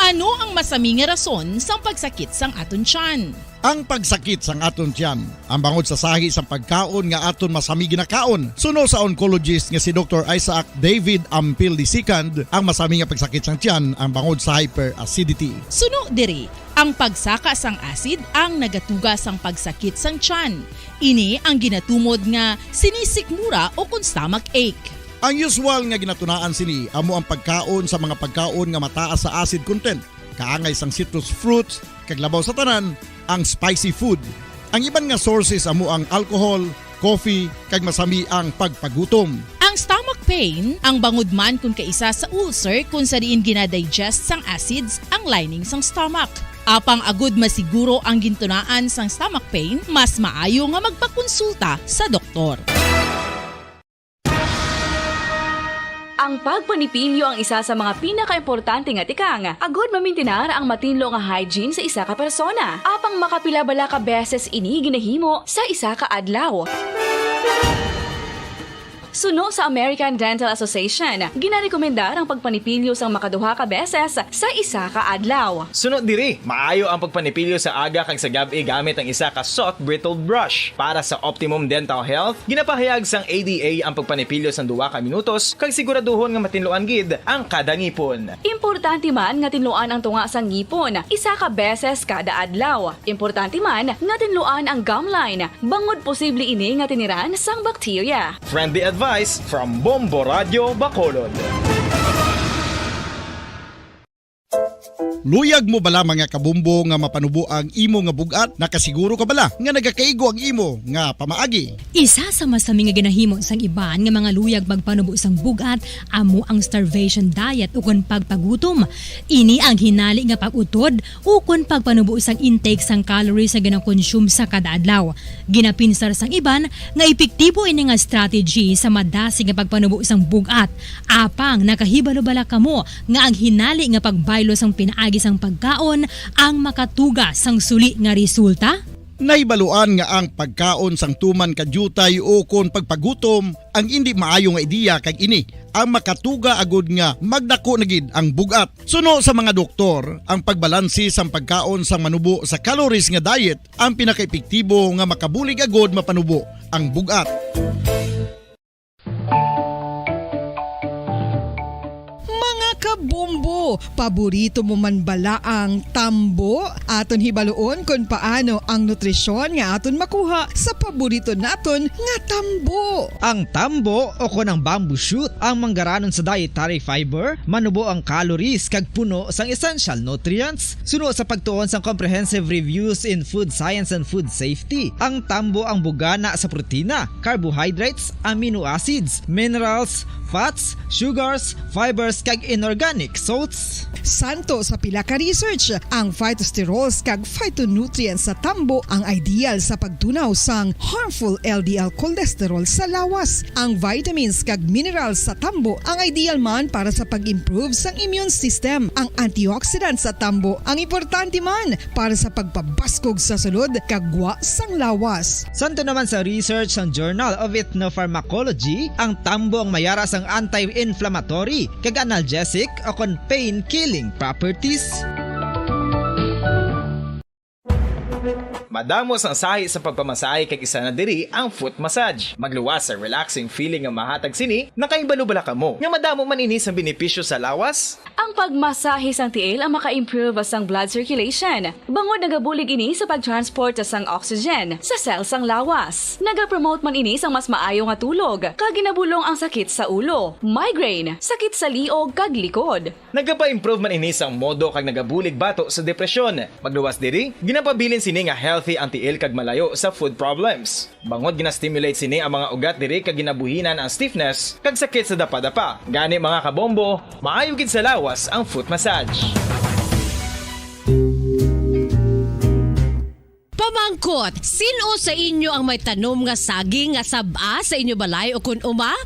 Ano ang masami nga rason sang pagsakit sang aton tiyan? Ang pagsakit sang aton tiyan, ang bangod sa sahi sang pagkaon nga aton masami ginakaon. Suno sa oncologist nga si Doktor Isaac David Ampil the second, ang masami nga pagsakit sang tiyan ang bangod sa hyperacidity. Suno diri, ang pagsaka sang acid ang nagatuga sang pagsakit sang tiyan. Ini ang ginatumod nga sinisikmura o kon stomach ache. Ang usual nga ginatunaan sini amo ang pagkaon sa mga pagkaon nga mataas sa acid content, kaangay sang citrus fruits, kag labaw sa tanan, ang spicy food. Ang iban nga sources amo ang alcohol, coffee, kag masami ang pagpagutom. Ang stomach pain, ang bangod man kon kaisa sa ulcer kon sa diin ginadigest sang acids ang lining sang stomach. Apang agud masiguro ang gintunaan sang stomach pain, mas maayo nga magpakonsulta sa doktor. Ang pagpanipilyo ang isa sa mga pinakaimportante nga tikang agud mamintinar ang matinlo nga hygiene sa isa ka persona. Apang makapila bala ka beses ini ginahimo sa isa ka adlaw? Suno sa American Dental Association, ginarekomendar ang pagpanipilyo sang makaduha ka beses sa isa ka adlaw. Suno diri, maayo ang pagpanipilyo sa aga kag sa gab-i gamit ang isa ka soft bristled brush. Para sa optimum dental health, ginapahayag sang A D A ang pagpanipilyo sang duha ka minutos kag siguraduhon nga matinluan gid ang kada ngipon. Importante man nga tinluan ang tunga sang ngipon isa ka beses kada adlaw. Importante man nga tinluan ang gum line, bangod posible ini nga tiniran sang bakterya. Friendly advice from Bombo Radio Bacolod. Luyag mo bala, mga kabombo, nga mapanubo ang imo nga bug-at? Nakasiguro ka bala nga nagakaigo ang imo nga pamaagi? Isa sa masami nga ginahimo sang iban nga mga luyag magpanubo sang bug-at amo ang starvation diet ukon pagpagutom. Ini ang hinali nga pag-utod ukon pagpanubo sang intake sang calories nga ginakonsume sa kada adlaw. Ginapinsar sang iban nga epektibo ini nga strategy sa madasig nga pagpanubo sang bug-at. Apang nakahibalo bala kamo nga ang hinali nga pagbaylo sang pinaagi sang pagkaon ang makatuga sang suli nga resulta? Nahibaluan nga ang pagkaon sang tuman ka diutay ukon pagpagutom ang indi maayo nga ideya, kag ini ang makatuga agud nga magdako na gid ang bug-at. Suno sa mga doktor, ang pagbalanse sang pagkaon sang manubo sa calories nga diet ang pinakaepektibo nga makabulig agud mapanubo ang bug-at. Mga kabombo, paborito mo man bala ang tambo? Aton hibaluon kon paano ang nutrisyon nga aton makuha sa paborito naton nga tambo. Ang tambo, o kon ang bamboo shoot, ang manggaranon sa dietary fiber, manubo ang calories kag puno sang essential nutrients. Suno sa pagtuon sang Comprehensive Reviews in Food Science and Food Safety, ang tambo ang bugana sa protina, carbohydrates, amino acids, minerals, fats, sugars, fibers, kag inorganic salts. Santo sa pila ka research, ang phytosterols kag phytonutrients sa tambo ang ideal sa pagtunaw sang harmful L D L cholesterol sa lawas. Ang vitamins kag minerals sa tambo ang ideal man para sa pag-improve sang immune system. Ang antioxidants sa tambo ang importante man para sa pagpabaskog sa sulod kag gwa sang lawas. Santo naman sa research sang Journal of Ethnopharmacology, ang tambo ang mayara sang anti-inflammatory kag analgesic o kon pain-killing properties. Madamo sang sahi sa pagpamasahe, kag isa na diri ang foot massage. Magluwas sa relaxing feeling nga mahatag sini. Nakahibalo bala kamo nga madamo man ini sang benepisyo sa lawas? Ang pagmasahe sang tiil ang maka-improve sang blood circulation, bangod nagabulig ini sa pag-transport sang oxygen sa cell sang lawas. Nagapromote man ini sang mas maayo nga tulog, kag ginabulong ang sakit sa ulo, migraine, sakit sa liog, kag likod. Nagapa-improve man ini sang modo kag nagabulig bato sa depresyon. Magluwas diri, ginapabilin sini nga healthy ang tiil kag malayo sa foot problems. Bangod gina-stimulate sini ang mga ugat diri kag ginabuhinan ang stiffness kag sakit sa dapadapa. Gani, mga kabombo, maayo gid sa lawas ang foot massage. Pamangkot, sin-o sa inyo ang may tanom nga saging nga sab-a sa inyo balay o kun uma?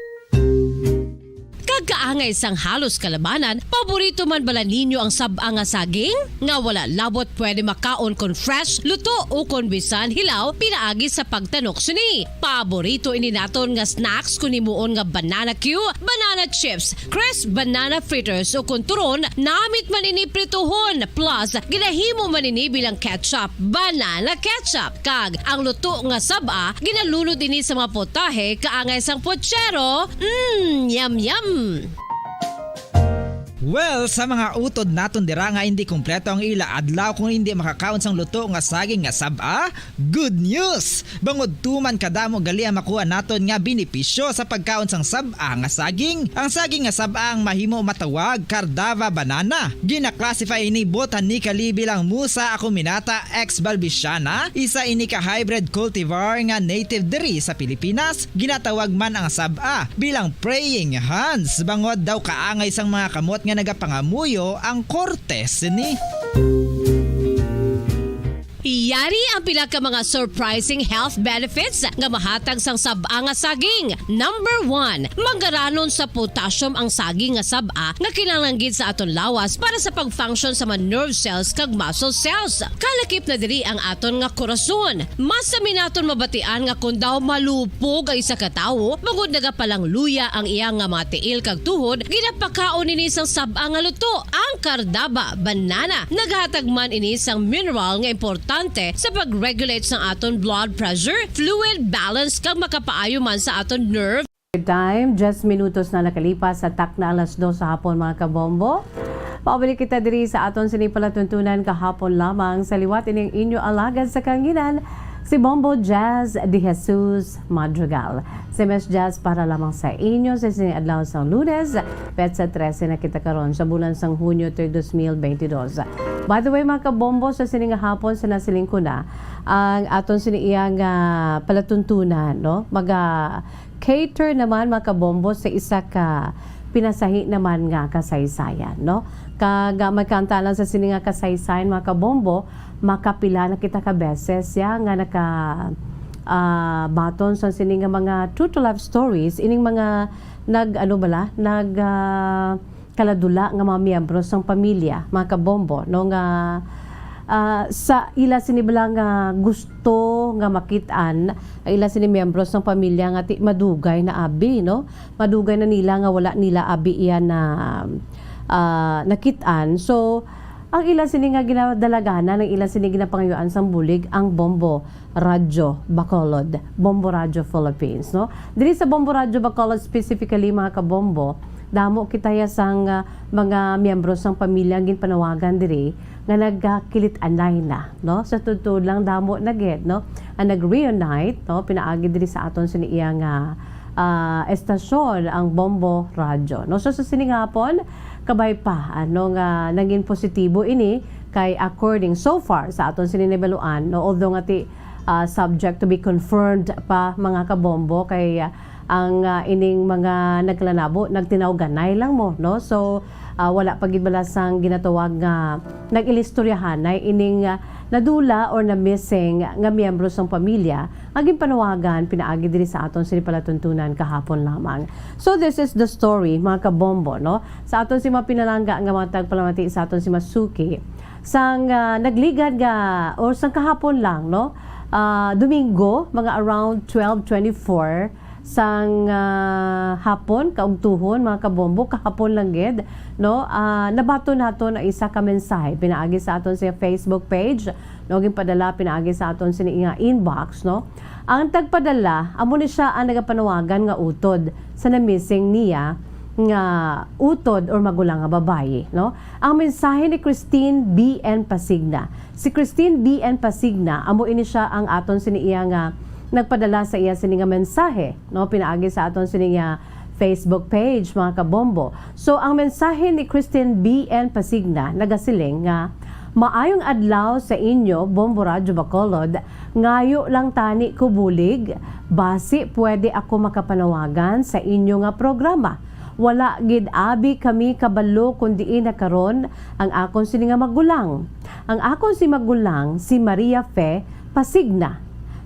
Kag kaangay sang halos kalabanan, paborito man bala ninyo ang sab-a nga saging? Nga wala labot pwede makaon kon fresh, luto, o kon bisan hilaw pinaagi sa pagtanok sini. Paborito ini naton nga snacks kon himuon nga banana cue, banana chips, crisp banana fritters, o kon turon, namit man ini prituhon, plus ginahimo man ini bilang ketchup, banana ketchup. Kag ang luto nga sab-a, ginalunod ini sa mga putahe kaangay sang puchero. Mm, yum, yum! Well, sa mga utod naton dira nga hindi kompleto ang ila adlaw kung hindi makakaon sang luto nga saging nga sab-a, good news! Bangod tuman kadamo gali ang makuha naton nga benepisyo sa pagkaon sang sab-a nga saging. Ang saging nga sab-a ang mahimo matawag Cardava banana. Gina-classify ini botanically bilang Musa acuminata ex balbisiana, isa ini ka hybrid cultivar nga native diri sa Pilipinas. Ginatawag man ang sab-a bilang praying hands, bangod daw kaangay sang mga kamot nga nagapangamuyo ang korte sini. Yari ang pila ka mga surprising health benefits nga mahatag sang sab-a nga saging. Number one, manggaranon sa potassium ang saging nga sab-a nga kinahanglan gid sa aton lawas para sa pag-function sa mga nerve cells kag muscle cells. Kalakip na diri ang aton nga korason. Mas sami naton mabatian nga kon daw malupog ang isa ka tawo, bangod nagapalangluya ang iya nga mga tiil kag tuhod, ginapakaon ini sang sab-a nga luto, ang Cardava banana. Naghatag man ini sang mineral nga importante sa pag-regulate sang aton blood pressure, fluid balance, kag makapaayo man sa aton nerve. Time, diyes minutos na nakalipas sa takna alas dos sa hapon, mga kabombo. Paubalik kita diri sa aton sini palatuntunan kahapon lamang. Sa liwat, ini ang inyo alagad sa kahanginan, si Bombo Jazz de Jesus Madrigal. Si Miss Jazz para lamang sa inyo sa sini adlaw sang Lunes, petsa trese na kita karon sa bulan sang Hunyo, tuig dos mil beintidos. By the way, mga kabombo, sa sini nga hapon, sa nasiling ko na, ang aton sini iya nga palatuntunan, no? Maga cater naman, mga kabombo, sa isa ka pinasahi naman nga kasaysayan, no? Kag, ah, magkaantalan sa sini nga kasaysayan, mga kabombo, makapila na kita ka beses ya nga naka, ah, baton sa sini nga mga true to life stories, ining mga nag, ano bala, nag, ah, kaladula nga mga miyembro sang pamilya, mga kabombo, no, nga ah, sa ila sini bala nga gusto nga makit-an, ang ila sini miyembro sang pamilya nga ti-, madugay na abi, no? Madugay na nila nga wala nila abi iya na, ah, nakit-an. So, ang ila sini nga ginadalaganan, ang ila sini ginapangayuan sang bulig, ang Bombo Radyo Bacolod, Bombo Radyo Philippines, no? Diri sa Bombo Radyo Bacolod specifically, mga kabombo, damo kita ya sang, ah, mga miyembro sang pamilya ang ginpanawagan diri nga nagkakilit-anay na, no? Sa totoo lang, damo na gid, no? Ang nag-reunite, no? Pinaagi diri sa aton sini iya nga, ah, estasyon, ang Bombo Radyo, no? So, sa sini nga hapon, kabay pa, ano, nga naging positibo ini kay according so far sa aton sini nabaluan, no? Although nga ti, ah, subject to be confirmed pa, mga kabombo, kay, ah, ang, ah, ining mga nagkalanabo, nagtinawganay lang mo, no? So, ah, wala pa gid bala sang ginatawag nga nag-ilistoryahanay ining, ah, nadula or na-missing nga miyembro sang pamilya nga ginpanawagan pinaagi diri sa aton sini palatuntunan kahapon lamang. So, this is the story, mga kabombo, no? Sa aton si mga pinalangga nga mga tagpalamati, sa aton si masuki, sang, ah, nagligad nga, or sang kahapon lang, no? Ah, Domingo, mga around twelve twenty-four sang, ah, hapon, kaugtuhon, mga kabombo, kahapon lang gid, no? Ah, nabaton naton ang isa ka mensahe pinaagi sa aton sa Facebook page, no? Ginpadala pinaagi sa aton sini nga inbox, no? Ang tagpadala, amo ni siya ang nagapanawagan nga utod sa na-missing niya nga utod or magulang nga babayi, no? Ang mensahe ni Christine B N Pasigna. Si Christine B N Pasigna, amo ini siya ang aton sini iya nga nagpadala sa iya sini nga mensahe, no? Pinaagi sa aton sini nga Facebook page, mga kabombo. So, ang mensahe ni Christine B N Pasigna nagasiling nga, "Maayong adlaw sa inyo, Bombo Radyo Bacolod. Ngayo lang tani ko bulig, basi pwede ako makapanawagan sa inyo nga programa. Wala gid abi kami kabalo kon diin na karon ang akon sini nga magulang. Ang akon si magulang, si Maria Fe Pasigna.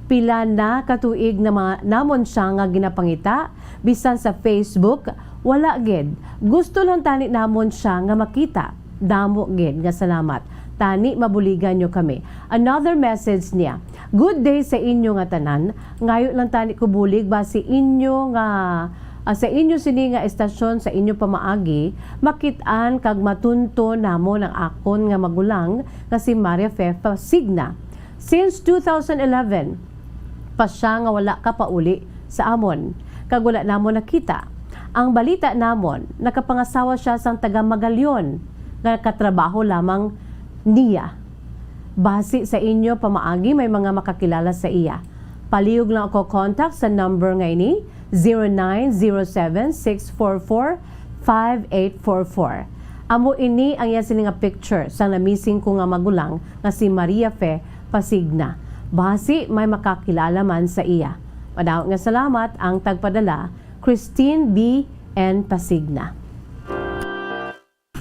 Pila na ka tuig na ma-, namon siya nga ginapangita, bisan sa Facebook, wala gid. Gusto lang tani namon siya nga makita. Damo gid nga salamat. Tani mabuligan nyo kami." Another message niya, "Good day sa inyo nga tanan. Ngayo lang tani ko bulig ba si inyo nga, ah, sa inyo sini nga estasyon, sa inyo pamaagi, makit-an kag matunto namon ang akon nga magulang nga si Maria Fe Pasigna. Since two thousand eleven pa siya nga wala ka pauli sa amon, kag wala namon nakita. Ang balita namon, nakapangasawa siya sang taga Magalion nga katrabaho lamang niya. Basi sa inyo pamaagi may mga makakilala sa iya. Palihog lang ako contact sa number nga ini, zero nine zero seven six four four five eight four four." Amo ini ang iya sini nga picture sang na-missing ko nga magulang nga si Maria Fe Pasigna. Basi may makakilala man sa iya. Madamo nga salamat ang tagpadala, Christine B N Pasigna.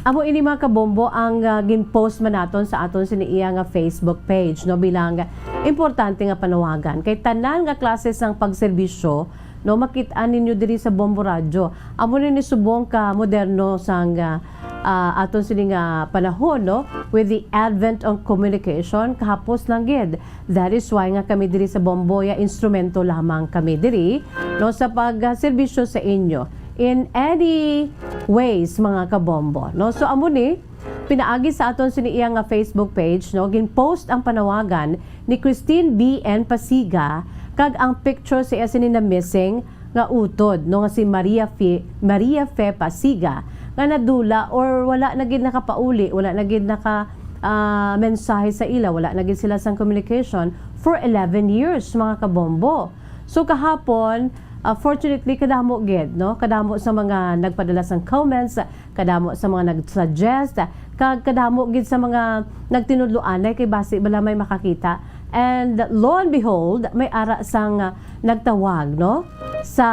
Amo ini, mga kabombo, ang, ah, gin-post man naton sa aton sini iya nga Facebook page, no, bilang importante nga panawagan kay tanan nga klase sang pagserbisyo, no, makit-an ninyo diri sa Bombo Radyo. Amo ni ni subong ka moderno sang, ah, ah, aton sini nga panahon, no, with the advent of communication, kahapos lang gid. That is why nga kami diri sa Bombo ya instrumento lamang kami diri, no, sa pagserbisyo sa inyo in any ways, mga kabombo, no? So, amo ni, pinaagi sa aton sini iya nga Facebook page, no, gin-post ang panawagan ni Christine B N Pasiga kag ang picture sa iya sini na missing nga utod, no, nga si Maria Fe, Maria Fe Pasiga, nga nadula or wala na gid nakapauli, wala na gid naka, ah, mensahe sa ila, wala na gid sila sang communication for eleven years, mga kabombo. So, kahapon, ah, fortunately, kadamo gid, no? Kadamo sa mga nagpadala sang comments, kadamo sa mga nag-suggest, kag kadamo gid sa mga nagtinudloanay kay basi bala may makakita. And lo and behold, may ara sang, ah, nagtawag, no? Sa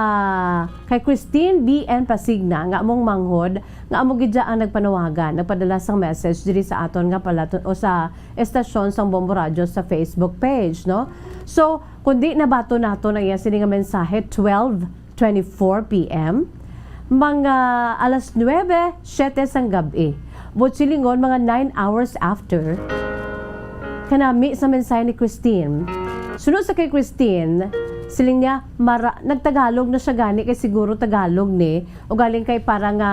kay Christine B N Pasigna nga among manghod, nga amo gid ang nagpanawagan, nagpadala sang message diri sa aton nga palaton o sa estasyon sang Bombo Radyo sa Facebook page, no? So, kundi nabaton naton ang iya sini nga mensahe, twelve twenty-four P M, mga alas nuebe, siyete sang gab-i. Buot silingon, mga nine hours after, kanami sa mensahe ni Christine. Suno sa kay Christine, siling niya, mara, nagtagalog na siya gani kay siguro Tagalog ni, o galing kay para nga,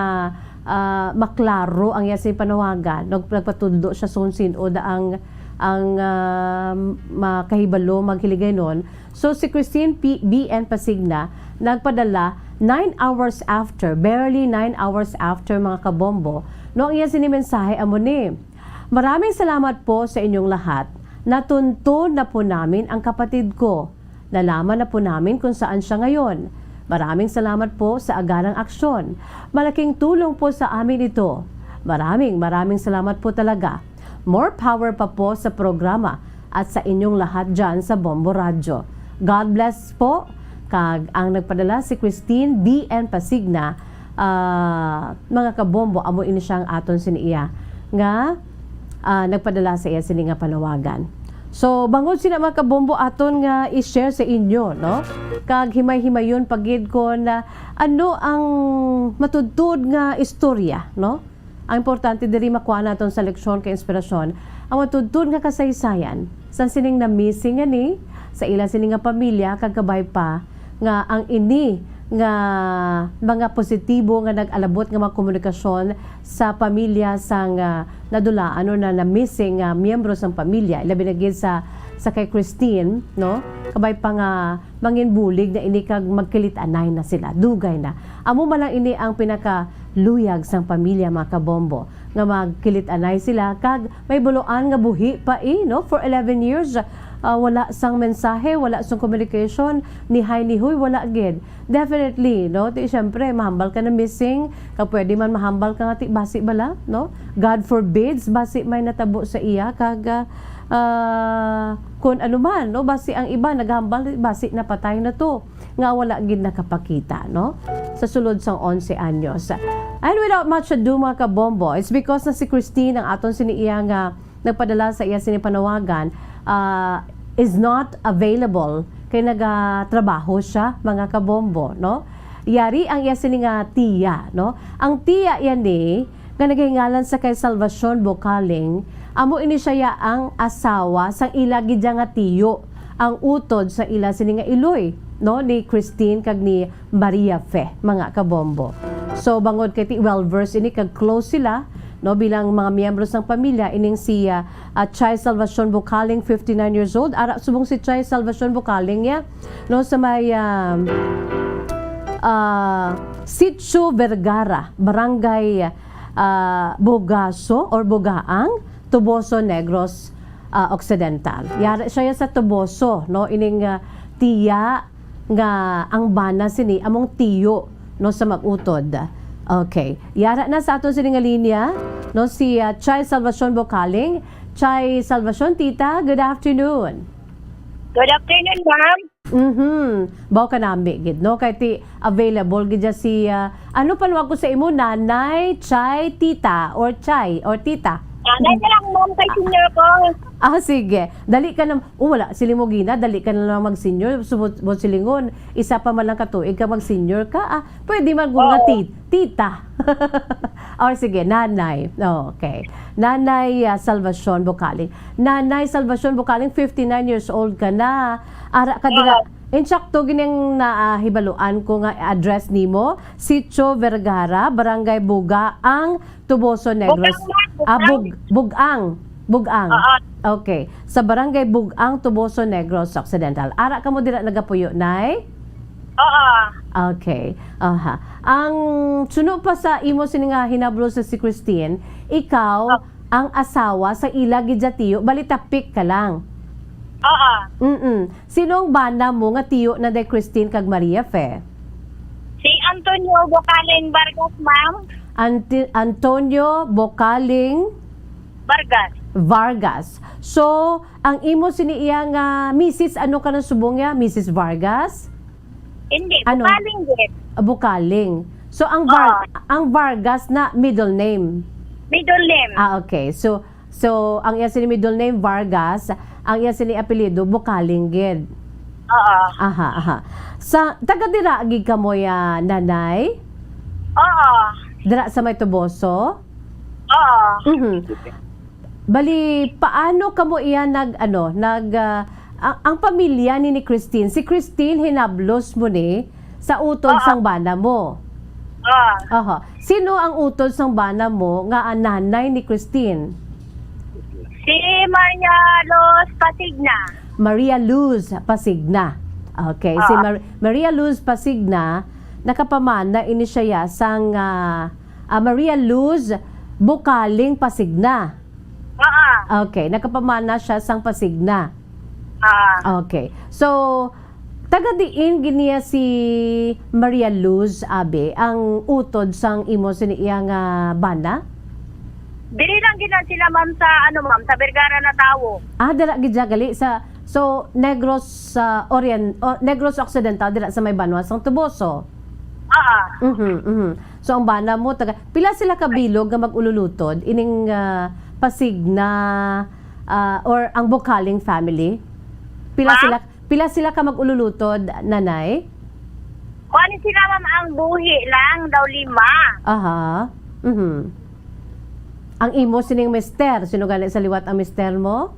ah, maklaro ang iya sing panawagan. Nag-, nagpatudlo siya sa kung sin-o da ang, ang, ah, makahibalo maghiligaynon. So, si Christine P-, B N Pasigna nagpadala nine hours after, barely nine hours after, mga kabombo. No, ang iya sini mensahe amo ni, "Maraming salamat po sa inyong lahat. Natuntun na po namin ang kapatid ko. Nalaman na po namin kung saan siya ngayon. Maraming salamat po sa agarang aksyon. Malaking tulong po sa amin ito. Maraming, maraming salamat po talaga. More power pa po sa programa at sa inyong lahat dyan sa Bombo Radyo. God bless po." Kag ang nagpadala si Christine B N Pasigna, ah, mga kabombo, amo ini siya ang aton sini iya nga, ah, nagpadala sa iya sini nga panawagan. So, bangod sina, mga kabombo, aton nga i-share sa inyo, no? Kag himay-himayon pa gid kon, ah, ano ang matudtod nga istorya, no? Ang importante diri makuha naton sa leksyon kay inspirasyon ang matudtod nga kasaysayan sang sining na-missing nga ni sa ila sini nga pamilya kag kabay pa nga ang ini nga mga positibo nga nag-alabot nga mga komunikasyon sa pamilya sang, ah, nadulaan o na, na-missing nga miyembro sang pamilya, ilabi na gid sa, sa kay Christine, no? Kabay pa nga manginbulig na ini kag magkilit-anay na sila. Dugay na. Amo man lang ini ang pinakaluyag sang pamilya, mga kabombo, nga magkilit-anay sila kag may buloan nga buhi pa, eh, no? For eleven years, ah, wala sang mensahe, wala sang communication, ni hi ni huy, wala gid. Definitely, no? Ti, syempre, mahambal ka na missing, kag pwede man mahambal ka nga ti basi bala, no? God forbids, basi may natabo sa iya, kag, ah, ah, kun ano man, no? Basi ang iba naghambal, basi napatay na to, nga wala gid nakapakita, no? Sa sulod sang onse anyos. And without much ado, mga kabombo, it's because na si Christine, ang aton sini iya nga nagpadala sa iya sini panawagan, ah, is not available kay nagatrabaho siya, mga kabombo, no? Yari ang iya sini nga tiya, no? Ang tiya yan ni nga nagahingalan sa kay Salvacion Bocaling, amo ini siya ya ang asawa sang ila gid ya nga tiyo, ang utod sa ila sini nga iloy, no, ni Christine kag ni Maria Fe, mga kabombo. So, bangod kay ti well versed ini kag close sila, no, bilang mga miyembro sang pamilya, ining si, ah, ah, Chay Salvacion Bocaling, fifty-nine years old. Ara subong si Chay Salvacion Bocaling ya, no, sa may, ah, ah, Sitio Vergara, Barangay, ah, Bugaso or Bugaang, Toboso, Negros, ah, Occidental. Yara siya sa Toboso, no, ining, ah, tiya nga ang bana sini among tiyo, no, sa mag-utod. Okay. Yara na sa aton sini nga linya, no, si, ah, Chay Salvacion Bocaling. Chay Salvacion, tita, good afternoon. Good afternoon, ma'am. Mhm. Baw ka nami gid, no? Kay ti available gid siya si, ah, ano pa ko sa imo, nanay, chay, tita, or chay, or tita? Nanay na lang, ma'am, kay senior ko. Ah, sige. Dali ka na, oh, wala, siling mo gina, dali ka na lang mag-senior. Subot, subot silingon, isa pa man lang ka tuig ka mag-senior ka. Ah, pwede man gud nga Oo. ti-, tita. Or sige, nanay. Oh, okay. Nanay, ah, Salvacion Bocaling. Nanay Salvacion Bocaling, fifty-nine years old ka na. Ara ka dira. Oo. Insakto gining nahibaluan ko nga address nimo, Sitio Vergara, Barangay Bugaang, Toboso, Negros. Bugaang, ma'am. Ah, Bugaang. Bug-, Bugaang. Bugaang. Oo. Okay. Sa Barangay Bugaang, Toboso, Negros Occidental. Ara ka mo dira nagapuyo, Nay? Oo. Okay. Aha. Ang suno pa sa imo sini nga hinablo sa si Christine, ikaw Oh. ang asawa sa ila gid ya tiyo, bali tapik ka lang. Oo. Mm-mm. Sino ang bana mo nga tiyo na day Christine kag Maria Fe? Si Antonio Bocaling Vargas, ma'am. Anti-, Antonio Bocaling Vargas. Vargas. So, ang imo sini iya nga misis, ano ka na subong niya? Misis Vargas? Hindi, Ano? Bocaling gid. Ah, Bocaling. So, ang Var-, Oo. ang Vargas na middle name? Middle name. Ah, okay. So, so, ang iya sini middle name, Vargas. Ang iya sini apelyido, Bocaling gid. Oo. Aha, aha. Sa, taga dira gid kamo ya, nanay? Oo. Dira sa may Toboso? Oo. Mhm. Bali, paano kamo iya nag, ano, nag, ah, ang, ang pamilya ni, ni Christine? Si Christine, hinablos mo ni sa utod Oo. sang bana mo? Oo. Aha. Sino ang utod sang bana mo nga ang nanay ni Christine? Si Maria Luz Pasigna. Maria Luz Pasigna. Okay, si Oo. Mar-, Maria Luz Pasigna, nakapamana ini siya ya sang, ah, ah, Maria Luz Bukaling Pasigna. Oo. Okay, nakapamana siya sang Pasigna. Oo. Okay. So, taga diin gid niya si Maria Luz, abi, ang utod sang imo sini iya nga bana? Diri lang gid lang sila, ma'am, sa, ano, ma'am, sa Vergara na tawo. Ah, dira gid siya gali sa, so, Negros, sa Orient-, o, Negros Occidental, dira sa may banwa sang Toboso. Oo. Mhm, mhm. So, ang bana mo, taga, pila sila ka bilog nga mag-ululutod? Ining, ah, Pasigna, ah, or ang Bukaling family? Pila Ma'am? sila, pila sila ka mag-ululutod, nanay? Kuan sila, ma'am, ang buhi lang daw lima. Aha. Mhm. Ang imo sining mister, sino gani sa liwat ang mister mo?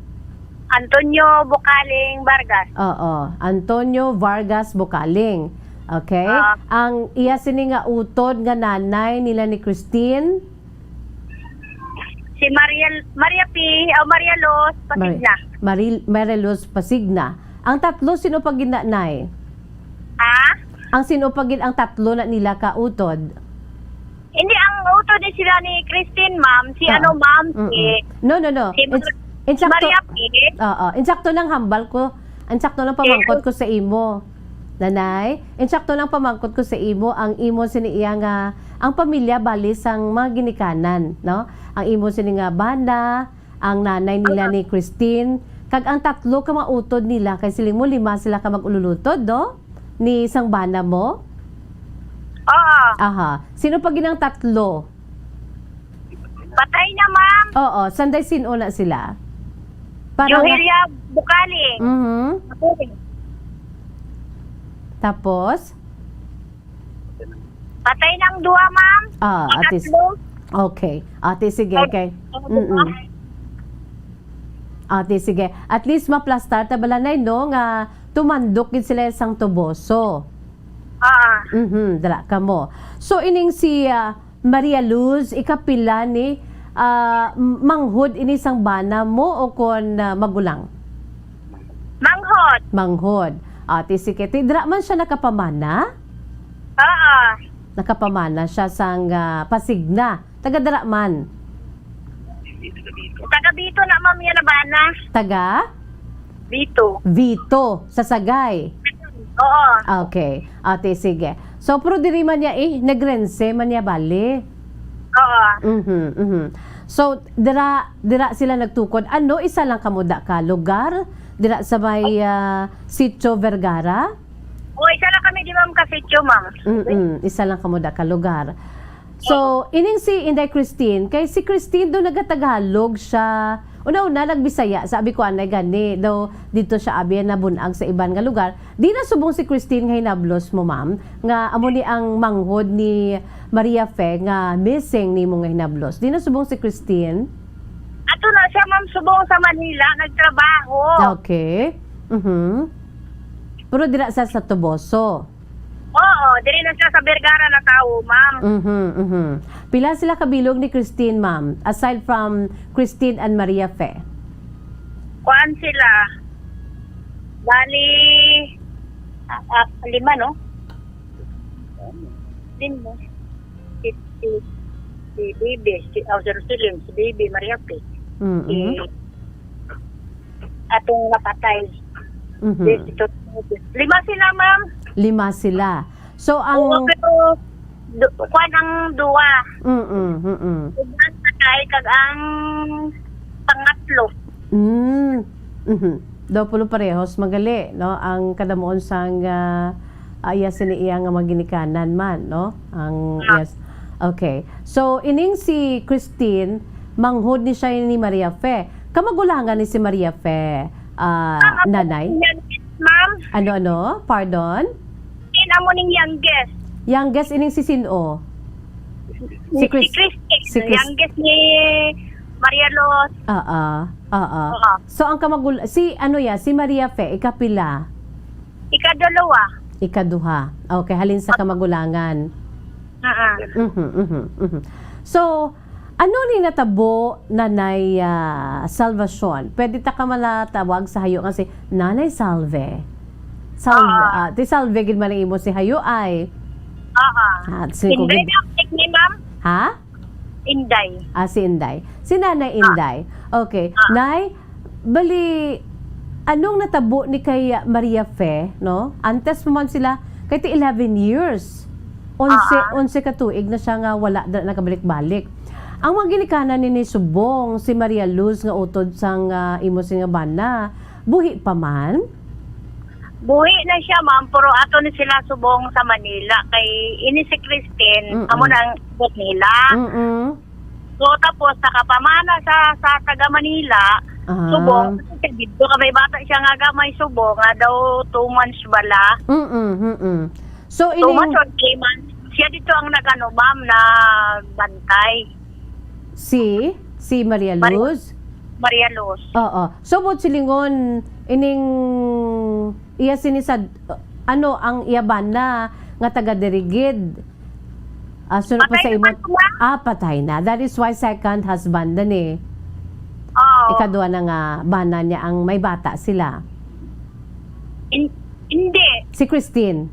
Antonio Bukaling Vargas. Oo, Antonio Vargas Bukaling. Okay? Ah. Ang iya sini nga utod nga nanay nila ni Christine? Si Maria, Maria P, o Maria Luz Mar-, Pasigna. Maril-, Maria Luz Pasigna. Ang tatlo, sino pa gid na, Nay? Ha? Ang sino pa gid ang tatlo na nila ka utod? Hindi, ang utod ni sila ni Christine, ma'am. Si Ah. ano, ma'am, Mm-mm. si No, no, no. si Ins-, Mar-, insakto, Maria P. Oo, insakto lang hambal ko. Insakto lang pamangkot ko sa imo. Nanay, insakto lang pamangkot ko sa imo, ang imo sini iya nga, ang pamilya bali sang mga ginikanan, no? Ang imo sini nga bana, ang nanay nila ni Christine, kag ang tatlo ka mga utod nila, kay siling mo, lima sila ka mag-ululutod, no? Ni sang bana mo? Oo. Aha. Sino pa gid ang tatlo? Patay na, ma'am. Oo, sanday sin-o na sila? Para nga Johelia Bukaling. Mhm. Okay. Tapos? Patay na ang duha, ma'am. Ah, Ang ate s-, tatlo. Okay. Ate, sige, Ay, okay. ang Mm-mm. duha. Ate, sige. At least maplastar ta bala, Nay, no, nga tumandok gid sila sang Toboso. Ah. Mhm, dira kamo. So, ining si, ah, Maria Luz, ikapila ni, ah, m-, manghod ini sang bana mo o kon, ah, magulang? Manghod. Manghod. Ate, sige. Ti, dira man siya nakapamana? Oo. Nakapamana siya sang, ah, Pasigna. Taga dira man? Taga Bito na, ma'am, yan na bana. Taga? Bito. Vito, sa Sagay. Oo. Okay. Ate, sige. So, pero diri man niya eh, Negrense man niya bali. Oo. Mhm, mhm. So, dira, dira sila nagtukod. Ano, isa lang kamo da ka lugar? Dira sa may, ah, Sitio Vergara? O, isa lang kami di, ma'am, ka sitio, ma'am. Mm-mm, isa lang kamo da ka lugar. So, ining si Inday Christine, kay si Christine do nagatagalog siya. Una-una, nagbisaya. Sabi ko, anay gani, daw dito siya abi nabunag sa iban nga lugar. Di na subong si Christine nga hinablos mo, ma'am, nga amo ni ang manghod ni Maria Fe nga missing nimo nga hinablos. Di na subong si Christine? Ato na siya, ma'am, subong sa Manila, nagtrabaho. Okay. Mhm. Pero dira sa, sa Toboso. Oo, diri na siya sa Vergara na tawo, ma'am. Mhm, mhm. Pila sila kabilog ni Christine, ma'am? Aside from Christine and Maria Fe. Kuan sila. Bali, ah, ah, lima, no? Lima. Si, si, si Bibi, si, oh, Jerusalem, si Bibi, Maria Fe. Mm-mm. Si atong napatay. Mhm. Yes, ito, lima sila, ma'am. Lima sila. So, ang Oo, pero du-, kuwan ang duwa. Mm-mm, mm-mm. Ang sakay kag ang pangatlo. Mm. Mhm. Daw pulo parehos, magali, no? Ang kadamuon sang, ah, ah, iya sini iya nga mga ginikanan man, no? Ang, Ah. yes. Okay. So, ining si Christine, manghod ni siya ni Maria Fe. Kamagulangan ni si Maria Fe, ah, Ah, nanay? Ma'am? Ano, ano? Pardon? Amo ning youngest. Youngest ining si sin-o? Si Si Chris-, Christine. si Chris- Youngest ni Maria Luz. Oo, oo. Oo. So, ang kamagul-, si, ano ya, si Maria Fe, ikapila? Ikadalawa. Ikaduha. Okay, halin sa kamagulangan. Mm-mm. Mhm, mhm, mhm. So, ano ni natabo, Nanay, ah, Salvacion? Pwede ta ka manatawag sa hayo nga si Nanay Salve. Salve, Oo. ah, ti Salve gid man ang imo si hayo ay. Oo. Ah, sige ko Inday gid. na ang ni ma'am. Ha? Inday. Ah, si Inday. Si Nanay Ah. Inday. Okay. Ah. Nay, bali, anong natabo ni kay Maria Fe, no? Antes pa man sila, kay ti eleven years. Onse, Ah. onse ka tuig na siya nga wala na nakabalik-balik. Ang mga ginikanan ni, ni Subong, si Maria Luz nga utod sang, ah, imo sing bana, buhi pa man? Buhi na siya, ma'am, pero ato ni sila subong sa Manila. Kay ini si Christine, Mm-mm. amo na ang ibot nila. Mm-mm. So, tapos, nakapamana sa, sa taga Manila, Ah. subong. Kasi siya dito, kay may bata siya nga gamay subong, nga daw two months bala. Mm-mm, mm-mm. So, Two ining months or three months. Siya dito ang nag-ano, ma'am, nagbantay. Si? Si Maria Maria Luz? Maria Luz. Oo. So, buot silingon, ining iya sini sa, ano, ang iya bana nga taga diri gid? Ah, so, Patay pa sa imo, naman siya. Ah, patay na. That is why second husband na ni. Oo. Ikaduha na nga bana niya ang may bata sila. In-, hindi. Si Christine.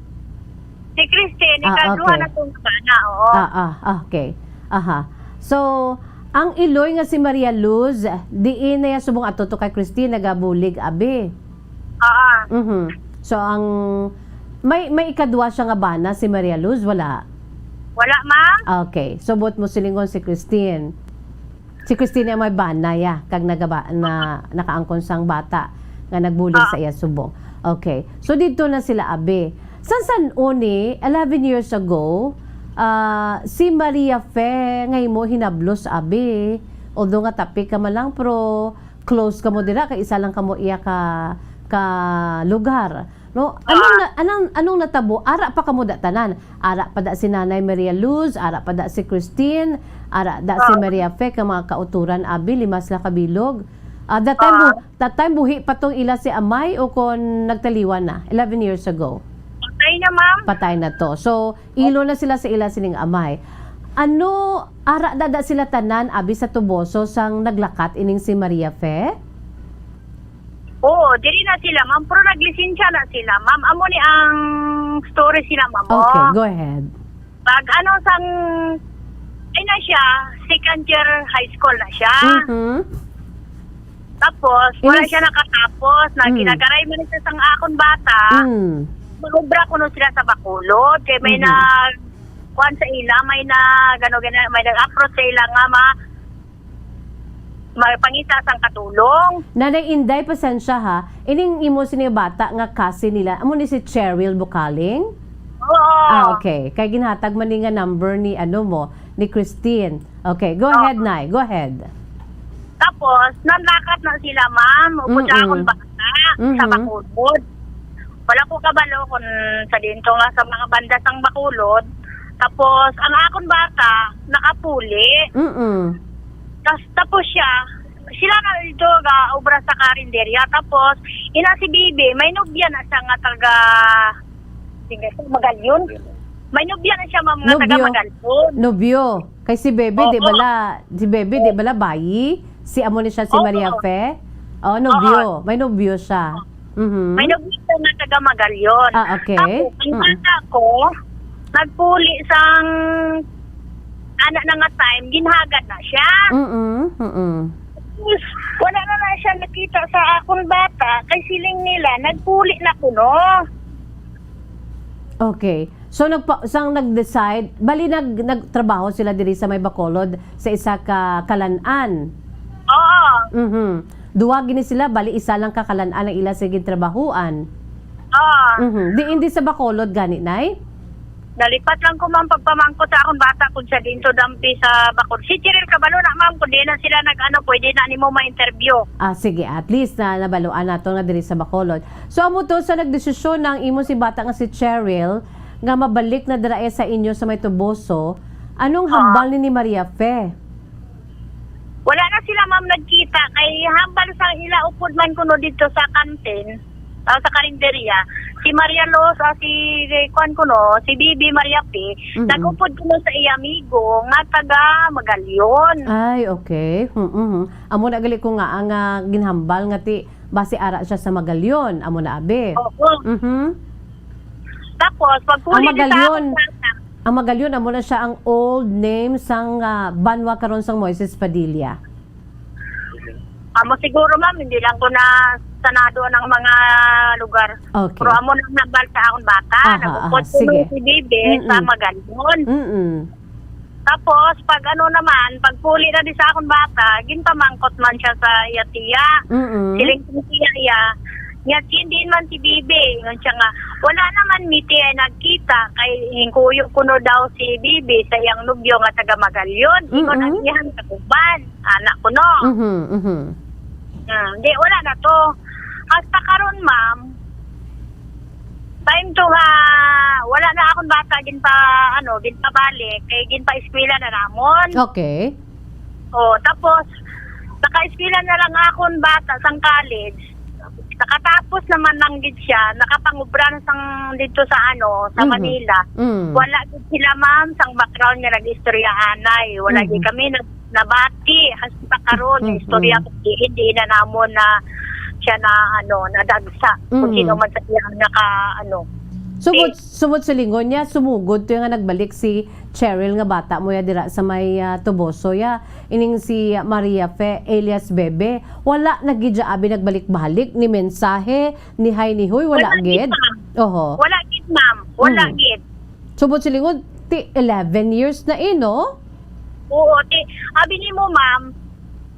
Si Christine, Ah, ikaduha okay. na tong bana, oo. Ah, ah, okay. Aha. So, ang iloy nga si Maria Luz, diin na iya subong ato to kay Christine, nagabulig, abi. Oo. Mhm. So, ang, may, may ikadwa siya nga bana, si Maria Luz, wala? Wala, ma'am. Okay. So, buot mo silingon si Christine. Si Christine ang may bana, ya, kag nagaba-, na, nakaangkon sang bata nga nagbulig Ah. sa iya subong. Okay. So, didto na sila, abi. Sa San Oni, eleven years ago, ah, si Maria Fe nga imo hinablos, abi. Although nga tapi ka man lang, pero close kamo dira, kay isa lang kamo iya ka, ka lugar. No? Anong Ah. na-, anong, anong natabo? Ara pa kamo da tanan. Ara pa da si Nanay Maria Luz, ara pa da si Christine, ara da si Ah. Maria Fe, ka mga kauturan, abi, lima sila kabilog. Ah, that time, Ah. bu-, that time, buhi pa tong ila si amay o kon nagtaliwan na, eleven years ago? Patay na, ma'am. Patay na to. So, ilo na sila sa ila sining amay. Ano, ara da, da sila tanan, abi, sa Toboso sang naglakat ining si Maria Fe? Oo, diri na sila, ma'am. Pero naglisensya na sila, ma'am. Amo ni ang story sila, ma'am, oh. Okay, go ahead. Pag ano, sang, ay na siya, second year high school na siya. Mhm. Tapos, wala Yes. siya nakatapos, na Mm. ginagaray man siya sang akon bata. Mm. Mag-obra kuno sila sa Bacolod, kay may Mhm. nag-, kuwan sa ila, may nag-, ano, gina-, may nag-approach sa ila nga ma-, magpangita sang katulong. Nanay Inday, pasensya ha. Ining imo sini bata nga cousin nila, amo ni si Cheryl Bukaling? Oo. Ah, okay. Kay ginhatag man ni nga number ni, ano mo, ni Christine. Okay, go Oo. ahead, Nay. Go ahead. Tapos, nanlakat na sila, ma'am. Upod sa Mm-mm. akong bata, sa Mhm. Bacolod. Wala ko kabalo kung sa dinto nga sa mga banda sang Bacolod. Tapos, ang akong bata, nakapuli. Mm-mm. Tas, tapos siya, sila na dito ga obra sa karinderya. Tapos, ina si Bibi, may nobya na siya nga taga, sige, Magalyon. May nobya na siya, ma'am, nga taga Nobyo. Magalyon. Nobyo. Kay si Bebe, di Oo. bala, si Bebe, di bala bayi? Si amo ni siya, si Oo. Maria Fe? Oh, nobyo. Oo. May nobyo siya. Mhm. May nagwito nga taga Magalyon. Ah, okay. Tapos, ang Mm. bata ko, nagpuli sang ana na nga time, ginhagad na siya. Mm-mm, mm-mm. Tapos, wala na na siya nakita sa akon bata, kay siling nila, nagpuli na kuno. Okay. So, nagpa-, sang nag-decide, bali nag-, nagtrabaho sila diri sa may Bacolod sa isa ka kalan-an? Oo. Mhm. Duha gini sila, bali isa lang ka kalan-an ang ila sa gintrabahuan. Oo. Mhm. Di, hindi sa Bacolod gani, Nay? Nalipat lang ko, ma'am, pagpamangkot sa akong bata kung siya din to dampi sa Bacolod. Si Cheryl kabalo na, ma'am, kung di na sila nag-ano, pwede na nimo ma-interview. Ah, sige, at least na nabaluan nato nga diri sa Bacolod. So, amo to sa nagdesisyon na ang imo si bata nga si Cheryl nga mabalik na dira sa inyo sa may Toboso. Anong Ah. hambal ni, ni Maria Fe? Wala na sila, ma'am, nagkita kay hambal sa ila upod man kuno dito sa kantin, ah, sa karinderya. Si Maria Los, ah, si, kuwan kuno, si Bibi Maria P, Mm-mm. nag-upod kuno sa iya amigo nga taga Magalion. Ay, okay. Mm-mm. Amo na gali ko nga ang, ah, ginhambal nga ti basi ara siya sa Magalion. Amo na abi. Oo. Mhm. Tapos, Ang pagpuli ni sa Magalion, akong bata, ang Magalion, amo na siya ang old name sang, ah, banwa karon sang Moises Padilla. Amo siguro, ma'am, hindi lang ko na sanado ng mga lugar. Okay. Pero amo nang nabal sa akong bata, Aha, nag-upod aha, ko sige. si Bibi sa Mm-mm. Magalion. Mm-mm. Tapos, pag ano naman, pag puli na di sa akong bata, ginpamangkot man siya sa iya tiya. Mm-mm. Siling kong tiya iya, niya, "Hindi man si Bibi." Ingon siya nga, "Wala naman, mi, tiya, nagkita. Kay hingkuyo kuno daw si Bibi sa iyang nobyo nga taga Magalion." Ingon ang Mm-mm. iyang kauban. Anak ko, no? Mhm, mhm. Hmm, di, wala na to. Hasta karon, ma'am, time to nga, wala na akong bata ginpa, ano, ginpabalik, kay ginpa-eskwela na namon. Okay. Oh, tapos, naka-eskwela na lang akong bata sang college. Nakatapos naman lang gid siya, nakapangubra na sang dito sa, ano, sa Mhm. Manila. Mm. Wala gid sila, ma'am, sang background nga nag-istorya anay. Wala gid Mhm. kami nag-, nabati hasta karon. Mhm. Istorya ko diin, diin na namon na siya na, ano, nadagsa. Kung Mhm. sino man sa iyang naka, ano. Sumot, Eh, sumot sa lingon niya, sumugod to nga nagbalik si Cheryl nga bata mo ya dira sa may, ah, Toboso ya. Ining si Maria Fe alias Bebe, wala na gid siya abi nagbalik-balik ni mensahe, ni hi, ni huy, wala Wala gid, gid. ma'am. Oho. Wala gid, ma'am. Wala Mm. gid. Subot silingon, ti eleven years na, eh, no? Oo, ti, abi nimo, ma'am,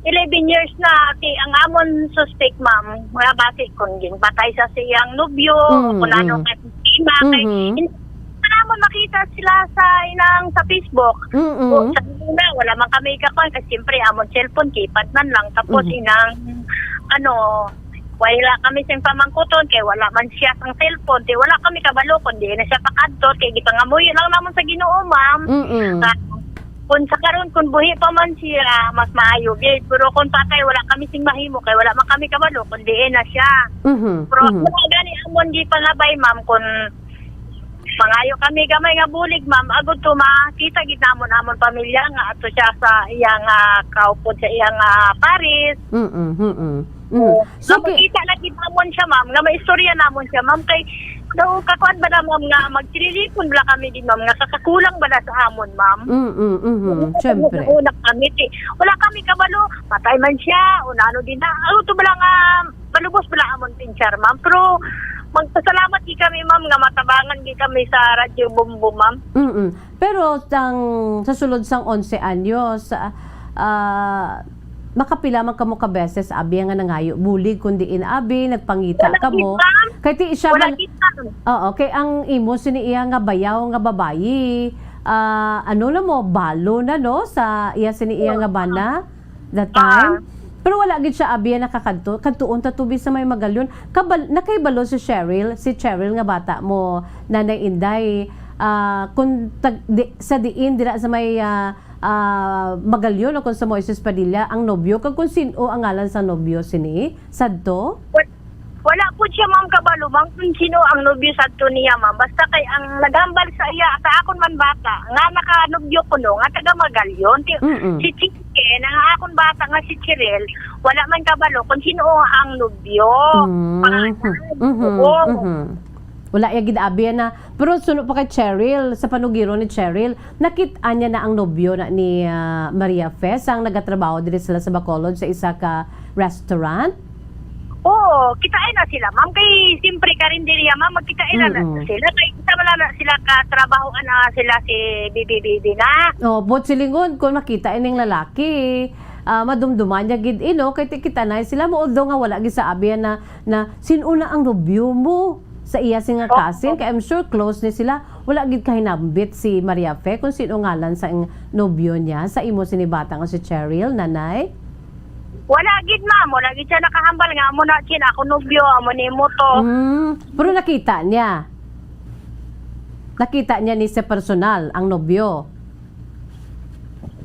eleven years na, ti, ang amon suspect, ma'am, nga basi kung ginpatay sa siyang nobyo, Mm, kung ano mm. ka sistema, kay Mhm. hindi pa namon makita sila sa inang sa Facebook. Mm-mm. O, sa una, wala man kami kakuan, kasi siyempre, amon cellphone, keypad man lang. Tapos, Mhm. inang, ano, wala kami sing pamangkuton, kay wala man siya sang cellphone, kay wala kami kabalo, kundi na siya pakadto, kay gipangamuyo lang namon sa Ginoo, ma'am. Mm-mm. Nga, kung sa karon, kung buhi pa man siya, mas maayo gid. Pero kung patay, wala kami sing mahimo, kay wala man kami kabalo, kundi na siya. Mhm, Pero mhm. wala gani amon gipangabay, ma'am, kung mangayo kami gamay nga bulig, ma'am, agud to makita gid namon amon pamilya nga ato siya sa iyang, ah, kaupod sa iyang, ah, paris. Mm, mm, mm. Oo. So, Nga ki- makita na gid namon siya, ma'am, nga maistorya namon siya, ma'am, kay daw kakuan ba na, ma'am, nga magsililipon bala kami gid, ma'am, nga kakakulang bala sa amon, ma'am. Mm, mm, mm. Wala kami Siyempre. nauna kami, ti, wala kami kabalo, patay man siya, o na ano din na. Ano to bala nga, malubos bala amon pinchar, ma'am. Pero magpasalamat gid kami, ma'am, nga matabangan gid kami sa Radyo Bombo, ma'am. Mm-mm. Pero sang, sa sulod sang onse anyos, ah, ah, makapila man kamo ka beses, abi, nga nangayo bulig, kun diin, abi, nagpangita Wala kamo? gid, ma'am. Kay ti siya Wala man, gid, ma'am. Oo, kay ang imo sini iya nga bayaw nga babayi, ah, ano na mo, balo na, no, sa iya sini iya Oo. nga bana? That Ah. time? Pero wala gid siya, abi, nakakadto. Kadtuon ta tubi sa may Magalion. Kabal-, nakaibalo si Cheryl, si Cheryl nga bata mo, Nanay Inday, ah, kung tag-, di, sa diin, dira sa may, ah, ah, Magalion o kung sa Moises Padilla, ang nobyo, kag kung sin-o ang ngalan sa nobyo sini, sadto? Wa-, wala po siya, ma'am, kabalo, ma'am, kung sino ang nobyo sadto niya, ma'am. Basta kay ang naghambal sa iya, sa akon man bata, nga nakanobyo kuno, nga taga Magalion. Ti-, Mm-mm. si Chicken, ang akon bata nga si Cheryl, wala man kabalo kung sino ang nobyo. Mm. Pangalan. Mhm. Oo. Mhm. Wala ya gid abi na. Pero suno pa kay Cheryl, sa panugiron ni Cheryl, nakit-an niya na ang nobyo na ni, ah, Maria Fe, sang nagatrabaho diri sila sa Bacolod sa isa ka restaurant? Oo, kitain na sila, ma'am. Kay siyempre, karinderya, ma'am, magkitain na, na Mm-mm. sila. Kay kita wala na sila katrabahoan na sila si Bibi Bibi na. Oh, but silingon, kung makita ining lalaki, ah, madumduman niya gid, eh, no? Kay ti-, kita na sila mo, although nga wala gid sa abi na, na sin-o na ang nobyo mo sa iya sing nga Oh, cousin, oh. kay I'm sure close ni sila. Wala gid kahinambit si Maria Fe kung sin-o ngalan sa ing nobyo niya, sa imo sini bata nga si Cheryl, nanay? Wala gid, ma'am. Wala gid siya nakahambal nga amo na, Chin, ako nobyo, amo nimo to. Mm, pero nakita niya. Nakita niya ni sa personal ang nobyo.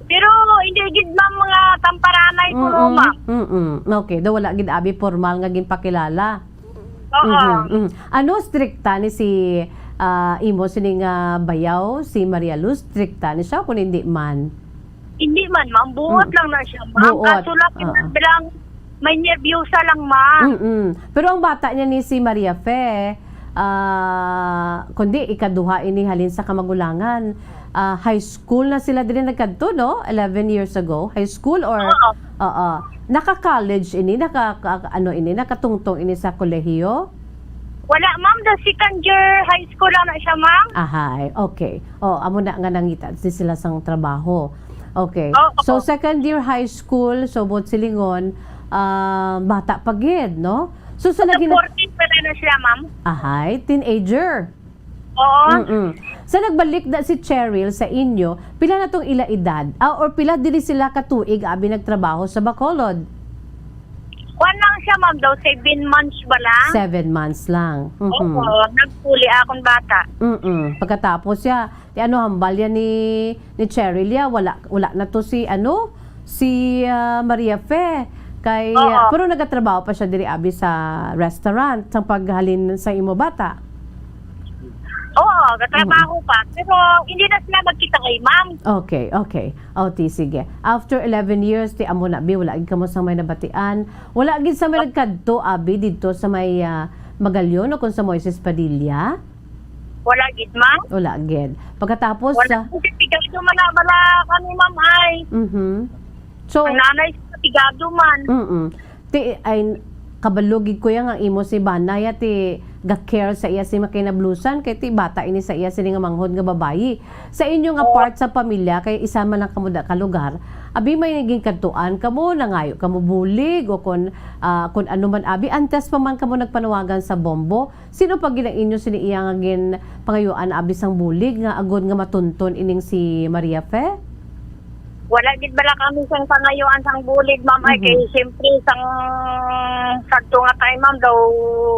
Pero hindi Sige, ma'am, mga tamparanay ko, mm, ma'am. Mm-mm. Okay, daw wala gid abi formal nga ginpakilala. Oo. Mhm, mhm. Ano, strikta ni si, ah, imo sining, ah, bayaw, si Maria Luz? Strikta ni siya kung hindi man? Hindi man, ma'am. Buot, mm, lang na siya, ma'am. Buot. Kaso lang, oo, bilang may nerbyosa lang, ma'am. Mm-mm. Pero ang bata niya ni si Maria Fe, ah, kundi ikaduha ini halin sa kamagulangan. Ah, high school na sila diri nagkadto, no? Eleven years ago. High school or, oo, oo. Naka-college ini? Naka, ka-, ano ini? Nakatungtong ini sa kolehiyo? Wala, ma'am. The second year high school lang na siya, ma'am. Ahay, okay. Oh, amo na nga nangita di sila sang trabaho. Okay. Oo. So, second year high school, so, buot silingon, ah, bata pa gid, no? So, sa nagin- fourteen pala na siya, ma'am. Ahay, teenager. Oo. Mm-mm. Sa nagbalik na si Cheryl sa inyo, pila na tong ila edad? Ah, or pila diri sila ka tuig abi nagtrabaho sa Bacolod? Kuwan lang siya, ma'am, daw seven months ba lang? Seven months lang. Mhm. Oo, nagpuli akong bata. Mm-mm. Pagkatapos siya, ti ano, hambal yan ni, ni Cheryl, ya, wala, wala na to si, ano, si, ah, Maria Fe. Kay, oo, ah, pero nagatrabaho pa siya diri abi sa restaurant sang paghalin sa imo bata? Oo, gatrabaho, mm, pa. Pero hindi na sila magkita kay ma'am. Okay, okay. O, ti, sige. After eleven years, ti amo na, bi, wala gid kamo sa may nabatian. Wala gid sa may nagkadto, abi, didto sa may, ah, Magallon o kung sa Moises Padilla? Wala gid, ma'am. Wala gid. Pagkatapos, wala, ah, kasi pigado man na bala kami, ma'am, ay. Mhm. So, ang nanay, pigado man. Mm-mm. Ti, ay, kabalo gid ko ya nga imo si bana ya, ti, ga-care sa iya si makinablusan, kay ti bata ini sa iya sini nga manghod nga babayi. Sa inyo nga, oo, part sa pamilya, kay isa man lang kamo da ka lugar, abi, may naging kadtuan kamo, nangayo kamo bulig, o kun, ah, kun ano man, abi, antes pa man kamo nagpanawagan sa bombo, sino pa gid ang inyo sini iya nga ginpangayuan, abi, sang bulig nga agod nga matunton ining si Maria Fe? Wala gid bala kami sang pangayuan sang bulig, ma'am, ay, mhm, kay siyempre sang kadto nga time, ma'am, daw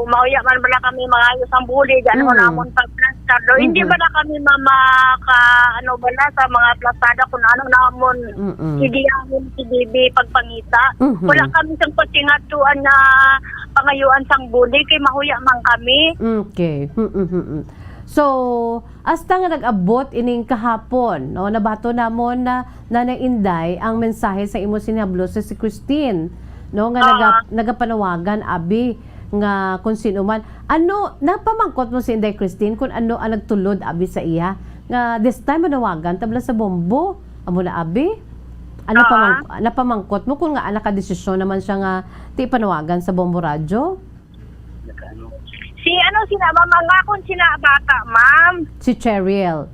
mahuya man bala kami mangayo sang bulig, ano, mhm, namon pag plastar daw. Hindi, mhm, bala kami, ma'am, maka, ano bala, sa mga plastada kung ano namon. Mm-mm. Sige, ang si Bibi pagpangita. Mhm. Wala kami sang pasingadtuan nga pangayuan sang bulig kay mahuya man kami. Okay. Mm-mm. So, hasta nga nag-abot ining kahapon, no, nabaton namon na, Nanay Inday, ang mensahe sa imo sinihablo sa si Christine, no, nga, ah, naga-, nagapanawagan, abi, nga kung sino man. Ano, napamangkot mo si Inday Christine kung ano ang nagtulod, abi, sa iya? Nga this time, manawagan tabla sa bombo. Amo na, abi? Ano, ah, pamang-, napamangkot mo kung nga nakadesisyon naman siya nga ti panawagan sa Bombo Radyo? Si ano sina, ma'am, ang akon sina bata, ma'am. Si Cheryl.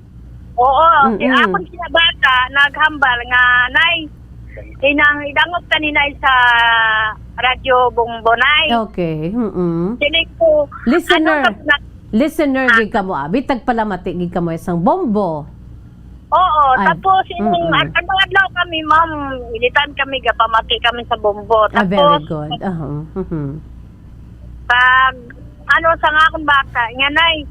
Oo, si, mm-mm, akon sina bata, naghambal nga, "Nay, inang idangop ka ni Nay sa Radyo Bombo, Nay." Okay, mm-mm. Sini ko, listener. Ano ka na- Listener, ah, gid kamo, abi, tagpalamati gid kamo sang Bombo. Oo, ay, tapos, mm-mm, an-, ano adlaw kami, ma'am, ilitan kami, gapamati kami sa Bombo. Ah, very good. Tapos, aha, mhm. Pag, ano, sa nga akong bata, nga, "Nay,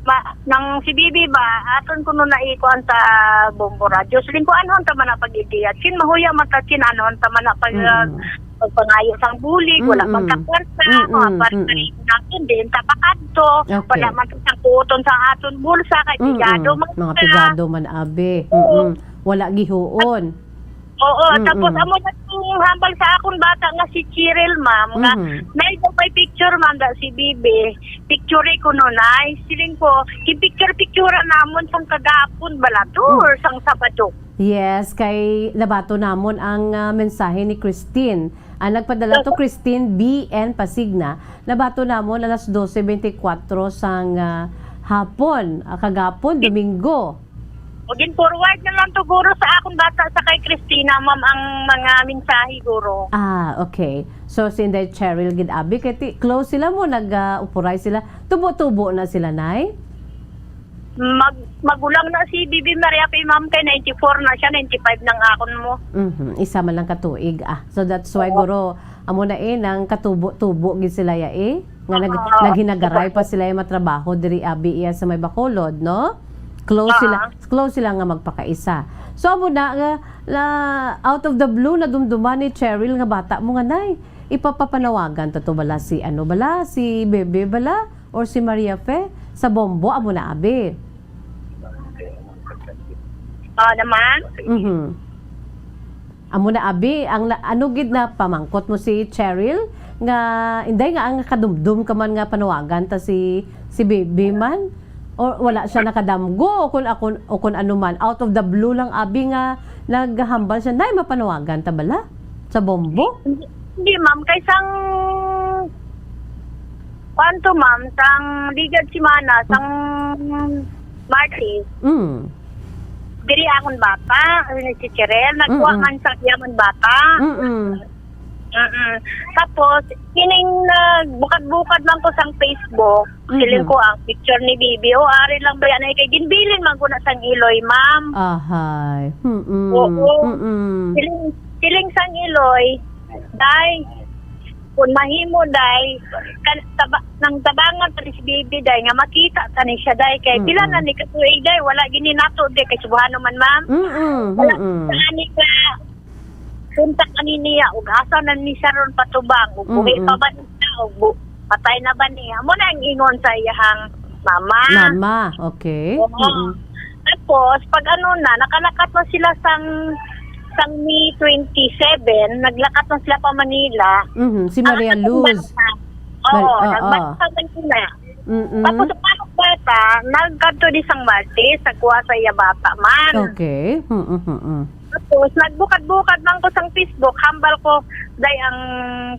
ma-, nang si Bibi ba, aton kuno na ikuan sa Bombo Radyo." Siling ko, "Ano ang tama na pag-idiyat? Sin mahuya man ta, sin ano ang tama na pag-, mm-mm, pagpangayo sang bulig, wala, mm-mm, man ka kwarta, mm-mm, mga kwarta, mm-mm, rin natin, diin ta pakadto, okay, wala man ta sangkuton sa aton bulsa, kay, mm-mm, pigado man, mga ka pigado man, abi. Oo. Mm-mm. Wala gihuon. Oo, mm-mm, tapos amo na yung hambal sa akong bata nga si Cheryl, ma'am, nga, mhm, may daw may picture, ma'am, da si Bibi. Picture ko no, Nay. Siling ko, "Picture-picture namon sang kagapon bala to, mm, or sang Sabado." Yes, kay nabato namon ang, ah, mensahe ni Christine. Ang nagpadala to, Christine B N Pasigna. Nabato namon alas doce veinticuatro sang, ah, hapon, ah, kagapon, Domingo. O, gin-forward na lang to, guro, sa akong bata sa kay Christina, ma'am, ang mga mensahe, guro. Ah, okay. So, si Inday Cheryl gid, abi, kay ti-, close sila mo, nag, ah, upuray sila. Tubo-tubo na sila, Nay? Mag-, magulang na si Bibi Maria Fe, ma'am, kay ninety-four na siya, ninety-five nang akon mo. Mhm, isa man lang katuig, ah. So, that's why, oo, guro, amo na eh, nang katubo-tubo gid sila ya eh. Nga nag-, oo, naghinagaray pa sila ya matrabaho diri, abi, iya sa may Bacolod, no? Close sila, ah, close sila nga magpakaisa. So, amo na nga, na, out of the blue, nadumduman ni Cheryl nga bata mo nga, "Nay, ipapapanawagan ta to bala si, ano bala, si Bebe bala, or si Maria Fe, sa Bombo?" Amo na, abi. Ah, naman? Mhm. Amo na, abi, ang na, ano gid na pamangkot mo si Cheryl nga, "Inday, nga ang kadumdum ka man nga panawagan ta si, si Bibi man?" Or wala siya nakadamgo o kun, o kun, o kun ano man, out of the blue lang, abi, nga naghambal siya, "Nay, mapanawagan ta bala sa Bombo?" Hindi, hindi, ma'am. Kay sang, kuwan to, ma'am, sang ligad semana, sang Martes, Mm. diri akon bata, si Cheryl, nagkuha Mm-mm. man sa iya man bata. Mm-mm. Mm-mm. Tapos, kining nagbukad-bukad lang ko sang Facebook, siling Mhm. ko ang picture ni Bibi, o, ari lang ba yan? Ay, kay ginbilin man ko na sang Iloy, ma'am. Ahay. Mm-mm. Oo. Mm-mm. Siling, siling sang Iloy, "Day, kung mahimo, day, kan, taba, nang tabangan ta ni si Bibi, day, nga makita ta ni siya, day, kay Mm-mm. pila na ni katuig, day, wala gini nato, day, kay subuhan naman, ma'am." Mm-mm. Wala Mm-mm. sa ani ka, Suntak kami niya, ug asa na ni siya ron patubang, ug buhi Mm-mm. pa ba ni siya, ug bu-, patay na ba niya? Amo na ang ingon sa iyahang mama. Mama, okay. Oo. Mm-mm. Tapos, pag ano na, nakalakat na sila sang, sang May twenty-seven, naglakat na sila pa Manila. Mhm, si Ang Maria anak kong Luz. bata, Mar-, oo, oo. nagbalik sa Manila. Mm-mm. Tapos, ang anak bata, nagkadto di sang Martes, nagkuha sa iya bata man. Okay. Mm-mm, mm-mm. Tapos, nagbukad-bukad man ko sang Facebook, hambal ko, "Day, ang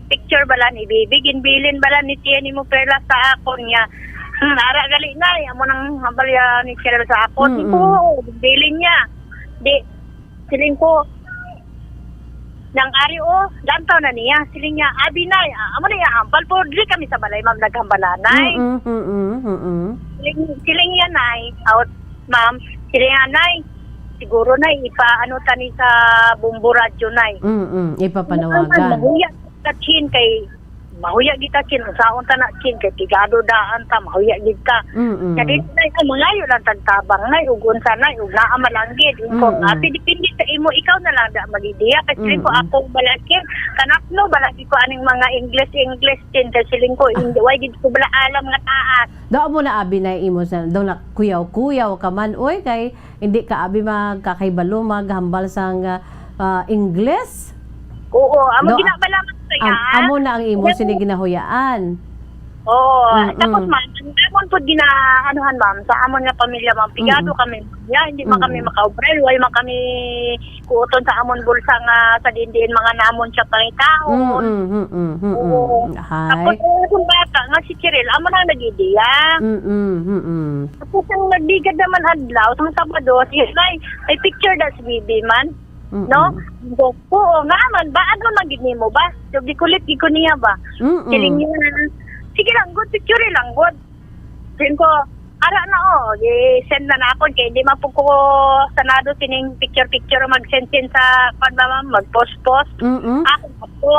picture bala ni Bibi, ginbilin bala ni Tia nimo Perla sa akon niya." "Hmm, ara gali, Nay," amo nang hambal ya ni Cheryl sa akon. Mm-mm. "Oo, ginbilin niya." Di, siling ko, "Nang ari, oh, lantaw na niya." Siling niya, "Abi, Nay," ah, amo na iya hambal po, diri kami sa balay, ma'am, naghambalanay. Mm-mm, mm-mm, mm-mm. Siling, siling niya, Nay, out, ma'am, siling niya, "Nay, siguro, Nay, ipa-, ano ta ni sa Bombo Radyo, Nay." Mm-mm, ipapanawagan. Mahuya ta, Chin, kay mahuya gid ta, Chin. Unsaon ta na, Chin, kay pigado daan ta, mahuya gid ta. Mm-mm. Nga di, Nay, ay, mangayo lang tag tabang, Nay, ug unsa, Nay, ug naa man lang gid. Ikaw, Mm-mm. ah, depende sa imo, ikaw na lang da mag-ideya. Kay siling ko, Mm-mm. ako bala, Chin, kanapno bala gid ko aning mga English, English, Chin, kay siling ko, hindi, way gid ko bala alam nga taas. Daw mo na, abi, na imo sa, daw na kuyaw-kuyaw ka man, oy, kay hindi ka, abi, magkakahibalo, maghambal sang, ah, ah, Ingles? Oo, amo No, ginabalaman ko am-, yan. amo na ang imo Yes. sini ginahuyaan. Oo, Mm-mm. tapos, ma'am, ang amon po gina-, anuhan, ma'am, sa amon nga pamilya, ma'am, pigado Mm-mm. kami, ma'am. Ya, hindi man kami Mm-mm. makaobra, way man kami kuoton sa amon bulsa nga sa dindiin mga namon siya pangitaon. Mm-mm, mm-mm, mm-mm. Oo. Hay. Tapos, ang akong bata nga si Cheryl, amo na ang nag-ideya. Mm-mm, mm-mm. Tapos ang nagligad naman adlaw, sa Sabado, si Nay, may picture da si Bibi man. Mm-mm. No? Oo, nga man ba? Ano man gid nimo ba? So, gikulit gid ko niya ba? Mm-mm. Siling niya, "Sige lang, good, picture lang, good." Siling ko, "Ara na, oh, i-send na na ako, kay hindi man po ko sanado sining picture-picture, mag-send-send sa, kwan ba, ma'am, mag-post-post." Mm-mm. Ako, ako.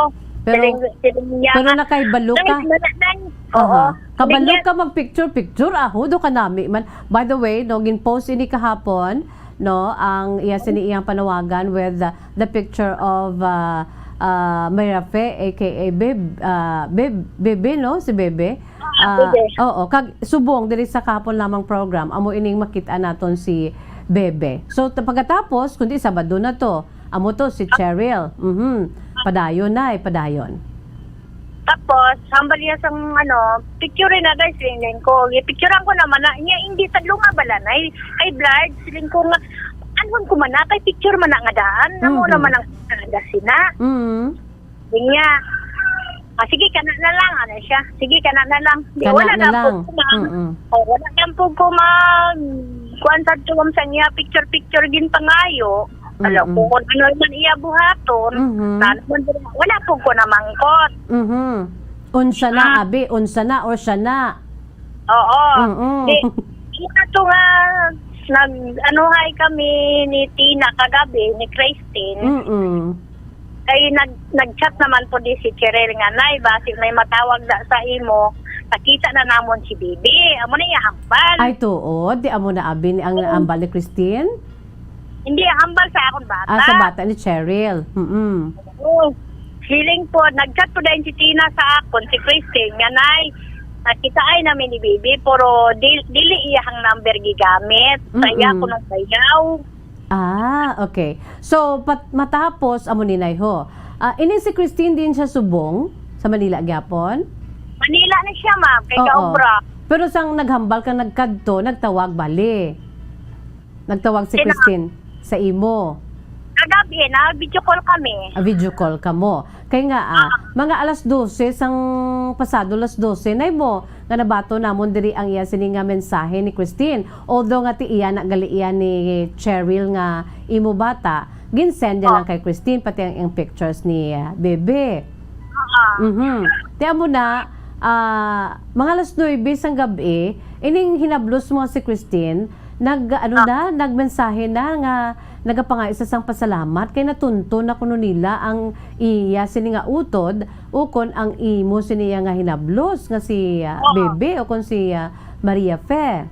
Pero, Siling, siling niya pero nga, nakahibalo "Nay, ka? wala, Nay." Oo. Aha. Kabalo Siling niya ka mag-picture-picture? Aho, do ka nami man. By the way, no, gin-post ini kahapon, no, ang iya sini iyang panawagan with the, the picture of, ah, ah, Mayra Fe, A K A Beb-, ah, Beb-, Bebe, no? Si Bebe. Ah, Ah, Bebe. oo, kag subong diri sa kahapon lamang program, amo ining makit-an naton si Bebe. So, ta-, pagkatapos, kundi Sabado na to, amo to si Cheryl. Mhm. Padayon na, eh, padayon. Tapos, hambal niya sang, ano, "Picture na, guys," siling ko. Picturean ko naman na, niya, "Hindi, tadlunga bala, Nay. Kay blurred," siling ko nga, "Anhon ko man na, kay picture man na nga daan. Amo Mhm. naman ang nga sina." Mhm. Siling niya, "Ah, sige, kana na lang," ano siya. "Sige, kana na lang." Di, Kana wala na na lang. po ko, ma'am. Mm-mm. Oh, wala lang po ko mag-, kuwan sa tuwang sa niya, picture-picture din pangayo. Alam Mm-mm. ko kung ano man iya buhaton. Mhm. Sana man, wala po ko namangkot. Mhm. Unsa na, Ah. abi? Unsa na or siya na? Oo. Mm-mm. Di, ina to nga, nag-anuhay kami ni Tina kagabi, ni Christine. Mm-mm. Kay nag-, nag-chat naman po di si Cheryl nga, "Nay, basi may matawag da sa imo, Nakita na namon si Bibi. Amo na iya hambal. Ay, tuod. Di amo na abi ni ang Oo. hambal ni Christine? Hindi, ang hambal sa akon bata. Ah, sa bata ni Cheryl. Mm-mm. Oo. Siling po, nag-chat po dahil si Tina sa akon, si Christine, nga, "Nay, nakita ay namin ni Bibi, pero di-, dili iyahang number gigamit. Sa iya Mm-mm. ko nang bayaw." Ah, okay. So, pat-, matapos, amo ni Nay ho. Ah, ini si Christine din siya subong sa Manila gyapon? Manila na siya, ma'am, kay Oo. kaobra. Pero sang naghambal ka nagkadto, nagtawag bali? Nagtawag si Sina- Christine sa imo? Kagabi, na video call kami. Ah, video call ka mo. Kay nga, ah, Ah. mga alas dose, sang pasado alas dose, nay mo, nga nabato namon diri ang iya sini nga mensahe ni Christine. Although nga ti iya na gali iya ni Cheryl nga imo bata, ginsend niya Ah. lang kay Christine, pati ang, ang pictures ni, ah, Bebe. Ah. Mhm. Ti amo na, ah, mga alas nuebe sang gab-i, ining hinablos mo si Christine, nag, ano Ah. na, nagmensahe na nga nagapangayo sa sang pasalamat kay natunto na kuno nila ang iya sini nga utod ukon ang imo sini nga hinablos nga si, ah, Oo. Bebe ukon si, ah, Maria Fe.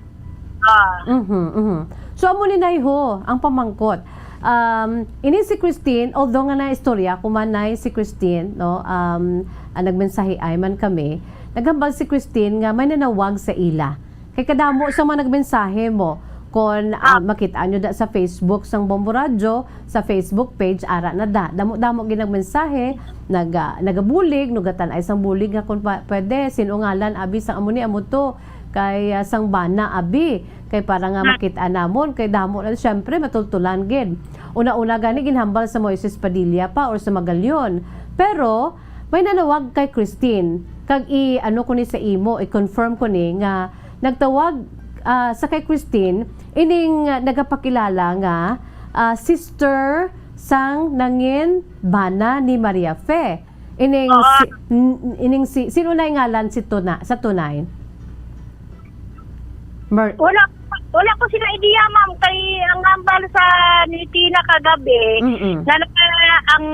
Ah. Mhm, mhm. So, amo ni, nay ho, ang pamangkot. Um, ini si Christine, although nga naistorya ko man, nay, si Christine, no, um, ang nagmensahe ay man kami, naghambal si Christine nga may nanawag sa ila. Kay kadamo sa mga nagmensahe mo, kon, ah, Ah. makita nyo da sa Facebook sang Bombo Radyo, sa Facebook page, ara na da. Damo-damo ginagmensahe, naga-, nagabulig, nugatan ay sang bulig nga kung pa-, pwede, sin-o ngalan, abi, sang amo ni, amo to, kay, ah, sang bana, abi, kay para nga Hmm. makita namon, kay damo na, syempre, matultulan gid. Una-una gani, ginhambal sa Moises Padilla pa or sa Magalion. Pero, may nanawag kay Christine, kag i-, ano ko ni sa imo, i-confirm ko ni nga nagtawag, ah, sa kay Christine, ining, ah, nagapakilala nga, ah, sister sang nangin bana ni Maria Fe. Ining Oo. si, n-, ining si, sino na yung ngalan si tuna-, sa tunay? Mer- Wala, wala ko sila idea, ma'am, kay ang hambal sa ni Tina kagabi, Mm-mm. na, na ang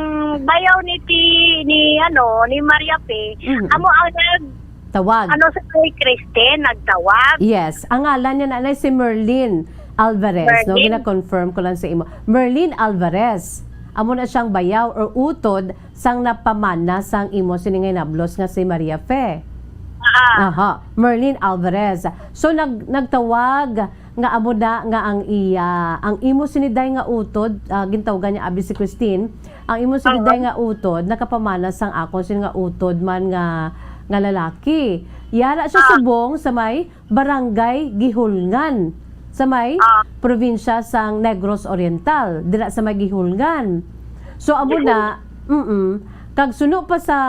bayaw ni Ti-, ni, ano, ni Maria Fe, Mm-mm. amo ang nag-, Tawag. ano, sa kay Christine, nagtawag. Yes, ang ngalan niya na, na si Merlin Alvarez, no? Merlin. Gina-confirm ko lang sa imo. Merlin Alvarez. Amo na siyang bayaw or utod sang napamana sang imo sini nga hinablos nga si Maria Fe. Ah. Aha, Merlin Alvarez. So, nag-, nagtawag nga amo na nga ang iya, ang imo sini day nga utod, ah, gintawgan niya abi si Christine, ang imo sini Oo. day nga utod, nakapamana sang akon sini nga utod man nga, nga lalaki. Yara siya Ah. subong sa may Barangay Gihulngan, sa may Ah. probinsya sang Negros Oriental, dira sa may Gihulngan. So, amo Gihul- na, mm, kag suno pa sa,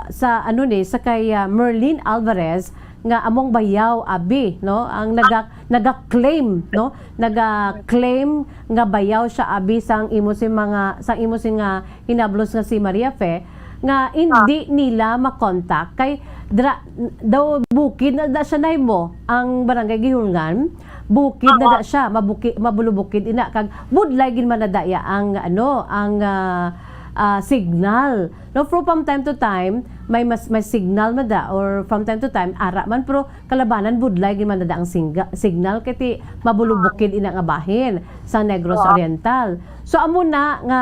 sa ano ni, sa kay, ah, Merlin Alvarez, nga among bayaw, abi, no? Ang naga-, naga-claim, no? Naga-claim nga bayaw siya, abi, sang imo si mga, sang imo si nga hinablos nga si Maria Fe, nga hindi Ah. nila makontak kay dra-, daw bukid na da siya, nay mo, ang Barangay Gihulngan, bukid na Oo. da siya, mabuki-, mabulubukid ina, kag budlay gid man na da iya ang, ano, ang, ah, ah, signal. No, pero from time to time, may mas, may signal man da, or from time to time, ara man, pero kalabanan budlay gid man na da ang singga-, signal, kay ti mabulubukid ina nga bahin sa Negros Oo. Oriental. So, amo na nga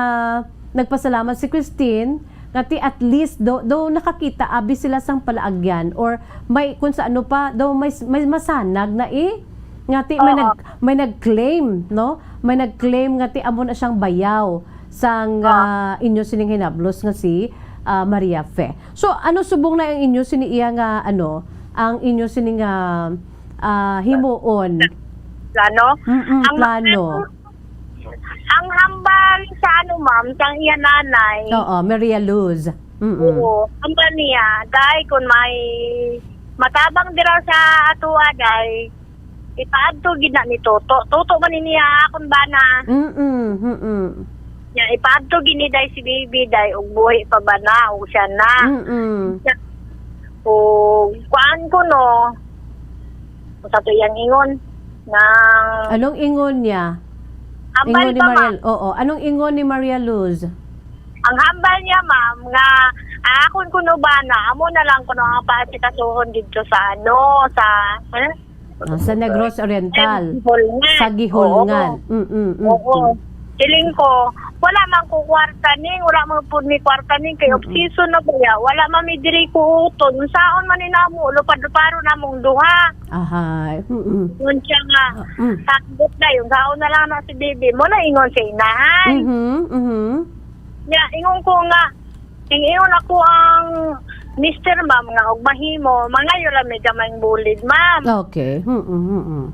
nagpasalamat si Christine nga ti at least do, do nakakita abi sila sang palaagyan or may kung sa ano pa, do may, may masanag na eh. Nga ti may Oo. nag-, may nag-claim, no? May nag-claim nga ti amo na siyang bayaw sang, Ah. ah, inyo sining hinablos nga si, ah, Maria Fe. So, ano subong na ang inyo sini iya nga, ano, ang inyo sini nga, ah, himuon? Plano? Mm-mm, Ang plano. Ang hambal sa ano, ma'am, sang iya nanay. Oo, Maria Luz. Mm-mm. Oo, hambal niya, dahil kung may matabang dira sa atua, dahil ipaadto gid na ni Toto. Toto man ni niya, akon bana. Mm-mm, mm-mm. Nya, ipaadto gid ni day si Bibi, day, ug buhi pa ba na, o siya na. Mm-mm. Siya, o, kuan ko, no, sa to iyang ingon, nang Anong ingon niya? Hambal Ingon ni ba, Maria, ma'am? Oo. Anong ingon ni Maria Luz? Ang hambal niya, ma'am, nga Akon kuno bana, amo na lang kuno ang paasikasuhon didto sa ano, sa, eh? Ah, sa Negros Oriental. Sa Guiholngan. Sa Guiholngan. Oo. Mm, mm, mm. Oo. Siling ko, wala man ko kwarta ning, wala man pud ni kwarta ning, kay off season na baya, wala man mi diri kuuton. Unsaon man ni namo, lupad-luparo namong duha. Ahay. Mm, mm. Ingon siya nga, ah, mm, "Sabot na, unsaon na lang na si Bibi." Mo na ingon sa inahan. Mhm, mhm. Nya, ingon ko nga, ingon ako ang mister, ma'am, nga og mahimo, mangayo lang may gamayng bulid, ma'am. Okay. Mm, mm, mm.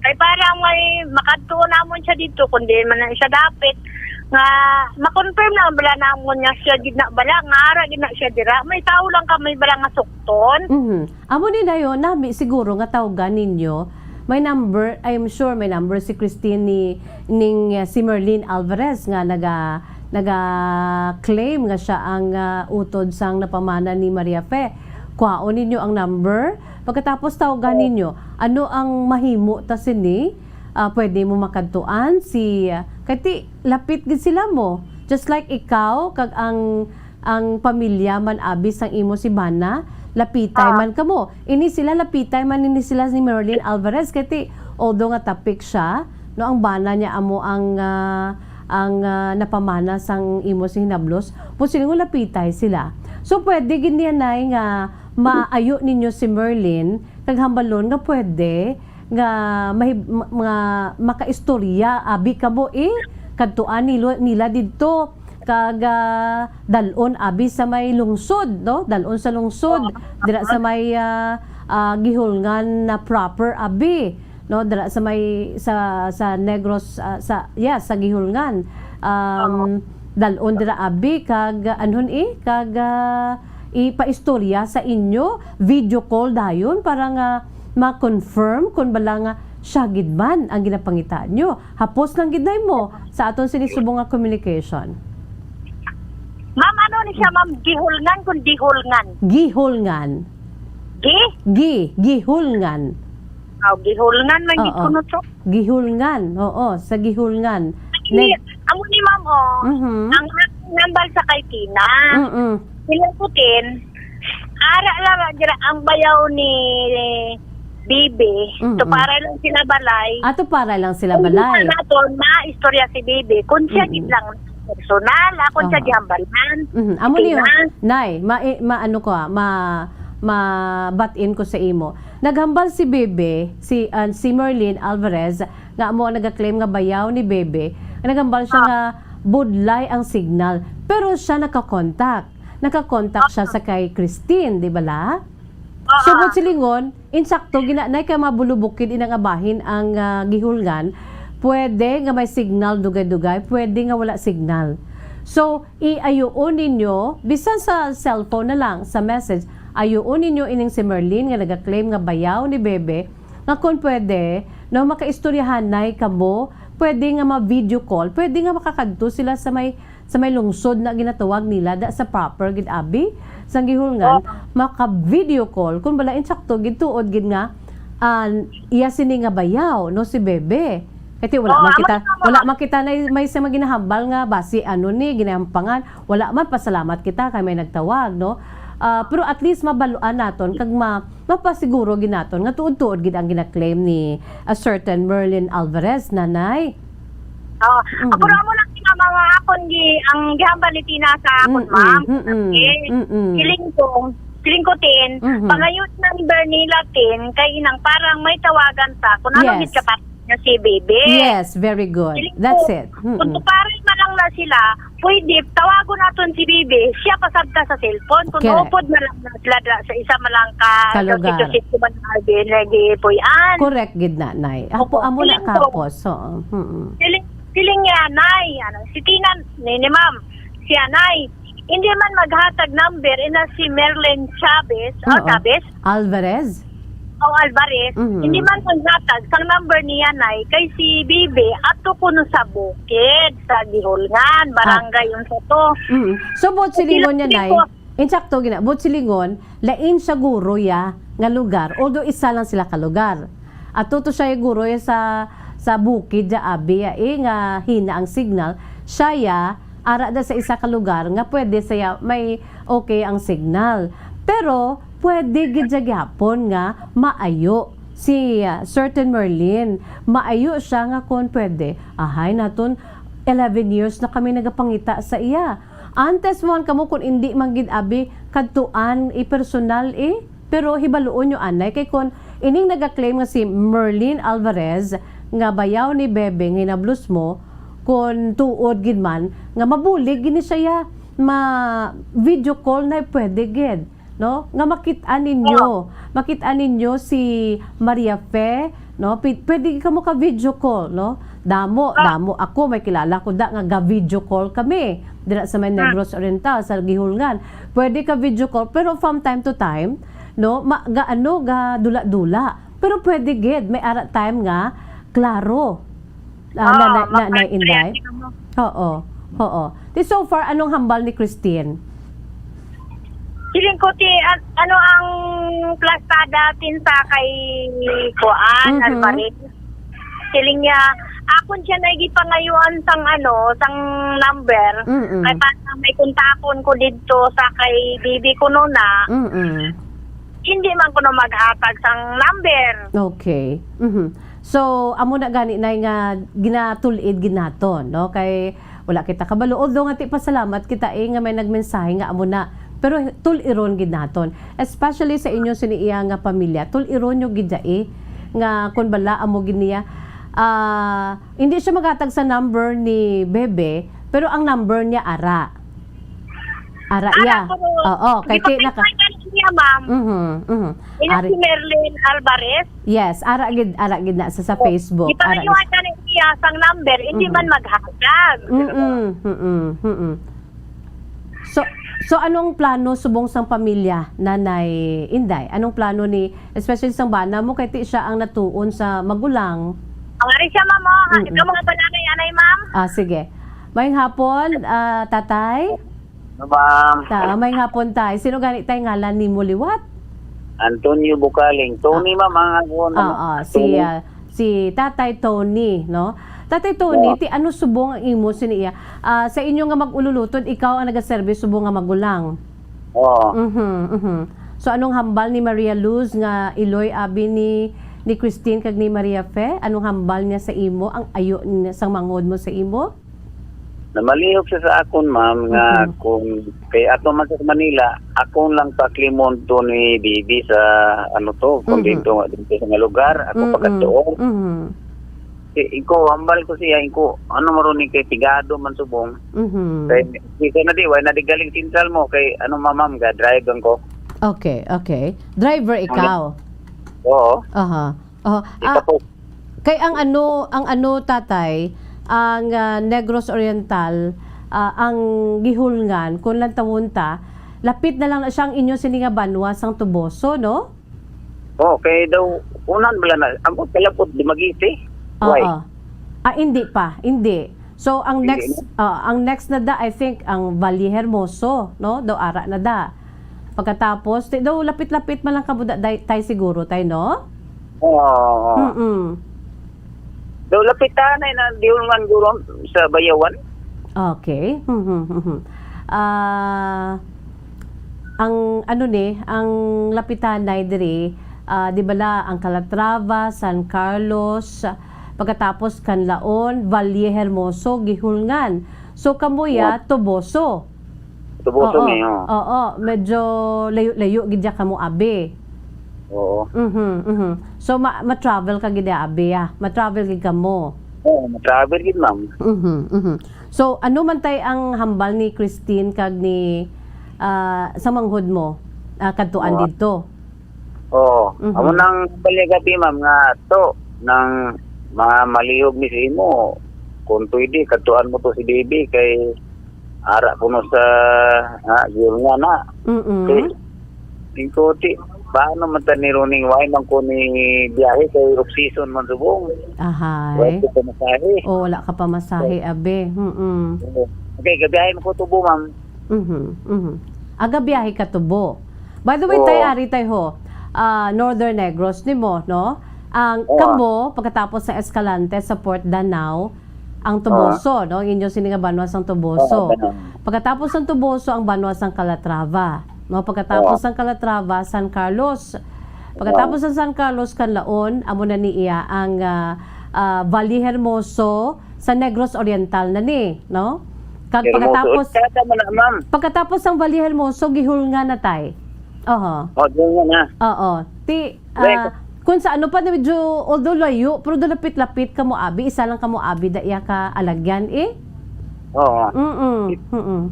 Kay parang may makadto namon siya dito, kundi man na siya dapit, nga ma-confirm na bala namon nga siya gid na bala, nga ara gid na siya dira. May tao lang kami bala nga sukton. Mhm. Amo ni dayon, nami siguro nga tawgan ninyo. May number, I am sure may number si Christine ni, ning, uh, si Merlin Alvarez nga naga, naga-claim nga siya ang, uh, utod sang napamana ni Maria Fe. Kuhaon ninyo ang number. Pagkatapos tawgan ninyo, ano ang mahimo ta sini? Ah, pwede mo makadtuan si, ah, kay ti, lapit gid sila mo. Just like ikaw, kag ang, ang pamilya man abi sang imo si bana, lapitay man kamo. Ini sila, lapitay man ini sila ni Merlin Alvarez. Kay ti, although nga tapik siya, no, ang bana niya amo ang, ah, ang, ah, napamana sang imo si hinablos, mo sila nga lapitay sila. So, pwede gid niya, Nay, nga maayo ninyo si Merlin, kag hambalon nga pwede nga mahib-, ma-, nga makaistorya, abi kamo, eh, kadtuan nilo-, nila didto, kag, ah, dal-on, abi, sa may lungsod, no? Dal-on sa lungsod, dira sa may, ah, ah, Guiholngan na proper, abi, no? Dira sa may, sa, sa Negros, ah, sa, yeah, sa Guiholngan. Um, dal-on dira, abi, kag, ah, anhon, eh, kag, ah, ipaistorya sa inyo, video call dayon para nga ma-confirm kon bala nga siya gid man ang ginapangita nyo. Hapos lang gid na mo sa aton sini subong nga communication. Ma'am, ano ni siya, ma'am? Gihulngan kun dihulngan? Gihulngan. Gi? Gi, gihulngan. Aw, gihulngan man gid kuno to. Gihulngan, oo, sa Gihulngan. Nag- amo ni ma'am, oh, ang akong nambal sa kay Tina. Mm-mm. Ilang putin, ara lang ra dira ang bayaw ni Bibi. Mm-mm. Tuparay lang sila balay. Ah, tuparay lang sila balay. Kung naton, maistorya si Bibi. Kung siya gid lang personal, ako siya gihambalan. Mhm. Amo ni, Nay, ma-, eh, ma-, ano ko, ah, ma-, mabatin ko sa imo. Naghambal si Bebe, si, ah, si Merlin Alvarez, nga amo ang nagaklaim nga bayaw ni Bebe. Naghambal siya nga budlay ang signal, pero siya nakakontak. Nakakontak siya sa kay Christine, di ba la? Subot silingon, insakto, gina-, nay kay mabulubukid ina nga bahin ang, ah, Gihulngan, pwede nga may signal dugay-dugay, pwede nga wala signal. So, i-ayuon ninyo, bisan sa cellphone na lang, sa message, ayuon ninyo ining si Merlin nga nagaklaim nga bayaw ni Bebe, nga kon pwede, no, makaistoryahanay kamo, pwede nga ma-video call, pwede nga makakadto sila sa may, sa may lungsod na ginatawag nila, da, sa proper gid, abi, sang Gihulngan, maka-video call, kung bala insakto gid, tuod gid nga, ah, iya sini nga bayaw, no, si Bebe. Kay ti wala man kita, wala man kita na may sa mga ginahambal nga basi ano ni ginahampangan, wala man, pasalamat kita kay may nagtawag, no? Ah, pero at least mabaluan naton kag ma-, mapasiguro gid naton nga tuod-tuod gid ang ginaklaim ni a certain Merlin Alvarez, nanay. Oh, pero amo lang si mama nga akon gi-, ang gihambal ni Tina sa akon, ma'am. Okay. Siling ko, siling ko, Tin, pangayo number nila, Tin, kay inang parang may tawagan ta kung ano gid kapat nga si Bebe. Yes, very good. That's it. Kung tuparan man lang na sila, pwede, tawagon naton si Bebe. Siya pasabta sa cellphone. Kung upod na lang na sila dra sa isa man lang ka lugar. Sa sitio-sitio man ang R B N lagi, puy-an. Correct gid na, Nay. Apo, amo na kapos. Oo. Mm-mm. Siling, siling niya, Nay, ano, si Tina, ni, ni Ma'am, siya, Nay, hindi man maghatag number, ina si Merlin Chavez, o Chavez? Alvarez? O Alvarez, hindi man maghatag sang number niya, Nay, kay si Bibi, ato kuno sa bukid, sa Gihulngan, barangay, unsa to. Mm. So, buot silingon niya, Nay, insakto gina, buot silingon, lain siya guro ya nga lugar, although isa lang sila ka lugar. Ato to siya guro ya sa, sa bukid ya, abi, ya, eh, nga hina ang signal, siya ya ara da sa isa ka lugar nga pwede saya may okay ang signal. Pero pwede gid siya gyapon nga maayo si, ah, certain Merlin. Maayo siya nga kon pwede, ahay naton, eleven years na kami nagapangita sa iya. Antes mo man kamo, kung indi man gid abi kadtuan i-personal, eh. Pero hibaluon nyo anay, kay kon ining nagaklaim nga si Merlin Alvarez nga bayaw ni Bebe nga hinablos mo, kon tuod gid man nga mabulig gid ni siya, ma video call na pwede gid, no? Nga makit-an ninyo, makit-an ninyo si Maria Fe, no? Pi-, pwede kamo ka video call, no? Damo, damo. Ako, may kilala ko da nga ga video call kami dira sa may Negros Oriental, sa Gihulngan. Pwede ka video call, pero from time to time, no, ma-, ga, ano, ga dula-dula. Pero pwede gid, may ara time nga klaro. Ah, na, na, na, na, Inday? Oo. Oo. Di so far, anong hambal ni Christine? Siling ko, ti, an-, ano ang plastada, tin, sa kay Kuan, Mhm. Alvarez? Siling niya, akon siya na gipangayuan sang, ano, sang number. Mm-mm. Kay para may kontakon ko didto sa kay bibi ko, no, na. Mm-mm. Hindi man kuno maghatag sang number. Okay. Mhm. So, amo na gani, Nay, nga ginatul-id gid naton, no? Kay wala kita kabalo. Although nga ti pasalamat kita, eh, nga may nagmensahe nga amo na. Pero tul-iron gid naton. Especially sa inyo sini iya nga pamilya. Tul-iron nyo gid ya, eh, nga kun bala amo gid niya, ah, hindi siya maghatag sa number ni Bebe, pero ang number niya ara. Ara Ara iya. ko, Oo, kay di ko ti naka- kailangan niya, ma'am. Mhm, mhm. Ina Ari. si Merlin Alvarez. Yes, ara gid, ara gid na sa, sa Oh, Facebook. Ara gid. Ipangayuan na niya sang number, hindi Mhm. man maghatag. Mm-mm, mm-mm, mm-mm. So, so anong plano subong sang pamilya, Nanay Inday? Anong plano ni, especially sang bana mo, kay ti siya ang natuon sa magulang? Ang ari siya, ma'am, oh. Mm-mm. Ikaw mga pananay, anay, ma'am? Ah, sige. Mayong hapon, ah, tatay. Hello, ma'am. Ta-, mayong hapon, tay. Sino gani, tay, ngalan nimo liwat? Antonio Bukaling. Tony, Ah. ma'am, ang ako, ano, Oo, si, Tony. ah, si Tatay Tony, no? Tatay Tony, Oo. ti ano subong ang imo sini iya? Ah, sa inyo nga mag-ululutod, ikaw ang nagaserbi subong nga magulang? Oo. Mhm, mhm. So, anong hambal ni Maria Luz nga iloy abi ni, ni Christine kag ni Maria Fe? Anong hambal niya sa imo? Ang ayo niya sang manghod mo sa imo? Namalihok siya sa akon, ma'am, nga Mhm. kung kay ato man sa Manila, akon lang paklimon to ni bibi sa, ano to, kung Mhm. dito nga, dito sa nga lugar, ako Mm-mm. pagkatuo. Mhm. Kay, ingko, hambal ko siya, ingko, ano mo ron ni kay pigado man subong. Mhm. Kay, di ko na di, wala na di galing sentral mo, kay, ano, ma'am, ga-drive lang ko. Okay, okay. Driver Ang ikaw? Oo. Aha. Oh, ah, Ikaw po. Kay ang ano, ang ano, tatay, ang, ah, Negros Oriental, ah, ang Gihulngan, kung lantawon ta, lapit na lang na siya ang inyo sini nga banwa sang Toboso, no? Oh, kay daw, unan bala na, ambot kalapot, Dumaguete. Why? Oo. Ah, hindi pa, hindi. So, ang Hindi next, na? ah, ang next na da, I think, ang Valle Hermoso, no? Daw ara na da. Pagkatapos, ti-, daw lapit-lapit man lang kamo da, day, tay siguro, tay, no? Oo. Mm-mm. Daw lapit ta na, na, di man guro sa Bayawan. Okay. Mhm, mhm. Ah, ang, ano ni, ang lapitanay diri, ah, di bala, ang Calatrava, San Carlos, pagkatapos Canlaon, Valle Hermoso, Gihulngan. So, kamo ya, What? Toboso. Toboso Oo. ni, oh. Oo, medyo layo-layo gid ya kamo, abi. Oo. Mhm, mhm. So, ma-, ma-travel ka gid, abi, ah. Ma-travel gid kamo. Oo, ma-travel gid, ma'am. Mhm, mhm. So, ano man tay ang hambal ni Christine kag ni, ah, sa manghod mo, ah, kadtuan Oo. didto? Oo. Mhm. Amo nang balya gabi, ma'am, nga to, nang mga malihog ni sa imo, kung pwede, kadtuan mo to si baby kay ara kuno sa, ah, yun nga na. Mm-mm. Kay, tingko, ti, paano man ta ni Roning, why man ko ni biyahe kay off season man subong. Ahay. Wala ko pamasahe. Oh, wala ka pamasahe, So, abe. Mm-mm. Oo. Okay, gabiyahe mo ko tubo, ma'am. Mhm, mhm. Aga biyahe ka tubo. By the way, Oo. tay, ari tay ho, ah, Northern Negros nimo, no? Ang Oo. kamo, pagkatapos sa Escalante sa Port Danao, Ang Toboso, no? Ang inyo sini nga banwa sang Toboso. Oo, ganun. Pagkatapos sang Toboso, ang banwa sang Calatrava, no? Pagkatapos Oo. sang Calatrava, San Carlos. Pagkatapos Oo. sang San Carlos, Canlaon, amo na ni iya ang, ah, ah, Valle Hermoso sa Negros Oriental na ni, no? Kag Hermoso. Pagkatapos, Kada man na, ma'am. Pagkatapos sang Valle Hermoso, Guihulngan na, tay. Oho. Oh, doon nga na. Oo. Ti, Right. Ah, kung sa ano pa, medyo, although layo, pero doon lapit-lapit kamo abi, isa lang kamo abi, da iya ka alagyan, eh. Oo. Mm-mm, mm-mm.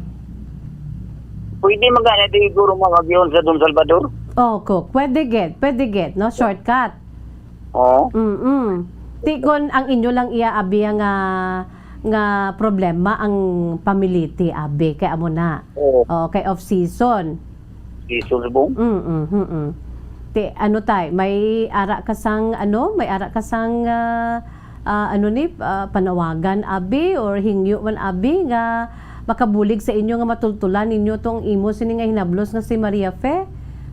Pwede magana di siguro mga avion sa Don Salvador? Oh, cook. Pwede gid, pwede gid, no? Shortcut. Oo. Mm-mm. Ti kon ang inyo lang iya abi nga, nga problema ang pamiliti abi, kay amo na. Oo. Oh, kay off season. Season, bong? Mm, mm, mm. Ti, ano, tay, may ara ka sang, ano, may ara ka sang, ah, ah, ano ni, ah, panawagan, abi, or hingyo man, abi, nga makabulig sa inyo nga matultulan ninyo tong imo sini nga hinablos nga si Maria Fe,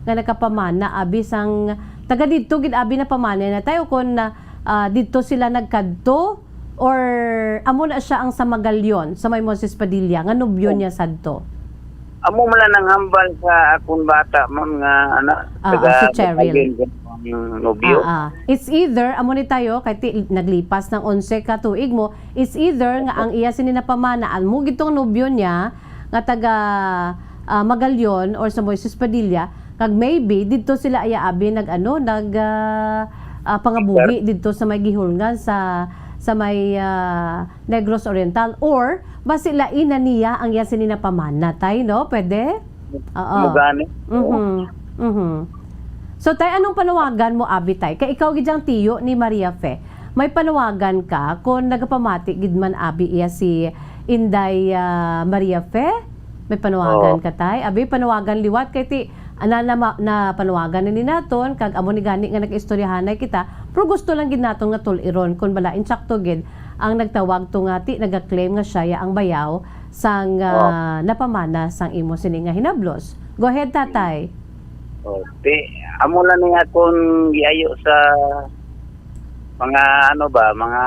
nga nakapamana, abi, sang taga didto gid, abi, napamana na, tay, o kon, ah, didto sila nagkadto, or amo na siya ang sa Magallon, sa may Moses Padilla, nga nobyo Oh. niya sadto? Amo man lang ang hambal sa akong bata, ma'am, nga anak, Ah, taga ah, si Cheryl. Baguio, ang nobyo. Ah, ah. It's either, amo ni tayo, kay ti-, naglipas ng onse ka tuig mo, it's either nga ang iya sini napamana, amo gid tong nobyo niya, nga taga, ah, Magallon or sa Moises Padilla, kag maybe didto sila iya abi nag-ano, nag, ah, ah, pangabuhi didto sa may Guihulngan sa, sa may, ah, Negros Oriental, or basi lain na niya ang iya sini napamana, tay, no? Pwede? Oo. Amo gani. Mhm. Mhm. So, tay, anong panawagan mo, abi, tay? Kay ikaw gid ang tiyo ni Maria Fe. May panawagan ka kung nagapamati gid man, abi, iya si Inday, ah, Maria Fe? May panawagan Oo. ka, tay? Abi, panawagan liwat kay ti, ana na, ma-, na panawagan na ni naton, kag amo ni gani nga nag-istoryahanay kita, pero gusto lang gid naton nga tul-iron kung bala insakto gid ang nagtawag to nga ti nagaklaim nga siya ya ang bayaw sang, Oh. ah, napamana sang imo sini nga hinablos. Go ahead, tatay. Oh, ti, amo na ni akong giayo sa mga, ano ba, mga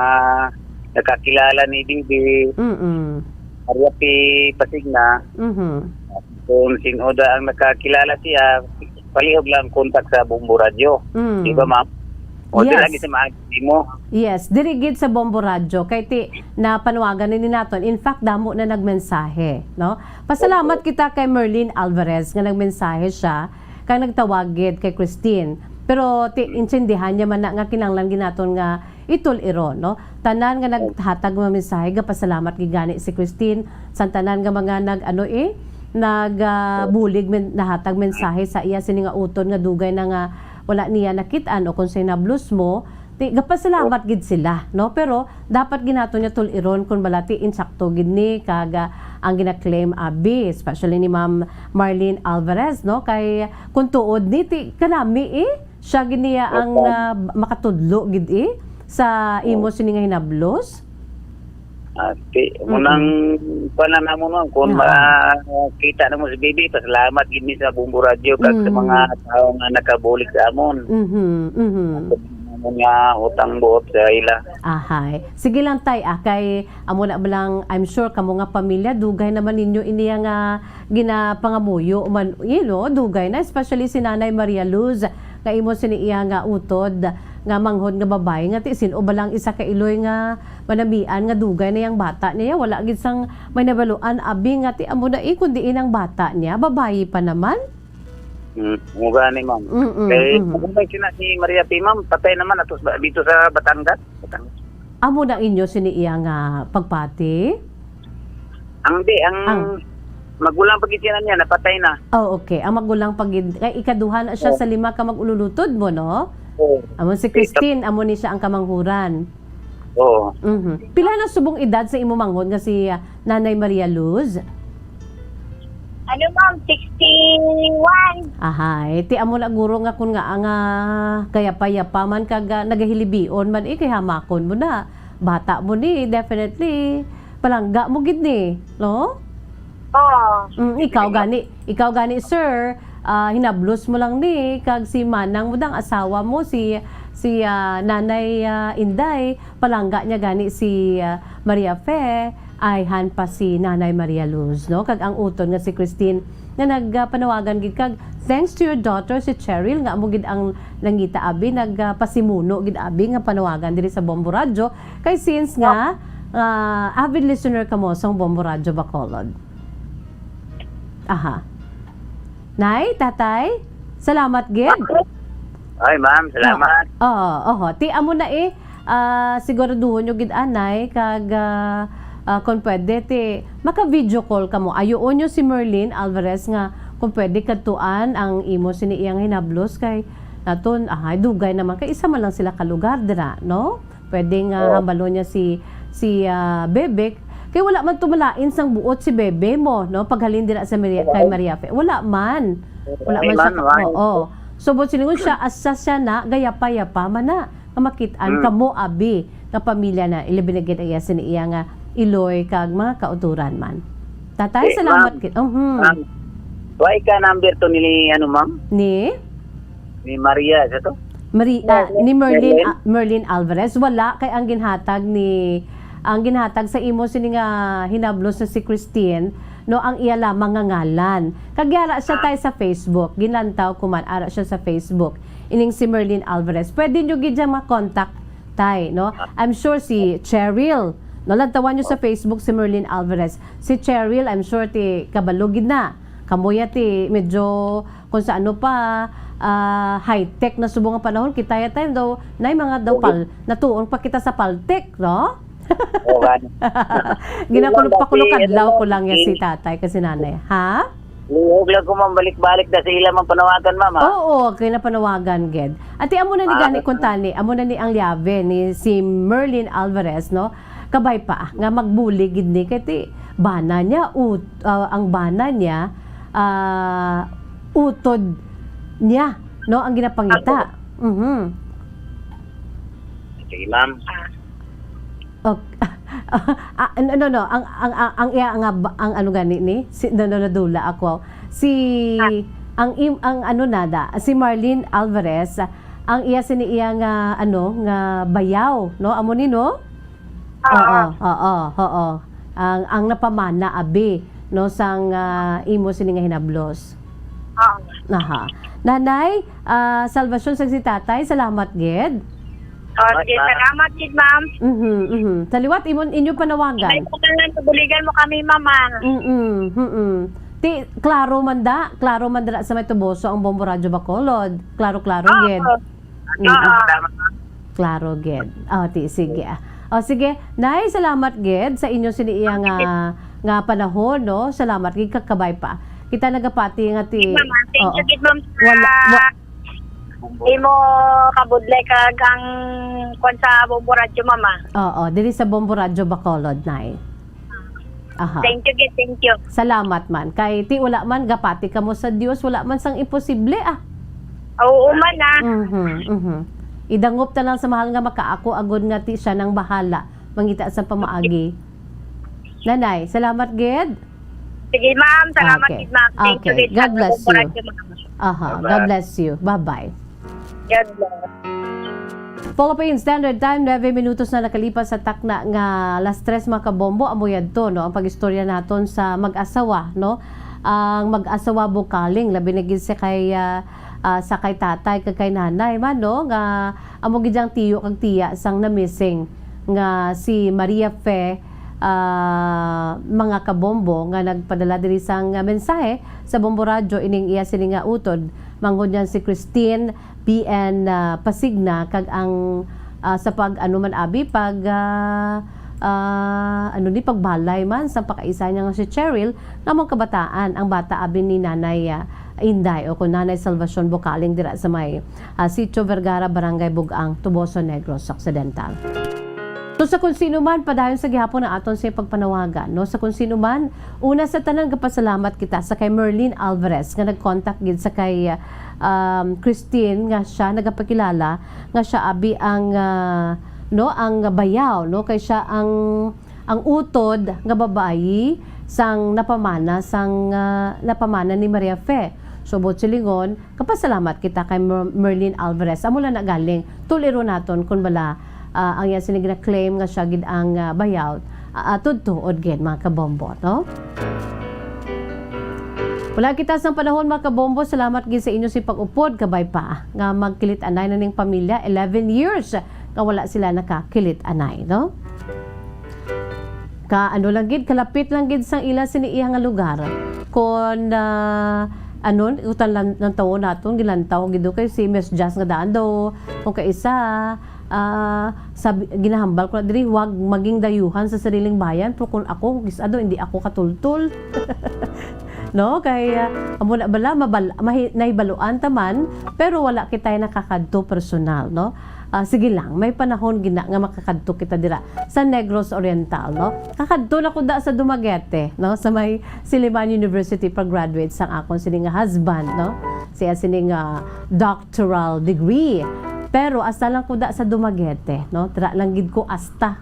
nakakilala ni Bibi, Mm-mm. Maria P. Pasigna. Mhm. Kung sino da ang nakakilala siya, palihog lang kontak sa Bombo Radyo. Mm. Di ba, ma'am? O, Yes. dira gid sa maagi mo. Yes, diri gid sa Bombo Radyo. Kay ti, napanuwagan na ni naton. In fact, damo na nagmensahe, no? Pasalamat Opo. kita kay Merlin Alvarez nga nagmensahe siya, kag nagtawag gid kay Christine. Pero ti, intindihan niya man na nga kinahanglan gid naton nga itul-iron, no? Tanan nga naghatag mga mensahe, gapasalamat gid gani si Christine. Sa tanan nga mga nag, ano, eh, nag, ah, bulig men-, nahatag mensahe sa iya sini nga utod nga dugay na nga wala niya nakit-an o kung sa hinablos mo, ti, gapasalamat gid sila, no? Pero dapat gid naton nga tul-iron kung bala ti insakto gid ni kag, ah, ang gina-claim abi, especially ni Ma'am Marlene Alvarez, no? Kay kung tuod ni ti kanami, eh, siya gid niya ang, Opo. ah, makatudlo gid, eh, sa imo Opo. sini nga hinablos. Ati, Mm-mm. munang pananamon, ma'am, kung Oo. makita na mo si Bibi, pasalamat gid mi sa Bombo Radyo kag sa Mm. mga tao nga nakabulig sa amon. Mhm, mhm. Amon nga utang buot sa ila. Ahay. Sige lang, tay, ah, kay amo na ba lang, I'm sure kamo nga pamilya, dugay naman ninyo iniya nga ginapangamuyo man, you know, dugay na, especially si Nanay Maria Luz, nga imo sini iya nga utod, nga manghod nga babayi, nga ti sin-o ba lang isa ka iloy nga manamian nga dugay na yang bata niya, wala gid sang may nabaluan, abi, nga ti amo na, eh, kundi inang bata niya, babayi pa naman. Mm, amo gani, ma'am. Mm-mm, Kay, mm-hmm. kung may sina si Maria P, ma'am, patay naman ato sa, dito sa Batangas. Batangas. Amo na inyo sini iya nga pagpati? Ang di, ang Ang magulang pa gid sina niya, napatay na. Oh, okay. Ang magulang pa gid, kay ikaduha na siya Oh. sa lima ka mag-ululutod mo, no? Oo. Amo si Christine, amo ni siya ang kamanghuran. Oo. Mhm. Pila na subong edad sa imo manghod nga si, ah, Nanay Maria Luz? Ano, ma'am? Sixty-one. Ahay, ti amo na guro nga kun nga, ah, nga kayapa-yapa man kag, ah, nagahilibion man, eh, kay hamakon mo na. Bata mo ni, definitely. Palangga mo gid ni, no? Oo. Mm, ikaw gani, ikaw gani, sir, ah, hinablos mo lang ni, kag si manang mo dang asawa mo, si, si, ah, Nanay, ah, Inday, palangga niya gani si, ah, Maria Fe, ayhan pa si Nanay Maria Luz, no? Kag ang utod nga si Christine nga nagpanawagan gid kag thanks to your daughter si Cheryl nga amo gid ang nangita abi nagpasimuno gid abi nga panawagan diri sa Bombo Radyo kay since nga ah, avid listener kamo sang Bombo Radyo Bacolod. Aha. Nay, tatay, salamat gid. Ay, ma'am, salamat. Oo, oho. Ti amo na eh, ah, siguraduhon nyo gid anay kag ah, ah, kung pwede ti maka video call kamo. Ayuon nyo si Merlin Alvarez nga kung pwede kadtuan ang imo sini iyang hinablos kay naton ahay dugay naman kay isa man lang sila ka lugar dira, no? Pwede nga Oo. Hambalon niya si si ah, Bebe kay wala man tumalain sang buot si Bebe mo, no? Paghalin dira sa Maria, kay Maria Fe. Wala man. Wala man siya. Oo. So, but silingon siya, asa siya na, gayapa-yapa man na. Nga makit-an kamo, abi, nga pamilya na, ilabi na gid iya sini iya nga iloy kag mga kauturan man. Tatay, Eh, salamat ma'am. gid. Mhm. Ma'am, why ka number to ni, ano, ma'am? Ni? Ni Maria, sa to? Mari, ah, Merlin. ni Merlin, Merlin? ah, Merlin Alvarez, wala kay ang ginhatag ni ang ginhatag sa imo sini nga hinablos na si Christine, no, ang iya lamang nga ngalan. Kag ara siya tay sa Facebook, ginlantaw ko man ara siya sa Facebook. Ining si Merlin Alvarez. Pwede nyo gid siya ma-contact tay, no? I'm sure si Cheryl, no, lantawan nyo sa Facebook si Merlin Alvarez. Si Cheryl, I'm sure ti kabalo gid na. Kamuya ti medyo kung sa ano pa ah, high-tech na subong nga panahon, kita ya tayo daw, nay mga daw pal, natuon pa kita sa paltek, no? O, gani. Ginakulo Wala, pa kulo si, kadlaw ano, ko lang ya si si- tatay kasi nanay. Ha? Luhog lang ko, ma'am, balik-balik na sa ila mang panawagan, ma'am, ha? Oo, kay napanawagan gid. Ati amo na ni Ah, gani kung tani, amo na ni ang liave ni si Merlin Alvarez, no? Kabay pa nga magbuli gid ni kay ti bana niya ut, ah, ang bana niya ah, utod niya, no, ang ginapangita. Mhm. Sige, ma'am. Okay. Ah, no, no, no. Ang ang ang, ang iya nga ba- ang ano gani ni? Si, no, no, nadula ako. Si ang im, ang ano nada, si Marlene Alvarez, ang iya sini iya nga ano nga bayaw, no? Amo ni, no? Oo, oo, oo. Ang ang napamana abi, no, sang ah, imo sini nga hinablos. Oo. Aha. Nanay, ah, Salvacion, sa si tatay, salamat gid. Okay, salamat gid, ma'am. Mhm, mhm. Sa liwat, imo, inyo panawagan. May pagkalan, kabuligan mo kami, mama. Mm, mm. Ti, klaro man da, klaro man dira sa may tuboso ang Bombo Radyo Bacolod. Klaro, klaro gid. Oo. Mm. Oo. Klaro gid. Oh, ti, sige ah. Oh, sige. Nay, salamat gid sa inyo sini iya nga nga panahon, no? Salamat gid, kakabay pa. Kita nagapati nga ti. Mama, thank you Oo. gid, ma'am. Wala, wa- Imo kabudlay kag ang kwan sa Bombo Radyo, mama. Oo, diri sa Bombo Radyo Bacolod, Nay. Aha. Thank you gid, thank you. Salamat man. Kay ti wala man, gapati kamo sa Dios, wala man sang imposible ah. Oo man, ah. Mhm, mhm. Idangop ta lang sa mahal nga makaako agod nga ti siya nang bahala mangita sa pamaagi. Nanay, salamat gid. Sige, ma'am. Salamat Okay. gid, ma'am. Thank you Okay. gid. God bless Bombo you. Radyo, ma'am. Aha, Bye-bye. God bless you. Bye-bye. God bless. Philippine Standard Time, nuebe minutos na nakalipas sa takna nga alas tres, mga kabombo. Amo yadto, no, ang pag-istorya naton sa mag-asawa, no? Ang mag-asawa Bukaling, labi na gid sa kay, ah, ah, sa kay tatay kag kay nanay man, no, nga amo gid ang tiyo kag tiya sang na-missing nga si Maria Fe, ah, mga kabombo, nga nagpadala diri sang mensahe sa Bombo Radyo ining iya sini nga utod, manghod niyan si Christine P N, ah, Pasigna, kag ang, ah, sa pag, ano man, abi, pag, ah, ah, ano ni, pagbalay man sa pakaisa niya nga si Cheryl, nga mga kabataan, ang bata, abi, ni Nanay, ah, Inday, o kung Nanay Salvacion Bukaling, dira sa may, ah, Sitio Vergara, Barangay Bugang, Toboso, Negros Occidental. So, sa kung sino man, padayon sa gihapon ang aton sa pagpanawagan, no? Sa kung sino man, una sa tanan, gapasalamat kita sa kay Merlin Alvarez nga nag-contact gid sa kay, um, Christine nga siya nagapakilala nga siya abi ang, ah, no, ang bayaw, no, kay siya ang ang utod nga babayi sang napamana sang, ah, napamana ni Maria Fe. So, buot silingon, kapasalamat kita kay Mer- Merlin Alvarez. Amo lang na galing, tuliro naton kun bala, ah, ang iya sini gina-claim nga siya gid ang, ah, bayaw. ah, tuod-tuod gid, mga kabombo, no? Wala kita sang panahon, mga kabombo. Salamat gid sa inyo si pag-upod, kabay pa nga magkilit-anay na ning pamilya. Eleven years nga wala sila nakakilit-anay, no? Ka ano lang gid, kalapit lang gid sang ila sini iya nga lugar. Kon, ah, anon, utan lang ng tawo naton, gilantaw gid kay si Miss Jazz nga daan daw, kung kaisa, ah, sabi, ginahambal ko na diri, huwag maging dayuhan sa sariling bayan, pero kung ako, kung kis-a daw, hindi ako katultol. No? Kay, ah, amo na bala, mabal-, mahi-, nahibaluan ta man, pero wala kita nakakadto personal, no? Ah, sige lang, may panahon gina nga makakadto kita dira sa Negros Oriental, no? Kakadto na ko da sa Dumaguete, no? Sa may Siliman University pag-graduate sang akon sini nga husband, no? Siya sini nga doctoral degree. Pero asta lang ko da sa Dumaguete, no? Dira lang gid ko asta.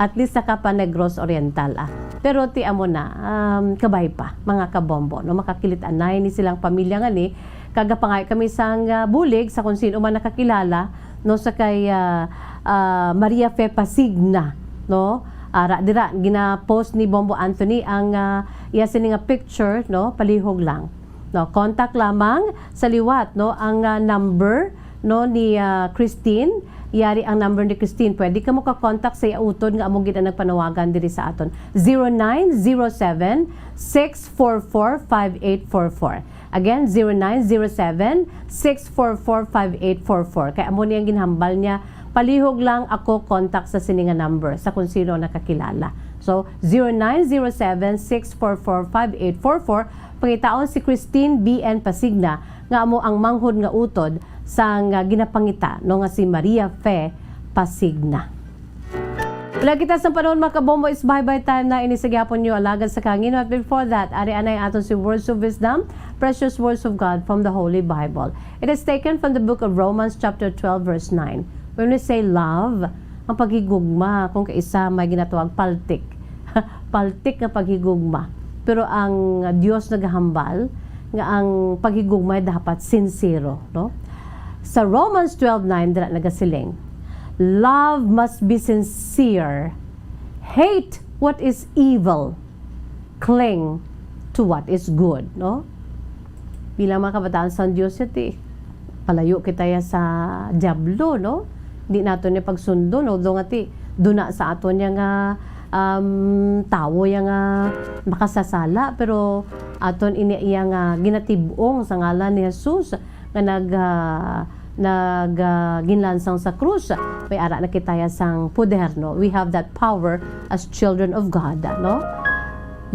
At least sa Kapa Negros Oriental, ah. Pero ti amo na, um, kabay pa, mga kabombo, no? Makakilit-anay ni silang pamilya nga ni, kagapangayo kami sang, ah, bulig sa kung sino man nakakilala, no, sa kay, ah, ah, Maria Fe Pasigna, no? Ara dira, gina-post ni Bombo Anthony ang, ah, iya sini nga picture, no? Palihog lang. No, contact lamang sa liwat, no, ang, ah, number, no, ni, ah, Christine. Yari ang number ni Christine. Pwede ka mo ka-contact sa iya utod nga amo gid ang nagpanawagan diri sa aton. Zero nine zero seven, six four four, five eight four four. Again, zero nine zero seven, six four four, five eight four four. Kay amo ni ang ginhambal niya, palihog lang ako contact sa sini nga number sa kung sino ang nakakilala. So, zero nine zero seven, six four four, five eight four four, pangitaon si Christine B N Pasigna nga amo ang manghod nga utod sang, ah, ginapangita, no, nga si Maria Fe Pasigna. Wala kita sang panahon, mga kabombo, is bye-bye time na ini sa gihapon niyo alagad sa kahanginan. But before that, ari anay aton si Words of Wisdom, precious words of God from the Holy Bible. It is taken from the book of Romans chapter twelve, verse nine. When we say love, ang paghigugma, kung kaisa may ginatawag paltik. Paltik nga paghigugma. Pero ang Dios nagahambal nga ang paghigugma dapat sincero, no? Sa Romans twelve nine, dira nagasiling, "Love must be sincere. Hate what is evil. Cling to what is good," no? Bilang mga kabataan sa Dios, yati, palayo kita ya sa diablo, no? Di naton ni pagsundo, no? Do nga ti, duna sa aton ya nga, um, tawo ya nga makasasala, pero aton ini iya nga ginatib-ong sa ngalan ni Jesus nga nag, ah, nag, ah, ginlansang sa krus. May ara na kita ya sang poder, no? We have that power as children of God, no?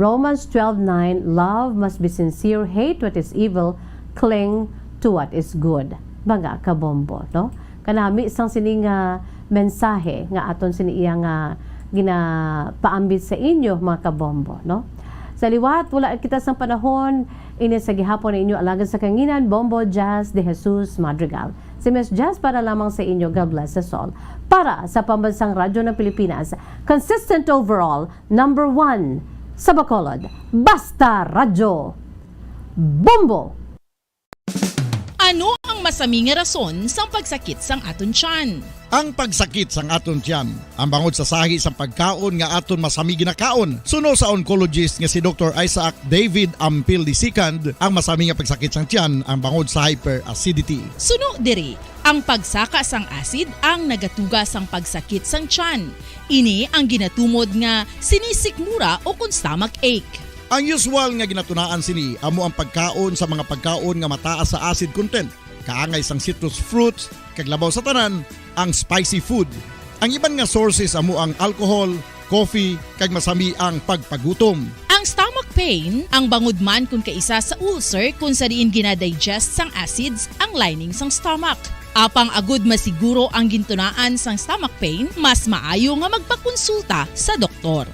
Romans twelve nine, "Love must be sincere, hate what is evil, cling to what is good." Mga kabombo, no? Kanami sang sini nga mensahe nga aton sini iya nga ginapaambit sa inyo, mga kabombo, no? Sa liwat, wala kita sang panahon, ini sa gihapon ang inyo alagad sa kanginan, Bombo Jazz de Jesus Madrigal. Si Miss Jazz para lamang sa inyo. God bless us all. Para sa Pambansang Radyo ng Pilipinas, consistent overall, number one sa Bacolod. Basta Radyo. Bombo! Ano ang masami nga rason sang pagsakit sang aton tiyan? Ang pagsakit sang aton tiyan, ang bangod sa sahi sang pagkaon nga aton masami ginakaon. Suno sa oncologist nga si Doktor Isaac David Ampil the second, ang masami nga pagsakit sang tiyan ang bangod sa hyperacidity. Suno diri, ang pagsaka sang acid ang nagatuga sang pagsakit sang tiyan. Ini ang ginatumod nga sinisikmura o kon stomach ache. Ang usual nga ginatunaan sini amo ang pagkaon sa mga pagkaon nga mataas sa acid content, kaangay sang citrus fruits, kag labaw sa tanan, ang spicy food. Ang iban nga sources amo ang alcohol, coffee, kag masami ang pagpagutom. Ang stomach pain, ang bangod man kon kaisa sa ulcer kon sa diin ginadigest sang acids ang lining sang stomach. Apang agud masiguro ang gintunaan sang stomach pain, mas maayo nga magpakonsulta sa doktor.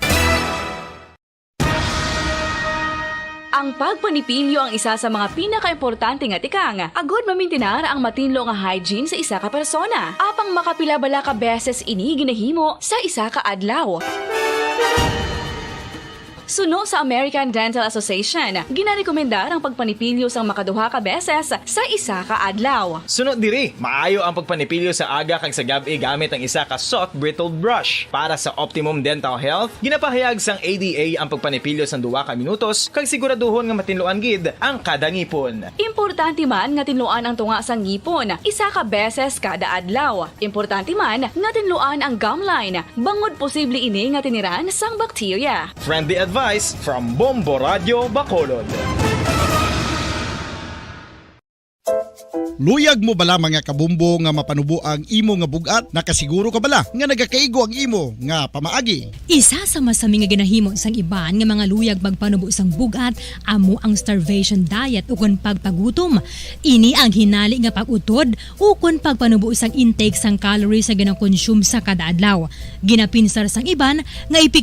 Ang pagpanipilyo ang isa sa mga pinakaimportante nga tikang agud mamintinar ang matinlo nga hygiene sa isa ka persona. Apang makapila bala ka beses ini ginahimo sa isa ka adlaw? Suno sa American Dental Association, ginarekomendar ang pagpanipilyo sang makaduha ka beses sa isa ka adlaw. Suno diri, maayo ang pagpanipilyo sa aga kag sa gab-i gamit ang isa ka soft bristled brush. Para sa optimum dental health, ginapahayag sang A D A ang pagpanipilyo sang duha ka minutos kag siguraduhon nga matinluan gid ang kada ngipon. Importante man nga tinluan ang tunga sang ngipon isa ka beses kada adlaw. Importante man nga tinluan ang gum line, bangod posible ini nga tiniran sang bakterya. Friendly advice from Bombo Radio Bacolod. Luyag mo bala, mga kabombo, nga mapanubo ang imo nga bug-at? Nakasiguro ka bala nga nagakaigo ang imo nga pamaagi? Isa sa masami nga ginahimo sang iban nga mga luyag magpanubo sang bug-at amo ang starvation diet ukon pagpagutom. Ini ang hinali nga pag-utod ukon pagpanubo sang intake sang calories nga ginakonsume sa kada adlaw. Ginapinsar sang iban nga epektibo